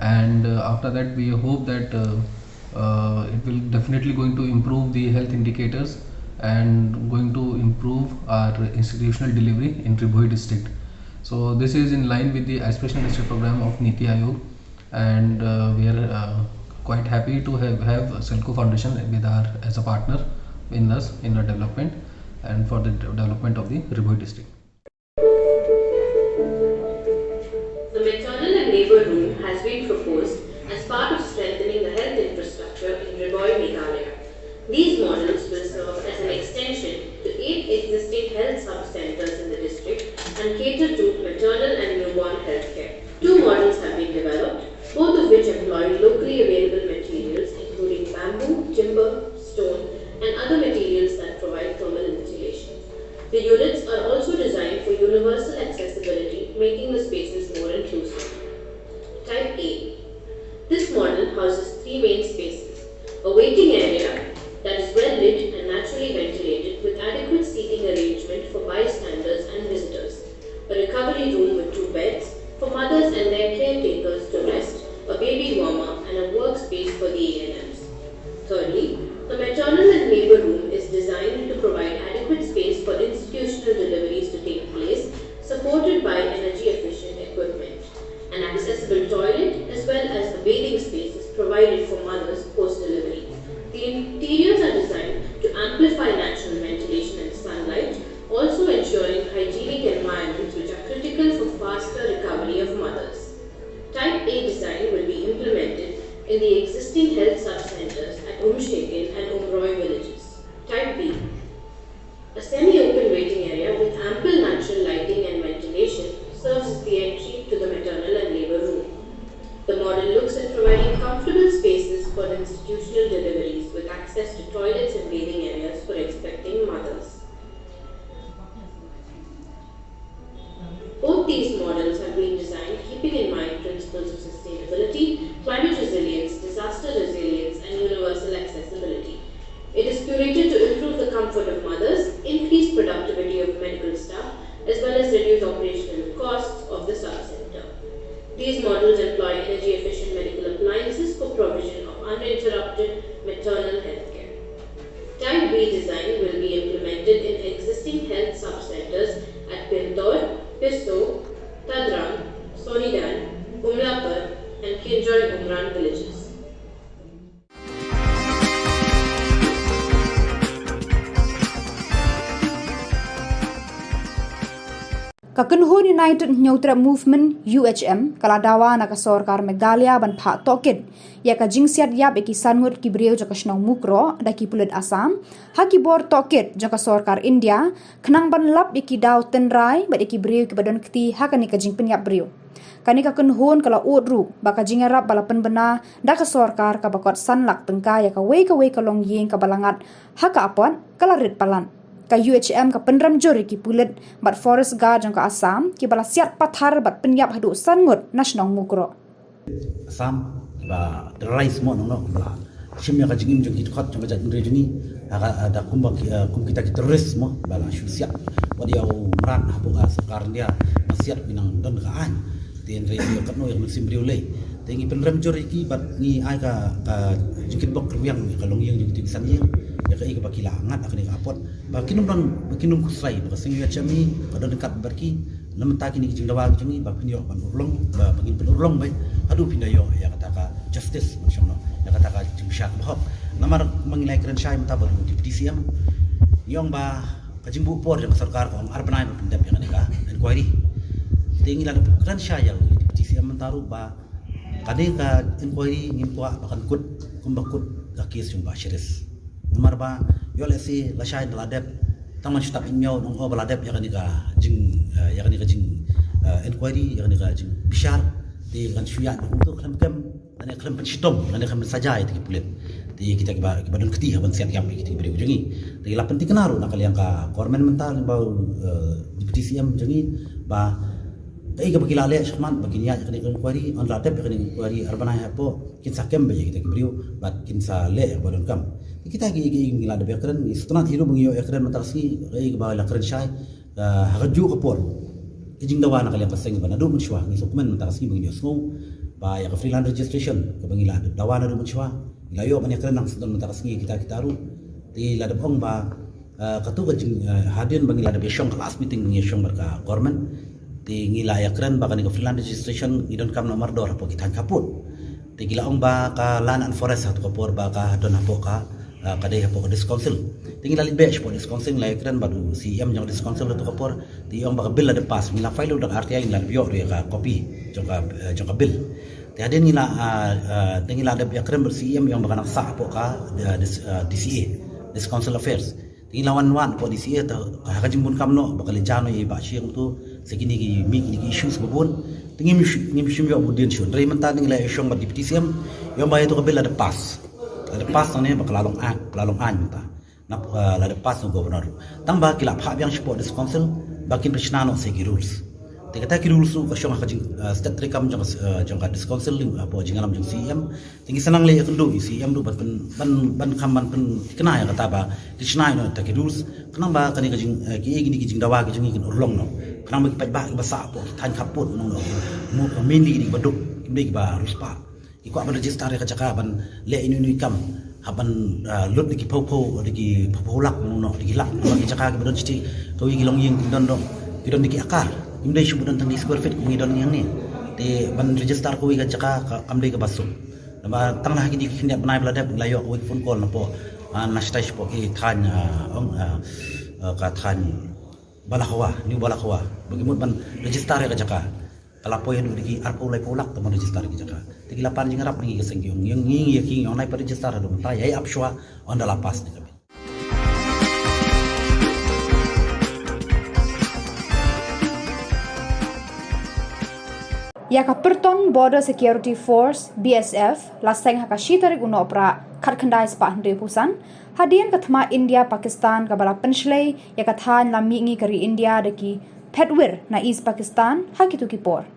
and uh, after that we hope that uh, uh, it will definitely going to improve the health indicators and going to improve our institutional delivery in Ri Bhoi district. So this is in line with the aspirational district program of Niti Aayog, and uh, we are uh, quite happy to have, have Selco Foundation with our as a partner in us in our development and for the development of the Ri Bhoi district. The maternal and labour room has been proposed as part of strengthening the health infrastructure in Ri Bhoi, Meghalaya. These models will serve as an extension to eight existing health sub-centres in the district and cater to maternal and newborn healthcare. Two models have been developed, both of which employ locally available materials including bamboo, timber, stone and other materials that provide thermal insulation. The units are also designed for universal accessibility, making the spaces more inclusive. Type A. This model houses three main spaces: a waiting area that is well lit and naturally ventilated with adequate seating arrangement for bystanders and visitors, a recovery room with two beds for mothers and their caretakers to rest, a baby warmer, and a workspace for the A N Ms. Thirdly, the maternal and labour room is designed to provide adequate space for institutional deliveries to take place, supported by energy efficient equipment. An accessible toilet as well as a bathing space is provided for mothers post delivery. The interiors are designed to amplify natural ventilation and sunlight, also ensuring hygienic environments which are critical for faster recovery of mothers. Type A design will be implemented in the existing health sub-centres at Umshekin and Umroi villages. Type B. A semi-open waiting area with ample natural lighting and ventilation serves as the entry to the maternal and labour room. The model looks at providing comfortable spaces for institutional deliveries with access to toilets and bathing areas for every Created to improve the comfort of mothers, increase productivity of medical staff, as well as reduce operational costs of the sub-center. These models employ energy-efficient medical appliances for provision of uninterrupted maternal health care. Type B design will be implemented in existing health sub-centers at Pintor, Pisso, Tadrang, Sonidan, Umlapur, and Kinjoin Umran villages. Ka kynhun United Hynñiewtrep Movement, U H M, ka la dawa na ka sorkar Meghalaya ban phah tohkit ïa ka jingsiat ïap ïa ki san ngut ki briew jong ka shnong Mukroh da ki pulit Assam ha ki bor tohkit jong ka sorkar India, khnang ban lap ïa ki daw tynrai bad ïa ki briew kiba don kti ha kane ka jingpynïap briew. Kane ka kynhun ka la ud ruh ba ka jingïarap ba la pynbna da ka sorkar kaba kot san lak tyngka ïa kawei kawei ka longïing kaba la ngat ha ka apot ka la rit palat. Ka U H M ka pynrem jur ïa ki pulit bad forest guard jong ka Assam kiba la siat pathar bad pynïap haduh san ngut na shnong Mukroh. Assam ba terrorize mo nong nong ba la shim ïa ka jingim jong ki dkhot jong ka jaitbynriew jong ngi ha ka da kumba ki, eh, kum kita ki terrorist mo ba la shu siat. Wat ïa u mrad hapoh ka sorkar India ba siat ki nang don ka aiñ. Te hynrei ïa katno ïa ka mynsiem briew lei. Te ngi pynrem jur ïa ki bad ngi ai ka, ka jingkitbok kyrwiang ïa ka longïing jong ki san ïing ïa kaei kaba ki la ngat ha kane ka apot ba kin ym don ba kin ym khuslai ba ka seng ïa shami ka don kat bad ki. Na mynta kine ki jingdawa ki jong ngi ba phin ïoh ban urlong ba ba ngin pynurlong beit haduh phin da ïoh ïa kata ka justice, ma shong no, ïa kata ka jingbishar kaba hok. Namar ma ngi la ïakren shai mynta bad u Deputy C M, ngi ong ba ka jingbuh por jong ka sorkar ka ong ar bnai ban pyndep ïa kane ka inquiry. Te ngi la dep kren shai ïa u Deputy C M mynta ruh ba kane ka inquiry ngim kwah ba kan kut kumba kut ka case jong Bah Shiris. Namar ba ïoh lehse lashai ynda la dep tang ban shu tap ïa u nong o ba la dep ïa kane ka jing, eh, ïa kane ka jing, eh, inquiry, ïa kane ka jingbishar. Te kan shu ïaid kumto khlem kem lane khlem pynshitom lane khlem pynsaja ïa kita ki pulit. Te kita kiba kiba don kti ha ban siat ïap ïa kita ki briew jong ngi. Te la pynthikna ruh na ka liang ka government mynta lyngba u, eh, Deputy C M jong ngi ba kaei kaba ki la leh shakhmat ba kin ïaid ïa kane ka inquiry, ynda la dep ïa kane ka inquiry ar bnai hapoh kin sa kem beit ïa kita ki briew bad kin sa leh ïa kaba donkam. Kita ki, ki, ngi la dep ïakren, ngi sngewtynnat hi ruh ba ngi ïoh ïakren mynta ka sngi, kaei kaba la kren shai, eh, ha kajuh ka por. Ka jingdawa na ka liang ka seng ba naduh mynshuwa ngi sngewkmen mynta ka sngi ba ngin ïohsngew ba ïa ka freelance registration kaba ngi la dep dawa naduh mynshuwa, ngi la ïoh ban ïakren nang sngewthuh mynta ka sngi kita kita ruh. Te la dep ong ba, eh, kato ka jing, eh, hadien ba ngi la dep ïashong ka last meeting ba ngi ïashong bad ka government. Te ngi la ïakren ba kane ka freelance registration ngi donkam noh mardor hapoh ki thaiñ khappud. Te ki la ong ba ka land and forest ha kato ka por ba ka don hapoh ka, ah, ka dei hapoh ka district council. Te ngi la leit beh shapoh district council, ngi la ïakren bad u C E M jong ka district council ha kato ka por. Te i ong ba ka bill la dep pass, ngi la file ruh da ka R T I, ngi la dep ïoh ruh ïa ka copy jong ka, eh, jong ka bill. Te hadien ngi la, ah, ah, te ngi la dep ïakren bad u C E M, i ong ba kan nang sah hapoh ka, eh, dis-, eh, D C A, District Council Affairs. Te ngi la wan wad hapoh D C A, te ha ka jingbun kam noh ba ka leit jia noh ïa i Bah Shi kumto, sa kine ki mih kine ki issues ba bun. Te ngim shu, ngim shym ïoh bud dien shuh. Hynrei mynta te ngi la ïashong bad Deputy C M, i ong ba ïa kato ka bill la dep pass. La dep pass tang ne ba ka la long aiñ, ka la long aiñ mynta. Nap, eh, la dep pass na u Governor. Tang ba ki la phah biang shapoh District Council ba kin pynshna noh sa ki rules. Te kata ki rules ruh ka shong ha ka jing, eh, statutory kam jong ka, eh, jong ka District Council, eh, hapoh jingïalam jong C E M. Te ngi sa nang leit ïakynduh ïa u C E M ruh ban pyn, ban, ban kham ban pynthikna ïa kata ba ki shna ïa noh kita ki rules. Khnang ba kane ka jing, eh, kiei kine ki jingdawa ki jong ngi kin urlong noh. Khnang ba ki paidbah kiba sah hapoh ki thaiñ khappud noh noh. Mo, mainly kine kiba duk, kim dei kiba riewspah. Ki kwah ban register ïa ka jaka ban leh ino ino i kam. Hap ban, ah, lut da ki phew phew, da ki phew phew lak noh noh, da ki lak, namar ki jaka kiba don shisha kawei ki longïing kim don noh. Ki don da ki akar. Kim dei shuh ba don tang da ki square feet kum ngi don ngi hangne. Te ban register kawei ka jaka ka, kam dei kaba suk. Namar tang na ha kine ki khyndiat bnai ba la dep ngi la ïoh kawei ka phone call napoh, ah, na shatai shapoh ki thaiñ, ah, ong, ah, ah, ka thaiñ Balakhawa, New Balakhawa. Ba ki mut ban register ïa ka jaka. Ka la poi haduh da ki arphew laiphew lak tang ban register ïa ka jaka. Te ki la pan jingïarap na ngi ka seng, ki ong ïa ngi, ïa ki ong nai pat register haduh mynta, ïai ap shuwa ynda la pass ne ka bill. Ïa ka Pyrtong Border Security Force, B S F, la seng ha ka shi tarik u Nohprah khatkhyndai spah hynriewphew san, hadien ka thma India Pakistan kaba la pynshlei ïa ka thaiñ lam mihngi ka ri India da ki phetwir na East Pakistan ha kito ki por.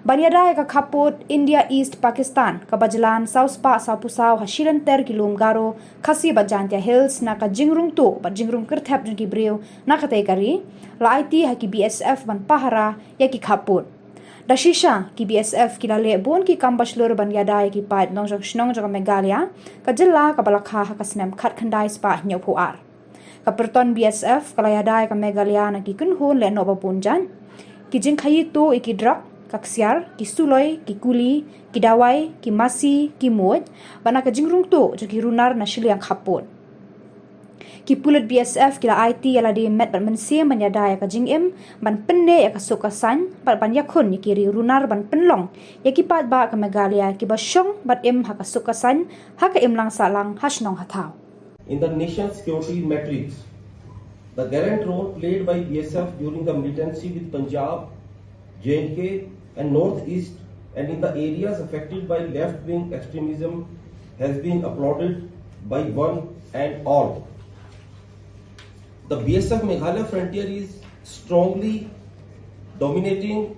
Ban ïada ïa ka khappud India East Pakistan kaba jlan saw spah saw phew saw ha shilynter ki lum Garo, Khasi bad Jaintia Hills na ka jingrung tuh bad jingrung kyrthep jong ki briew na katei ka ri, la aiti ha ki B S F ban pahara ïa ki khappud. Da shisha ki B S F ki la leh bun ki kam ba shlur ban ïada ïa ki paid nongjong shnong jong ka Meghalaya, ka jylla kaba la kha ha ka snem khatkhyndai spah hynñiew phew ar. Ka pyrton B S F ka la ïada ïa ka Meghalaya na ki kynhun lehnoh ba bun jait. Ki jingkhaïi tuh ïa ki drok, ka ksiar, ki suloi, ki kuli, ki dawai, ki masi, ki muid, bad na ka jingrung tuh jong ki runar na shiliang khappud. Ki pulit B S F ki la aiti ïa lade met bad mynsiem ban ïada ïa ka jingim, ban pynneh ïa ka suk ka saiñ, bad ban ïakhun ïa ki riew runar ban pynlong ïa ki paidbah ka Meghalaya kiba shong bad im ha ka suk ka saiñ ha ka imlang sahlang ha shnong ha thaw. In the nation's security matrix, the gallant role played by B S F during the militancy with Punjab, J and K, and Northeast, and in the areas affected by left-wing extremism has been applauded by one and all. The B S F Meghalaya frontier is strongly dominating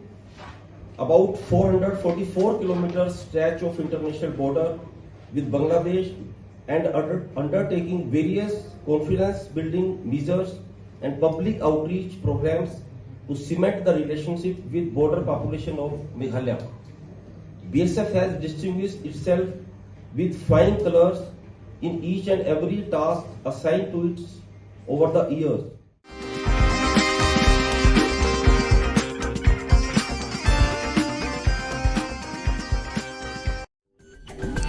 about four hundred forty-four kilometer stretch of international border with Bangladesh and under-, undertaking various confidence building measures and public outreach programs to cement the relationship with border population of Meghalaya. B S F has distinguished itself with flying colors in each and every task assigned to it over the years.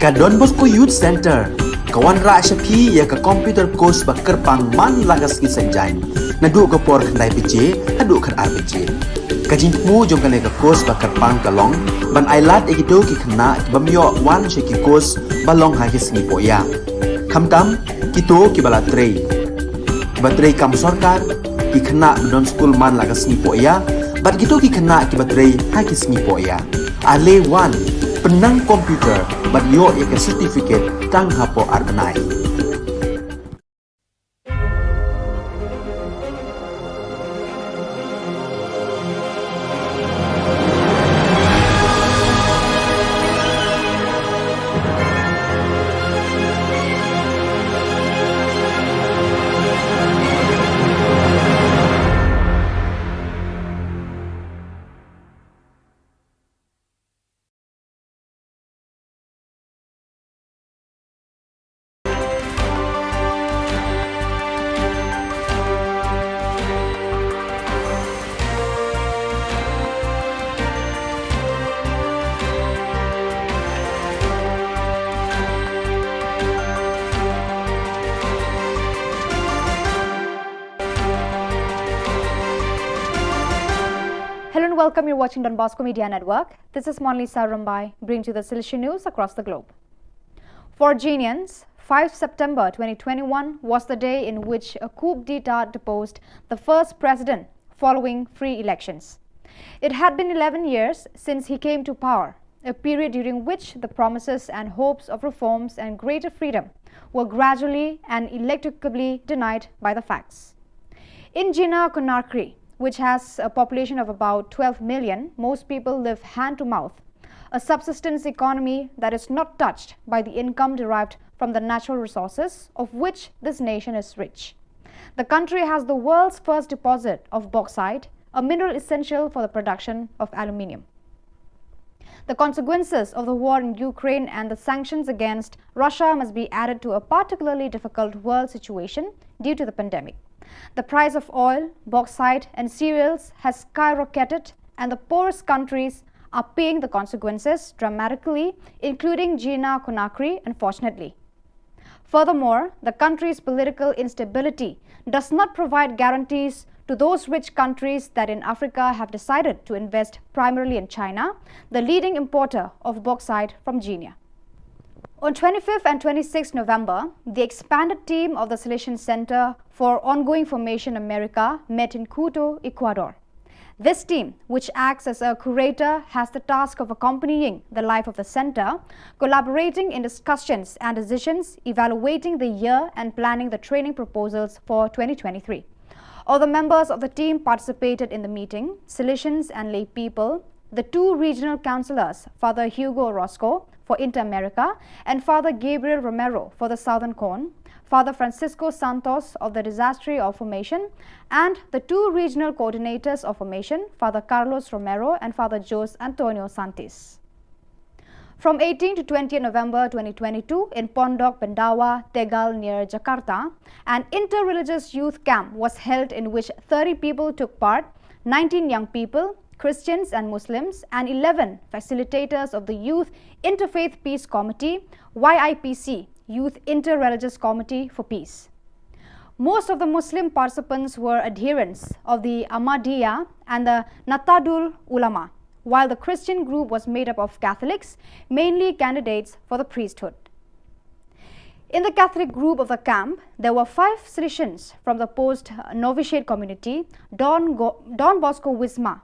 Ka Don Bosco Youth Center ka wanrah sha phi ïa ka computer course ba kyrpang man la ka sngi Saitjaiñ, naduh ka por khyndai baje haduh khatar baje. Ka jingthmu jong kane ka course ba kyrpang ka long ban ailad ïa kito ki khynnah ki bym ïoh wan sha ki course ba long ha ki sngi pohïap, khamtam kito kiba la trei, kiba trei kam sorkar, ki khynnah ba don skul man la ka sngi pohïap, bad kito ki khynnah kiba trei ha ki sngi pohïap. Ale wan, pynnang computer bad ïoh ïa ka certificate tang hapoh ar bnai. Hello and welcome. You're watching Don Bosco Media Network. This is Monlisa Rumbai, bringing you the Sylhet news across the globe. For Jhenians, five September twenty twenty-one was the day in which a coup d'etat deposed the first president following free elections. It had been eleven years since he came to power, a period during which the promises and hopes of reforms and greater freedom were gradually and ineluctably denied by the facts. In Jhina Conakry, which has a population of about twelve million, most people live hand to mouth, a subsistence economy that is not touched by the income derived from the natural resources of which this nation is rich. The country has the world's first deposit of bauxite, a mineral essential for the production of aluminium. The consequences of the war in Ukraine and the sanctions against Russia must be added to a particularly difficult world situation due to the pandemic. The price of oil, bauxite, and cereals has skyrocketed, and the poorest countries are paying the consequences dramatically, including Jhina Conakry, unfortunately. Furthermore, the country's political instability does not provide guarantees to those rich countries that in Africa have decided to invest primarily in China, the leading importer of bauxite from Jhina. On twenty-fifth and twenty-sixth November, the expanded team of the Sylhet Center for Ongoing Formation America met in Quito, Ecuador. This team, which acts as a curator, has the task of accompanying the life of the center, collaborating in discussions and decisions, evaluating the year, and planning the training proposals for twenty twenty-three. All the members of the team participated in the meeting. Sylhetians and lay people, the two regional councillors, Father Hugo Orozco for Inter-America and Father Gabriel Romero for the Southern Cone, Father Francisco Santos of the Disaster of Formation, and the two regional coordinators of Formation, Father Carlos Romero and Father Jose Antonio Santis. From eighteenth to twentieth November twenty twenty-two, in Pondok Pendawa, Tegal, near Jakarta, an inter-religious youth camp was held, in which thirty people took part, nineteen young people, Christians and Muslims, and eleven facilitators of the Youth Interfaith Peace Committee, Y I P C, Youth Inter-Religious Committee for Peace. Most of the Muslim participants were adherents of the Ahmadiyya and the Nahdlatul Ulama, while the Christian group was made up of Catholics, mainly candidates for the priesthood. In the Catholic group of the camp, there were five Salesians from the post novitiate community, Don, Go- Don Bosco Wisma,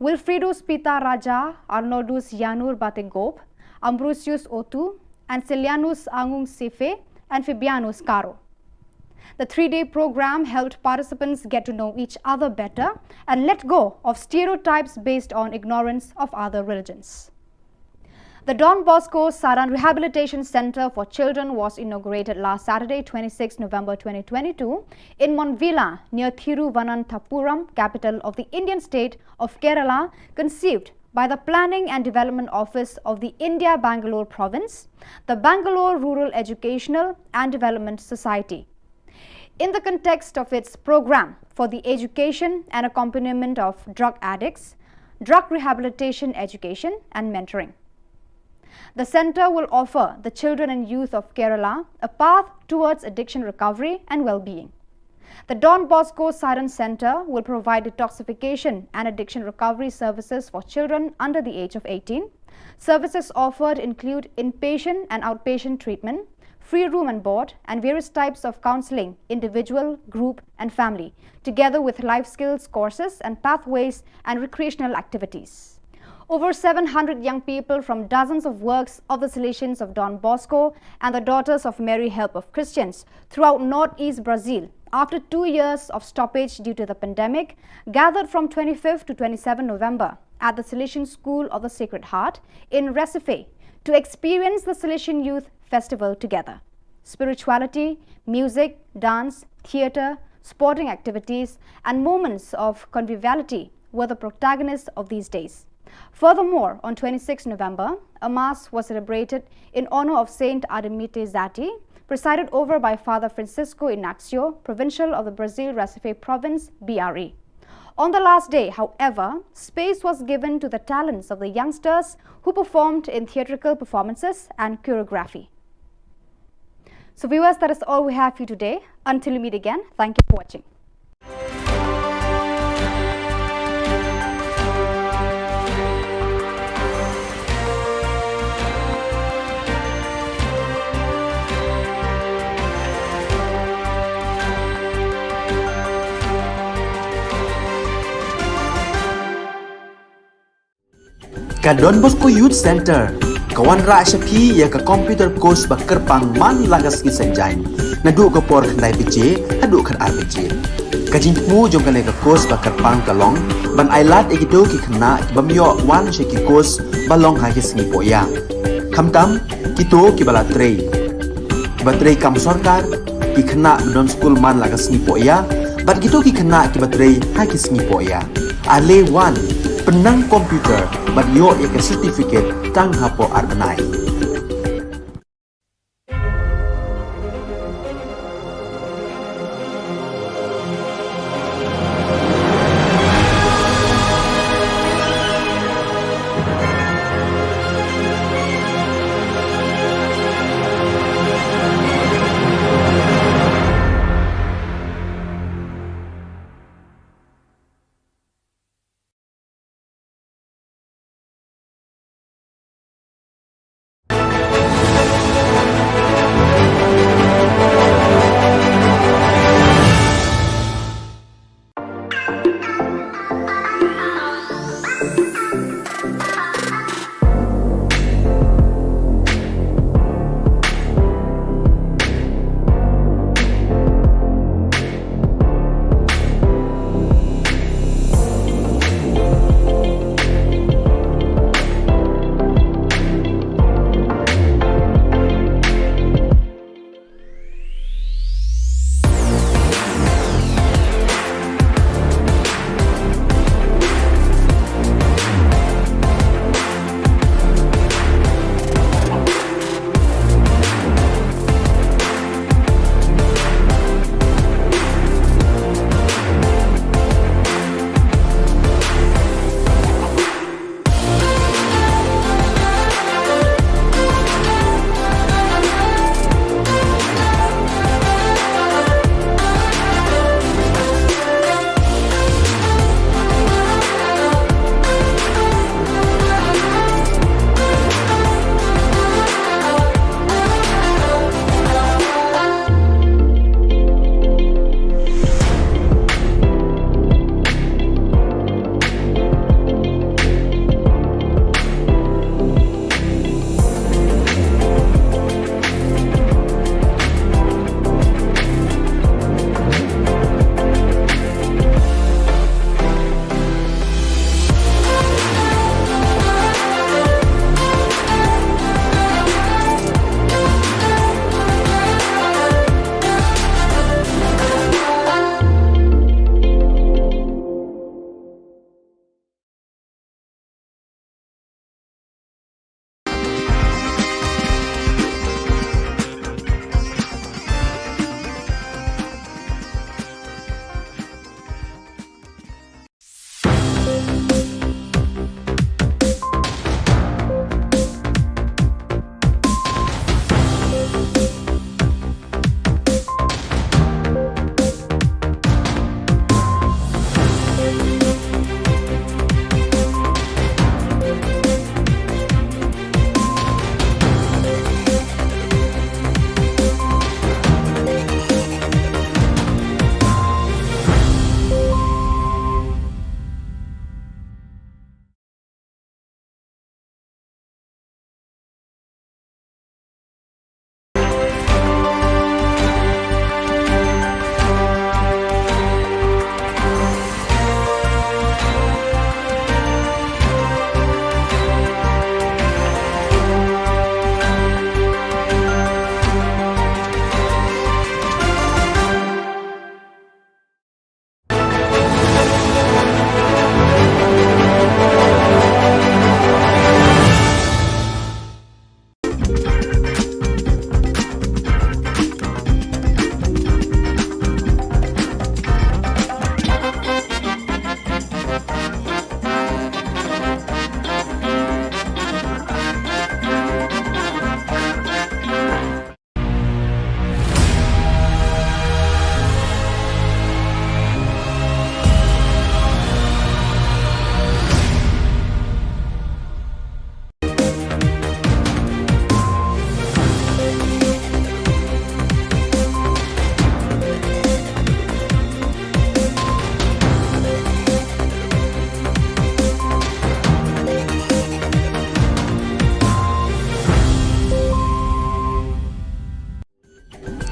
Wilfredo Spita Raja, Arnoldus Yanur Bategop, Ambrosius Otu, and Celianus Angung Sife, and Fabianus Caro. The three day program helped participants get to know each other better and let go of stereotypes based on ignorance of other religions. The Don Bosco Saran Rehabilitation Center for Children was inaugurated last Saturday, twenty-sixth November twenty twenty-two, in Monvilla, near Thiruvananthapuram, capital of the Indian state of Kerala, conceived by the Planning and Development Office of the India Bangalore Province, the Bangalore Rural Educational and Development Society. In the context of its program for the education and accompaniment of drug addicts, drug rehabilitation education, and mentoring, the center will offer the children and youth of Kerala a path towards addiction recovery and well being. The Don Bosco Saran Center will provide detoxification and addiction recovery services for children under the age of eighteen. Services offered include inpatient and outpatient treatment, free room and board, and various types of counseling, individual, group, and family, together with life skills courses and pathways and recreational activities. Over seven hundred young people from dozens of works of the Salesians of Don Bosco and the Daughters of Mary Help of Christians throughout northeast Brazil, after two years of stoppage due to the pandemic, gathered from twenty-fifth to twenty-seventh November at the Salesian School of the Sacred Heart in Recife to experience the Salesian Youth Festival together. Spirituality, music, dance, theatre, sporting activities, and moments of conviviality were the protagonists of these days. Furthermore, on twenty-sixth November, a mass was celebrated in honor of Saint Ademite Zati, presided over by Father Francisco Inácio, provincial of the Brazil Recife province, B R E. On the last day, however, space was given to the talents of the youngsters who performed in theatrical performances and choreography. So, viewers, that is all we have for you today. Until we meet again, thank you for watching. Ka Don Bosco Youth Center ka wanrah sha phi ïa ka computer course ba kyrpang man la ka sngi Saitjaiñ, naduh ka por khyndai baje haduh khatar baje. Ka jingthmu jong kane ka course ba kyrpang ka long ban ailad ïa kito ki khynnah ki bym ïoh wan sha ki course ba long ha ki sngi pohïa, khamtam kito kiba la trei, kiba trei kam sorkar, ki khynnah ba don skul man la ka sngi pohïa, bad kito ki khynnah kiba trei ha ki sngi pohïa. Ale wan, pynnang computer bad ïoh ïa ka certificate tang hapoh ar bnai.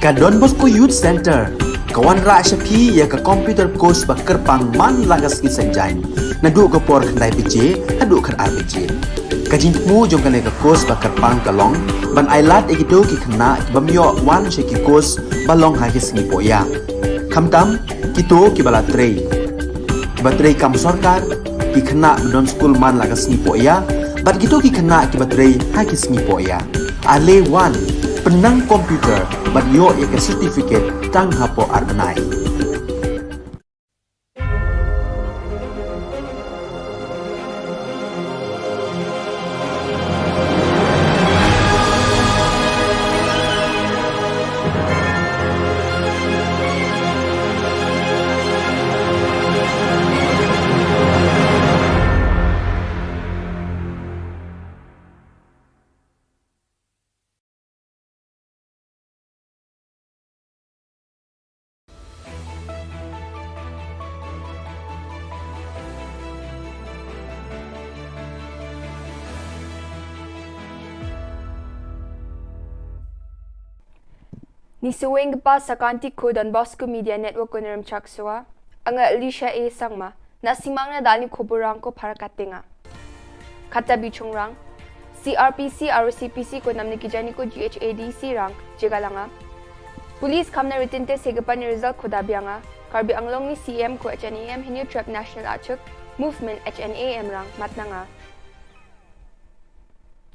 Ka Don Bosco Youth Centre ka wanrah sha phi ïa ka computer course ba kyrpang man la ka sngi Saitjaiñ, naduh ka por khyndai baje haduh khatar baje. Ka jingthmu jong kane ka course ba kyrpang ka long ban ailad ïa kito ki khynnah ki bym ïoh wan sha ki course ba long ha ki sngi pohïa, khamtam kito kiba la trei, kiba trei kam sorkar, ki khynnah ba don skul man la ka sngi pohïa bad kito ki khynnah kiba trei ha ki sngi pohïa. Ale wan, pynnang computer bad ïoh ïa ka certificate tang hapoh ar bnai. Ngi sngewbha sa ka Don Bosco Media Network ko Nremchak Sua, nga Alicia A Sangma, na sngewbha na dal ïa ki khubor rang ko para katenga. Kata bishong rang, C R P C, R O C P C ko namne ki jani ko G H A D C rang, jingïalang. Police kham na written test ïa ki pan result ko da biang, Karbi Anglong ni C M ko H N A M Hynñiewtrep National Achik Movement H N A M rang matnanga.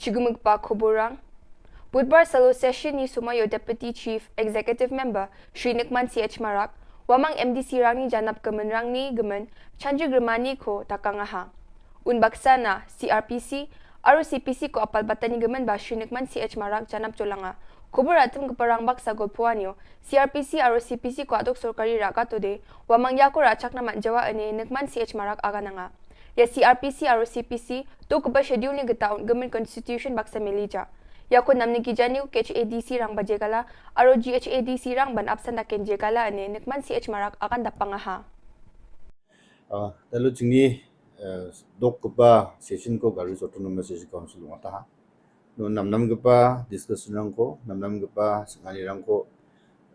Chigumuk pa khubor rang. Budbar salo session ni sumar ïa u Deputy Chief Executive Member, Shri Nukman C H Marak, Wamang M D C rang ni janap ka mynrang ni ka myn, Chanji Grimani ko takang ha. Un baksa na C R P C, R O C P C ko apal batan ni ka myn ba Shri Nukman C H Marak janap jolanga. Khubor atem ka parang baksa gol puan ïa u, C R P C, R O C P C ko aduk sorkari raka to de, Wamang ïa ko rachak na man jawa ane Nukman C H Marak agananga. Ïa C R P C, R O C P C, to ka ba schedule ni ka ta un ka myn constitution baksa meli ja. Ïa ko namne ki jani ko H A D C rang ba jegala, aro G H A D C rang ban apsan da ken jegala ane Nukman C H Marak agan da pang ha. Ah, talu jingni, eh, dok ka ba session ko Garo Hills Autonomous District Council ong ta ha. No namnam ka ba discussion rang ko, namnam ka ba sngani rang ko,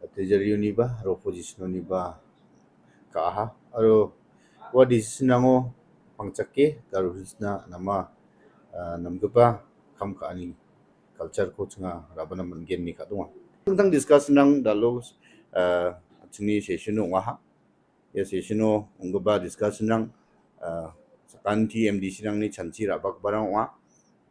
eh, treasury ni ba, aro opposition ni ba, ka ha, aro wa decision rang o pangchak ke, Garo Hills na nama, eh, nam ka ba, kam ka ani, culture ko chnga, raban na man gen ni ka dunga. Tentang discussion rang dalu, eh, jingni session ong ha. Ïa session o ong ka ba discussion rang, eh, sakanti M D C rang ni chanchi rabak barang wa,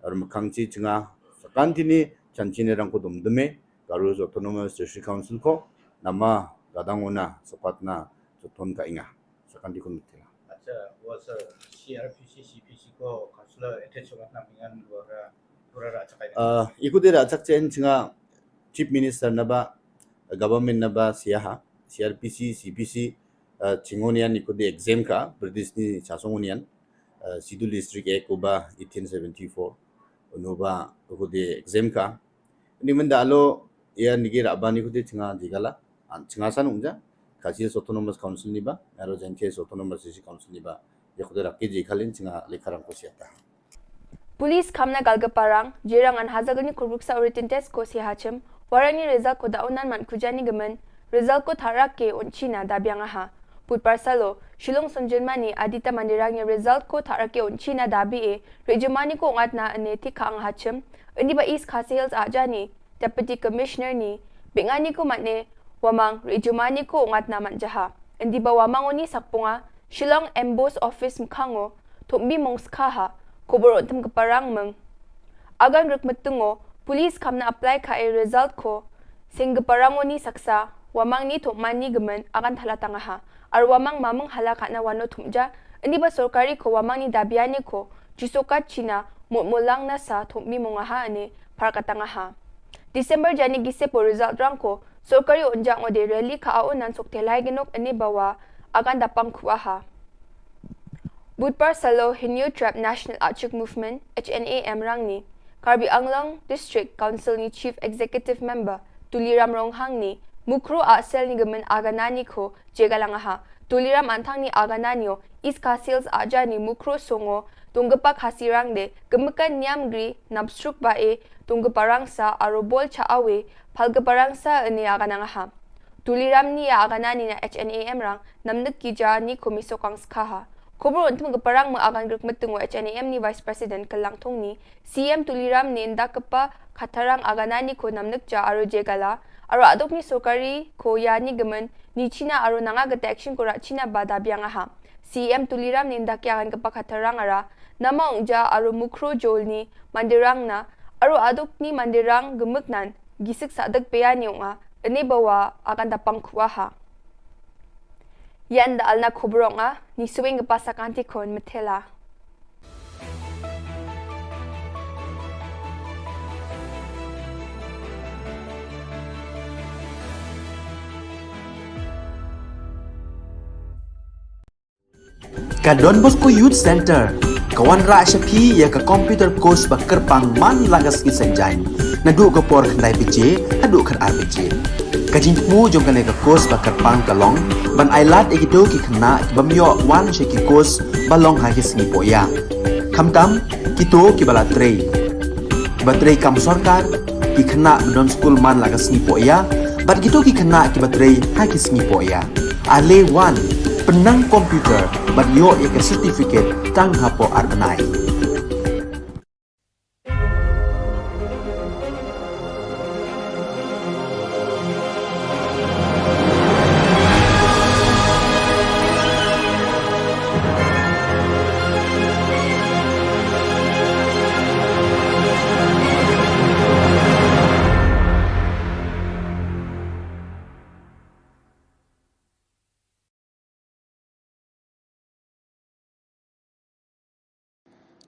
ar makang chi chnga, sakanti ni chanchi ni rang ko dum dume, Garo Hills Autonomous District Council ko, nama gadang ona, sapat na, soton ka inga, sakanti ko mitila. Acha, wa sa C R P C, C P C ko, council attach wa na mingan luar, luar acha kain. Eh, ikuti ra chak chen chnga, Chief Minister na ba, government na ba siaha, C R P C, C P C, eh, chingonian ikuti exam ka, British ni chasongonian, eh, Schedule District Act ko ba eighteen seventy-four, unu ba ikuti exam ka. Ni menda alo, ïa nigi raban ikuti chnga jigala, an chnga san ungja, Khasi Hills Autonomous Council ni ba, aro Jaintia Hills Autonomous District Council ni ba, ïa ikuti raki jigalin chnga lekharang ko siata. Police kham na Galgaparang, Jirang an Hazagani Kurbuksa written test ko si hachim, warang ni result ko da unan man kujani gamen, result ko tharak ke un china da biang aha. Put parsalo, Shillong Sunjunmani, Adita Mandirang ni result ko tharak ke un china da bi e, Rejumani ko ngat na ane thik khang hachim, indi ba East Khasi Hills ajani, Deputy Commissioner ni, bingani ko matne, Wamang, Rejumani ko ngat na mat jaha. Indi ba Wamang oni sakpunga, Shillong Emboss Office mkhango, thumbi mong skha ha, khubor untem ka parang meng. Agan rek metungo, police kham na apply ka e result ko, sing ka parang oni saksa, Wamang ni thumani gamen, agan thala tanga ha. Ar Wamang mameng hala ka na wano thumja, indi ba sorkari ko Wamang ni dabiani ko, jusokat china, mut mulang nasa, thumbi monga ha ane, par katanga ha. December jani gise po result rang ko, sorkari unjang ode rally ka au nan sok telai genok ane bawa, agan dapang kuaha. Budpar salo Hynñiewtrep National Achik Movement, H N A M rang ni, Karbi Anglong District Council ni Chief Executive Member, Tuliram Ronghang ni, Mukro Ahsel ni Gmen Aganani ko Jegalang aha. Tuliram Anthang ni Agananio, East Khasi Hills Aja ni Mukro Songo, Tunggepak Hasirang de, Gemekan Niam Gri, Napsruk Ba E, Tunggeparangsa, Arobol Cha Awe, Palgeparangsa Ene Aganang aha. Tuliram ni ya Aganani na H N A M rang, Namnek Kija ni Komiso Kangskaha. Khubor untuk Geparang me Agan Grek Metung wa H N A M ni Vice President Kelang Thung ni, C M Tuliram ne nda kepa Khatarang Aganani ko Namnek Ja Aro Jegala, Aro Aduk ni Sokari ko ya ni Gemen, ni China Aro Nanga Gete Action ko Rat China Bada Biang aha. C M Tuliram ne nda ki Agan kepa Khatarang ara, Nama Ungja Aro Mukro Jol ni Mandirang na, Aro Aduk ni Mandirang Gemeknan, Gisik Sadak Pea ni Unga, Ene Bawa Agan Dapang Kuaha. Yan da alna Khubor Unga, ni Suing Kepa Sakanti Kon Metela. Ka Don Bosco Youth Center ka wanrah sha phi ya ka computer course ba kyrpang man la ka sngi Saitjaiñ, naduh ka por khyndai baje haduh khatar baje. Ka jingthmu jong kane ka course ba kyrpang ka long ban ailad ïa kito ki khynnah ki bym ïoh wan sha ki course ba long ha ki sngi pohïa. Khamtam kito kiba la trei, kiba trei kam sorkar, ki khynnah ba don skul man la ka sngi pohïa, bad kito ki khynnah kiba trei ha ki sngi pohïa. Ale wan, pynnang computer bad ïoh ïa ka certificate tang hapoh ar bnai.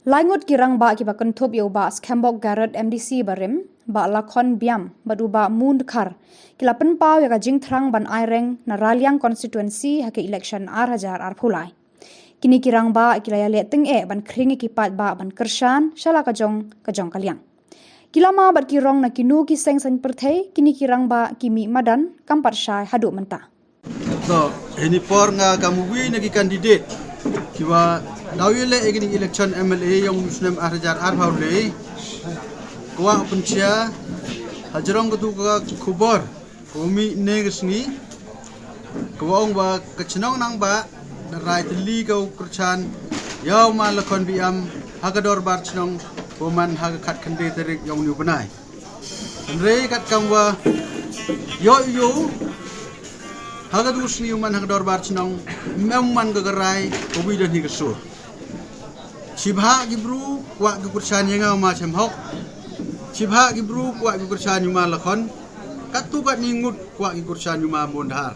Lai ngut ki rangbah kiba kynthup ïa u Bah Skembok Garod M D C barim, Bah Lakhon Biam bad u Bah Mun Dkhar ki la pynpaw ïa ka jingthrang ban aireng na Raliang constituency ha ka election ar hajar arphew lai. Kine ki rangbah ki la ïaleh tyngeh ban khring ïa ki paidbah ban kyrshan sha la ka jong ka jong ka liang. Ki lama bad ki rong na kino ki seng saiñ pyrthei, kine ki rangbah ki mih madan kam pat shai haduh mynta. To, hini por nga kam uwi na ki candidate kiwa daw ïaleh ïa kine election M L A yong u snem ar hajar arphew lai. Kwah pynshai hajrong katu ka khubor ka mih ne ka sngi, ka wa ong ba ka chnong Nangbah da rai tylli ka u kyrshan ïa u Ma Lakhon Biam ha ka dorbar chnong, ka wa man ha ka khatkhyndai tarik yong uni u bnai. Hynrei katkam wa ïoh ïoh ha katu ka sngi u man ha ka dorbar chnong, ym em man ka ka rai ka wi da ni ka sur. Shibha ki bru kwah ki kyrshan ïa nga u Ma Shem Hok. Shibha ki bru kwah ki kyrshan ïa u Ma Lakhon. Katu katni ngut kwah ki kyrshan ïa u Ma Mondhar.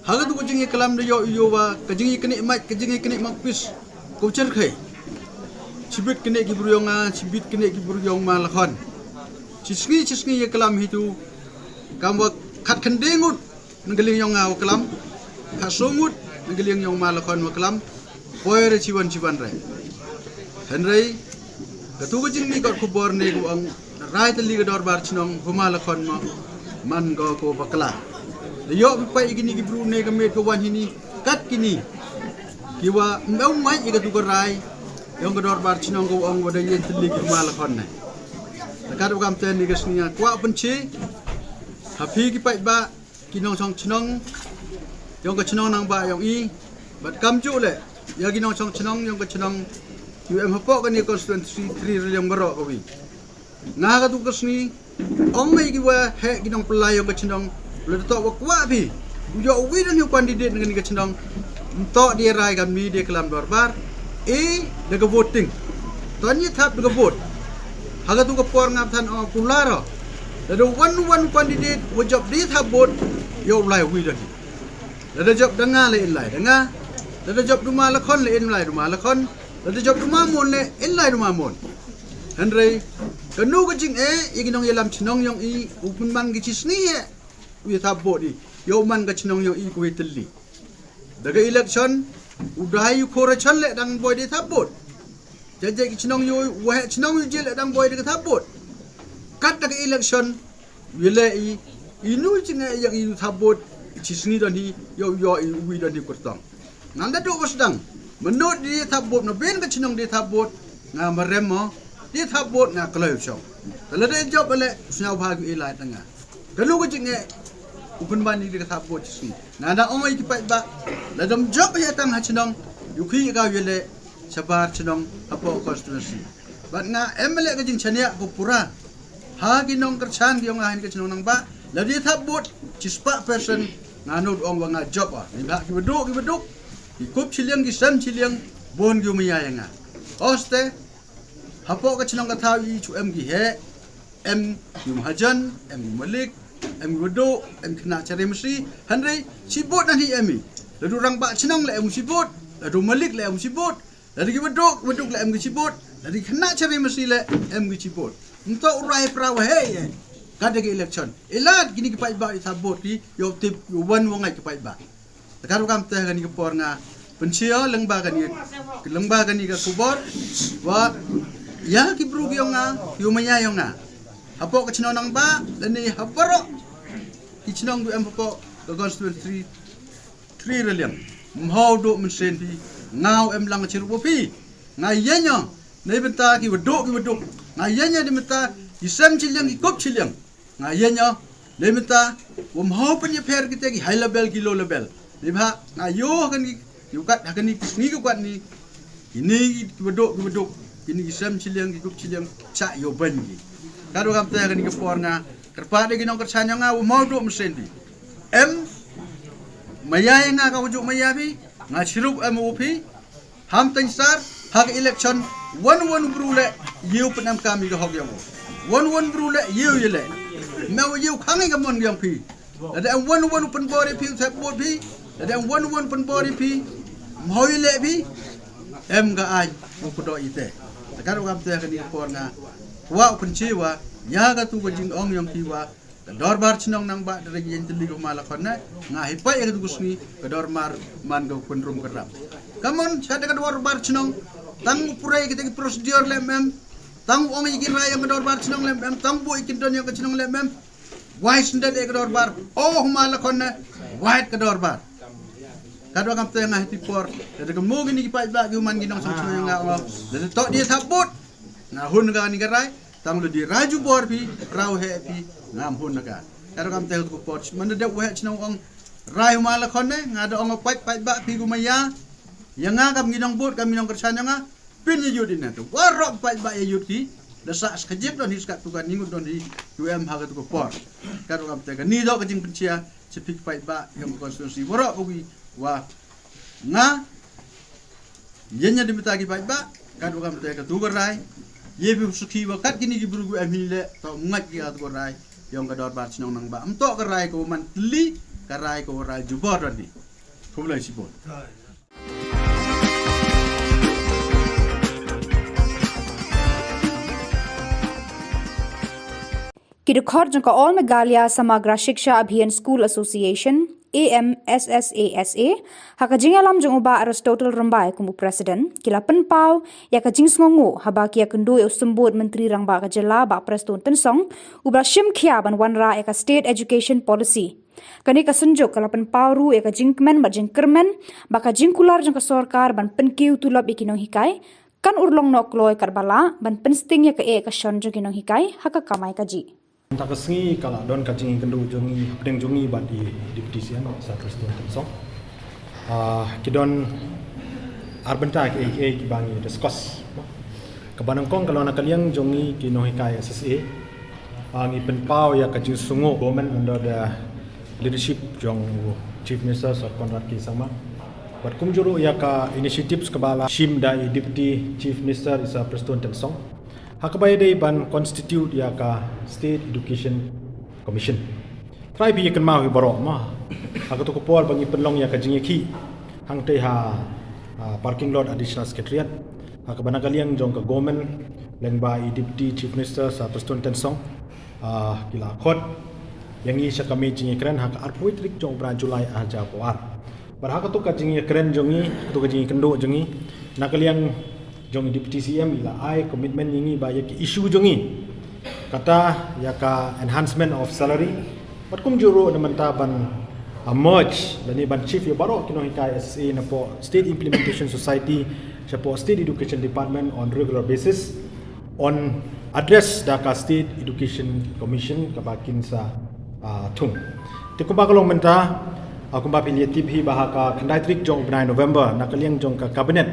Ha katu ka jingïaklam da ïoh ïoh wa ka jingïakyneh mike, ka jingïakyneh mike pis. Ko cherkhei. Shibit kyneh ki bru yong nga, shibit kyneh ki bru yong Ma Lakhon. Shi sngi shi sngi ïaklam hitu. Kam wa khatkhyndai ngut na ka liang yong nga wa klam, khatsaw ngut na ka liang yong Ma Lakhon wa klam, poi re chiwan chiwan re. Hynrei katu ka jingmih kot khubor ne ka wa ong rai tylli ka dorbar chnong, u Ma Lakhon ma man ko ko bakla. Da ïoh phi peit ïa kini ki bru ne ka met ka wan hini, kat kini ki wa ym em mai ïa katu ka rai yong ka dorbar chnong ka wa ong wa da ïeng tylli ki Ma Lakhon ne. Da kat wa kam ten ne ka sngi nga kwah pynshai ha phi ki paidbah, ki nongshong chnong yong ka chnong Nangbah yong i, bad kamjooh leh ïa ki nongshong chnong yong ka chnong U M hapoh kani constituency three Raliang baroh ka wi. Nga ha katu ka sngi ong ïa ki wa heh ki nongpyllait yong ka chnong, lada toh wa kwah phi u ïoh uwi da u candidate na kani ka chnong, ym toh da rai kam ni da klam dorbar, e, da ka voting. Toh ni thap da ka vote. Ha katu ka por nga than ong kular. Lada wan wan candidate wa jop da thap vote, ïoh lai uwi da ni. Lada jop da nga le in lai da nga. Lada jop da u Ma Lakhon le in lai da u Ma Lakhon. Lada jop da u Ma Mon le in lai da u Ma Mon. Hynrei kano ka jingeh ïa ki nongïalam chnong yong i, u pynman ki chi sngi eh u ïa thap vote i, ïoh man ka chnong yong i ka wi tylli. Da ka election u dei u khora chan le dang boi da thap vote. Jajai ki chnong yong i, u heh chnong yong i jil le dang boi da ka thap vote. Kat da ka election u ïa leh i Inu i jingeh ïa inu thap vote, chi sngi don hi, ïoh ïoh i uwi don hi kyrtong. Ngan da duh ba sdang. Mynno dei thap vote, na ben ka chnong dei thap vote, nga marem mo, dei thap vote nga kloi u shong. Te lada jop ale, sñiaw bha ki ilai tanga. Kano ka jingeh, u pynban i dei ka thap vote chi sngi. Nga da ong i ki paidbah, lada ym jop ïa tang ha chnong, ïoh ki ka ïa le, shabar chnong, hapoh constituency. Bad nga em le ka jingchaniah ko pura. Ha ki nongkyrchan ki ong ha ka chnong Nangbah, lada thap vote, chi spah percent, nga nud ong wa nga jop ah. Ni ba ki baduk, ki baduk. Ki kup chiliang, ki sem chiliang, bun ki umaya ïa nga. Oste, hapoh ka chnong ka thaw i chu em ki he, em ki mahajan, em ki malik, em ki baduk, em ki khynnah chari masi, hynrei, chi vote nan hi em i. Lada rangbah chnong le em chi vote, lada malik le em chi vote, lada ki baduk, baduk le em ki chi vote, lada ki khynnah chari masi le em ki chi vote. Nto u rai pra wa he ye. Ka dei ki election. Ilad kini ki paidbah i thap vote ki, ïoh tip, ïoh wan wa ngai ki paidbah. Te ka rukom te kani ka por nga pynchia lyngba kani, lyngba kani ka khubor wa ïa ki bru ki ong nga, ki umaya ong nga. Hapoh ka chnong Nangbah, lane ha baroh ki chnong ki em hapoh ka constituency three, three Raliang. Mhaw duh mynsiem phi, nga em lang chirup phi. Nga ïa nya, nei bynta ki baduk, ki baduk. Nga ïa nya di bynta ki sem chiliang, ki kup chiliang. Nga ïa nya, nei bynta, wa mhaw pynïapher kita ki high level, ki low level. Nei ba, nga ïoh ha kani, ïoh kat, ha kani, sngi ki kat ni, kini ki baduk, ki baduk, kini ki sem chiliang, ki kup chiliang, cha ïoh ban ki. Ka rukom te kani ka por nga, kyrpad ki nongkyrchan ïa nga, wa mhaw duh mynsiem phi. Em, maya ïa nga ka wa juk maya phi, nga chirup em u phi, Ham teng sar, ha ka election, wan wan bru le, ïew pynemkam ïa ka hok ïong u. Wan wan bru le, ïew ïa le. Me u ïew khang ïa ka mon ïong phi. Lada em wan wan pynbor ïa phi, u thep vote phi. Lada em wan wan pynbor ïa phi, mhaw ïa le phi. Em ka aiñ, u kdo ite. Te ka rukom te kani ka por nga. Wa u pynchi wa, ïa katu ka jingong ïong phi wa. Ka dorbar chnong Nangbah da ri ïeng tylli ko ma la khon ne. Nga hi pai ka tu sngi ka dorbar man ka pynrum ka ram. Kamon cha da ka dorbar chnong tang u pura kita ki procedure le mem. Tang u ong ïa ki rai ïa ka dorbar chnong le mem. Tang u buh ïa ki don ïa ka chnong le mem. Wai syndet ïa ka dorbar. Oh ma la khon ne. Wai ka dorbar. Ka dor kam te nga hi ti por. Da ka mo kini ki paidbah ki u man ki nongshong chnong nga ong. Da to di thap vote. Nga hun ka ni ka rai. Tang lada rai jubor phi, rai u heh phi, ngam hun na ka. Ka rukom te ko por, man da dep u heh chnong ong, rai u ma la khon ne, nga da ong pait, paidbah phi ko maya. Ïa nga kam ngi nong vote, kam ngi nongkyrchan ïa nga, pynïa ïud ine. Te waroh paidbah ïa ïud ki, da sa skajip don hi skat tu ka ni ngut don hi, u em ha katu ko por. Ka rukom te kani do ka jingpynchia, cha phi paidbah, ïa ka constituency, waroh ka wi, wa, nga, Ïa nya di mynta ki paidbah, ka rukom te katu ka rai. Ïa phi u sukhi wa kat kini ki bru ki em hi le, to ngait ki katu ka rai. Ïong ka dorbar chnong Nangbah. Ym to ka rai ko man tylli, ka rai ko rai jubor don hi. Khublei shibun. Ki dkhot jong ka All Meghalaya Samagra Shiksha Abhiyan School Association, A M S S A S A, ha ka jingïalam jong u Bah Aristotle Rymbai kum u President, ki la pynpaw ïa ka jingsngewnguh haba ki ïakynduh ïa u Symbud Myntri Rangbah ka Jylla Bah Prestone Tynsong, uba la shim khia ban wanrah ïa ka State Education Policy. Kane ka synjuk ka la pynpaw ruh ïa ka jingkmen bad jingkyrmen ba ka jingkular jong ka sorkar ban pynkiew tulop ïa ki nonghikai kan urlong noh kloi katba lah ban pynsting ïa kaei ka shon jong ki nonghikai ha ka kamai kajih. Mynta ka sngi ka la don ka jingïakynduh jong ngi hapdeng jong ngi bad i Deputy C M Sir Prestone Tynsong. Ah, ki don ar bynta kiei kiei kiba ngi discuss. Kaba nyngkong ka long na ka liang jong ngi ki nonghikai S S A. Ah, ngi pynpaw ïa ka jingsngewnguh government under the leadership jong u Chief Minister Sir Conrad K Sangma. Bad kumjuh ruh ïa ka initiatives kaba la shim da i Deputy Chief Minister i Sir Prestone Tynsong. Ha kaba ïadei ban constitute ïa ka State Education Commission. Trai phi ïa kynmaw hi baroh ma. Ha katu ka por ba ngi pynlong ïa ka jingïakhih hangtei ha, ah, parking lot Additional Secretariat. Ha kaba na ka liang jong ka government lyngba i Deputy Chief Minister Sir Prestone Tynsong. Ah, ki la khot ïa ngi sha ka miet jingïakren ha ka arphew tarik jong u bnai July arhajar arphew ar. Bad ha katu ka jingïakren jong ngi, katu ka jingïakynduh jong ngi, na ka liang jong i Deputy C M i la ai commitment ïa ngi ba ïa ki issue jong ngi. Kata ïa ka enhancement of salary, Bad kumjuh ruh na mynta ban, ah, merge lane ban shift ïa baroh ki nonghikai S S A napoh State Implementation Society shapoh State Education Department on regular basis on address da ka State Education Commission kaba kin sa, ah, thung. Te kumba ka long mynta, ah, kumba phi la tip hi ba ha ka khyndai tarik jong u bnai November na ka liang jong ka cabinet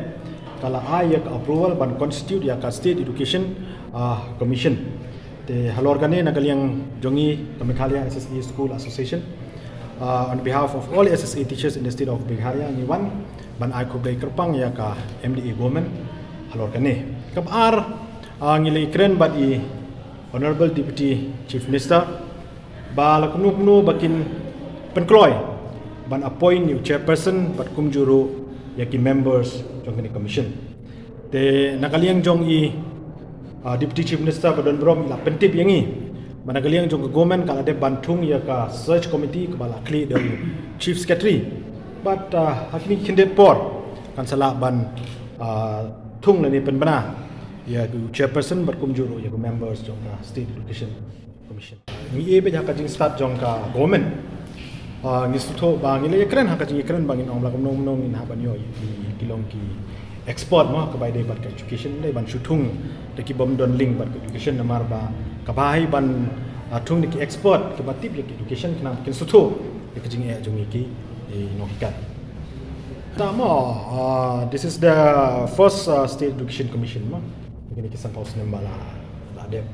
ka la ai ïa ka approval ban constitute ïa ka State Education, ah, Commission. Te halor kane na ka liang jong ngi ka Meghalaya S S A School Association, ah, on behalf of all S S A teachers in the state of Meghalaya, ngi wan ban ai khublei kyrpang ïa ka M D A government halor kane. Kaba ar, ah, ngi la ïakren bad i Honorable Deputy Chief Minister ba la kumno kumno ba kin pynkloi ban appoint ïa u chairperson bad kumjuh ruh ïa ki members jong kane ka commission. Te na ka liang jong i, ah, Deputy Chief Minister ba don burom i la pyntip ïa ngi ba na ka liang jong ka government ka la dep ban thung ïa ka search committee kaba la khlieh da u Chief Secretary. Bad, ah, ha kine ki khyndiat por kan sa lah ban, ah, thung lane pynbna ïa u chairperson bad kumjuh ruh ïa ki members jong ka State Education Commission. Ngi ïa bad ha ka jingstad jong ka government, ah, ngi sngewthuh ba ngi la ïakren ha ka jingïakren ba ngin ong la kumno kumno ngin hap ban ïoh ïa ki, ki long ki expert mo, kaba ïadei bad ka education, dei ban shu thung da ki bym don link bad ka education namar ba kaba hi ban, ah, thung da ki expert kiba tip ïa ka education khnang ba kin sngewthuh ïa ka jingeh jong ngi ki, eh, nonghikai. Te mo, ah, this is the first, ah, State Education Commission mo. Kine ki sanphew snem ba la, la dep.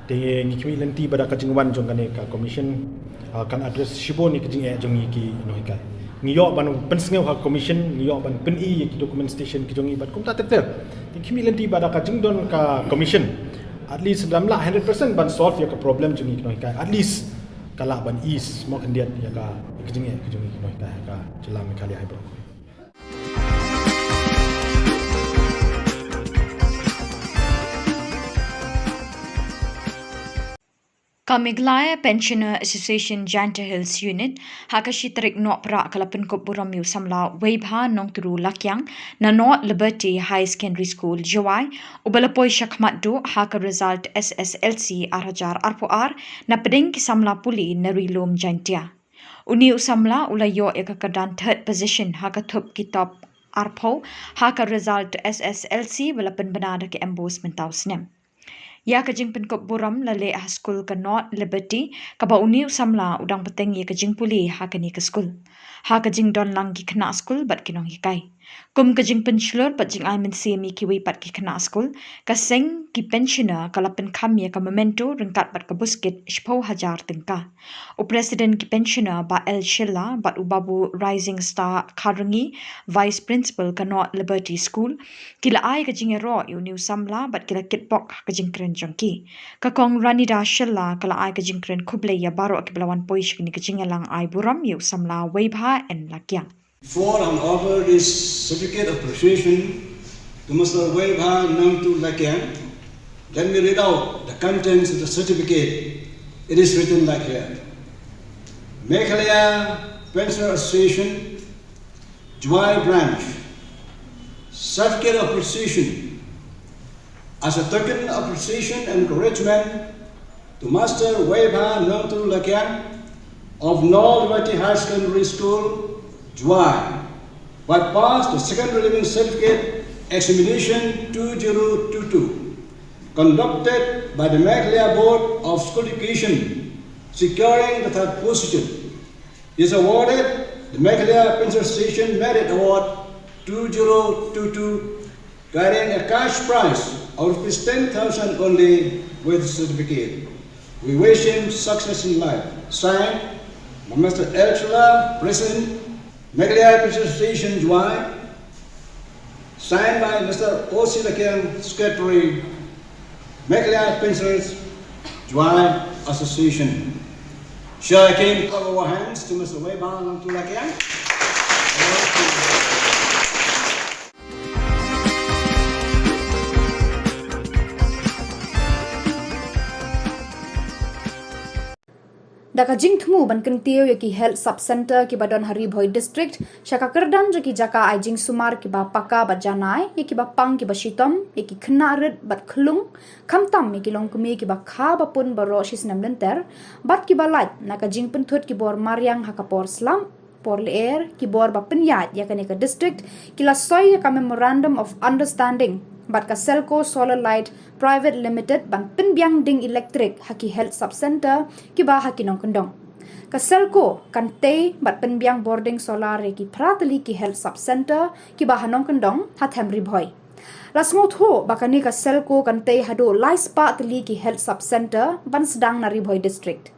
Te ngi khmih lynti ba da ka jingwan jong kane ka commission, ah, kan address shibun ïa ka jingeh jong ngi ki nonghikai. Ngi ïoh ban pynsngew ha ka commission, ngi ïoh ban pyni ïa ki documentation ki jong ngi bad kumta ter ter. Te ngi khmih lynti ba da ka jingdon ka commission, at least lym lah hundred percent ban solve ïa ka problem jong ngi ki nonghikai, at least ka lah ban ease mo khyndiat ïa ka, ïa ka jingeh ka jong ngi ki nonghikai ha ka jylla Meghalaya hi baroh. Ka Meghalaya Pensioner Association Jaintia Hills Unit ha ka shi tarik Nohprah ka la pynkup burom ïa u samla Weibha Nongturu Lakiang na North Liberty Higher Secondary School, Jowai, uba la poi shakhmat duh ha ka result S S L C ar hajar arphew ar na pdeng ki samla pule na Ri Lum Jaintia. Une u samla u la ïoh ïa ka kyrdan third position ha ka thup ki top arphew ha ka result S S L C ba la pynbna da ka MBOSE mynta u snem. Ïa ka jingpynkup burom la leh ha skul ka North Liberty, kaba une u samla u dang bteng ïa ka jingpule ha kane ka skul, ha ka jingdon lang ki khynnah skul bad ki nonghikai. Kum ka jingpynshlur bad jingai mynsiem ïa kiwei pat ki khynnah skul, ka seng ki pensioner ka la pynkham ïa ka memento ryngkat bad ka buskit shiphew hajar tyngka. U President ki pensioner Bah L Shylla bad u Babu Rising Star Kharangee, Vice Principal ka North Liberty School, ki la ai ka jingïaroh ïa une u samla bad ki la kitbok ha ka jingkren jong ki. Ka Kong Ranida Shylla ka la ai ka jingkren khublei ïa baroh kiba la wan poi sha kane ka jingïalang ai burom ïa u samla Weibha N Lakiang. Before I offer this certificate of appreciation to Mister Weibha Nongturu Lakiang, let me read out the contents of the certificate. It is written like here. Meghalaya Pensioner Association, Jowai Branch, certificate of appreciation. As a token of appreciation and encouragement to Master Weibha Nongturu Lakiang of North Liberty Higher Secondary School, Jowai, by pass the second leaving certificate examination two zero two two, conducted by the Meghalaya Board of School Education, securing the third position. Is awarded the Meghalaya Pensioner Association Merit Award two zero two two, carrying a cash prize of rupees ten thousand only with certificate. We wish him success in life. Signed by Mister L Shylla, President, Meghalaya Pensioner Association, Jowai. Signed by Mister O C Lakiang, Secretary, Meghalaya Pensioners Jowai Association. Shall I again clap our hands to Mister Weibha Nongturu Lakiang? Da ka jingthmu ban kyntiew ïa ki Health Sub Centre kiba don ha Ri Bhoi District sha ka kyrdan jong ki jaka ai jingsumar kiba paka bad janai ïa kiba pang kiba shitom, ïa ki khynnah rit bad khlung, khamtam ïa ki longkmie kiba kha ba pun baroh shi snem lynter, bad kiba lait na ka jingpynthut ki bor mariang ha ka por slap, por lyer, ki bor ba pynïaid ïa kane ka district, ki la soi ïa ka Memorandum of Understanding bad ka Selco Solar Light Private Limited ban pynbiang ding elektrik ha ki Health Sub Centre kiba ha ki nongkyndong. Ka Selco kan tei bad pynbiang bording solar ïa ki phra tylli ki Health Sub Centre kiba ha nongkyndong ha Them Ri Bhoi. La sngewthuh ba kane ka Selco kan tei haduh lai spah tylli ki Health Sub Centre ban sdang na Ri Bhoi District.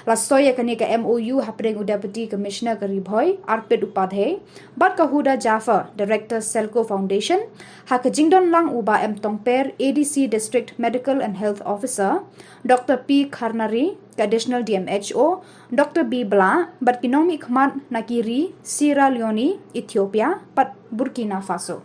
La soi ïa kane ka M O U hapdeng u Deputy Commissioner ka Ri Bhoi, Arpit Upadhyay, bad ka Huda Jaffer, Director Selco Foundation, ha ka jingdon lang u Bah M Tongper, A D C District Medical and Health Officer, Doctor P Kharnari, ka Additional D M H O, Doctor B Blah, bad ki nongmihkhmat na ki ri Sierra Leone, Ethiopia, bad Burkina Faso.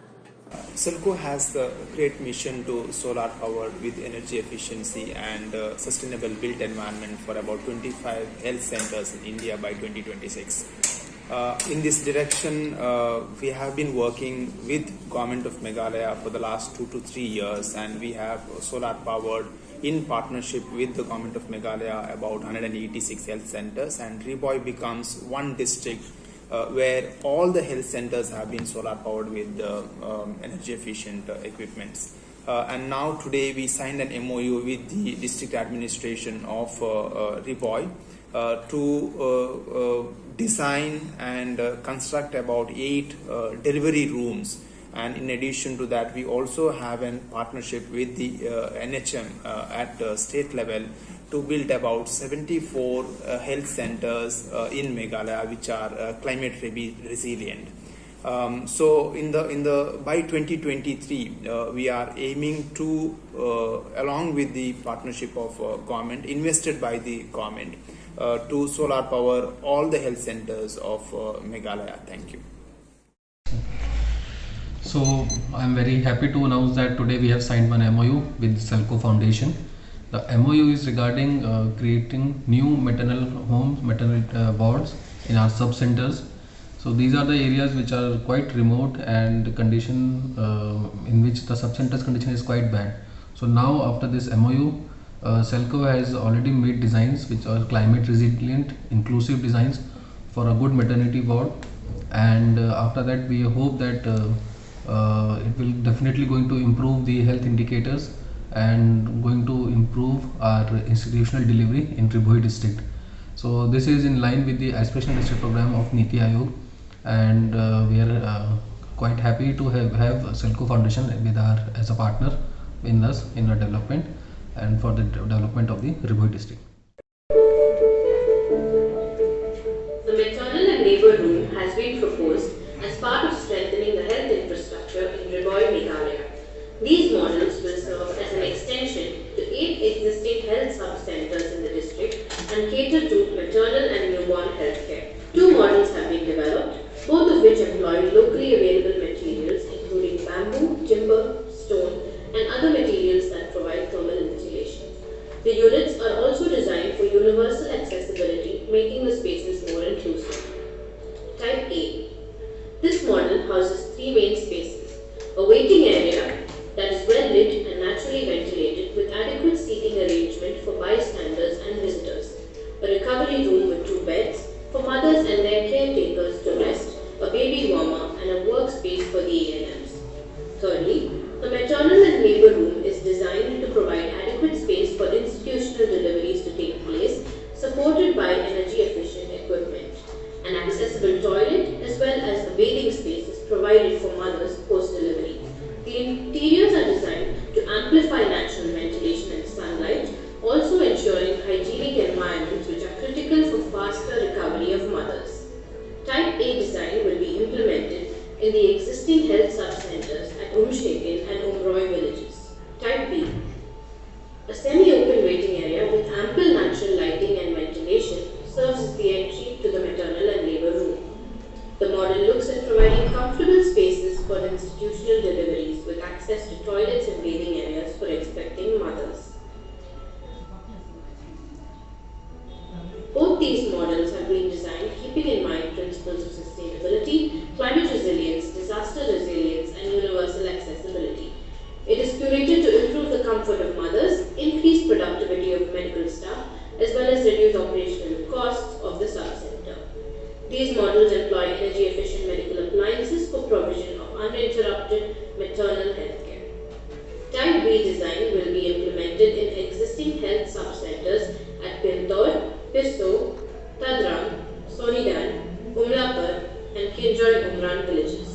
Selco has the great mission to solar power with energy efficiency and uh, sustainable built environment for about twenty-five health centers in India by twenty twenty-six. Uh, in this direction, uh, we have been working with Government of Meghalaya for the last two to three years, and we have solar powered in partnership with the Government of Meghalaya about one hundred eighty-six health centers, and Ri Bhoi becomes one district uh, where all the health centers have been solar powered with uh, um, energy efficient uh, equipments. Uh, and now today we signed an M O U with the district administration of uh, uh, Ri Bhoi uh, to uh, uh, design and uh, construct about eight uh, delivery rooms. And in addition to that, we also have a partnership with the uh, N H M uh, at the state level to build about seventy-four uh, health centers uh, in Meghalaya, which are uh, climate re- resilient. Um, so in the in the by twenty twenty-three, uh, we are aiming to, uh, along with the partnership of uh, government, invested by the government, uh, to solar power all the health centers of uh, Meghalaya. Thank you. So I'm very happy to announce that today we have signed one M O U with Selco Foundation. The M O U is regarding uh, creating new maternal homes, maternal uh, wards in our sub centers. So these are the areas which are quite remote and the condition uh, in which the sub centers condition is quite bad. So now after this M O U, uh, Selco has already made designs which are climate resilient, inclusive designs for a good maternity ward, and uh, after that we hope that uh, uh, it will definitely going to improve the health indicators and going to improve our institutional delivery in Ri Bhoi district. So this is in line with the aspirational district program of Niti Aayog, and uh, we are uh, quite happy to have, have Selco Foundation with our as a partner in us in our development and for the development of the Ri Bhoi district. The maternal and labour room has been proposed as part of strengthening the health infrastructure in Ri Bhoi, Meghalaya. These models will serve as an extension to eight existing health sub-centres in the district and cater to maternal and newborn healthcare. Two models have been developed, both of which employ locally available materials including bamboo, timber, stone and other materials that provide thermal insulation. The units are also designed for universal accessibility, making the spaces more inclusive. Type A. This model houses three main spaces: a waiting area that is well lit and naturally ventilated with adequate seating arrangement for bystanders and visitors, a recovery room with two beds for mothers and their caretakers to rest, a baby warmer, and a workspace for the A N Ms. Thirdly, the maternal and labour room is designed to provide adequate space for institutional deliveries to take place, supported by energy efficient equipment. An accessible toilet as well as a bathing space is provided for mothers post delivery. The interiors are designed to amplify natural ventilation and sunlight, also ensuring hygienic environments which are critical for faster recovery of mothers. Type A design will be implemented in the existing health sub-centres at Umshekin and Umroi villages. Type B. A semi-open waiting area with ample natural lighting and ventilation serves as the entry to the maternal and labour room. The model looks at providing comfortable spaces for institutional deliveries with access to toilets and bathing areas for expecting mothers. Both the climate resilience, disaster resilience, and universal accessibility. It is curated to improve the comfort of mothers, increase productivity of medical staff, as well as reduce operational costs of the sub-center. These models employ energy-efficient medical appliances for provision of uninterrupted maternal health care. Type B design will be implemented in existing health sub-centers at Pintor, Pisso, Tadrang, Sonidan, Umlapur, and Kinjoin Umran villages.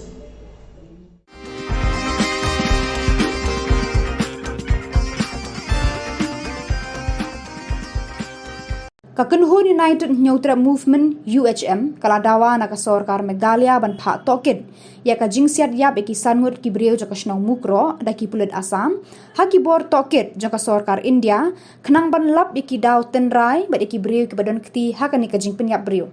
Ka kynhun United Hynñiewtrep Movement, U H M, ka la dawa na ka sorkar Meghalaya ban phah tohkit ïa ka jingsiat ïap ïa ki san ngut ki briew jong ka shnong Mukroh da ki pulit Assam ha ki bor tohkit jong ka sorkar India, khnang ban lap ïa ki daw tynrai bad ïa ki briew kiba don kti ha kane ka jingpynïap briew.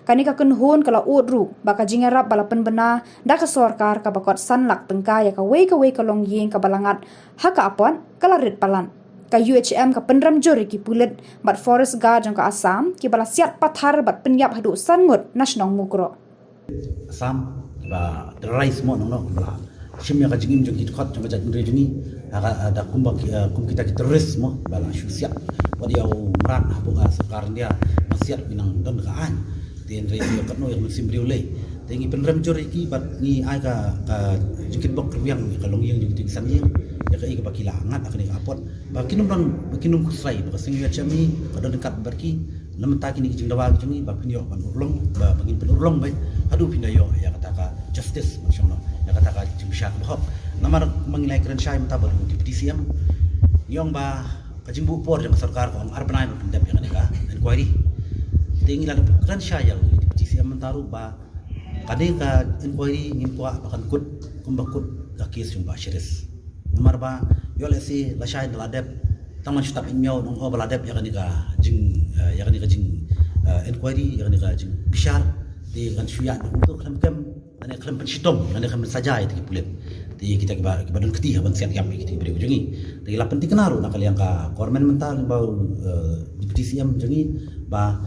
Kane ka kynhun ka la ud ruh ba ka jingïarap ba la pynbna da ka sorkar kaba kot san lak tyngka ïa kawei kawei ka longïing kaba la ngat ha ka apot ka la rit palat. Ka U H M ka pynrem jur ïa ki pulit bad forest guard jong ka Assam kiba la siat pathar bad pynïap haduh san ngut na shnong Mukroh. Assam ba terrorize mo nongno ba la shim ïa ka jingim jong ki dkhot jong ka jaitbynriew jong ngi ha ka da kumba ki, eh, kum kita ki terrorist mo ba la shu siat. Wat ïa u mrad hapoh ka sorkar India ba siat ki nang don ka aiñ. Te hynrei ïa katno ïa ka mynsiem briew lei. Te ngi pynrem jur ïa ki bad ngi ai ka ka jingkitbok rwiang ïa ka longïing jong ki san ïing ïa kaei kaba ki la ngat ha kane ka apot. Ba kin ym don ba kin ym khuslai ba ka seng U H M ka don ryngkat bad ki. Na mynta kine ki jingdawa ki jong ngi ba phin ïoh ban urlong ba ba ngin pynurlong beit haduh phin da ïoh ïa kata ka justice, ma shong no, ïa kata ka jingbishar kaba hok. Namar ma ngi la ïakren shai mynta bad u Deputy C M, ngi ong ba ka jingbuh por jong ka sorkar ka ong ar bnai ba pyndep ïa kane ka inquiry. Te ngi la dep kren shai ïa u Deputy C M mynta ruh ba kane ka inquiry ngim kwah ba kan kut kumba kut ka case jong Bah Sharif. Namar ba ïoh lehse lashai da la dep tang man shu tap ïa u nong o ba la dep ïa kane ka jing, eh, ïa kane ka jing, eh, inquiry, ïa kane ka jingbishar. Te kan shu ïa kumto khlem kem, lane khlem pynshitom, lane khlem pynsaja ïa ki pulit. Te kita kiba kiba don kti ha ban siat ïap ïa kita ki briew jong ngi. Te la pynthikna ruh na ka liang ka government mynta lyngba u, eh, Deputy C M jong ngi ba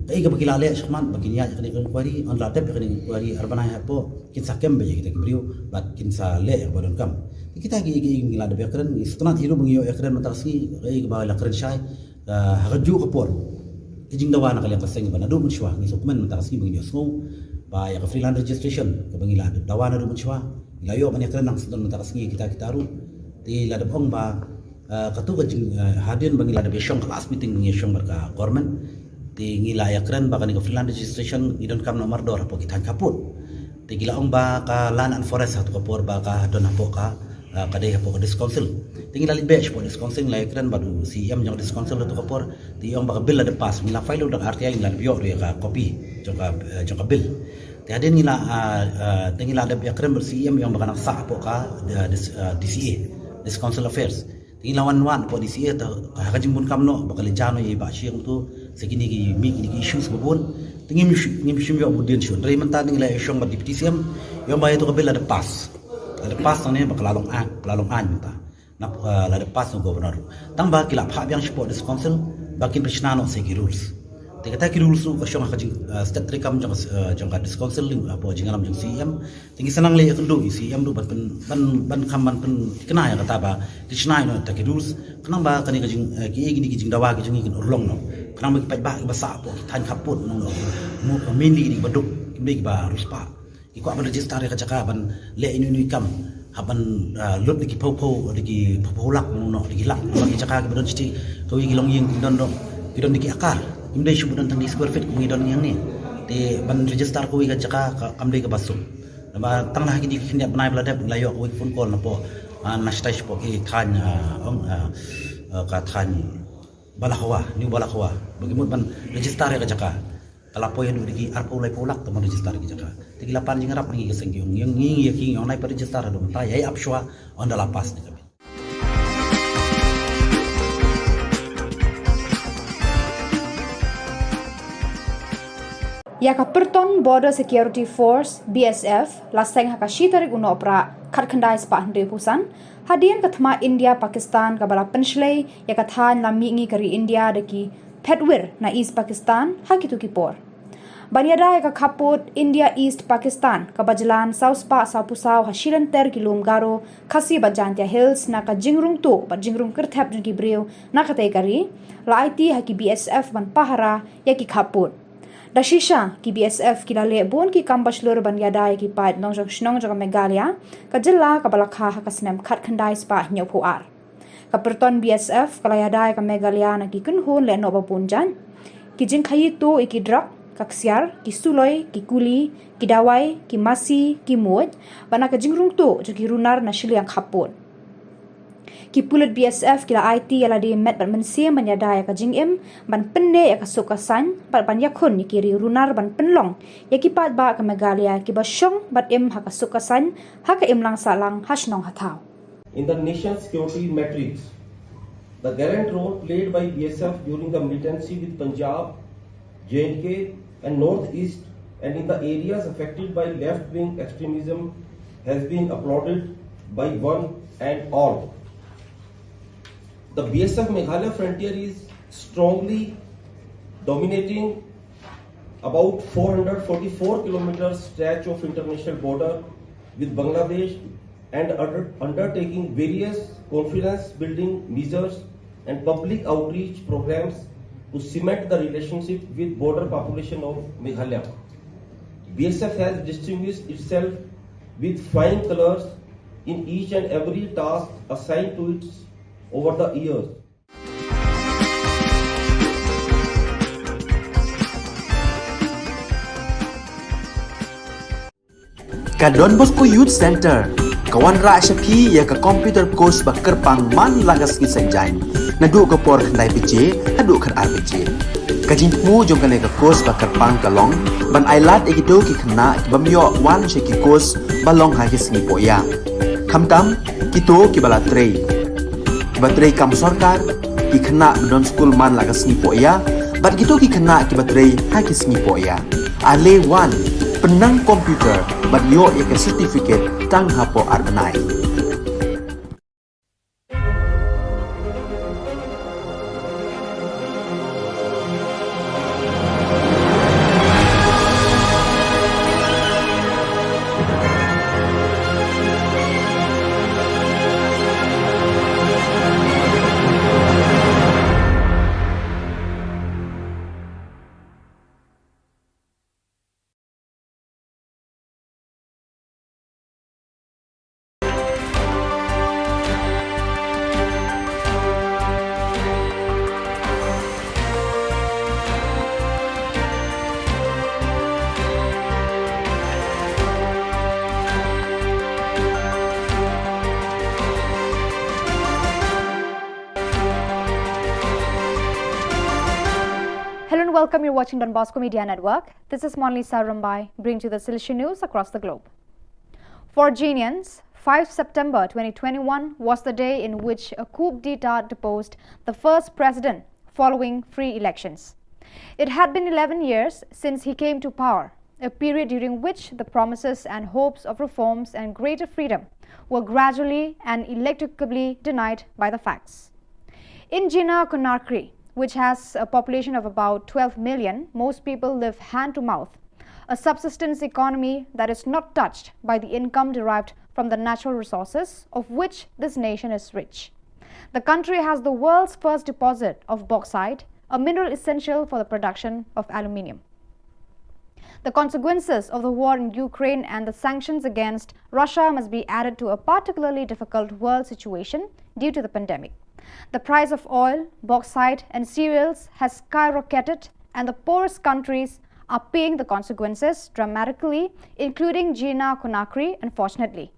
kaei kaba ki la leh shakhmat ba kin ïaid ïa kane ka inquiry, hynda la dep ïa kane ka inquiry ar bnai hapoh kin sa kem beit ïa kita ki briew bad kin sa leh ïa kaba donkam. Kita ki ki ngi la dep ïakren, ngi sngewtynnat hi ruh ba ngi ïoh ïakren mynta ka sngi, kaei kaba la kren shai, ah, ha kajuh ka por. Ka jingdawa na ka liang ka seng ba naduh mynshuwa ngi sngewkmen mynta ka sngi ba ngi ïohsngew ba ïa ka freelance registration kaba ngi la dep dawa naduh mynshuwa, ngi la ïoh ban ïakren nang sdang mynta ka sngi kita kita ruh. Te la dep ong ba, ah, katu ka jing, ah, hadien ba ngi la dep ïashong ka last meeting ba ngi ïashong bad ka government. Te ngi la ïakren ba kane ka freelance registration ngi donkam noh mardor hapoh ki thaiñ khappud. Te ngi la ong ba ka Land and Forest ha katu ka por ba ka don hapoh ka, ah, ka dei hapoh ka District Council. Te ngi la leit beit shapoh District Council, ngi la ïakren bad u C M jong ka District Council ha katu ka por. Te i ong ba ka bill la dep pass, ngi la file da ka R T I, ngi la dep ïoh ruh ïa ka copy jong ka, eh, jong ka bill. Te hadien ngi la, ah, ah, te ngi la dep ïakren bad u C M, i ong ba ka nang sah hapoh ka, eh, dis-, eh, D C A, District Council Affairs. Te ngi la wan wan hapoh D C A te ha ka jingbun kam noh ba ka leit jan noh ïa i Bah Shi kumto, sa kine ki mih kine ki issues ba bun. Te ngim shu-, ngim shym ïoh bud dien shuh. Hynrei mynta te ngi la ïashong bad Deputy C M, i ong ba ïa tu ka bill la dep pass. La dep pass tang ne ba ka la long aiñ, ka la long aiñ mynta. Na, eh, la dep pass na u Governor. Tang ba ki la phah biang shapoh District Council ba kin pynshna noh sa ki rules. Te kata ki rules ruh ka shong ha ka jing, eh, state treikam jong, eh, jong ka District Council, eh, hapoh jingïalam jong C M. Te ngi sa nang leit ïakynduh ïa C M ruh ban pyn, ban, ban kham ban pynthikna ïa kata ba ki shna noh kita ki rules. Khnang ba kane ka jing, eh, kiei kine ki jingdawa ki jong ngi kin urlong noh. Khnang ba ki paidbah kiba sah hapoh ki thaiñ khappud noh, noh. Mo, mainly kine kiba duk, kim dei kiba riewspah. Ki kwah ban register ïa ka jaka ban leh ino ino i kam. Hap ban, ah, lut da ki phew phew, da ki phew phew lak, noh, da ki lak, da ki jaka kiba don shiti, kawei ki longïing ki don, don, ki don da ki akar. Kim dei shu ba don tang da ki square feet kum ngi don ngi hangne. Te ban register kawei ka jaka ka, kam dei kaba suk. Namar tang la ha kine ki khyndiat bnai ba la dep ngi la ïoh kawei ka phone call napoh, ah, na shatai shapoh ki thaiñ, ah, ong, ah, ah, ka thaiñ Balakhwa, New Balakhwa. Ba ki mut ban register ïa ka jaka. Ka la poi haduh da ki arphew laiphew lak tang ban register ïa ka jaka. Te ki la pan jingïarap na ngi ka seng ki ong, ïa ngi, ïa ki ong nai pat register haduh mynta, ïa ap shuwa, hynda la pass ne ka bill. Ïa ka Pyrton Border Security Force, B S F, la seng ha ka shi tarik u Nohprah, khatkhyndai spah hynriewphew san, hadien ka thma India Pakistan kaba la pynshlei ïa ka thaiñ lam mihngi ka ri India da ki phetwir na East Pakistan ha kito ki por. Ban ïada ïa ka khappud India East Pakistan, kaba jlan saw spah saw phew saw ha shi lynter ki lum Garo, Khasi bad Jaintia Hills, na ka jingrung tuh bad jingrung kyrthep jong ki briew na katei ka ri, la aiti ha ki B S F ban pahara ïa ki khappud. Da shisha, ki B S F ki la leh bun ki kam ba shlur ban ïada ïa ki paid nongjong shnong jong ka Meghalaya, ka jylla kaba la kha ha ka snem khatkhyndai spah hynñiew phew ar. Ka pyrton B S F ka la ïada ïa ka Meghalaya na ki kynhun lehnoh ba bun jait. Ki jingkhaii tuh ïa ki drok, ka ksiar, ki suloi, ki kuli, ki dawai, ki masi, ki muid, bad na ka jingrung tuh jong ki runar na shiliang khappud. Ki pulit B S F ki la aiti ïa lade met bad mynsiem ban ïada ïa ka jingim, ban pynneh ïa ka suk ka saiñ, bad ban ïakhun ïa ki riew runar ban pynlong ïa ki paidbah ka Meghalaya kiba shong bad im ha ka suk ka saiñ ha ka imlang sahlang ha shnong ha thaw. In the nation's security matrix, the gallant role played by B S F during the militancy with Punjab, J and K, and Northeast, and in the areas affected by left-wing extremism has been applauded by one and all. The B S F Meghalaya frontier is strongly dominating about four hundred forty-four kilometers stretch of international border with Bangladesh and under-, undertaking various confidence building measures and public outreach programs to cement the relationship with border population of Meghalaya. B S F has distinguished itself with fine colors in each and every task assigned to it over the years. Ka Don Bosco Youth Center ka wanrah sha phi ïa ka computer course ba kyrpang man la ka sngi Saitjaiñ, naduh ka por khyndai baje haduh khatar baje. Ka jingthmu jong kane ka course ba kyrpang ka long ban ailad ïa kito ki khynnah ki bym ïoh wan sha ki course ba long ha ki sngi pohïa, khamtam kito kiba la trei, kiba trei kam sorkar, ki khynnah ba don skul man la ka sngi pohïa, bad kito ki khynnah kiba trei ha ki sngi pohïa. Ale wan, pynnang computer bad ïoh ïa ka certificate tang hapoh ar bnai. Hello and welcome. You're watching Don Bosco Media Network. This is Monlisa Rumbai, bringing to the Silesian news across the globe. For Jinians, five September twenty twenty-one was the day in which a coup d'etat deposed the first president following free elections. It had been eleven years since he came to power, a period during which the promises and hopes of reforms and greater freedom were gradually and ineluctably denied by the facts. In Jina Conakry, which has a population of about twelve million, most people live hand to mouth, a subsistence economy that is not touched by the income derived from the natural resources of which this nation is rich. The country has the world's first deposit of bauxite, a mineral essential for the production of aluminium. The consequences of the war in Ukraine and the sanctions against Russia must be added to a particularly difficult world situation due to the pandemic. The price of oil, bauxite, and cereals has skyrocketed, and the poorest countries are paying the consequences dramatically, including Jina Conakry, unfortunately.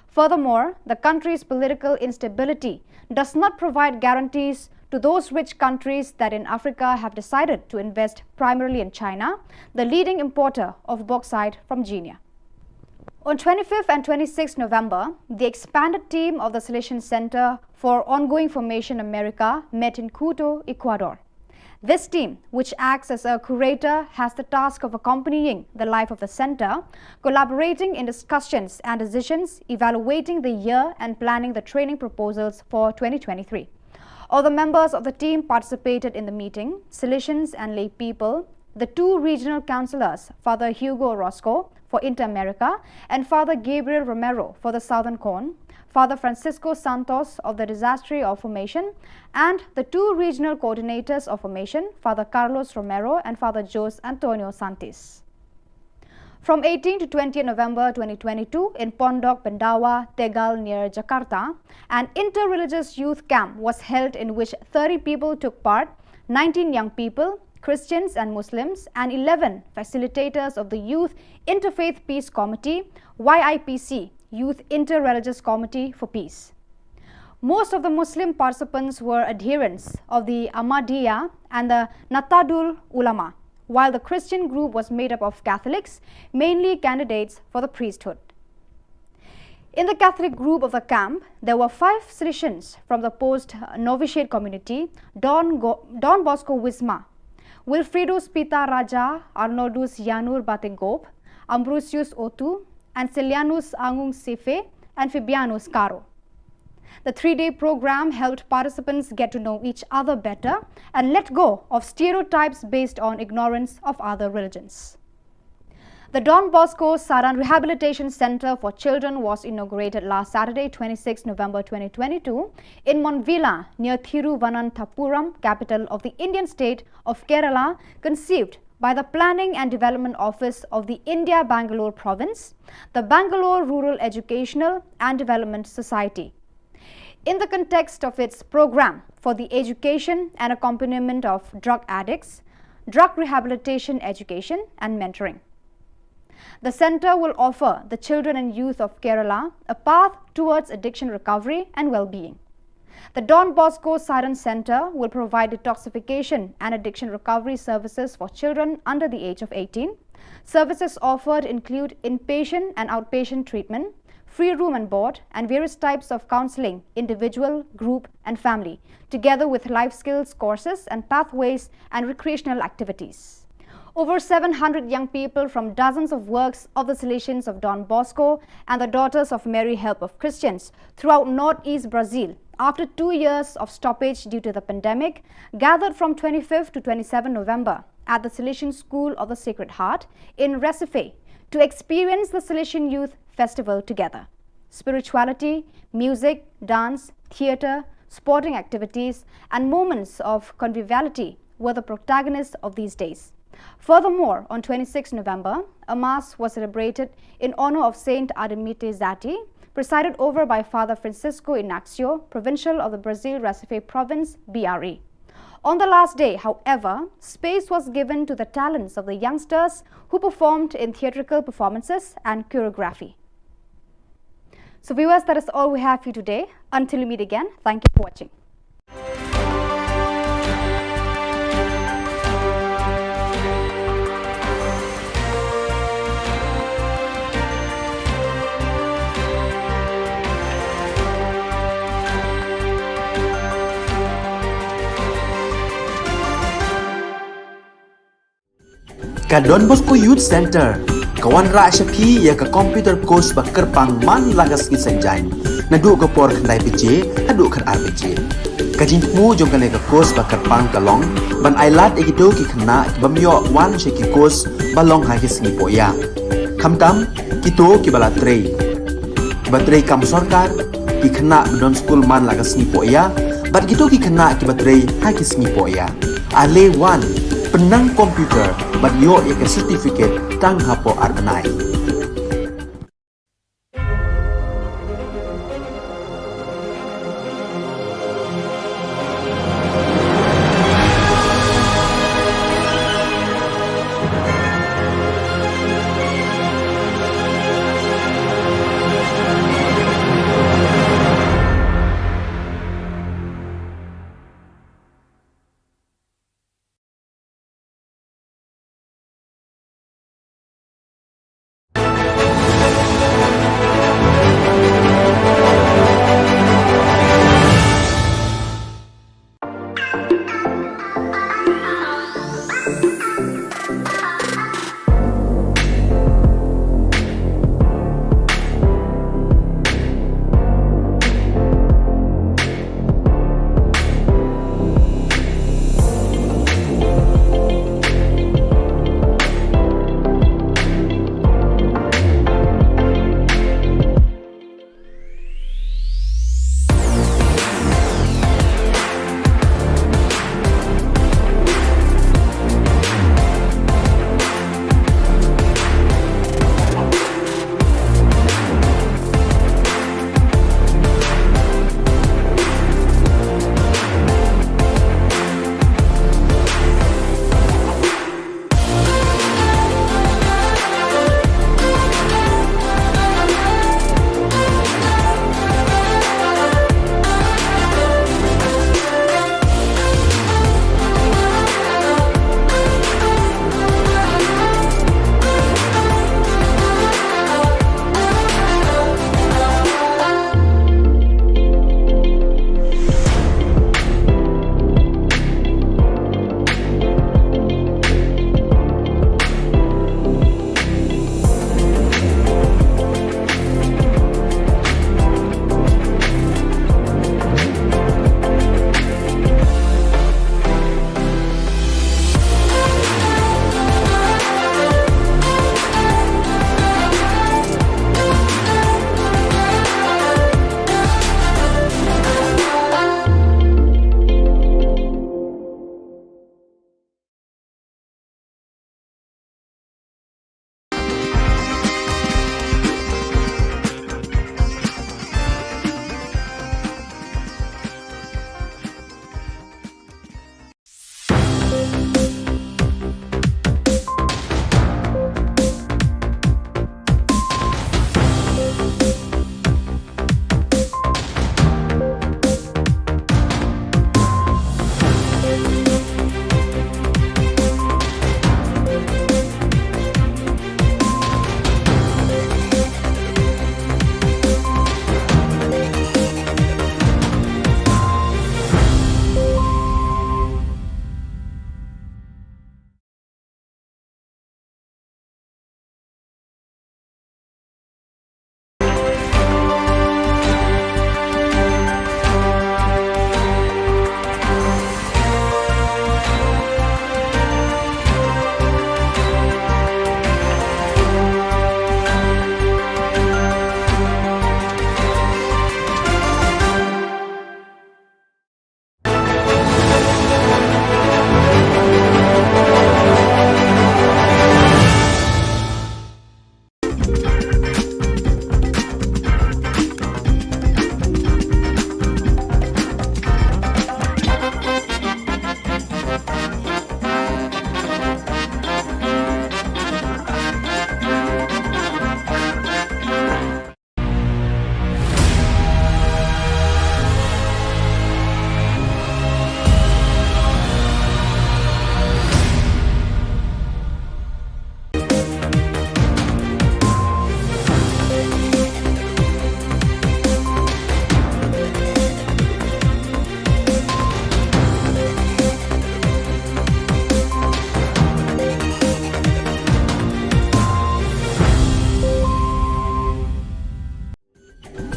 Furthermore, the country's political instability does not provide guarantees to those rich countries that in Africa have decided to invest primarily in China, the leading importer of bauxite from Guinea. On twenty-fifth and twenty-sixth November, the expanded team of the Salesian Center for Ongoing Formation America met in Quito, Ecuador. This team, which acts as a curator, has the task of accompanying the life of the center, collaborating in discussions and decisions, evaluating the year, and planning the training proposals for twenty twenty-three. All the members of the team participated in the meeting, Salesians and lay people, the two regional councillors, Father Hugo Orozco for Inter-America and Father Gabriel Romero for the Southern Cone, Father Francisco Santos of the Disastery of Formation, and the two regional coordinators of Formation, Father Carlos Romero and Father Jose Antonio Santis. From eighteenth to twentieth November twenty twenty-two, in Pondok Pendawa, Tegal, near Jakarta, an inter-religious youth camp was held, in which thirty people took part, nineteen young people, Christians and Muslims, and eleven facilitators of the Youth Interfaith Peace Committee, Y I P C, Youth Inter-Religious Committee for Peace. Most of the Muslim participants were adherents of the Ahmadiyya and the Nahdlatul Ulama, while the Christian group was made up of Catholics, mainly candidates for the priesthood. In the Catholic group of the camp, there were five Salesians from the post novitiate community, Don, Go- Don Bosco Wisma, Wilfredo Spita Raja, Arnoldus Yanur Batenggop, Ambrosius Otu, Anselianus Angung Sife, and Fabianus Caro. The three day program helped participants get to know each other better and let go of stereotypes based on ignorance of other religions. The Don Bosco Saran Rehabilitation Center for Children was inaugurated last Saturday, twenty-sixth November twenty twenty-two, in Monvilla, near Thiruvananthapuram, capital of the Indian state of Kerala, conceived by the Planning and Development Office of the India Bangalore Province, the Bangalore Rural Educational and Development Society. In the context of its program for the education and accompaniment of drug addicts, drug rehabilitation education, and mentoring. The center will offer the children and youth of Kerala a path towards addiction recovery and well being. The Don Bosco Saran Center will provide detoxification and addiction recovery services for children under the age of eighteen. Services offered include inpatient and outpatient treatment, free room and board, and various types of counseling, individual, group, and family, together with life skills courses and pathways and recreational activities. Over seven hundred young people from dozens of works of the Salesians of Don Bosco and the Daughters of Mary Help of Christians throughout northeast Brazil, after two years of stoppage due to the pandemic, gathered from twenty-fifth to twenty-seventh November at the Salesian School of the Sacred Heart in Recife to experience the Salesian Youth Festival together. Spirituality, music, dance, theatre, sporting activities, and moments of conviviality were the protagonists of these days. Furthermore, on twenty-sixth November, a mass was celebrated in honor of Saint Ademite Zati, presided over by Father Francisco Ignacio, provincial of the Brazil Recife province, B R E. On the last day, however, space was given to the talents of the youngsters who performed in theatrical performances and choreography. So, viewers, that is all we have for you today. Until we meet again, thank you for watching. Ka Don Bosco Youth Center ka wanrah sha phi ïa ka computer course ba kyrpang man la ka sngi Saitjaiñ, naduh ka por khyndai baje haduh khatar baje. Ka jingthmu jong kane ka course ba kyrpang ka long ban ailad ïa kito ki khynnah ki bym ïoh wan sha ki course ba long ha ki sngi pohïa, khamtam kito kiba la trei, kiba trei kam sorkar, ki khynnah ba don skul man la ka sngi pohïa, bad kito ki khynnah kiba trei ha ki sngi pohïa. Ale wan, pynnang computer bad ïoh ïa ka certificate tang hapoh ar bnai.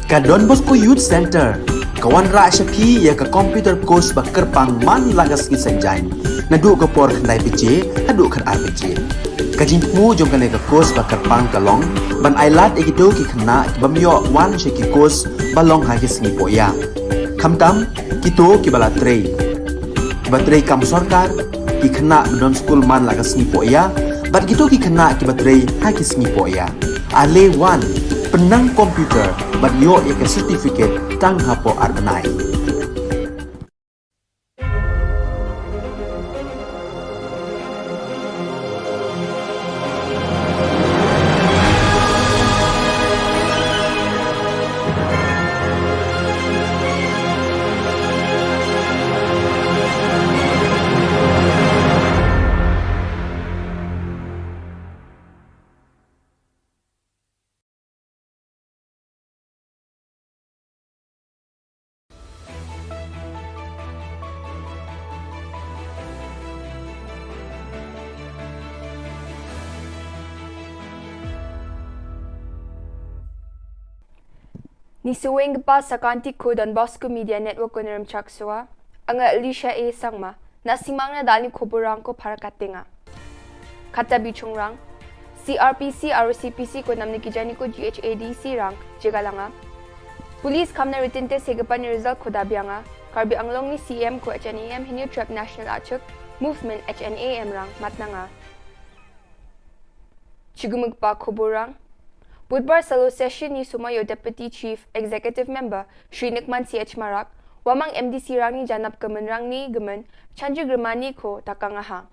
Ka Don Bosco Youth Centre ka wanrah sha phi ïa ka computer course ba kyrpang man la ka sngi Saitjaiñ, naduh ka por khyndai baje haduh khatar baje. Ka jingthmu jong kane ka course ba kyrpang ka long ban ailad ïa kito ki khynnah ki bym ïoh wan sha ki course ba long ha ki sngi pohïa, khamtam kito kiba la trei, kiba trei kam sorkar, ki khynnah ba don skul man la ka sngi pohïa, bad kito ki khynnah kiba trei ha ki sngi pohïa. Ale wan, pynnang computer bad ïoh ïa ka certificate tang hapoh ar bnai. Ngi sngewbha ba sa ka Don Bosco Media Network ko Nirumchak Sua, nga Alicia A Sangma, na sngewbha na dal ïa ki khubor rang ko phar ka tnga. Kata bishong rang, C R P C, R O C P C ko namne ki jani ko G H A D C rang jylla nga. Police kham na written test hi ka pan result ko da biang nga. Karbi Anglong ni C M ko H N A M Hynñiewtrep National Achik Movement H N A M rang mat na nga. Chigumuk ba khubor rang. Budbar salo session ni sumar ïa u Deputy Chief Executive Member Shri Nukman C H Marak, Wamang M D C rang ni janap ka mynrang ni ka myn Chanji Grimani ko Takang Aha.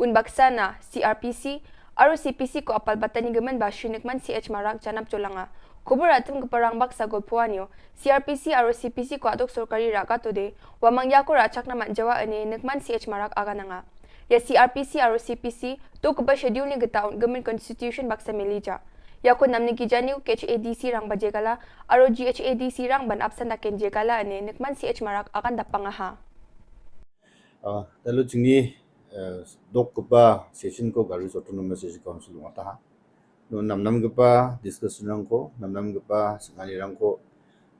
Un baksa na C R P C, R O C P C ko apal batan ni ka myn ba Shri Nukman C H Marak janap jylla nga. Khubor atem ka parang baksa golpuan ïa u C R P C, R O C P C ko atok sorkari raka to de, Wamang ïa ko rachak na man jawa ane Nukman C H Marak aga na nga. Ïa C R P C, R O C P C, to kaba schedule ni kita un ka myn constitution baksa melija. Ïa ko namne ki jani ko H A D C rang ba jylla, aro G H A D C rang ban absent aken jylla ane Nukman C H Marak akan da pang aha. Ah, lalu jingni, eh, dok kaba session ko Garo Hills Autonomous District Council ngata ha. No namnam kaba discussion rang ko, namnam kaba sngani rang ko,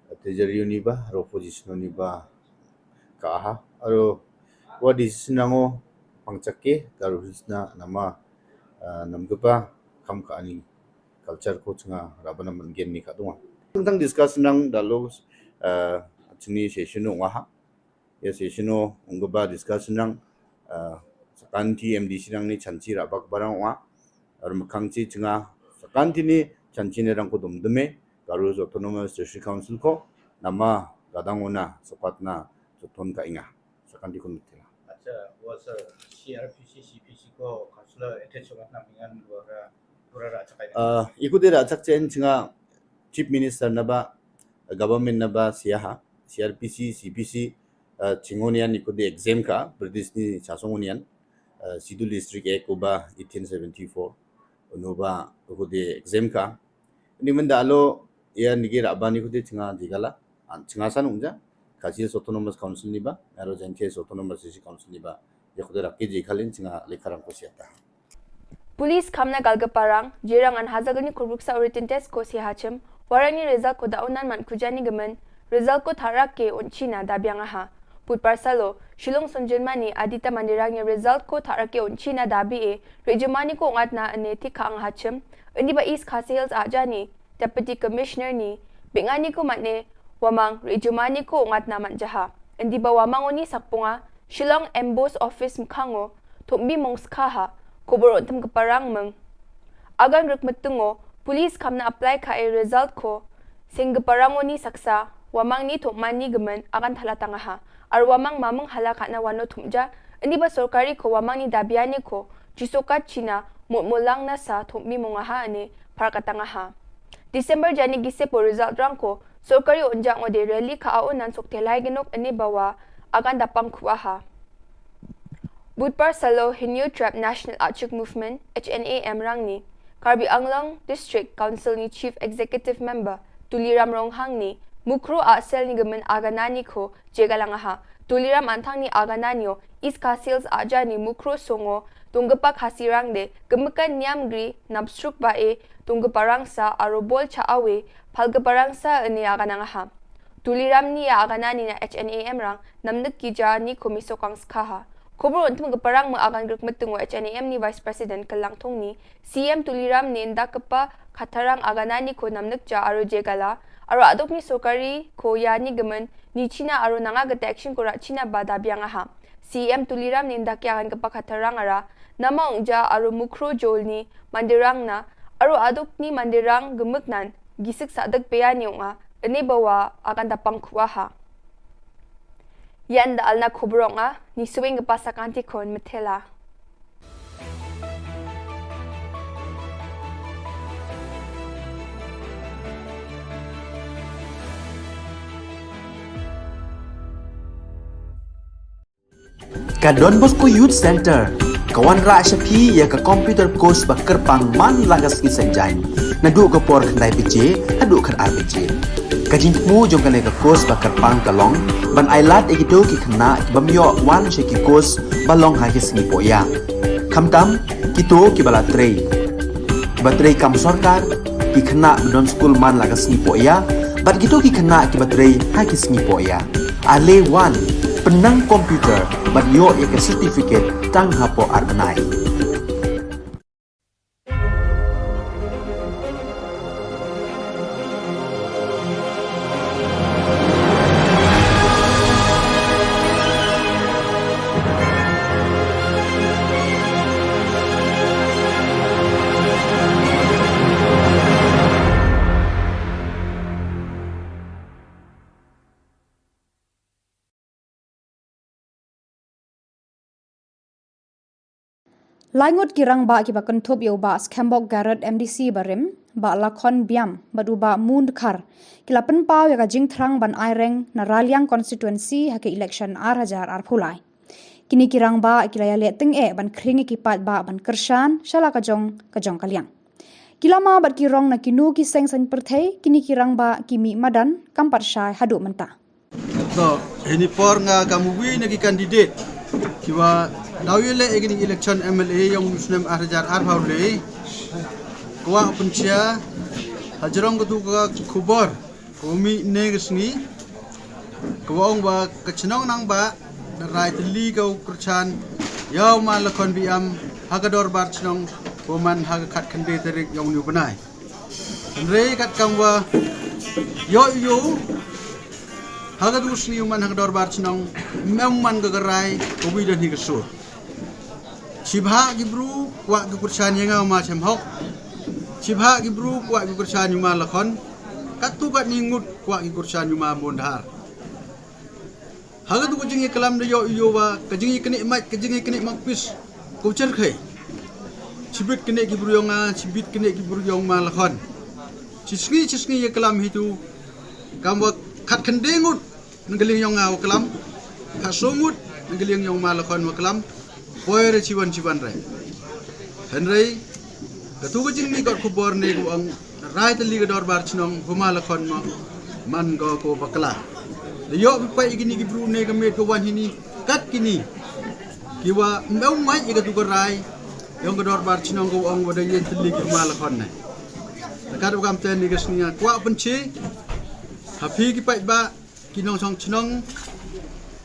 eh, treasury ni ba, aro position ni ba, ka aha, aro wa decision nango pangchak ke, Garo Hills na nama, ah, nam kaba kam ka ani culture ko chnga raba nam gen ni ka dunga. Tang discuss nang dalo, ah, chini session no ngaha. Ya session no ungba discuss nang, ah, sakanti M D C nang ni chanchi raba barang wa. Ar makang chi chnga sakanti ni chanchi ni rang ko dum dume, Garo Hills Autonomous District Council ko, nama gadang una, sokat na, soton ka inga. Sakanti kun mitila. Acha, was a C R P C, C P C ko, councillor, ete sokat na mingan, luara, luara rachak ai. Ah, ikuti rachak chen chnga Chief Minister naba, government naba siaha, C R P C, C P C, ah, chingonian ikuti exam ka, British ni chasongonian, ah, Schedule District Act uba eighteen seventy-four, unuba ikuti exam ka, Ni menda alo, ya nigi raba ni kuti chinga jigala, an chinga san ungja, Khasi Hills Autonomous Council ni ba, aro Jaintia Hills Autonomous District Council ni ba, ya kuti raki jigalin chinga lekharang ko siata. Police kham na galga parang, jirang an hazal ni kuruk sa uritin test ko si hachim, warang ni result ko daunan man kujani gemen, result ko tharak ke unchina da biang aha. Budbar salo, Shillong Sunjun Mani, Adita Mandirang ya result ko tharak ke unchina da bi e, Rejumani ko ngat na ane thik ka ang hachim, ini ba East Khasi Hills ajani, Deputy Commissioner ni, bingani ko matne, Wamang, Rejumani ko ngat na man jaha. Indi ba Wamang oni sakpunga, Shillong Emboss Office mkhango, thumbi mong skha ha, khubor untem ka parang meng. Agan rek metungo, police kham na apply ka e result ko, sing ka parang oni saksa, Wamang ni thumani gemen, agan thala tangaha. Ar Wamang mameng hala ka na wano thumja, indi ba sorkari ko Wamang ni dabiani ko, jisokat china, mut mulang na sa thumbi mongaha ane, par ka tangaha. December jani gise po result rang ko, sorkari unjang ode rally ka aunan sok telai genok ane bawa, agan dapang kuaha. Budbar salo Hynñiewtrep National Achik Movement, H N A M rang ni, Karbi Anglong District Council ni Chief Executive Member, Tuliram Ronghang ni, Mukro Asel ni gemen aganani ko, jegalang aha. Tuliram Anthang ni aganani o, East Khasi Hills ajani Mukro Songo, Tunggepak Hasirang de, gemekan niam gri, napsruk ba e, Tungkparangsa aro bol cha awe, Phalkparangsa ane agana ngaha. Tuliram ni ya agana ni na H N A M rang, namdek ki ja ni kumi sokang skaha. Khubur untum keparang me agan grek metung wa H N A M ni Vice President kelang thung ni, C M Tuliram ni inda kepa khatarang agana ni ko namdek ja aro jegala, aro aduk ni sokari ko ya ni gemen, ni China aro nanga gete action ko rak China bada biang aha. C M Tuliram ni inda ki agan kepa khatarang ara, namong ja aro mukro jol ni mandirang na, aro aduk ni mandirang gemuk nan, gisik sadak peya ni unga, ene bawa agan dapang kuaha. Yan da alna kubrong a, ni suing kepa sakanti kon metela. Ka Don Bosco Youth Center ka wanrah sha phi ïa ka computer course ba kyrpang man la ka sngi Saitjaiñ, naduh ka por khyndai baje haduh khatar baje. Ka jingthmu jong kane ka course ba kyrpang ka long ban ailad ïa kito ki khynnah ki bym ïoh wan sha ki course ba long ha ki sngi pohïa. Khamtam kito kiba la trei, kiba trei kam sorkar, ki khynnah ba don skul man la ka sngi pohïa, bad kito ki khynnah kiba trei ha ki sngi pohïa. Ale wan, pynnang computer bad ïoh ïa ka certificate tang hapoh ar bnai. Laingut ki rangbah kiba kynthup ïa u Bah Skembok Garod M D C barim, Bah Lakhon Biam bad u Bah Mun Dkhar ki la pynpaw ïa ka jingthrang ban aireng na Raliang constituency ha ka election ar hajar arphew lai. Kine ki rangbah ki la ïaleh tyngeh ban khring ïa ki paidbah ban kyrshan sha la ka jong ka jong ka liang. Ki lama bad ki rong na kino ki seng saiñ pyrthei, kine ki rangbah ki mih madan kam pat shai haduh mynta. To, hini por nga kam uwi na ki candidate kiwa daw ïaleh ïa kine election M L A ïong u snem ar hajar arphew lai. Kwah pynshai hajrong katu ka khubor ka mih ne ka sngi, ka ong ba ka chnong Nangbah da rai tylli ka u kyrshan ïa u Ma Lakhon Biam ha ka dorbar chnong, ka man ha ka khatkhyndai tarik ïong une u bnai. Hynrei katkam wa ïoh ïoh ha katu ka sngi u man ha ka dorbar chnong, ym em man ka ka rai ka wi da ni ka sur. Chibha ki bru kwah ki kyrshan ïa nga u Ma Shem Hok. Chibha ki bru kwah ki kyrshan ïa u Ma Lakhon. Katu katni ngut kwah ki kyrshan ïa u Ma Mun Dkhar. Ha katu ka jingïaklam da ïoh ïoh wa ka jingïaknieh mait, ka jingïaknieh mangpis, ka u cherkhei. Chibit knieh ki bru ïong nga, chibit knieh ki bru ïong Ma Lakhon. Chi sngi chi sngi ïaklam hitu. Kam wa khatkhyndai ngut na ka liang ïong nga wa klam, khatsaw ngut na ka liang ïong Ma Lakhon wa klam. Poi re chiwan chiwan re. Hynrei katu ka jingmih kot khubor ne ka ong rai tylli ka dorbar chnong, u Ma Lakhon ma man ko ko bakla. Da ïoh phi peit ïa kini ki bru ne ka miet ka wan hini, kat kini kiwa ym em mait ïa katu ka rai ïong ka dorbar chnong, ka ong wa da ïeng tylli ki u Ma Lakhon ne. Da kat u kam ten ne ka sngi nga kwah pynshai ha phi ki paidbah, ki nongshong chnong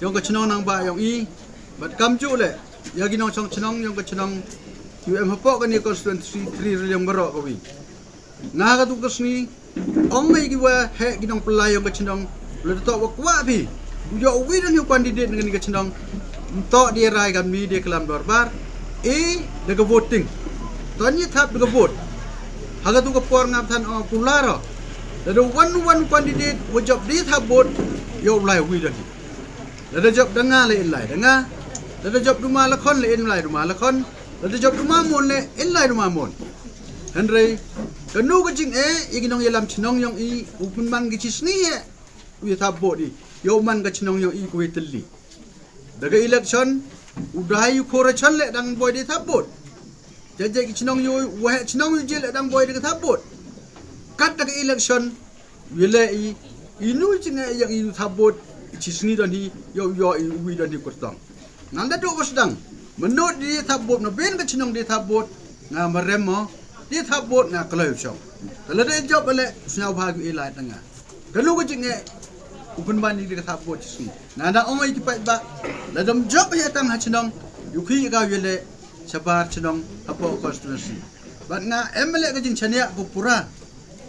ïong ka chnong Nangbah ïong i, bad kamjooh leh ïa ki nongshong chnong ïong ka chnong kiwa em hapoh kani constituency three Raliang baroh kawi. Nga ha katu ka sngi ong ïa kiwa heh ki nongpyllait ïong ka chnong, lada toh wa kwah phi u ïoh uwi da ni u candidate na kani ka chnong, ym toh da rai kam ni da klam dorbar, e, da ka voting. To ni thap da ka vote. Ha katu ka por nga than ong kular. Lada wan wan candidate wa jop da thap vote, ïoh u lai uwi da ni. Lada jop da nga le in lai da nga. Lada jop da u Ma Lakhon le in lai da u Ma Lakhon. Lada jop da u Ma Mun le in lai da u Ma Mun. Hynrei kano ka jingeh ïa ki nongïalam chnong ïong i, u pynman ki chi sngi eh u ïa thap vote i, ïa u man ka chnong ïong i ka wei tylli. Da ka election u dai u khora chan le dang boi da thap vote. Jai jai ki chnong ïong i, u waheh chnong ïong i le dang boi da ka thap vote. Kat da ka election u ïa leh i, inu jingeh ïa i u thap vote, i chi sngi don hi, ïa u ïoh i uwi don hi kyrtong. Ngan da duh ba sdang. Mynno da thap vote, na ben ka chnong da thap vote, nga marem mo. Te thap vote nga kloi u shong. Te lada jop ale sngewbha ïa lait na nga. Kano ka jingeh u pynban ïa ka thap vote shisngi. Nga dang ong ïa ki paidbah. Lada ym jop ïa tang ha chnong. Ïa ki ka ïa le shabar chnong hapoh constituency. Bad nga em le ka jingchaniah ko pura.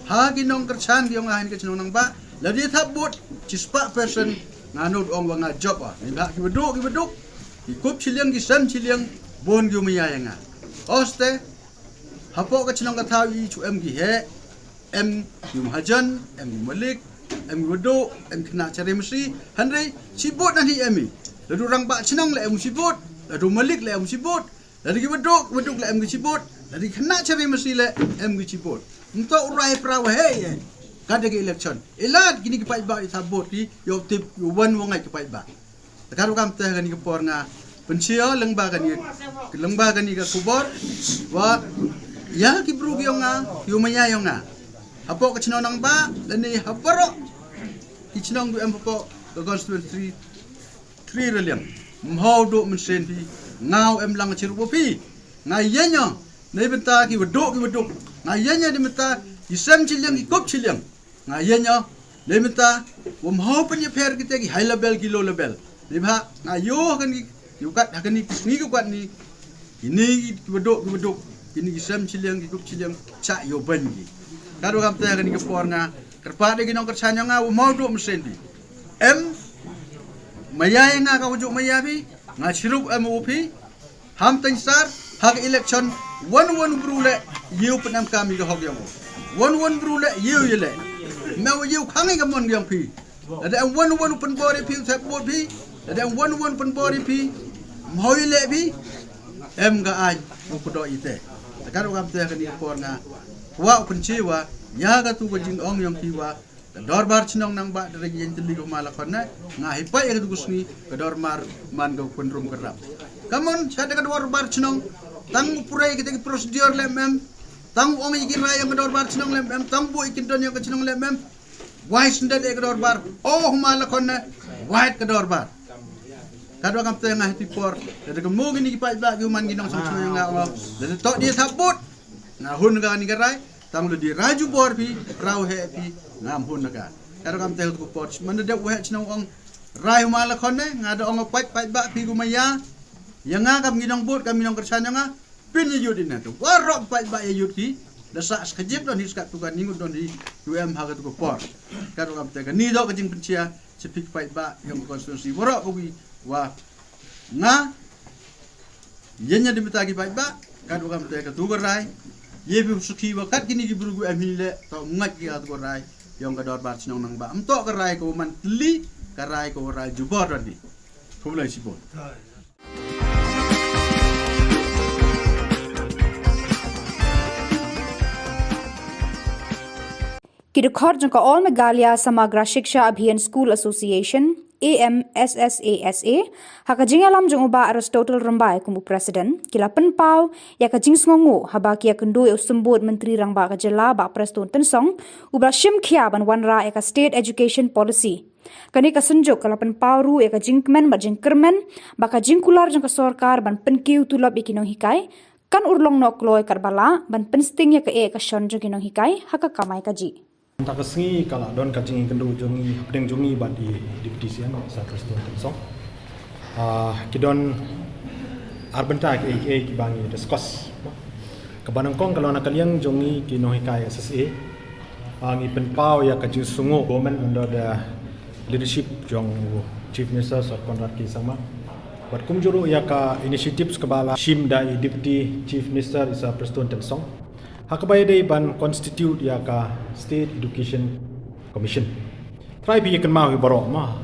Ha ki nongkyrshan ki ong ha ka chnong nang ba. Lada thap vote chispah percent nga nud ong wa nga jop ah. Ni ba ki baduk ki baduk. Ki kup chiliang ki sem chiliang bun ki umaya ïa nga. Oste hapoh ka chnong ka thaw i chu em ki he, em ki mahajan, em ki malik, em ki wadu, em ki na chare masi, hanre, shibut na hi em i. Ladu rangbah chnong le em shibut, ladu malik le em shibut, ladu ki wadu, wadu le em ki shibut, ladu ki na chare masi le em ki shibut. Nto urai pra wa he ye. Kada ki election. Ilad kini ki paidbah i thap vote ki, yo tip, yo wan wa ngai ki paidbah. Ka ruh kam te kani ka por nga pynshia lyngba kani, lyngba kani ka khubor wa ïa ki bru ki ong nga, ki umaya ong nga. Hapoh ka chnong nang ba lane ha baroh ki chnong du em hapoh ka constituency three Raliang. Mhaw du mynsiem phi, nga em lang chirup phi. Nga ïa nya nei bynta ki waduk ki waduk. Nga ïa nya nei bynta ki sem chiliang ki kup chiliang. Nga ïa nya le mynta wa mhaw pynïapher kita ki high level ki low level. Ni ba nga ïoh ha kani ïoh kat ha kani ki sngi ki kat ni. Kini ki waduk ki waduk, kini ki sem chiliang ki kup chiliang cha ïoh ban ki. Ka ruh kam te ha kani ka por nga kyrpad ïa ki nongkyrshan ïa nga wa mhaw du mynsiem phi. Em maya ïa nga ka wajuk maya phi, nga chirup em u phi. Ham teng sar ha ka election wan wan bru le ïew pynemkam ïa ka hok ïong u. Wan wan bru le ïew ïa le. Me u ïew khang ïa ka mon ïong phi. Lada em wan wan u pynbor ïa phi u thep bor phi. Lada em wan wan pynbor ïa phi. Mhoi le phi. Em ka ai u kudo ite. Ka ruh kam te kani ka por nga wa u pynchi wa ïa ka tu ka jingong ïong phi wa ka dorbar chnong nang ba da reg ïeng tylli ko ma la khon ne nga hi pai ka tu ka sngi ka dorbar man ka kun rum ka rap. Kamon cha da ka dorbar chnong tang u pure kita ki procedure le mem tang u ong ïa ki rai ïa ka dorbar chnong le mem tang bu ïa ki don ïa ka chnong le mem. Wai sendal ïa ka dorbar oh ma la khon ne wai ka dorbar. Ka dua kam te nga hi ti por da ka mo kini ki paidbah ki man ki nong sang chnong nga ong da to dia thabut. Nga hun ka ni ka rai tang lu di raju bor phi rau he phi ngam hun ka. Ka ram te ko por man de we chnong ong rai ma la khon ne nga da ong pait pait ba phi ku ma ya. Ya nga kam ngi dong bot kam ngi dong kersan ya nga pin ya yut ina tu warok pait ba ya yut ki da sa skajip don hi skat tu ka ningut don hi tu em ha ka tu ko por. Ka ram te ka ni do ka jing pensia sepik pait ba yang konstitusi warok ko wi wa nga Ïa nya di mita ki paidbah kat u kam te ka tu ka rai. Ïa phi u suki wa kat kini ki bru gu em hi le ta u ngait ki ka tu ka rai. Ïong ka dorbar chnong nang ba em to ka rai ka u man tli ka rai ka u rai jubor dan di. Khublei shibun. Ki dkhot jong ka All Meghalaya Samagra Shiksha Abhiyan School Association, A M S S A S A, ha ka jingïalam jong u Bah Aristotle Rymbai kum u President, ki la pynpaw ïa ka jingsngewnguh haba ki ïakynduh ïa u Symbud Myntri Rangbah ka Jylla Bah Prestone Tynsong, u ba la shim khia ban wanrah ïa ka State Education Policy. Kane ka synjuk ka la pynpaw ruh ïa ka jingkmen bad jingkyrmen ba ka jingkular jong ka sorkar ban pynkiew tulop ïa ki nonghikai kan urlong noh kloi kat ba lah ban pynsting ïa ka eh ka shon jong ki nonghikai ha ka kamai kajih. Mynta ka sngi ka la don ka jingïakynduh jong ngi hapdeng jong ngi bad i Deputy C M Sir Prestone Tynsong. Ah, ki don ar bynta kiei kiei kiba ngi discuss. Kaba nyngkong ka long na ka liang jong ngi ki nonghikai S S A. Ah, ngi pynpaw ïa ka jingsngewnguh government under the leadership jong u Chief Minister Sir Conrad K Sangma. Bad kumjuh ruh ïa ka initiatives kaba la shim da i Deputy Chief Minister i Sir Prestone Tynsong. Ha kaba ïadei ban constitute ïa ka State Education Commission. Trai phi ïa kynmaw hi baroh ma.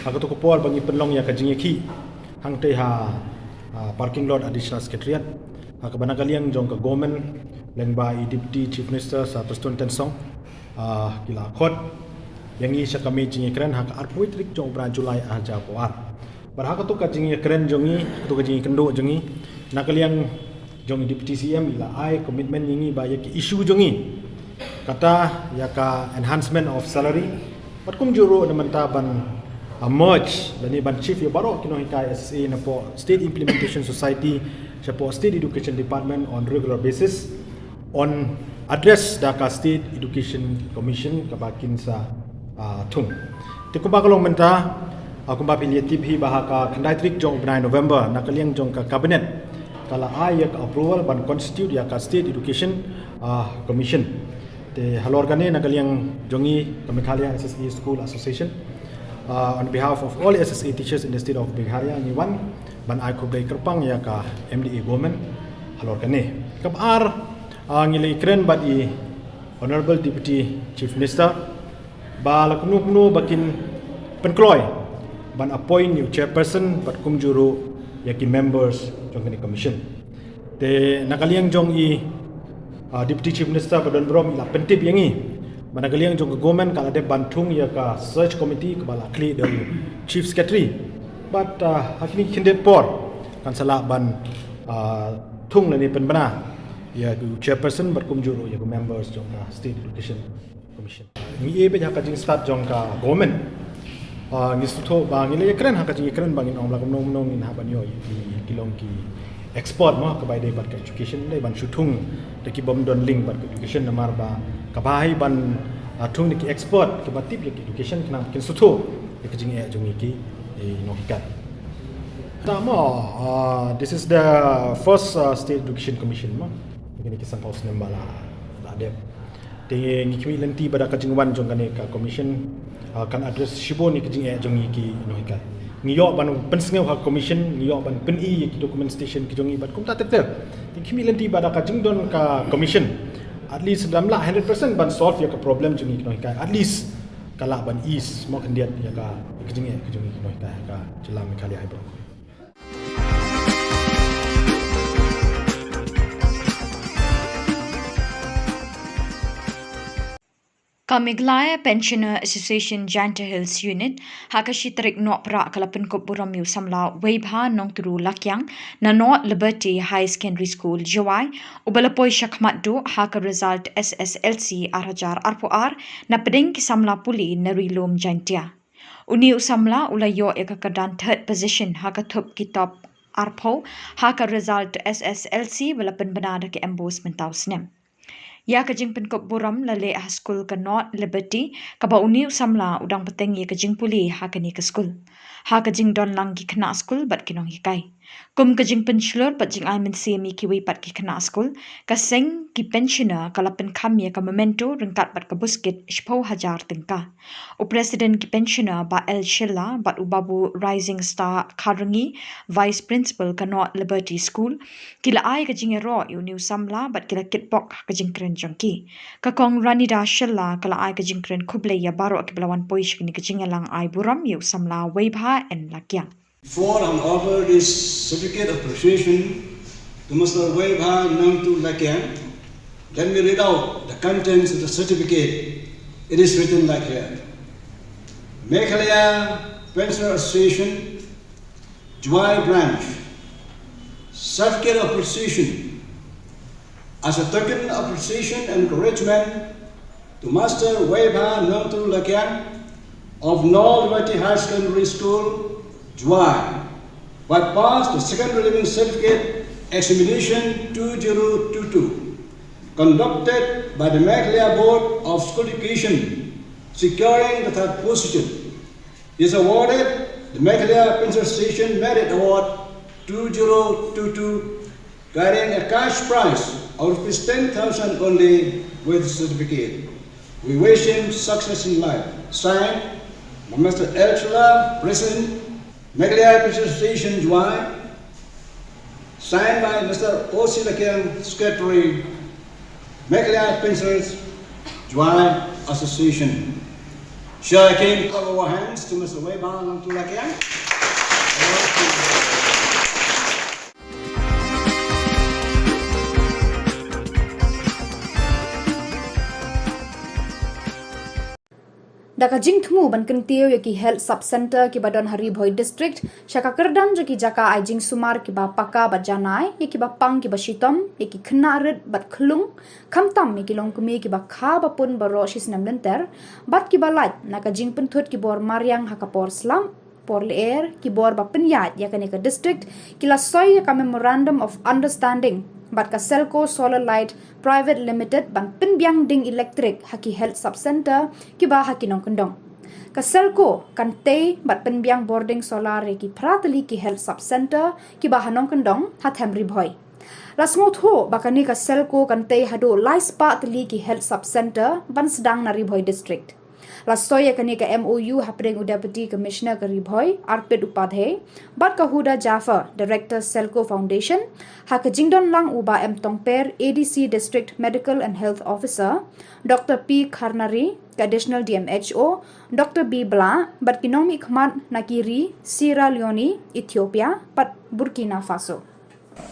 Ha kato ka por ba ngi pynlong ïa ka jingïakhih hangtei ha, ah, parking lot Additional Secretariat. Ha kaba na ka liang jong ka government lyngba i Deputy Chief Minister Sir Prestone Tynsong. Ah, ki la khot ïa ngi sha ka mei jingïakren ha ka arphew tarik jong u bnai July ar hajar arphew ar. Bad ha kato ka jingïakren jong ngi, kato ka jingïakynduh jong ngi, na ka liang jong i Deputy C M i la ai commitment ïa ngi ba ïa ki issue jong ngi. Kata ïa ka enhancement of salary. Bad kumjuh ruh na mynta ban, ah, merge lane ban shift ïa baroh ki nonghikai S S A napoh State Implementation Society shapoh State Education Department on regular basis. On address da ka State Education Commission kaba kin sa, ah, thung. Te kumba ka long mynta, ah, kumba phi la tip hi ba ha ka khyndai tarik jong u bnai November na ka liang jong ka cabinet ka la ai ïa ka approval ban constitute ïa ka State Education, ah, Commission. Te halor kane na ka liang jong ngi ka Meghalaya S S A School Association, ah, on behalf of all S S A teachers in the state of Meghalaya, ngi wan ban ai khublei kyrpang ïa ka M D A government halor kane. Kaba ar, ah, ngi la ïakren bad i Honorable Deputy Chief Minister ba la kumno kumno ba kin pynkloi ban appoint ïa u chairperson bad kumjuh ruh ïa ki members jong kane ka commission. Te na ka liang jong i, ah, Deputy Chief Minister ba don burom i la pyntip ïa ngi ba na ka liang jong ka government ka la dep ban thung ïa ka search committee kaba la khlieh da u Chief Secretary. Bad, ah, ha kine ki khyndiat por kan sa lah ban, ah, thung lane pynbna ïa u chairperson bad kumjuh ruh ïa ki members jong ka State Education Commission. Ngi ïa bad ha ka jingstad jong ka government, ah, ngi sngewthuh ba ngi la ïakren ha ka jingïakren ba ngin ong la kumno kumno ngin hap ban ïoh ïa ki, ki long ki expert mo, kaba ïadei bad ka education, dei ban shu thung da ki bym don link bad ka education namar ba kaba ai ban, ah, thung da ki expert kiba tip ïa ki education khnang kin sngewthuh ïa ka jingeh jong ngi ki, eh, nonghikai. Te mo, ah, this is the first, ah, State Education Commission mo. Kine ki sanphew snem ba la, la dep. Te ngi khmih lynti ba da ka jingwan jong kane ka commission, ah, kan address shibun ïa ka jingeh jong ngi ki nonghikai. Ngi ïoh ban pynsngew ha ka commission, ngi ïoh ban pyni ïa ki documentation ki jong ngi bad kumta ter ter. Te ngi khmih lynti ba da ka jingdon ka commission, at least lada ym lah hundred percent ban solve ïa ka problem jong ngi ki nonghikai, at least ka lah ban ease mo khyndiat ïa ka, ïa ka jingeh ka jong ngi ki nonghikai ha ka jylla Meghalaya hi bro. Ka Meghalaya Pensioner Association Jaintia Hills Unit ha ka shi tarik Nohprah ka la pynkup burom ïa u samla Weibha Nongtru Lakiang na North Liberty Higher Secondary School, Jowai, uba la poi shakhmat duh ha ka result S S L C ar hajar arphew ar na pdeng ki samla pule na Ri Lum Jaintia. Une u samla u la ïoh ïa ka kyrdan third position ha ka thup ki top arphew ha ka result S S L C ba la pynbna da ka MBOSE mynta u snem. Ïa ka jingpynkup burom la leh ha skul ka North Liberty, kaba une u samla u dang bteng ïa ka jingpule ha kane ka skul, ha ka jingdon lang ki khynnah skul bad ki nonghikai. Kum ka jingpynshlur bad jingai mynsiem ïa kiwei pat ki khynnah skul, ka seng ki pensioner ka la pynkham ïa ka memento ryngkat bad ka buskit shiphew hajar tyngka. U President ki pensioner Bah L Shylla bad u Babu Rising Star Kharangee, Vice Principal ka North Liberty School, ki la ai ka jingïaroh ïa une u samla bad ki la kitbok ha ka jingkren jong ki. Ka Kong Ranida Shylla ka la ai ka jingkren khublei ïa baroh kiba la wan poi sha kane ka jingïalang ai burom ïa u samla Weibha N Lakiang. Before I offer this certificate of appreciation to Mister Weibha Nongtru Lakiang, let me read out the contents of the certificate. It is written like here. Meghalaya Pensioner Association, Jowai Branch, certificate of appreciation. As a token of appreciation and encouragement to Master Weibha Nongtru Lakiang of North Liberty Higher Secondary School, Jowai, who had passed the second preliminary certificate examination two zero two two, conducted by the Meghalaya Board of School Education, securing the third position. He is awarded the Meghalaya Pensioner Association Merit Award two zero two two, carrying a cash prize of rupees ten thousand only with certificate. We wish him success in life. Signed by Mister L Shylla, President, Meghalaya Pensioner Association, Jowai. Signed by Mister O C Lakiang, Secretary, Meghalaya Pensioners Jowai Association. Shall I kindly clap our hands to Mister Weibha Nongtru Lakiang? Da ka jingthmu ban kyntiew ïa ki Health Sub Centre kiba don ha Ri Bhoi District sha ka kyrdan jong ki jaka ai jingsumar kiba paka bad janai ïa kiba pang kiba shitom, ïa ki khynnah rit bad khlung, khamtam ïa ki longkmie kiba kha ba pun baroh shi snem lynter bad kiba lait na ka jingpynthut ki bor mariang ha ka por slap, por lyer, ki bor ba pynïaid ïa kane ka district, ki la soi ïa ka Memorandum of Understanding bad ka Selco Solar Light Private Limited ban pynbiang ding elektrik ha ki Health Sub Centre kiba ha ki nongkyndong. Ka Selco kan tei bad pynbiang bording solar ïa ki phra tylli ki Health Sub Centre kiba ha nongkyndong ha them Ri Bhoi. La sngewthuh ba kane ka Selco kan tei haduh lai spah tylli ki Health Sub Centre ban sdang na Ri Bhoi District. La soi ïa kane ka M O U hapdeng u Deputy Commissioner ka Ri Bhoi, Arpit Upadhyay, bad ka Huda Jaffer, Director Selco Foundation, ha ka jingdon lang u Bah M Tongper, A D C District Medical and Health Officer, Doctor P Kharnari, ka Additional D M H O, Doctor B Blah, bad ki nongmihkhmat na ki ri Sierra Leone, Ethiopia, bad Burkina Faso.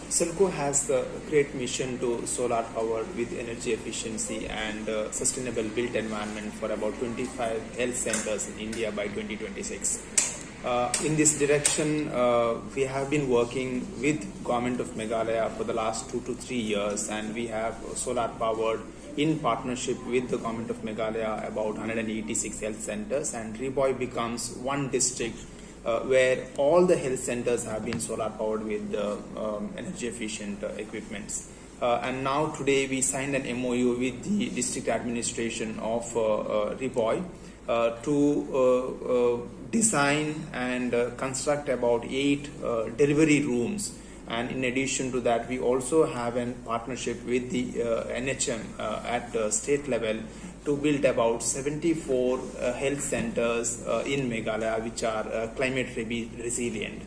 Selco has the great mission to solar power with energy efficiency and uh, sustainable built environment for about twenty-five health centers in India by twenty twenty-six. Uh, in this direction, uh, we have been working with Government of Meghalaya for the last two to three years, and we have solar powered in partnership with the Government of Meghalaya about one hundred eighty-six health centers, and Ri Bhoi becomes one district uh, where all the health centers have been solar powered with the um, energy efficient uh, equipments. Uh, and now today we signed an M O U with the district administration of uh, uh, Ri Bhoi uh, to uh, uh, design and uh, construct about eight uh, delivery rooms. And in addition to that, we also have a partnership with the uh, N H M uh, at the state level to build about seventy-four uh, health centers uh, in Meghalaya, which are uh, climate re- resilient.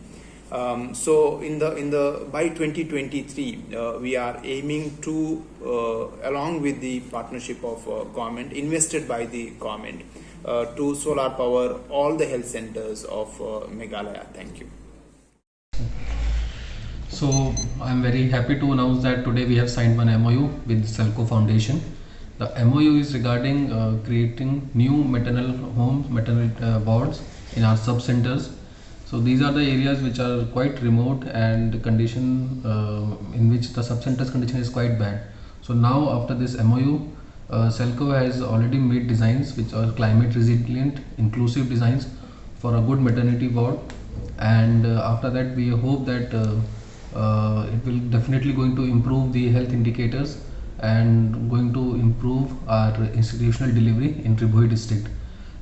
Um, so in the in the by twenty twenty-three, uh, we are aiming to, uh, along with the partnership of uh, government, invested by the government, uh, to solar power all the health centers of uh, Meghalaya. Thank you. So I'm very happy to announce that today we have signed one M O U with Selco Foundation. The M O U is regarding uh, creating new maternal homes, maternal uh, wards in our sub centers. So these are the areas which are quite remote and the condition uh, in which the sub centers condition is quite bad. So now after this M O U, uh, Selco has already made designs which are climate resilient, inclusive designs for a good maternity ward, and uh, after that we hope that uh, uh, it will definitely going to improve the health indicators and going to improve our institutional delivery in Ri Bhoi district.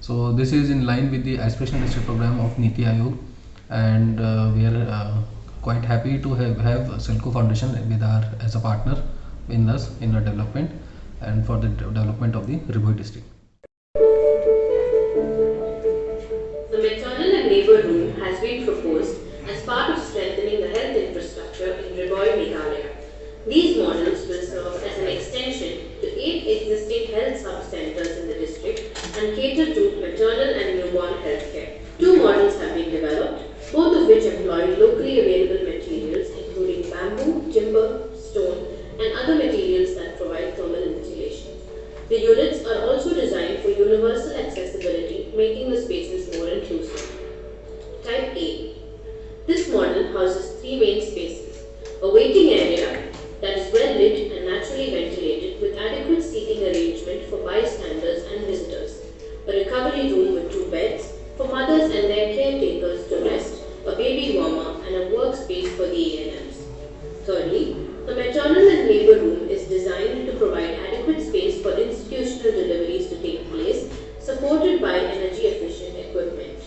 So this is in line with the aspirational district program of Niti Aayog, and uh, we are uh, quite happy to have, have Selco Foundation with our as a partner in us in our development and for the development of the Ri Bhoi district. The maternal and labour room has been proposed as part of strengthening the health infrastructure in Ri Bhoi, Meghalaya. These models will serve as an extension to eight existing health sub-centres in the district and cater to maternal and newborn healthcare. Two models have been developed, both of which employ locally available materials including bamboo, timber, stone, and other materials that provide thermal insulation. The units are also designed for universal accessibility, making the spaces more inclusive. Type A. This model houses three main spaces: a waiting area that is well lit and naturally ventilated with adequate seating arrangement for bystanders and visitors, a recovery room with two beds for mothers and their caretakers to rest, a baby warmer, and a workspace for the A N Ms. Thirdly, the maternal and labour room is designed to provide adequate space for institutional deliveries to take place, supported by energy efficient equipment.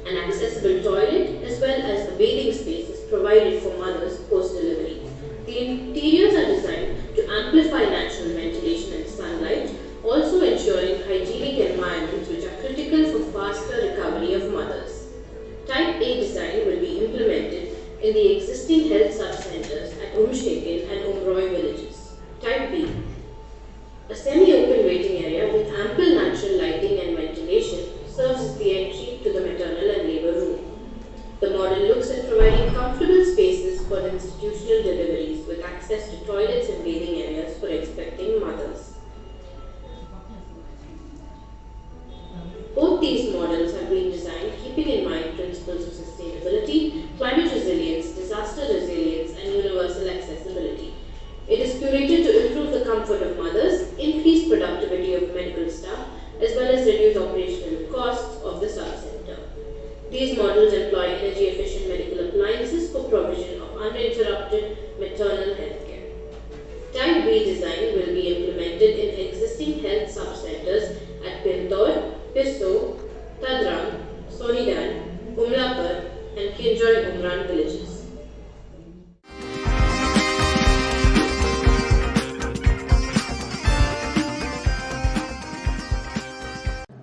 An accessible toilet as well as a bathing space is provided for mothers post delivery. The interiors are designed to amplify natural ventilation and sunlight, also ensuring hygienic environments which are critical for faster recovery of mothers. Type A design will be implemented in the existing health sub-centres at Umshekin and Umroi villages. Type B. A semi-open waiting area with ample natural lighting and ventilation serves as the entry to the maternal and labour room. The model looks at providing comfortable spaces for institutional deliveries with access to toilets and bathing areas for expecting mothers. Both these models have been designed keeping in mind principles of sustainability, climate resilience, disaster resilience, and universal accessibility. It is curated to improve the comfort of mothers, increase productivity of medical staff, as well as reduce operational costs of the sub-centre. These models employ energy-efficient medical appliances for provision of uninterrupted maternal health care. Type B design will be implemented in existing health sub-centers at Pintor, Pisso, Tadrang, Sonidan, Umlapur and Kinjoy Umran villages.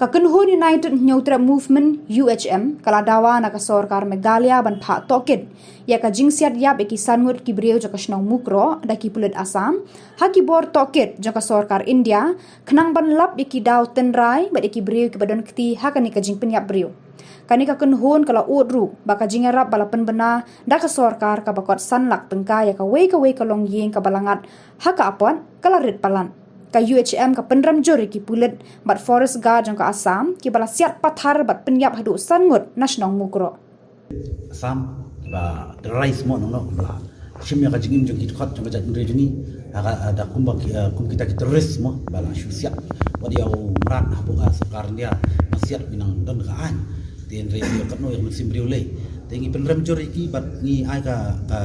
Ka kynhun United Hynñiewtrep Movement, U H M, ka la dawa na ka sorkar Meghalaya ban phah tohkit ïa ka jingsiat ïap ïa ki san ngut ki briew jong ka shnong Mukroh da ki pulit Assam ha ki bor tohkit jong ka sorkar India, khnang ban lap ïa ki daw tynrai bad ïa ki briew kiba don kti ha kane ka jingpynïap briew. Kane ka kynhun ka la ud ruh ba ka jingïarap ba la pynbna da ka sorkar kaba kot san lak tyngka ïa kawei kawei ka longïing kaba la ngat ha ka apot ka la rit palat. Ka U H M ka pynrem jur ïa ki pulit bad forest guard jong ka Assam kiba la siat pathar bad pynïap haduh san ngut na shnong Mukroh. Assam ba terrorize mo nong nong ba la shim ïa ka jingim jong ki dkhot jong ka jaitbynriew jong ngi ha ka da kumba ki, eh, kum kita ki terrorist mo ba la shu siat. Wat ïa u mrad hapoh ka sorkar India ba siat ki nang don ka aiñ. Te hynrei ïa katno ïa ka mynsiem briew lei. Te ngi pynrem jur ïa ki bad ngi ai ka, ka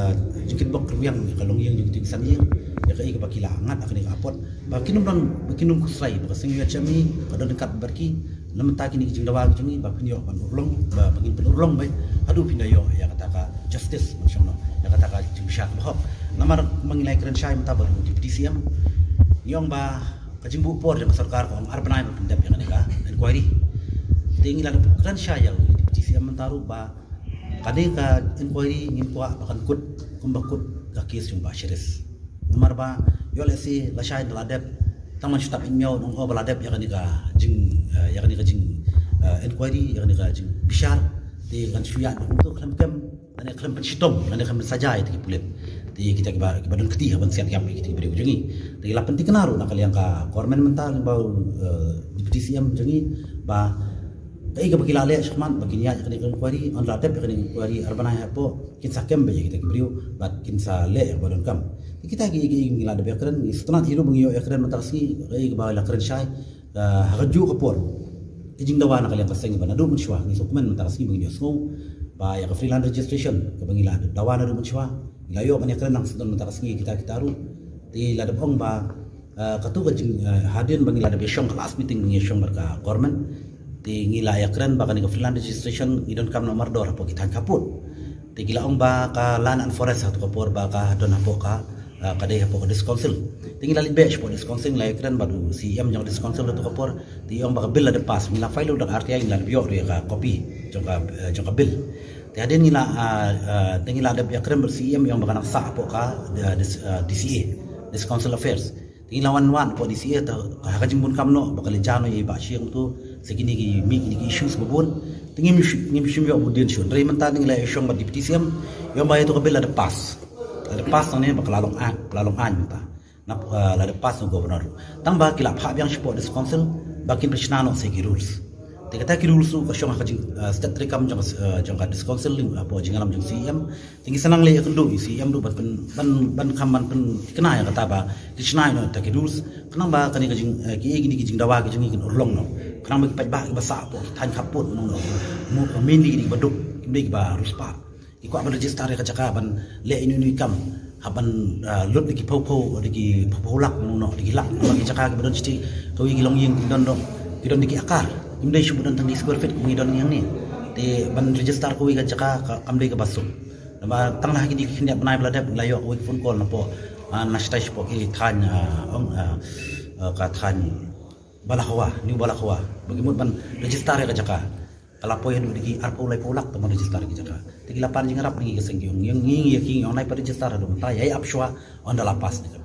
jingkitbok rwiang ïa ka longïing jong ki san ïing ïa kaei kaba ki la ngat ha kane ka apot. Ba kin ym don, ba kin ym khuslai ba ka seng U H M ka don ryngkat bad ki. Na mynta kine ki jingdawa ki jong ngi ba phin ïoh ban urlong, ba, ba ngin pynurlong beit haduh phin da ïoh ïa kata ka justice, ban shong noh ïa kata ka jingbishar kaba hok. Namar ma ngi la ïakren shai mynta bad u Deputy C M, ngi ong ba ka jingbuh por jong ka sorkar ka ong ar bnai ban pyndep ïa kane ka inquiry. Te ngi la kren shai ïa u Deputy C M mynta ruh ba kane ka inquiry ngim kwah ba kan kut kumba kut ka case jong Bah Sharif. Namar ba ïoh lehse lashai da la dep, tang ban shu tap im miaw nong o ba la dep ïa kane ka jing, eh, ïa kane ka jing, eh, inquiry, ïa kane ka jingbishar. Te kan shu ïaid kumto khlem kem, lane khlem pynshitom, lane khlem pynsaja ïa ki pulit. Te kita kiba, kiba don kti ha ban siat ïap ïa kita kiba dei jong ngi. Te la pynthikna ruh na ka liang ka government mynta lyngba u, eh, Deputy C M jong ngi ba kaei kaba ki la leh shakhmat ba kin ïaid ïa kane ka inquiry, hynda la dep ïa kane ka inquiry ar bnai hapoh, kin sa kem beit ïa kita ki briew bad kin sa leh ïa kaba donkam. Te kita ki, ki, ki la dep ïakren, ngi sngewtynnat hi ruh ba ngi ïoh ïakren mynta ka sngi, kaei kaba la kren shai, eh, ha kajuh ka por. Ki jingdawa na ka liang ka seng ba naduh mynshuwa ngi sngewkmen mynta ka sngi ba ngi ïohsngew ba ïa ka freelance registration kaba ngi la dawa naduh mynshuwa, ngi la ïoh ban ïakren nang sdang mynta ka sngi kita kita ruh. Te la dep ong ba, eh, katu ka jing, eh, hadien ba ngi la dep ïashong ka last meeting ba ngi ïashong bad ka government. Te ngi la ïakren ba kane ka freelance registration ngi donkam noh mardor hapoh ki thaiñ khappud. Te ki la ong ba ka Land and Forest ha katu ka por ba ka don hapoh ka, ah, ka dei hapoh ka District Council. Te ngi la leit beit shapoh District Council, ngi la ïakren bad u C E M jong ka District Council ha katu ka por. Te i ong ba ka bill la dep pass, ngi la file ruh da ka R T I, ngi la dep ïoh ruh ïa ka copy jong ka, eh, jong ka bill. Te hadien ngi la, ah, ah, te ngi la dep ïakren bad u C E M, i ong ba ka nang sah hapoh ka, eh, dis-, eh, D C A, District Council Affairs. Te ngi la wan wad hapoh D C A, te ha ka jingbun kam noh ba ka leit jan noh ïa i Bah Shi kumto, sa kine ki mih kine ki issues ba bun. Te ngim shu-, ngim shym ïoh bud dien shuh. Hynrei mynta te ngi la ïashong bad Deputy C M, i ong ba ïa tu ka bill la dep pass. La dep pass nangne ba ka la long aiñ, ka la long aiñ mynta. Na, eh, la dep pass na u Governor ruh. Tang ba ki la phah biang shapoh District Council ba kin pynshna noh sa ki rules. Te kata ki rules ruh ka shong ha ka jing, eh, state treikam jong, eh, jong ka District Council, eh, hapoh jingïalam jong C E M. Te ngi sa nang leit ïakynduh ïa u C E M ruh ban pyn, ban, ban kham ban pynthikna ïa kata ba kin shna noh ïa kita ki rules. Khnang ba kane ka jing, eh, kiei kine ki jingdawa ki jong ngi kin urlong noh. Khnang ba ki paidbah kiba sah hapoh ki thaiñ khappud nong noh. Mo, mainly kine kiba duk, kim dei kiba riewspah. Ki kwah ban register ïa ka jaka ban leh ïa ino ino i kam. Hap ban, ah, lut da ki phew phew, da ki phew phew lak nong noh, da ki lak, namar ki jaka kiba don shiti, kawei ki longïing ki don dong, ki don da ki akar. Kim dei shu ba don tang da ki square feet kum ngi don hangne. Te ban register kawei ka jaka ka, kam dei kaba suk. Namar tang la ha kine ki khyndiat bnai ba la dep ngi la ïoh kawei ka phone call napoh, ah, na shatai shapoh ki thaiñ, ah, ong, ah, ah, ka thaiñ Balakhwa, New Balakhwa. Ba ki mut ban register ïa ka jaka. Ka la poi haduh da ki arphew laiphew lak tang ban register ïa ka jaka. Te ki la pan jingïarap na ngi ka seng ki ong, ïa ngi, ïa ki ong nai pat register haduh mynta, ïai ap shuwa, hynda la pass ne ka bill.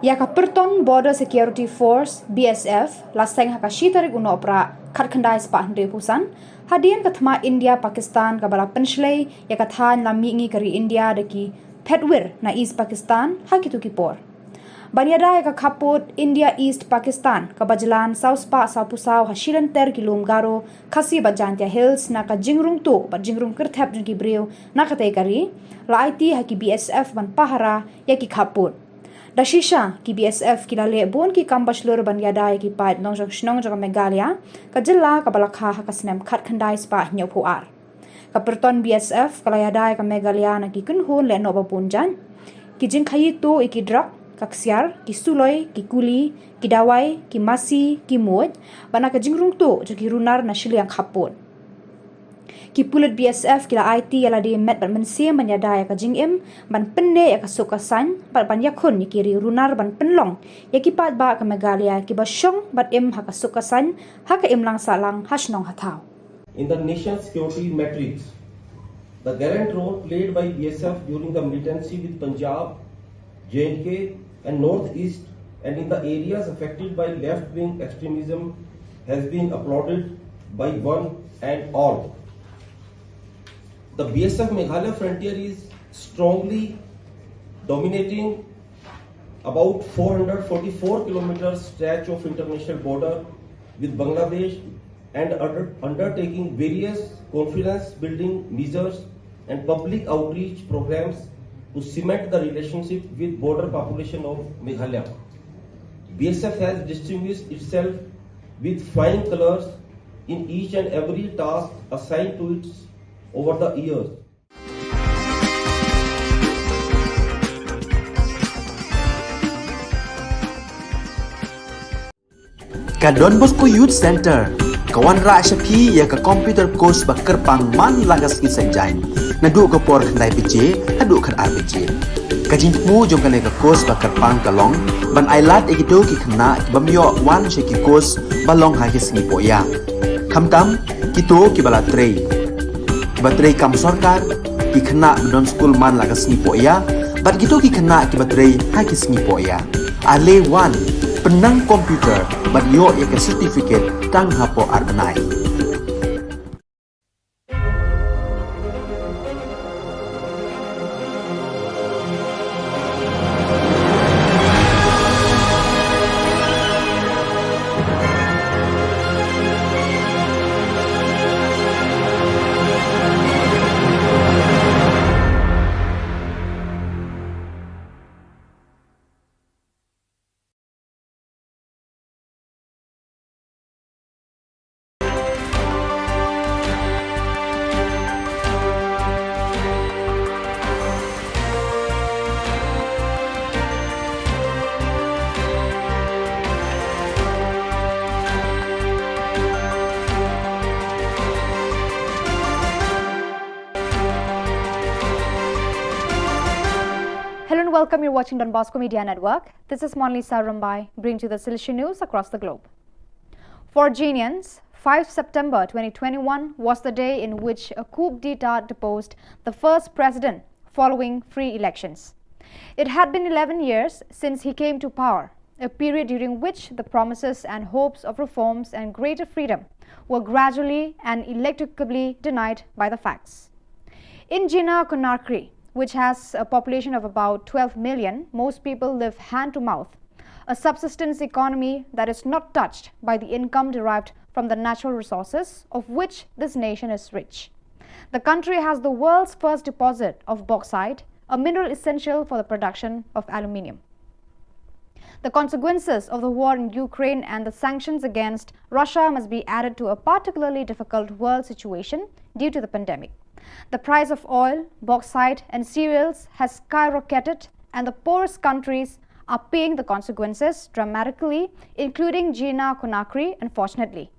Ïa ka Pyrton Border Security Force, B S F, la seng ha ka shi tarik u Nohprah, khatkhyndai spah hynriewphew san, hadien ka thma India Pakistan kaba la pynshlei ïa ka thaiñ lam mihngi ka ri India da ki phetwir na East Pakistan ha kito ki por. Ban ïada ïa ka khappud India East Pakistan kaba jlan saw spah sawphew saw ha shi lynter ki lum Garo, Khasi bad Jaintia Hills na ka jingrung tuh bad jingrung kyrthep jong ki briew na katei ka ri, la aiti ha ki B S F ban pahara ïa ki khappud. Da shisha, ki B S F ki la leh bun ki kam ba shlur ban ïada ïa ki paid nongjong shnong jong ka Meghalaya, ka jylla kaba la kha ha ka snem khatkhyndai spah hynñiewphew ar. Ka pyrton B S F ka la ïada ïa ka Meghalaya na ki kynhun lehnoh ba bun jait. Ki jingkhaïi tuh ïa ki drok, ka ksiar, ki suloi, ki kuli, ki dawai, ki masi, ki muid, bad na ka jingrung tuh jong ki runar na shiliang khappud. Ki pulit B S F ki la aiti ïa lade met bad mynsiem ban ïada ïa ka jingim, ban pynneh ïa ka suk ka saiñ, bad ban ïakhun ïa ki ri runar ban pynlong ïa ki paidbah ka Meghalaya kiba shong bad im ha ka suk ka saiñ, ha ka imlang sahlang, ha shnong ha thaw. In the nation's security matrix, the gallant role played by B S F during the militancy with Punjab, J and K, and Northeast, and in the areas affected by left-wing extremism has been applauded by one and all. The B S F Meghalaya frontier is strongly dominating about four hundred forty-four kilometer stretch of international border with Bangladesh and under-, undertaking various confidence building measures and public outreach programs to cement the relationship with border population of Meghalaya. B S F has distinguished itself with flying colors in each and every task assigned to it over the years. Ka Don Bosco Youth Centre ka wanrah sha phi ïa ka computer course ba kyrpang man la ka sngi Saitjaiñ, naduh ka por khyndai baje haduh khatar baje. Ka jingthmu jong kane ka course ba kyrpang ka long ban ailad ïa kito ki khynnah ki bym ïoh wan sha ki course ba long ha ki sngi pohïa. Khamtam kito kiba la trei, kiba trei kam sorkar, ki khynnah ba don skul man la ka sngi pohïa, bad kito ki khynnah kiba trei ha ki sngi pohïa. Ale wan, pynnang computer bad ïoh ïa ka certificate tang hapoh ar bnai. Hello and welcome. You're watching Don Bosco Media Network. This is Monalisa Rumbai, bringing to the Salisha news across the globe. For Genians, five September twenty twenty-one was the day in which a coup d'etat deposed the first president following free elections. It had been eleven years since he came to power, a period during which the promises and hopes of reforms and greater freedom were gradually and ineluctably denied by the facts. In Gina Conakry, which has a population of about twelve million, most people live hand to mouth, a subsistence economy that is not touched by the income derived from the natural resources of which this nation is rich. The country has the world's first deposit of bauxite, a mineral essential for the production of aluminium. The consequences of the war in Ukraine and the sanctions against Russia must be added to a particularly difficult world situation due to the pandemic. The price of oil, bauxite, and cereals has skyrocketed, and the poorest countries are paying the consequences dramatically, including Gina Conakry, unfortunately.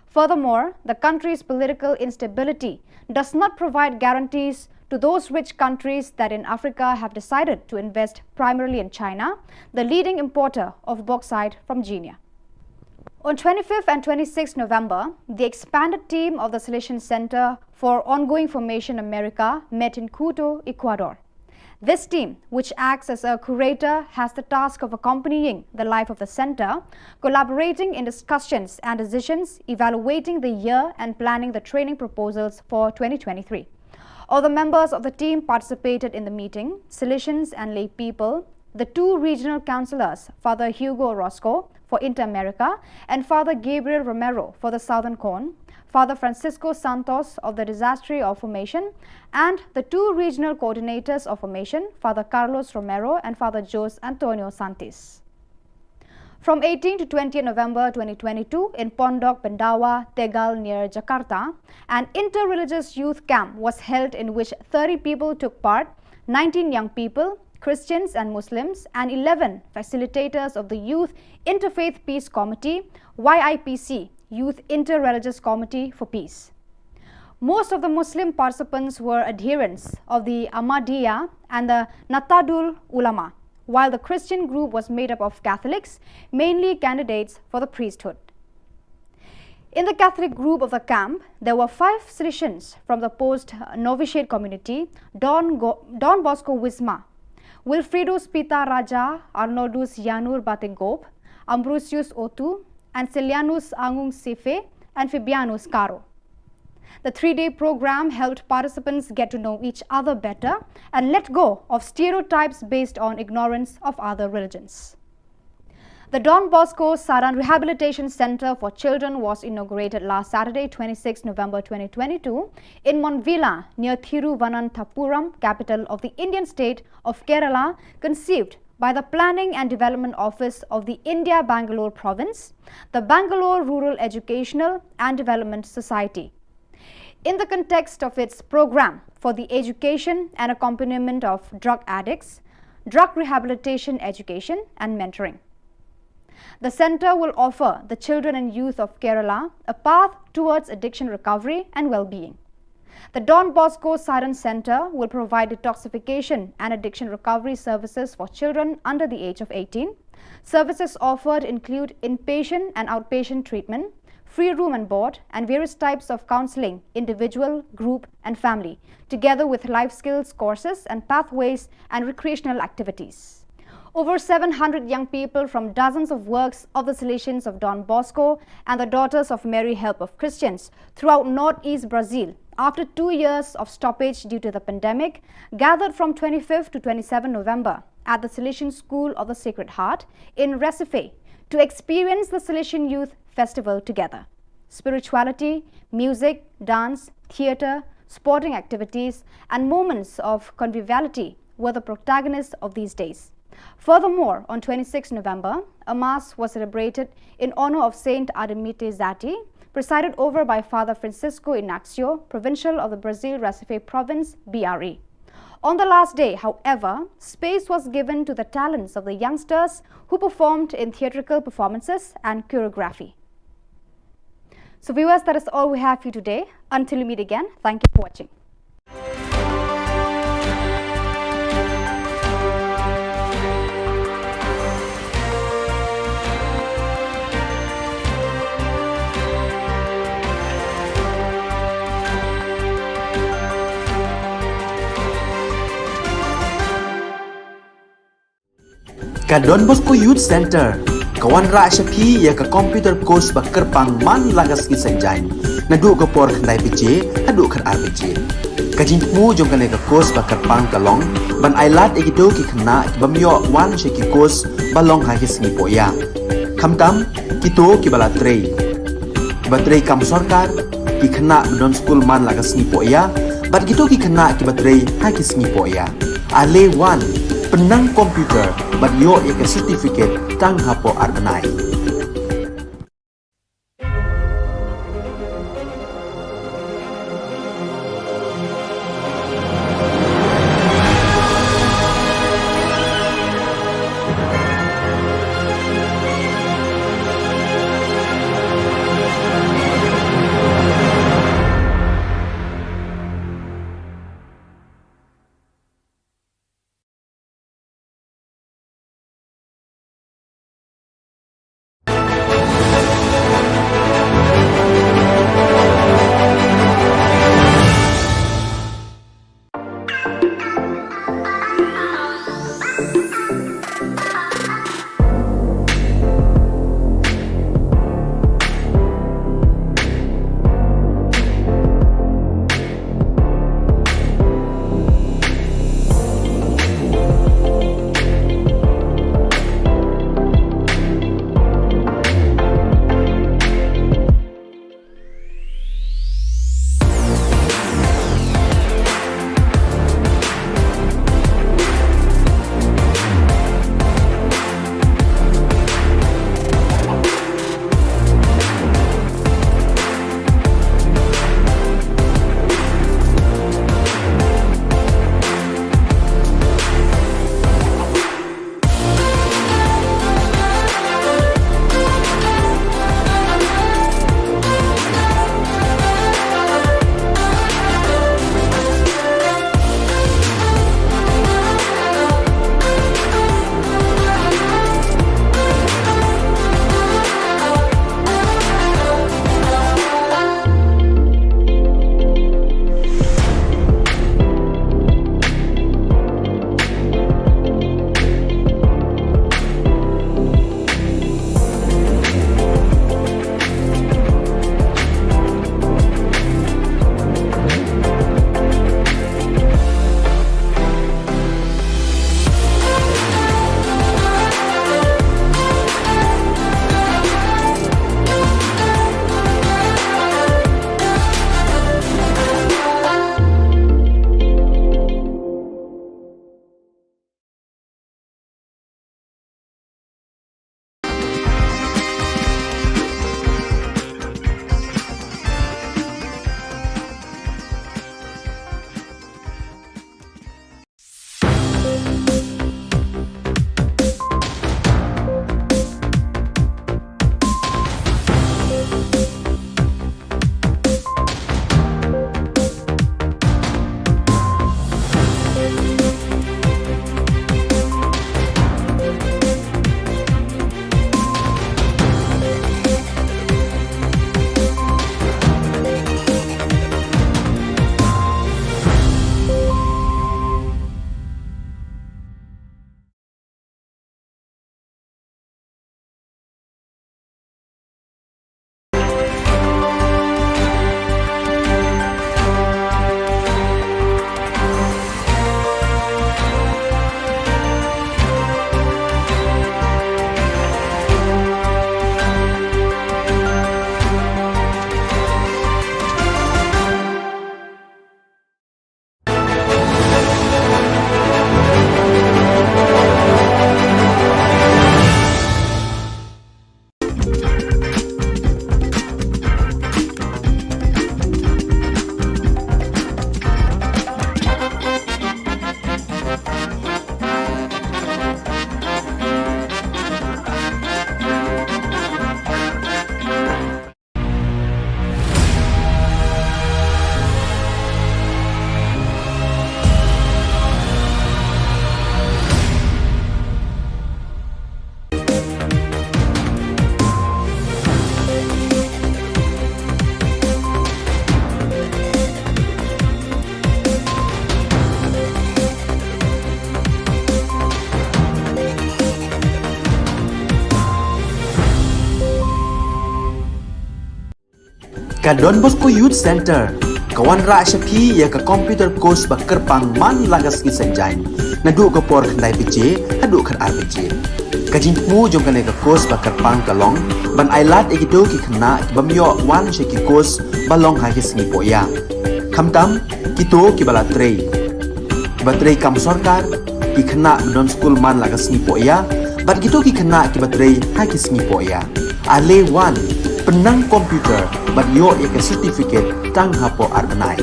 Furthermore, the country's political instability does not provide guarantees to those rich countries that in Africa have decided to invest primarily in China, the leading importer of bauxite from Gina. On twenty-fifth and twenty-sixth November, the expanded team of the Salesian Center for Ongoing Formation America met in Quito, Ecuador. This team, which acts as a curator, has the task of accompanying the life of the center, collaborating in discussions and decisions, evaluating the year, and planning the training proposals for twenty twenty-three. All the members of the team participated in the meeting, Salesians and lay people, the two regional councillors, Father Hugo Orozco, for Inter-America, and Father Gabriel Romero for the Southern Cone, Father Francisco Santos of the Disastery of Formation, and the two regional coordinators of Formation, Father Carlos Romero and Father Jose Antonio Santis. From eighteenth to twentieth November twenty twenty-two, in Pondok Pendawa, Tegal, near Jakarta, an inter-religious youth camp was held, in which thirty people took part, nineteen young people, Christians and Muslims, and eleven facilitators of the Youth Interfaith Peace Committee, Y I P C, Youth Inter-Religious Committee for Peace. Most of the Muslim participants were adherents of the Ahmadiyya and the Nahdlatul Ulama, while the Christian group was made up of Catholics, mainly candidates for the priesthood. In the Catholic group of the camp, there were five Salesians from the post novitiate community, Don, Go- Don Bosco Wisma, Wilfredo Spita Raja, Arnoldus Yanur Batenggop, Ambrosius Otu, and Celianus Angung Sife, and Fabianus Caro. The three day program helped participants get to know each other better and let go of stereotypes based on ignorance of other religions. The Don Bosco Saran Rehabilitation Center for Children was inaugurated last Saturday, twenty-sixth November twenty twenty-two, in Munvilla, near Thiruvananthapuram, capital of the Indian state of Kerala, conceived by the Planning and Development Office of the India Bangalore Province, the Bangalore Rural Educational and Development Society. In the context of its program for the education and accompaniment of drug addicts, drug rehabilitation education, and mentoring. The center will offer the children and youth of Kerala a path towards addiction recovery and well being. The Don Bosco Saran Center will provide detoxification and addiction recovery services for children under the age of eighteen. Services offered include inpatient and outpatient treatment, free room and board, and various types of counseling, individual, group, and family, together with life skills courses and pathways and recreational activities. Over seven hundred young people from dozens of works of the Salesians of Don Bosco and the Daughters of Mary Help of Christians throughout northeast Brazil, after two years of stoppage due to the pandemic, gathered from twenty-fifth to twenty-seventh November at the Salesian School of the Sacred Heart in Recife to experience the Salesian Youth Festival together. Spirituality, music, dance, theatre, sporting activities, and moments of conviviality were the protagonists of these days. Furthermore, on twenty-sixth November, a mass was celebrated in honor of Saint Ademete Zati, presided over by Father Francisco Ignacio, provincial of the Brazil Recife province, B R E. On the last day, however, space was given to the talents of the youngsters who performed in theatrical performances and choreography. So viewers, that is all we have for you today. Until we meet again, thank you for watching. Ka Don Bosco Youth Center ka wanrah sha phi ïa ka computer course ba kyrpang man la ka sngi Saitjaiñ, naduh ka por khyndai baje haduh khatar baje. Ka jingthmu jong kane ka course ba kyrpang ka long ban ailad ïa kito ki khynnah ki bym ïoh wan sha ki course ba long ha ki sngi pohïap, khamtam kito kiba la trei, kiba trei kam sorkar, ki khynnah ba don skul man la ka sngi pohïap, bad kito ki khynnah kiba trei ha ki sngi pohïap. Ale wan, pynnang computer bad ïoh ïa ka certificate tang hapoh ar bnai. Ka Don Bosco Youth Centre ka wanrah sha phi ïa ka computer course ba kyrpang man la ka sngi Saitjaiñ, naduh ka por khyndai baje haduh khatar baje. Ka jingthmu jong kane ka course ba kyrpang ka long ban ailad ïa kito ki khynnah ki bym ïoh wan sha ki course ba long ha ki sngi pohïa, khamtam kito kiba la trei, kiba trei kam sorkar, ki khynnah ba don skul man la ka sngi pohïa bad kito ki khynnah kiba trei ha ki sngi pohïa. Ale wan, pynnang computer bad ïoh ïa ka certificate tang hapoh ar bnai.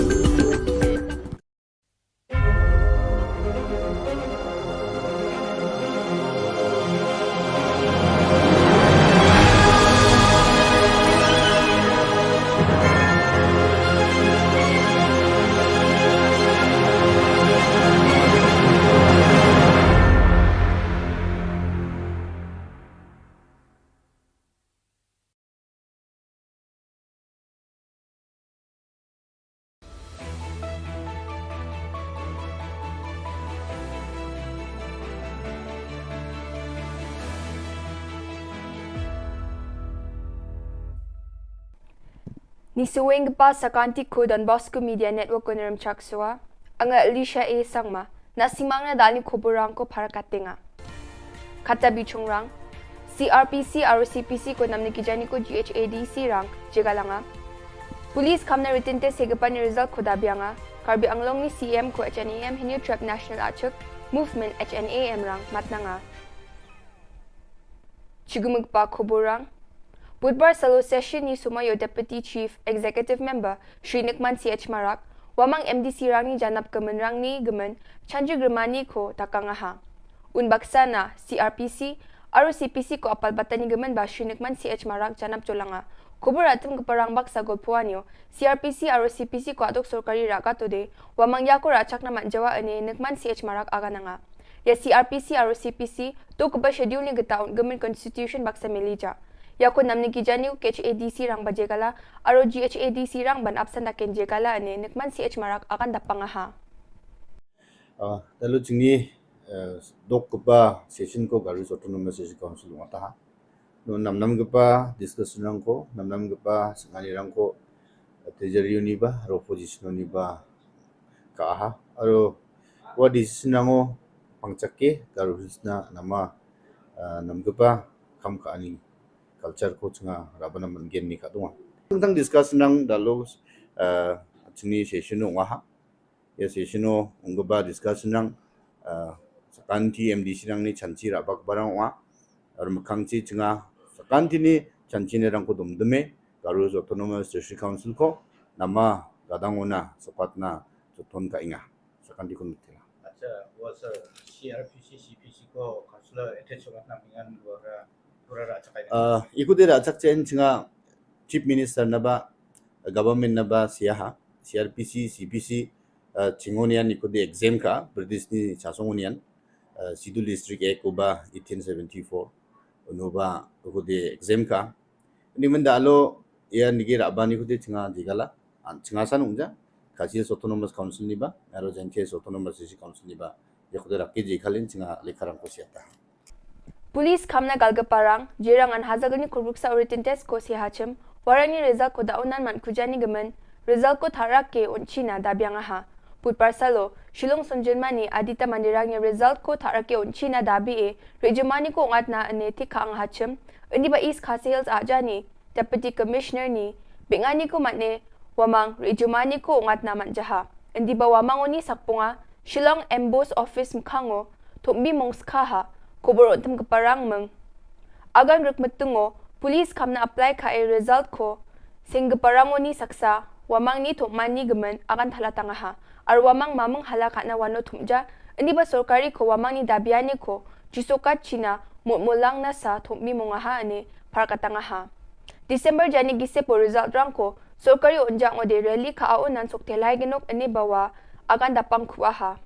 Ngi sngewbha sa ka Don Bosco Media Network ko Nrem Chaksua, anga Alicia A Sangma, na sngewmang na dal ni khubor rang ko phar ka tinga. Kata bichung rang, C R P C, R O C P C ko namni ki jani ko G H A D C rang, jega langa. Police khamna written test he gapan result ko da bianga, Karbi Anglong ni C M ko H N A M Hynñiewtrep National Achik Movement H N A M rang matnanga. Chigumukpa khubor rang. Budbar salo session ni sumar ïa u Deputy Chief Executive Member, Shri Nukman C H Marak, wamang M D C rang ni janap ka mynrang ni ka myn, Chanju Grimani ko takang aha. Un baksa na C R P C, R O C P C ko apal batan ni ka myn ba Shri Nukman C H Marak janap jolanga. Khubor atem ka parang baksa golpuan ïa u, C R P C, R O C P C ko atok sorkari raka tode, wamang ïa ko rachak na man jawa ane Nukman C H Marak agananga. Ïa C R P C, R O C P C, to kaba schedule ni gata un ka myn constitution baksa melija. Ïa ko namni ki jani ko H A D C rang ba jegala, aro G H A D C rang ban absent aken jegala ane Nukman C H Marak agan dapang aha. Ah, talu jingni, eh, dok kaba session ko Garo Hills Autonomous District Council ong ataha. No namnam kaba discussion rang ko, namnam kaba sengani rang ko, eh, treasury ni ba, aro opposition ni ba, ka aha, aro wa decision rang o pangchak ke, Garo Hills na nama, ah, nam kaba kam ka ani culture ko chenga raba nam gen ni ka dunga. Tentang discussion rang dalu, ah, chini session ong aha. Ïa session o ong kaba discussion rang, ah, sakan ti M D C rang ni chanchi raba kaba rang ong a. Ar mekang chi chenga sakan ti ni chanchi ni rang ko dum dume, Garo Hills Autonomous District Council ko, nama gadang ona, sepat na, seton ka inga. Sakan ti kun tila. Acha, wa sir, C R P C, C P C ko, councillor, ete sokat na mingan, wa ra, wa ra chak ai. Ah, ikuti ra chak chen chenga Chief Minister naba, government naba siaha, C R P C, C P C, ah, chingonian ikuti exam ka, British ni chasongonian, ah, Schedule District Act uba eighteen seventy-four, unuba ikuti exam ka. Ni menda alo, ïa nigi raba ni kuti chenga jigala, an chenga san ungja, Khasi Hills Autonomous Council ni ba, aro Jaintia Hills Autonomous District Council ni ba, ïa kuti raki jigalin chenga lekharang ko siata. Police khamna galgaparang, jirang an hazagal ni kurbruk sa uritin test ko si hachim, warani result ko da unan man kujani gemen, result ko tharak ke un china da biang aha. Put parsalo, Shillong Sunjun mani Adita Mandirang ni result ko tharak ke un china da bi e, rejumani ko ngat na ane thik ka ang hachim, indi ba East Khasi Hills ajani, Deputy Commissioner ni, bingani ko matne, wamang, rejumani ko ngat na man jaha. Indi ba wamang oni sakpunga, Shillong Embo's office mkhango, thumbi mong skha ha, khubor untem keparang meng. Agan ruk metungo, police khamna apply ka e result ko, sing keparang oni saksa, wamang ni thumani gemen, agan thala tangaha. Ar wamang mameng hala katna wano thumja, indi ba sorkari ko wamang ni dabiani ko, jusokat china, mut mulang nasa thumbi mongaha ane, par katangaha. December jani gise po result rang ko, sorkari unjang ode rally ka a unan sok telai genok ane bawa, agan dapang kuaha.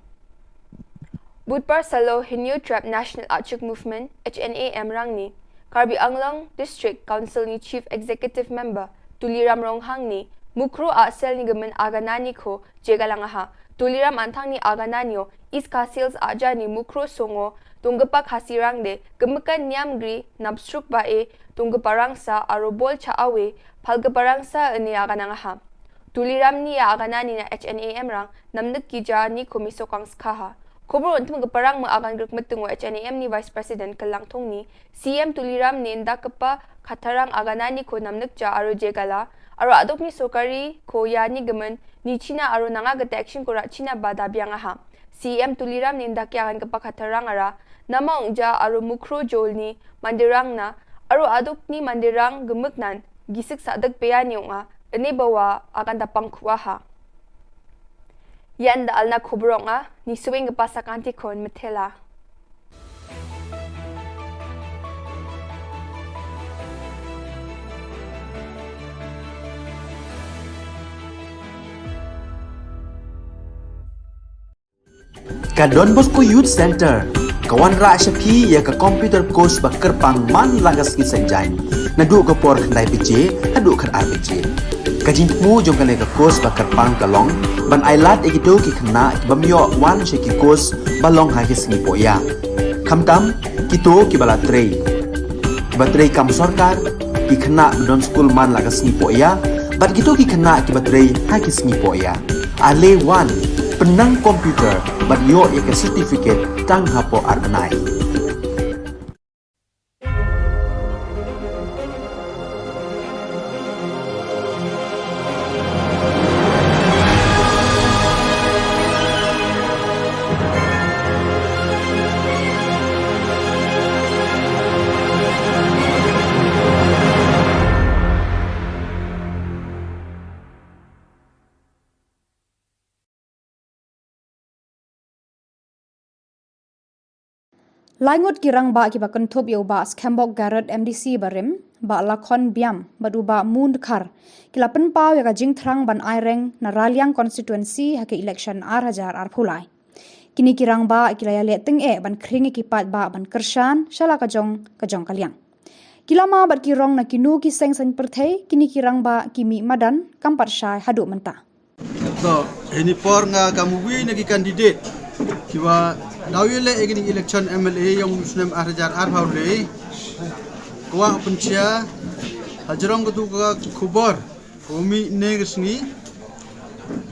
Budpar salo Hynñiewtrep National Achik Movement, H N A M rang ni, Karbi Anglong District Council ni Chief Executive Member, Tuliram Ronghang ni, Mukro a sel ni gemen aganani ko, jegalang aha. Tuliram Anthang ni Agananio, East Khasi Hills Aja ni Mukro Songo, Tunggepak Hasirang de, Gemekan Niam Gri, Napsruk Bae, Tunggeparangsa, Arobol Cha Awe, Palgeparangsa, Ene Aganangaha. Tuliram ni ya Aganani na H N A M rang, Namnek Kija ni Komiso Kangskaha. Khubor untum geparang me agan grek metung wa H N A M ni Vice President Kelang Thong ni, C M Tuliram ni inda kepa khatarang aganani ko namnek ja aro jegala, aro aduk ni sokari ko ya ni gemen, ni China aro nanga gete action ko rak China ba dabiang aha. C M Tuliram ni inda ki agan kepa khatarang ara, nama ungja aro mukro jol ni mandirang na, aro aduk ni mandirang gemuk nan, gisik sadak peya ni unga, ene bawa agan dapang kuaha. Yan da alna khubrong a, ni suwing ka pasa kanti khon methela. Ka Don Bosco Youth Center ka wanrah sha phi ïa ka computer course ba kyrpang man la ka sngi Saitjaiñ, naduh ka por khyndai baje haduh khatar baje. Ka jingthmu jong kane ka course ba kyrpang ka long ban ailad ïa kito ki khynnah ki bym ïoh wan sha ki course ba long ha ki sngi pohïa, khamtam kito kiba la trei, kiba trei kam sorkar, ki khynnah ba don skul man la ka sngi pohïa, bad kito ki khynnah kiba trei ha ki sngi pohïa. Ale wan, pynnang computer bad ïoh ïa ka certificate tang hapoh ar bnai. Lai ngut ki rangbah kiba kynthup ïa u Bah Skhembok Garod M D C barim, Bah Lakhon Biam bad u Bah Mun Dkhar ki la pynpaw ïa ka jingthrang ban aireng na Raliang constituency ha ka election ar hajar arphew lai. Kine ki rangbah ki la ïaleh tyngeh ban khring ïa ki paidbah ban kyrshan sha la ka jong ka jong ka liang. Ki lama bad ki rong na kino ki seng saiñ pyrthei, kine ki rangbah ki mih madan kam pat shai haduh mynta. To, hini por nga kam uwi na ki candidate kiwa daw ïaleh ïa kine election M L A yong u snem ar hajar arphew lai. Kwah pynshai hajrong katu ka khubor ka u mih ne ka sngi,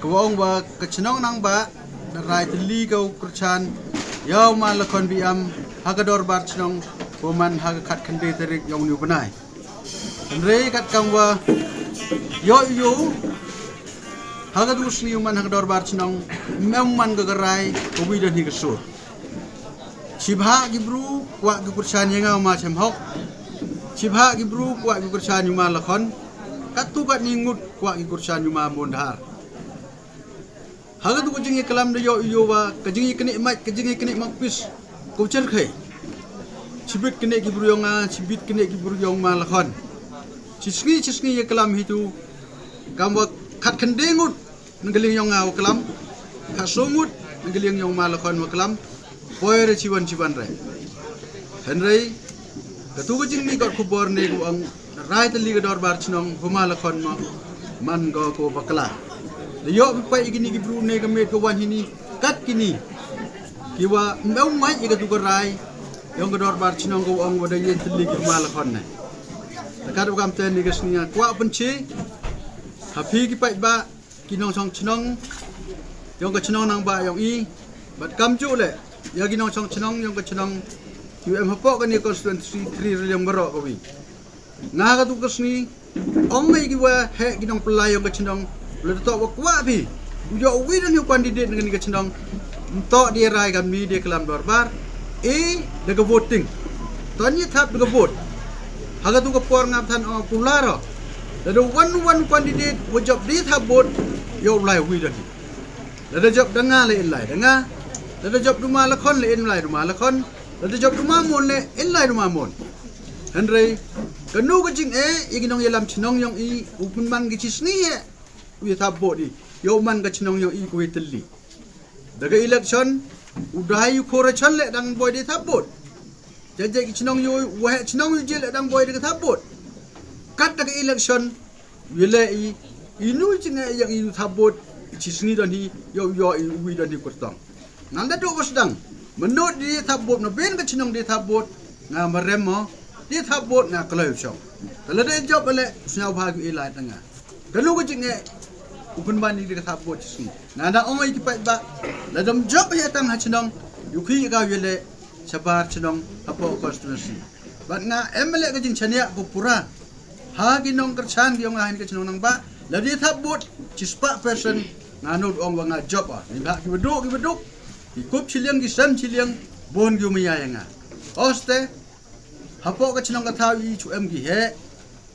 ka wa ong ba ka chnong Nangbah da rai tylli ka u kyrshan ïa u Ma Lakhon Biam ha ka dorbar chnong, ka wa man ha ka khatkhyndai tarik yong u bnai. Hynrei kat kam wa ïoh ïoh ha katu ka sngi u man ha ka dorbar chnong, ym em man ka ka rai ka wi da ni ka sur. Shibha ki bru kwah ki kyrshan ïa nga u Ma Shem Hok. Shibha ki bru kwah ki kyrshan ïa u Ma Lakhon. Katu katni ngut kwah ki kyrshan ïa u Ma Mun Dkhar. Ha katu ka jingïaklam da ïoh ïoh wa ka jingïaknieh mait, ka jingïaknieh mait pis. Ko cherkhei. Shibit knieh ki bru yong nga, shibit knieh ki bru yong Ma Lakhon. Shi sngi shi sngi ïaklam hitu. Kam wa khatkhyndai ngut na ka liang yong nga wa klam. Khatsaw ngut na ka liang yong Ma Lakhon wa klam. Poi re chiwan chiwan re. Hynrei katu ka jingmih kot khubor ne ka wa ong rai tylli ka dorbar chnong, u Ma Lakhon ma man ko ko bakla. Da ïoh phi peit ïa kini ki bru ne ka miet ka wan hini kat kini ki wa ym em mait ïa katu ka rai yong ka dorbar chnong ka wa ong wa da ïeng tylli ki u Ma Lakhon ne. Da kat u kam te ne ka sngi nga kwah pynshai ha phi ki paidbah ki nongshong chnong yong ka chnong Nangbah yong i, bad kamjuh leh ïa ki nongshong chnong yong ka chnong ki wa em hapoh kani constituency three Raliang baroh ka wi. Nga katu ka sngi ong ïa ki wa heh ki nongpyllait yong ka chnong, lada toh wa kwah phi u ïoh uwi da ni u candidate na kani ka chnong, ym toh da rai kamni da klam dorbar, e da ka voting. Toh ni thap da ka vote. Ha katu ka por nga than ong kular. Lada wan wan candidate wa jop da thap vote, ïoh u lai uwi da ni. Lada jop da nga leh in lai da nga. Lada jop da u Ma Lakhon leh in lai da u Ma Lakhon. Lada jop da u Ma Mun leh in lai da u Ma Mun. Hynrei kano ka jingeh ïa ki nongïalam chnong yong i u pynman ki chi sngi ïa u ïa thap vote i ïa u man ka chnong yong i ka wi tylli. Da ka election u dei u khor chan leh dang boi da thap vote. Jajai ki chnong ïa u waheh chnong ïa u jil leh dang boi da ka thap vote. Kat da ka election u ïa leh i inu jingeh ïa i u thap vote. Chi sngi don hi, ïoh ïoh i uwi don hi kyrtong. Ngan da duh ba sdang. Mynno da thap vote, na ben ka chnong da thap vote, nga marem mo, da thap vote nga kloi u shong. Ka la da jop ale, sñiaw bha ki ilai tanga. Ka lu ka jingeh, u pynban ni da thap vote chi sngi. Nga da ong ïa ki paidbah, la dam jop ïa tang ha chnong, ïu ki ka ïa le, shabar chnong, hapoh constituency. Bad nga em le ka jingchaniah ko pura. Ha ki nongkyrchan ki ong ha ni ka chnong nang ba, la da thap vote, chi spah percent, nga nud ong wa nga jop ah. Ni ba ki baduk, ki baduk. Ki kup chiliang, ki sem chiliang, bon ki umaya ïa nga. Oste, hapoh ka chnong ka thaw i chu em ki he,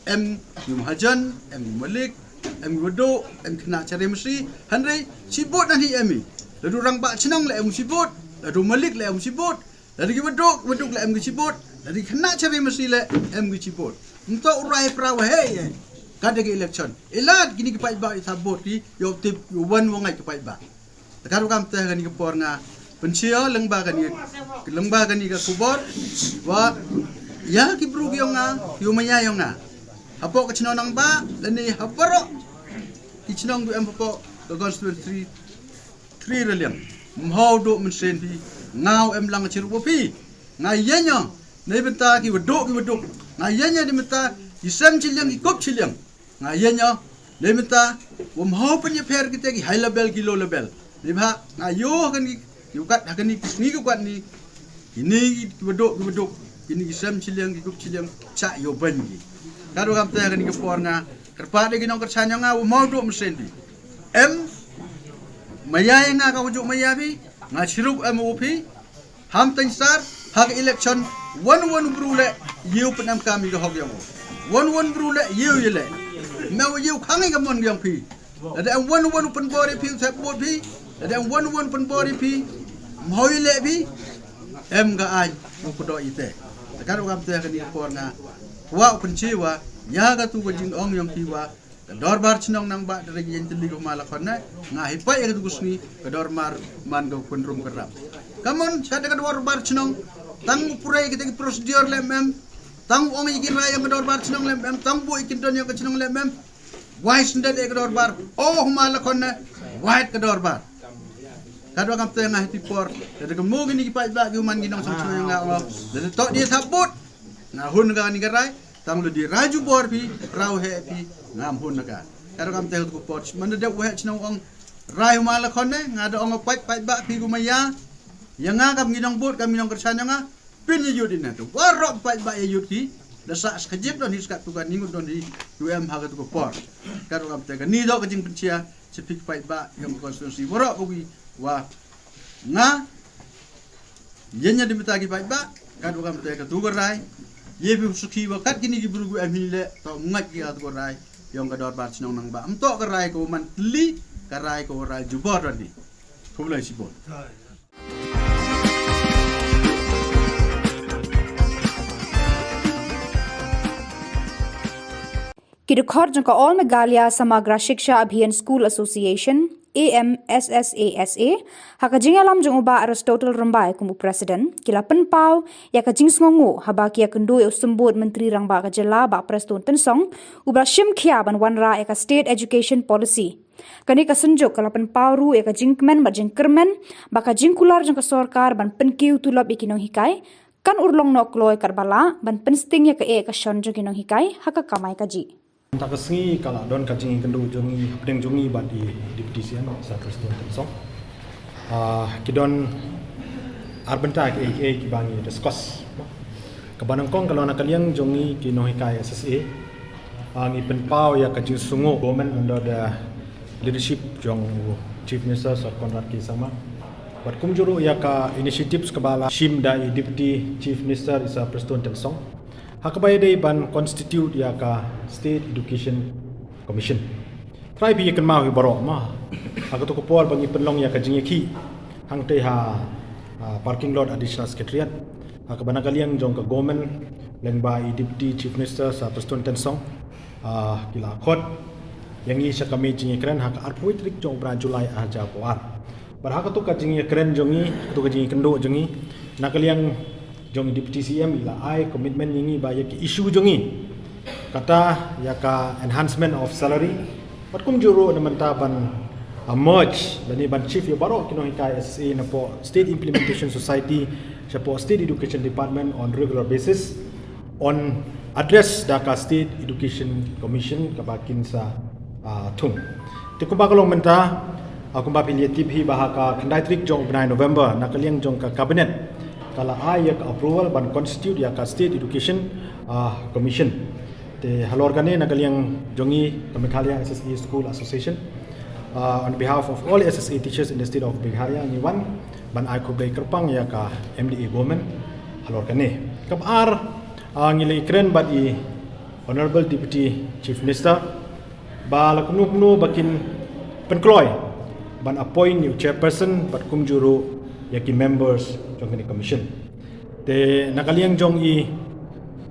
em ki mahajan, em ki malik, em ki baduk, em ki khynnah chari masi, hynrei, chi vote nan hi em i. La du rangbah chnong la em chi vote, la du malik la em chi vote, la du ki baduk, baduk la em ki chi vote, la du ki khynnah chari masi la em ki chi vote. Nto u rai pra wa he ye. Ka da ki election. Ilad kini ki paidbah i thap vote ki, ïoh tip, ïoh wan wa ngai ki paidbah. Ka ruh kam te kani ka por nga. Pynchia lengba kani, lengba kani ka khubor. Wa, ïa ki bru ki ong nga, ki umaya ong nga. Hapoh ka chnong nang ba, lani hapoh. Ki chnong du em hapoh, ka constituency three, three raliang. Mhaw du mynsiem phi, nga u em lang chi ruh phi. Nga ïa nya, nei bynta ki baduk, ki baduk. Nga ïa nya di bynta, ki sem chiliang, ki kup chiliang. Nga ïa nya, nei bynta, wa mhaw pynïa pher kita ki high level, ki low level. Nei ba, nga ïoh kani, ïoh kat, ha kani, ki sngi ki kat ni, kini ki baduk, ki baduk, kini ki sem chiliang, ki kup chiliang, cha ïoh ban ki. Ka ruh kam te kani ka por nga, kyrpad de ki nongkyrchan ïa nga, wa mhaw du mynsiem phi. Em, maya ïa nga ka wa ju maya phi, nga chi ruh em u phi, Ham teng sar, ha ka election, wan wan bru le, ïew pynam kam i ka hok yong. Wan wan bru le, ïew ïe le. Me wa ïew khang i ka mon yong phi. Lada em wan wan pynbor i phi, u thep vote phi. Lada em wan wan pynbor i phi, mhoi le phi. Em ka ai, u kudo i te. Ka ruh kam te kani ka por nga. Wa u pynchi wa, ïa ka tu ka jingong yong phi wa. Ka dorbar chnong nang ba da rei ïeng tylli ko ma la khon ne. Nga hi pai ka tu sngi ka dorbar man ka pynrum ka ram. Ka mon sa da ka dorbar chnong tang u purei kita ki procedure le mem. Tang u ong i ki rai ka dorbar chnong le mem. Tang bu i ki don ka chnong le mem. Wai sendal ka dorbar. Oh ma la khon ne. Wai ka dorbar. Ka do kam te nga hi ti por. Da ka mo gini ki pai ba ki man ki nong sang chnong nga ong. Da to di thap bot. Nga hun ka ni ka rai. Tang lu di raju bor phi, rau he phi, ngam hun naka. Karo kam teh tu pot, mana dep wahek chnong ong, rai ma la khon ne, nga da ong pat pat ba phi kuma ya. Ya nga kam ngi dong bot, kam ngi dong kersan ya nga, pyn ya yut ina tu. Warok pat ba ya yut ki, da sa skajip don hi skat tu ka ningut don hi, yu em ha ka tu ka por. Karo kam teh ka ni do ka jing pynchia, sepik pat ba, yang konstitusi warok bagi, wa nga, Ïa nya di mita ki paidbah, kat wa kam te ka tu ka rai. Ïa phi u sukhi wa kat kini ki bru gu em hi le, to ngat ki kat tu ka rai. Yong ka dorbar chnong nang ba. Am to ka rai ka wa man tli, ka rai ka wa rai jubor ran hi. Khublei shibun. Ki dkhot jong ka All Meghalaya Samagra Shiksha Abhiyan School Association, A M S S A S A, ha ka jingïalam jong u Bah Aristotle Rymbai kum u President, ki la pynpaw ïa ka jingsngewnguh haba ki ïakynduh ïa u Symbud Myntri Rangbah ka Jylla Bah Prestone Tynsong, uba la shim khia ban wanrah ïa ka State Education Policy. Kane ka synjuk ka la pynpaw ruh ïa ka jingkmen bad jingkyrmen ba ka jingkular jong ka sorkar ban pynkiew tulop ïa ki nonghikai kan urlong noh kloi katba lah ban pynsting ïa ka eh ka shon jong ki nonghikai ha ka kamai kajih. Mynta ka sngi ka la don ka jingïakynduh jong ngi hapdeng jong ngi bad i Deputy C M, Sir Prestone Tynsong. Ah, ki don ar bynta kiei kiei kiba ngi discuss. Kaba nyngkong ka long na ka liang jong ngi ki nonghikai S S A. Ah, ngi pynpaw ïa ka jingsngewnguh government under the leadership jong u Chief Minister Sir Conrad K Sangma. Bad kumjuh ruh ïa ka initiatives kaba la shim da i Deputy Chief Minister i Sir Prestone Tynsong. Ha kaba ïadei ban constitute ïa ka State Education Commission. Trai phi ïa kynmaw hi baroh ma. Ha kato ka por ba ngi pynlong ïa ka jingïakhih hangtei ha, ah, parking lot Additional Secretariat. Ha kaba na ka liang jong ka government lyngba i Deputy Chief Minister Sir Prestone Tynsong. Ah, ki la khot ïa ngi sha ka mei jingïakren ha ka arphew tarik jong u bnai July arhajar arphew ar. Bad ha kato ka jingïakren jong ngi, kato ka jingïakynduh jong ngi, na ka liang jong Deputy C M i la ai commitment ïa ngi ba ïa ki issue jong ngi. Kata ïa ka enhancement of salary. Bad kumjuh ruh na mynta ban uh, merge lane ban shift ïa baroh ki nonghikai S S A napoh State Implementation Society shapoh State Education Department on regular basis, on address da ka State Education Commission kaba kin sa, uh, thung. Te kumba ka long mynta, uh, kumba phi la tip hi ba ha ka khyndai tarik jong u bnai November, na ka liang jong ka Cabinet ka la ai ïa ka approval ban constitute ïa ka State Education, uh, Commission. Te halor kane, na ka liang jong ngi ka Meghalaya S S A School Association, uh, on behalf of all S S A teachers in the state of Meghalaya, ngi wan ban ai khublei kyrpang ïa ka M D A government halor kane. Kaba ar, uh, ngi la ïakren bad i Honorable Deputy Chief Minister ba la kumno kumno ba kin pynkloi ban appoint ïa u chairperson bad kumjuh ruh ïa ki members jong kane ka commission. Te na ka liang jong i,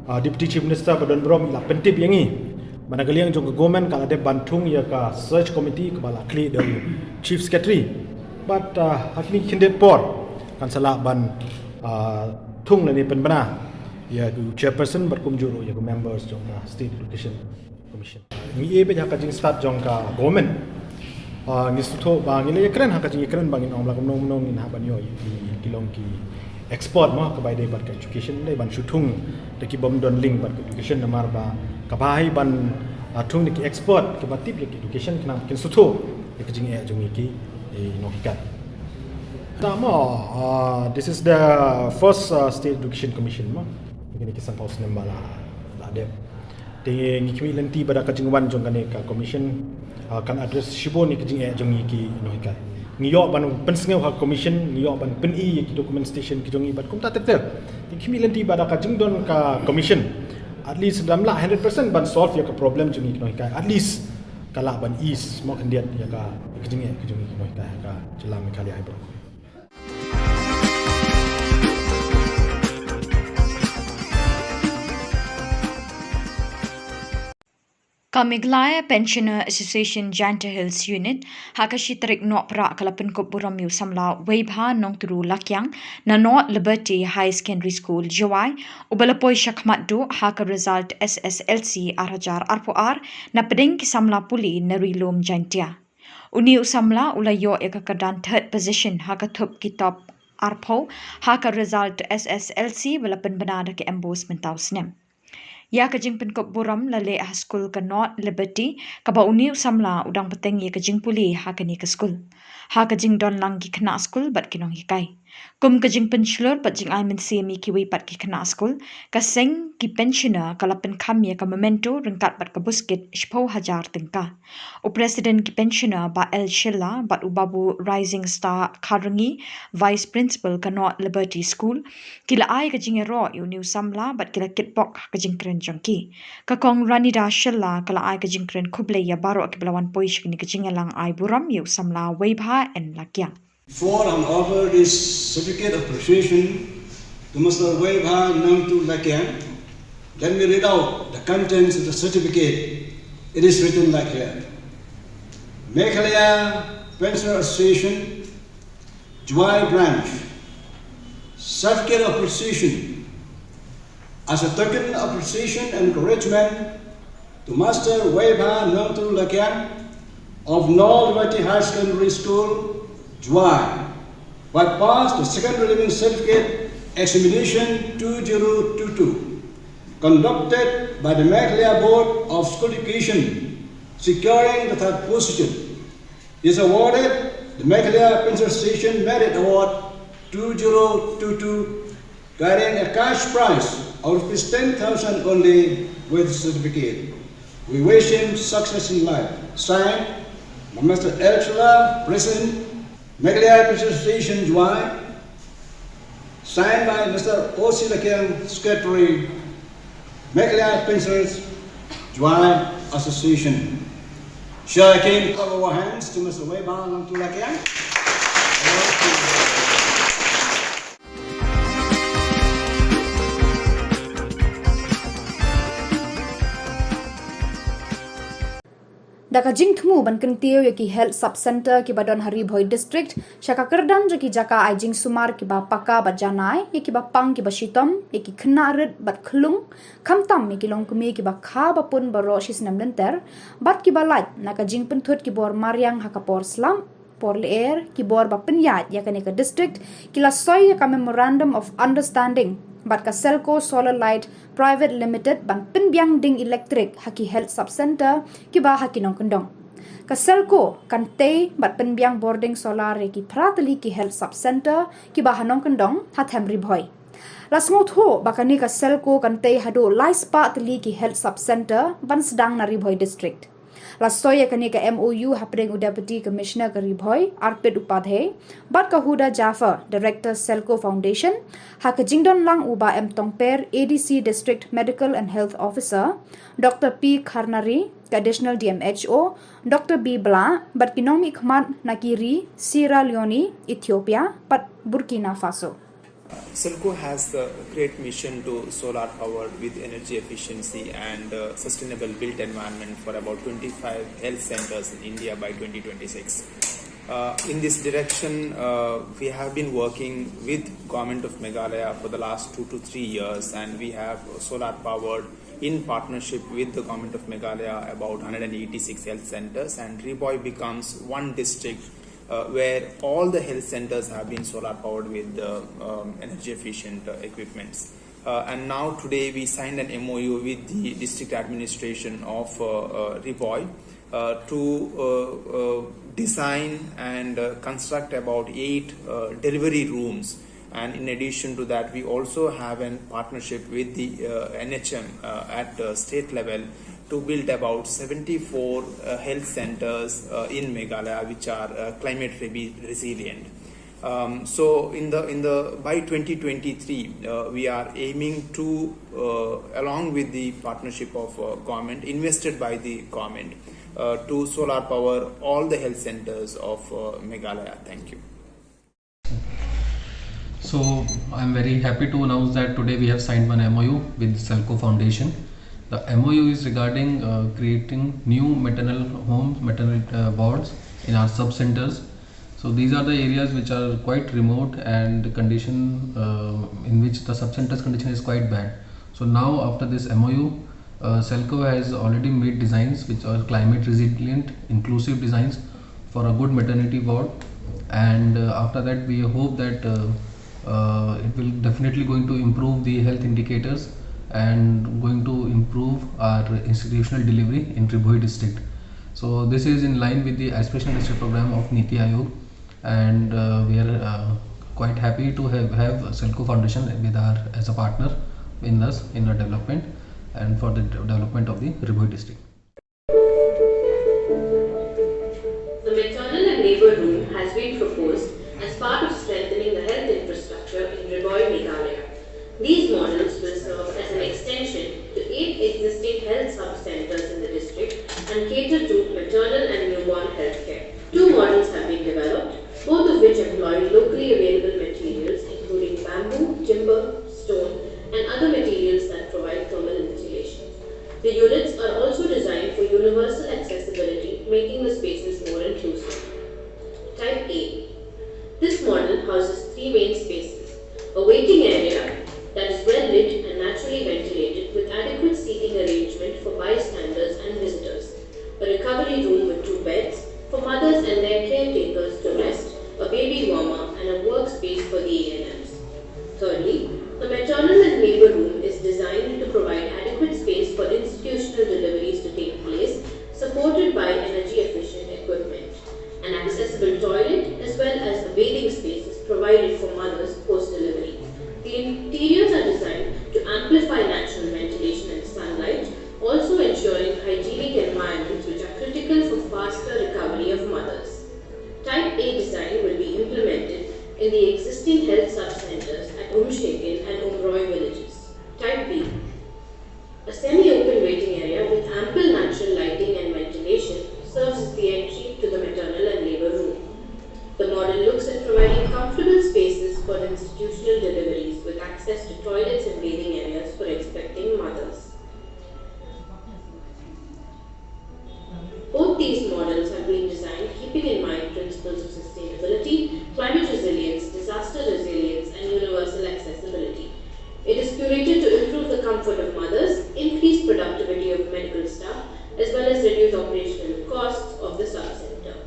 uh, Deputy Chief Minister ba don burom i la pyntip ïa ngi ba na ka liang jong ka government ka la dep ban thung ïa ka search committee kaba la khlieh da u Chief Secretary. Bad, uh, ha kine ki khyndiat por kan sa lah ban, uh, thung lane pynbna ïa u chairperson bad kumjuh ruh ïa ki members jong ka State Education Commission. Ngi ïa bad ha ka jingstad jong ka government, uh, ngi sngewthuh ba ngi la ïakren ha ka jingïakren ba ngin ong la kumno kumno ngin hap ban ïoh ïa ki, ki long ki expert mo, kaba ïadei bad ka education, dei ban shu thung da ki bym don link bad ka education, namar ba kaba ai ban, uh, thung da ki expert kiba tip ïa ka education khnang ba kin sngewthuh ïa ka jingeh jong ngi ki, eh, nonghikai. Te mo, uh, this is the first, uh, State Education Commission mo. Kine ki sanphew snem ba la, la dep. Te ngi khmih lynti ba da ka jingwan jong kane ka commission, ah, kan address shibun ïa ka jingeh jong ngi ki nonghikai. Ngi ïoh ban pynsngew ha commission, ngi ïoh ban pyni ïa ki documentation ki jong ngi bad kumta ter ter. Te ngi khmih lynti ba da ka jingdon ka commission, at least lada ym lah hundred percent ban solve ïa ka problem jong ngi ki nonghikai, at least ka lah ban ease mo khyndiat ïa ka, ïa ka jingeh ka jong ngi ki nonghikai ha ka jylla Meghalaya hi baroh. Ka Meghalaya Pensioner Association Jaintia Hills Unit ha ka shi tarik Nohprah ka la pynkup burom ïa u samla Weibha Nongturu Lakiang na North Liberty Higher Secondary School, Jowai, uba la poi shakhmat duh ha ka result S S L C ar hajar arphew ar na pdeng ki samla pule na Ri Lum Jaintia. Une u samla u la ïoh ïa ka kyrdan third position ha ka thup ki top arphew ha ka result S S L C ba la pynbna da ka MBOSE mynta u snem. Ïa ka jingpynkup burom la leh ha skul ka North Liberty, kaba une u samla u dang bteng ïa ka jingpule ha kane ka skul, ha ka jingdon lang ki khynnah skul bad ki nonghikai. Kum ka jingpynshlur bad jingai mynsiem ïa kiwei pat ki khynnah skul, ka seng ki pensioner ka la pynkham ïa ka memento ryngkat bad ka buskit shiphew hajar tyngka. U President ki pensioner Bah L Shylla bad u Babu Rising Star Kharrangi, Vice Principal ka North Liberty School, ki la ai ka jingïaroh ïa une u samla bad ki la kitbok ha ka jingkren jong ki. Ka Kong Ranida Shylla ka la ai ka jingkren khublei ïa baroh kiba la wan poi sha kane ka jingïalang ai burom ïa u samla Weibha N Lakiang. Before I offer this certificate of appreciation to Mister Weibha Nongturu Lakiang, let me read out the contents of the certificate. It is written like here. Meghalaya Pensioner Association, Jowai Branch. Certificate of appreciation. As a token of appreciation and encouragement to Master Weibha Nongturu Lakiang of North Liberty Higher Secondary School, Jowai, who passed the second preliminary certificate examination two zero two two, conducted by the Meghalaya Board of School Education, securing the third position, is awarded the Meghalaya Pensioner Association Merit Award two zero two two, carrying a cash prize of rupees ten thousand only with certificate. We wish him success in life. Signed by Mister L Shylla, President, Meghalaya Pensioner Association, Jowai. Signed by Mister O C Lakiang, Secretary, Meghalaya Pensioners Jowai Association. Shall I kindly clap our hands to Mister Weibha Nongturu Lakiang? Da ka jingthmu ban kyntiew ïa ki Health Sub Centre kiba don ha Ri Bhoi District sha ka kyrdan jong ki jaka ai jingsumar kiba paka bad janai ïa kiba pang kiba shitom, ïa ki khynnah rit bad khlung, khamtam ïa ki longkmie kiba kha ba pun baroh shi snem lynter, bad kiba lait na ka jingpynthut ki bor mariang ha ka por slap, por lyer, ki bor ba pynïaid ïa kane ka district, ki la soi ïa ka Memorandum of Understanding bad ka Selco Solar Light Private Limited ban pynbiang ding elektrik ha ki Health Sub Centre kiba ha ki nongkyndong. Ka Selco kan tei bad pynbiang bording solar ïa ki phra tylli ki Health Sub Centre kiba ha nongkyndong ha Them Ri Bhoi. La sngewthuh ba kane ka Selco kan tei haduh lai spah tylli ki Health Sub Centre ban sdang na Ri Bhoi District. La soi ïa kane ka M O U hapdeng u Deputy Commissioner ka Ri Bhoi, Arpit Upadhyay, bad ka Huda Jaffer, Director Selco Foundation, ha ka jingdon lang u Bah M Tongper, A D C District Medical and Health Officer, Doctor P Kharnari, ka Additional D M H O, Doctor B Blah, bad ki nongmihkhmat na ki ri Sierra Leone, Ethiopia, bad Burkina Faso. Selco has the great mission to solar power with energy efficiency and uh, sustainable built environment for about twenty-five health centers in India by twenty twenty-six. Uh, in this direction, uh, we have been working with Government of Meghalaya for the last two to three years, and we have solar powered in partnership with the Government of Meghalaya about one hundred eighty-six health centers, and Ri Bhoi becomes one district uh, where all the health centers have been solar powered with the um, energy efficient uh, equipments. Uh, and now today we signed an M O U with the district administration of uh, uh, Ri Bhoi uh, to uh, uh, design and uh, construct about eight uh, delivery rooms. And in addition to that, we also have a partnership with the uh, N H M uh, at the state level to build about seventy-four uh, health centers uh, in Meghalaya, which are uh, climate re- resilient. Um, so in the in the by twenty twenty-three, uh, we are aiming to, uh, along with the partnership of uh, government, invested by the government, uh, to solar power all the health centers of uh, Meghalaya. Thank you. So I'm very happy to announce that today we have signed one M O U with Selco Foundation. The M O U is regarding uh, creating new maternal homes, maternal uh, wards in our sub centers. So these are the areas which are quite remote and the condition uh, in which the sub centers condition is quite bad. So now after this M O U, uh, Selco has already made designs which are climate resilient, inclusive designs for a good maternity ward, and uh, after that we hope that uh, uh, it will definitely going to improve the health indicators and going to improve our institutional delivery in Ri Bhoi district. So this is in line with the Aspirational District Program of NITI Aayog, and uh, we are uh, quite happy to have, have Selco Foundation with our as a partner in us in our development and for the development of the Ri Bhoi district. The maternal and labour room has been proposed as part of strengthening the health infrastructure in Ri Bhoi, Meghalaya. These models will serve as an extension to eight existing health sub-centres in the district and cater to maternal and newborn healthcare. Two models have been developed, both of which employ locally available materials including bamboo, timber, stone, and other materials that provide thermal insulation. The units are also designed for universal accessibility, making the spaces more inclusive. Type A. This model houses three main spaces: a waiting area that is well lit and naturally ventilated with adequate seating arrangement for bystanders and visitors, a recovery room with two beds for mothers and their caretakers to rest, a baby warmer, and a workspace for the A N Ms. Thirdly, the maternal and labour room is designed to provide adequate space for institutional deliveries to take place, supported by energy efficient equipment. An accessible toilet as well as a bathing space is provided for mothers post delivery. The interiors are designed to amplify natural ventilation and sunlight, also ensuring hygienic environments which are critical for faster recovery of mothers. Type A design will be implemented in the existing health sub-centres at Umshekin and Umroi villages. Type B. A semi-open waiting area with ample natural lighting and ventilation serves as the entry to the maternal and labour room. The model looks at providing comfortable spaces for institutional deliveries with access to toilets and bathing areas for expecting mothers. Both the to improve the comfort of mothers, increase productivity of medical staff, as well as reduce operational costs of the sub-center.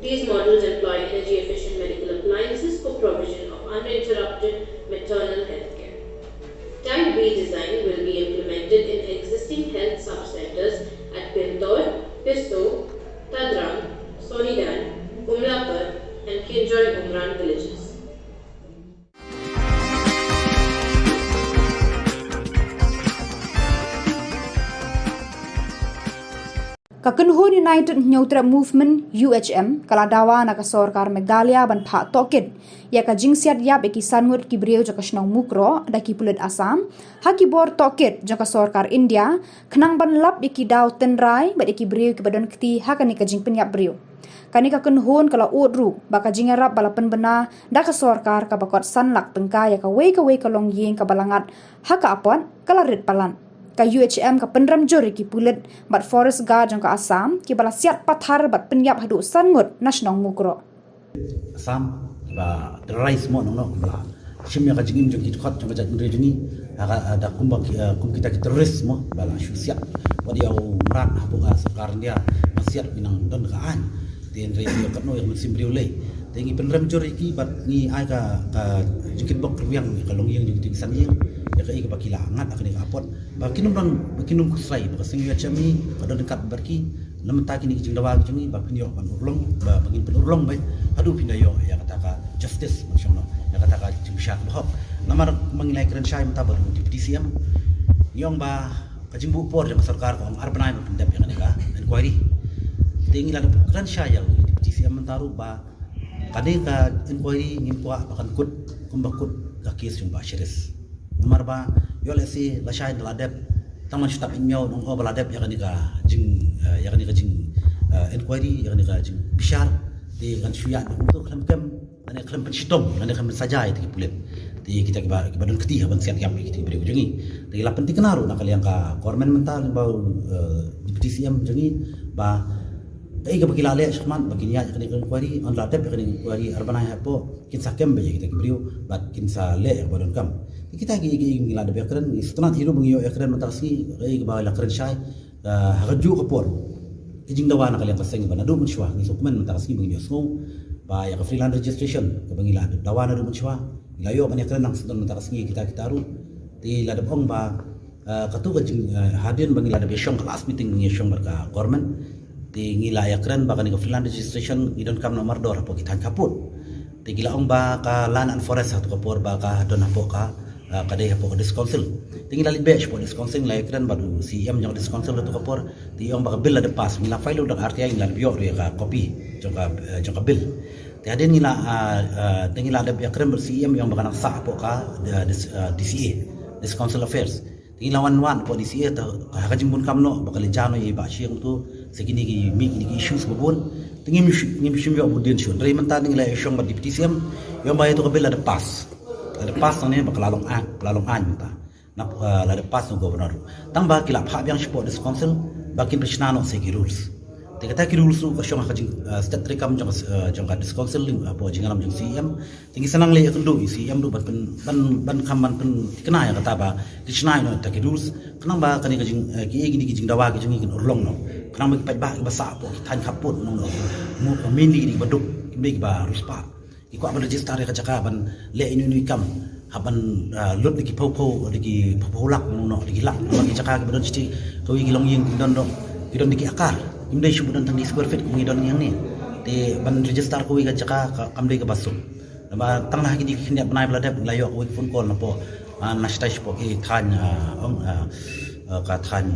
These models employ energy-efficient medical appliances for provision of uninterrupted maternal health care. Type B design will be implemented in existing health sub-centers at Pintor, Pisso, Tadrang, Sonidan, Umlapur, and Kinjoin Umran villages. Ka kynhun United Hynñiewtrep Movement, U H M, ka la dawa na ka sorkar Meghalaya ban phah tohkit ïa ka jingsiat ïap ïa ki san ngut ki briew jong ka shnong Mukroh da ki pulit Assam ha ki bor tohkit jong ka sorkar India, khnang ban lap ïa ki daw tynrai bad ïa ki briew kiba don kti ha kane ka jingpynïap briew. Kane ka kynhun ka la ud ruh ba ka jingïarap ba la pynbna da ka sorkar kaba kot san lak tyngka ïa kawei kawei ka longïing kaba la ngat ha ka apot ka la rit palat. Ka U H M ka pynrem jur ïa ki pulit bad forest guard jong ka Assam kiba la siat pathar bad pynïap haduh san ngut na shnong Mukroh. Assam ba terrorist mo nong nong ba shim ïa ka jingim jong ki dkhot jong ka jaitbynriew jong ngi ha ka da kumba ki- eh, kum kita ki terrorist mo ba la shu siat. Wat ïa u mrad hapoh ka sorkar India ba siat ki nang don ka aiñ. Te hynrei ïa katno ïa ka mynsiem briew lei. Te ngi pynrem jur ïa ki bad ngi ai ka ka jingkitbok rwiang ïa ka longïing jong ki san ïing ïa ka ïa kaba ki la ngat ha kane ka apot. Ba kin ym don ba kin ym khuslai ba ka seng ïa chami ka don kat bad ki. Namar ta kine ki jingdawa ki jong ngi ba phin ïoh ban urlong ba ba ngin pynurlong ba haduh phin da ïoh ïa kata ka justice ba shong no ïa kata ka jingshah ba hok. Namar ma ngi lai kren shai mynta ba deputy C M ngi ong ba ka jingbuh por jong ka sorkar ka ong ar bnai ba pyndep ïa kane ka inquiry. Te ngi la da kren shai ïa deputy C M mynta ruh ba kane ka inquiry ngim kwah ba kan kut kumba kut ka case jong Bah Shiris. Namar ba ïoh lehse lashai da la dep tang man shu tap ïa ngi ong oh ba la dep ïa kane ka jing eh, ïa kane ka jing eh, inquiry ïa kane ka jing bishar te kan shu ïa kumto khlem kem lane khlem pynshitom lane khlem pynsaja ïa ki pulit. Te kita kiba kiba don kti ha ban siat ïap ïa kita ki briew jong ngi. Te la pynthikna ruh na ka liang ka government mynta lyngba eh, deputy C M jong ngi ba kaei kaba ki la leh shakhmat ba kin ïaid ïa kane ka inquiry, yn la dep ïa kane ka inquiry ar bnai hapoh kin sa kem beit ïa kita ki briew bad kin sa leh ïa kaba donkam. Kita ki ki ngi la dep ïakren ngi sngewtynnat hi ruh ba ngi ïoh ïakren mynta ka sngi kaei kaba la kren shai ha kajuh ka por. Ki jingdawa na ka liang ka seng ba naduh mynshuwa ngi sngewkmen mynta ka sngi ba ngi ïohsngew ba ïa ka freelance registration kaba ngi la dawa naduh mynshuwa ngi la ïoh ban ïakren nang sdang mynta ka sngi kita kita ruh. Te la dep ong ba Katu ka jing hadien ba ngi la dep ïashong ka last meeting ba ngi ïashong bad ka government. Te ngi la ïakren ba kane ka freelance registration ngi donkam noh mardor hapoh ki thaiñ khappud. Te ki la ong ba ka land and forest ha tu ka por ba ka don hapoh ka ka dei hapoh ka district council. Te ngi la leit beit shapoh district council ngi la ïakren bad u C E M jong ka district council ha tu ka por. Te i ong ba ka bill la dep pass ngi la file da ka R T I ngi la dep ïoh ruh ïa ka copy jong ka jong ka bill. Te hadien ngi la te ngi la dep ïakren bad C E M i ong ba ka nang sah hapoh ka D C A, district council affairs. Te ngi la wan wan hapoh D C A te ha ka jingbun kam noh ba ka leit ja noh ïa i Bah Shi kumtu se kine ki mih kine ki issues ba bun. Te ngim ngim shim ïoh bun dien shuh. Hynrei mynta ngi la ïashong bad Deputy C M ïa ba ïa tu ka bill la dep pass. La dep pass nangne ba ka la long act, ka la long aiñ mynta. Na la dep pass na u Governor. Tang ba ki la phah biang shapoh District Council ba kin pynshna noh se ki rules. Te kata ki rules ruh ka shong ha ka jing state treikam jong jong ka District Council hapoh jingïalam jong C E M. Te ngi sa nang leh ïakynduh ïa C E M ruh ban pyn ban ban kham ban pynthikna ïa kata ba ki shna ïa kata ki rules khnang ba kane ka jing ki ïa kine ki jingdawa ki jong ngi kin urlong noh khnang ba ki paidbah kiba sah hapoh ki thaiñ khappud noh noh. Mainly kine kiba duk kine kiba riewspah ki kwah ban register ïa ka jaka ban leh ïa ine i kam hap ban lut da ki phew phew da ki phew phew lak noh noh da ki lak namar ki jaka kiba don shiti kawei ki longïing ki don noh ki don da ki akar kim dei shu ba don tang da ki square feet kum ngi don ngi hangne. Te ban register kawei ka jaka kam dei kaba suk. Namar tang na ha kine ki khyndiat bnai ba la dep ngi la ïoh kawei ka phone call napoh na shatai shapoh ki thaiñ ong ka thaiñ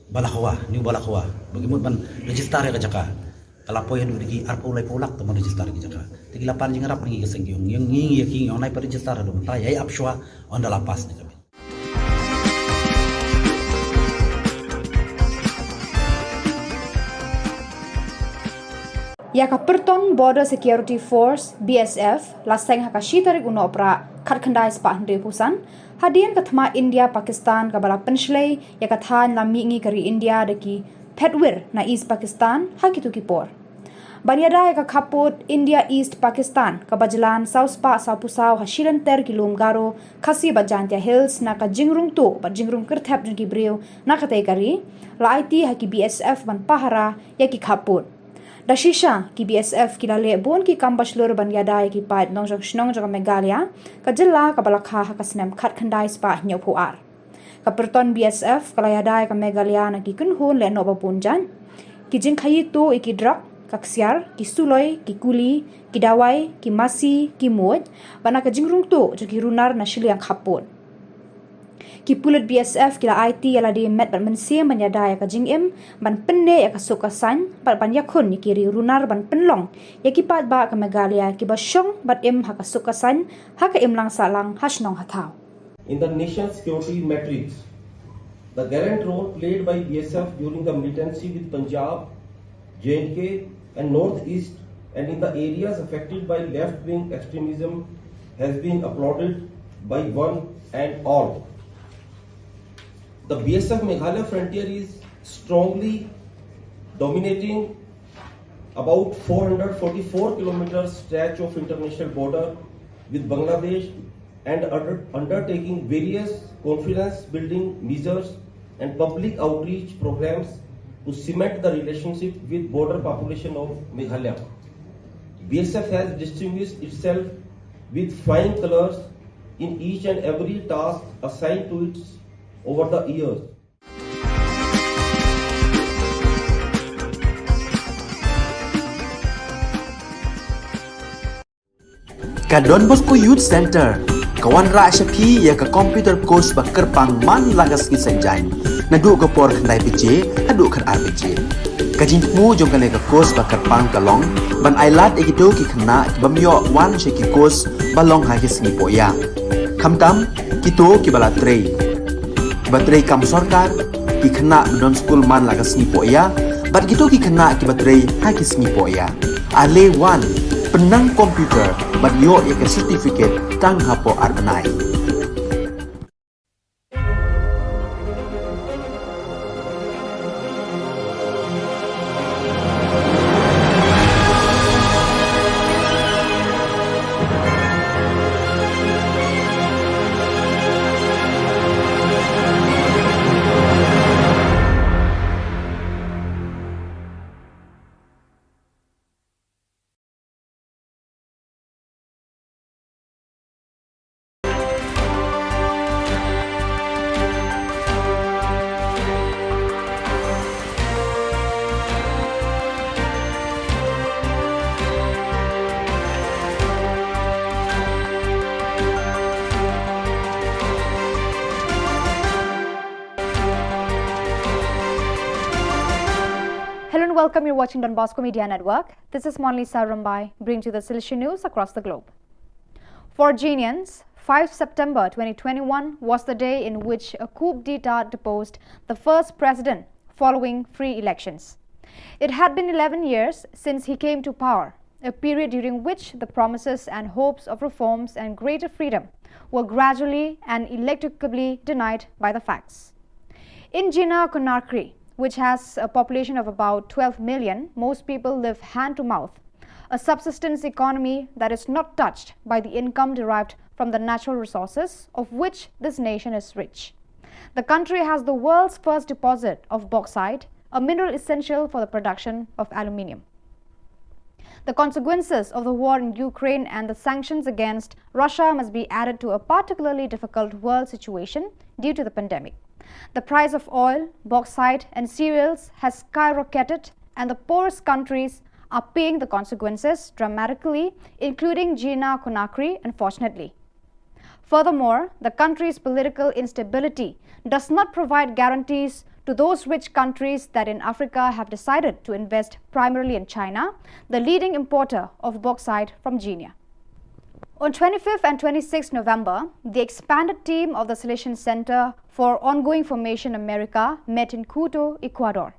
Balakhawa, New Balakhawa ba ki mut ban register ïa ka jaka. Ka la poi haduh da ki arphew laiphew lak tang ban register ïa ka jaka. Te ki la pan jingïarap na ngi ka seng ki ong ngi ngi ïa ki ngi ong nai pat register haduh mynta ïa ap shuwa ynda la pass ne ka bill. Ïa ka Pyrton Border Security Force, B S F, la seng ha ka shi tarik u Nohprah khatkhyndai spah hynriewphew san hadien ka thma India Pakistan kaba la pynshlei ïa ka thaiñ la mihngi ka ri India da ki phetwir na East Pakistan ha kito ki por. Ban ïada ïa ka khappud India East Pakistan, kaba jlan saw spah saw phew saw ha shi lynter ki lum Garo, Khasi bad Jaintia Hills, na ka jingrung tuh bad jingrung kyrthep jong ki briew na katei ka ri, la aiti ha ki B S F ban pahara ïa ki khappud. Da shisha, ki B S F ki la leh bun ki kam ba shlur ban ïada ïa ki paid nongjong shnong jong ka Meghalaya, ka jylla kaba la kha ha ka snem khatkhyndai spah hynñiew phew ar. Ka pyrton B S F ka la ïada ïa ka Meghalaya na ki kynhun lehnoh ba bun jait. Ki jingkhaïi tuh ïa ki drok, ka ksiar, ki suloi, ki kuli, ki dawai, ki masi, ki muid, bad na ka jingrung tuh jong ki runar na shiliang khappud. Ki pulit B S F ki la aiti ïa lade met bad mynsiem ban ïada ïa ka jingim, ban pynneh ïa ka suk ka saiñ, bad ban ïakhun ïa ki riew runar ban pynlong ïa ki paidbah ka Meghalaya kiba shong bad im ha ka suk ka saiñ, ha ka imlang sahlang, ha shnong ha thaw. In the national security matrix, the gallant role played by B S F during the militancy with Punjab, J and K, and Northeast, and in the areas affected by left-wing extremism has been applauded by one and all. The B S F Meghalaya frontier is strongly dominating about four hundred forty-four kilometer stretch of international border with Bangladesh and under-, undertaking various confidence building measures and public outreach programs to cement the relationship with border population of Meghalaya. B S F has distinguished itself with flying colors in each and every task assigned to it over the years. Ka Don Bosco Youth Center ka wanrah sha phi ïa ka computer course ba kyrpang man la ka sngi Saitjaiñ, naduh ka por khyndai baje haduh khatar baje. Ka jingthmu jong kane ka course ba kyrpang ka long ban ailad ïa kito ki khynnah ki bym ïoh wan sha ki course ba long ha ki sngi pohïa, khamtam kito kiba la trei, kiba trei kam sorkar, ki khynnah ba don skul man la ka sngi pohïa, bad kito ki khynnah kiba trei ha ki sngi pohïa. Ale wan, pynnang computer bad ïoh ïa ka certificate tang hapoh ar bnai. Hello and welcome. You're watching Don Bosco Media Network. This is Monlisa Rumbai, bringing you the Sylhet news across the globe. For Jinians, five September twenty twenty-one was the day in which a coup d'etat deposed the first president following free elections. It had been eleven years since he came to power, a period during which the promises and hopes of reforms and greater freedom were gradually and ineluctably denied by the facts. In Jina Conakry, which has a population of about twelve million, most people live hand to mouth, a subsistence economy that is not touched by the income derived from the natural resources of which this nation is rich. The country has the world's first deposit of bauxite, a mineral essential for the production of aluminium. The consequences of the war in Ukraine and the sanctions against Russia must be added to a particularly difficult world situation due to the pandemic. The price of oil, bauxite, and cereals has skyrocketed, and the poorest countries are paying the consequences dramatically, including Jina Conakry, unfortunately. Furthermore, the country's political instability does not provide guarantees to those rich countries that in Africa have decided to invest primarily in China, the leading importer of bauxite from Guinea. On twenty-fifth and twenty-sixth November, the expanded team of the Salesian Center for Ongoing Formation America met in Quito, Ecuador.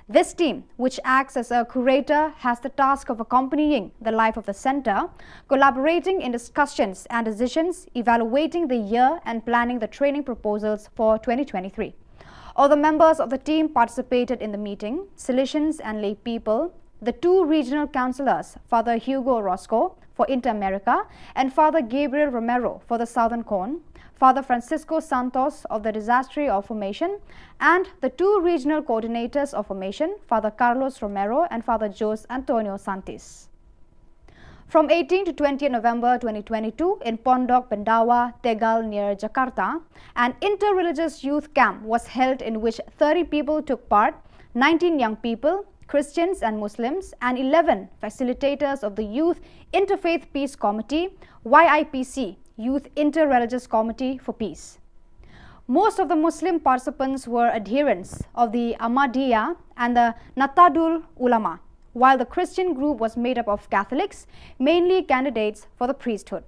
This team, which acts as a curator, has the task of accompanying the life of the center, collaborating in discussions and decisions, evaluating the year, and planning the training proposals for twenty twenty-three. Other members of the team participated in the meeting, Salesians and lay people, the two regional councillors, Father Hugo Orozco for Inter-America and Father Gabriel Romero for the Southern Cone, Father Francisco Santos of the Disaster of Formation, and the two regional coordinators of Formation, Father Carlos Romero and Father Jose Antonio Santis. From eighteenth to twentieth November twenty twenty-two, in Pondok Pendawa, Tegal, near Jakarta, an inter-religious youth camp was held, in which thirty people took part, nineteen young people, Christians and Muslims, and eleven facilitators of the Youth Interfaith Peace Committee, Y I P C, Youth Inter-Religious Committee for Peace. Most of the Muslim participants were adherents of the Ahmadiyya and the Nahdlatul Ulama, while the Christian group was made up of Catholics, mainly candidates for the priesthood.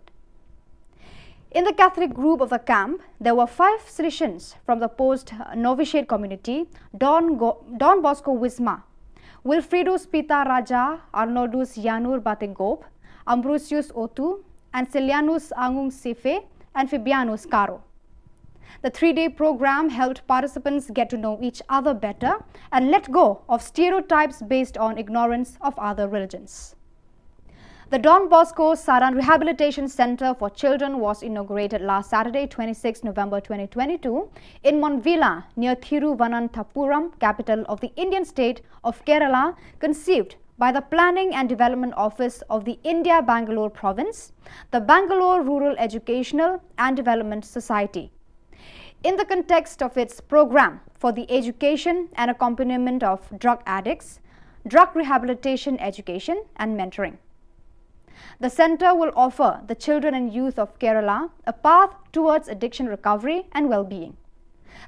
In the Catholic group of the camp, there were five Salesians from the post novitiate community, Don, Go- Don Bosco Wisma, Wilfrido Spita Raja, Arnoldus Yanur Batenggop, Ambrosius Otu, and Celianus Angung Sife, and Fabianus Caro. The three day program helped participants get to know each other better and let go of stereotypes based on ignorance of other religions. The Don Bosco Saran Rehabilitation Centre for Children was inaugurated last Saturday, twenty-sixth November twenty twenty-two, in Monvilla, near Thiruvananthapuram, capital of the Indian state of Kerala, conceived by the Planning and Development Office of the India Bangalore Province, the Bangalore Rural Educational and Development Society. In the context of its program for the education and accompaniment of drug addicts, drug rehabilitation education, and mentoring. The center will offer the children and youth of Kerala a path towards addiction recovery and well being.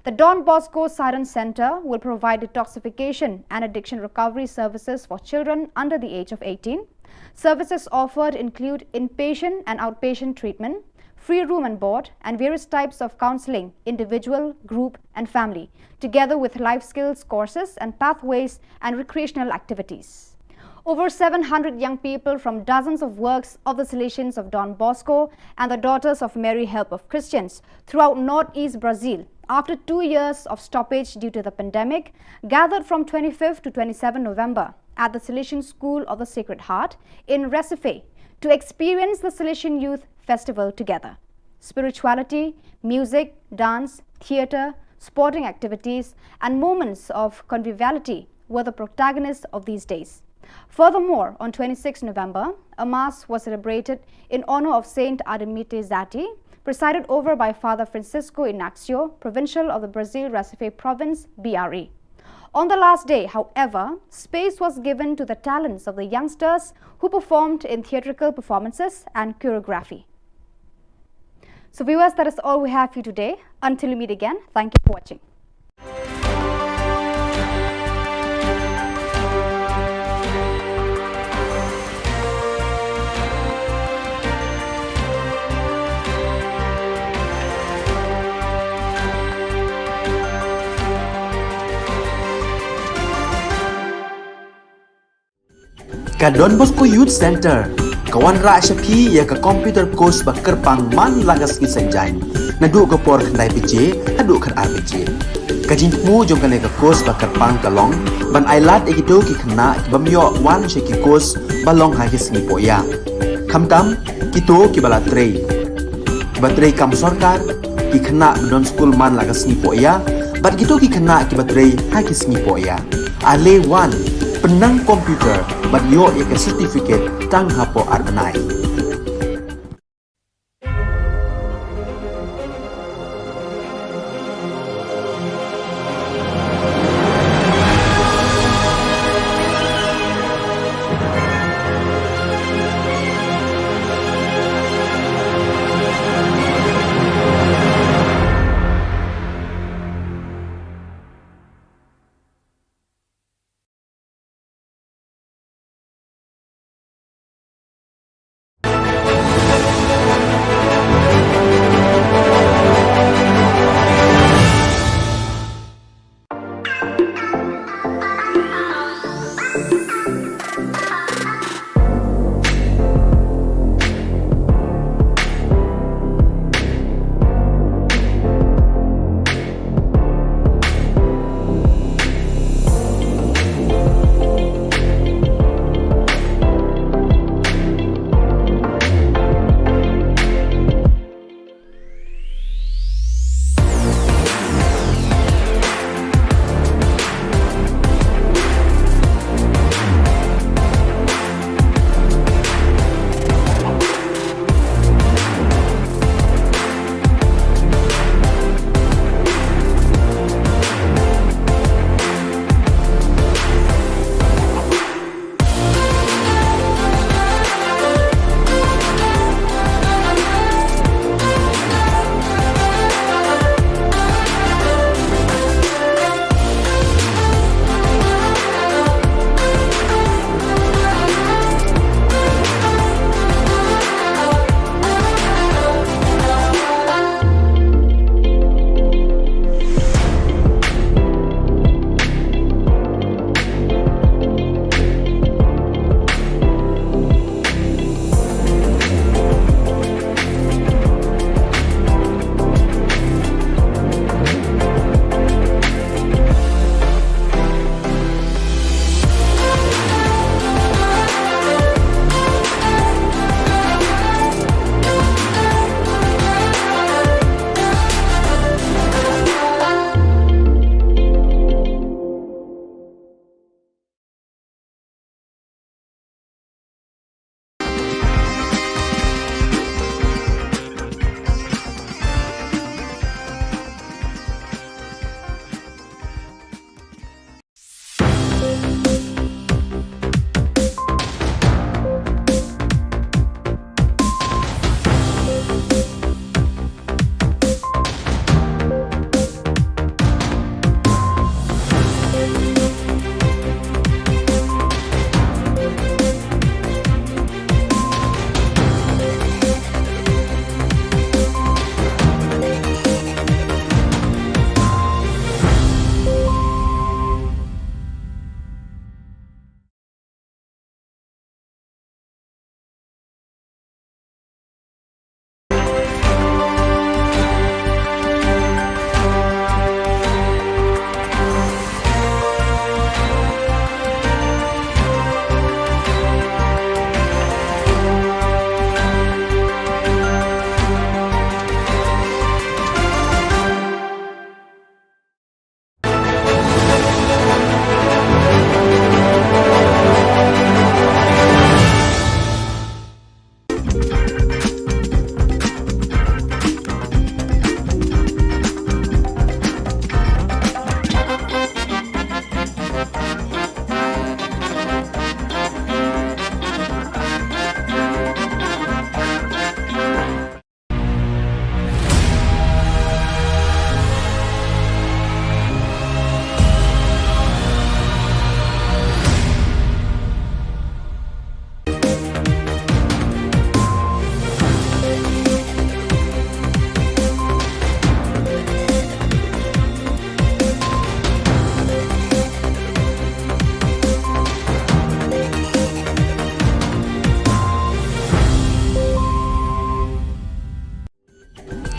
The Don Bosco Siren Center will provide detoxification and addiction recovery services for children under the age of eighteen. Services offered include inpatient and outpatient treatment, free room and board, and various types of counseling, individual, group, and family, together with life skills courses and pathways and recreational activities. Over seven hundred young people from dozens of works of the Salesians of Don Bosco and the Daughters of Mary Help of Christians throughout northeast Brazil, after two years of stoppage due to the pandemic, gathered from twenty-fifth to twenty-seventh November at the Salesian School of the Sacred Heart in Recife to experience the Salesian Youth Festival together. Spirituality, music, dance, theatre, sporting activities, and moments of conviviality were the protagonists of these days. Furthermore, on twenty-sixth November, a mass was celebrated in honor of Saint Ademite Zati, presided over by Father Francisco Inácio, provincial of the Brazil Recife province, B R E. On the last day, however, space was given to the talents of the youngsters who performed in theatrical performances and choreography. So, viewers, that is all we have for you today. Until we meet again, thank you for watching. Ka Don Bosco Youth Center ka wanrah sha phi ïa ka computer course ba kyrpang man la ka sngi Saitjaiñ, naduh ka por khyndai baje haduh khatar baje. Ka jingthmu jong kane ka course ba kyrpang ka long ban ailad ïa kito ki khynnah ki bym ïoh wan sha ki course ba long ha ki sngi pohïa, khamtam kito kiba la trei, kiba trei kam sorkar, ki khynnah ba don skul man la ka sngi pohïa, bad kito ki khynnah kiba trei ha ki sngi pohïa. Ale wan, pynnang computer bad ïoh ïa ka certificate tang hapoh ar bnai.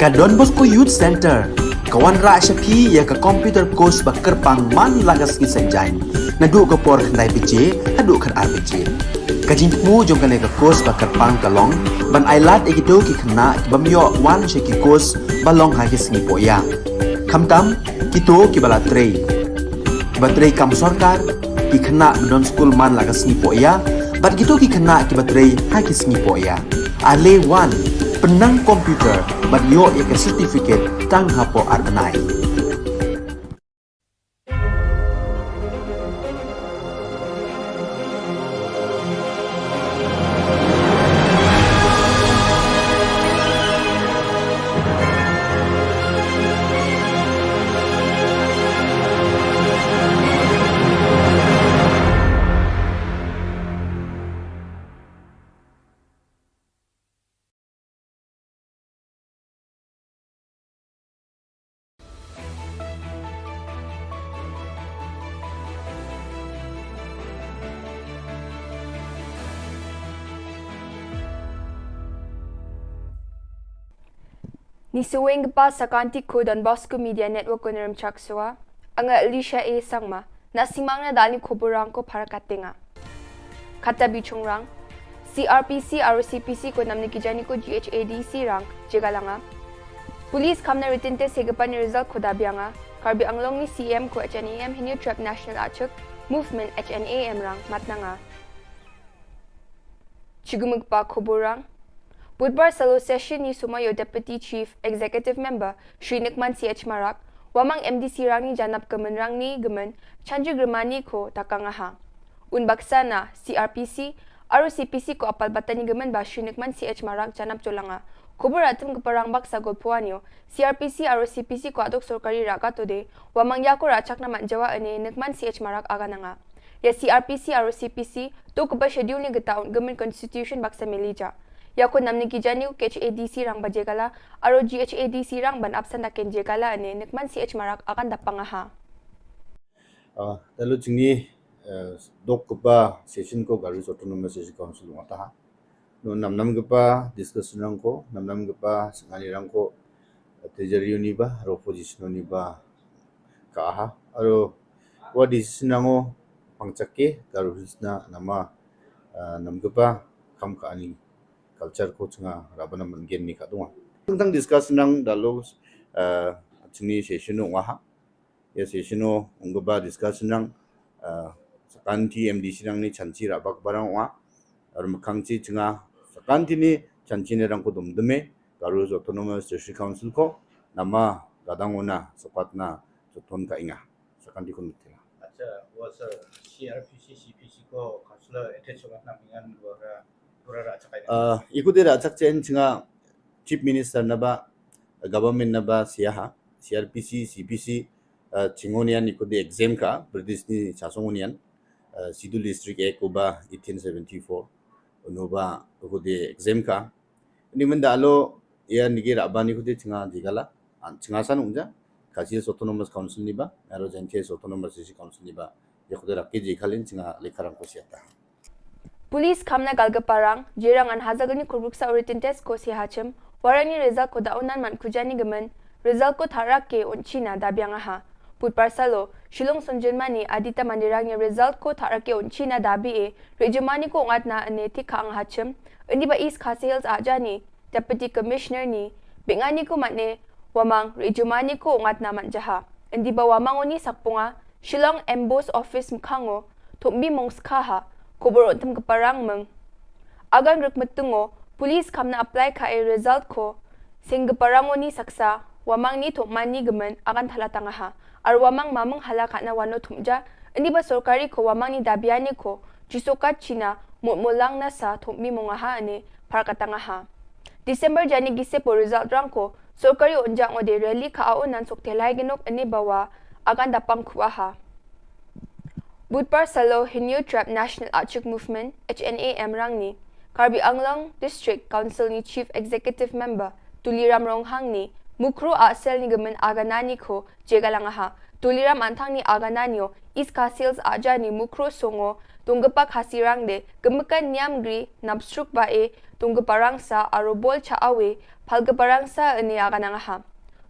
Ka Don Bosco Youth Centre ka wanrah sha phi ïa ka computer course ba kyrpang man la ka sngi Saitjaiñ, naduh ka por khyndai baje haduh khatar baje. Ka jingthmu jong kane ka course ba kyrpang ka long ban ailad ïa kito ki khynnah ki bym ïoh wan sha ki course ba long ha ki sngi pohïa, khamtam kito kiba la trei, kiba trei kam sorkar, ki khynnah ba don skul man la ka sngi pohïa bad kito ki khynnah kiba trei ha ki sngi pohïa. Ale wan, pynnang computer bad ïoh ïa ka certificate tang hapoh ar bnai. Ngi sngewbha sa ka Anti Ko Don Bosco Media Network ko Nremchak Sua. Anga Elisha A Sangma. Na sngewbha na dal ïa ki khubor rang ko para katenga. Kata bichong rang, C R P C, R O C P C ko namne ki jani ko G H A D C rang jylla nga. Police kham na written test ïa ka pan result ko da biang nga. Karbi Anglong ni C M ko H N A M Hynñiewtrep National Achik Movement H N A M rang mat na nga. Chigumuk pa khubor rang. Budbar salo session ni sumar ïa u Deputy Chief Executive Member Shri Nukman C H Marak, Wamang M D C rang ni janap ka mynrang ni ka myn Chanji Grimani ko Takang Aha. Un baksa na C R P C, R O C P C ko apal batan ni ka myn ba Shri Nukman C H Marak janap jylla nga. Khubor atem ka parang baksa ko puan ïa u C R P C, R O C P C ko aduk sorkari raka to de, Wamang ïa ko rachak na man jawa ane Nukman C H Marak aga na nga. Ïa C R P C, R O C P C, to kaba schedule ni kata un ka myn constitution baksa meli ja. Ïa ko namne ki jani ko H A D C rang ba jylla, aro G H A D C rang ban apsan da ken jylla ane Nukman C H Marak akan da pang aha. Ah, talu jingni, eh, dok kaba session ko Garo Hills Autonomous District Council ngata ha. No namnam kaba discussion rang ko, namnam kaba sngani rang ko, eh, treasury ni ba, aro opposition ni ba, ka aha, aro wa decision nango pangchak ke, Garo Hills na nama, ah, nam kaba kam ka ani culture ko chnga raba na man gen ni ka dunga. Tang discuss nang dalu, ah, chini session no waha. Ya session no ungba discuss nang, ah, sakanti M D C nang ni chanchi raba barang wa. Ar makang chi chnga sakanti ni chanchi ni rang ko dum dume, Garo Hills Autonomous District Council ko, nama gadang una, sapat na, saton ka inga. Sakanti kun mitila. Acha, wa sir, C R P C, C P C ko, councillor, ete chumat na mingan, luara, luara ra acha kaina. Ah, ikude ra acha chen chnga Chief Minister na ba, government na ba siaha, C R P C, C P C, ah, chingonian ikude exam ka, British ni chasongonian, ah, Schedule District Act ko ba eighteen seventy-four, uno ba ikude exam ka, Ni menda alo, ya nigi raba ni kude chinga jigala, an chinga san ungja, Khasi Hills Autonomous Council ni ba, aro Jaintia Hills Autonomous District Council ni ba, ya kude raki jigalin chinga lekharang ko siata. Police kham na Galgaparang, jirang an hazagal ni kurbuksa written test ko si hachim, warang ni result ko da unan man kujani gemen, result ko tharak ke un china da biang aha. Put parsalo, Shillong Sunjun mani, Adita Mandirang ni result ko tharak ke un china da bi e, Rejumani ko ngat na ane thik ka ang hachim, Indi ba East Khasi Hills a jani, Deputy Commissioner ni, bingani ko matne, Wamang, Rejumani ko ngat na mat jaha. Indi ba Wamang oni sakpunga, Shillong Emboss Office mkhango, thumbi mong skha ha, khubor untem ka parang meng. Agan ruk metungo, police kamna apply ka e result ko, sing ka parang oni saksa, Wamang ni thumani gemen, agan thala tangaha. Ar Wamang mameng hala kana wano thumja, Indi ba sorkari ko Wamang ni dabiani ko, Jisokat China, mut mulang nasa thumbi mongaha ane, par katangaha. December jani gise po result rang ko, sorkari unjang ode rally ka au nan sok telai genok ane bawa, agan dapang kuaha. Budpar salo Hynñiewtrep National Achik Movement, H N A M rang ni, Karbi Anglong District Council ni Chief Executive Member, Tuliram Ronghang ni, Mukro Ahsel ni Gmen Aganani ko Jegalang aha. Tuliram Anthang ni Agananio, East Khasi Hills Aja ni Mukro Songo, Tunggepak Hasirang de, Gemekan Niam Gri, Napsruk Ba E, Tunggeparangsa, Arobol Cha Awe, Palgeparangsa Ene Aganang aha.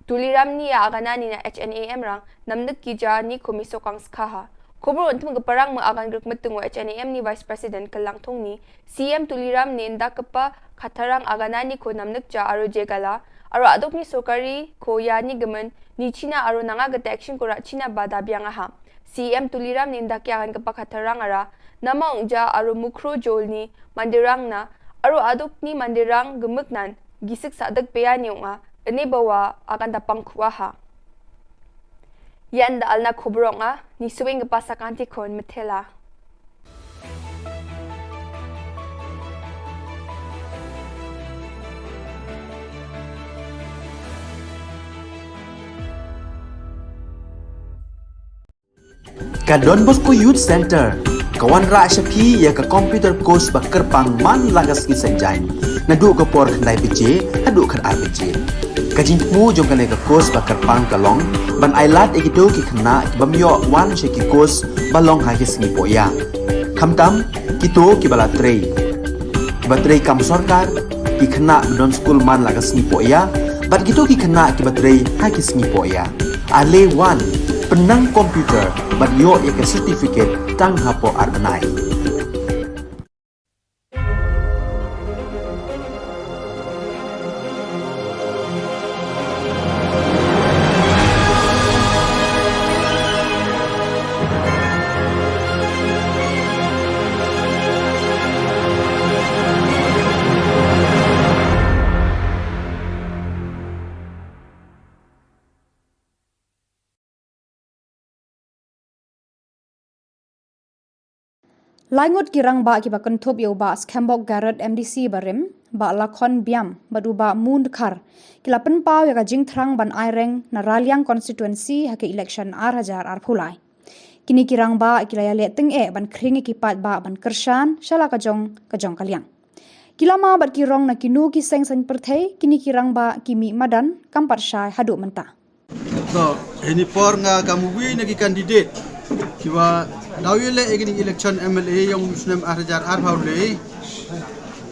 Tuliram ni ya Aganani na H N A M rang, Namnek Kija ni Komiso Kangskha ha. Khubor untum Geparang me Agan Grik Metung wa H N A M ni Vice President Kelang Thung ni, C M Tuliram ne nda kepa Khatarang Aganani ko Namnek Ja Aro Jegala, Aro Aduk ni Sorkari ko ya ni Gemen, ni China Aro Nanga Gete Action ko Ra China Ba Dabiang aha. C M Tuliram ne nda ki Agan kepa Khatarang ara, Nama Ungja Aro Mukro Jol ni Mandirang na, Aro Aduk ni Mandirang Gemeknan, Gisik Sadak Bea ni Unga, Ene Bawa Agan Dapang Kuaha. Yan da alna Khubor Unga, ni Suing kepa Sakanti Kon Metela. Ka Don Bosco Youth Center ka wanrah sha phi ya ka computer course ba kyrpang man la ka sngi Saitjaiñ, naduh ka por khyndai baje haduh khatar baje. Ka jingthmu jong kane ka course ba kyrpang ka long ban ailad ïa kito ki khynnah ki bym ïoh wan sha ki course ba long ha ki sngi pohïa, khamtam kito kiba la trei, kiba trei kam sorkar, ki khynnah ba don skul man la ka sngi pohïa, bad kito ki khynnah kiba trei ha ki sngi pohïa. Ale wan, pynnang computer bad ïoh ïa ka certificate tang hapoh ar bnai. Laingut ki rangbah kiba kynthup ïa u Bah Skembok Garod M D C barim, Bah Lakhon Biam bad u Bah Mun Dkhar ki la pynpaw ïa ka jingthrang ban aireng na Raliang constituency ha ka election ar hajar arphew lai. Kine ki rangbah ki la ïaleh tyngeh ban khring ïa ki paidbah ban kyrshan sha la ka jong ka jong ka liang. Ki lama bad ki rong na kino ki seng saiñ pyrthei, kine ki rangbah ki mih madan kam pat shai haduh mynta. To, hini por nga kam uwi na ki candidate kiwa daw ïaleh ïa kine election M L A yong u snem ar hajar arphew lai.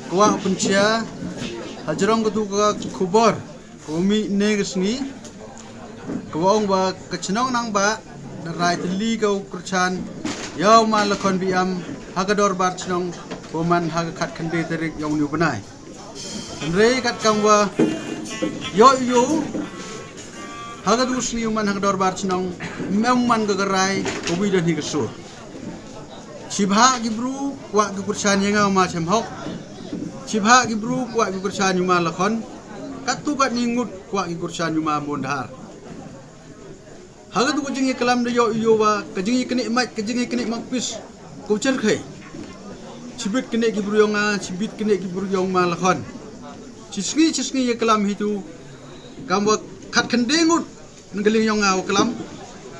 Kwah pynshai hajrong katu ka khubor ka u mih ne ka sngi, ka wa ong wa ka chnong Nangbah da rai tylli ka u kyrchan ïa u Ma Lakhon Biam ha ka dorbar chnong, ko man ha ka khatkhyndai tarik yong u bnai. Hynrei kat kam wa ïoh ïoh ha ka tu sngi u man ha ka dorbar chnong, mem man ka ka rai ka wi da ni ka sur. Shibha ki bru kwah ki kyrchan ïa nga u Ma Chem Hok. Shibha ki bru kwah ki kyrchan ïa u Ma Lakhon. Kat tu kat ni ngut kwah ki kyrchan ïa u Ma Mondhar. Ha ka tu ka jingïaklam da ïoh ïoh wa ka jingïaknieh mait ka jingïaknieh mangpis. Ko chen khai. Shibit knieh ki bru yong nga, shibit knieh ki bru yong Ma Lakhon. Shi sngi shi sngi ïaklam hi tu. Kam wa khatkhyndai ngut na ka liang yong nga wa klam,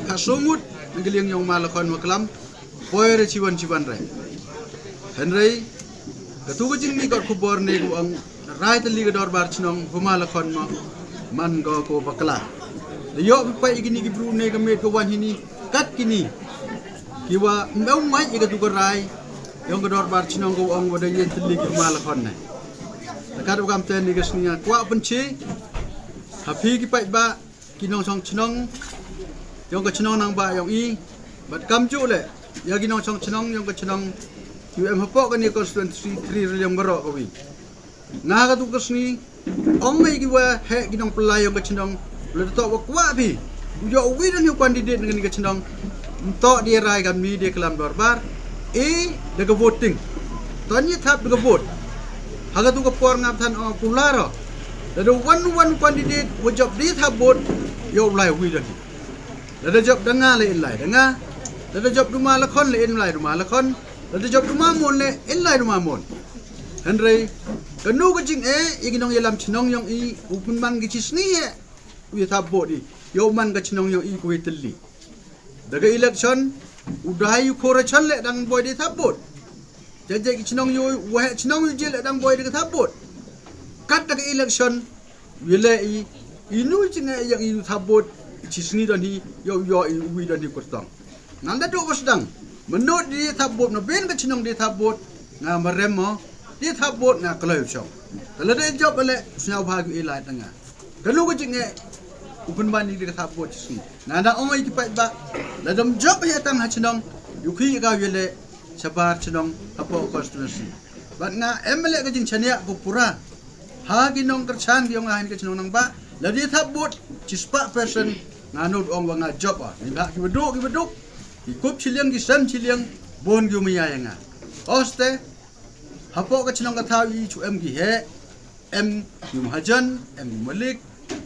khatsaw ngut na ka liang yong Ma Lakhon wa klam, poi re chiwan chiwan re. Hynrei katu ka jingmih kot khubor ne ka ong rai tylli ka dorbar chnong, u Ma Lakhon ma man ko ko bakla. Da ïoh phi peit ïa kini ki bru ne ka met ka wan hini, kat kini ki wa mem mait ïa katu ka rai yong ka dorbar chnong, ka ong wa da ïeng tylli ki Ma Lakhon ne. Da kat u kam te ne ka sngi nga kwah pynshai ha phi ki paidbah, ki nongshong chnong yong ka chnong Nangbah yong i, bad kamjuh le ïa ki nongshong chnong yong ka chnong U M hapoh kane constituency three Raliang baroh ka wi. Nga ha ka tu ka sngi ong ngi ki wa heh ki nongpyllait yong ka chnong, le to wa kwah phi u ïoh uwi da ni u candidate na kane ka chnong, nto da rai kam ni da klam dorbar, e da ka voting. To ni thap da ka vote. Ha ka tu ka por ngam than ong kular. Lada wan wan candidate wa jop da thap vote, ïoh lai uwi da ni. Lada jop da nga le in lai da nga. Lada jop da u Ma Lakhon le in lai da u Ma Lakhon. Lada jop da u Ma Mon le in lai da u Ma Mon. Hynrei kano ka jingeh ïa ki nongïalam chnong yong i, u pynman ki chi sngi eh u ïa thap vote i, ïoh man ka chnong yong i ko ïa tylli. Da ka election u dei u kora chan le dang boi da thap vote. Jajai ki chnong ïoh, wa heh chnong ïoh je le dang boi da ka thap vote. Kat da ka election u ïa leh i Inu i jingeh ïa inu thap vote, chi sngi don hi, ïoh ïoh i uwi don hi kyrtong. Ngan da duh ba sdang. Mynno dei thap vote, na ben ka chnong dei thap vote, nga marem mo, dei thap vote nga kloi u shong. Ka la dei jop ale, sñiaw bha ki ilai tanga. Ka lu ka jingeh, u pynban i dei ka thap vote chi sngi. Nga da ong ïa ki paidbah, la dam jop ïa tang ha chnong, ïu khi ka ïa le, shabar chnong, hapoh constituency. Bad nga em le ka jingchania ko pura. Ha ki nongkyrchan ki ong ha ni ka chnong Nangbah, la dei thap vote, chi spah percent, nga nud ong wa nga jop a. Ni ba ki baduk, ki baduk, ki kup chiliang, ki sem chiliang, bon ki umaya ïa nga. Oste, hapoh ka chnong ka thaw i chu em ki he, em ki mahajan, em ki malik,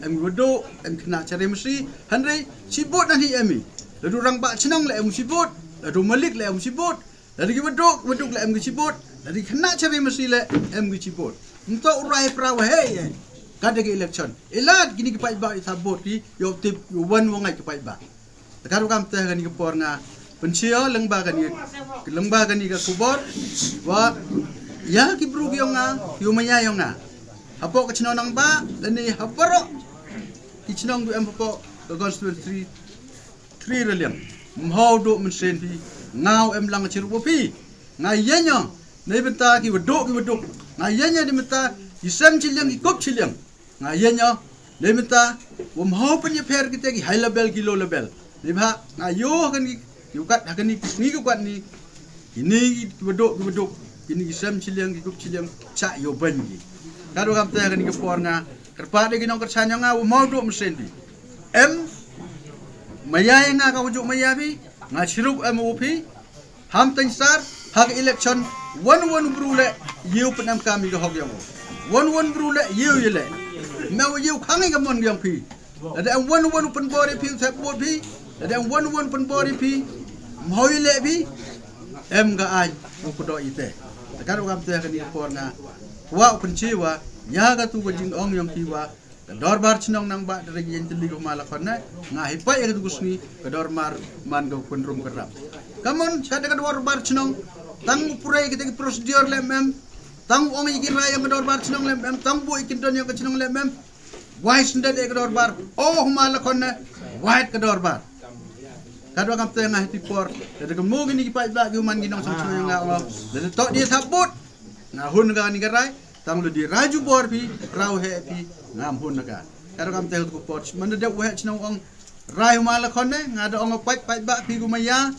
em ki baduk, em ki khynnah chare masi, hynrei, chi vote na hi em i. La du rangbah chnong la em chi vote, la du malik la em chi vote, la dei ki baduk, baduk la em ki chi vote, la dei ki khynnah chare masi la em ki chi vote. Nto u rai pra wa he ye. Ka dei ki election. Ilad kini ki paidbah i thap vote ki, ïoh tip, ïoh wan wa ngai ki paidbah. Te ka ruh kam te kani ka por nga. Pynchia lyngba kani, lyngba kani ka khubor. Wa, ïa ki bru ki ong nga, ki umaya ong nga. Hapoh ka chnong Nangbah, lane ha baroh. Ki chnong du em hapoh ka constituency three. Three raliang. Mhaw duh mynsiem phi. Ngaw em lang chirup phi. Nga ïa ño. Nei bynta ki waduk ki waduk. Nga ïa ño di bynta ki sem chiliang ki kup chiliang. Nga ïa ño. Nei bynta. Wa mhaw pynïapher kita ki high level ki low level. Nei bha. Nga ïoh kani ki ukat ha kani ki sngi ki ukat ni. Kini ki waduk ki waduk. Kini ki sem chiliang ki kup chiliang. Chak ïoh ban ki. Ka ruh kam te kani ka por nga. Kyrpad ïa ki nongkyrchan ïa nga wa mhaw duh mynsiem phi. Em, maya ïa nga ka wa juk maya phi, nga chirup em u phi, ham tang sar, ha ka election, wan wan bru le, ïew pynemkam ïa ka hok ïa u. Wan wan bru le, ïew ïa le. Me wa ïew khang ïa ka mon ïa phi. Lada em wan wan u pynbor ïa phi, u thep vote phi. Lada em wan wan pynbor ïa phi, mhaw ïa le phi, em ka ai, u kdo ite. Te ka ruh kam te kani ka por nga, wa u pynchi wa, ïa ka tu ka jingong ïong ki wa, ka dorbar chnong Nangbah da ring ïeng tylli ko ma la khon ne, nga hi pait ïa ka tu ka sngi, ka dorbar man ka pynrum ka rap. Ka mon, sha da ka dorbar chnong, tang u pure kita ki procedure le mem, tang u ong ïa ki rai ïa ka dorbar chnong le mem, tang u buh ïa ki don ïa ka chnong le mem, wai syndet ïa ka dorbar, oh ma la khon ne, wai ka dorbar. Ka dua kam te nga hiti por, da ka mo kini ki paidbah ki u man ki nongchong chong ïa nga ong, da to dei thap vote, nga hun ka ni ka rai, tang lu di rai jubor phi, rau he phi, ngam hun ka. Ka dua kam te ko por, man da u he chnong ong, rai ma la khon ne, nga da ong pait paidbah phi ku ma ïa,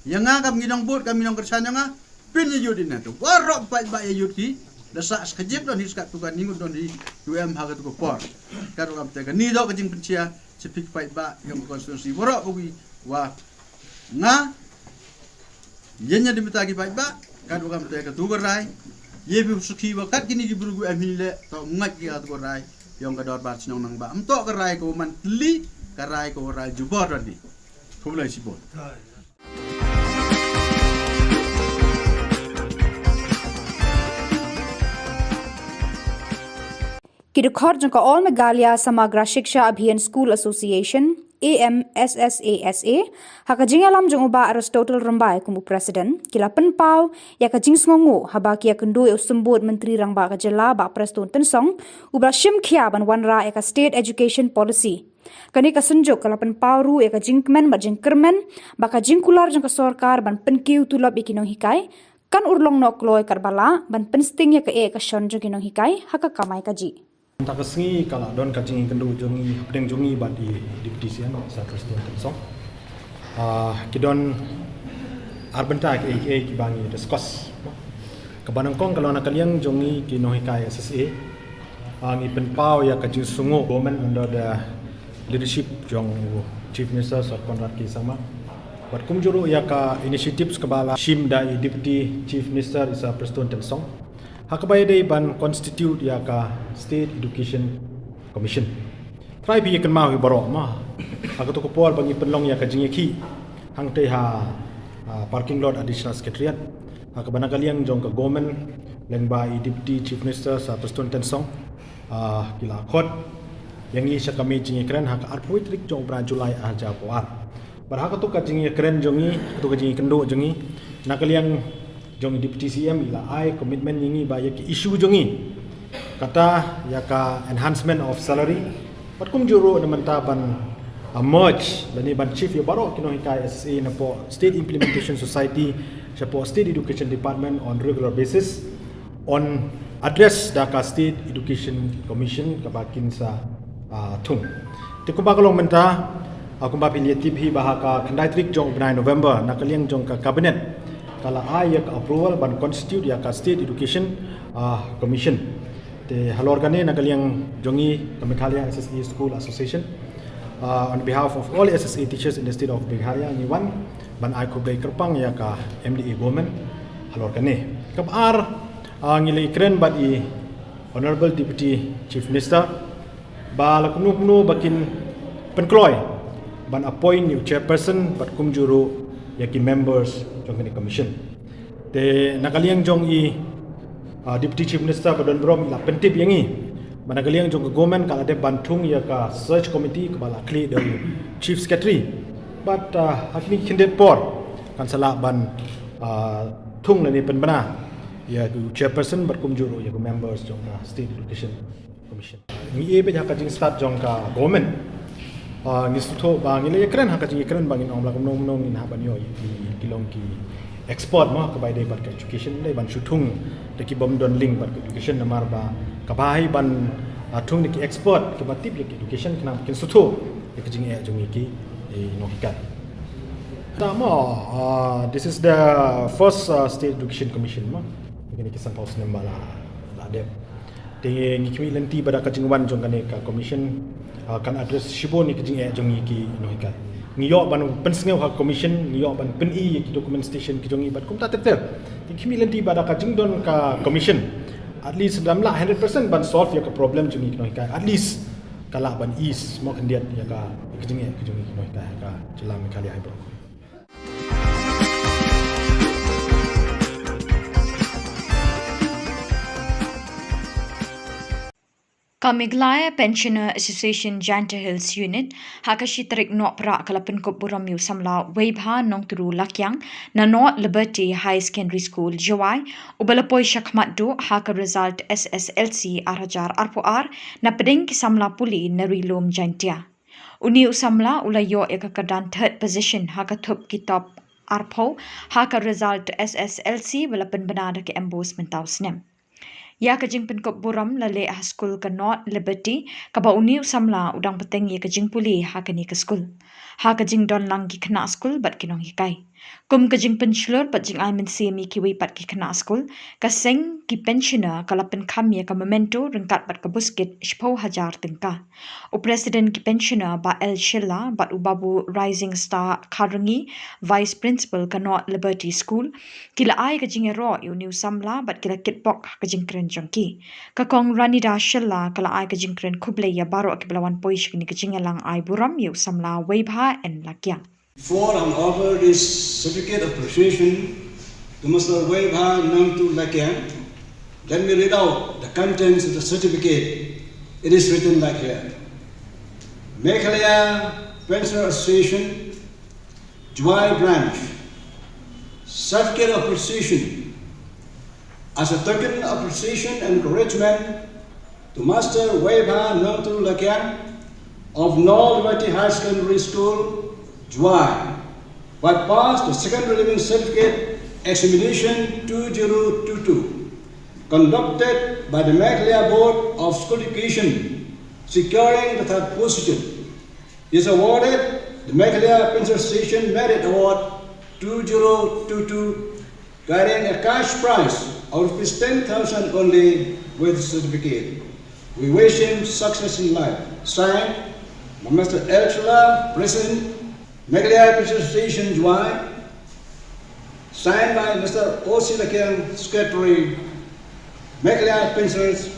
ïa nga kam ngi nong vote, kam ngi nongkyrchan ïa nga, pynïaid ïa u dei na tu. Waroh paidbah ïa u dei ki. Da sa skajip don hi skat tu ka ningut don hi. U em ha ka tu ka por. Ka ruh kam te kani dok ka jingpynchia. Chipik paidbah ïong ka constituency. Waroh ka wi wa. Nga. Ïa ña di mita ki paidbah. Ka ruh kam te ka tu ka rai. Ïa phi u suki wa kat kini ki bru gu em hi le. Ka u ngat ki ka tu ka rai. Ïong ka dorbar chnong Nangbah. Em to ka rai ka u man tli. Ka rai ka u rai jubor don hi. Khublei shibun. Ki dkhot jong ka All Meghalaya Samagra Shiksha Abhiyan School Association, A M S S A S A, ha ka jingïalam jong u Bah Aristotle Rymbai kum u President, ki la pynpaw ïa ka jingsngewnguh haba ki ïakynduh ïa u Symbud Myntri Rangbah ka Jylla Bah Prestone Tynsong, uba la shim khia ban wanrah ïa ka State Education Policy. Kane ka synjuk ka la pynpaw ruh ïa ka jingkmen bad jingkyrmen ba ka jingkular jong ka sorkar ban pynkiew tulop ïa ki nonghikai kan urlong noh kloi katba lah ban pynsting ïa ka eh ka shon jong ki nonghikai ha ka kamai kajih. Mynta ka sngi ka la don ka jingïakynduh jong ngi hapdeng jong ngi bad i Deputy C M Sir Prestone Tynsong. Ah, ki don ar bynta kiei kiei kiba ngi discuss. Kaba nyngkong ka long na ka liang jong ngi ki nonghikai S S A. Ah, ngi pynpaw ïa ka jingsngewnguh government under the leadership jong u Chief Minister Sir Conrad K Sangma. Bad kumjuh ruh ïa ka initiatives kaba la shim da i Deputy Chief Minister i Sir Prestone Tynsong. Ha kaba ïadei ban constitute ïa ka State Education Commission. Trai phi ïa kynmaw hi baroh ma. Ha kato ka por ba ngi pynlong ïa ka jingïakhih hangtei ha, ah, parking lot Additional Secretariat. Ha kaba na ka liang jong ka government lyngba i Deputy Chief Minister Sir Prestone Tynsong. Ah, ki la khot ïa ngi sha ka miet jingïakren ha ka arphew tarik jong u bnai July arhajar arphew ar. Bad ha kato ka jingïakren jong ngi, kato ka jingïakynduh jong ngi, na ka liang jong i Deputy C M i la ai commitment ïa ngi ba ïa ki issue jong ngi. Kata ïa ka enhancement of salary, Bad kumjuh ruh na mynta ban, uh, merge lane ban shift ïa baroh ki nonghikai S S A napoh State Implementation Society shapoh State Education Department on regular basis, on address da ka State Education Commission kaba kin sa, uh, thung. Te kumba ka long mynta, uh, kumba phi la tip hi ba ha ka khyndai tarik jong u bnai November na ka liang jong ka cabinet ka la ai ïa ka approval ban constitute ïa ka State Education, uh, Commission. Te halor kane na ka liang jong ngi ka Meghalaya S S A School Association, uh, on behalf of all S S A teachers in the state of Meghalaya, ngi wan ban ai khublei kyrpang ïa ka M D A government halor kane. Kaba ar, uh, ngi la ïakren bad i Honorable Deputy Chief Minister ba la kumno kumno ba kin pynkloi ban appoint ïa u chairperson bad kumjuh ruh ïa ki members jong kane ka commission. Te na ka liang jong i, uh, Deputy Chief Minister ba don burom i la pyntip ïa ngi ba na ka liang jong ka government ka la dep ban thung ïa ka search committee kaba la khlieh da u Chief Secretary. Bad, uh, ha kine ki khyndiat por kan sa lah ban, uh, thung lane pynbna ïa u chairperson bad kumjuh ruh ïa ki members jong ka State Education Commission. Ngi ïa bad ha ka jingstad jong ka government, uh, ngi sngewthuh ba ngi la ïakren ha ka jingïakren ba ngin ong ba la kumno kumno ngin hap ban ïoh ïa ki, ki long ki expert mo, kaba ïadei bad ka education, dei ban shu thung da ki bym don link bad ka education, namar ba kaba ai ban, uh, thung da ki expert kiba tip ïa ka education khnang ba kin sngewthuh ïa ka jingeh jong ngi ki, eh, nonghikai. Te mo, uh, this is the first, uh, State Education Commission mo. Kine ki sanphew snem ba la, la dep. Te ngi khmih lynti ba da ka jingwan jong kane ka commission, ah, kan address shibun ïa ka jingeh jong ngi ki nonghikai. Ngi ïoh ban pynsngew ha commission, ngi ïoh ban pyni ïa ki documentation ki jong ngi bad kumta ter ter. Te ngi khmih lynti ba da ka jingdon ka commission, at least lada ym lah hundred percent ban solve ïa ka problem jong ngi ki nonghikai, at least ka lah ban ease mo khyndiat ïa ka, ïa ka jingeh ka jong ngi ki nonghikai ha ka jylla Meghalaya hi bro. Ka Meghalaya Pensioner Association Jaintia Hills Unit ha ka shi tarik Nohprah ka la pynkup burom ïa u samla Weibha Nongturu Lakiang na North Liberty Higher Secondary School, Jowai, uba la poi shakhmat duh ha ka result S S L C ar hajar arphew ar na pdeng ki samla pule na Ri Lum Jaintia. Une u samla u la ïoh ïa ka kyrdan third position ha ka thup ki top arphew ha ka result S S L C ba la pynbna da ka MBOSE mynta u snem. Ïa ka jingpynkup burom la leh ha skul ka North Liberty, kaba une u samla u dang bteng ïa ka jingpule ha kane ka skul. Ha ka jingdon lang ki khynnah skul bad ki nonghikai. Kum ka jingpynshlur bad jingai mynsiem ïa kiwei pat ki khynnah skul, ka seng ki pensioner ka la pynkham ïa ka memento ryngkat bad ka buskit shiphew hajar tyngka. U President ki pensioner Bah L Shylla bad u Babu Rising Star Kharrangi, Vice Principal ka North Liberty School, ki la ai ka jingïaroh ïa une u samla bad ki la kitbok ha ka jingkren jong ki. Ka Kong Ranida Shylla ka la ai ka jingkren khublei ïa baroh kiba la wan poi sha kane ka jingïalang ai burom ïa u samla Weibha N Lakiang. Before I offer this certificate of appreciation to Mister Weibha Nongturu Lakiang, let me read out the contents of the certificate. It is written like here. Meghalaya Pensioner Association, Jowai Branch. Certificate of appreciation. As a token of appreciation and encouragement to Master Weibha Nongturu Lakiang of North Liberty Higher Secondary School, Jowai, who had passed the second preliminary certificate examination two zero two two, conducted by the Meghalaya Board of School Education, securing the third position. He is awarded the Meghalaya Pensioner Association Merit Award two zero two two, carrying a cash prize of rupees ten thousand only with certificate. We wish him success in life. Signed by Mister L Shylla, President, Meghalaya Pensioner Association, Jowai. Signed by Mister O C Lakiang, Secretary, Meghalaya Pensioners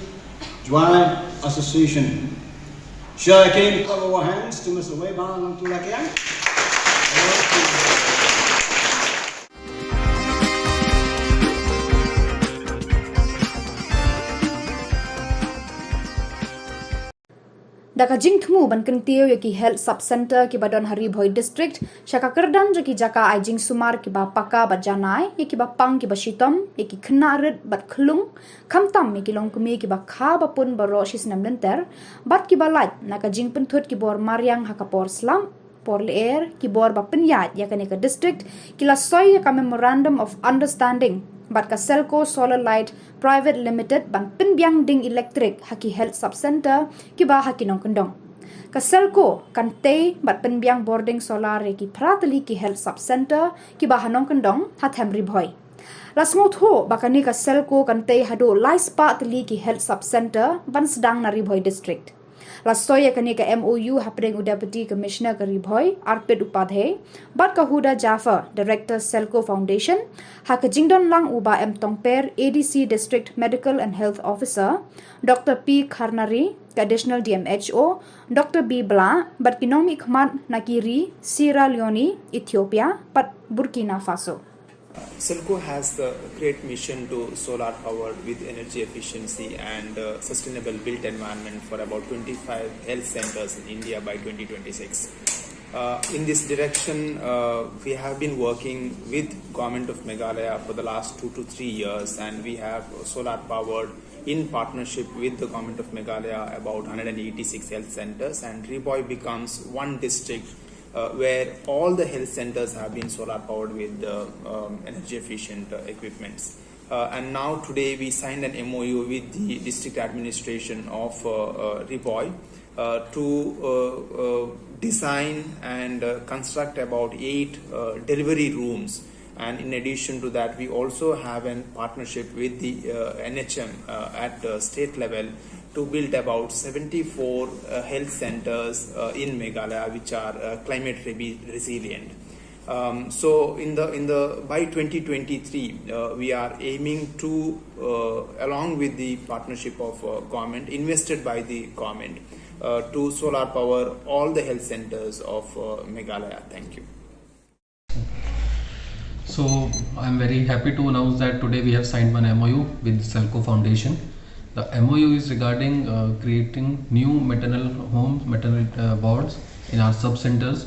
Jowai Association. Shall I again clap our hands to Mister Weibha Nongturu Lakiang? Da ka jingthmu ban kyntiew ïa ki Health Sub Centre kiba don ha Ri Bhoi District sha ka kyrdan jong ki jaka ai jingsumar kiba paka bad janai ïa kiba pang kiba shitom, ïa ki khynnah rit bad khlung, khamtam ïa ki longkmie kiba kha ba pun baroh shi snem lynter, bad kiba lait na ka jingpynthut ki bor mariang ha ka por slap, por lyer, ki bor ba pynïaid ïa kane ka district, ki la soi ïa ka Memorandum of Understanding bad ka Selco Solar Light Private Limited ban pynbiang ding elektrik ha ki Health Sub Centre kiba ha ki nongkyndong. Ka Selco kan tei bad pynbiang bording solar ïa ki phra tylli ki Health Sub Centre kiba ha nongkyndong ha Them Ri Bhoi. La sngewthuh ba kane ka Selco kan tei haduh lai spah tylli ki Health Sub Centre ban sdang na Ri Bhoi District. La soi ïa kane ka M O U hapdeng u Deputy Commissioner ka Ri Bhoi, Arpit Upadhyay, bad ka Huda Jaffer, Director Selco Foundation, ha ka jingdon lang u Bah M Tongper, A D C District Medical and Health Officer, Doctor P Kharnari, ka Additional D M H O, Doctor B Blah, bad ki nongmihkhmat na ki ri Sierra Leone, Ethiopia, bad Burkina Faso. Selco has the great mission to solar power with energy efficiency and uh, sustainable built environment for about twenty-five health centers in India by twenty twenty-six. Uh, in this direction, uh, we have been working with Government of Meghalaya for the last two to three years, and we have solar powered in partnership with the Government of Meghalaya about one hundred eighty-six health centers, and Ri Bhoi becomes one district uh, where all the health centers have been solar powered with the um, energy efficient uh, equipments. Uh, and now today we signed an M O U with the district administration of uh, uh, Ri Bhoi uh, to uh, uh, design and uh, construct about eight uh, delivery rooms. And in addition to that, we also have a partnership with the uh, N H M uh, at the state level to build about seventy-four uh, health centers uh, in Meghalaya, which are uh, climate re- resilient. Um, so in the in the by twenty twenty-three, uh, we are aiming to, uh, along with the partnership of uh, government, invested by the government, uh, to solar power all the health centers of uh, Meghalaya. Thank you. So I'm very happy to announce that today we have signed one M O U with Selco Foundation. The M O U is regarding uh, creating new maternal homes, maternal uh, wards in our sub centers.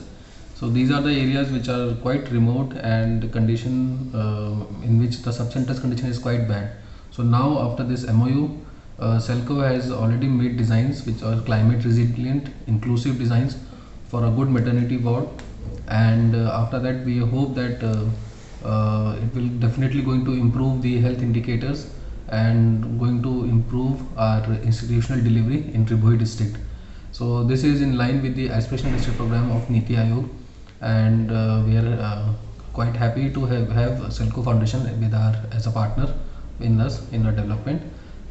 So these are the areas which are quite remote and the condition uh, in which the sub centers condition is quite bad. So now after this M O U, uh, Selco has already made designs which are climate resilient, inclusive designs for a good maternity ward, and uh, after that we hope that uh, uh, it will definitely going to improve the health indicators and going to improve our institutional delivery in Ri Bhoi district. So this is in line with the Aspirational District Program of NITI Aayog, and uh, we are uh, quite happy to have, have Selco Foundation with our as a partner in us in our development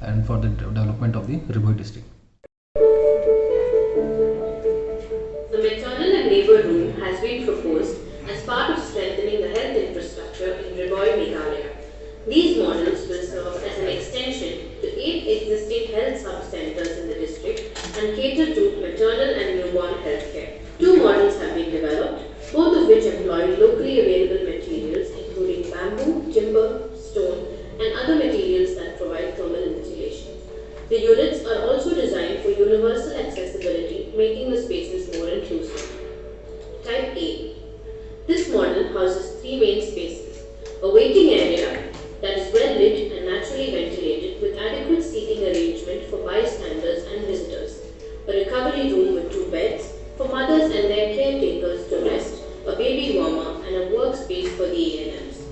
and for the development of the Ri Bhoi district. The maternal and labour room has been proposed as part of strengthening the health infrastructure in Ri Bhoi, Meghalaya. These models will serve as an extension to eight existing health sub-centres in the district and cater to maternal and newborn healthcare. Two models have been developed, both of which employ locally available materials including bamboo, timber, stone and other materials that provide thermal insulation. The units are also designed for universal accessibility, making the spaces more inclusive. Type A. This model houses three main spaces: a waiting area that is well lit and naturally ventilated with adequate seating arrangement for bystanders and visitors, a recovery room with two beds for mothers and their caretakers to rest, a baby warmer, and a workspace for the A N Ms.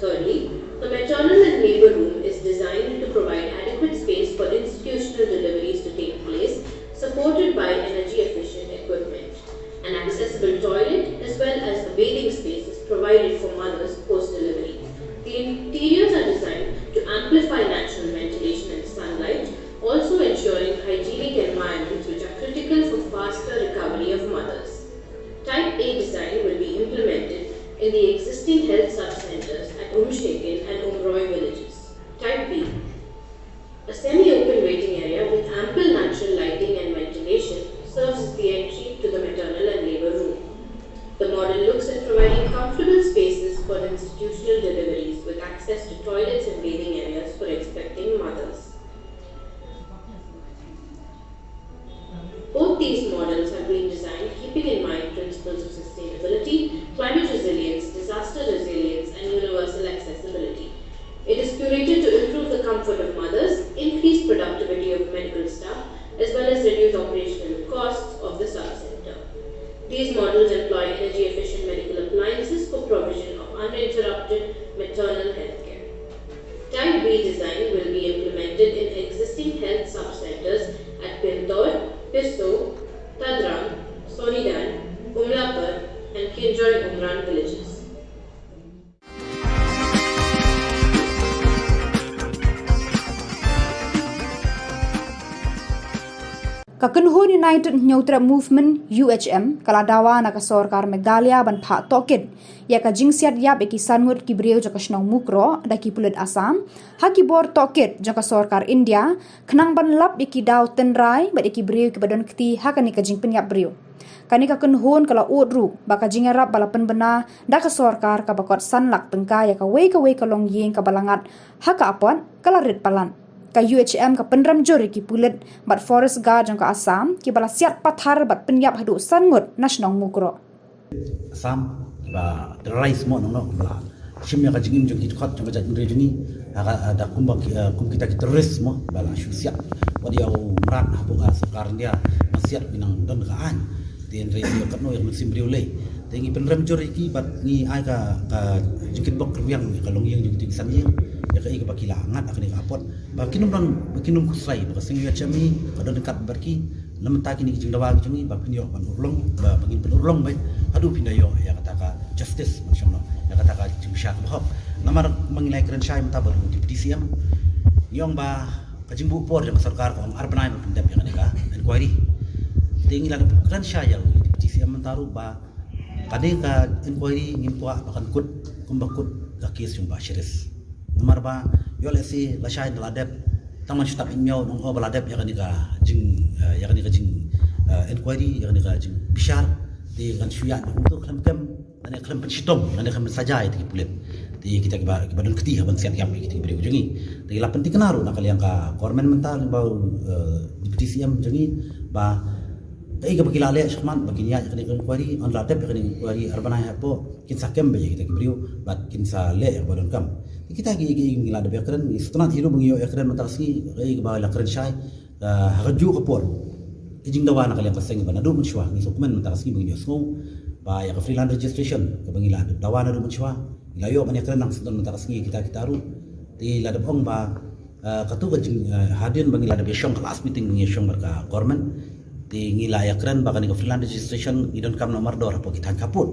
Thirdly, the maternal and labour room is designed to provide adequate space for institutional deliveries to take place, supported by energy efficient equipment. An accessible toilet as well as a bathing space is provided for mothers post delivery. The interiors are designed to amplify natural ventilation and sunlight, also ensuring hygienic environments which are critical for faster recovery of mothers. Type A design will be implemented in the existing health sub-centres at Umshekin and Umroi villages. Type B. A semi-open waiting area with ample natural lighting and ventilation serves as the entry to the maternal and labour room. The model looks at providing comfortable spaces for institutional deliveries with access to toilets and bathing areas for expecting mothers. Both the These models have been designed keeping in mind principles of sustainability, climate resilience, disaster resilience, and universal accessibility. It is curated to improve the comfort of mothers, increase productivity of medical staff, as well as reduce operational costs of the sub-center. These models employ energy-efficient medical appliances for provision of uninterrupted maternal health care. Type B design will be implemented in existing health sub-centers at Pintor, Pisso, Tadrang, Sonidan, Umlapur, and Kinjoin Umran villages. Ka kynhun United Hynñiewtrep Movement, U H M, ka la dawa na ka sorkar Meghalaya ban phah tohkit ïa ka jingsiat ïap ïa ki san ngut ki briew jong ka shnong Mukroh da ki pulit Assam ha ki bor tohkit jong ka sorkar India, khnang ban lap ïa ki daw tynrai bad ïa ki briew kiba don kti ha kane ka jingpynïap briew. Kane ka kynhun ka la ud ruh ba ka jingïarap ba la pynbna da ka sorkar kaba kot san lak tyngka ïa kawei kawei ka longïing kaba la ngat ha ka apot ka la rit palat. Ka U H M ka pynrem jur ïa ki pulit bad forest guard jong ka Assam kiba la siat pathar bad pynïap haduh san ngut na shnong Mukroh. Assam ba terrorize mo nongno ba la shim ïa ka jingim jong ki dkhot jong ka jaitbynriew jong ngi ha ka da kumba ki, eh, kum kita ki terrorist mo ba la shu siat. Wat ïa u mrad hapoh ka sorkar India ba siat ki nang don ka aiñ. Te hynrei ïa katno ïa ka mynsiem briew lei. Te ngi pynrem jur ïa ki bad ngi ai ka ka jingkitbok rwiang ïa ka longïing jong ki san ïing ïa ka i kaba ki la ngat ha kane ka apot ba kin ym don ba kin ym khuslai ba ka seng ïa chami ka don kat bad ki. Namar ta kine ki jingdawa ki jong ngi ba phin ïoh ban urlong ba ba ngin pynurlong beit haduh phin da ïoh ïa kata ka justice ban shong noh ïa kata ka jingbishar kaba hok. Namar ma ngi la ïakren shai mynta bad u Deputy C M ngi ong ba ka jingbuh por jong ka sorkar ka ong ar bnai ban pyndep ïa kane ka inquiry. Te ngi la kren shai ïa u Deputy C M mynta ruh ba kane ka inquiry ngim kwah ba kan kut kumba kut ka case jong Bah Sharif. Namar ba ïoh lehse lashai da la dep tang man shu tap in miaw nong o ba la dep ïa kane ka jing eh, ïa kane ka jing eh, inquiry ïa kane ka jing bishar te kan shu ïa kumto khlem kem lane khlem pynshitom lane khlem pynsaja ïa ki pulit. Te kita kiba kiba don kti ha ban siat ïap ïa kita kiba dei jong ngi. Te la pynthikna ruh na ka liang ka government mynta lyngba u eh, Deputy C M jong ngi ba kaei kaba ki la leh shakhmat ba kin ïa ïa kane ka inquiry on la dep ïa kane ka inquiry ar bnai hapoh kin sa kem ba ïa kita ki briew bad kin sa leh ïa kaba donkam. Kita ki ki ngi la dep ïakren ngi sngewtynnat hi ruh ba ngi ïoh ïakren mynta ka sngi kaei kaba la kren shai ha ka juh ka por. Ki jingdawa na ka liang ka seng ba naduh mynshuwa ngi sngewkmen mynta ka sngi ba ngi ïohsngew ba ïa ka freelance registration kaba ngi la dep dawa naduh mynshuwa ngi la ïoh ban ïakren nang sdang mynta ka sngi kita kita ruh. Te la dep ong ba Katu ka jing hadien ba ngi la dep ïashong ka last meeting ba ngi ïashong bad ka government. Te ngi la ïakren ba kane ka freelance registration ngi donkam noh mardor hapoh ki thaiñ khappud.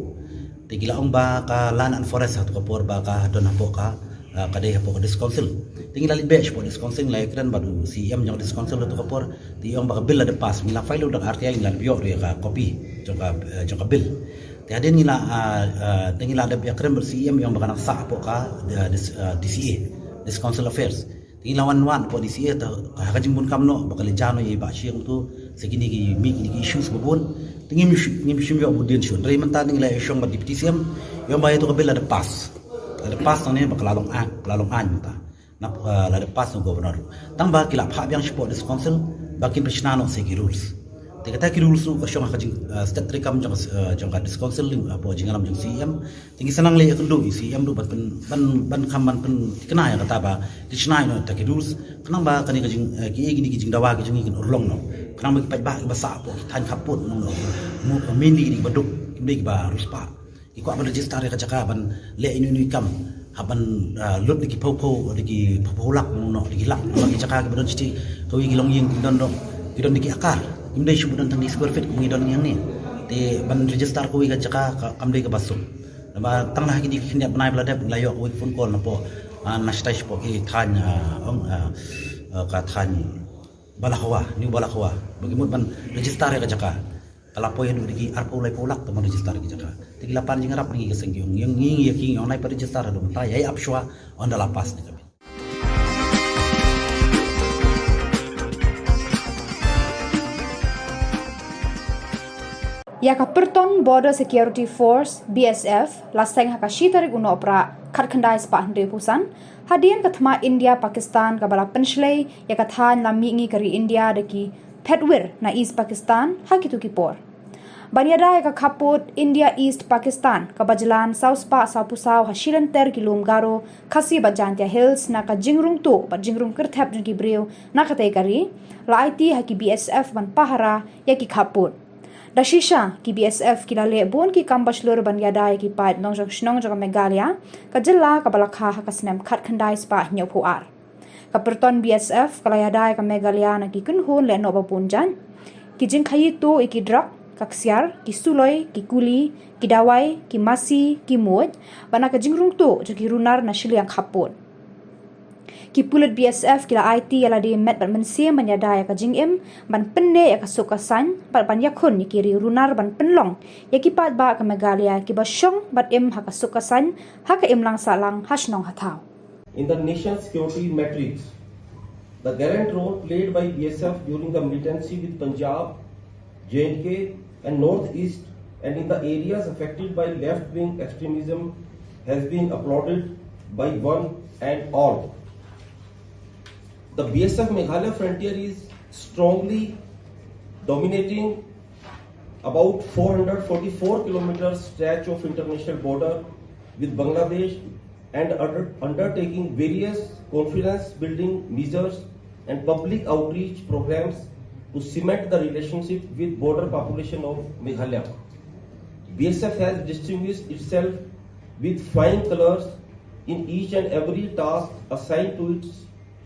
Te ki la ong ba ka land and forest ha katu ka por ba ka don hapoh ka ka dei hapoh ka district council. Te ngi la leit beh shapoh district council ngi la ïakren bad u C E M jong ka district council ha katu ka por. Te i ong ba ka bill la dep pass ngi la file da ka R T I ngi la dep ïoh ruh ïa ka copy jong ka jong ka bill. Te hadien ngi la te ngi la dep ïakren bad C E M i ong ba ka nang sah hapoh ka D C A, district council affairs. Te ngi la wan wan hapoh D C A te ha ka jingbun kam noh ba ka leit ja noh ïa i Bah Shyieng tu. Sa kine ki mih kine ki issues ba bun. Te ngim ngim shim ïoh bun dien shuh. Hynrei mynta ngi la ïashong bad Deputy C M i ong ba ïa tu ka bill la dep pass. La dep pass nangne ba ka la long aiñ, ka la long aiñ mynta. Na la dep pass na u governor. Tang ba ki la phah biang shapoh district council ba kin pynshna noh sa ki rules. Te kata ki rules ruh ka shong ha ka jing state treikam jong jong ka district council hapoh jingïalam jong C E M. Te ngi sa nang leh ïakynduh ïa C E M ruh ban pyn ban ban kham ban pynthikna ïa kata ba ki shna ïa kata ki rules khnang ba kane ka jing ki ei kine ki jingdawa ki jong ngi kin urlong noh khnang ba ki paidbah kiba sah hapoh ki thaiñ khappud noh noh. Mainly kine kiba duk kine kiba riewspah ki kwah ban register ïa ka jaka ban leh ïa ine i kam hap ban lut da ki phew phew da ki phew phew lak noh da ki lak namar ki jaka kiba don shiti kawei ki longïing ki don dong ki don da ki akar kim dei shu ba don tang da ki square feet kum ngi don ngi hangne. Te ban register kawei ka jaka kam dei kaba suk. Namar tang la ha kine ki khyndiat bnai ba la dep ngi la ïoh kawei ka phone call napoh na shatai shapoh ki thaiñ ong ka thaiñ Balakhwa, New Balakhwa ba ki mut ban register ïa ka jaka. Ka la poi haduh da ki arphew laiphew lak tang ban register ïa ka jaka. Te ki la pan jingïarap na ngi ka seng ki ong ïa ngi ïa ki ong nai pat register haduh mynta ïa ap shuwa ynda la pass ne ka bill. Ïa ka Pyrton Border Security Force, B S F, la seng ha ka shi tarik u Nohprah khatkhyndai spah hynriewphew san hadien ka thma India Pakistan kaba la pynshlei ïa ka thaiñ lam mihngi ka ri India da ki Hetwir na East Pakistan ha kito ki por. Ban ïada ïa ka khappud India East Pakistan kaba jlan saw spah saw phew saw ha shi lynter ki lum Garo, Khasi bad Jaintia Hills na ka jingrung tuh bad jingrung kyrthep jong ki briew na katei ka ri, la aiti ha ki B S F ban pahara ïa ki khappud. Da shisha ki B S F ki la leh bun ki kam ba shlur ban ïada ïa ki paid nongjong shnong jong ka Meghalaya, ka jylla kaba la kha ha ka snem khatkhyndai spah hynñiew phew ar. Ka pyrton B S F ka la ïada ïa ka Meghalaya na ki kynhun leh noh ba bun jait. Ki jingkhaii tuh ïa ki drok, ka ksiar, ki suloi, ki kuli, ki dawai, ki masi, ki muid, bad na ka jingrung tuh jong ki runar na shiliang khappud. Ki pulit B S F ki la aiti ïa lade met bad mynsiem ban ïada ïa ka jingim, ban pynneh ïa ka suk ka saiñ, bad ban ïakhun ïa ki riew runar ban pynlong ïa ki paidbah ka Meghalaya kiba shong bad im ha ka suk ka saiñ, ha ka imlang sahlang, ha shnong ha thaw. In the nation's security matrix, the gallant role played by B S F during the militancy with Punjab, J and K, and Northeast, and in the areas affected by left-wing extremism has been applauded by one and all. The B S F Meghalaya frontier is strongly dominating about four hundred forty-four kilometer stretch of international border with Bangladesh and under- undertaking various confidence building measures and public outreach programs to cement the relationship with border population of Meghalaya. B S F has distinguished itself with flying colors in each and every task assigned to it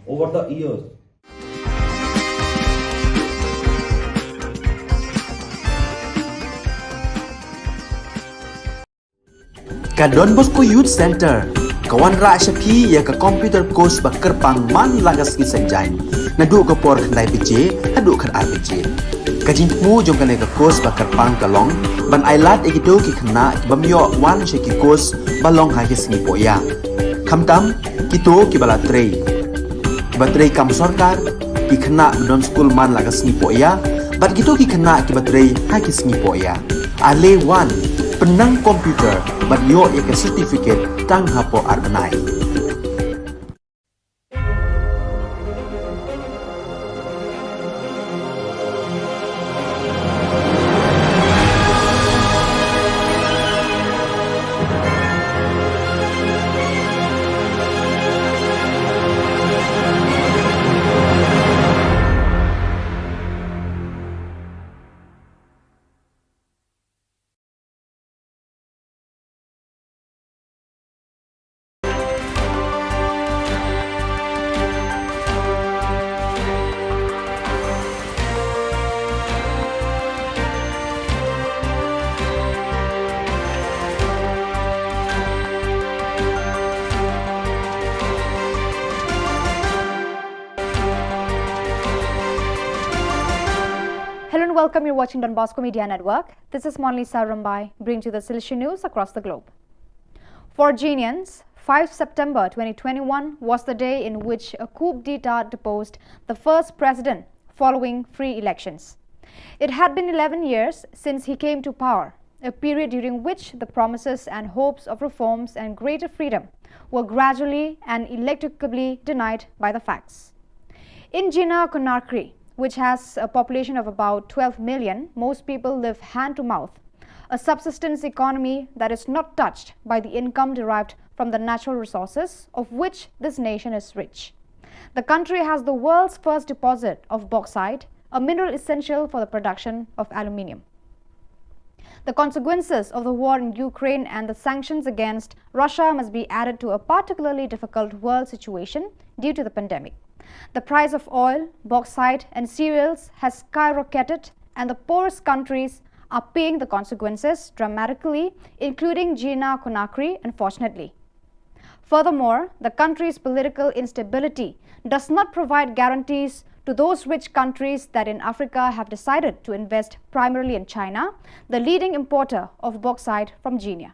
over the years. Ka Don Bosco Youth Center ka wanrah sha phi ïa ka computer course ba kyrpang man la ka sngi Saitjaiñ, naduh ka por khyndai baje haduh khatar baje. Ka jingthmu jong kane ka course ba kyrpang ka long ban ailad ïa kito ki khynnah ki bym ïoh wan sha ki course ba long ha ki sngi poh ïa. Khamtam kito kiba la trei, kiba trei kam sorkar, ki khynnah ba don skul man la ka sngi poh ïa, bad kito ki khynnah kiba trei ha ki sngi poh ïa. Ale wan, pynnang computer bad ïoh ïa ka certificate tang hapoh ar bnai. Hello and welcome. You're watching Don Bosco Media Network. This is Monlisa Rumbai, bringing you the Sylhet news across the globe. For Ghanaians, five September twenty twenty-one was the day in which a coup d'etat deposed the first president following free elections. It had been eleven years since he came to power, a period during which the promises and hopes of reforms and greater freedom were gradually and ineluctably denied by the facts. In Gina Conakry, which has a population of about twelve million, most people live hand to mouth, a subsistence economy that is not touched by the income derived from the natural resources of which this nation is rich. The country has the world's first deposit of bauxite, a mineral essential for the production of aluminium. The consequences of the war in Ukraine and the sanctions against Russia must be added to a particularly difficult world situation due to the pandemic. The price of oil, bauxite, and cereals has skyrocketed, and the poorest countries are paying the consequences dramatically, including Gina Conakry, unfortunately. Furthermore, the country's political instability does not provide guarantees to those rich countries that in Africa have decided to invest primarily in China, the leading importer of bauxite from Gina.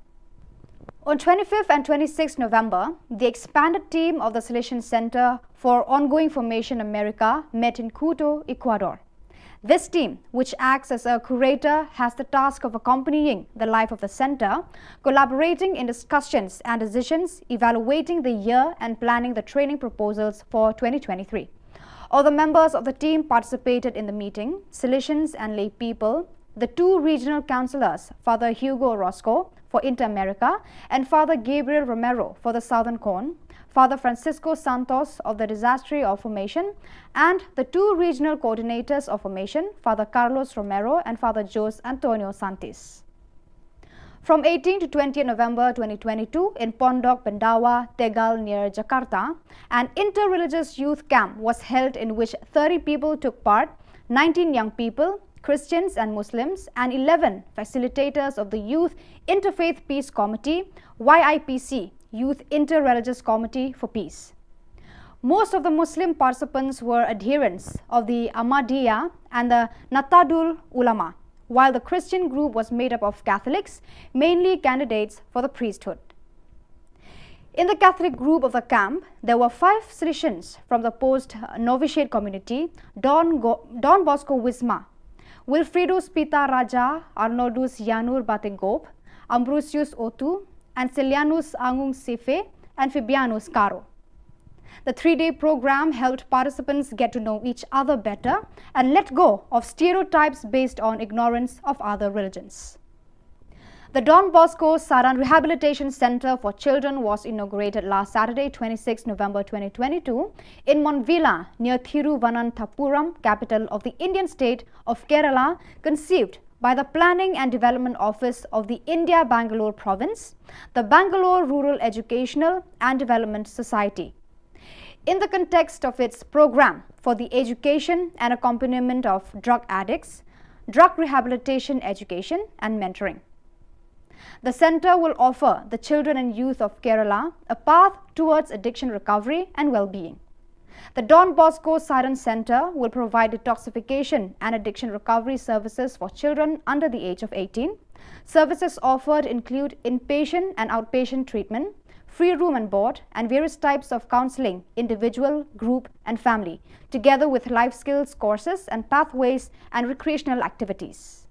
On twenty-fifth and twenty-sixth November, the expanded team of the Salesian Center for Ongoing Formation America met in Quito, Ecuador. This team, which acts as a curator, has the task of accompanying the life of the center, collaborating in discussions and decisions, evaluating the year, and planning the training proposals for twenty twenty-three. All the members of the team participated in the meeting, Salesians and lay people, the two regional councillors, Father Hugo Orozco for Inter-America and Father Gabriel Romero for the Southern Cone, Father Francisco Santos of the Disaster of Formation, and the two regional coordinators of Formation, Father Carlos Romero and Father Jose Antonio Santis. From eighteenth to twentieth November twenty twenty-two, in Pondok Pendawa, Tegal, near Jakarta, an inter-religious youth camp was held in which thirty people took part, nineteen young people, Christians and Muslims, and eleven facilitators of the Youth Interfaith Peace Committee, Y I P C, Youth Inter-Religious Committee for Peace. Most of the Muslim participants were adherents of the Ahmadiyya and the Nahdlatul Ulama, while the Christian group was made up of Catholics, mainly candidates for the priesthood. In the Catholic group of the camp, there were five Salesians from the post novitiate community, Don, Go- Don Bosco Wisma, Wilfredo Spita Raja, Arnoldus Yanur Batingop, Ambrosius Otu, and Celianus Angung Sife and Fabianus Caro. The three day program helped participants get to know each other better and let go of stereotypes based on ignorance of other religions. The Don Bosco Saran Rehabilitation Center for Children was inaugurated last Saturday, twenty-sixth November twenty twenty-two, in Monvilla, near Thiruvananthapuram, capital of the Indian state of Kerala, conceived by the Planning and Development Office of the India Bangalore Province, the Bangalore Rural Educational and Development Society. In the context of its program for the education and accompaniment of drug addicts, drug rehabilitation education, and mentoring. The center will offer the children and youth of Kerala a path towards addiction recovery and well being. The Don Bosco Saran Center will provide detoxification and addiction recovery services for children under the age of eighteen. Services offered include inpatient and outpatient treatment, free room and board, and various types of counseling, individual, group, and family, together with life skills courses and pathways and recreational activities.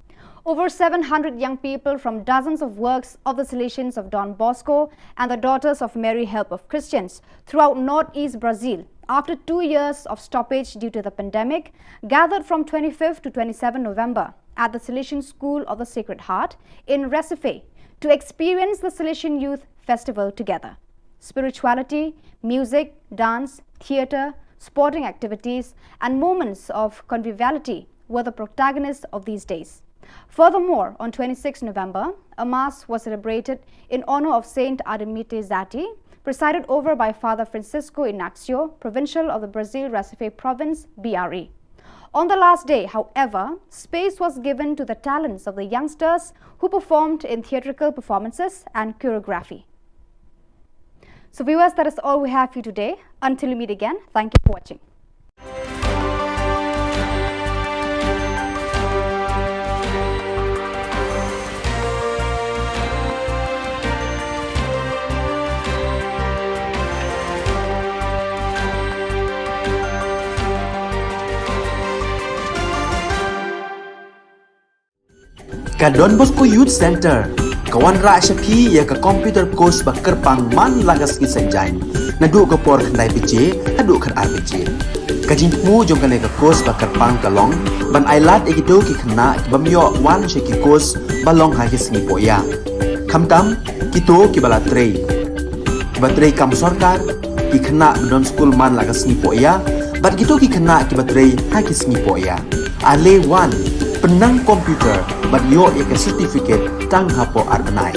Over seven hundred young people from dozens of works of the Salesians of Don Bosco and the Daughters of Mary Help of Christians throughout northeast Brazil, after two years of stoppage due to the pandemic, gathered from twenty-fifth to twenty-seventh November at the Salesian School of the Sacred Heart in Recife to experience the Salesian Youth Festival together. Spirituality, music, dance, theatre, sporting activities, and moments of conviviality were the protagonists of these days. Furthermore, on twenty-sixth November, a mass was celebrated in honor of Saint Artemisia Zatti, presided over by Father Francisco Ignacio, provincial of the Brazil Recife province, B R E. On the last day, however, space was given to the talents of the youngsters who performed in theatrical performances and choreography. So viewers, that is all we have for you today. Until we meet again, thank you for watching. Ka Don Bosco Youth Center ka wanrah sha phi ïa ka computer course ba kyrpang man la ka sngi Saitjaiñ, naduh ka por khyndai baje haduh khatar baje. Ka jingthmu jong kane ka course ba kyrpang ka long ban ailad ïa kito ki khynnah ki bym ïoh wan sha ki course ba long ha ki sngi pohïa, khamtam kito kiba la trei, kiba trei kam sorkar, ki khynnah ba don skul man la ka sngi pohïa, bad kito ki khynnah kiba trei ha ki sngi pohïa. Ale wan, pynnang computer bad ïoh ïa ka certificate tang hapoh ar bnai.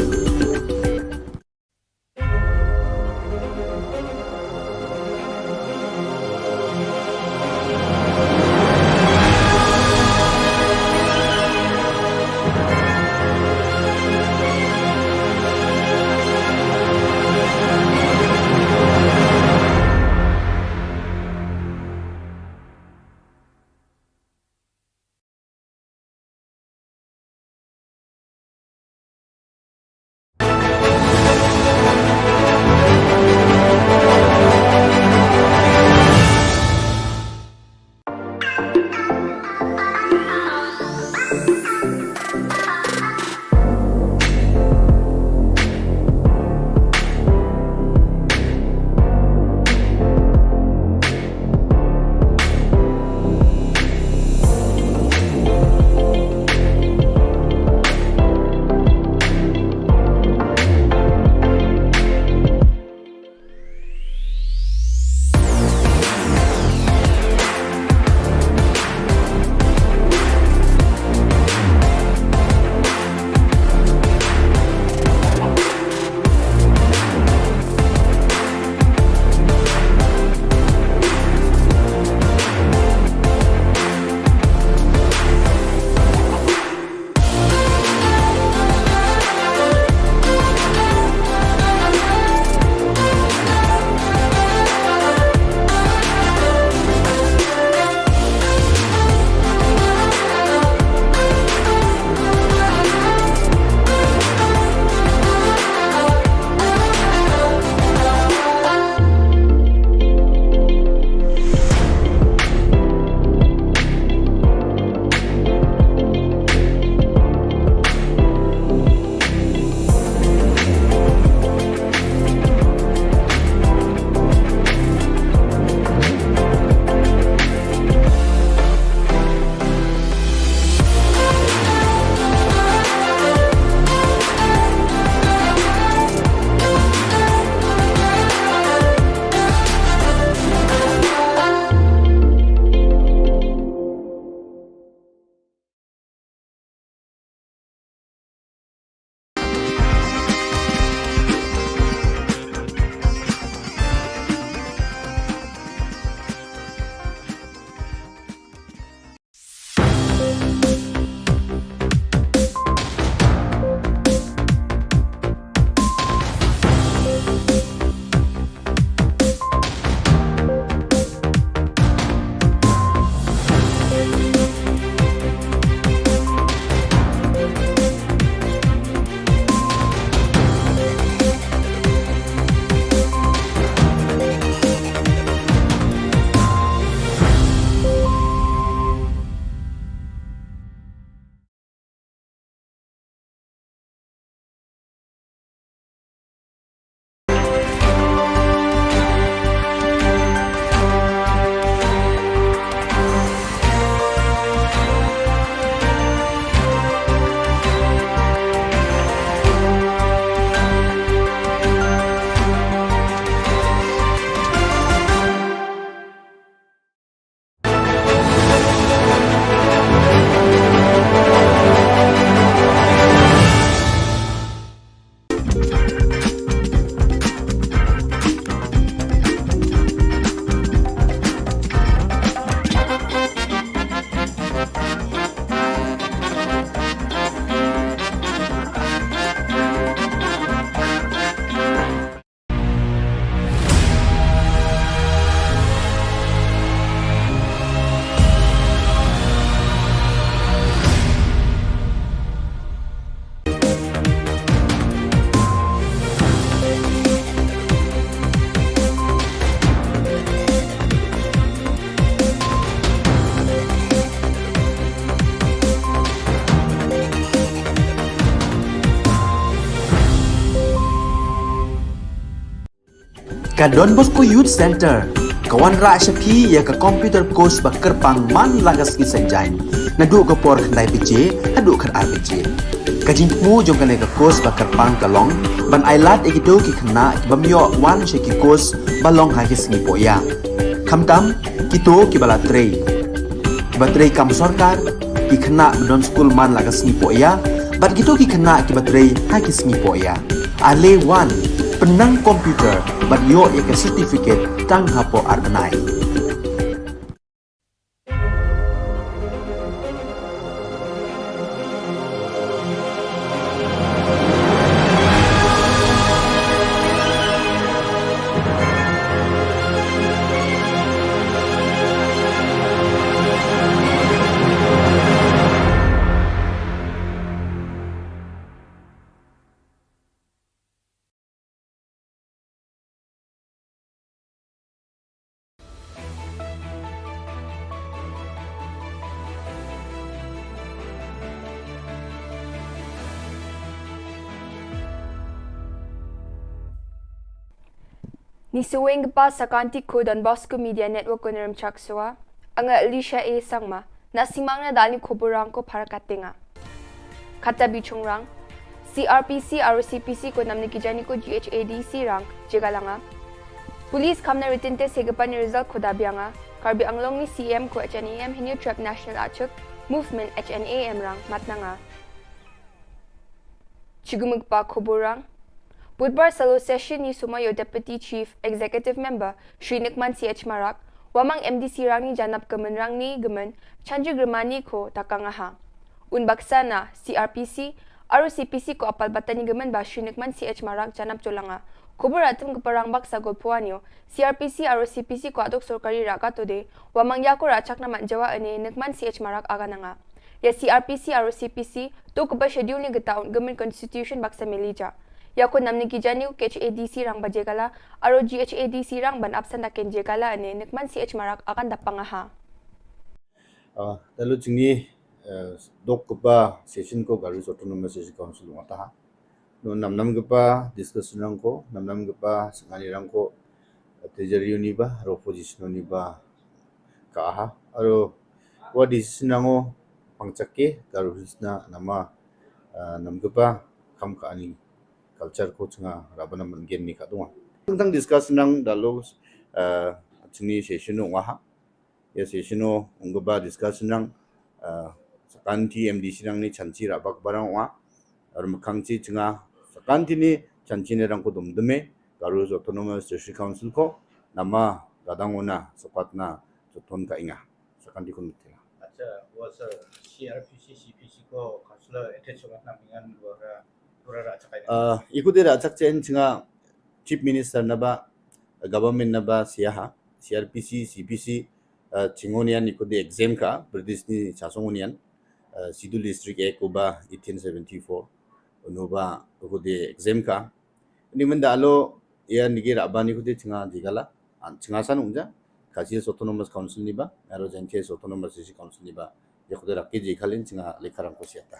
Ka Don Bosco Youth Centre ka wanrah sha phi ïa ka computer course ba kyrpang man la ka sngi Saitjaiñ, naduh ka por khyndai baje haduh khatar baje. Ka jingthmu jong kane ka course ba kyrpang ka long ban ailad ïa kito ki khynnah ki bym ïoh wan sha ki course ba long ha ki sngi pohïa, khamtam kito kiba la trei, kiba trei kam sorkar, ki khynnah ba don skul man la ka sngi pohïa bad kito ki khynnah kiba trei ha ki sngi pohïa. Ale wan, pynnang computer bad ïoh ïa ka certificate tang hapoh ar bnai. Ngi sngewbha sa ka Don Bosco Media Network ko Nrem Chaksoa, anga Alicia A Sangma, na sngewmang na dal ni khubor rang ko phar ka tinga. Kata bichung rang, C R P C, R O C P C ko namni ki jani ko G H A D C rang, jega langa. Police khamna written test he gapan result ko da bianga, Karbi Anglong ni C M ko H N A M Hynñiewtrep National Achik Movement H N A M rang matnanga. Chigumukpa khubor rang. Budbar salo session ni sumar ïa u Deputy Chief Executive Member, Shri Nukman C H Marak, wamang M D C rang ni janap ka mynrang ni ka myn, Chanju Grimani ko takang aha. Un baksa na C R P C, R O C P C ko apal batan ni ka myn ba Shri Nukman C H Marak janap jolanga. Khubor atam ka parang baksa golpuan ïa u, C R P C, R O C P C ko atok sorkari raka tode, wamang ïa ko rachak na man jawa ane Nukman C H Marak agananga. Ïa C R P C, R O C P C, to kaba schedule ni kita un ka myn constitution baksa melija. Ïa ko namni ki jani ko H A D C rang ba jegala, aro G H A D C rang ban absent aken jegala ane Nukman C H Marak akan dapang aha. Ah, lalu jingni, eh, dok kaba session ko Garo Hills Autonomous District Council ngata ha. No namnam kaba discussion rang ko, namnam kaba sengani rang ko, eh, treasury ni ba, aro opposition ni ba, ka aha, aro wa decision nango pangchak ke, Garo Hills na nama, ah, nam kaba kam ka ani culture ko chnga raba nam gen ni ka dunga. Tang tang discuss nang dalo, ah, chini session no ngaha. Ya session no ungba discuss nang, ah, sakanti M D C nang ni chanchi raba barang wa. Ar mkhang chi chnga sakanti ni chanchi ni rang ko dum dume, Garo Hills Autonomous District Council ko, nama gadang ona, sepatna, soton ka inga. Sakanti kun mitila. Acha, wa sir, C R P C, C P C ko, councilor, ete sobat na mingan, dua ra, dua ra chak ai. Ah, ikuti ra chak chen chnga Chief Minister naba, government naba siaha, C R P C, C P C, ah, chingonian ikuti exam ka, British ni chasongonian, ah, Schedule District Act uba eighteen seventy-four, unuba ikuti exam ka, Ni menda alo, ya nigi raba ni kuti chinga jigala, an chinga san ungja, Khasi Hills Autonomous Council ni ba, aro Jaintia Hills Autonomous District Council ni ba, ya kuti raki jigalin chinga lekharang ko siata.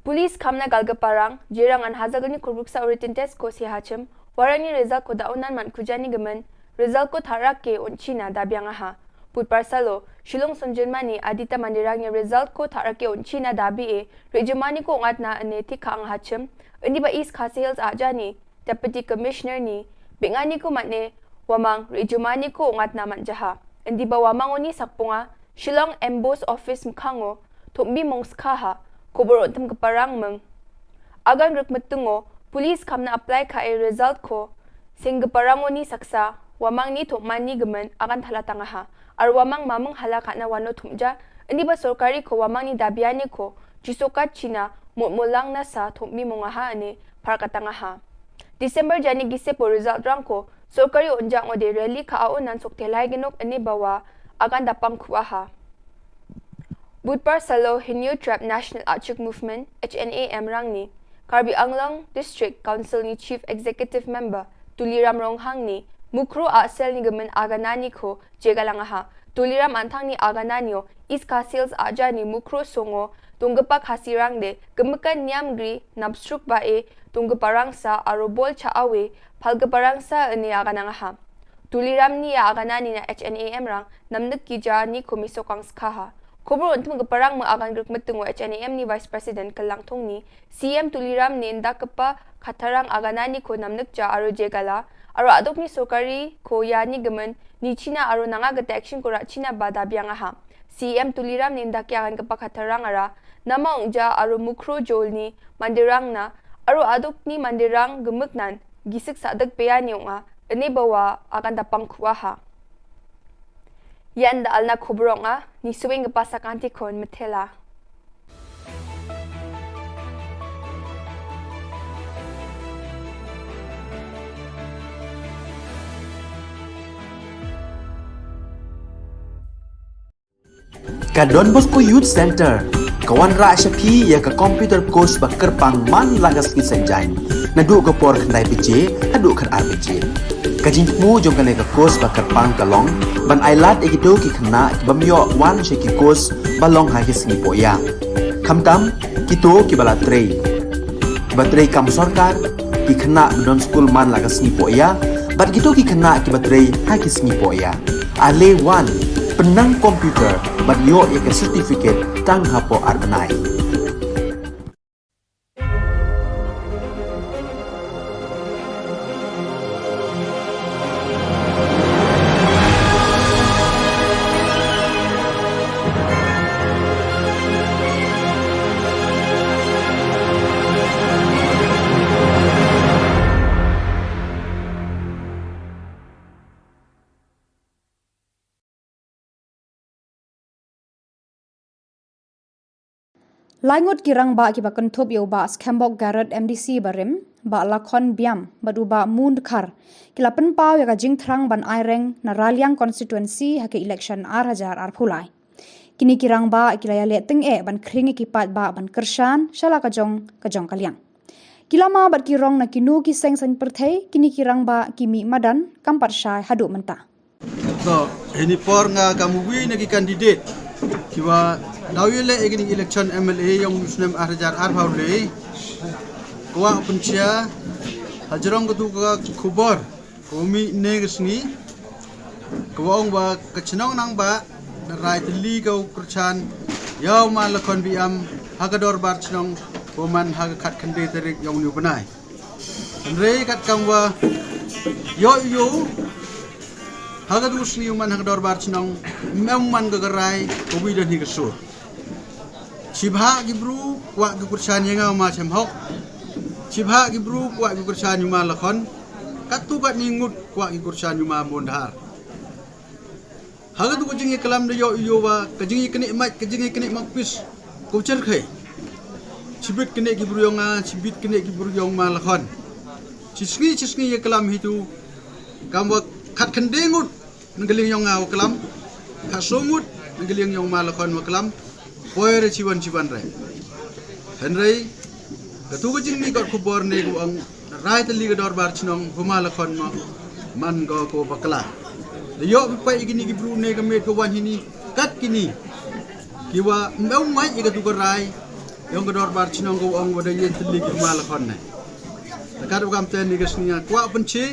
Police khamna galga parang, jirang an hazagal ni kurbuksa uritin test ko si hachim, warani result ko daunan man kujani gemen, result ko tharak ke un china dabiang aha. Put parsalo, Shillong Sunjun Mani, Adita Mandirang ya result ko tharak ke un china dabi e, Rejumani ko ngat na ane thik khang hachim, Indi ba East Khasi Hills ajani, Deputy Commissioner ni, bingani ko matne, wamang, Rejumani ko ngat na mat jaha. Indi ba wamang oni sakpunga, Shillong Emboss Office mkhango, thumbi mong skha ha, kubur untem keparang meng. Agan ruk metungo, police kamna apply ka e result ko, sing keparang oni saksa, wamang ni thumani gemen, agan thala tangaha. Ar wamang mameng hala katna wano thumja, indi ba sorkari ko wamang ni dabiani ko, Jusokat China, mut mulang na sa thumbi mongaha ane, par katangaha. December jani gise po result rang ko, sorkari unjang ode rally ka aonan sok telai genok ane bawa, agan dapang kuaha. Budpar salo Hynñiewtrep National Achik Movement, H N A M rang ni, Karbi Anglong District Council ni Chief Executive Member, Tuliram Ronghang ni, Mukro a sel ni gemen aganani ko, Jegalangaha, Tuliram Anthang ni agananio, East Khasi Hills ajani Mukro Songo, Donggepak Hasirang de, Gemekan Niamgri, Napsruk Bae, Tungkparangsa, Arobol Cha Awe, Phalkparangsa, Ene Aganang Aha. Tuliram ni ya Aganani na H N A M rang, Namnuk Kija ni Komiso Kangskha ha. Khubor un Tungkparang me Agan Gruk Metung wa H N A M ni Vice President Kelang Thong ni, C M Tuliram ni Inda Kepa Khatarang Aganani ko Namnuk Ja Aro Jegala, Aro Aduk ni Sorkari ko Ya ni Gemen, ni China Aro Nanga Gete Action ko Ra China Bada Biang Aha. C M Tuliram ni Inda Kiagan Kepa Khatarang Ara, Nama Ungja Aro Mukro Jol ni Mandirang na, Aro Aduk ni Mandirang Gemuk nan, Gisik Sadak Pea ni Unga, Ene Bawa Agan Dapang Kuaha. Yan da alna Khubrong a, ni suwing ke pasa kanti kon metela. Ka Don Bosco Youth Center ka wanrah sha phi ïa ka computer course ba kyrpang man la ka sngi Saitjaiñ, naduh ka por khyndai baje haduh khatar baje. Ka jingthmu jong kane ka course ba kyrpang ka long ban ailad ïa kito ki khynnah ki bym ïoh wan sha ki course ba long ha ki sngi pohïa. Khamtam kito kiba la trei, kiba trei kam sorkar, ki khynnah ba don skul man la ka sngi pohïa, bad kito ki khynnah kiba trei ha ki sngi pohïa. Ale wan, pynnang computer bad ïoh ïa ka certificate tang hapoh ar bnai. Laingut ki rangbah kiba kynthup ïa u Bah Skembok Garod, M D C barim, Bah Lakhon Biam bad u Bah Mun Dkhar ki la pynpaw ïa ka jingthrang ban aireng na Raliang constituency ha ka election ar hajar arphew lai. Kine ki rangbah ki la ïaleh tyngeh ban khring ïa ki paidbah ban kyrshan sha la ka jong ka jong ka liang. Ki lama bad ki rong na kino ki seng saiñ pyrthei, kine ki rangbah ki mih madan kam pat shai haduh mynta. To, hini por nga kam uwi na ki candidate kiwa daw ïaleh ïa kine election M L A ïong u snem ar hajar arphew lai. Kwah pynshai hajrong katu ka khubor ka mih ne ka sngi, kawa ong ba ka chnong Nangbah da rai tylli ka u kyrshan ïa u Ma Lakhon Biam ha ka dorbar chnong kawa man ha ka khatkhyndai tarik ïong une u bnai. Hynrei katkam wa ïoh ïoh ha katu ka sngi u man ha ka dorbar chnong, ym em man ka ka rai kawi da hi ka sur. Shibha ki bru kwah ki kyrshan ïa nga u Ma Shemhok. Shibha ki bru kwah ki kyrshan ïa u Ma Lakhon. Katto katne ngut kwah ki kyrshan ïa u Ma Mundhar. Ha katu ka jingïaklam da ïoh ïoh wa ka jingïaknieh mait, ka jingïaknieh mangpis, ka u cherkhei. Shibit knieh ki bru ïong nga, shibit knieh ki bru ïong Ma Lakhon. Shi sngi shi sngi ïaklam hitu. Kam wa khatkhyndai ngut na ka liang ïong nga wa klam, khatsaw ngut na ka liang ïong Ma Lakhon wa klam. Poi re chiwan chiwan re. Hynrei katu ka jingmih kot khubor ne ka ong rai tylli ka dorbar chnong, u Ma Lakhon ma man ko ko bakla. Da ïoh phi peit ïa kine ki bru ne ka miet ka wan hini, kat kine kiwa ym em mait ïa katu ka rai ïong ka dorbar chnong ka ong wa da ïeng tylli ki u Ma Lakhon ne. Te kat u kam te ne ka sngi nga kwah pynshai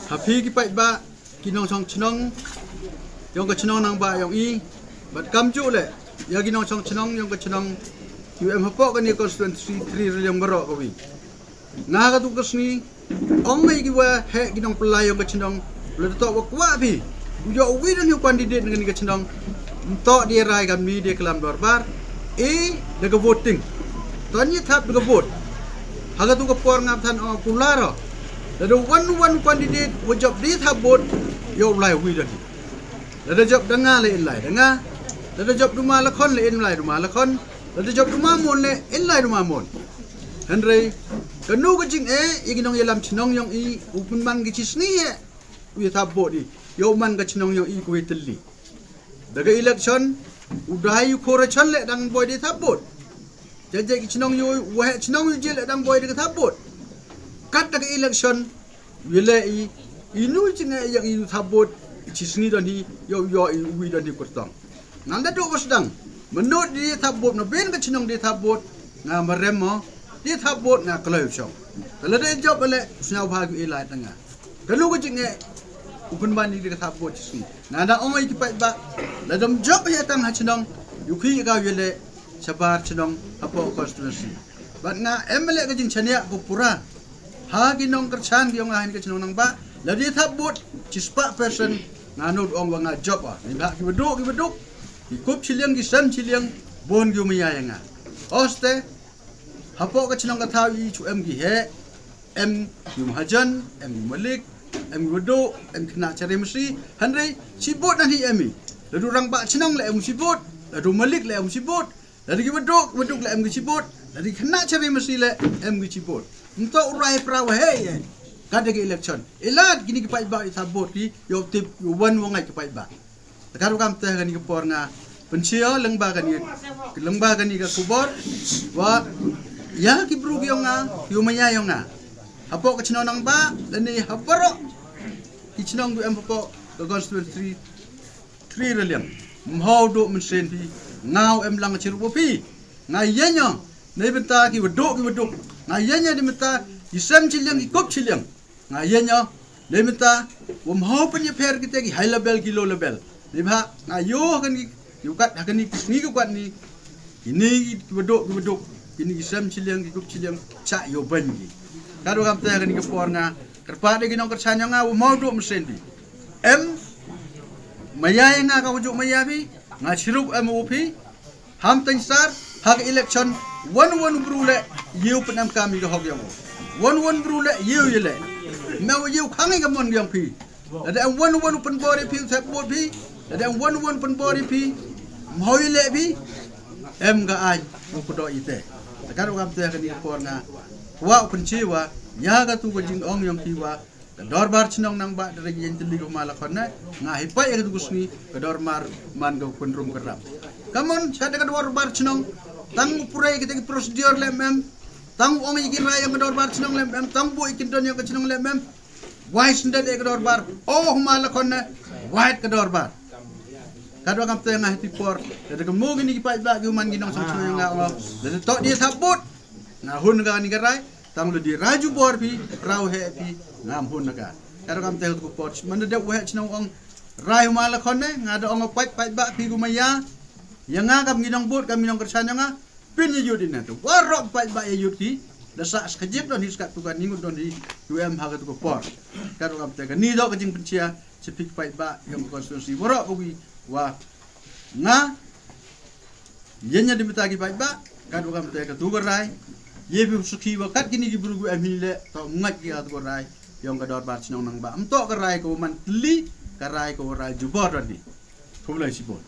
ha phi ki paidbah, ki nongshong chnong ïong ka chnong Nangbah ïong i, bad kamjuh leh ïa ki nongshong chnong ïong ka chnong kiwa em hapoh kane constituency three Raliang baroh kawi. Nga ha katu ka sngi ong ïa kiwa heh ki nongpyllait ïong ka chnong, lada toh wa kwah phi u ïoh uwi don hi u candidate na kane ka chnong, ym toh da rai kamni da klam dorbar, e, da ka voting. To ngi thap da ka vote. Ha katu ka por nga than ong kular o. Lada wan wan u candidate wa jop da thap vote, ïoh u lai uwi don hi. Lada jop da nga leh in lai da nga. Lada jop da u Ma Lakhon leh in lai da u Ma Lakhon. Lada jop da u Ma Mon leh in lai da u Ma Mon. Hynrei kano ka jingeh ïa ki nongïalam chnong ïong i, u pynman ki shi sngi eh u ïa thap vote i, ïa u man ka chnong ïong i kawei tylli. Da ka election u dai u khor ïa chon leh dang boi da thap vote. Jajai ki chnong ïong i, u waheh chnong ïong i leh dang boi da ka thap vote. Kat da ka election u ïa leh i, ino jingeh ïa i u thap vote, i shi sngi don hi ïa u ïoh i uwi don hi kyrtong. Ngan da duh ba sdang. Mynno da thap vote, na ben ka chnong da thap vote, nga marem mo. Te thap vote nga kloi u shong. Te lada jop ale sñiaw bha ki ilai tanga. Kano ka jingeh u pynban ïa ka thap vote chi sngi. Nga da ong ïa ki paidbah. Lada ym jop ïa tang ha chnong. Ïu ki ïa ka ïa le shabar chnong hapoh constituency. Bad nga em le ka jingchaniah ko pura. Ha ki nongkyrchan ki ong ha ka chnong nang ba. Lada thap vote chi spah percent nga nud ong wa nga jop a. Ni ba ki baduk ki baduk. Ki kup chiliang ki sem chiliang. Bon ki umaya ïa nga. Oste. Hapoh ka chnong ka thaw i chu em ki he, em ki mahajan, em ki malik, em ki wadu, em ki khynnah chari masi, hynrei shibut na hi em i. Ladu rangbah chnong le em shibut, ladu malik le em shibut, ladu ki wadu, wadu le em ki shibut, ladu ki khynnah chari masi le em ki shibut. Nto urai pra wa he ye. Kada ki election. Ilad kini ki paidbah i sabut ki, yo tip, yo wan wa ngai ki paidbah. Te ka rukom te kani ka por nga pynshai lyngba kani, lyngba kani ka khubor wa ïa ki bru ki ong nga, ki umaya ong nga. Hapoh ka chnong nang ba, lane ha baroh ki chnong du em hapoh ka constituency three, three Raliang. Mhaw du mynsiem phi, nga em lang chirup phi. Nga ïa nyo, nei bynta ki waduk ki waduk. Nga ïa nyo di bynta ki sem chiliang ki kup chiliang. Nga ïa nyo, lei mynta, wa mhaw pynïapher kita ki high level ki low level. Lei bha, nga ïoh ha kani, ïoh kat, ha kani, ki sngi ki kwat ni, kini ki waduk, ki waduk, kini ki sem chiliang, ki kup chiliang, cha ïoh ban ki. Ka rukom te ha kani ka por nga, kyrpad ïa ki nongkyrchan ïa nga, wa mhaw duk mynsiem phi. Em, maya ïa nga ka wajuk maya phi, nga chirup em u phi, Ham teng sar, ha ka election, wan wan bru le, ïew pynemkam ïa ka hok ïong u. Wan wan bru le, ïew ïa le. Me u ïew khang ïa ka mon ïong phi. Lada em wan wan pynbor ïa phi, u thep bor phi. Lada em wan wan pynbor ïa phi, mhaw ïa le phi. Em ka ai, u kudo ite. Te ka rukom te kani ka por nga. Wa u pynchi wa, ïa ka tu ka jingong ïong phi wa. Ka dorbar chnong nang ba da ring ïeng tylli ko ma la khon ne. Nga hi pa ïa ka tu ka sngi ka dorbar man ka pynrum ka rap. Ka mon sa da ka dorbar chnong tang u pura ïa kita ki procedure lem em. Tang u ong ïa ki rai ïa ka dorbar chnong lem em. Tang u buh ïa ki don ïa ka chnong lem em. Wai syndet ïa ka dorbar. Oh ma la khon ne. Wai ka dorbar. Ka dorbar kam te nga hi ti por. Da ka mo kini ki paidbah ki u man ki nongshong chnong ïa nga ong. Da to dia sabut. Nga hun ka ni ka rai. Tang lada rai jubor phi, rau he phi, ngam hun ka. Ka rukom te ko por, man da dep waheh chnong ong, rai ma la khon ne, nga da ong paid, paidbah phi ko maya, ïa nga kam ngi nongbud, kam ngi nongkyrchan ïa nga, pynïa yut ine tu. Waroh paidbah ïa yut ki, da sa skajip don hi skat tu ka ni ngut don hi, tu em ha ka tu ko por. Ka rukom te kani do ka jingpynshai, cha phi paidbah, ïa ka constituency, waroh ko wi, wa, nga, Ïa nya di mynta ki paidbah, ka rukom te ka tu ka rai. Ïa phi u sukhi wa kat kini ki bru ki em hi le, to ngait ki ka tu ka rai. Ïong ka dorbar chnong nang ba. Em to ka rai ko man tylli, ka rai ko rai jubor don hi. Khublei shibun.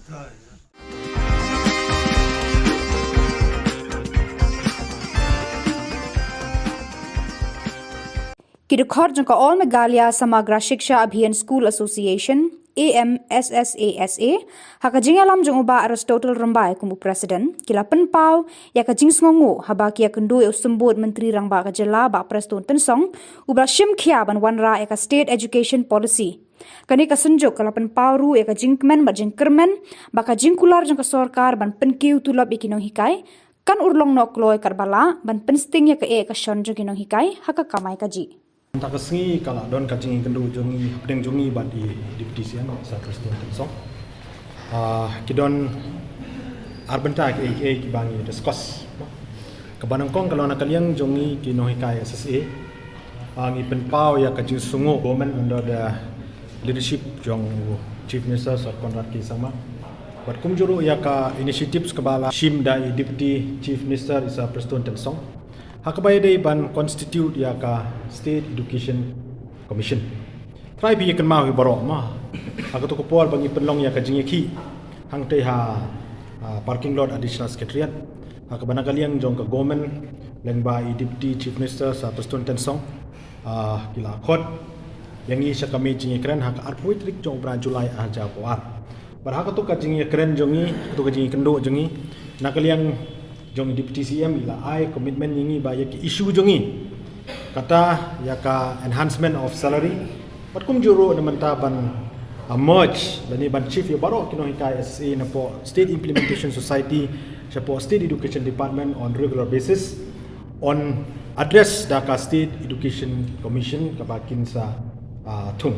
Ki dkhot jong ka All Meghalaya Samagra Shiksha Abhiyan School Association, A M S S A S A, ha ka jingïalam jong u Bah Aristotle Rymbai kum u President, ki la pynpaw ïa ka jingsngewnguh haba ki ïakynduh ïa u Symbud Myntri Rangbah ka Jylla Bah Prestone Tynsong, uba la shim khia ban wanrah ïa ka State Education Policy. Kane ka synjuk ka la pynpaw ruh ïa ka jingkmen bad jingkyrmen ba ka jingkular jong ka sorkar ban pynkiew tulop ïa ki nonghikai kan urlong noh kloi katba lah ban pynsting ïa kaei ka shon jong ki nonghikai ha ka kamai kajih. Mynta ka sngi ka la don ka jingïakynduh jong ngi hapdeng jong ngi bad i Deputy C M Sir Prestone Tynsong. Ah, ki don ar bynta kiei kiei kiba ngi discuss. Kaba nyngkong ka long na ka liang jong ngi ki nonghikai S S A. Ah, ngi pynpaw ïa ka jingsngewnguh government under the leadership jong u Chief Minister Sir Conrad K Sangma. Bad kumjuh ruh ïa ka initiatives kaba la shim da i Deputy Chief Minister i Sir Prestone Tynsong. Ha kaba ïadei ban constitute ïa ka State Education Commission. Trai phi ïa kynmaw hi baroh ma. Ha kato ka por ba ngi pynlong ïa ka jingïakhih hangtei ha, ah, parking lot Additional Secretariat. Ha kaba na ka liang jong ka government lyngba i Deputy Chief Minister Sir Prestone Tynsong. Ah, ki la khot ïa ngi sha ka miet jingïakren ha ka arphew tarik jong u bnai July arhajar arphew ar. Bad ha kato ka jingïakren jong ngi, kato ka jingïakynduh jong ngi, na ka liang jong i Deputy C M i la ai commitment ïa ngi ba ïa ki issue jong ngi. Kata ïa ka enhancement of salary. Bad kumjuh ruh na mynta ban, ah, merge lane ban shift ïa baroh ki nonghikai S S A napoh State Implementation Society shapoh State Education Department on regular basis. On address da ka State Education Commission kaba kin sa uh, thung.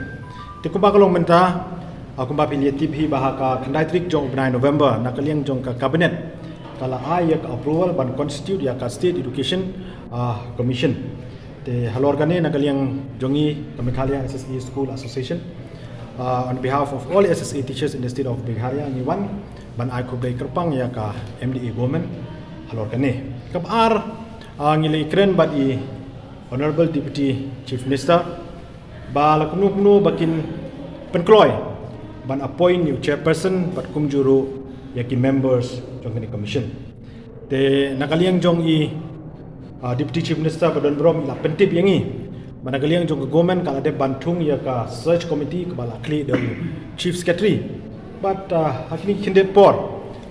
Te kumba ka long mynta, uh, kumba phi ïa tip hi ba ha ka khyndai tarik jong u bnai November na ka liang jong ka cabinet ka la ai ïa ka approval ban constitute ïa ka State Education uh, Commission. Te halor kane na ka liang jong i ka Meghalaya S S A School Association, uh, on behalf of all S S A teachers in the state of Meghalaya, ngi wan ban ai khublei kyrpang ïa ka M D A government halor kane. Kaba ar, uh, ngi la ïakren bad i Honorable Deputy Chief Minister ba la kumno kumno ba kin pynkloi ban appoint ïa u chairperson bad kumjuh ruh ïa ki members jong kane commission. Te na ka liang jong i uh, Deputy Chief Minister ba don burom i la pyntip ïa ngi ba na ka liang jong ka government ka la dep ban thung ïa ka search committee kaba la khlieh da u Chief Secretary. But uh, ha kine ki khyndiat por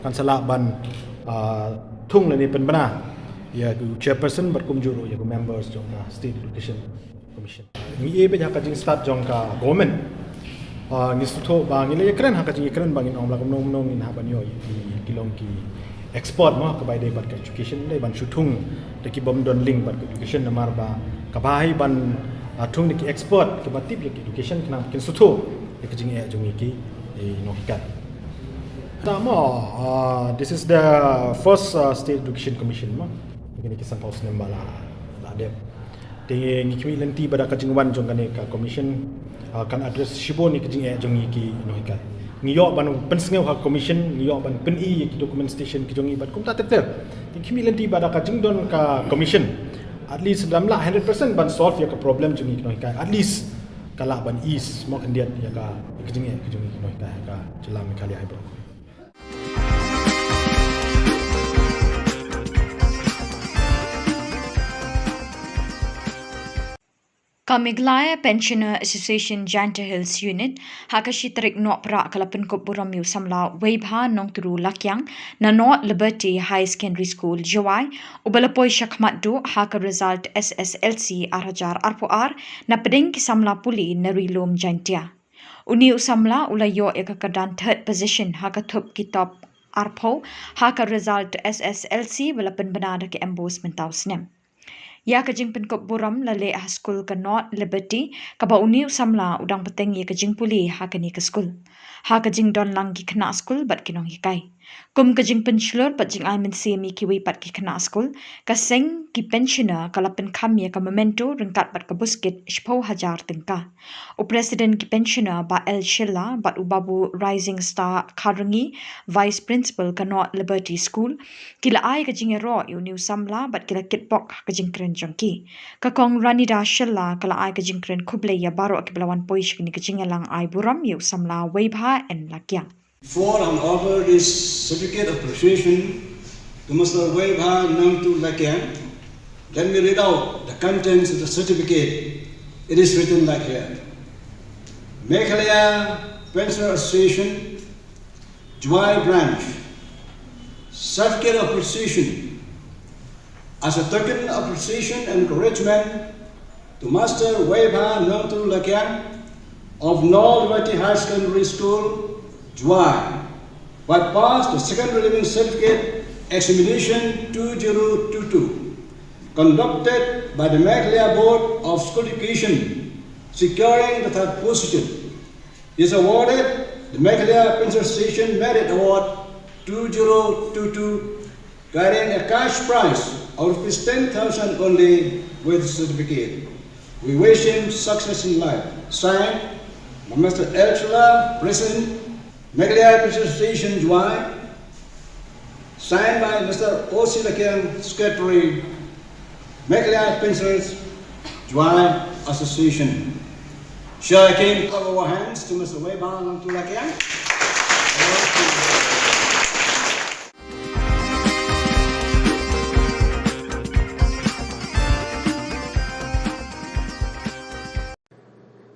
kan sa lah ban uh, thung lane pynbna ïa u chairperson bad kumjuh ruh ïa u members jong ka State Education Commission. Ngi ïa bad ha ka jingstad jong ka government. Uh, ngi sngewthuh ba ngi la ïakren ha ka jingïakren ba ngin ong la kumno kumno ngin hap ban ïoh ïa ki long ki expert mo kaba ïadei bad ka education, dei ban shu thung da ki bym don link bad ka education namar ba kaba ai ban uh, thung da ki expert kiba tip ïa ki education khnang kin sngewthuh ïa ka jingeh jong ngi ki nonghikai. Tang mo, uh, this is the first uh, State Education Commission mo. Kine ki sanphew snem ba la la dep. Te ngi khmih lynti ba da ka jingwan jong kane ka commission uh, kan address shibun ïa ka jingeh jong ngi ki nonghikai. Ngi ïoh ban pynsngew ha commission, ngi ïoh ban pyni ïa ki documentation ki jong ngi bad kumta ter ter. Te ngi khmih lynti ba da ka jingdon ka commission at least dam lah hundred percent ban solve ïa ka problem jong ngi ki nonghikai. At least ka lah ban ease mo khyndiat ïa ka ïa ka jingeh ka jong ngi ki nonghikai ha ka jylla Meghalaya hi bro. Ka Meghalaya Pensioner Association Jaintia Hills Unit ha ka shi tarik Nohprah ka la pynkup burom ïa u samla Weibha Nongturu Lakiang na North Liberty Higher Secondary School, Jowai, uba la poi shakhmat duh ha ka result S S L C ar hajar arphew ar na pdeng ki samla pule na Ri Lum Jaintia. Une u samla u la ïoh ïa ka kyrdan third position ha ka thup ki top arphew ha ka result S S L C ba la pynbna da ka MBOSE mynta u snem. Ïa ka jingpynkup burom la leh ha skul ka North Liberty kaba une u samla u dang bteng ïa ka jingpule ha kane ka skul. Ha ka jingdon lang ki khynnah skul bad ki nonghikai. Kum ka jingpynshlur bad jingai mynsiem ïa kiwei pat ki khynnah skul, ka seng ki pensioner ka la pynkham ïa ka memento ryngkat bad ka buskit shiphew hajar tyngka. U President ki pensioner Bah L Shylla bad u Babu Rising Star Kharrangi, Vice Principal ka North Liberty School, ki la ai ka jingïaroh ïa une u samla bad ki la kitbok ha ka jingkren jong ki. Ka Kong Ranida Shylla ka la ai ka jingkren khublei ïa baroh kiba la wan poi sha kane ka jingïalang ai burom ïa u samla Weibha N Lakiang. Before I offer this certificate of appreciation to Mister Weibha Nongturu Lakiang, let me read out the contents of the certificate. It is written like here. Meghalaya Pensioner Association, Jowai Branch, certificate of appreciation. As a token of appreciation and encouragement to Master Weibha Nongturu Lakiang of North Liberty Higher Secondary School, Jowai, who had passed the second preliminary certificate examination two zero two two, conducted by the Meghalaya Board of School Education, securing the third position. He is awarded the Meghalaya Pensioner Association Merit Award two zero two two, carrying a cash prize of rupees ten thousand only with certificate. We wish him success in life. Signed by Mister L Shylla, President, Meghalaya Pensioner Association, Jowai. Signed by Mister O C Lakiang, Secretary, Meghalaya Pensioners Jowai Association. Shall I kindly clap our hands to Mister Weibha Nongturu Lakiang?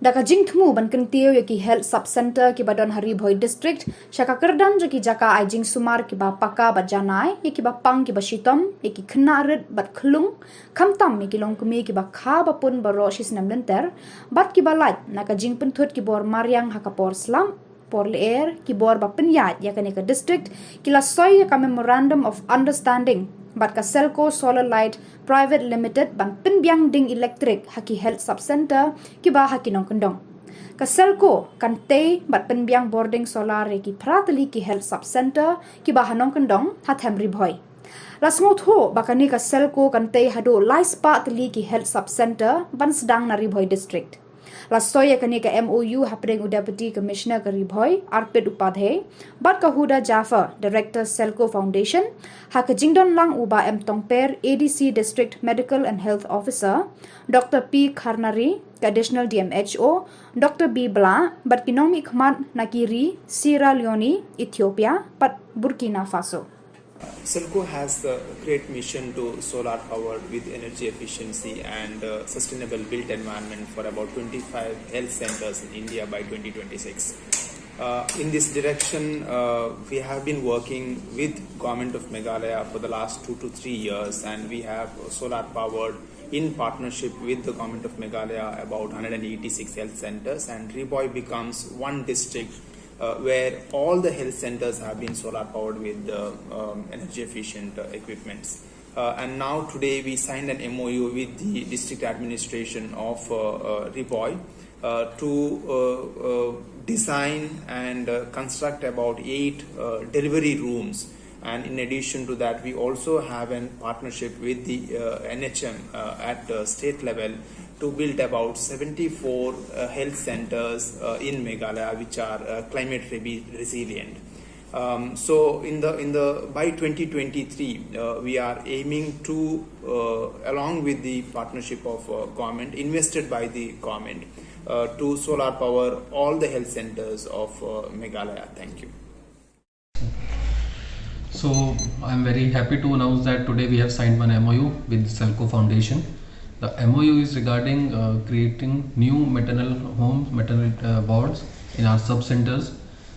Da ka jingthmu ban kyntiew ïa ki Health Sub Centre kiba don ha Ri Bhoi District sha ka kyrdan jong ki jaka ai jingsumar kiba paka bad janai ïa kiba pang kiba shitom, ïa ki khynnah rit bad khlung, khamtam ïa ki longkmie kiba kha ba pun baroh shi snem lynter bad kiba lait na ka jingpynthut ki bor mariang ha ka por slap, por lyer, ki bor ba pynïaid ïa kane ka district, ki la soi ïa ka Memorandum of Understanding bad ka Selco Solar Light Private Limited ban pynbiang ding elektrik ha ki Health Sub Centre kiba ha ki nongkyndong. Ka Selco kan tei bad pynbiang bording solar ïa ki phra tylli ki Health Sub Centre kiba ha nongkyndong ha them Ri Bhoi. La sngewthuh ba kane ka Selco kan tei haduh lai spah tylli ki Health Sub Centre ban sdang na Ri Bhoi District. La soi ïa kane ka M O U hapdeng u Deputy Commissioner ka Ri Bhoi, Arpit Upadhyay, bad ka Huda Jaffer, Director Selco Foundation, ha ka jingdon lang u Bah M Tongper, A D C District Medical and Health Officer, Doctor P Kharnari, ka Additional D M H O, Doctor B Blah, bad ki nongmihkhmat na ki ri Sierra Leone, Ethiopia, bad Burkina Faso. Selco has the great mission to solar power with energy efficiency and uh, sustainable built environment for about twenty-five health centers in India by twenty twenty-six. Uh, in this direction, uh, we have been working with Government of Meghalaya for the last two to three years, and we have solar powered in partnership with the Government of Meghalaya about one hundred eighty-six health centers, and Ri Bhoi becomes one district uh, where all the health centers have been solar powered with the um, energy efficient uh, equipments. Uh, and now today we signed an M O U with the district administration of uh, uh, Ri Bhoi uh, to uh, uh, design and uh, construct about eight uh, delivery rooms. And in addition to that, we also have a partnership with the uh, N H M uh, at the state level to build about seventy-four uh, health centers uh, in Meghalaya, which are uh, climate re- resilient. Um, so in the in the by twenty twenty-three, uh, we are aiming to, uh, along with the partnership of uh, government, invested by the government, uh, to solar power all the health centers of uh, Meghalaya. Thank you. So I'm very happy to announce that today we have signed one M O U with Selco Foundation. The M O U is regarding uh, creating new maternal homes, maternal uh, wards in our sub centers.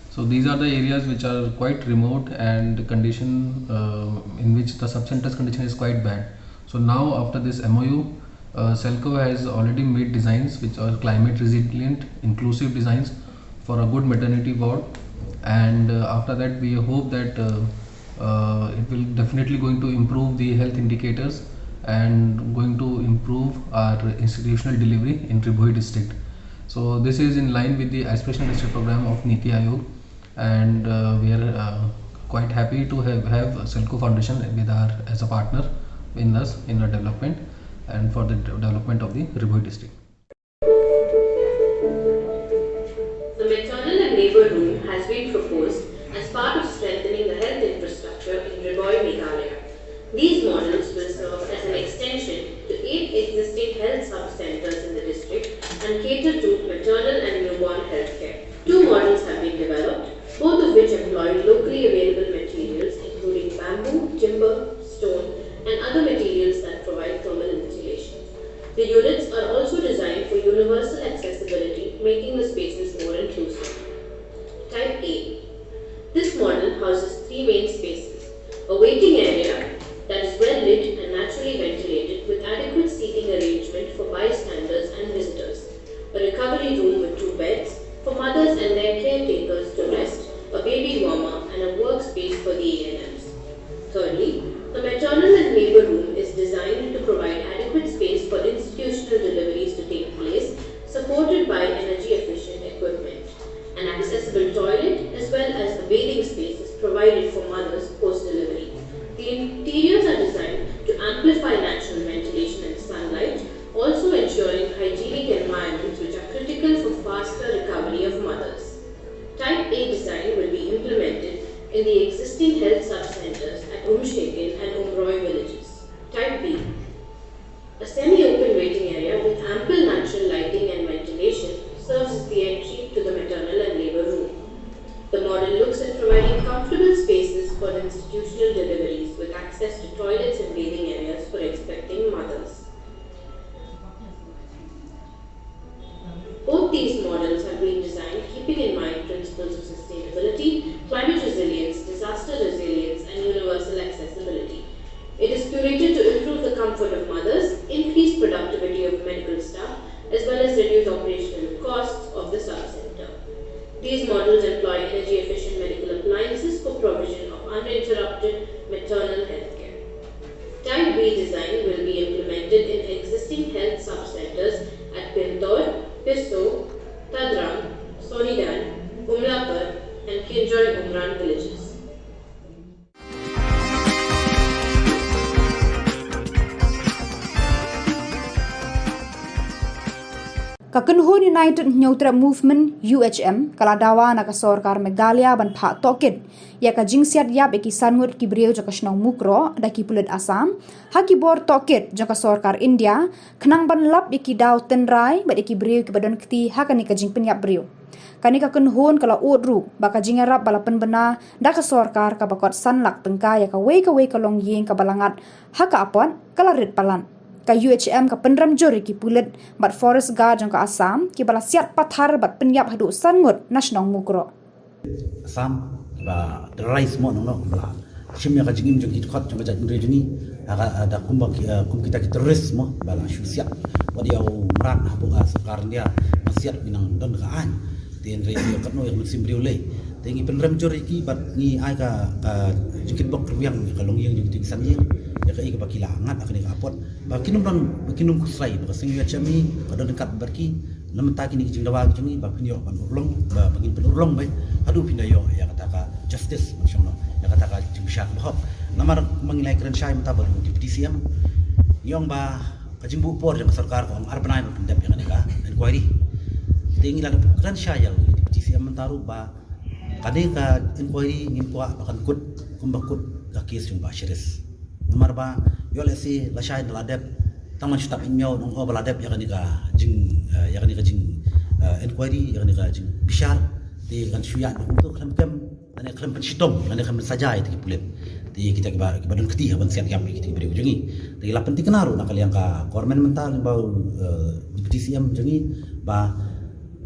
So these are the areas which are quite remote and the condition uh, in which the sub centers condition is quite bad. So now after this M O U, uh, Selco has already made designs which are climate resilient, inclusive designs for a good maternity ward, and uh, after that we hope that uh, uh, it will definitely going to improve the health indicators and going to improve our institutional delivery in Ri Bhoi district. So this is in line with the aspirational district program of Niti Aayog, and uh, we are uh, quite happy to have, have Selco Foundation with our as a partner in us in our development and for the development of the Ri Bhoi district. The maternal and labour room has been proposed as part of strengthening the health infrastructure in Ri Bhoi, Meghalaya. These models will serve as an extension to eight existing health sub-centres in the district and cater to maternal and newborn healthcare. Two models have been developed, both of which employ locally available materials including bamboo, timber, stone, and other materials that provide thermal insulation. The units are also designed for universal accessibility, making the spaces more inclusive. Type A. This model houses three main spaces: a waiting area that is well lit and naturally ventilated with adequate seating arrangement for bystanders and visitors, a recovery room with two beds for mothers and their caretakers to rest, a baby warmer, and a workspace for the A N Ms. Thirdly, the maternal and labour room is designed to provide adequate space for institutional deliveries to take place, supported by energy efficient equipment. An accessible toilet as well as a bathing space is provided for mothers post delivery. The interiors are designed to amplify natural ventilation and sunlight, also ensuring hygienic environments which are critical for faster recovery of mothers. Type A design will be implemented in the existing health sub-centres at Umshekin and Umroi villages. Type B. A semi-open waiting area with ample natural lighting and ventilation serves as the entry to the maternal and labour room. The model looks at providing comfortable spaces for institutional deliveries with access to toilets and bathing areas for expecting mothers. Both these models have been designed keeping in mind principles of sustainability, climate resilience, disaster resilience, and universal accessibility. It is curated to improve the comfort of mothers, increase productivity of medical staff, as well as reduce operational costs of the sub-centre. These models employ energy-efficient medical appliances for provision of uninterrupted maternal health care. Tadram, Sonidan, Umlapur, and Kinjoi Umran villages. Ka kynhun United Hynñiewtrep Movement, U H M, ka la dawa na ka sorkar Meghalaya ban phah tohkit ïa ka jingsiat ïap ïa ki san ngut ki briew jong ka shnong Mukroh da ki pulit Assam ha ki bor tohkit jong ka sorkar India, khnang ban lap ïa ki daw tynrai bad ïa ki briew kiba don kti ha kane ka jingpynïap briew. Kane ka kynhun ka la ud ruh ba ka jingïarap ba la pynbna da ka sorkar kaba kot san lak tyngka ïa kawei kawei ka longïing kaba la ngat ha ka apot ka la rit palat. Ka U H M ka pynrem jur ïa ki pulit bad forest guard jong ka Assam kiba la siat pathar bad pynïap haduh san ngut na shnong Mukroh. Assam ba terrorize mo nong nong ba la shim ïa ka jingim jong ki dkhot jong ka jaitbynriew jong ngi ha ka da kumba ki, eh, kum kita ki terrorist mo ba la shu siat. Wat ïa u mrad hapoh ka sorkar India ba siat ki nang don ka aiñ. Te hynrei ïa katno ïa ka mynsiem briew lei. Te ngi pynrem jur ïa ki bad ngi ai ka, ka jingkitbok rwiang ïa ka longïing jong kita ki san ïing ïa kaei kaba ki la ngat ha kane ka apot. Ba kin ym don, ba kin ym khuslai ba ka seng U H M ka don ryngkat bad ki. Na mynta kine ki jingdawa ki jong ngi ba phin ïoh ban urlong ba, ba ngin pynurlong ba haduh phin da ïoh ïa kata ka justice, ban shong noh ïa kata ka jingbishar ba hok. Namar ma ngi la ïakren shai mynta bad u Deputy C M, ngi ong ba ka jingbuh por jong ka sorkar ka ong ar bnai ban pyndep ïa kane ka inquiry. Te ngi la kren shai ïa u Deputy C M mynta ruh ba kane ka inquiry ngim kwah ba kan kut kumba kut ka case jong Bah Sharif. Namar ba ïoh lehse lashai da la dep tang ban shu tap ïa u nong o ba la dep ïa kane ka jing, eh, ïa kane ka jing, eh, inquiry, ïa kane ka jingbishar. Te kan shu ïaid kumto khlem kem lane khlem pynshitom lane khlem pynsaja ïa kita ki pulit. Te kita kiba, kiba don kti ha ban siat ïap ïa kita ki briew jong ngi. Te la pynthikna ruh na ka liang ka government mynta lyngba u, eh, Deputy C M jong ngi ba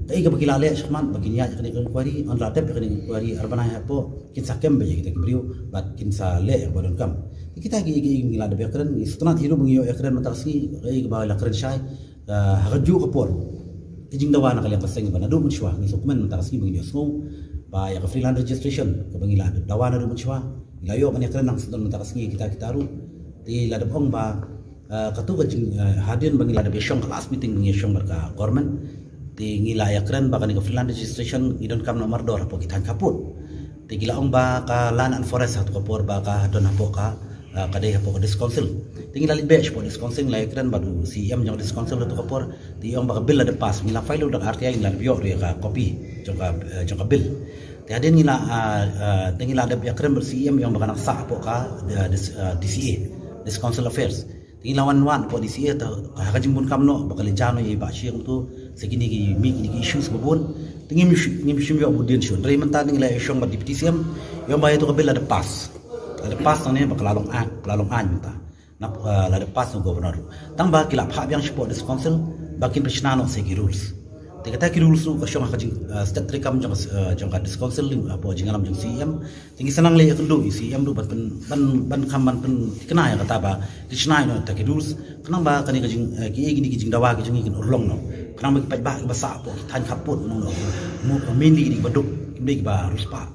kaei kaba ki la leh shakhmat ba kin ïaid ïa kane ka inquiry, hynda la dep ïa kane ka inquiry ar bnai hapoh kin sa kem beit ïa kita ki briew bad kin sa leh ïa kaba donkam. Te kita ki, ki, ngi la dep ïakren, ngi sngewtynnat hi ruh ba ngi ïoh ïakren mynta ka sngi, kaei kaba la kren shai, ah, ha kajuh ka por. Ka jingdawa na ka liang ka seng ba naduh mynshuwa ngi sngewkmen mynta ka sngi ba ngi ïohsngew ba ïa ka freelance registration kaba ngi la dep dawa naduh mynshuwa, ngi la ïoh ban ïakren nang sdang mynta ka sngi kita kita ruh. Te la dep ong ba, ah, kato ka jing, ah, hadien ba ngi la dep ïashong ka last meeting ba ngi ïashong bad ka government. Te ngi la ïakren ba kane ka freelance registration ngi donkam noh mardor hapoh ki thaiñ khappud. Te ki la ong ba ka Land and Forest ha kato ka por ba ka don hapoh ka, ah, ka dei hapoh ka District Council. Te ngi la leit beit shapoh District Council, ngi la ïakren bad u C E M jong ka District Council ha kato ka por. Te i ong ba ka bill la dep pass, ngi la file ruh da ka R T I, ngi la dep ïoh ruh ïa ka copy jong ka, eh, jong ka bill. Te hadien ngi la, ah, ah, te ngi la dep ïakren bad u C E M, i ong ba ka nang sah hapoh ka, eh, dis-, eh, D C A, District Council Affairs. Te ngi la wan wad hapoh D C A, te ha ka jingbun kam noh ba ka leit jan noh ïa i Bah Shi kumto, sa kine ki mih kine ki issues ba bun. Te ngim shu, ngim shym ïoh bud dien shuh. Hynrei mynta ngi la ïashong bad Deputy C M, i ong ba ïa kato ka bill la dep pass. La dep pass nangne ba ka la long aiñ, ka la long aiñ mynta. Nap, eh, la dep pass na u Governor ruh. Tang ba ki la phah biang shapoh District Council ba kin pynshna noh sa ïa ki rules. Te kata ki rules ruh ka shong ha ka jing, eh, state treikam jong, eh, jong ka District Council, eh, hapoh jingïalam jong C E M. Te ngi sa nang leit ïakynduh ïa u C E M ruh ban pyn, ban, ban kham ban pynthikna ïa kata ba kin shna noh ïa kita ki rules. Khnang ba kane ka jing, eh, kiei kine ki jingdawa ki jong ngi kin urlong noh. Khnang ba ki paidbah kiba sah hapoh ki thaiñ khappud nong nong. Mu, mainly kine kiba duk, kim dei kiba riewspah.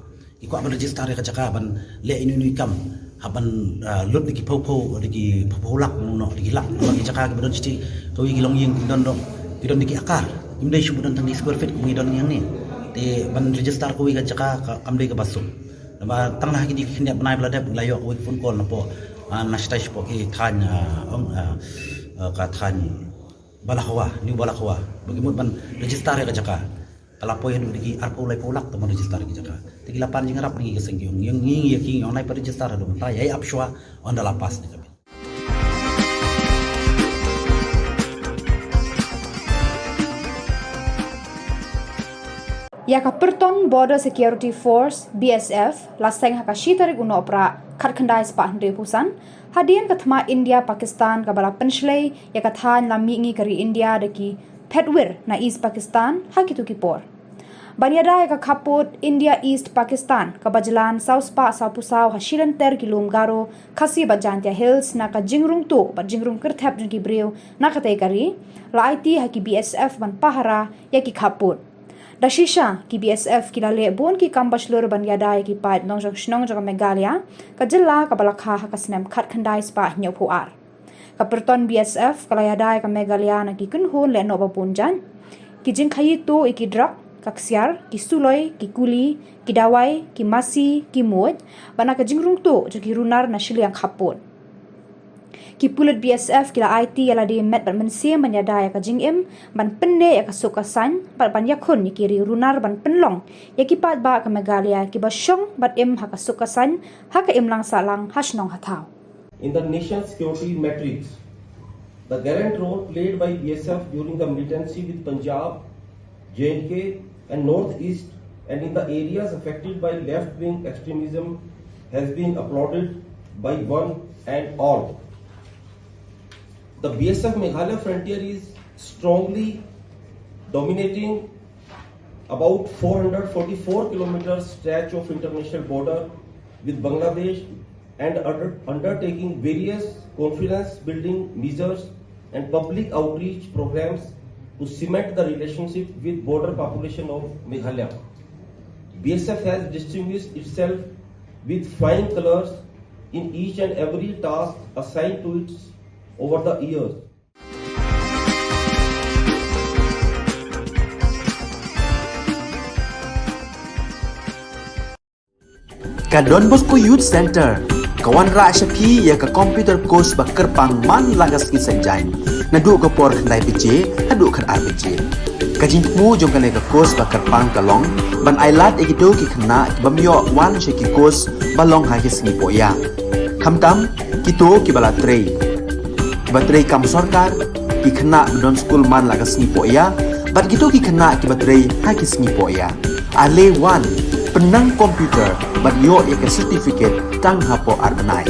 Ki kwah ban register ïa ka jaka ban leh ino ino i kam. Hap ban, ah, lut da ki phew phew, da ki phew phew lak nong nong, da ki lak, namar ki jaka kiba don shatei kawei ki longïing kim don dong. Ki don da ki akar. Kim dei shuh ba don tang da ki square feet kum ngi don ngi hangne. Te ban register kawei ka jaka ka, kam dei kaba suk. Namar tang na ha kine ki khyndiat bnai ba la dep ngi la ïoh kawei ka phone call napoh, ah, na shatai shapoh ki thaiñ, ah, ong, ah, ah, ka thaiñ Balakhwa, New Balakhwa. Ba ki mut ban register ïa ka jaka. Ka la poi haduh da ki arphew laiphew lak tang ban register ïa ka jaka. Te ki la pan jingïarap na ngi ka seng ki ong, ïa ngi, ïa ki ong nai pat register haduh mynta, ïa ap shuwa, hynda la pass ne ka bill. Ïa ka Pyrton Border Security Force, B S F, la seng ha ka shi tarik u Nohprah, khatkhyndai spah hynriewphew san, hadien ka thma India Pakistan kaba la pynshlei ïa ka thaiñ lam mihngi ka ri India da ki phetwir na East Pakistan ha kito ki por. Ban ïada ïa ka khappud India East Pakistan kaba jlan saw spah sawphew saw ha shilynter ki lum Garo, Khasi bad Jaintia Hills na ka jingrung tuh bad jingrung kyrthep jong ki briew na katei ka ri, la aiti ha ki B S F ban pahara ïa ki khappud. Da shisha ki B S F ki la leh bun ki kam ba shlur ban ïada ïa ki paid nongjong shnong jong ka Meghalaya, ka jylla kaba la kha ha ka snem khatkhyndai spah hynñiewphew ar. Ka Pyrton B S F ka la ïada ïa ka Meghalaya na ki kynhun lehnoh ba bun jait. Ki jingkhaii tuh ïa ki drok, ka ksiar, ki suloi, ki kuli, ki dawai, ki masi, ki muid, bad na ka jingrung tuh jong ki runar na shiliang khappud. Ki pulit B S F ki la aiti ïa lade met bad mynsiem ban ïada ïa ka jingim, ban pynneh ïa ka suk ka saiñ, bad ban ïakhun ïa ki riew runar ban pynlong ïa ki paidbah ka Meghalaya kiba shong bad im ha ka suk ka saiñ, ha ka imlang sahlang, ha shnong ha thaw. In the nation's security matrix, the gallant role played by B S F during the militancy with Punjab, J and K, and Northeast, and in the areas affected by left-wing extremism has been applauded by one and all. The B S F Meghalaya frontier is strongly dominating about four hundred forty-four kilometer stretch of international border with Bangladesh and under-, undertaking various confidence building measures and public outreach programs to cement the relationship with border population of Meghalaya. B S F has distinguished itself with flying colors in each and every task assigned to it over the years. Ka Don Bosco Youth Centre ka wanrah sha phi ïa ka computer course ba kyrpang man la ka sngi Saitjaiñ, naduh ka por khyndai baje haduh khatar baje. Ka jingthmu jong kane ka course ba kyrpang ka long ban ailad ïa kito ki khynnah ki bym ïoh wan sha ki course ba long ha ki sngi pohïa. Khamtam kito kiba la trei, kiba trei kam sorkar, ki khynnah ba don skul man la ka sngi pohïa, bad kito ki khynnah kiba trei ha ki sngi pohïa. Ale wan, pynnang computer bad ïoh ïa ka certificate tang hapoh ar bnai.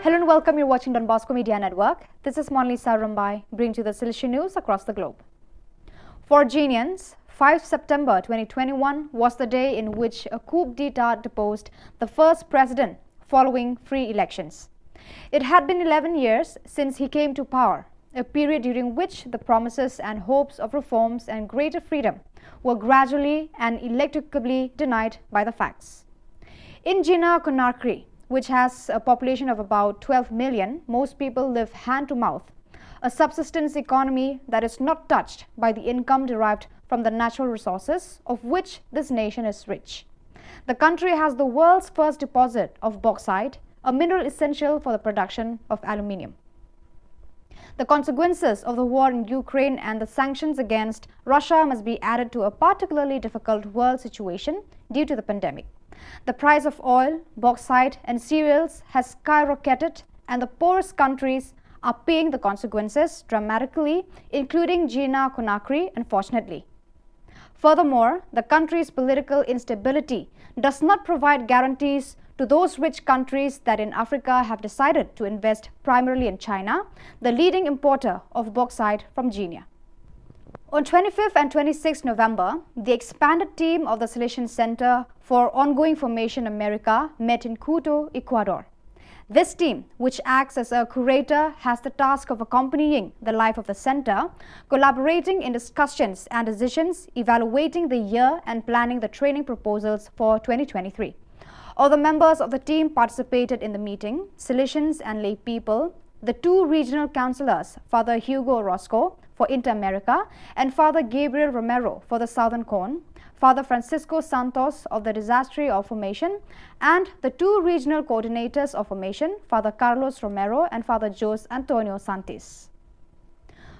Hello and welcome. You're watching Don Bosco Media Network. This is Monlisa Rumbai, bringing to the Sylhet news across the globe. For Genians, five September twenty twenty-one was the day in which a coup d'etat deposed the first president following free elections. It had been eleven years since he came to power, a period during which the promises and hopes of reforms and greater freedom were gradually and ineluctably denied by the facts. In Jina Conakry, which has a population of about twelve million, most people live hand to mouth, a subsistence economy that is not touched by the income derived from the natural resources of which this nation is rich. The country has the world's first deposit of bauxite, a mineral essential for the production of aluminium. The consequences of the war in Ukraine and the sanctions against Russia must be added to a particularly difficult world situation due to the pandemic. The price of oil, bauxite, and cereals has skyrocketed, and the poorest countries are paying the consequences dramatically, including Gina Conakry, unfortunately. Furthermore, the country's political instability does not provide guarantees to those rich countries that in Africa have decided to invest primarily in China, the leading importer of bauxite from Guinea. On twenty-fifth and twenty-sixth November, the expanded team of the Salesian Center for Ongoing Formation America met in Quito, Ecuador. This team, which acts as a curator, has the task of accompanying the life of the center, collaborating in discussions and decisions, evaluating the year, and planning the training proposals for twenty twenty-three. Other members of the team participated in the meeting, Salesians and lay people, the two regional councillors, Father Hugo Orozco for Inter-America and Father Gabriel Romero for the Southern Cone, Father Francisco Santos of the Disastery of Formation, and the two regional coordinators of Formation, Father Carlos Romero and Father Jose Antonio Santis.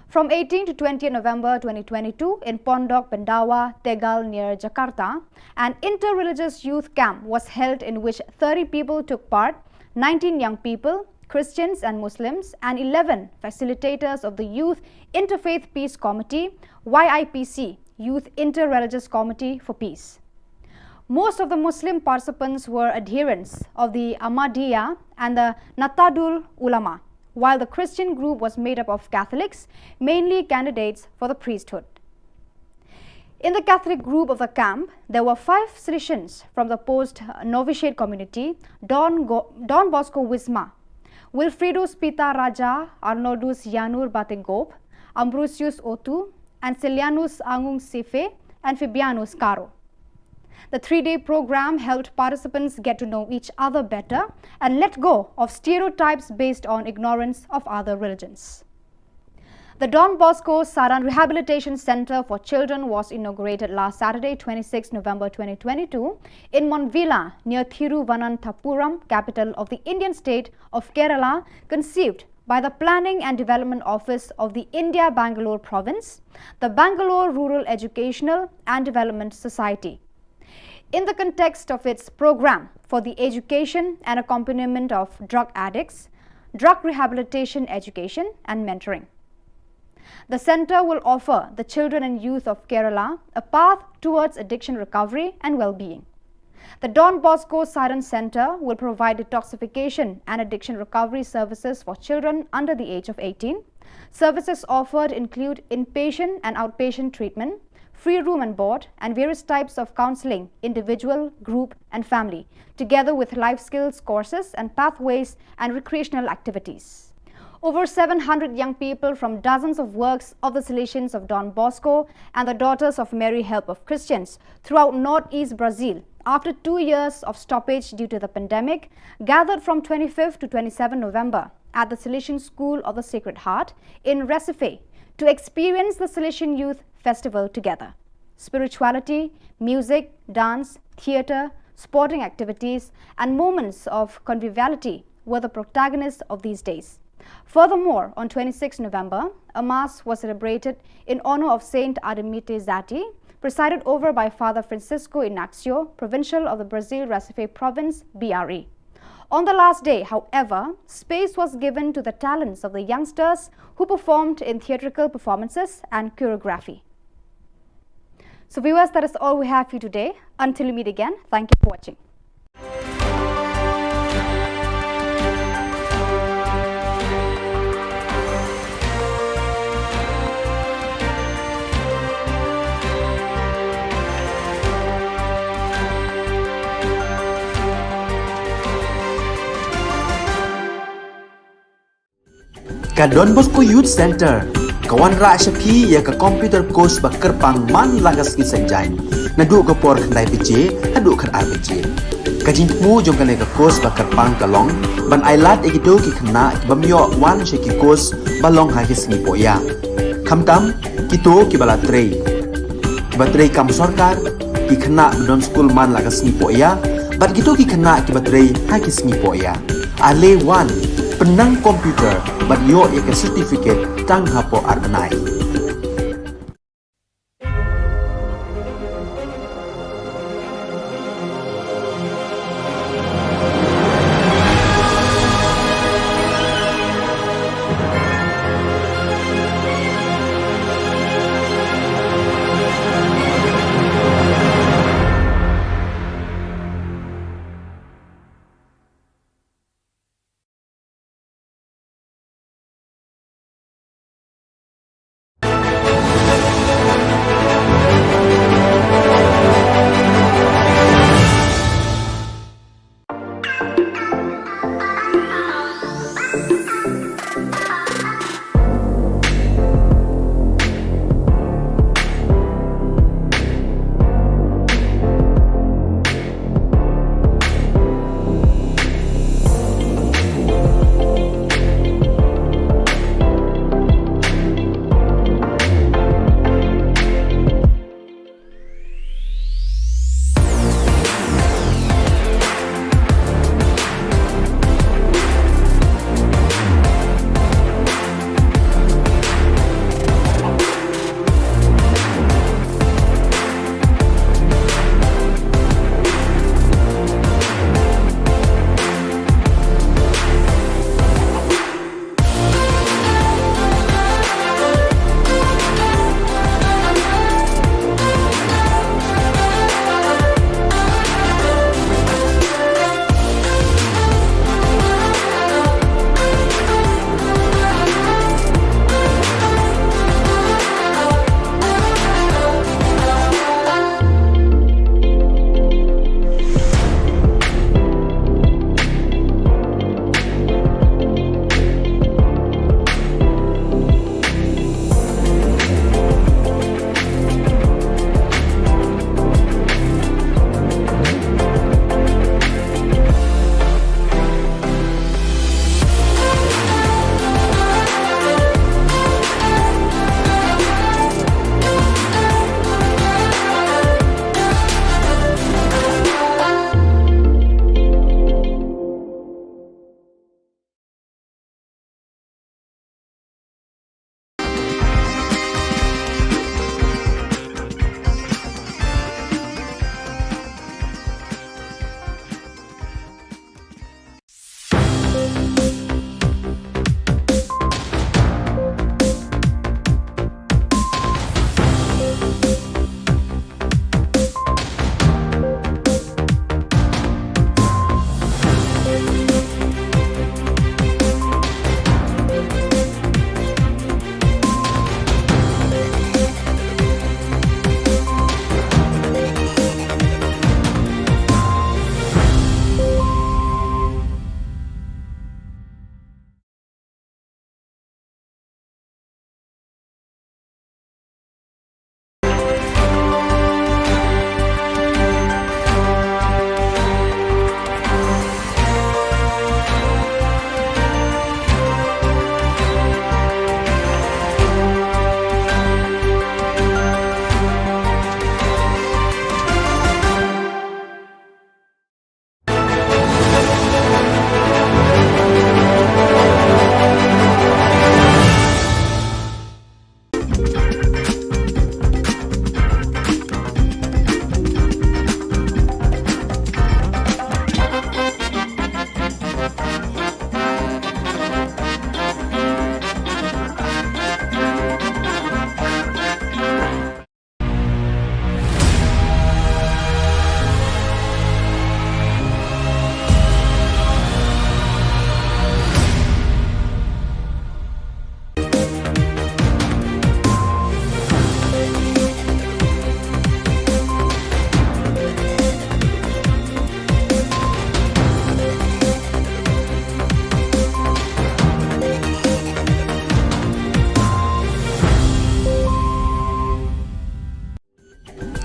From eighteenth to twentieth November twenty twenty-two in Pondok Pendawa, Tegal near Jakarta, an inter-religious youth camp was held in which thirty people took part, nineteen young people, Christians and Muslims, and eleven facilitators of the Youth Interfaith Peace Committee, Y I P C, Youth Inter-Religious Committee for Peace. Most of the Muslim participants were adherents of the Ahmadiyya and the Nahdlatul Ulama, while the Christian group was made up of Catholics, mainly candidates for the priesthood. In the Catholic group of the camp, there were five Salesians from the post novitiate community, Don, Go- Don Bosco Wisma, Wilfrido Spita Raja, Arnoldus Janur Batengob, Ambrosius Otu, and Celianus Angung Sife, and Fabianus Caro. The three day program helped participants get to know each other better and let go of stereotypes based on ignorance of other religions. The Don Bosco Saran Rehabilitation Centre for Children was inaugurated last Saturday, twenty-sixth November twenty twenty-two, in Monvilla, near Thiruvananthapuram, capital of the Indian state of Kerala, conceived by the Planning and Development Office of the India Bangalore Province, the Bangalore Rural Educational and Development Society. In the context of its program for the education and accompaniment of drug addicts, drug rehabilitation education, and mentoring. The centre will offer the children and youth of Kerala a path towards addiction recovery and well being. The Don Bosco Saran Centre will provide detoxification and addiction recovery services for children under the age of eighteen. Services offered include inpatient and outpatient treatment, free room and board, and various types of counselling, individual, group, and family, together with life skills courses and pathways and recreational activities. Over seven hundred young people from dozens of works of the Salesians of Don Bosco and the Daughters of Mary Help of Christians throughout northeast Brazil, after two years of stoppage due to the pandemic, gathered from twenty-fifth to twenty-seventh November at the Salesian School of the Sacred Heart in Recife to experience the Salesian Youth Festival together. Spirituality, music, dance, theatre, sporting activities, and moments of conviviality were the protagonists of these days. Furthermore, on twenty-sixth November, a mass was celebrated in honor of Saint Ademite Zati, presided over by Father Francisco Inácio, provincial of the Brazil Recife province, B R E. On the last day, however, space was given to the talents of the youngsters who performed in theatrical performances and choreography. So, viewers, that is all we have for you today. Until we meet again, thank you for watching. Ka Don Bosco Youth Centre ka wanrah sha phi ïa ka computer course ba kyrpang man la ka sngi Saitjaiñ, naduh ka por khyndai baje haduh khatar baje. Ka jingthmu jong kane ka course ba kyrpang ka long ban ailad ïa kito ki khynnah ki bym ïoh wan sha ki course ba long ha ki sngi pohïa, khamtam kito kiba la trei, kiba trei kam sorkar, ki khynnah ba don skul man la ka sngi pohïa, bad kito ki khynnah kiba trei ha ki sngi pohïa. Ale wan, pynnang computer bad ïoh ïa ka certificate tang hapoh ar bnai.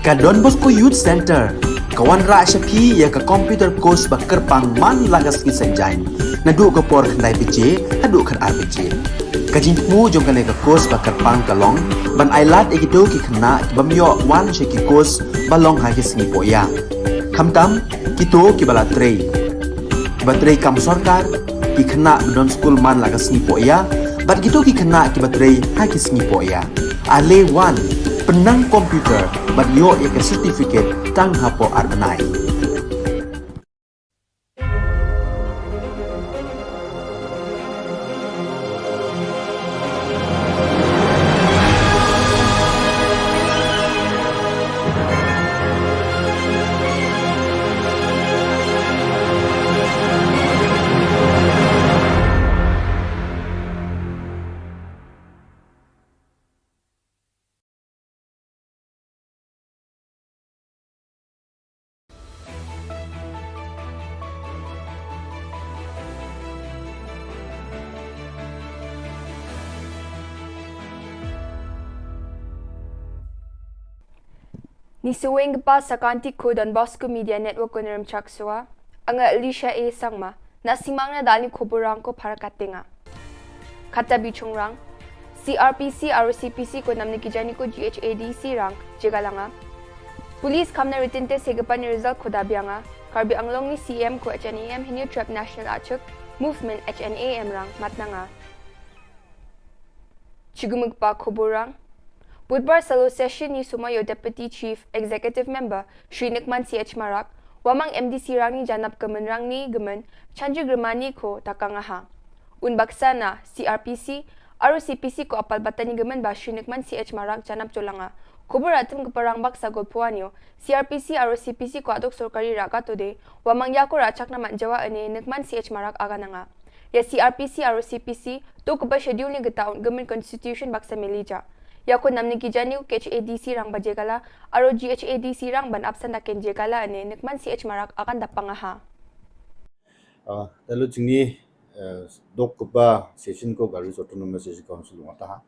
Ka Don Bosco Youth Centre ka wanrah sha phi ïa ka computer course ba kyrpang man la ka sngi Saitjaiñ, naduh ka por khyndai baje haduh khatar baje. Ka jingthmu jong kane ka course ba kyrpang ka long ban ailad ïa kito ki khynnah ki bym ïoh wan sha ki course ba long ha ki sngi pohïa, khamtam kito kiba la trei, kiba trei kam sorkar, ki khynnah ba don skul man la ka sngi pohïa bad kito ki khynnah kiba trei ha ki sngi pohïa. Ale wan, pynnang computer bad ïoh ïa ka certificate tang hapoh ar bnai. Ngi sngewbha ban sa kynti ko Don Bosco Media Network ko Nremchak Sua, nga Alicia A Sangma, na simang na dal ni khubor rang ko phar katinga. Kata bichung rang, C R P C, R O C P C ko namne ki jani ko G H A D C rang, jega langa. Police khamna written test he gapan result ko dabianga, Karbi Anglong ni C M ko H N A M Hynñiewtrep National Achik Movement H N A M rang matnanga. Chigumukpa khubor rang. Budbar salo session ni sumar ïa u Deputy Chief Executive Member, Shri Nukman C H Marak, Wamang M D C rang ni janap ka mynrang ni ka myn, Chanji Grimani ko takang aha. Un baksa na C R P C, R O C P C ko apal batan ni ka myn ba Shri Nukman C H Marak janap jolanga. Khubor atem ka parang baksa golpuan ïa u, C R P C, R O C P C ko adok sorkari raka tode, Wamang ïa ko rachak na man jawa ane Nukman C H Marak agananga. Ïa C R P C, R O C P C, to kaba schedule ni kita un ka myn constitution baksa melija. Ïa ko namne ki jani ko H A D C rang ba jegala, aro G H A D C rang ban absent da ken jegala ane Nukman C H Marak agan da pangaha. Ah, lalu jingni, eh, dok kaba session ko Garo Hills Autonomous District Council ngataha.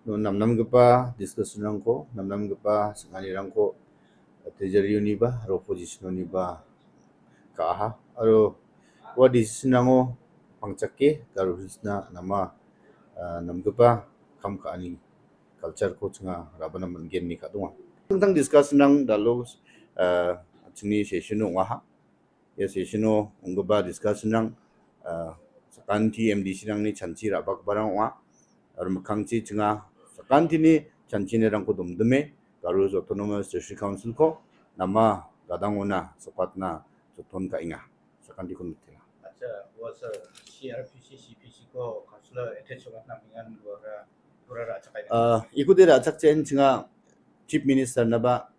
No namnam kaba discussion rang ko, namnam kaba sengani rang ko, eh, treasury ni ba, aro opposition ni ba, ka aha, aro wa decision nango pangchak ke, Garo Hills na nama, ah, nam kaba kam ka ani culture ko chnga raba na man gen ni ka dunga. Tang discuss nang dalo, ah, chini session no waha. Ya session no ong kaba discuss nang, ah, sakanti M D C nang ni chanchi raba barang wa. Ar makang chi chnga sakanti ni chanchi ni rang ko dum dume, Garo Hills Autonomous District Council ko, nama gadang ona, sopat na, soton ka inga. Sakanti kun mitila. Acha, wa sir, C R P C, C P C ko councillor attach wa na mingan dua ra, dua ra chak ai. Ah, ikuti ra chak chen chnga Chief Minister na ba,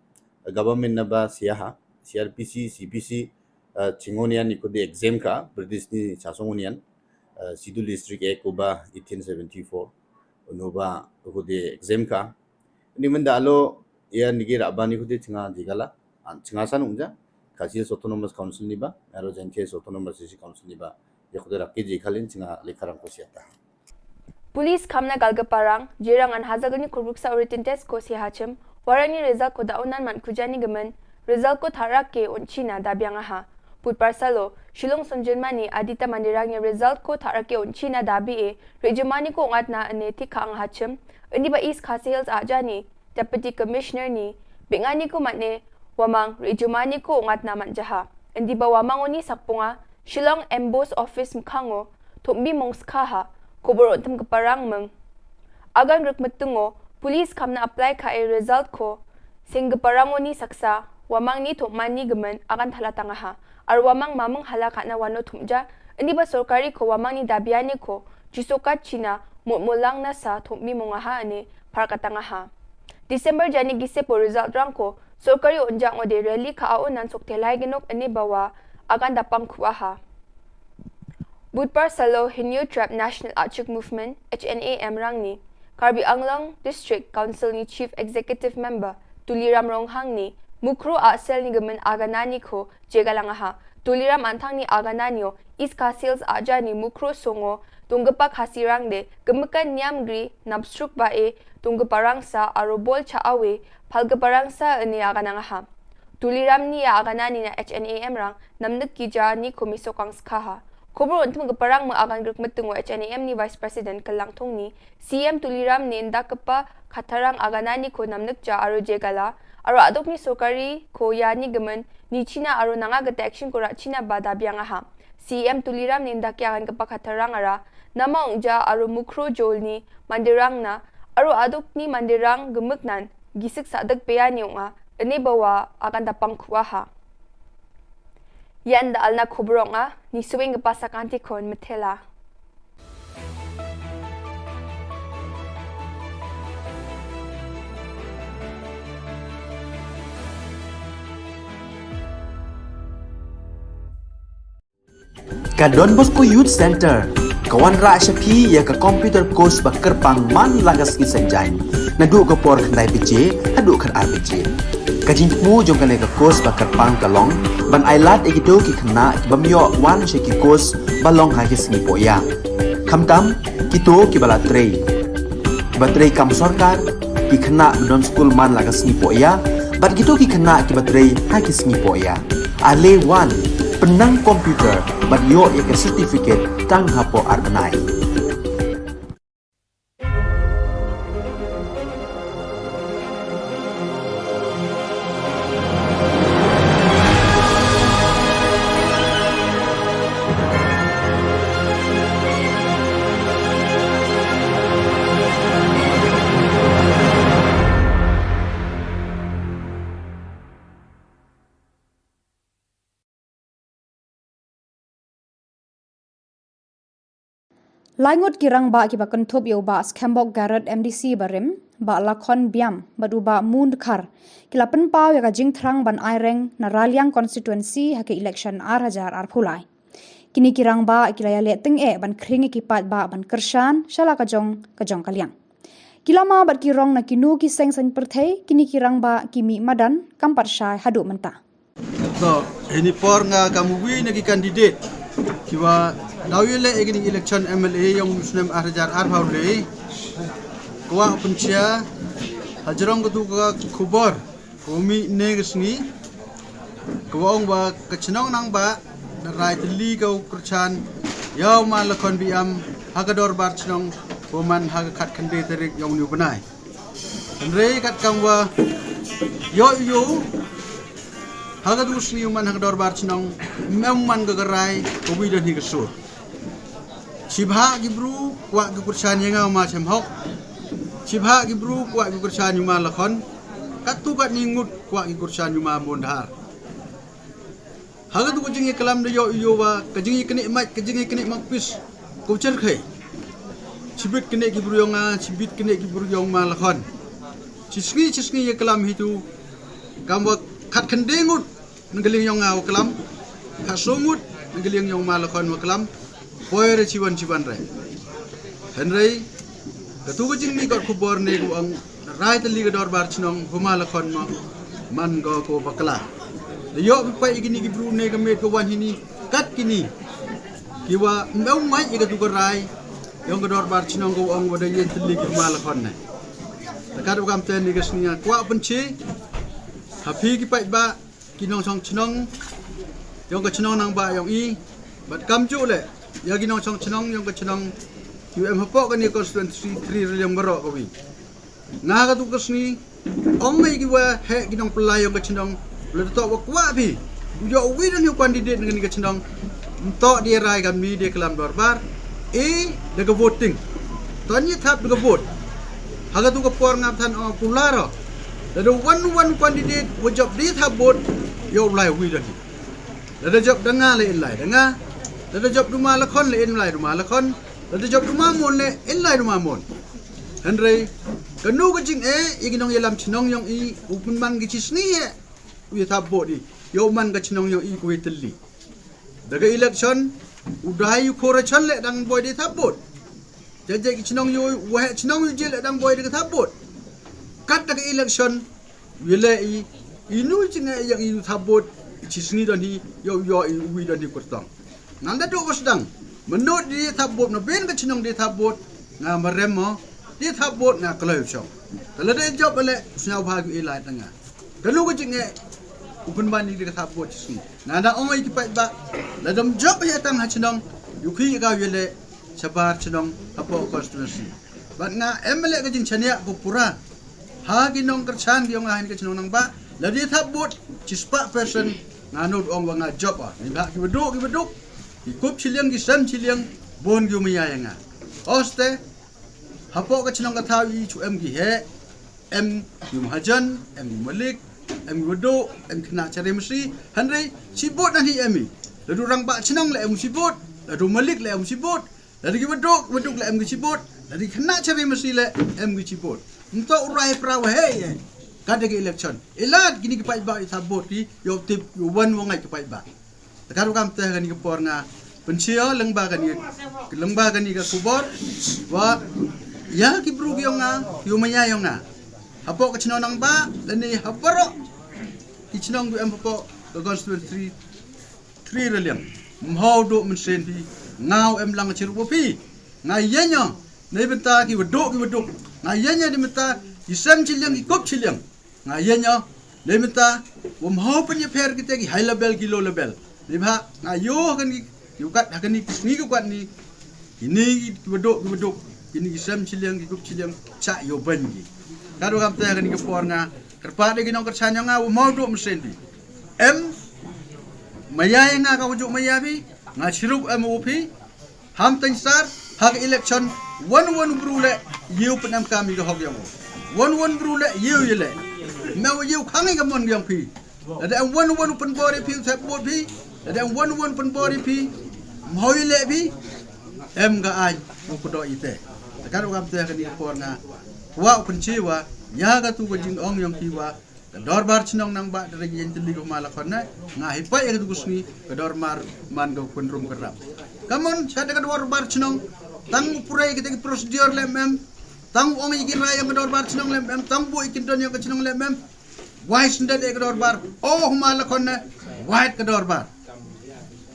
government na ba siaha, C R P C, C P C, ah, chingon yan ikuti exam ka, British ni chasong yan, ah, Schedule District Act ko ba eighteen seventy-four, no ba ikuti exam ka. Ni menda alo, ya nigi raba ni ikuti chnga jigala, an chnga san ungja, Khasi Hills Autonomous Council ni ba, aro Jaintia Hills Autonomous District Council ni ba, ya kuti raki jigalin chnga lekharang ko siata. Police khamna galga parang, jirang an hazagani kurbuksa uritin test ko si hachim, warani result ko daunan man kujani gemen, result ko tharak ke unchina dabiang aha. Put parsalo, Shillong Sunjunmani Adita Mandirang ya result ko tharak ke unchina dabi e, Rejumani ko ngatna ane thik ka ang hachim, indi ba East Khasi Hills ajani, Deputy Commissioner ni, bingani ko matne, Wamang, Rejumani ko ngatna man jaha. Indi ba Wamang oni sakpunga, Shillong Embos Office mkhango, Thumbi mong skha ha, khubor untem ka parang meng. Agan rek metungo, police khamna apply ka e result ko, sing ka parang oni saksa, Wamang ni Thumani gemen, agan thala tangaha. Ar Wamang mameng hala kana wano Thumja, indi ba sorkari ko Wamang ni dabiani ko, jisokat China, mut mulang nasa Thumbi mongaha ane, par katangaha. December jani gise po result rang ko, sorkari unjang ode rally ka aunan sok telai genok ane bawa, agan dapang kuaha. Budpar salo Hynñiewtrep National Achik Movement, H N A M rang ni, Karbi Anglong District Council ni Chief Executive Member, Tuliram Ronghang ni, Mukro Asel ni gemen aganani ko, jegalangaha, Tuliram Anthang ni agananio, East Khasi Hills ajani Mukro Songo, Tungkpa Khasirang de, kemkan niam gri, napsruk ba e, tungkpa rangsa, aro bol cha awe, pal kpa rangsa ene agana ngaha. Tuliram ni ya agana ni na H N A M rang, namnek kija ni komiso kang skaha. Khubor untum keparang me agan grek metung H N A M ni Vice President Kelang Thong ni, C M Tuliram ni nda kepa khatarang agana ni ko namnek ja aro jegala, aro aduk ni sokari ko ya ni gemen, ni China aro nanga kete action ko rat China ba dabiang aha. C M Tuliram ni nda ki agan kepa khatarang ara, namong ja aro mukro jol ni mandirang na, aro aduk ni mandirang gemeknan, gisik sadak peya ni unga, ene bawa agan dapang kuaha. Yan da alna khubrong a, ni suing ke pasa kanti kon metela. Ka Don Bosco Youth Center ka wanrah sha phi ïa ka computer course ba kyrpang man la ka sngi Saitjaiñ, naduh ka por khyndai baje haduh khatar baje. Ka jingthmu jong kane ka course ba kyrpang ka long ban ailad ïa kito ki khynnah ki bym ïoh wan sha ki course ba long ha ki sngi pohïa. Khamtam kito kiba la trei, kiba trei kam sorkar, ki khynnah ba don skul man la ka sngi pohïa, bad kito ki khynnah kiba trei ha ki sngi pohïa. Ale wan, pynnang computer bad ïoh ïa ka certificate tang hapoh ar bnai. Laingut ki rangbah kiba kynthup ïa u Bah Skembok Garod M D C barim, Bah Lakhon Biam bad u Bah Mun Dkhar, ki la pynpaw ïa ka jingthrang ban aireng na Raliang constituency ha ka election ar hajar arphew lai. Kine ki rangbah ki la ïaleh tyngeh ban khring ïa ki paidbah ban kyrshan sha la ka jong ka jong ka liang. Ki lama bad ki rong na kino ki seng saiñ pyrthei, kine ki rangbah ki mih madan kam pat shai haduh mynta. To, hini por nga kam uwi na ki candidate kiwa daw ïaleh ïa kini election M L A yong u snem ar hajar arphew lai. Kwah pynshai hajrong katu ka khubor ka u mih ne ka sngi, ka wa ong wa ka chnong Nangbah da rai tylli ka u kyrchan ïa u Ma Lakhon Biam ha ka dorbar chnong, wa man ha ka khatkhyndai tarik yong u bnai. Hynrei katkam wa ïoh ïoh ha ka tu sngi u man ha ka dorbar chnong, mem man ka ka rai ka wi da ni ka sur. Chibha ki bru kwah ki kyrchan ïa nga u Ma Chemhok. Chibha ki bru kwah ki kyrchan ïa u Ma Lakhon. Kat tu kat ni ngut kwah ki kyrchan ïa u Ma Bondhar. Ha ka tu ka jingïaklam da ïoh ïoh wa ka jingïaknieh mait, ka jingïaknieh mangpis, ka u cherkhei. Chibit knieh ki bru yong nga, chibit knieh ki bru yong Ma Lakhon. Chi sngi chi sngi ïaklam hi tu. Kam wa khatkhyndai ngut na ka liang yong nga wa klam, khatsaw ngut na ka liang yong Ma Lakhon wa klam. Poi re chiwan chiwan re. Hynrei ka tu ka jingmih kot khubor ne ka wa ong rai tylli ka dorbar chnong, u Ma Lakhon ma man ko ko bakla. Da ïoh phi peit ïa kini ki bru ne ka met ka wan hini, kat kini kiwa mem mait ïa ka tu ka rai yong ka dorbar chnong, ka wa ong wa da ïeng tylli ki Ma Lakhon ne. Da kat wa kam te ni ka sngi nga kwah pynshai ha phi ki paidbah, ki nongshong chnong yong ka chnong Nangbah yong i, bad kamjooh le ïa ki nongshong chnong yong ka chnong kiwa em hapoh kani constituency three Raliang baroh ka wi. Nga ha ka tu ka sngi ong mei kiwa heh ki nongpyllait yong ka chnong, lada toh wa kwah phi u ïoh uwi da ni u candidate na kani ka chnong, ym toh da rai kamni da klam dorbar, e, da ka voting. To ngi thap da ka vote. Ha ka tu ka por nga than ong popular o. Lada wan wan u candidate wa jop da thap vote, ïoh u lai uwi da ni. Lada jop da nga le in lai da nga. Lada jop da u Ma Lakhon le in lai da u Ma Lakhon. Lada jop da u Ma Mon le in lai da u Ma Mon. Hynrei kano ka jingeh ïa ki nongïalam chnong yong i, u pynman ki chi sngi eh u ïa thap vote i, ïoh man ka chnong yong i ka wi tylli. Da ka election u dei u khor chan le dang boi da thap vote. Jajai ki chnong ïoh, wa heh chnong ïoh jil le dang boi da ka thap vote. Kat da ka election u ïaleh i, inu jingeh ïa i u thap vote, i chi sngi don hi ïoh ïoh i uwi don hi kyrtong. Ngan da dok wa sdang. Mynno da thap vote, na bynta ka chnong da thap vote, nga marem mo, da thap vote nga kloi u shong. Te lada jop ale, sñiaw bha ki ilai tanga. Kano ka jingeh, u pynban ni da thap vote chi sngi. Nga da ong ïa ki paidbah, lada ym jop ïa tang ha chnong, ïoh ki ka ïa le, shabar chnong, hapoh constituency. Bad nga em le ka jingchaniah ko pura. Ha ki nongkyrchan ki ong ha ka chnong Nangbah, lada thap vote, chi spah percent, nga nud ong wa nga jop ah. Ni ba ki baduk, ki baduk. Ki kup chiliang, ki sem chiliang, bun ki umaya ïa nga. Oste, hapoh ka chnong ka thaw i chu em ki heh, em ki mahajan, em ki malik, em ki baduk, em ki khynnah chari masi, hynrei, chi vote na hi em i. Lada rangbah chnong le em chi vote, lada malik le em chi vote, lada ki baduk, baduk le em ki chi vote, lada ki khynnah chari masi le em ki chi vote. Mynta u rai pra wa hei, eh. Ka da ki election. Ilad kini ki paidbah i thap vote ki, ïoh tip, ïoh wan wa ngai ki paidbah. Te ka rukom te kani ka por nga pynshai lyngba kani, lyngba kani ka khubor wa ïa ki bru ki ong nga, ki umaya ong nga. Hapoh ka chnong Nangbah, lane ha baroh ki chnong ki em hapoh ka constituency three Raliang. Mhaw duk mynsiem phi, nga em lang chirup phi. Nga ïa ña, nei bynta ki baduk, ki baduk. Nga ïa ña di bynta ki sem chiliang, ki kup chiliang. Nga ïa ña, nei mynta, wa mhaw pynïapher kita ki high level ki low level. Nei ba, nga ïoh ha kani, ïoh kat, ha kani ki sngi ki kwah ni, kini ki baduk, ki baduk, kini ki sem chiliang, ki kup chiliang, cha ïoh ban ki. Ka rukom te kani ka por nga, kyrpad da ki nongkyrchan ïa nga, wa mhaw duk mynsiem phi. Em, maya ïa nga ka wa juk maya phi, nga chirup em u phi, Ham teng sar, ha ka election, wan wan bru le, ïew pynemkam ïa ka hok ïong u. Wan wan bru le, ïew ïa le. Me u ïew khang ïa ka mon ïong phi. Lada em wan wan pynbor ïa phi, thep vote phi. Lada em wan wan pynbor ïa phi. Mhaw ïa le phi. Em ka aiñ, u kdo ite. Te ka rukom te kani ka por nga. Wa u pynchi wa, ïa ka tu ka jingong ïong phi wa. Ka dorbar chnong Nangbah da ring ïeng tylli ko ma la khon ne. Nga hi pait ïa ka tu ka sngi ka dorbar man ka kun rum ka rap. Ka mon sha da ka dorbar chnong tang u pure kita ki procedure le mem. Tang u ong ïa ki rai ïa ka dorbar chnong le mem. Tang bu ïa ki don ïa ka chnong le mem. Wai sendal ïa ka dorbar. Oh ma la khon ne. Wai ka dorbar.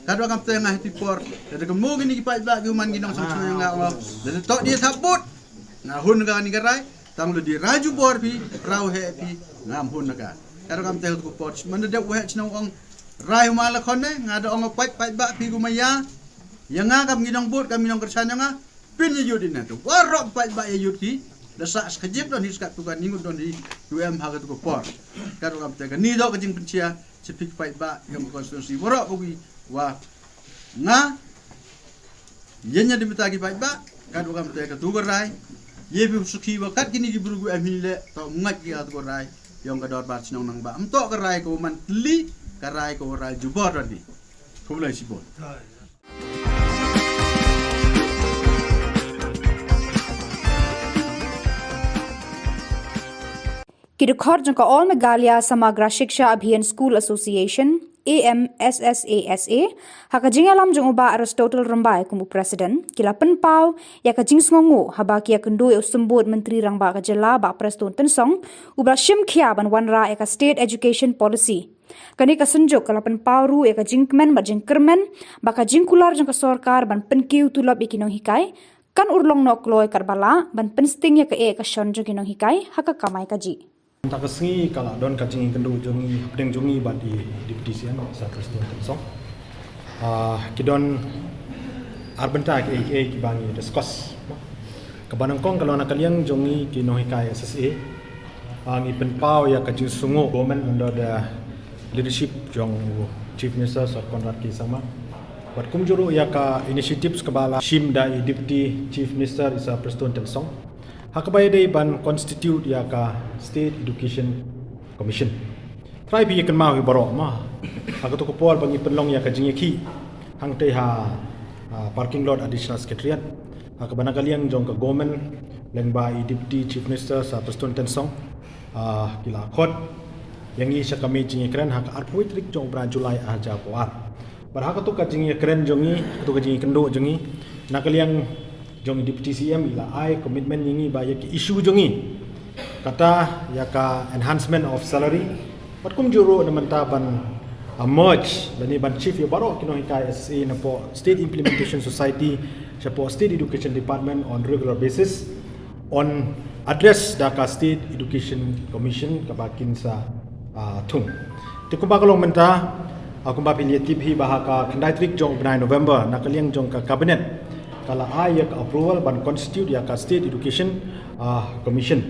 Ka dua kam te nga hi ti por. Da ka mo kini ki paidbah ki man ki nong sang chnong nga ong. Da to dia thap vote. Nga hun ka ni ka rai. Tang le di raju bor phi, rau he phi, ngam hun ka. Ka rukom te ko por. Man da dep waheh chnong ong. Rai ma la khon ne, nga da ong pait, paidbah phi ku ma ïa. Ïa nga kam ngi nong bud, kam ngi nong kyrchan ïa nga. Pyn ïa yut ine tu. Warok paidbah ïa yut ki. Da sa skajip don hi skat tu ka ningut don hi. U em ha ka tu ko por. Ka rukom te ka ni do ka jingpynchia. Chipik paidbah, ïa ka konstituensi. Warok ugi, wa. Nga. Ïa ña di mita ki paidbah, kat wa kam te ka tu ka rai. Ïa phi sukhi wa kat kini ki bru gu em hi le, to ngat ki ka tu ka rai. Ïong ka dorbar chnong Nangbah. Em to ka rai ko man tli, ka rai ko rai jubor ran di. Khublei shibun. Ki dkhot jong ka All Meghalaya Samagra Shiksha Abhiyan School Association, A M S S A S A, ha ka jingïalam jong u Bah Aristotle Rymbai kum u President, ki la pynpaw ïa ka jingsngewnguh haba ki ïakynduh ïa u Symbud Myntri Rangbah ka Jylla Bah Prestone Tynsong, uba la shim khia ban wanrah ïa ka State Education Policy. Kane ka synjuk ka la pynpaw ruh ïa ka jingkmen bad jingkyrmen ba ka jingkular jong ka sorkar ban pynkiew tulop ïa ki nonghikai, kan urlong noh kloi katba lah ban pynsting ïa ka eh ka shon jong ki nonghikai ha ka kamai kajih. Mynta ka sngi ka la don ka jingïakynduh jong ngi hapdeng jong ngi bad i Deputy C M Sir Prestone Tynsong. Ah, ki don ar bynta kiei kiei kiba ngi discuss. Kaba nyngkong ka long na ka liang jong ngi ki nonghikai S S A. Ah, ngi pynpaw ïa ka jingsngewnguh government under the leadership jong u Chief Minister Sir Conrad K Sangma. Bad kumjuh ruh ïa ka initiatives kaba la shim da i Deputy Chief Minister i Sir Prestone Tynsong. Ha kaba ïadei ban constitute ïa ka State Education Commission. Trai phi ïa kynmaw hi baroh ma. Ha kato ka por ba ngi pynlong ïa ka jingïakhih hangtei ha, ah, parking lot Additional Secretariat. Ha kaba na ka liang jong ka government lyngba i Deputy Chief Minister Sir Prestone Tynsong. Ah, ki la khot ïa ngi sha ka miet jingïakren ha ka arphew tarik jong u bnai July ar hajar arphew ar. Bad ha kato ka jingïakren jong ngi, kato ka jingïakynduh jong ngi, na ka liang jong i Deputy C M i la ai commitment ïa ngi ba ïa ki issue jong ngi. Kata ïa ka enhancement of salary. Bad kumjuh ruh na mynta ban uh, merge lane ban chief ïa baroh ki nonghikai S S A napoh State Implementation Society shapoh State Education Department on regular basis, on address da ka State Education Commission kaba kin sa, uh, thung. Te kumba ka long mynta, uh, kumba phi la tip hi ba ha ka khyndai tarik jong u bnai November, na ka liang jong ka Cabinet ka la ai ïa ka approval ban constitute ïa ka State Education, uh, Commission.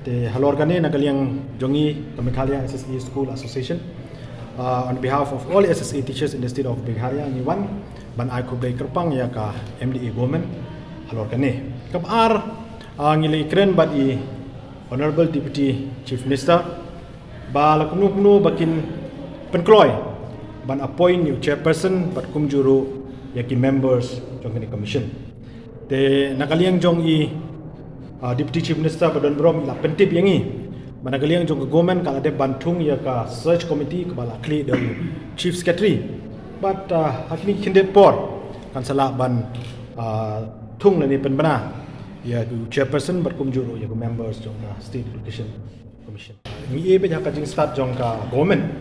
Te halor kane, na ka liang jong ngi ka Meghalaya S S A School Association, uh, on behalf of all S S A teachers in the state of Meghalaya, ngi wan ban ai khublei kyrpang ïa ka M D A government halor kane. Kaba ar, uh, ngi la ïakren bad i Honorable Deputy Chief Minister ba la kumno kumno ba kin pynkloi ban appoint ïa u chairperson bad kumjuh ruh ïa ki members jong kane ka commission. Te na ka liang jong i, uh, Deputy Chief Minister ba don burom i la pyntip ïa ngi ba na ka liang jong ka government ka la dep ban thung ïa ka search committee kaba la khlieh da u Chief Secretary. Bad, uh, ha kine ki khyndiat por kan sa lah ban, uh, thung lane pynbna ïa u chairperson bad kumjuh ruh ïa ki members jong ka State Education Commission. Ngi ïa bad ha ka jingstad jong ka government,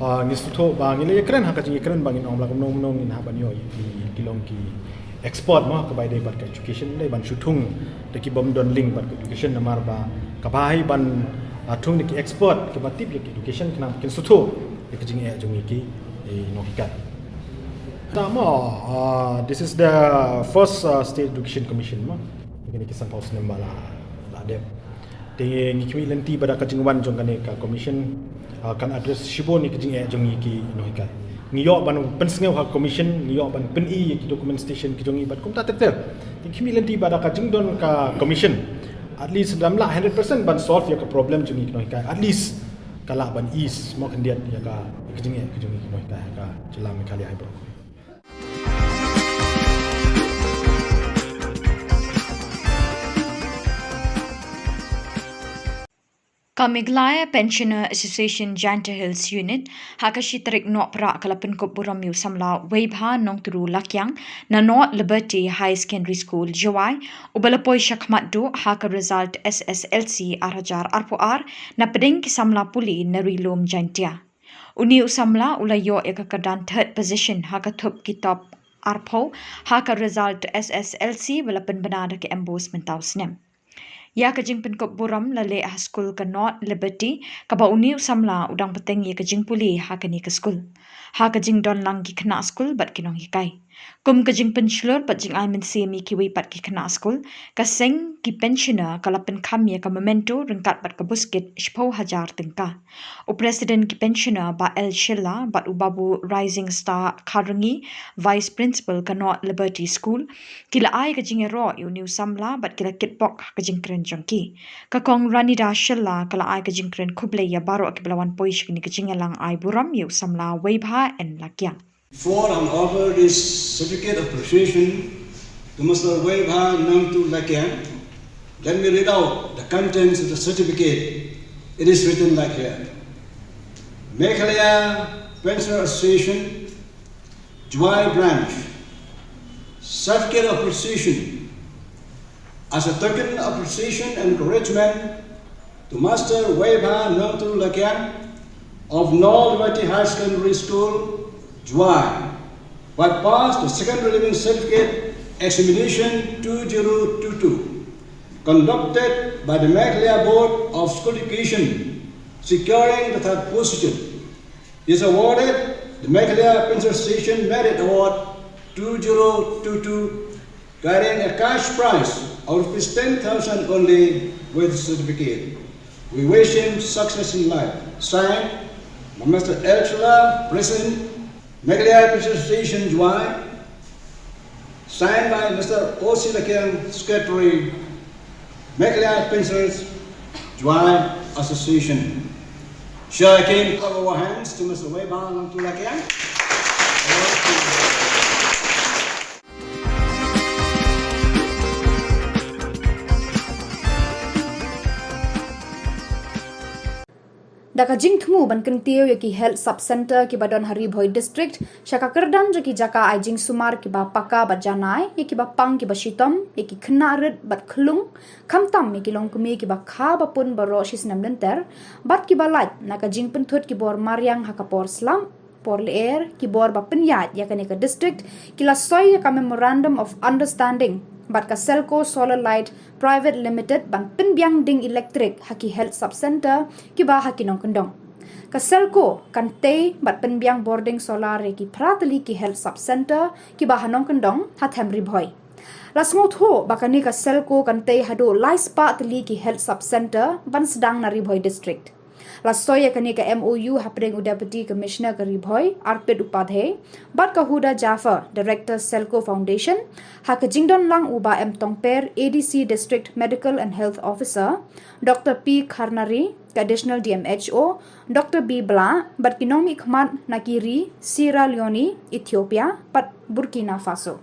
uh, ngi sngewthuh ba ngi la ïakren ha ka jingïakren ba ngin ong la kumno kumno ngin hap ban ïoh ïa ki, ki long ki expert mo, kaba ïadei bad ka education, dei ban shu thung da ki bym don link bad ka education, namar ba kaba ai ban, uh, thung da ki expert kiba tip ïa ka education khnang ba kin sngewthuh ïa ka jingeh jong ngi ki, eh, nonghikai. Te mo, uh, this is the first, uh, State Education Commission mo. Kine ki sanphew snem ba la, la dep. Te ngi khmih lynti ba da ka jingwan jong kane ka commission, ah, kan address shibun ïa ka jingeh jong ngi ki nonghikai. Ngi ïoh ban pynsngew ha commission, ngi ïoh ban pyni ïa ki documentation ki jong ngi bad kumta ter ter. Te ngi khmih lynti ba da ka jingdon ka commission, at least lada ym lah hundred percent ban solve ïa ka problem jong ngi ki nonghikai, at least ka lah ban ease mo khyndiat ïa ka, ïa ka jingeh ka jong ngi ki nonghikai ha ka jylla Meghalaya hi baroh. Ka Meghalaya Pensioner Association Jaintia Hills Unit ha ka shi tarik Nohprah ka la pynkup burom ïa u samla Weibha Nongturu Lakiang na North Liberty Higher Secondary School, Jowai, uba la poi shakhmat duh ha ka result S S L C ar hajar arphew ar na pdeng ki samla pule na Ri Lum Jaintia. Une u samla u la ïoh ïa ka kyrdan third position ha ka thup ki top arphew ha ka result S S L C ba la pynbna da ka MBOSE mynta u snem. Ïa ka jingpynkup burom la leh ha skul ka North Liberty, kaba une u samla u dang bteng ïa ka jingpule ha kane ka skul, ha ka jingdon lang ki khynnah skul bad ki nonghikai. Kum ka jingpynshlur bad jingai mynsiem ïa kiwei pat ki khynnah skul, ka seng ki pensioner ka la pynkham ïa ka memento ryngkat bad ka buskit shiphew hajar tyngka. U President ki pensioner Bah L Shylla bad u Babu Rising Star Kharrangi, Vice Principal ka North Liberty School, ki la ai ka jingïaroh ïa une u samla bad ki la kitbok ha ka jingkren jong ki. Ka Kong Ranida Shylla ka la ai ka jingkren khublei ïa baroh kiba la wan poi sha kane ka jingïalang ai burom ïa u samla Weibha N Lakiang. Before I offer this certificate of appreciation to Mister Weibha Nongturu Lakiang, let me read out the contents of the certificate. It is written like here. Meghalaya Pensioner Association, Jowai Branch, certificate of appreciation. As a token of appreciation and encouragement to Master Weibha Nongturu Lakiang of North Liberty Higher Secondary School, Jowai, who had passed the second preliminary certificate examination two zero two two, conducted by the Meghalaya Board of School Education, securing the third position. He is awarded the Meghalaya Pensioner Association Merit Award two zero two two, carrying a cash prize of rupees ten thousand only with certificate. We wish him success in life. Signed by Mister L Shylla, President, Meghalaya Pensioner Association, Jowai. Signed by Mister O C Lakiang, Secretary, Meghalaya Pensioners Jowai Association. Shall I kindly clap our hands to Mister Weibha Nongturu Lakiang? Da ka jingthmu ban kyntiew ïa ki health sub centre kiba don ha Ri Bhoi District sha ka kyrdan jong ki jaka ai jingsumar kiba paka bad janai ïa kiba pang kiba shitom, ïa ki khynnah rit bad khlung, khamtam ïa ki longkmie kiba kha ba pun baroh shi snem lynter, bad kiba lait na ka jingpynthut ki bor mariang ha ka por slap, por lyer, ki bor ba pynïaid ïa kane ka district, ki la soi ïa ka Memorandum of Understanding bad ka Selco Solar Light Private Limited ban pynbiang ding elektrik ha ki health sub centre kiba ha ki nongkyndong. Ka Selco kan tei bad pynbiang bording solar ïa ki phra tylli ki health sub centre kiba ha nongkyndong ha Them Ri Bhoi. La sngewthuh ba kane ka Selco kan tei haduh lai spah tylli ki health sub centre ban sdang na Ri Bhoi District. La soi ïa kane ka M O U hapdeng u Deputy Commissioner ka Ri Bhoi, Arpit Upadhyay, bad ka Huda Jaffer, Director Selco Foundation, ha ka jingdon lang u Bah M Tongper, A D C District Medical and Health Officer, Doctor P Kharnari, ka Additional D M H O, Doctor B Blah, bad ki nongmihkhmat na ki ri Sierra Leone, Ethiopia, bad Burkina Faso.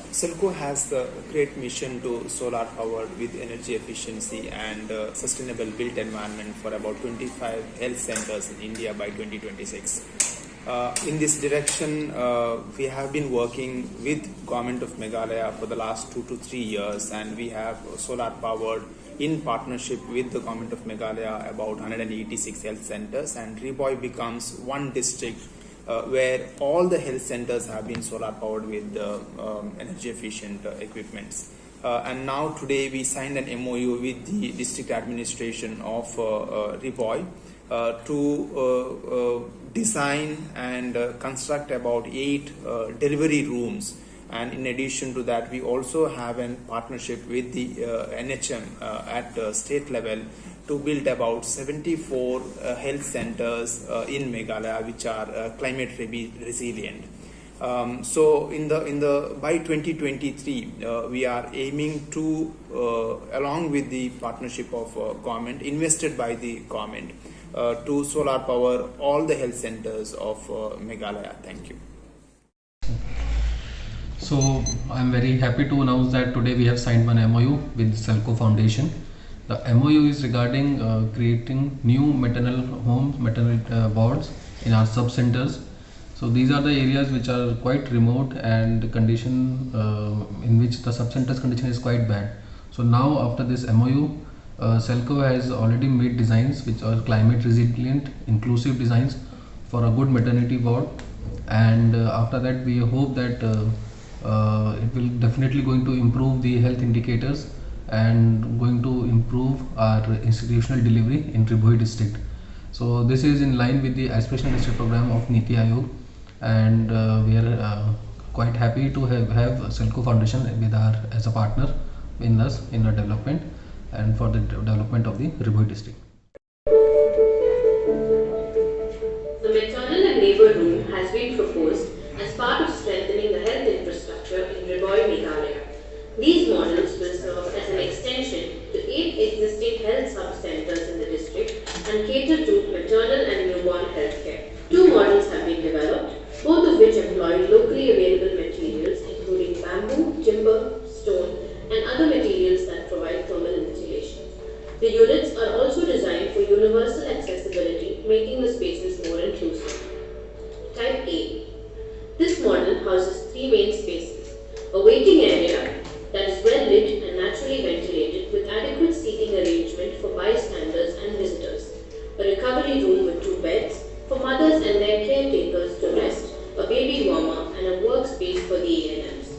Selco has the great mission to solar power with energy efficiency and uh, sustainable built environment for about twenty-five health centers in India by twenty twenty-six. Uh, in this direction, uh, we have been working with Government of Meghalaya for the last two to three years, and we have solar powered in partnership with the Government of Meghalaya about one hundred eighty-six health centers, and Ri Bhoi becomes one district uh, where all the health centers have been solar powered with the um, energy efficient uh, equipments. Uh, and now today we signed an M O U with the district administration of uh, uh, Ri Bhoi uh, to uh, uh, design and uh, construct about eight uh, delivery rooms. And in addition to that, we also have a partnership with the uh, N H M uh, at the state level to build about seventy-four uh, health centers uh, in Meghalaya, which are uh, climate re- resilient. Um, so in the in the by twenty twenty-three, uh, we are aiming to, uh, along with the partnership of uh, government, invested by the government, uh, to solar power all the health centers of uh, Meghalaya. Thank you. So I'm very happy to announce that today we have signed one M O U with Selco Foundation. The M O U is regarding uh, creating new maternal homes, maternal uh, wards in our sub centers. So these are the areas which are quite remote and the condition uh, in which the sub centers condition is quite bad. So now after this M O U, uh, Selco has already made designs which are climate resilient, inclusive designs for a good maternity ward, and uh, after that we hope that uh, uh, it will definitely going to improve the health indicators and going to improve our institutional delivery in Ri Bhoi district. So this is in line with the aspirational district program of Niti Aayog, and uh, we are uh, quite happy to have, have Selco Foundation with our as a partner in us in our development and for the de- development of the Ri Bhoi district. The maternal and labour room has been proposed as part of strengthening the health infrastructure in Ri Bhoi, Meghalaya. These models will serve as an extension to eight existing health sub-centres in the district and cater to maternal and newborn healthcare. Two models have been developed, both of which employ locally available materials including bamboo, timber, stone, and other materials that provide thermal insulation. The units are also designed for universal accessibility, making the spaces more inclusive. Type A. This model houses three main spaces: a waiting area that is well lit and naturally ventilated with adequate seating arrangement for bystanders and visitors, a recovery room with two beds for mothers and their caretakers to rest, a baby warmer, and a workspace for the A N Ms.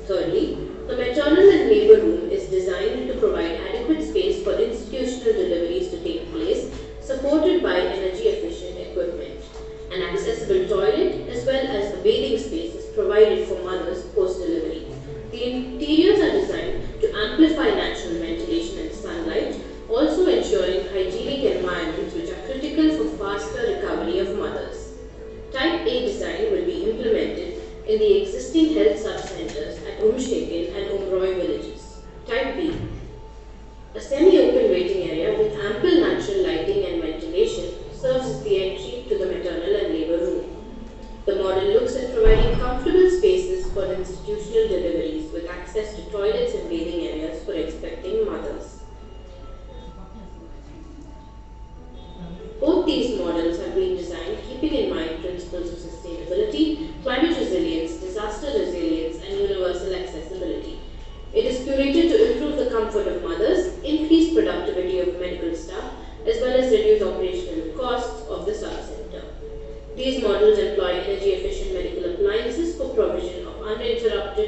Thirdly, the maternal and labour room is designed to provide adequate space for institutional deliveries to take place, supported by energy efficient equipment. An accessible toilet as well as a bathing space is provided for mothers post delivery. The interiors are designed to amplify natural ventilation and sunlight, also ensuring hygienic environments which are critical for faster recovery of mothers. Type A design will be implemented in the existing health sub-centres at Umshekin and Umroi villages. Type B. A semi-open waiting area with ample natural lighting and ventilation serves as the entry to the maternal and labour room. The model looks at providing comfortable spaces for institutional deliveries with access to toilets and bathing areas for expecting mothers. Both These models have been designed keeping in mind principles of sustainability, climate resilience, disaster resilience, and universal accessibility. It is curated to improve the comfort of mothers, increase productivity of medical staff, as well as reduce operational costs of the sub-center. These models employ energy-efficient medical appliances for provision of uninterrupted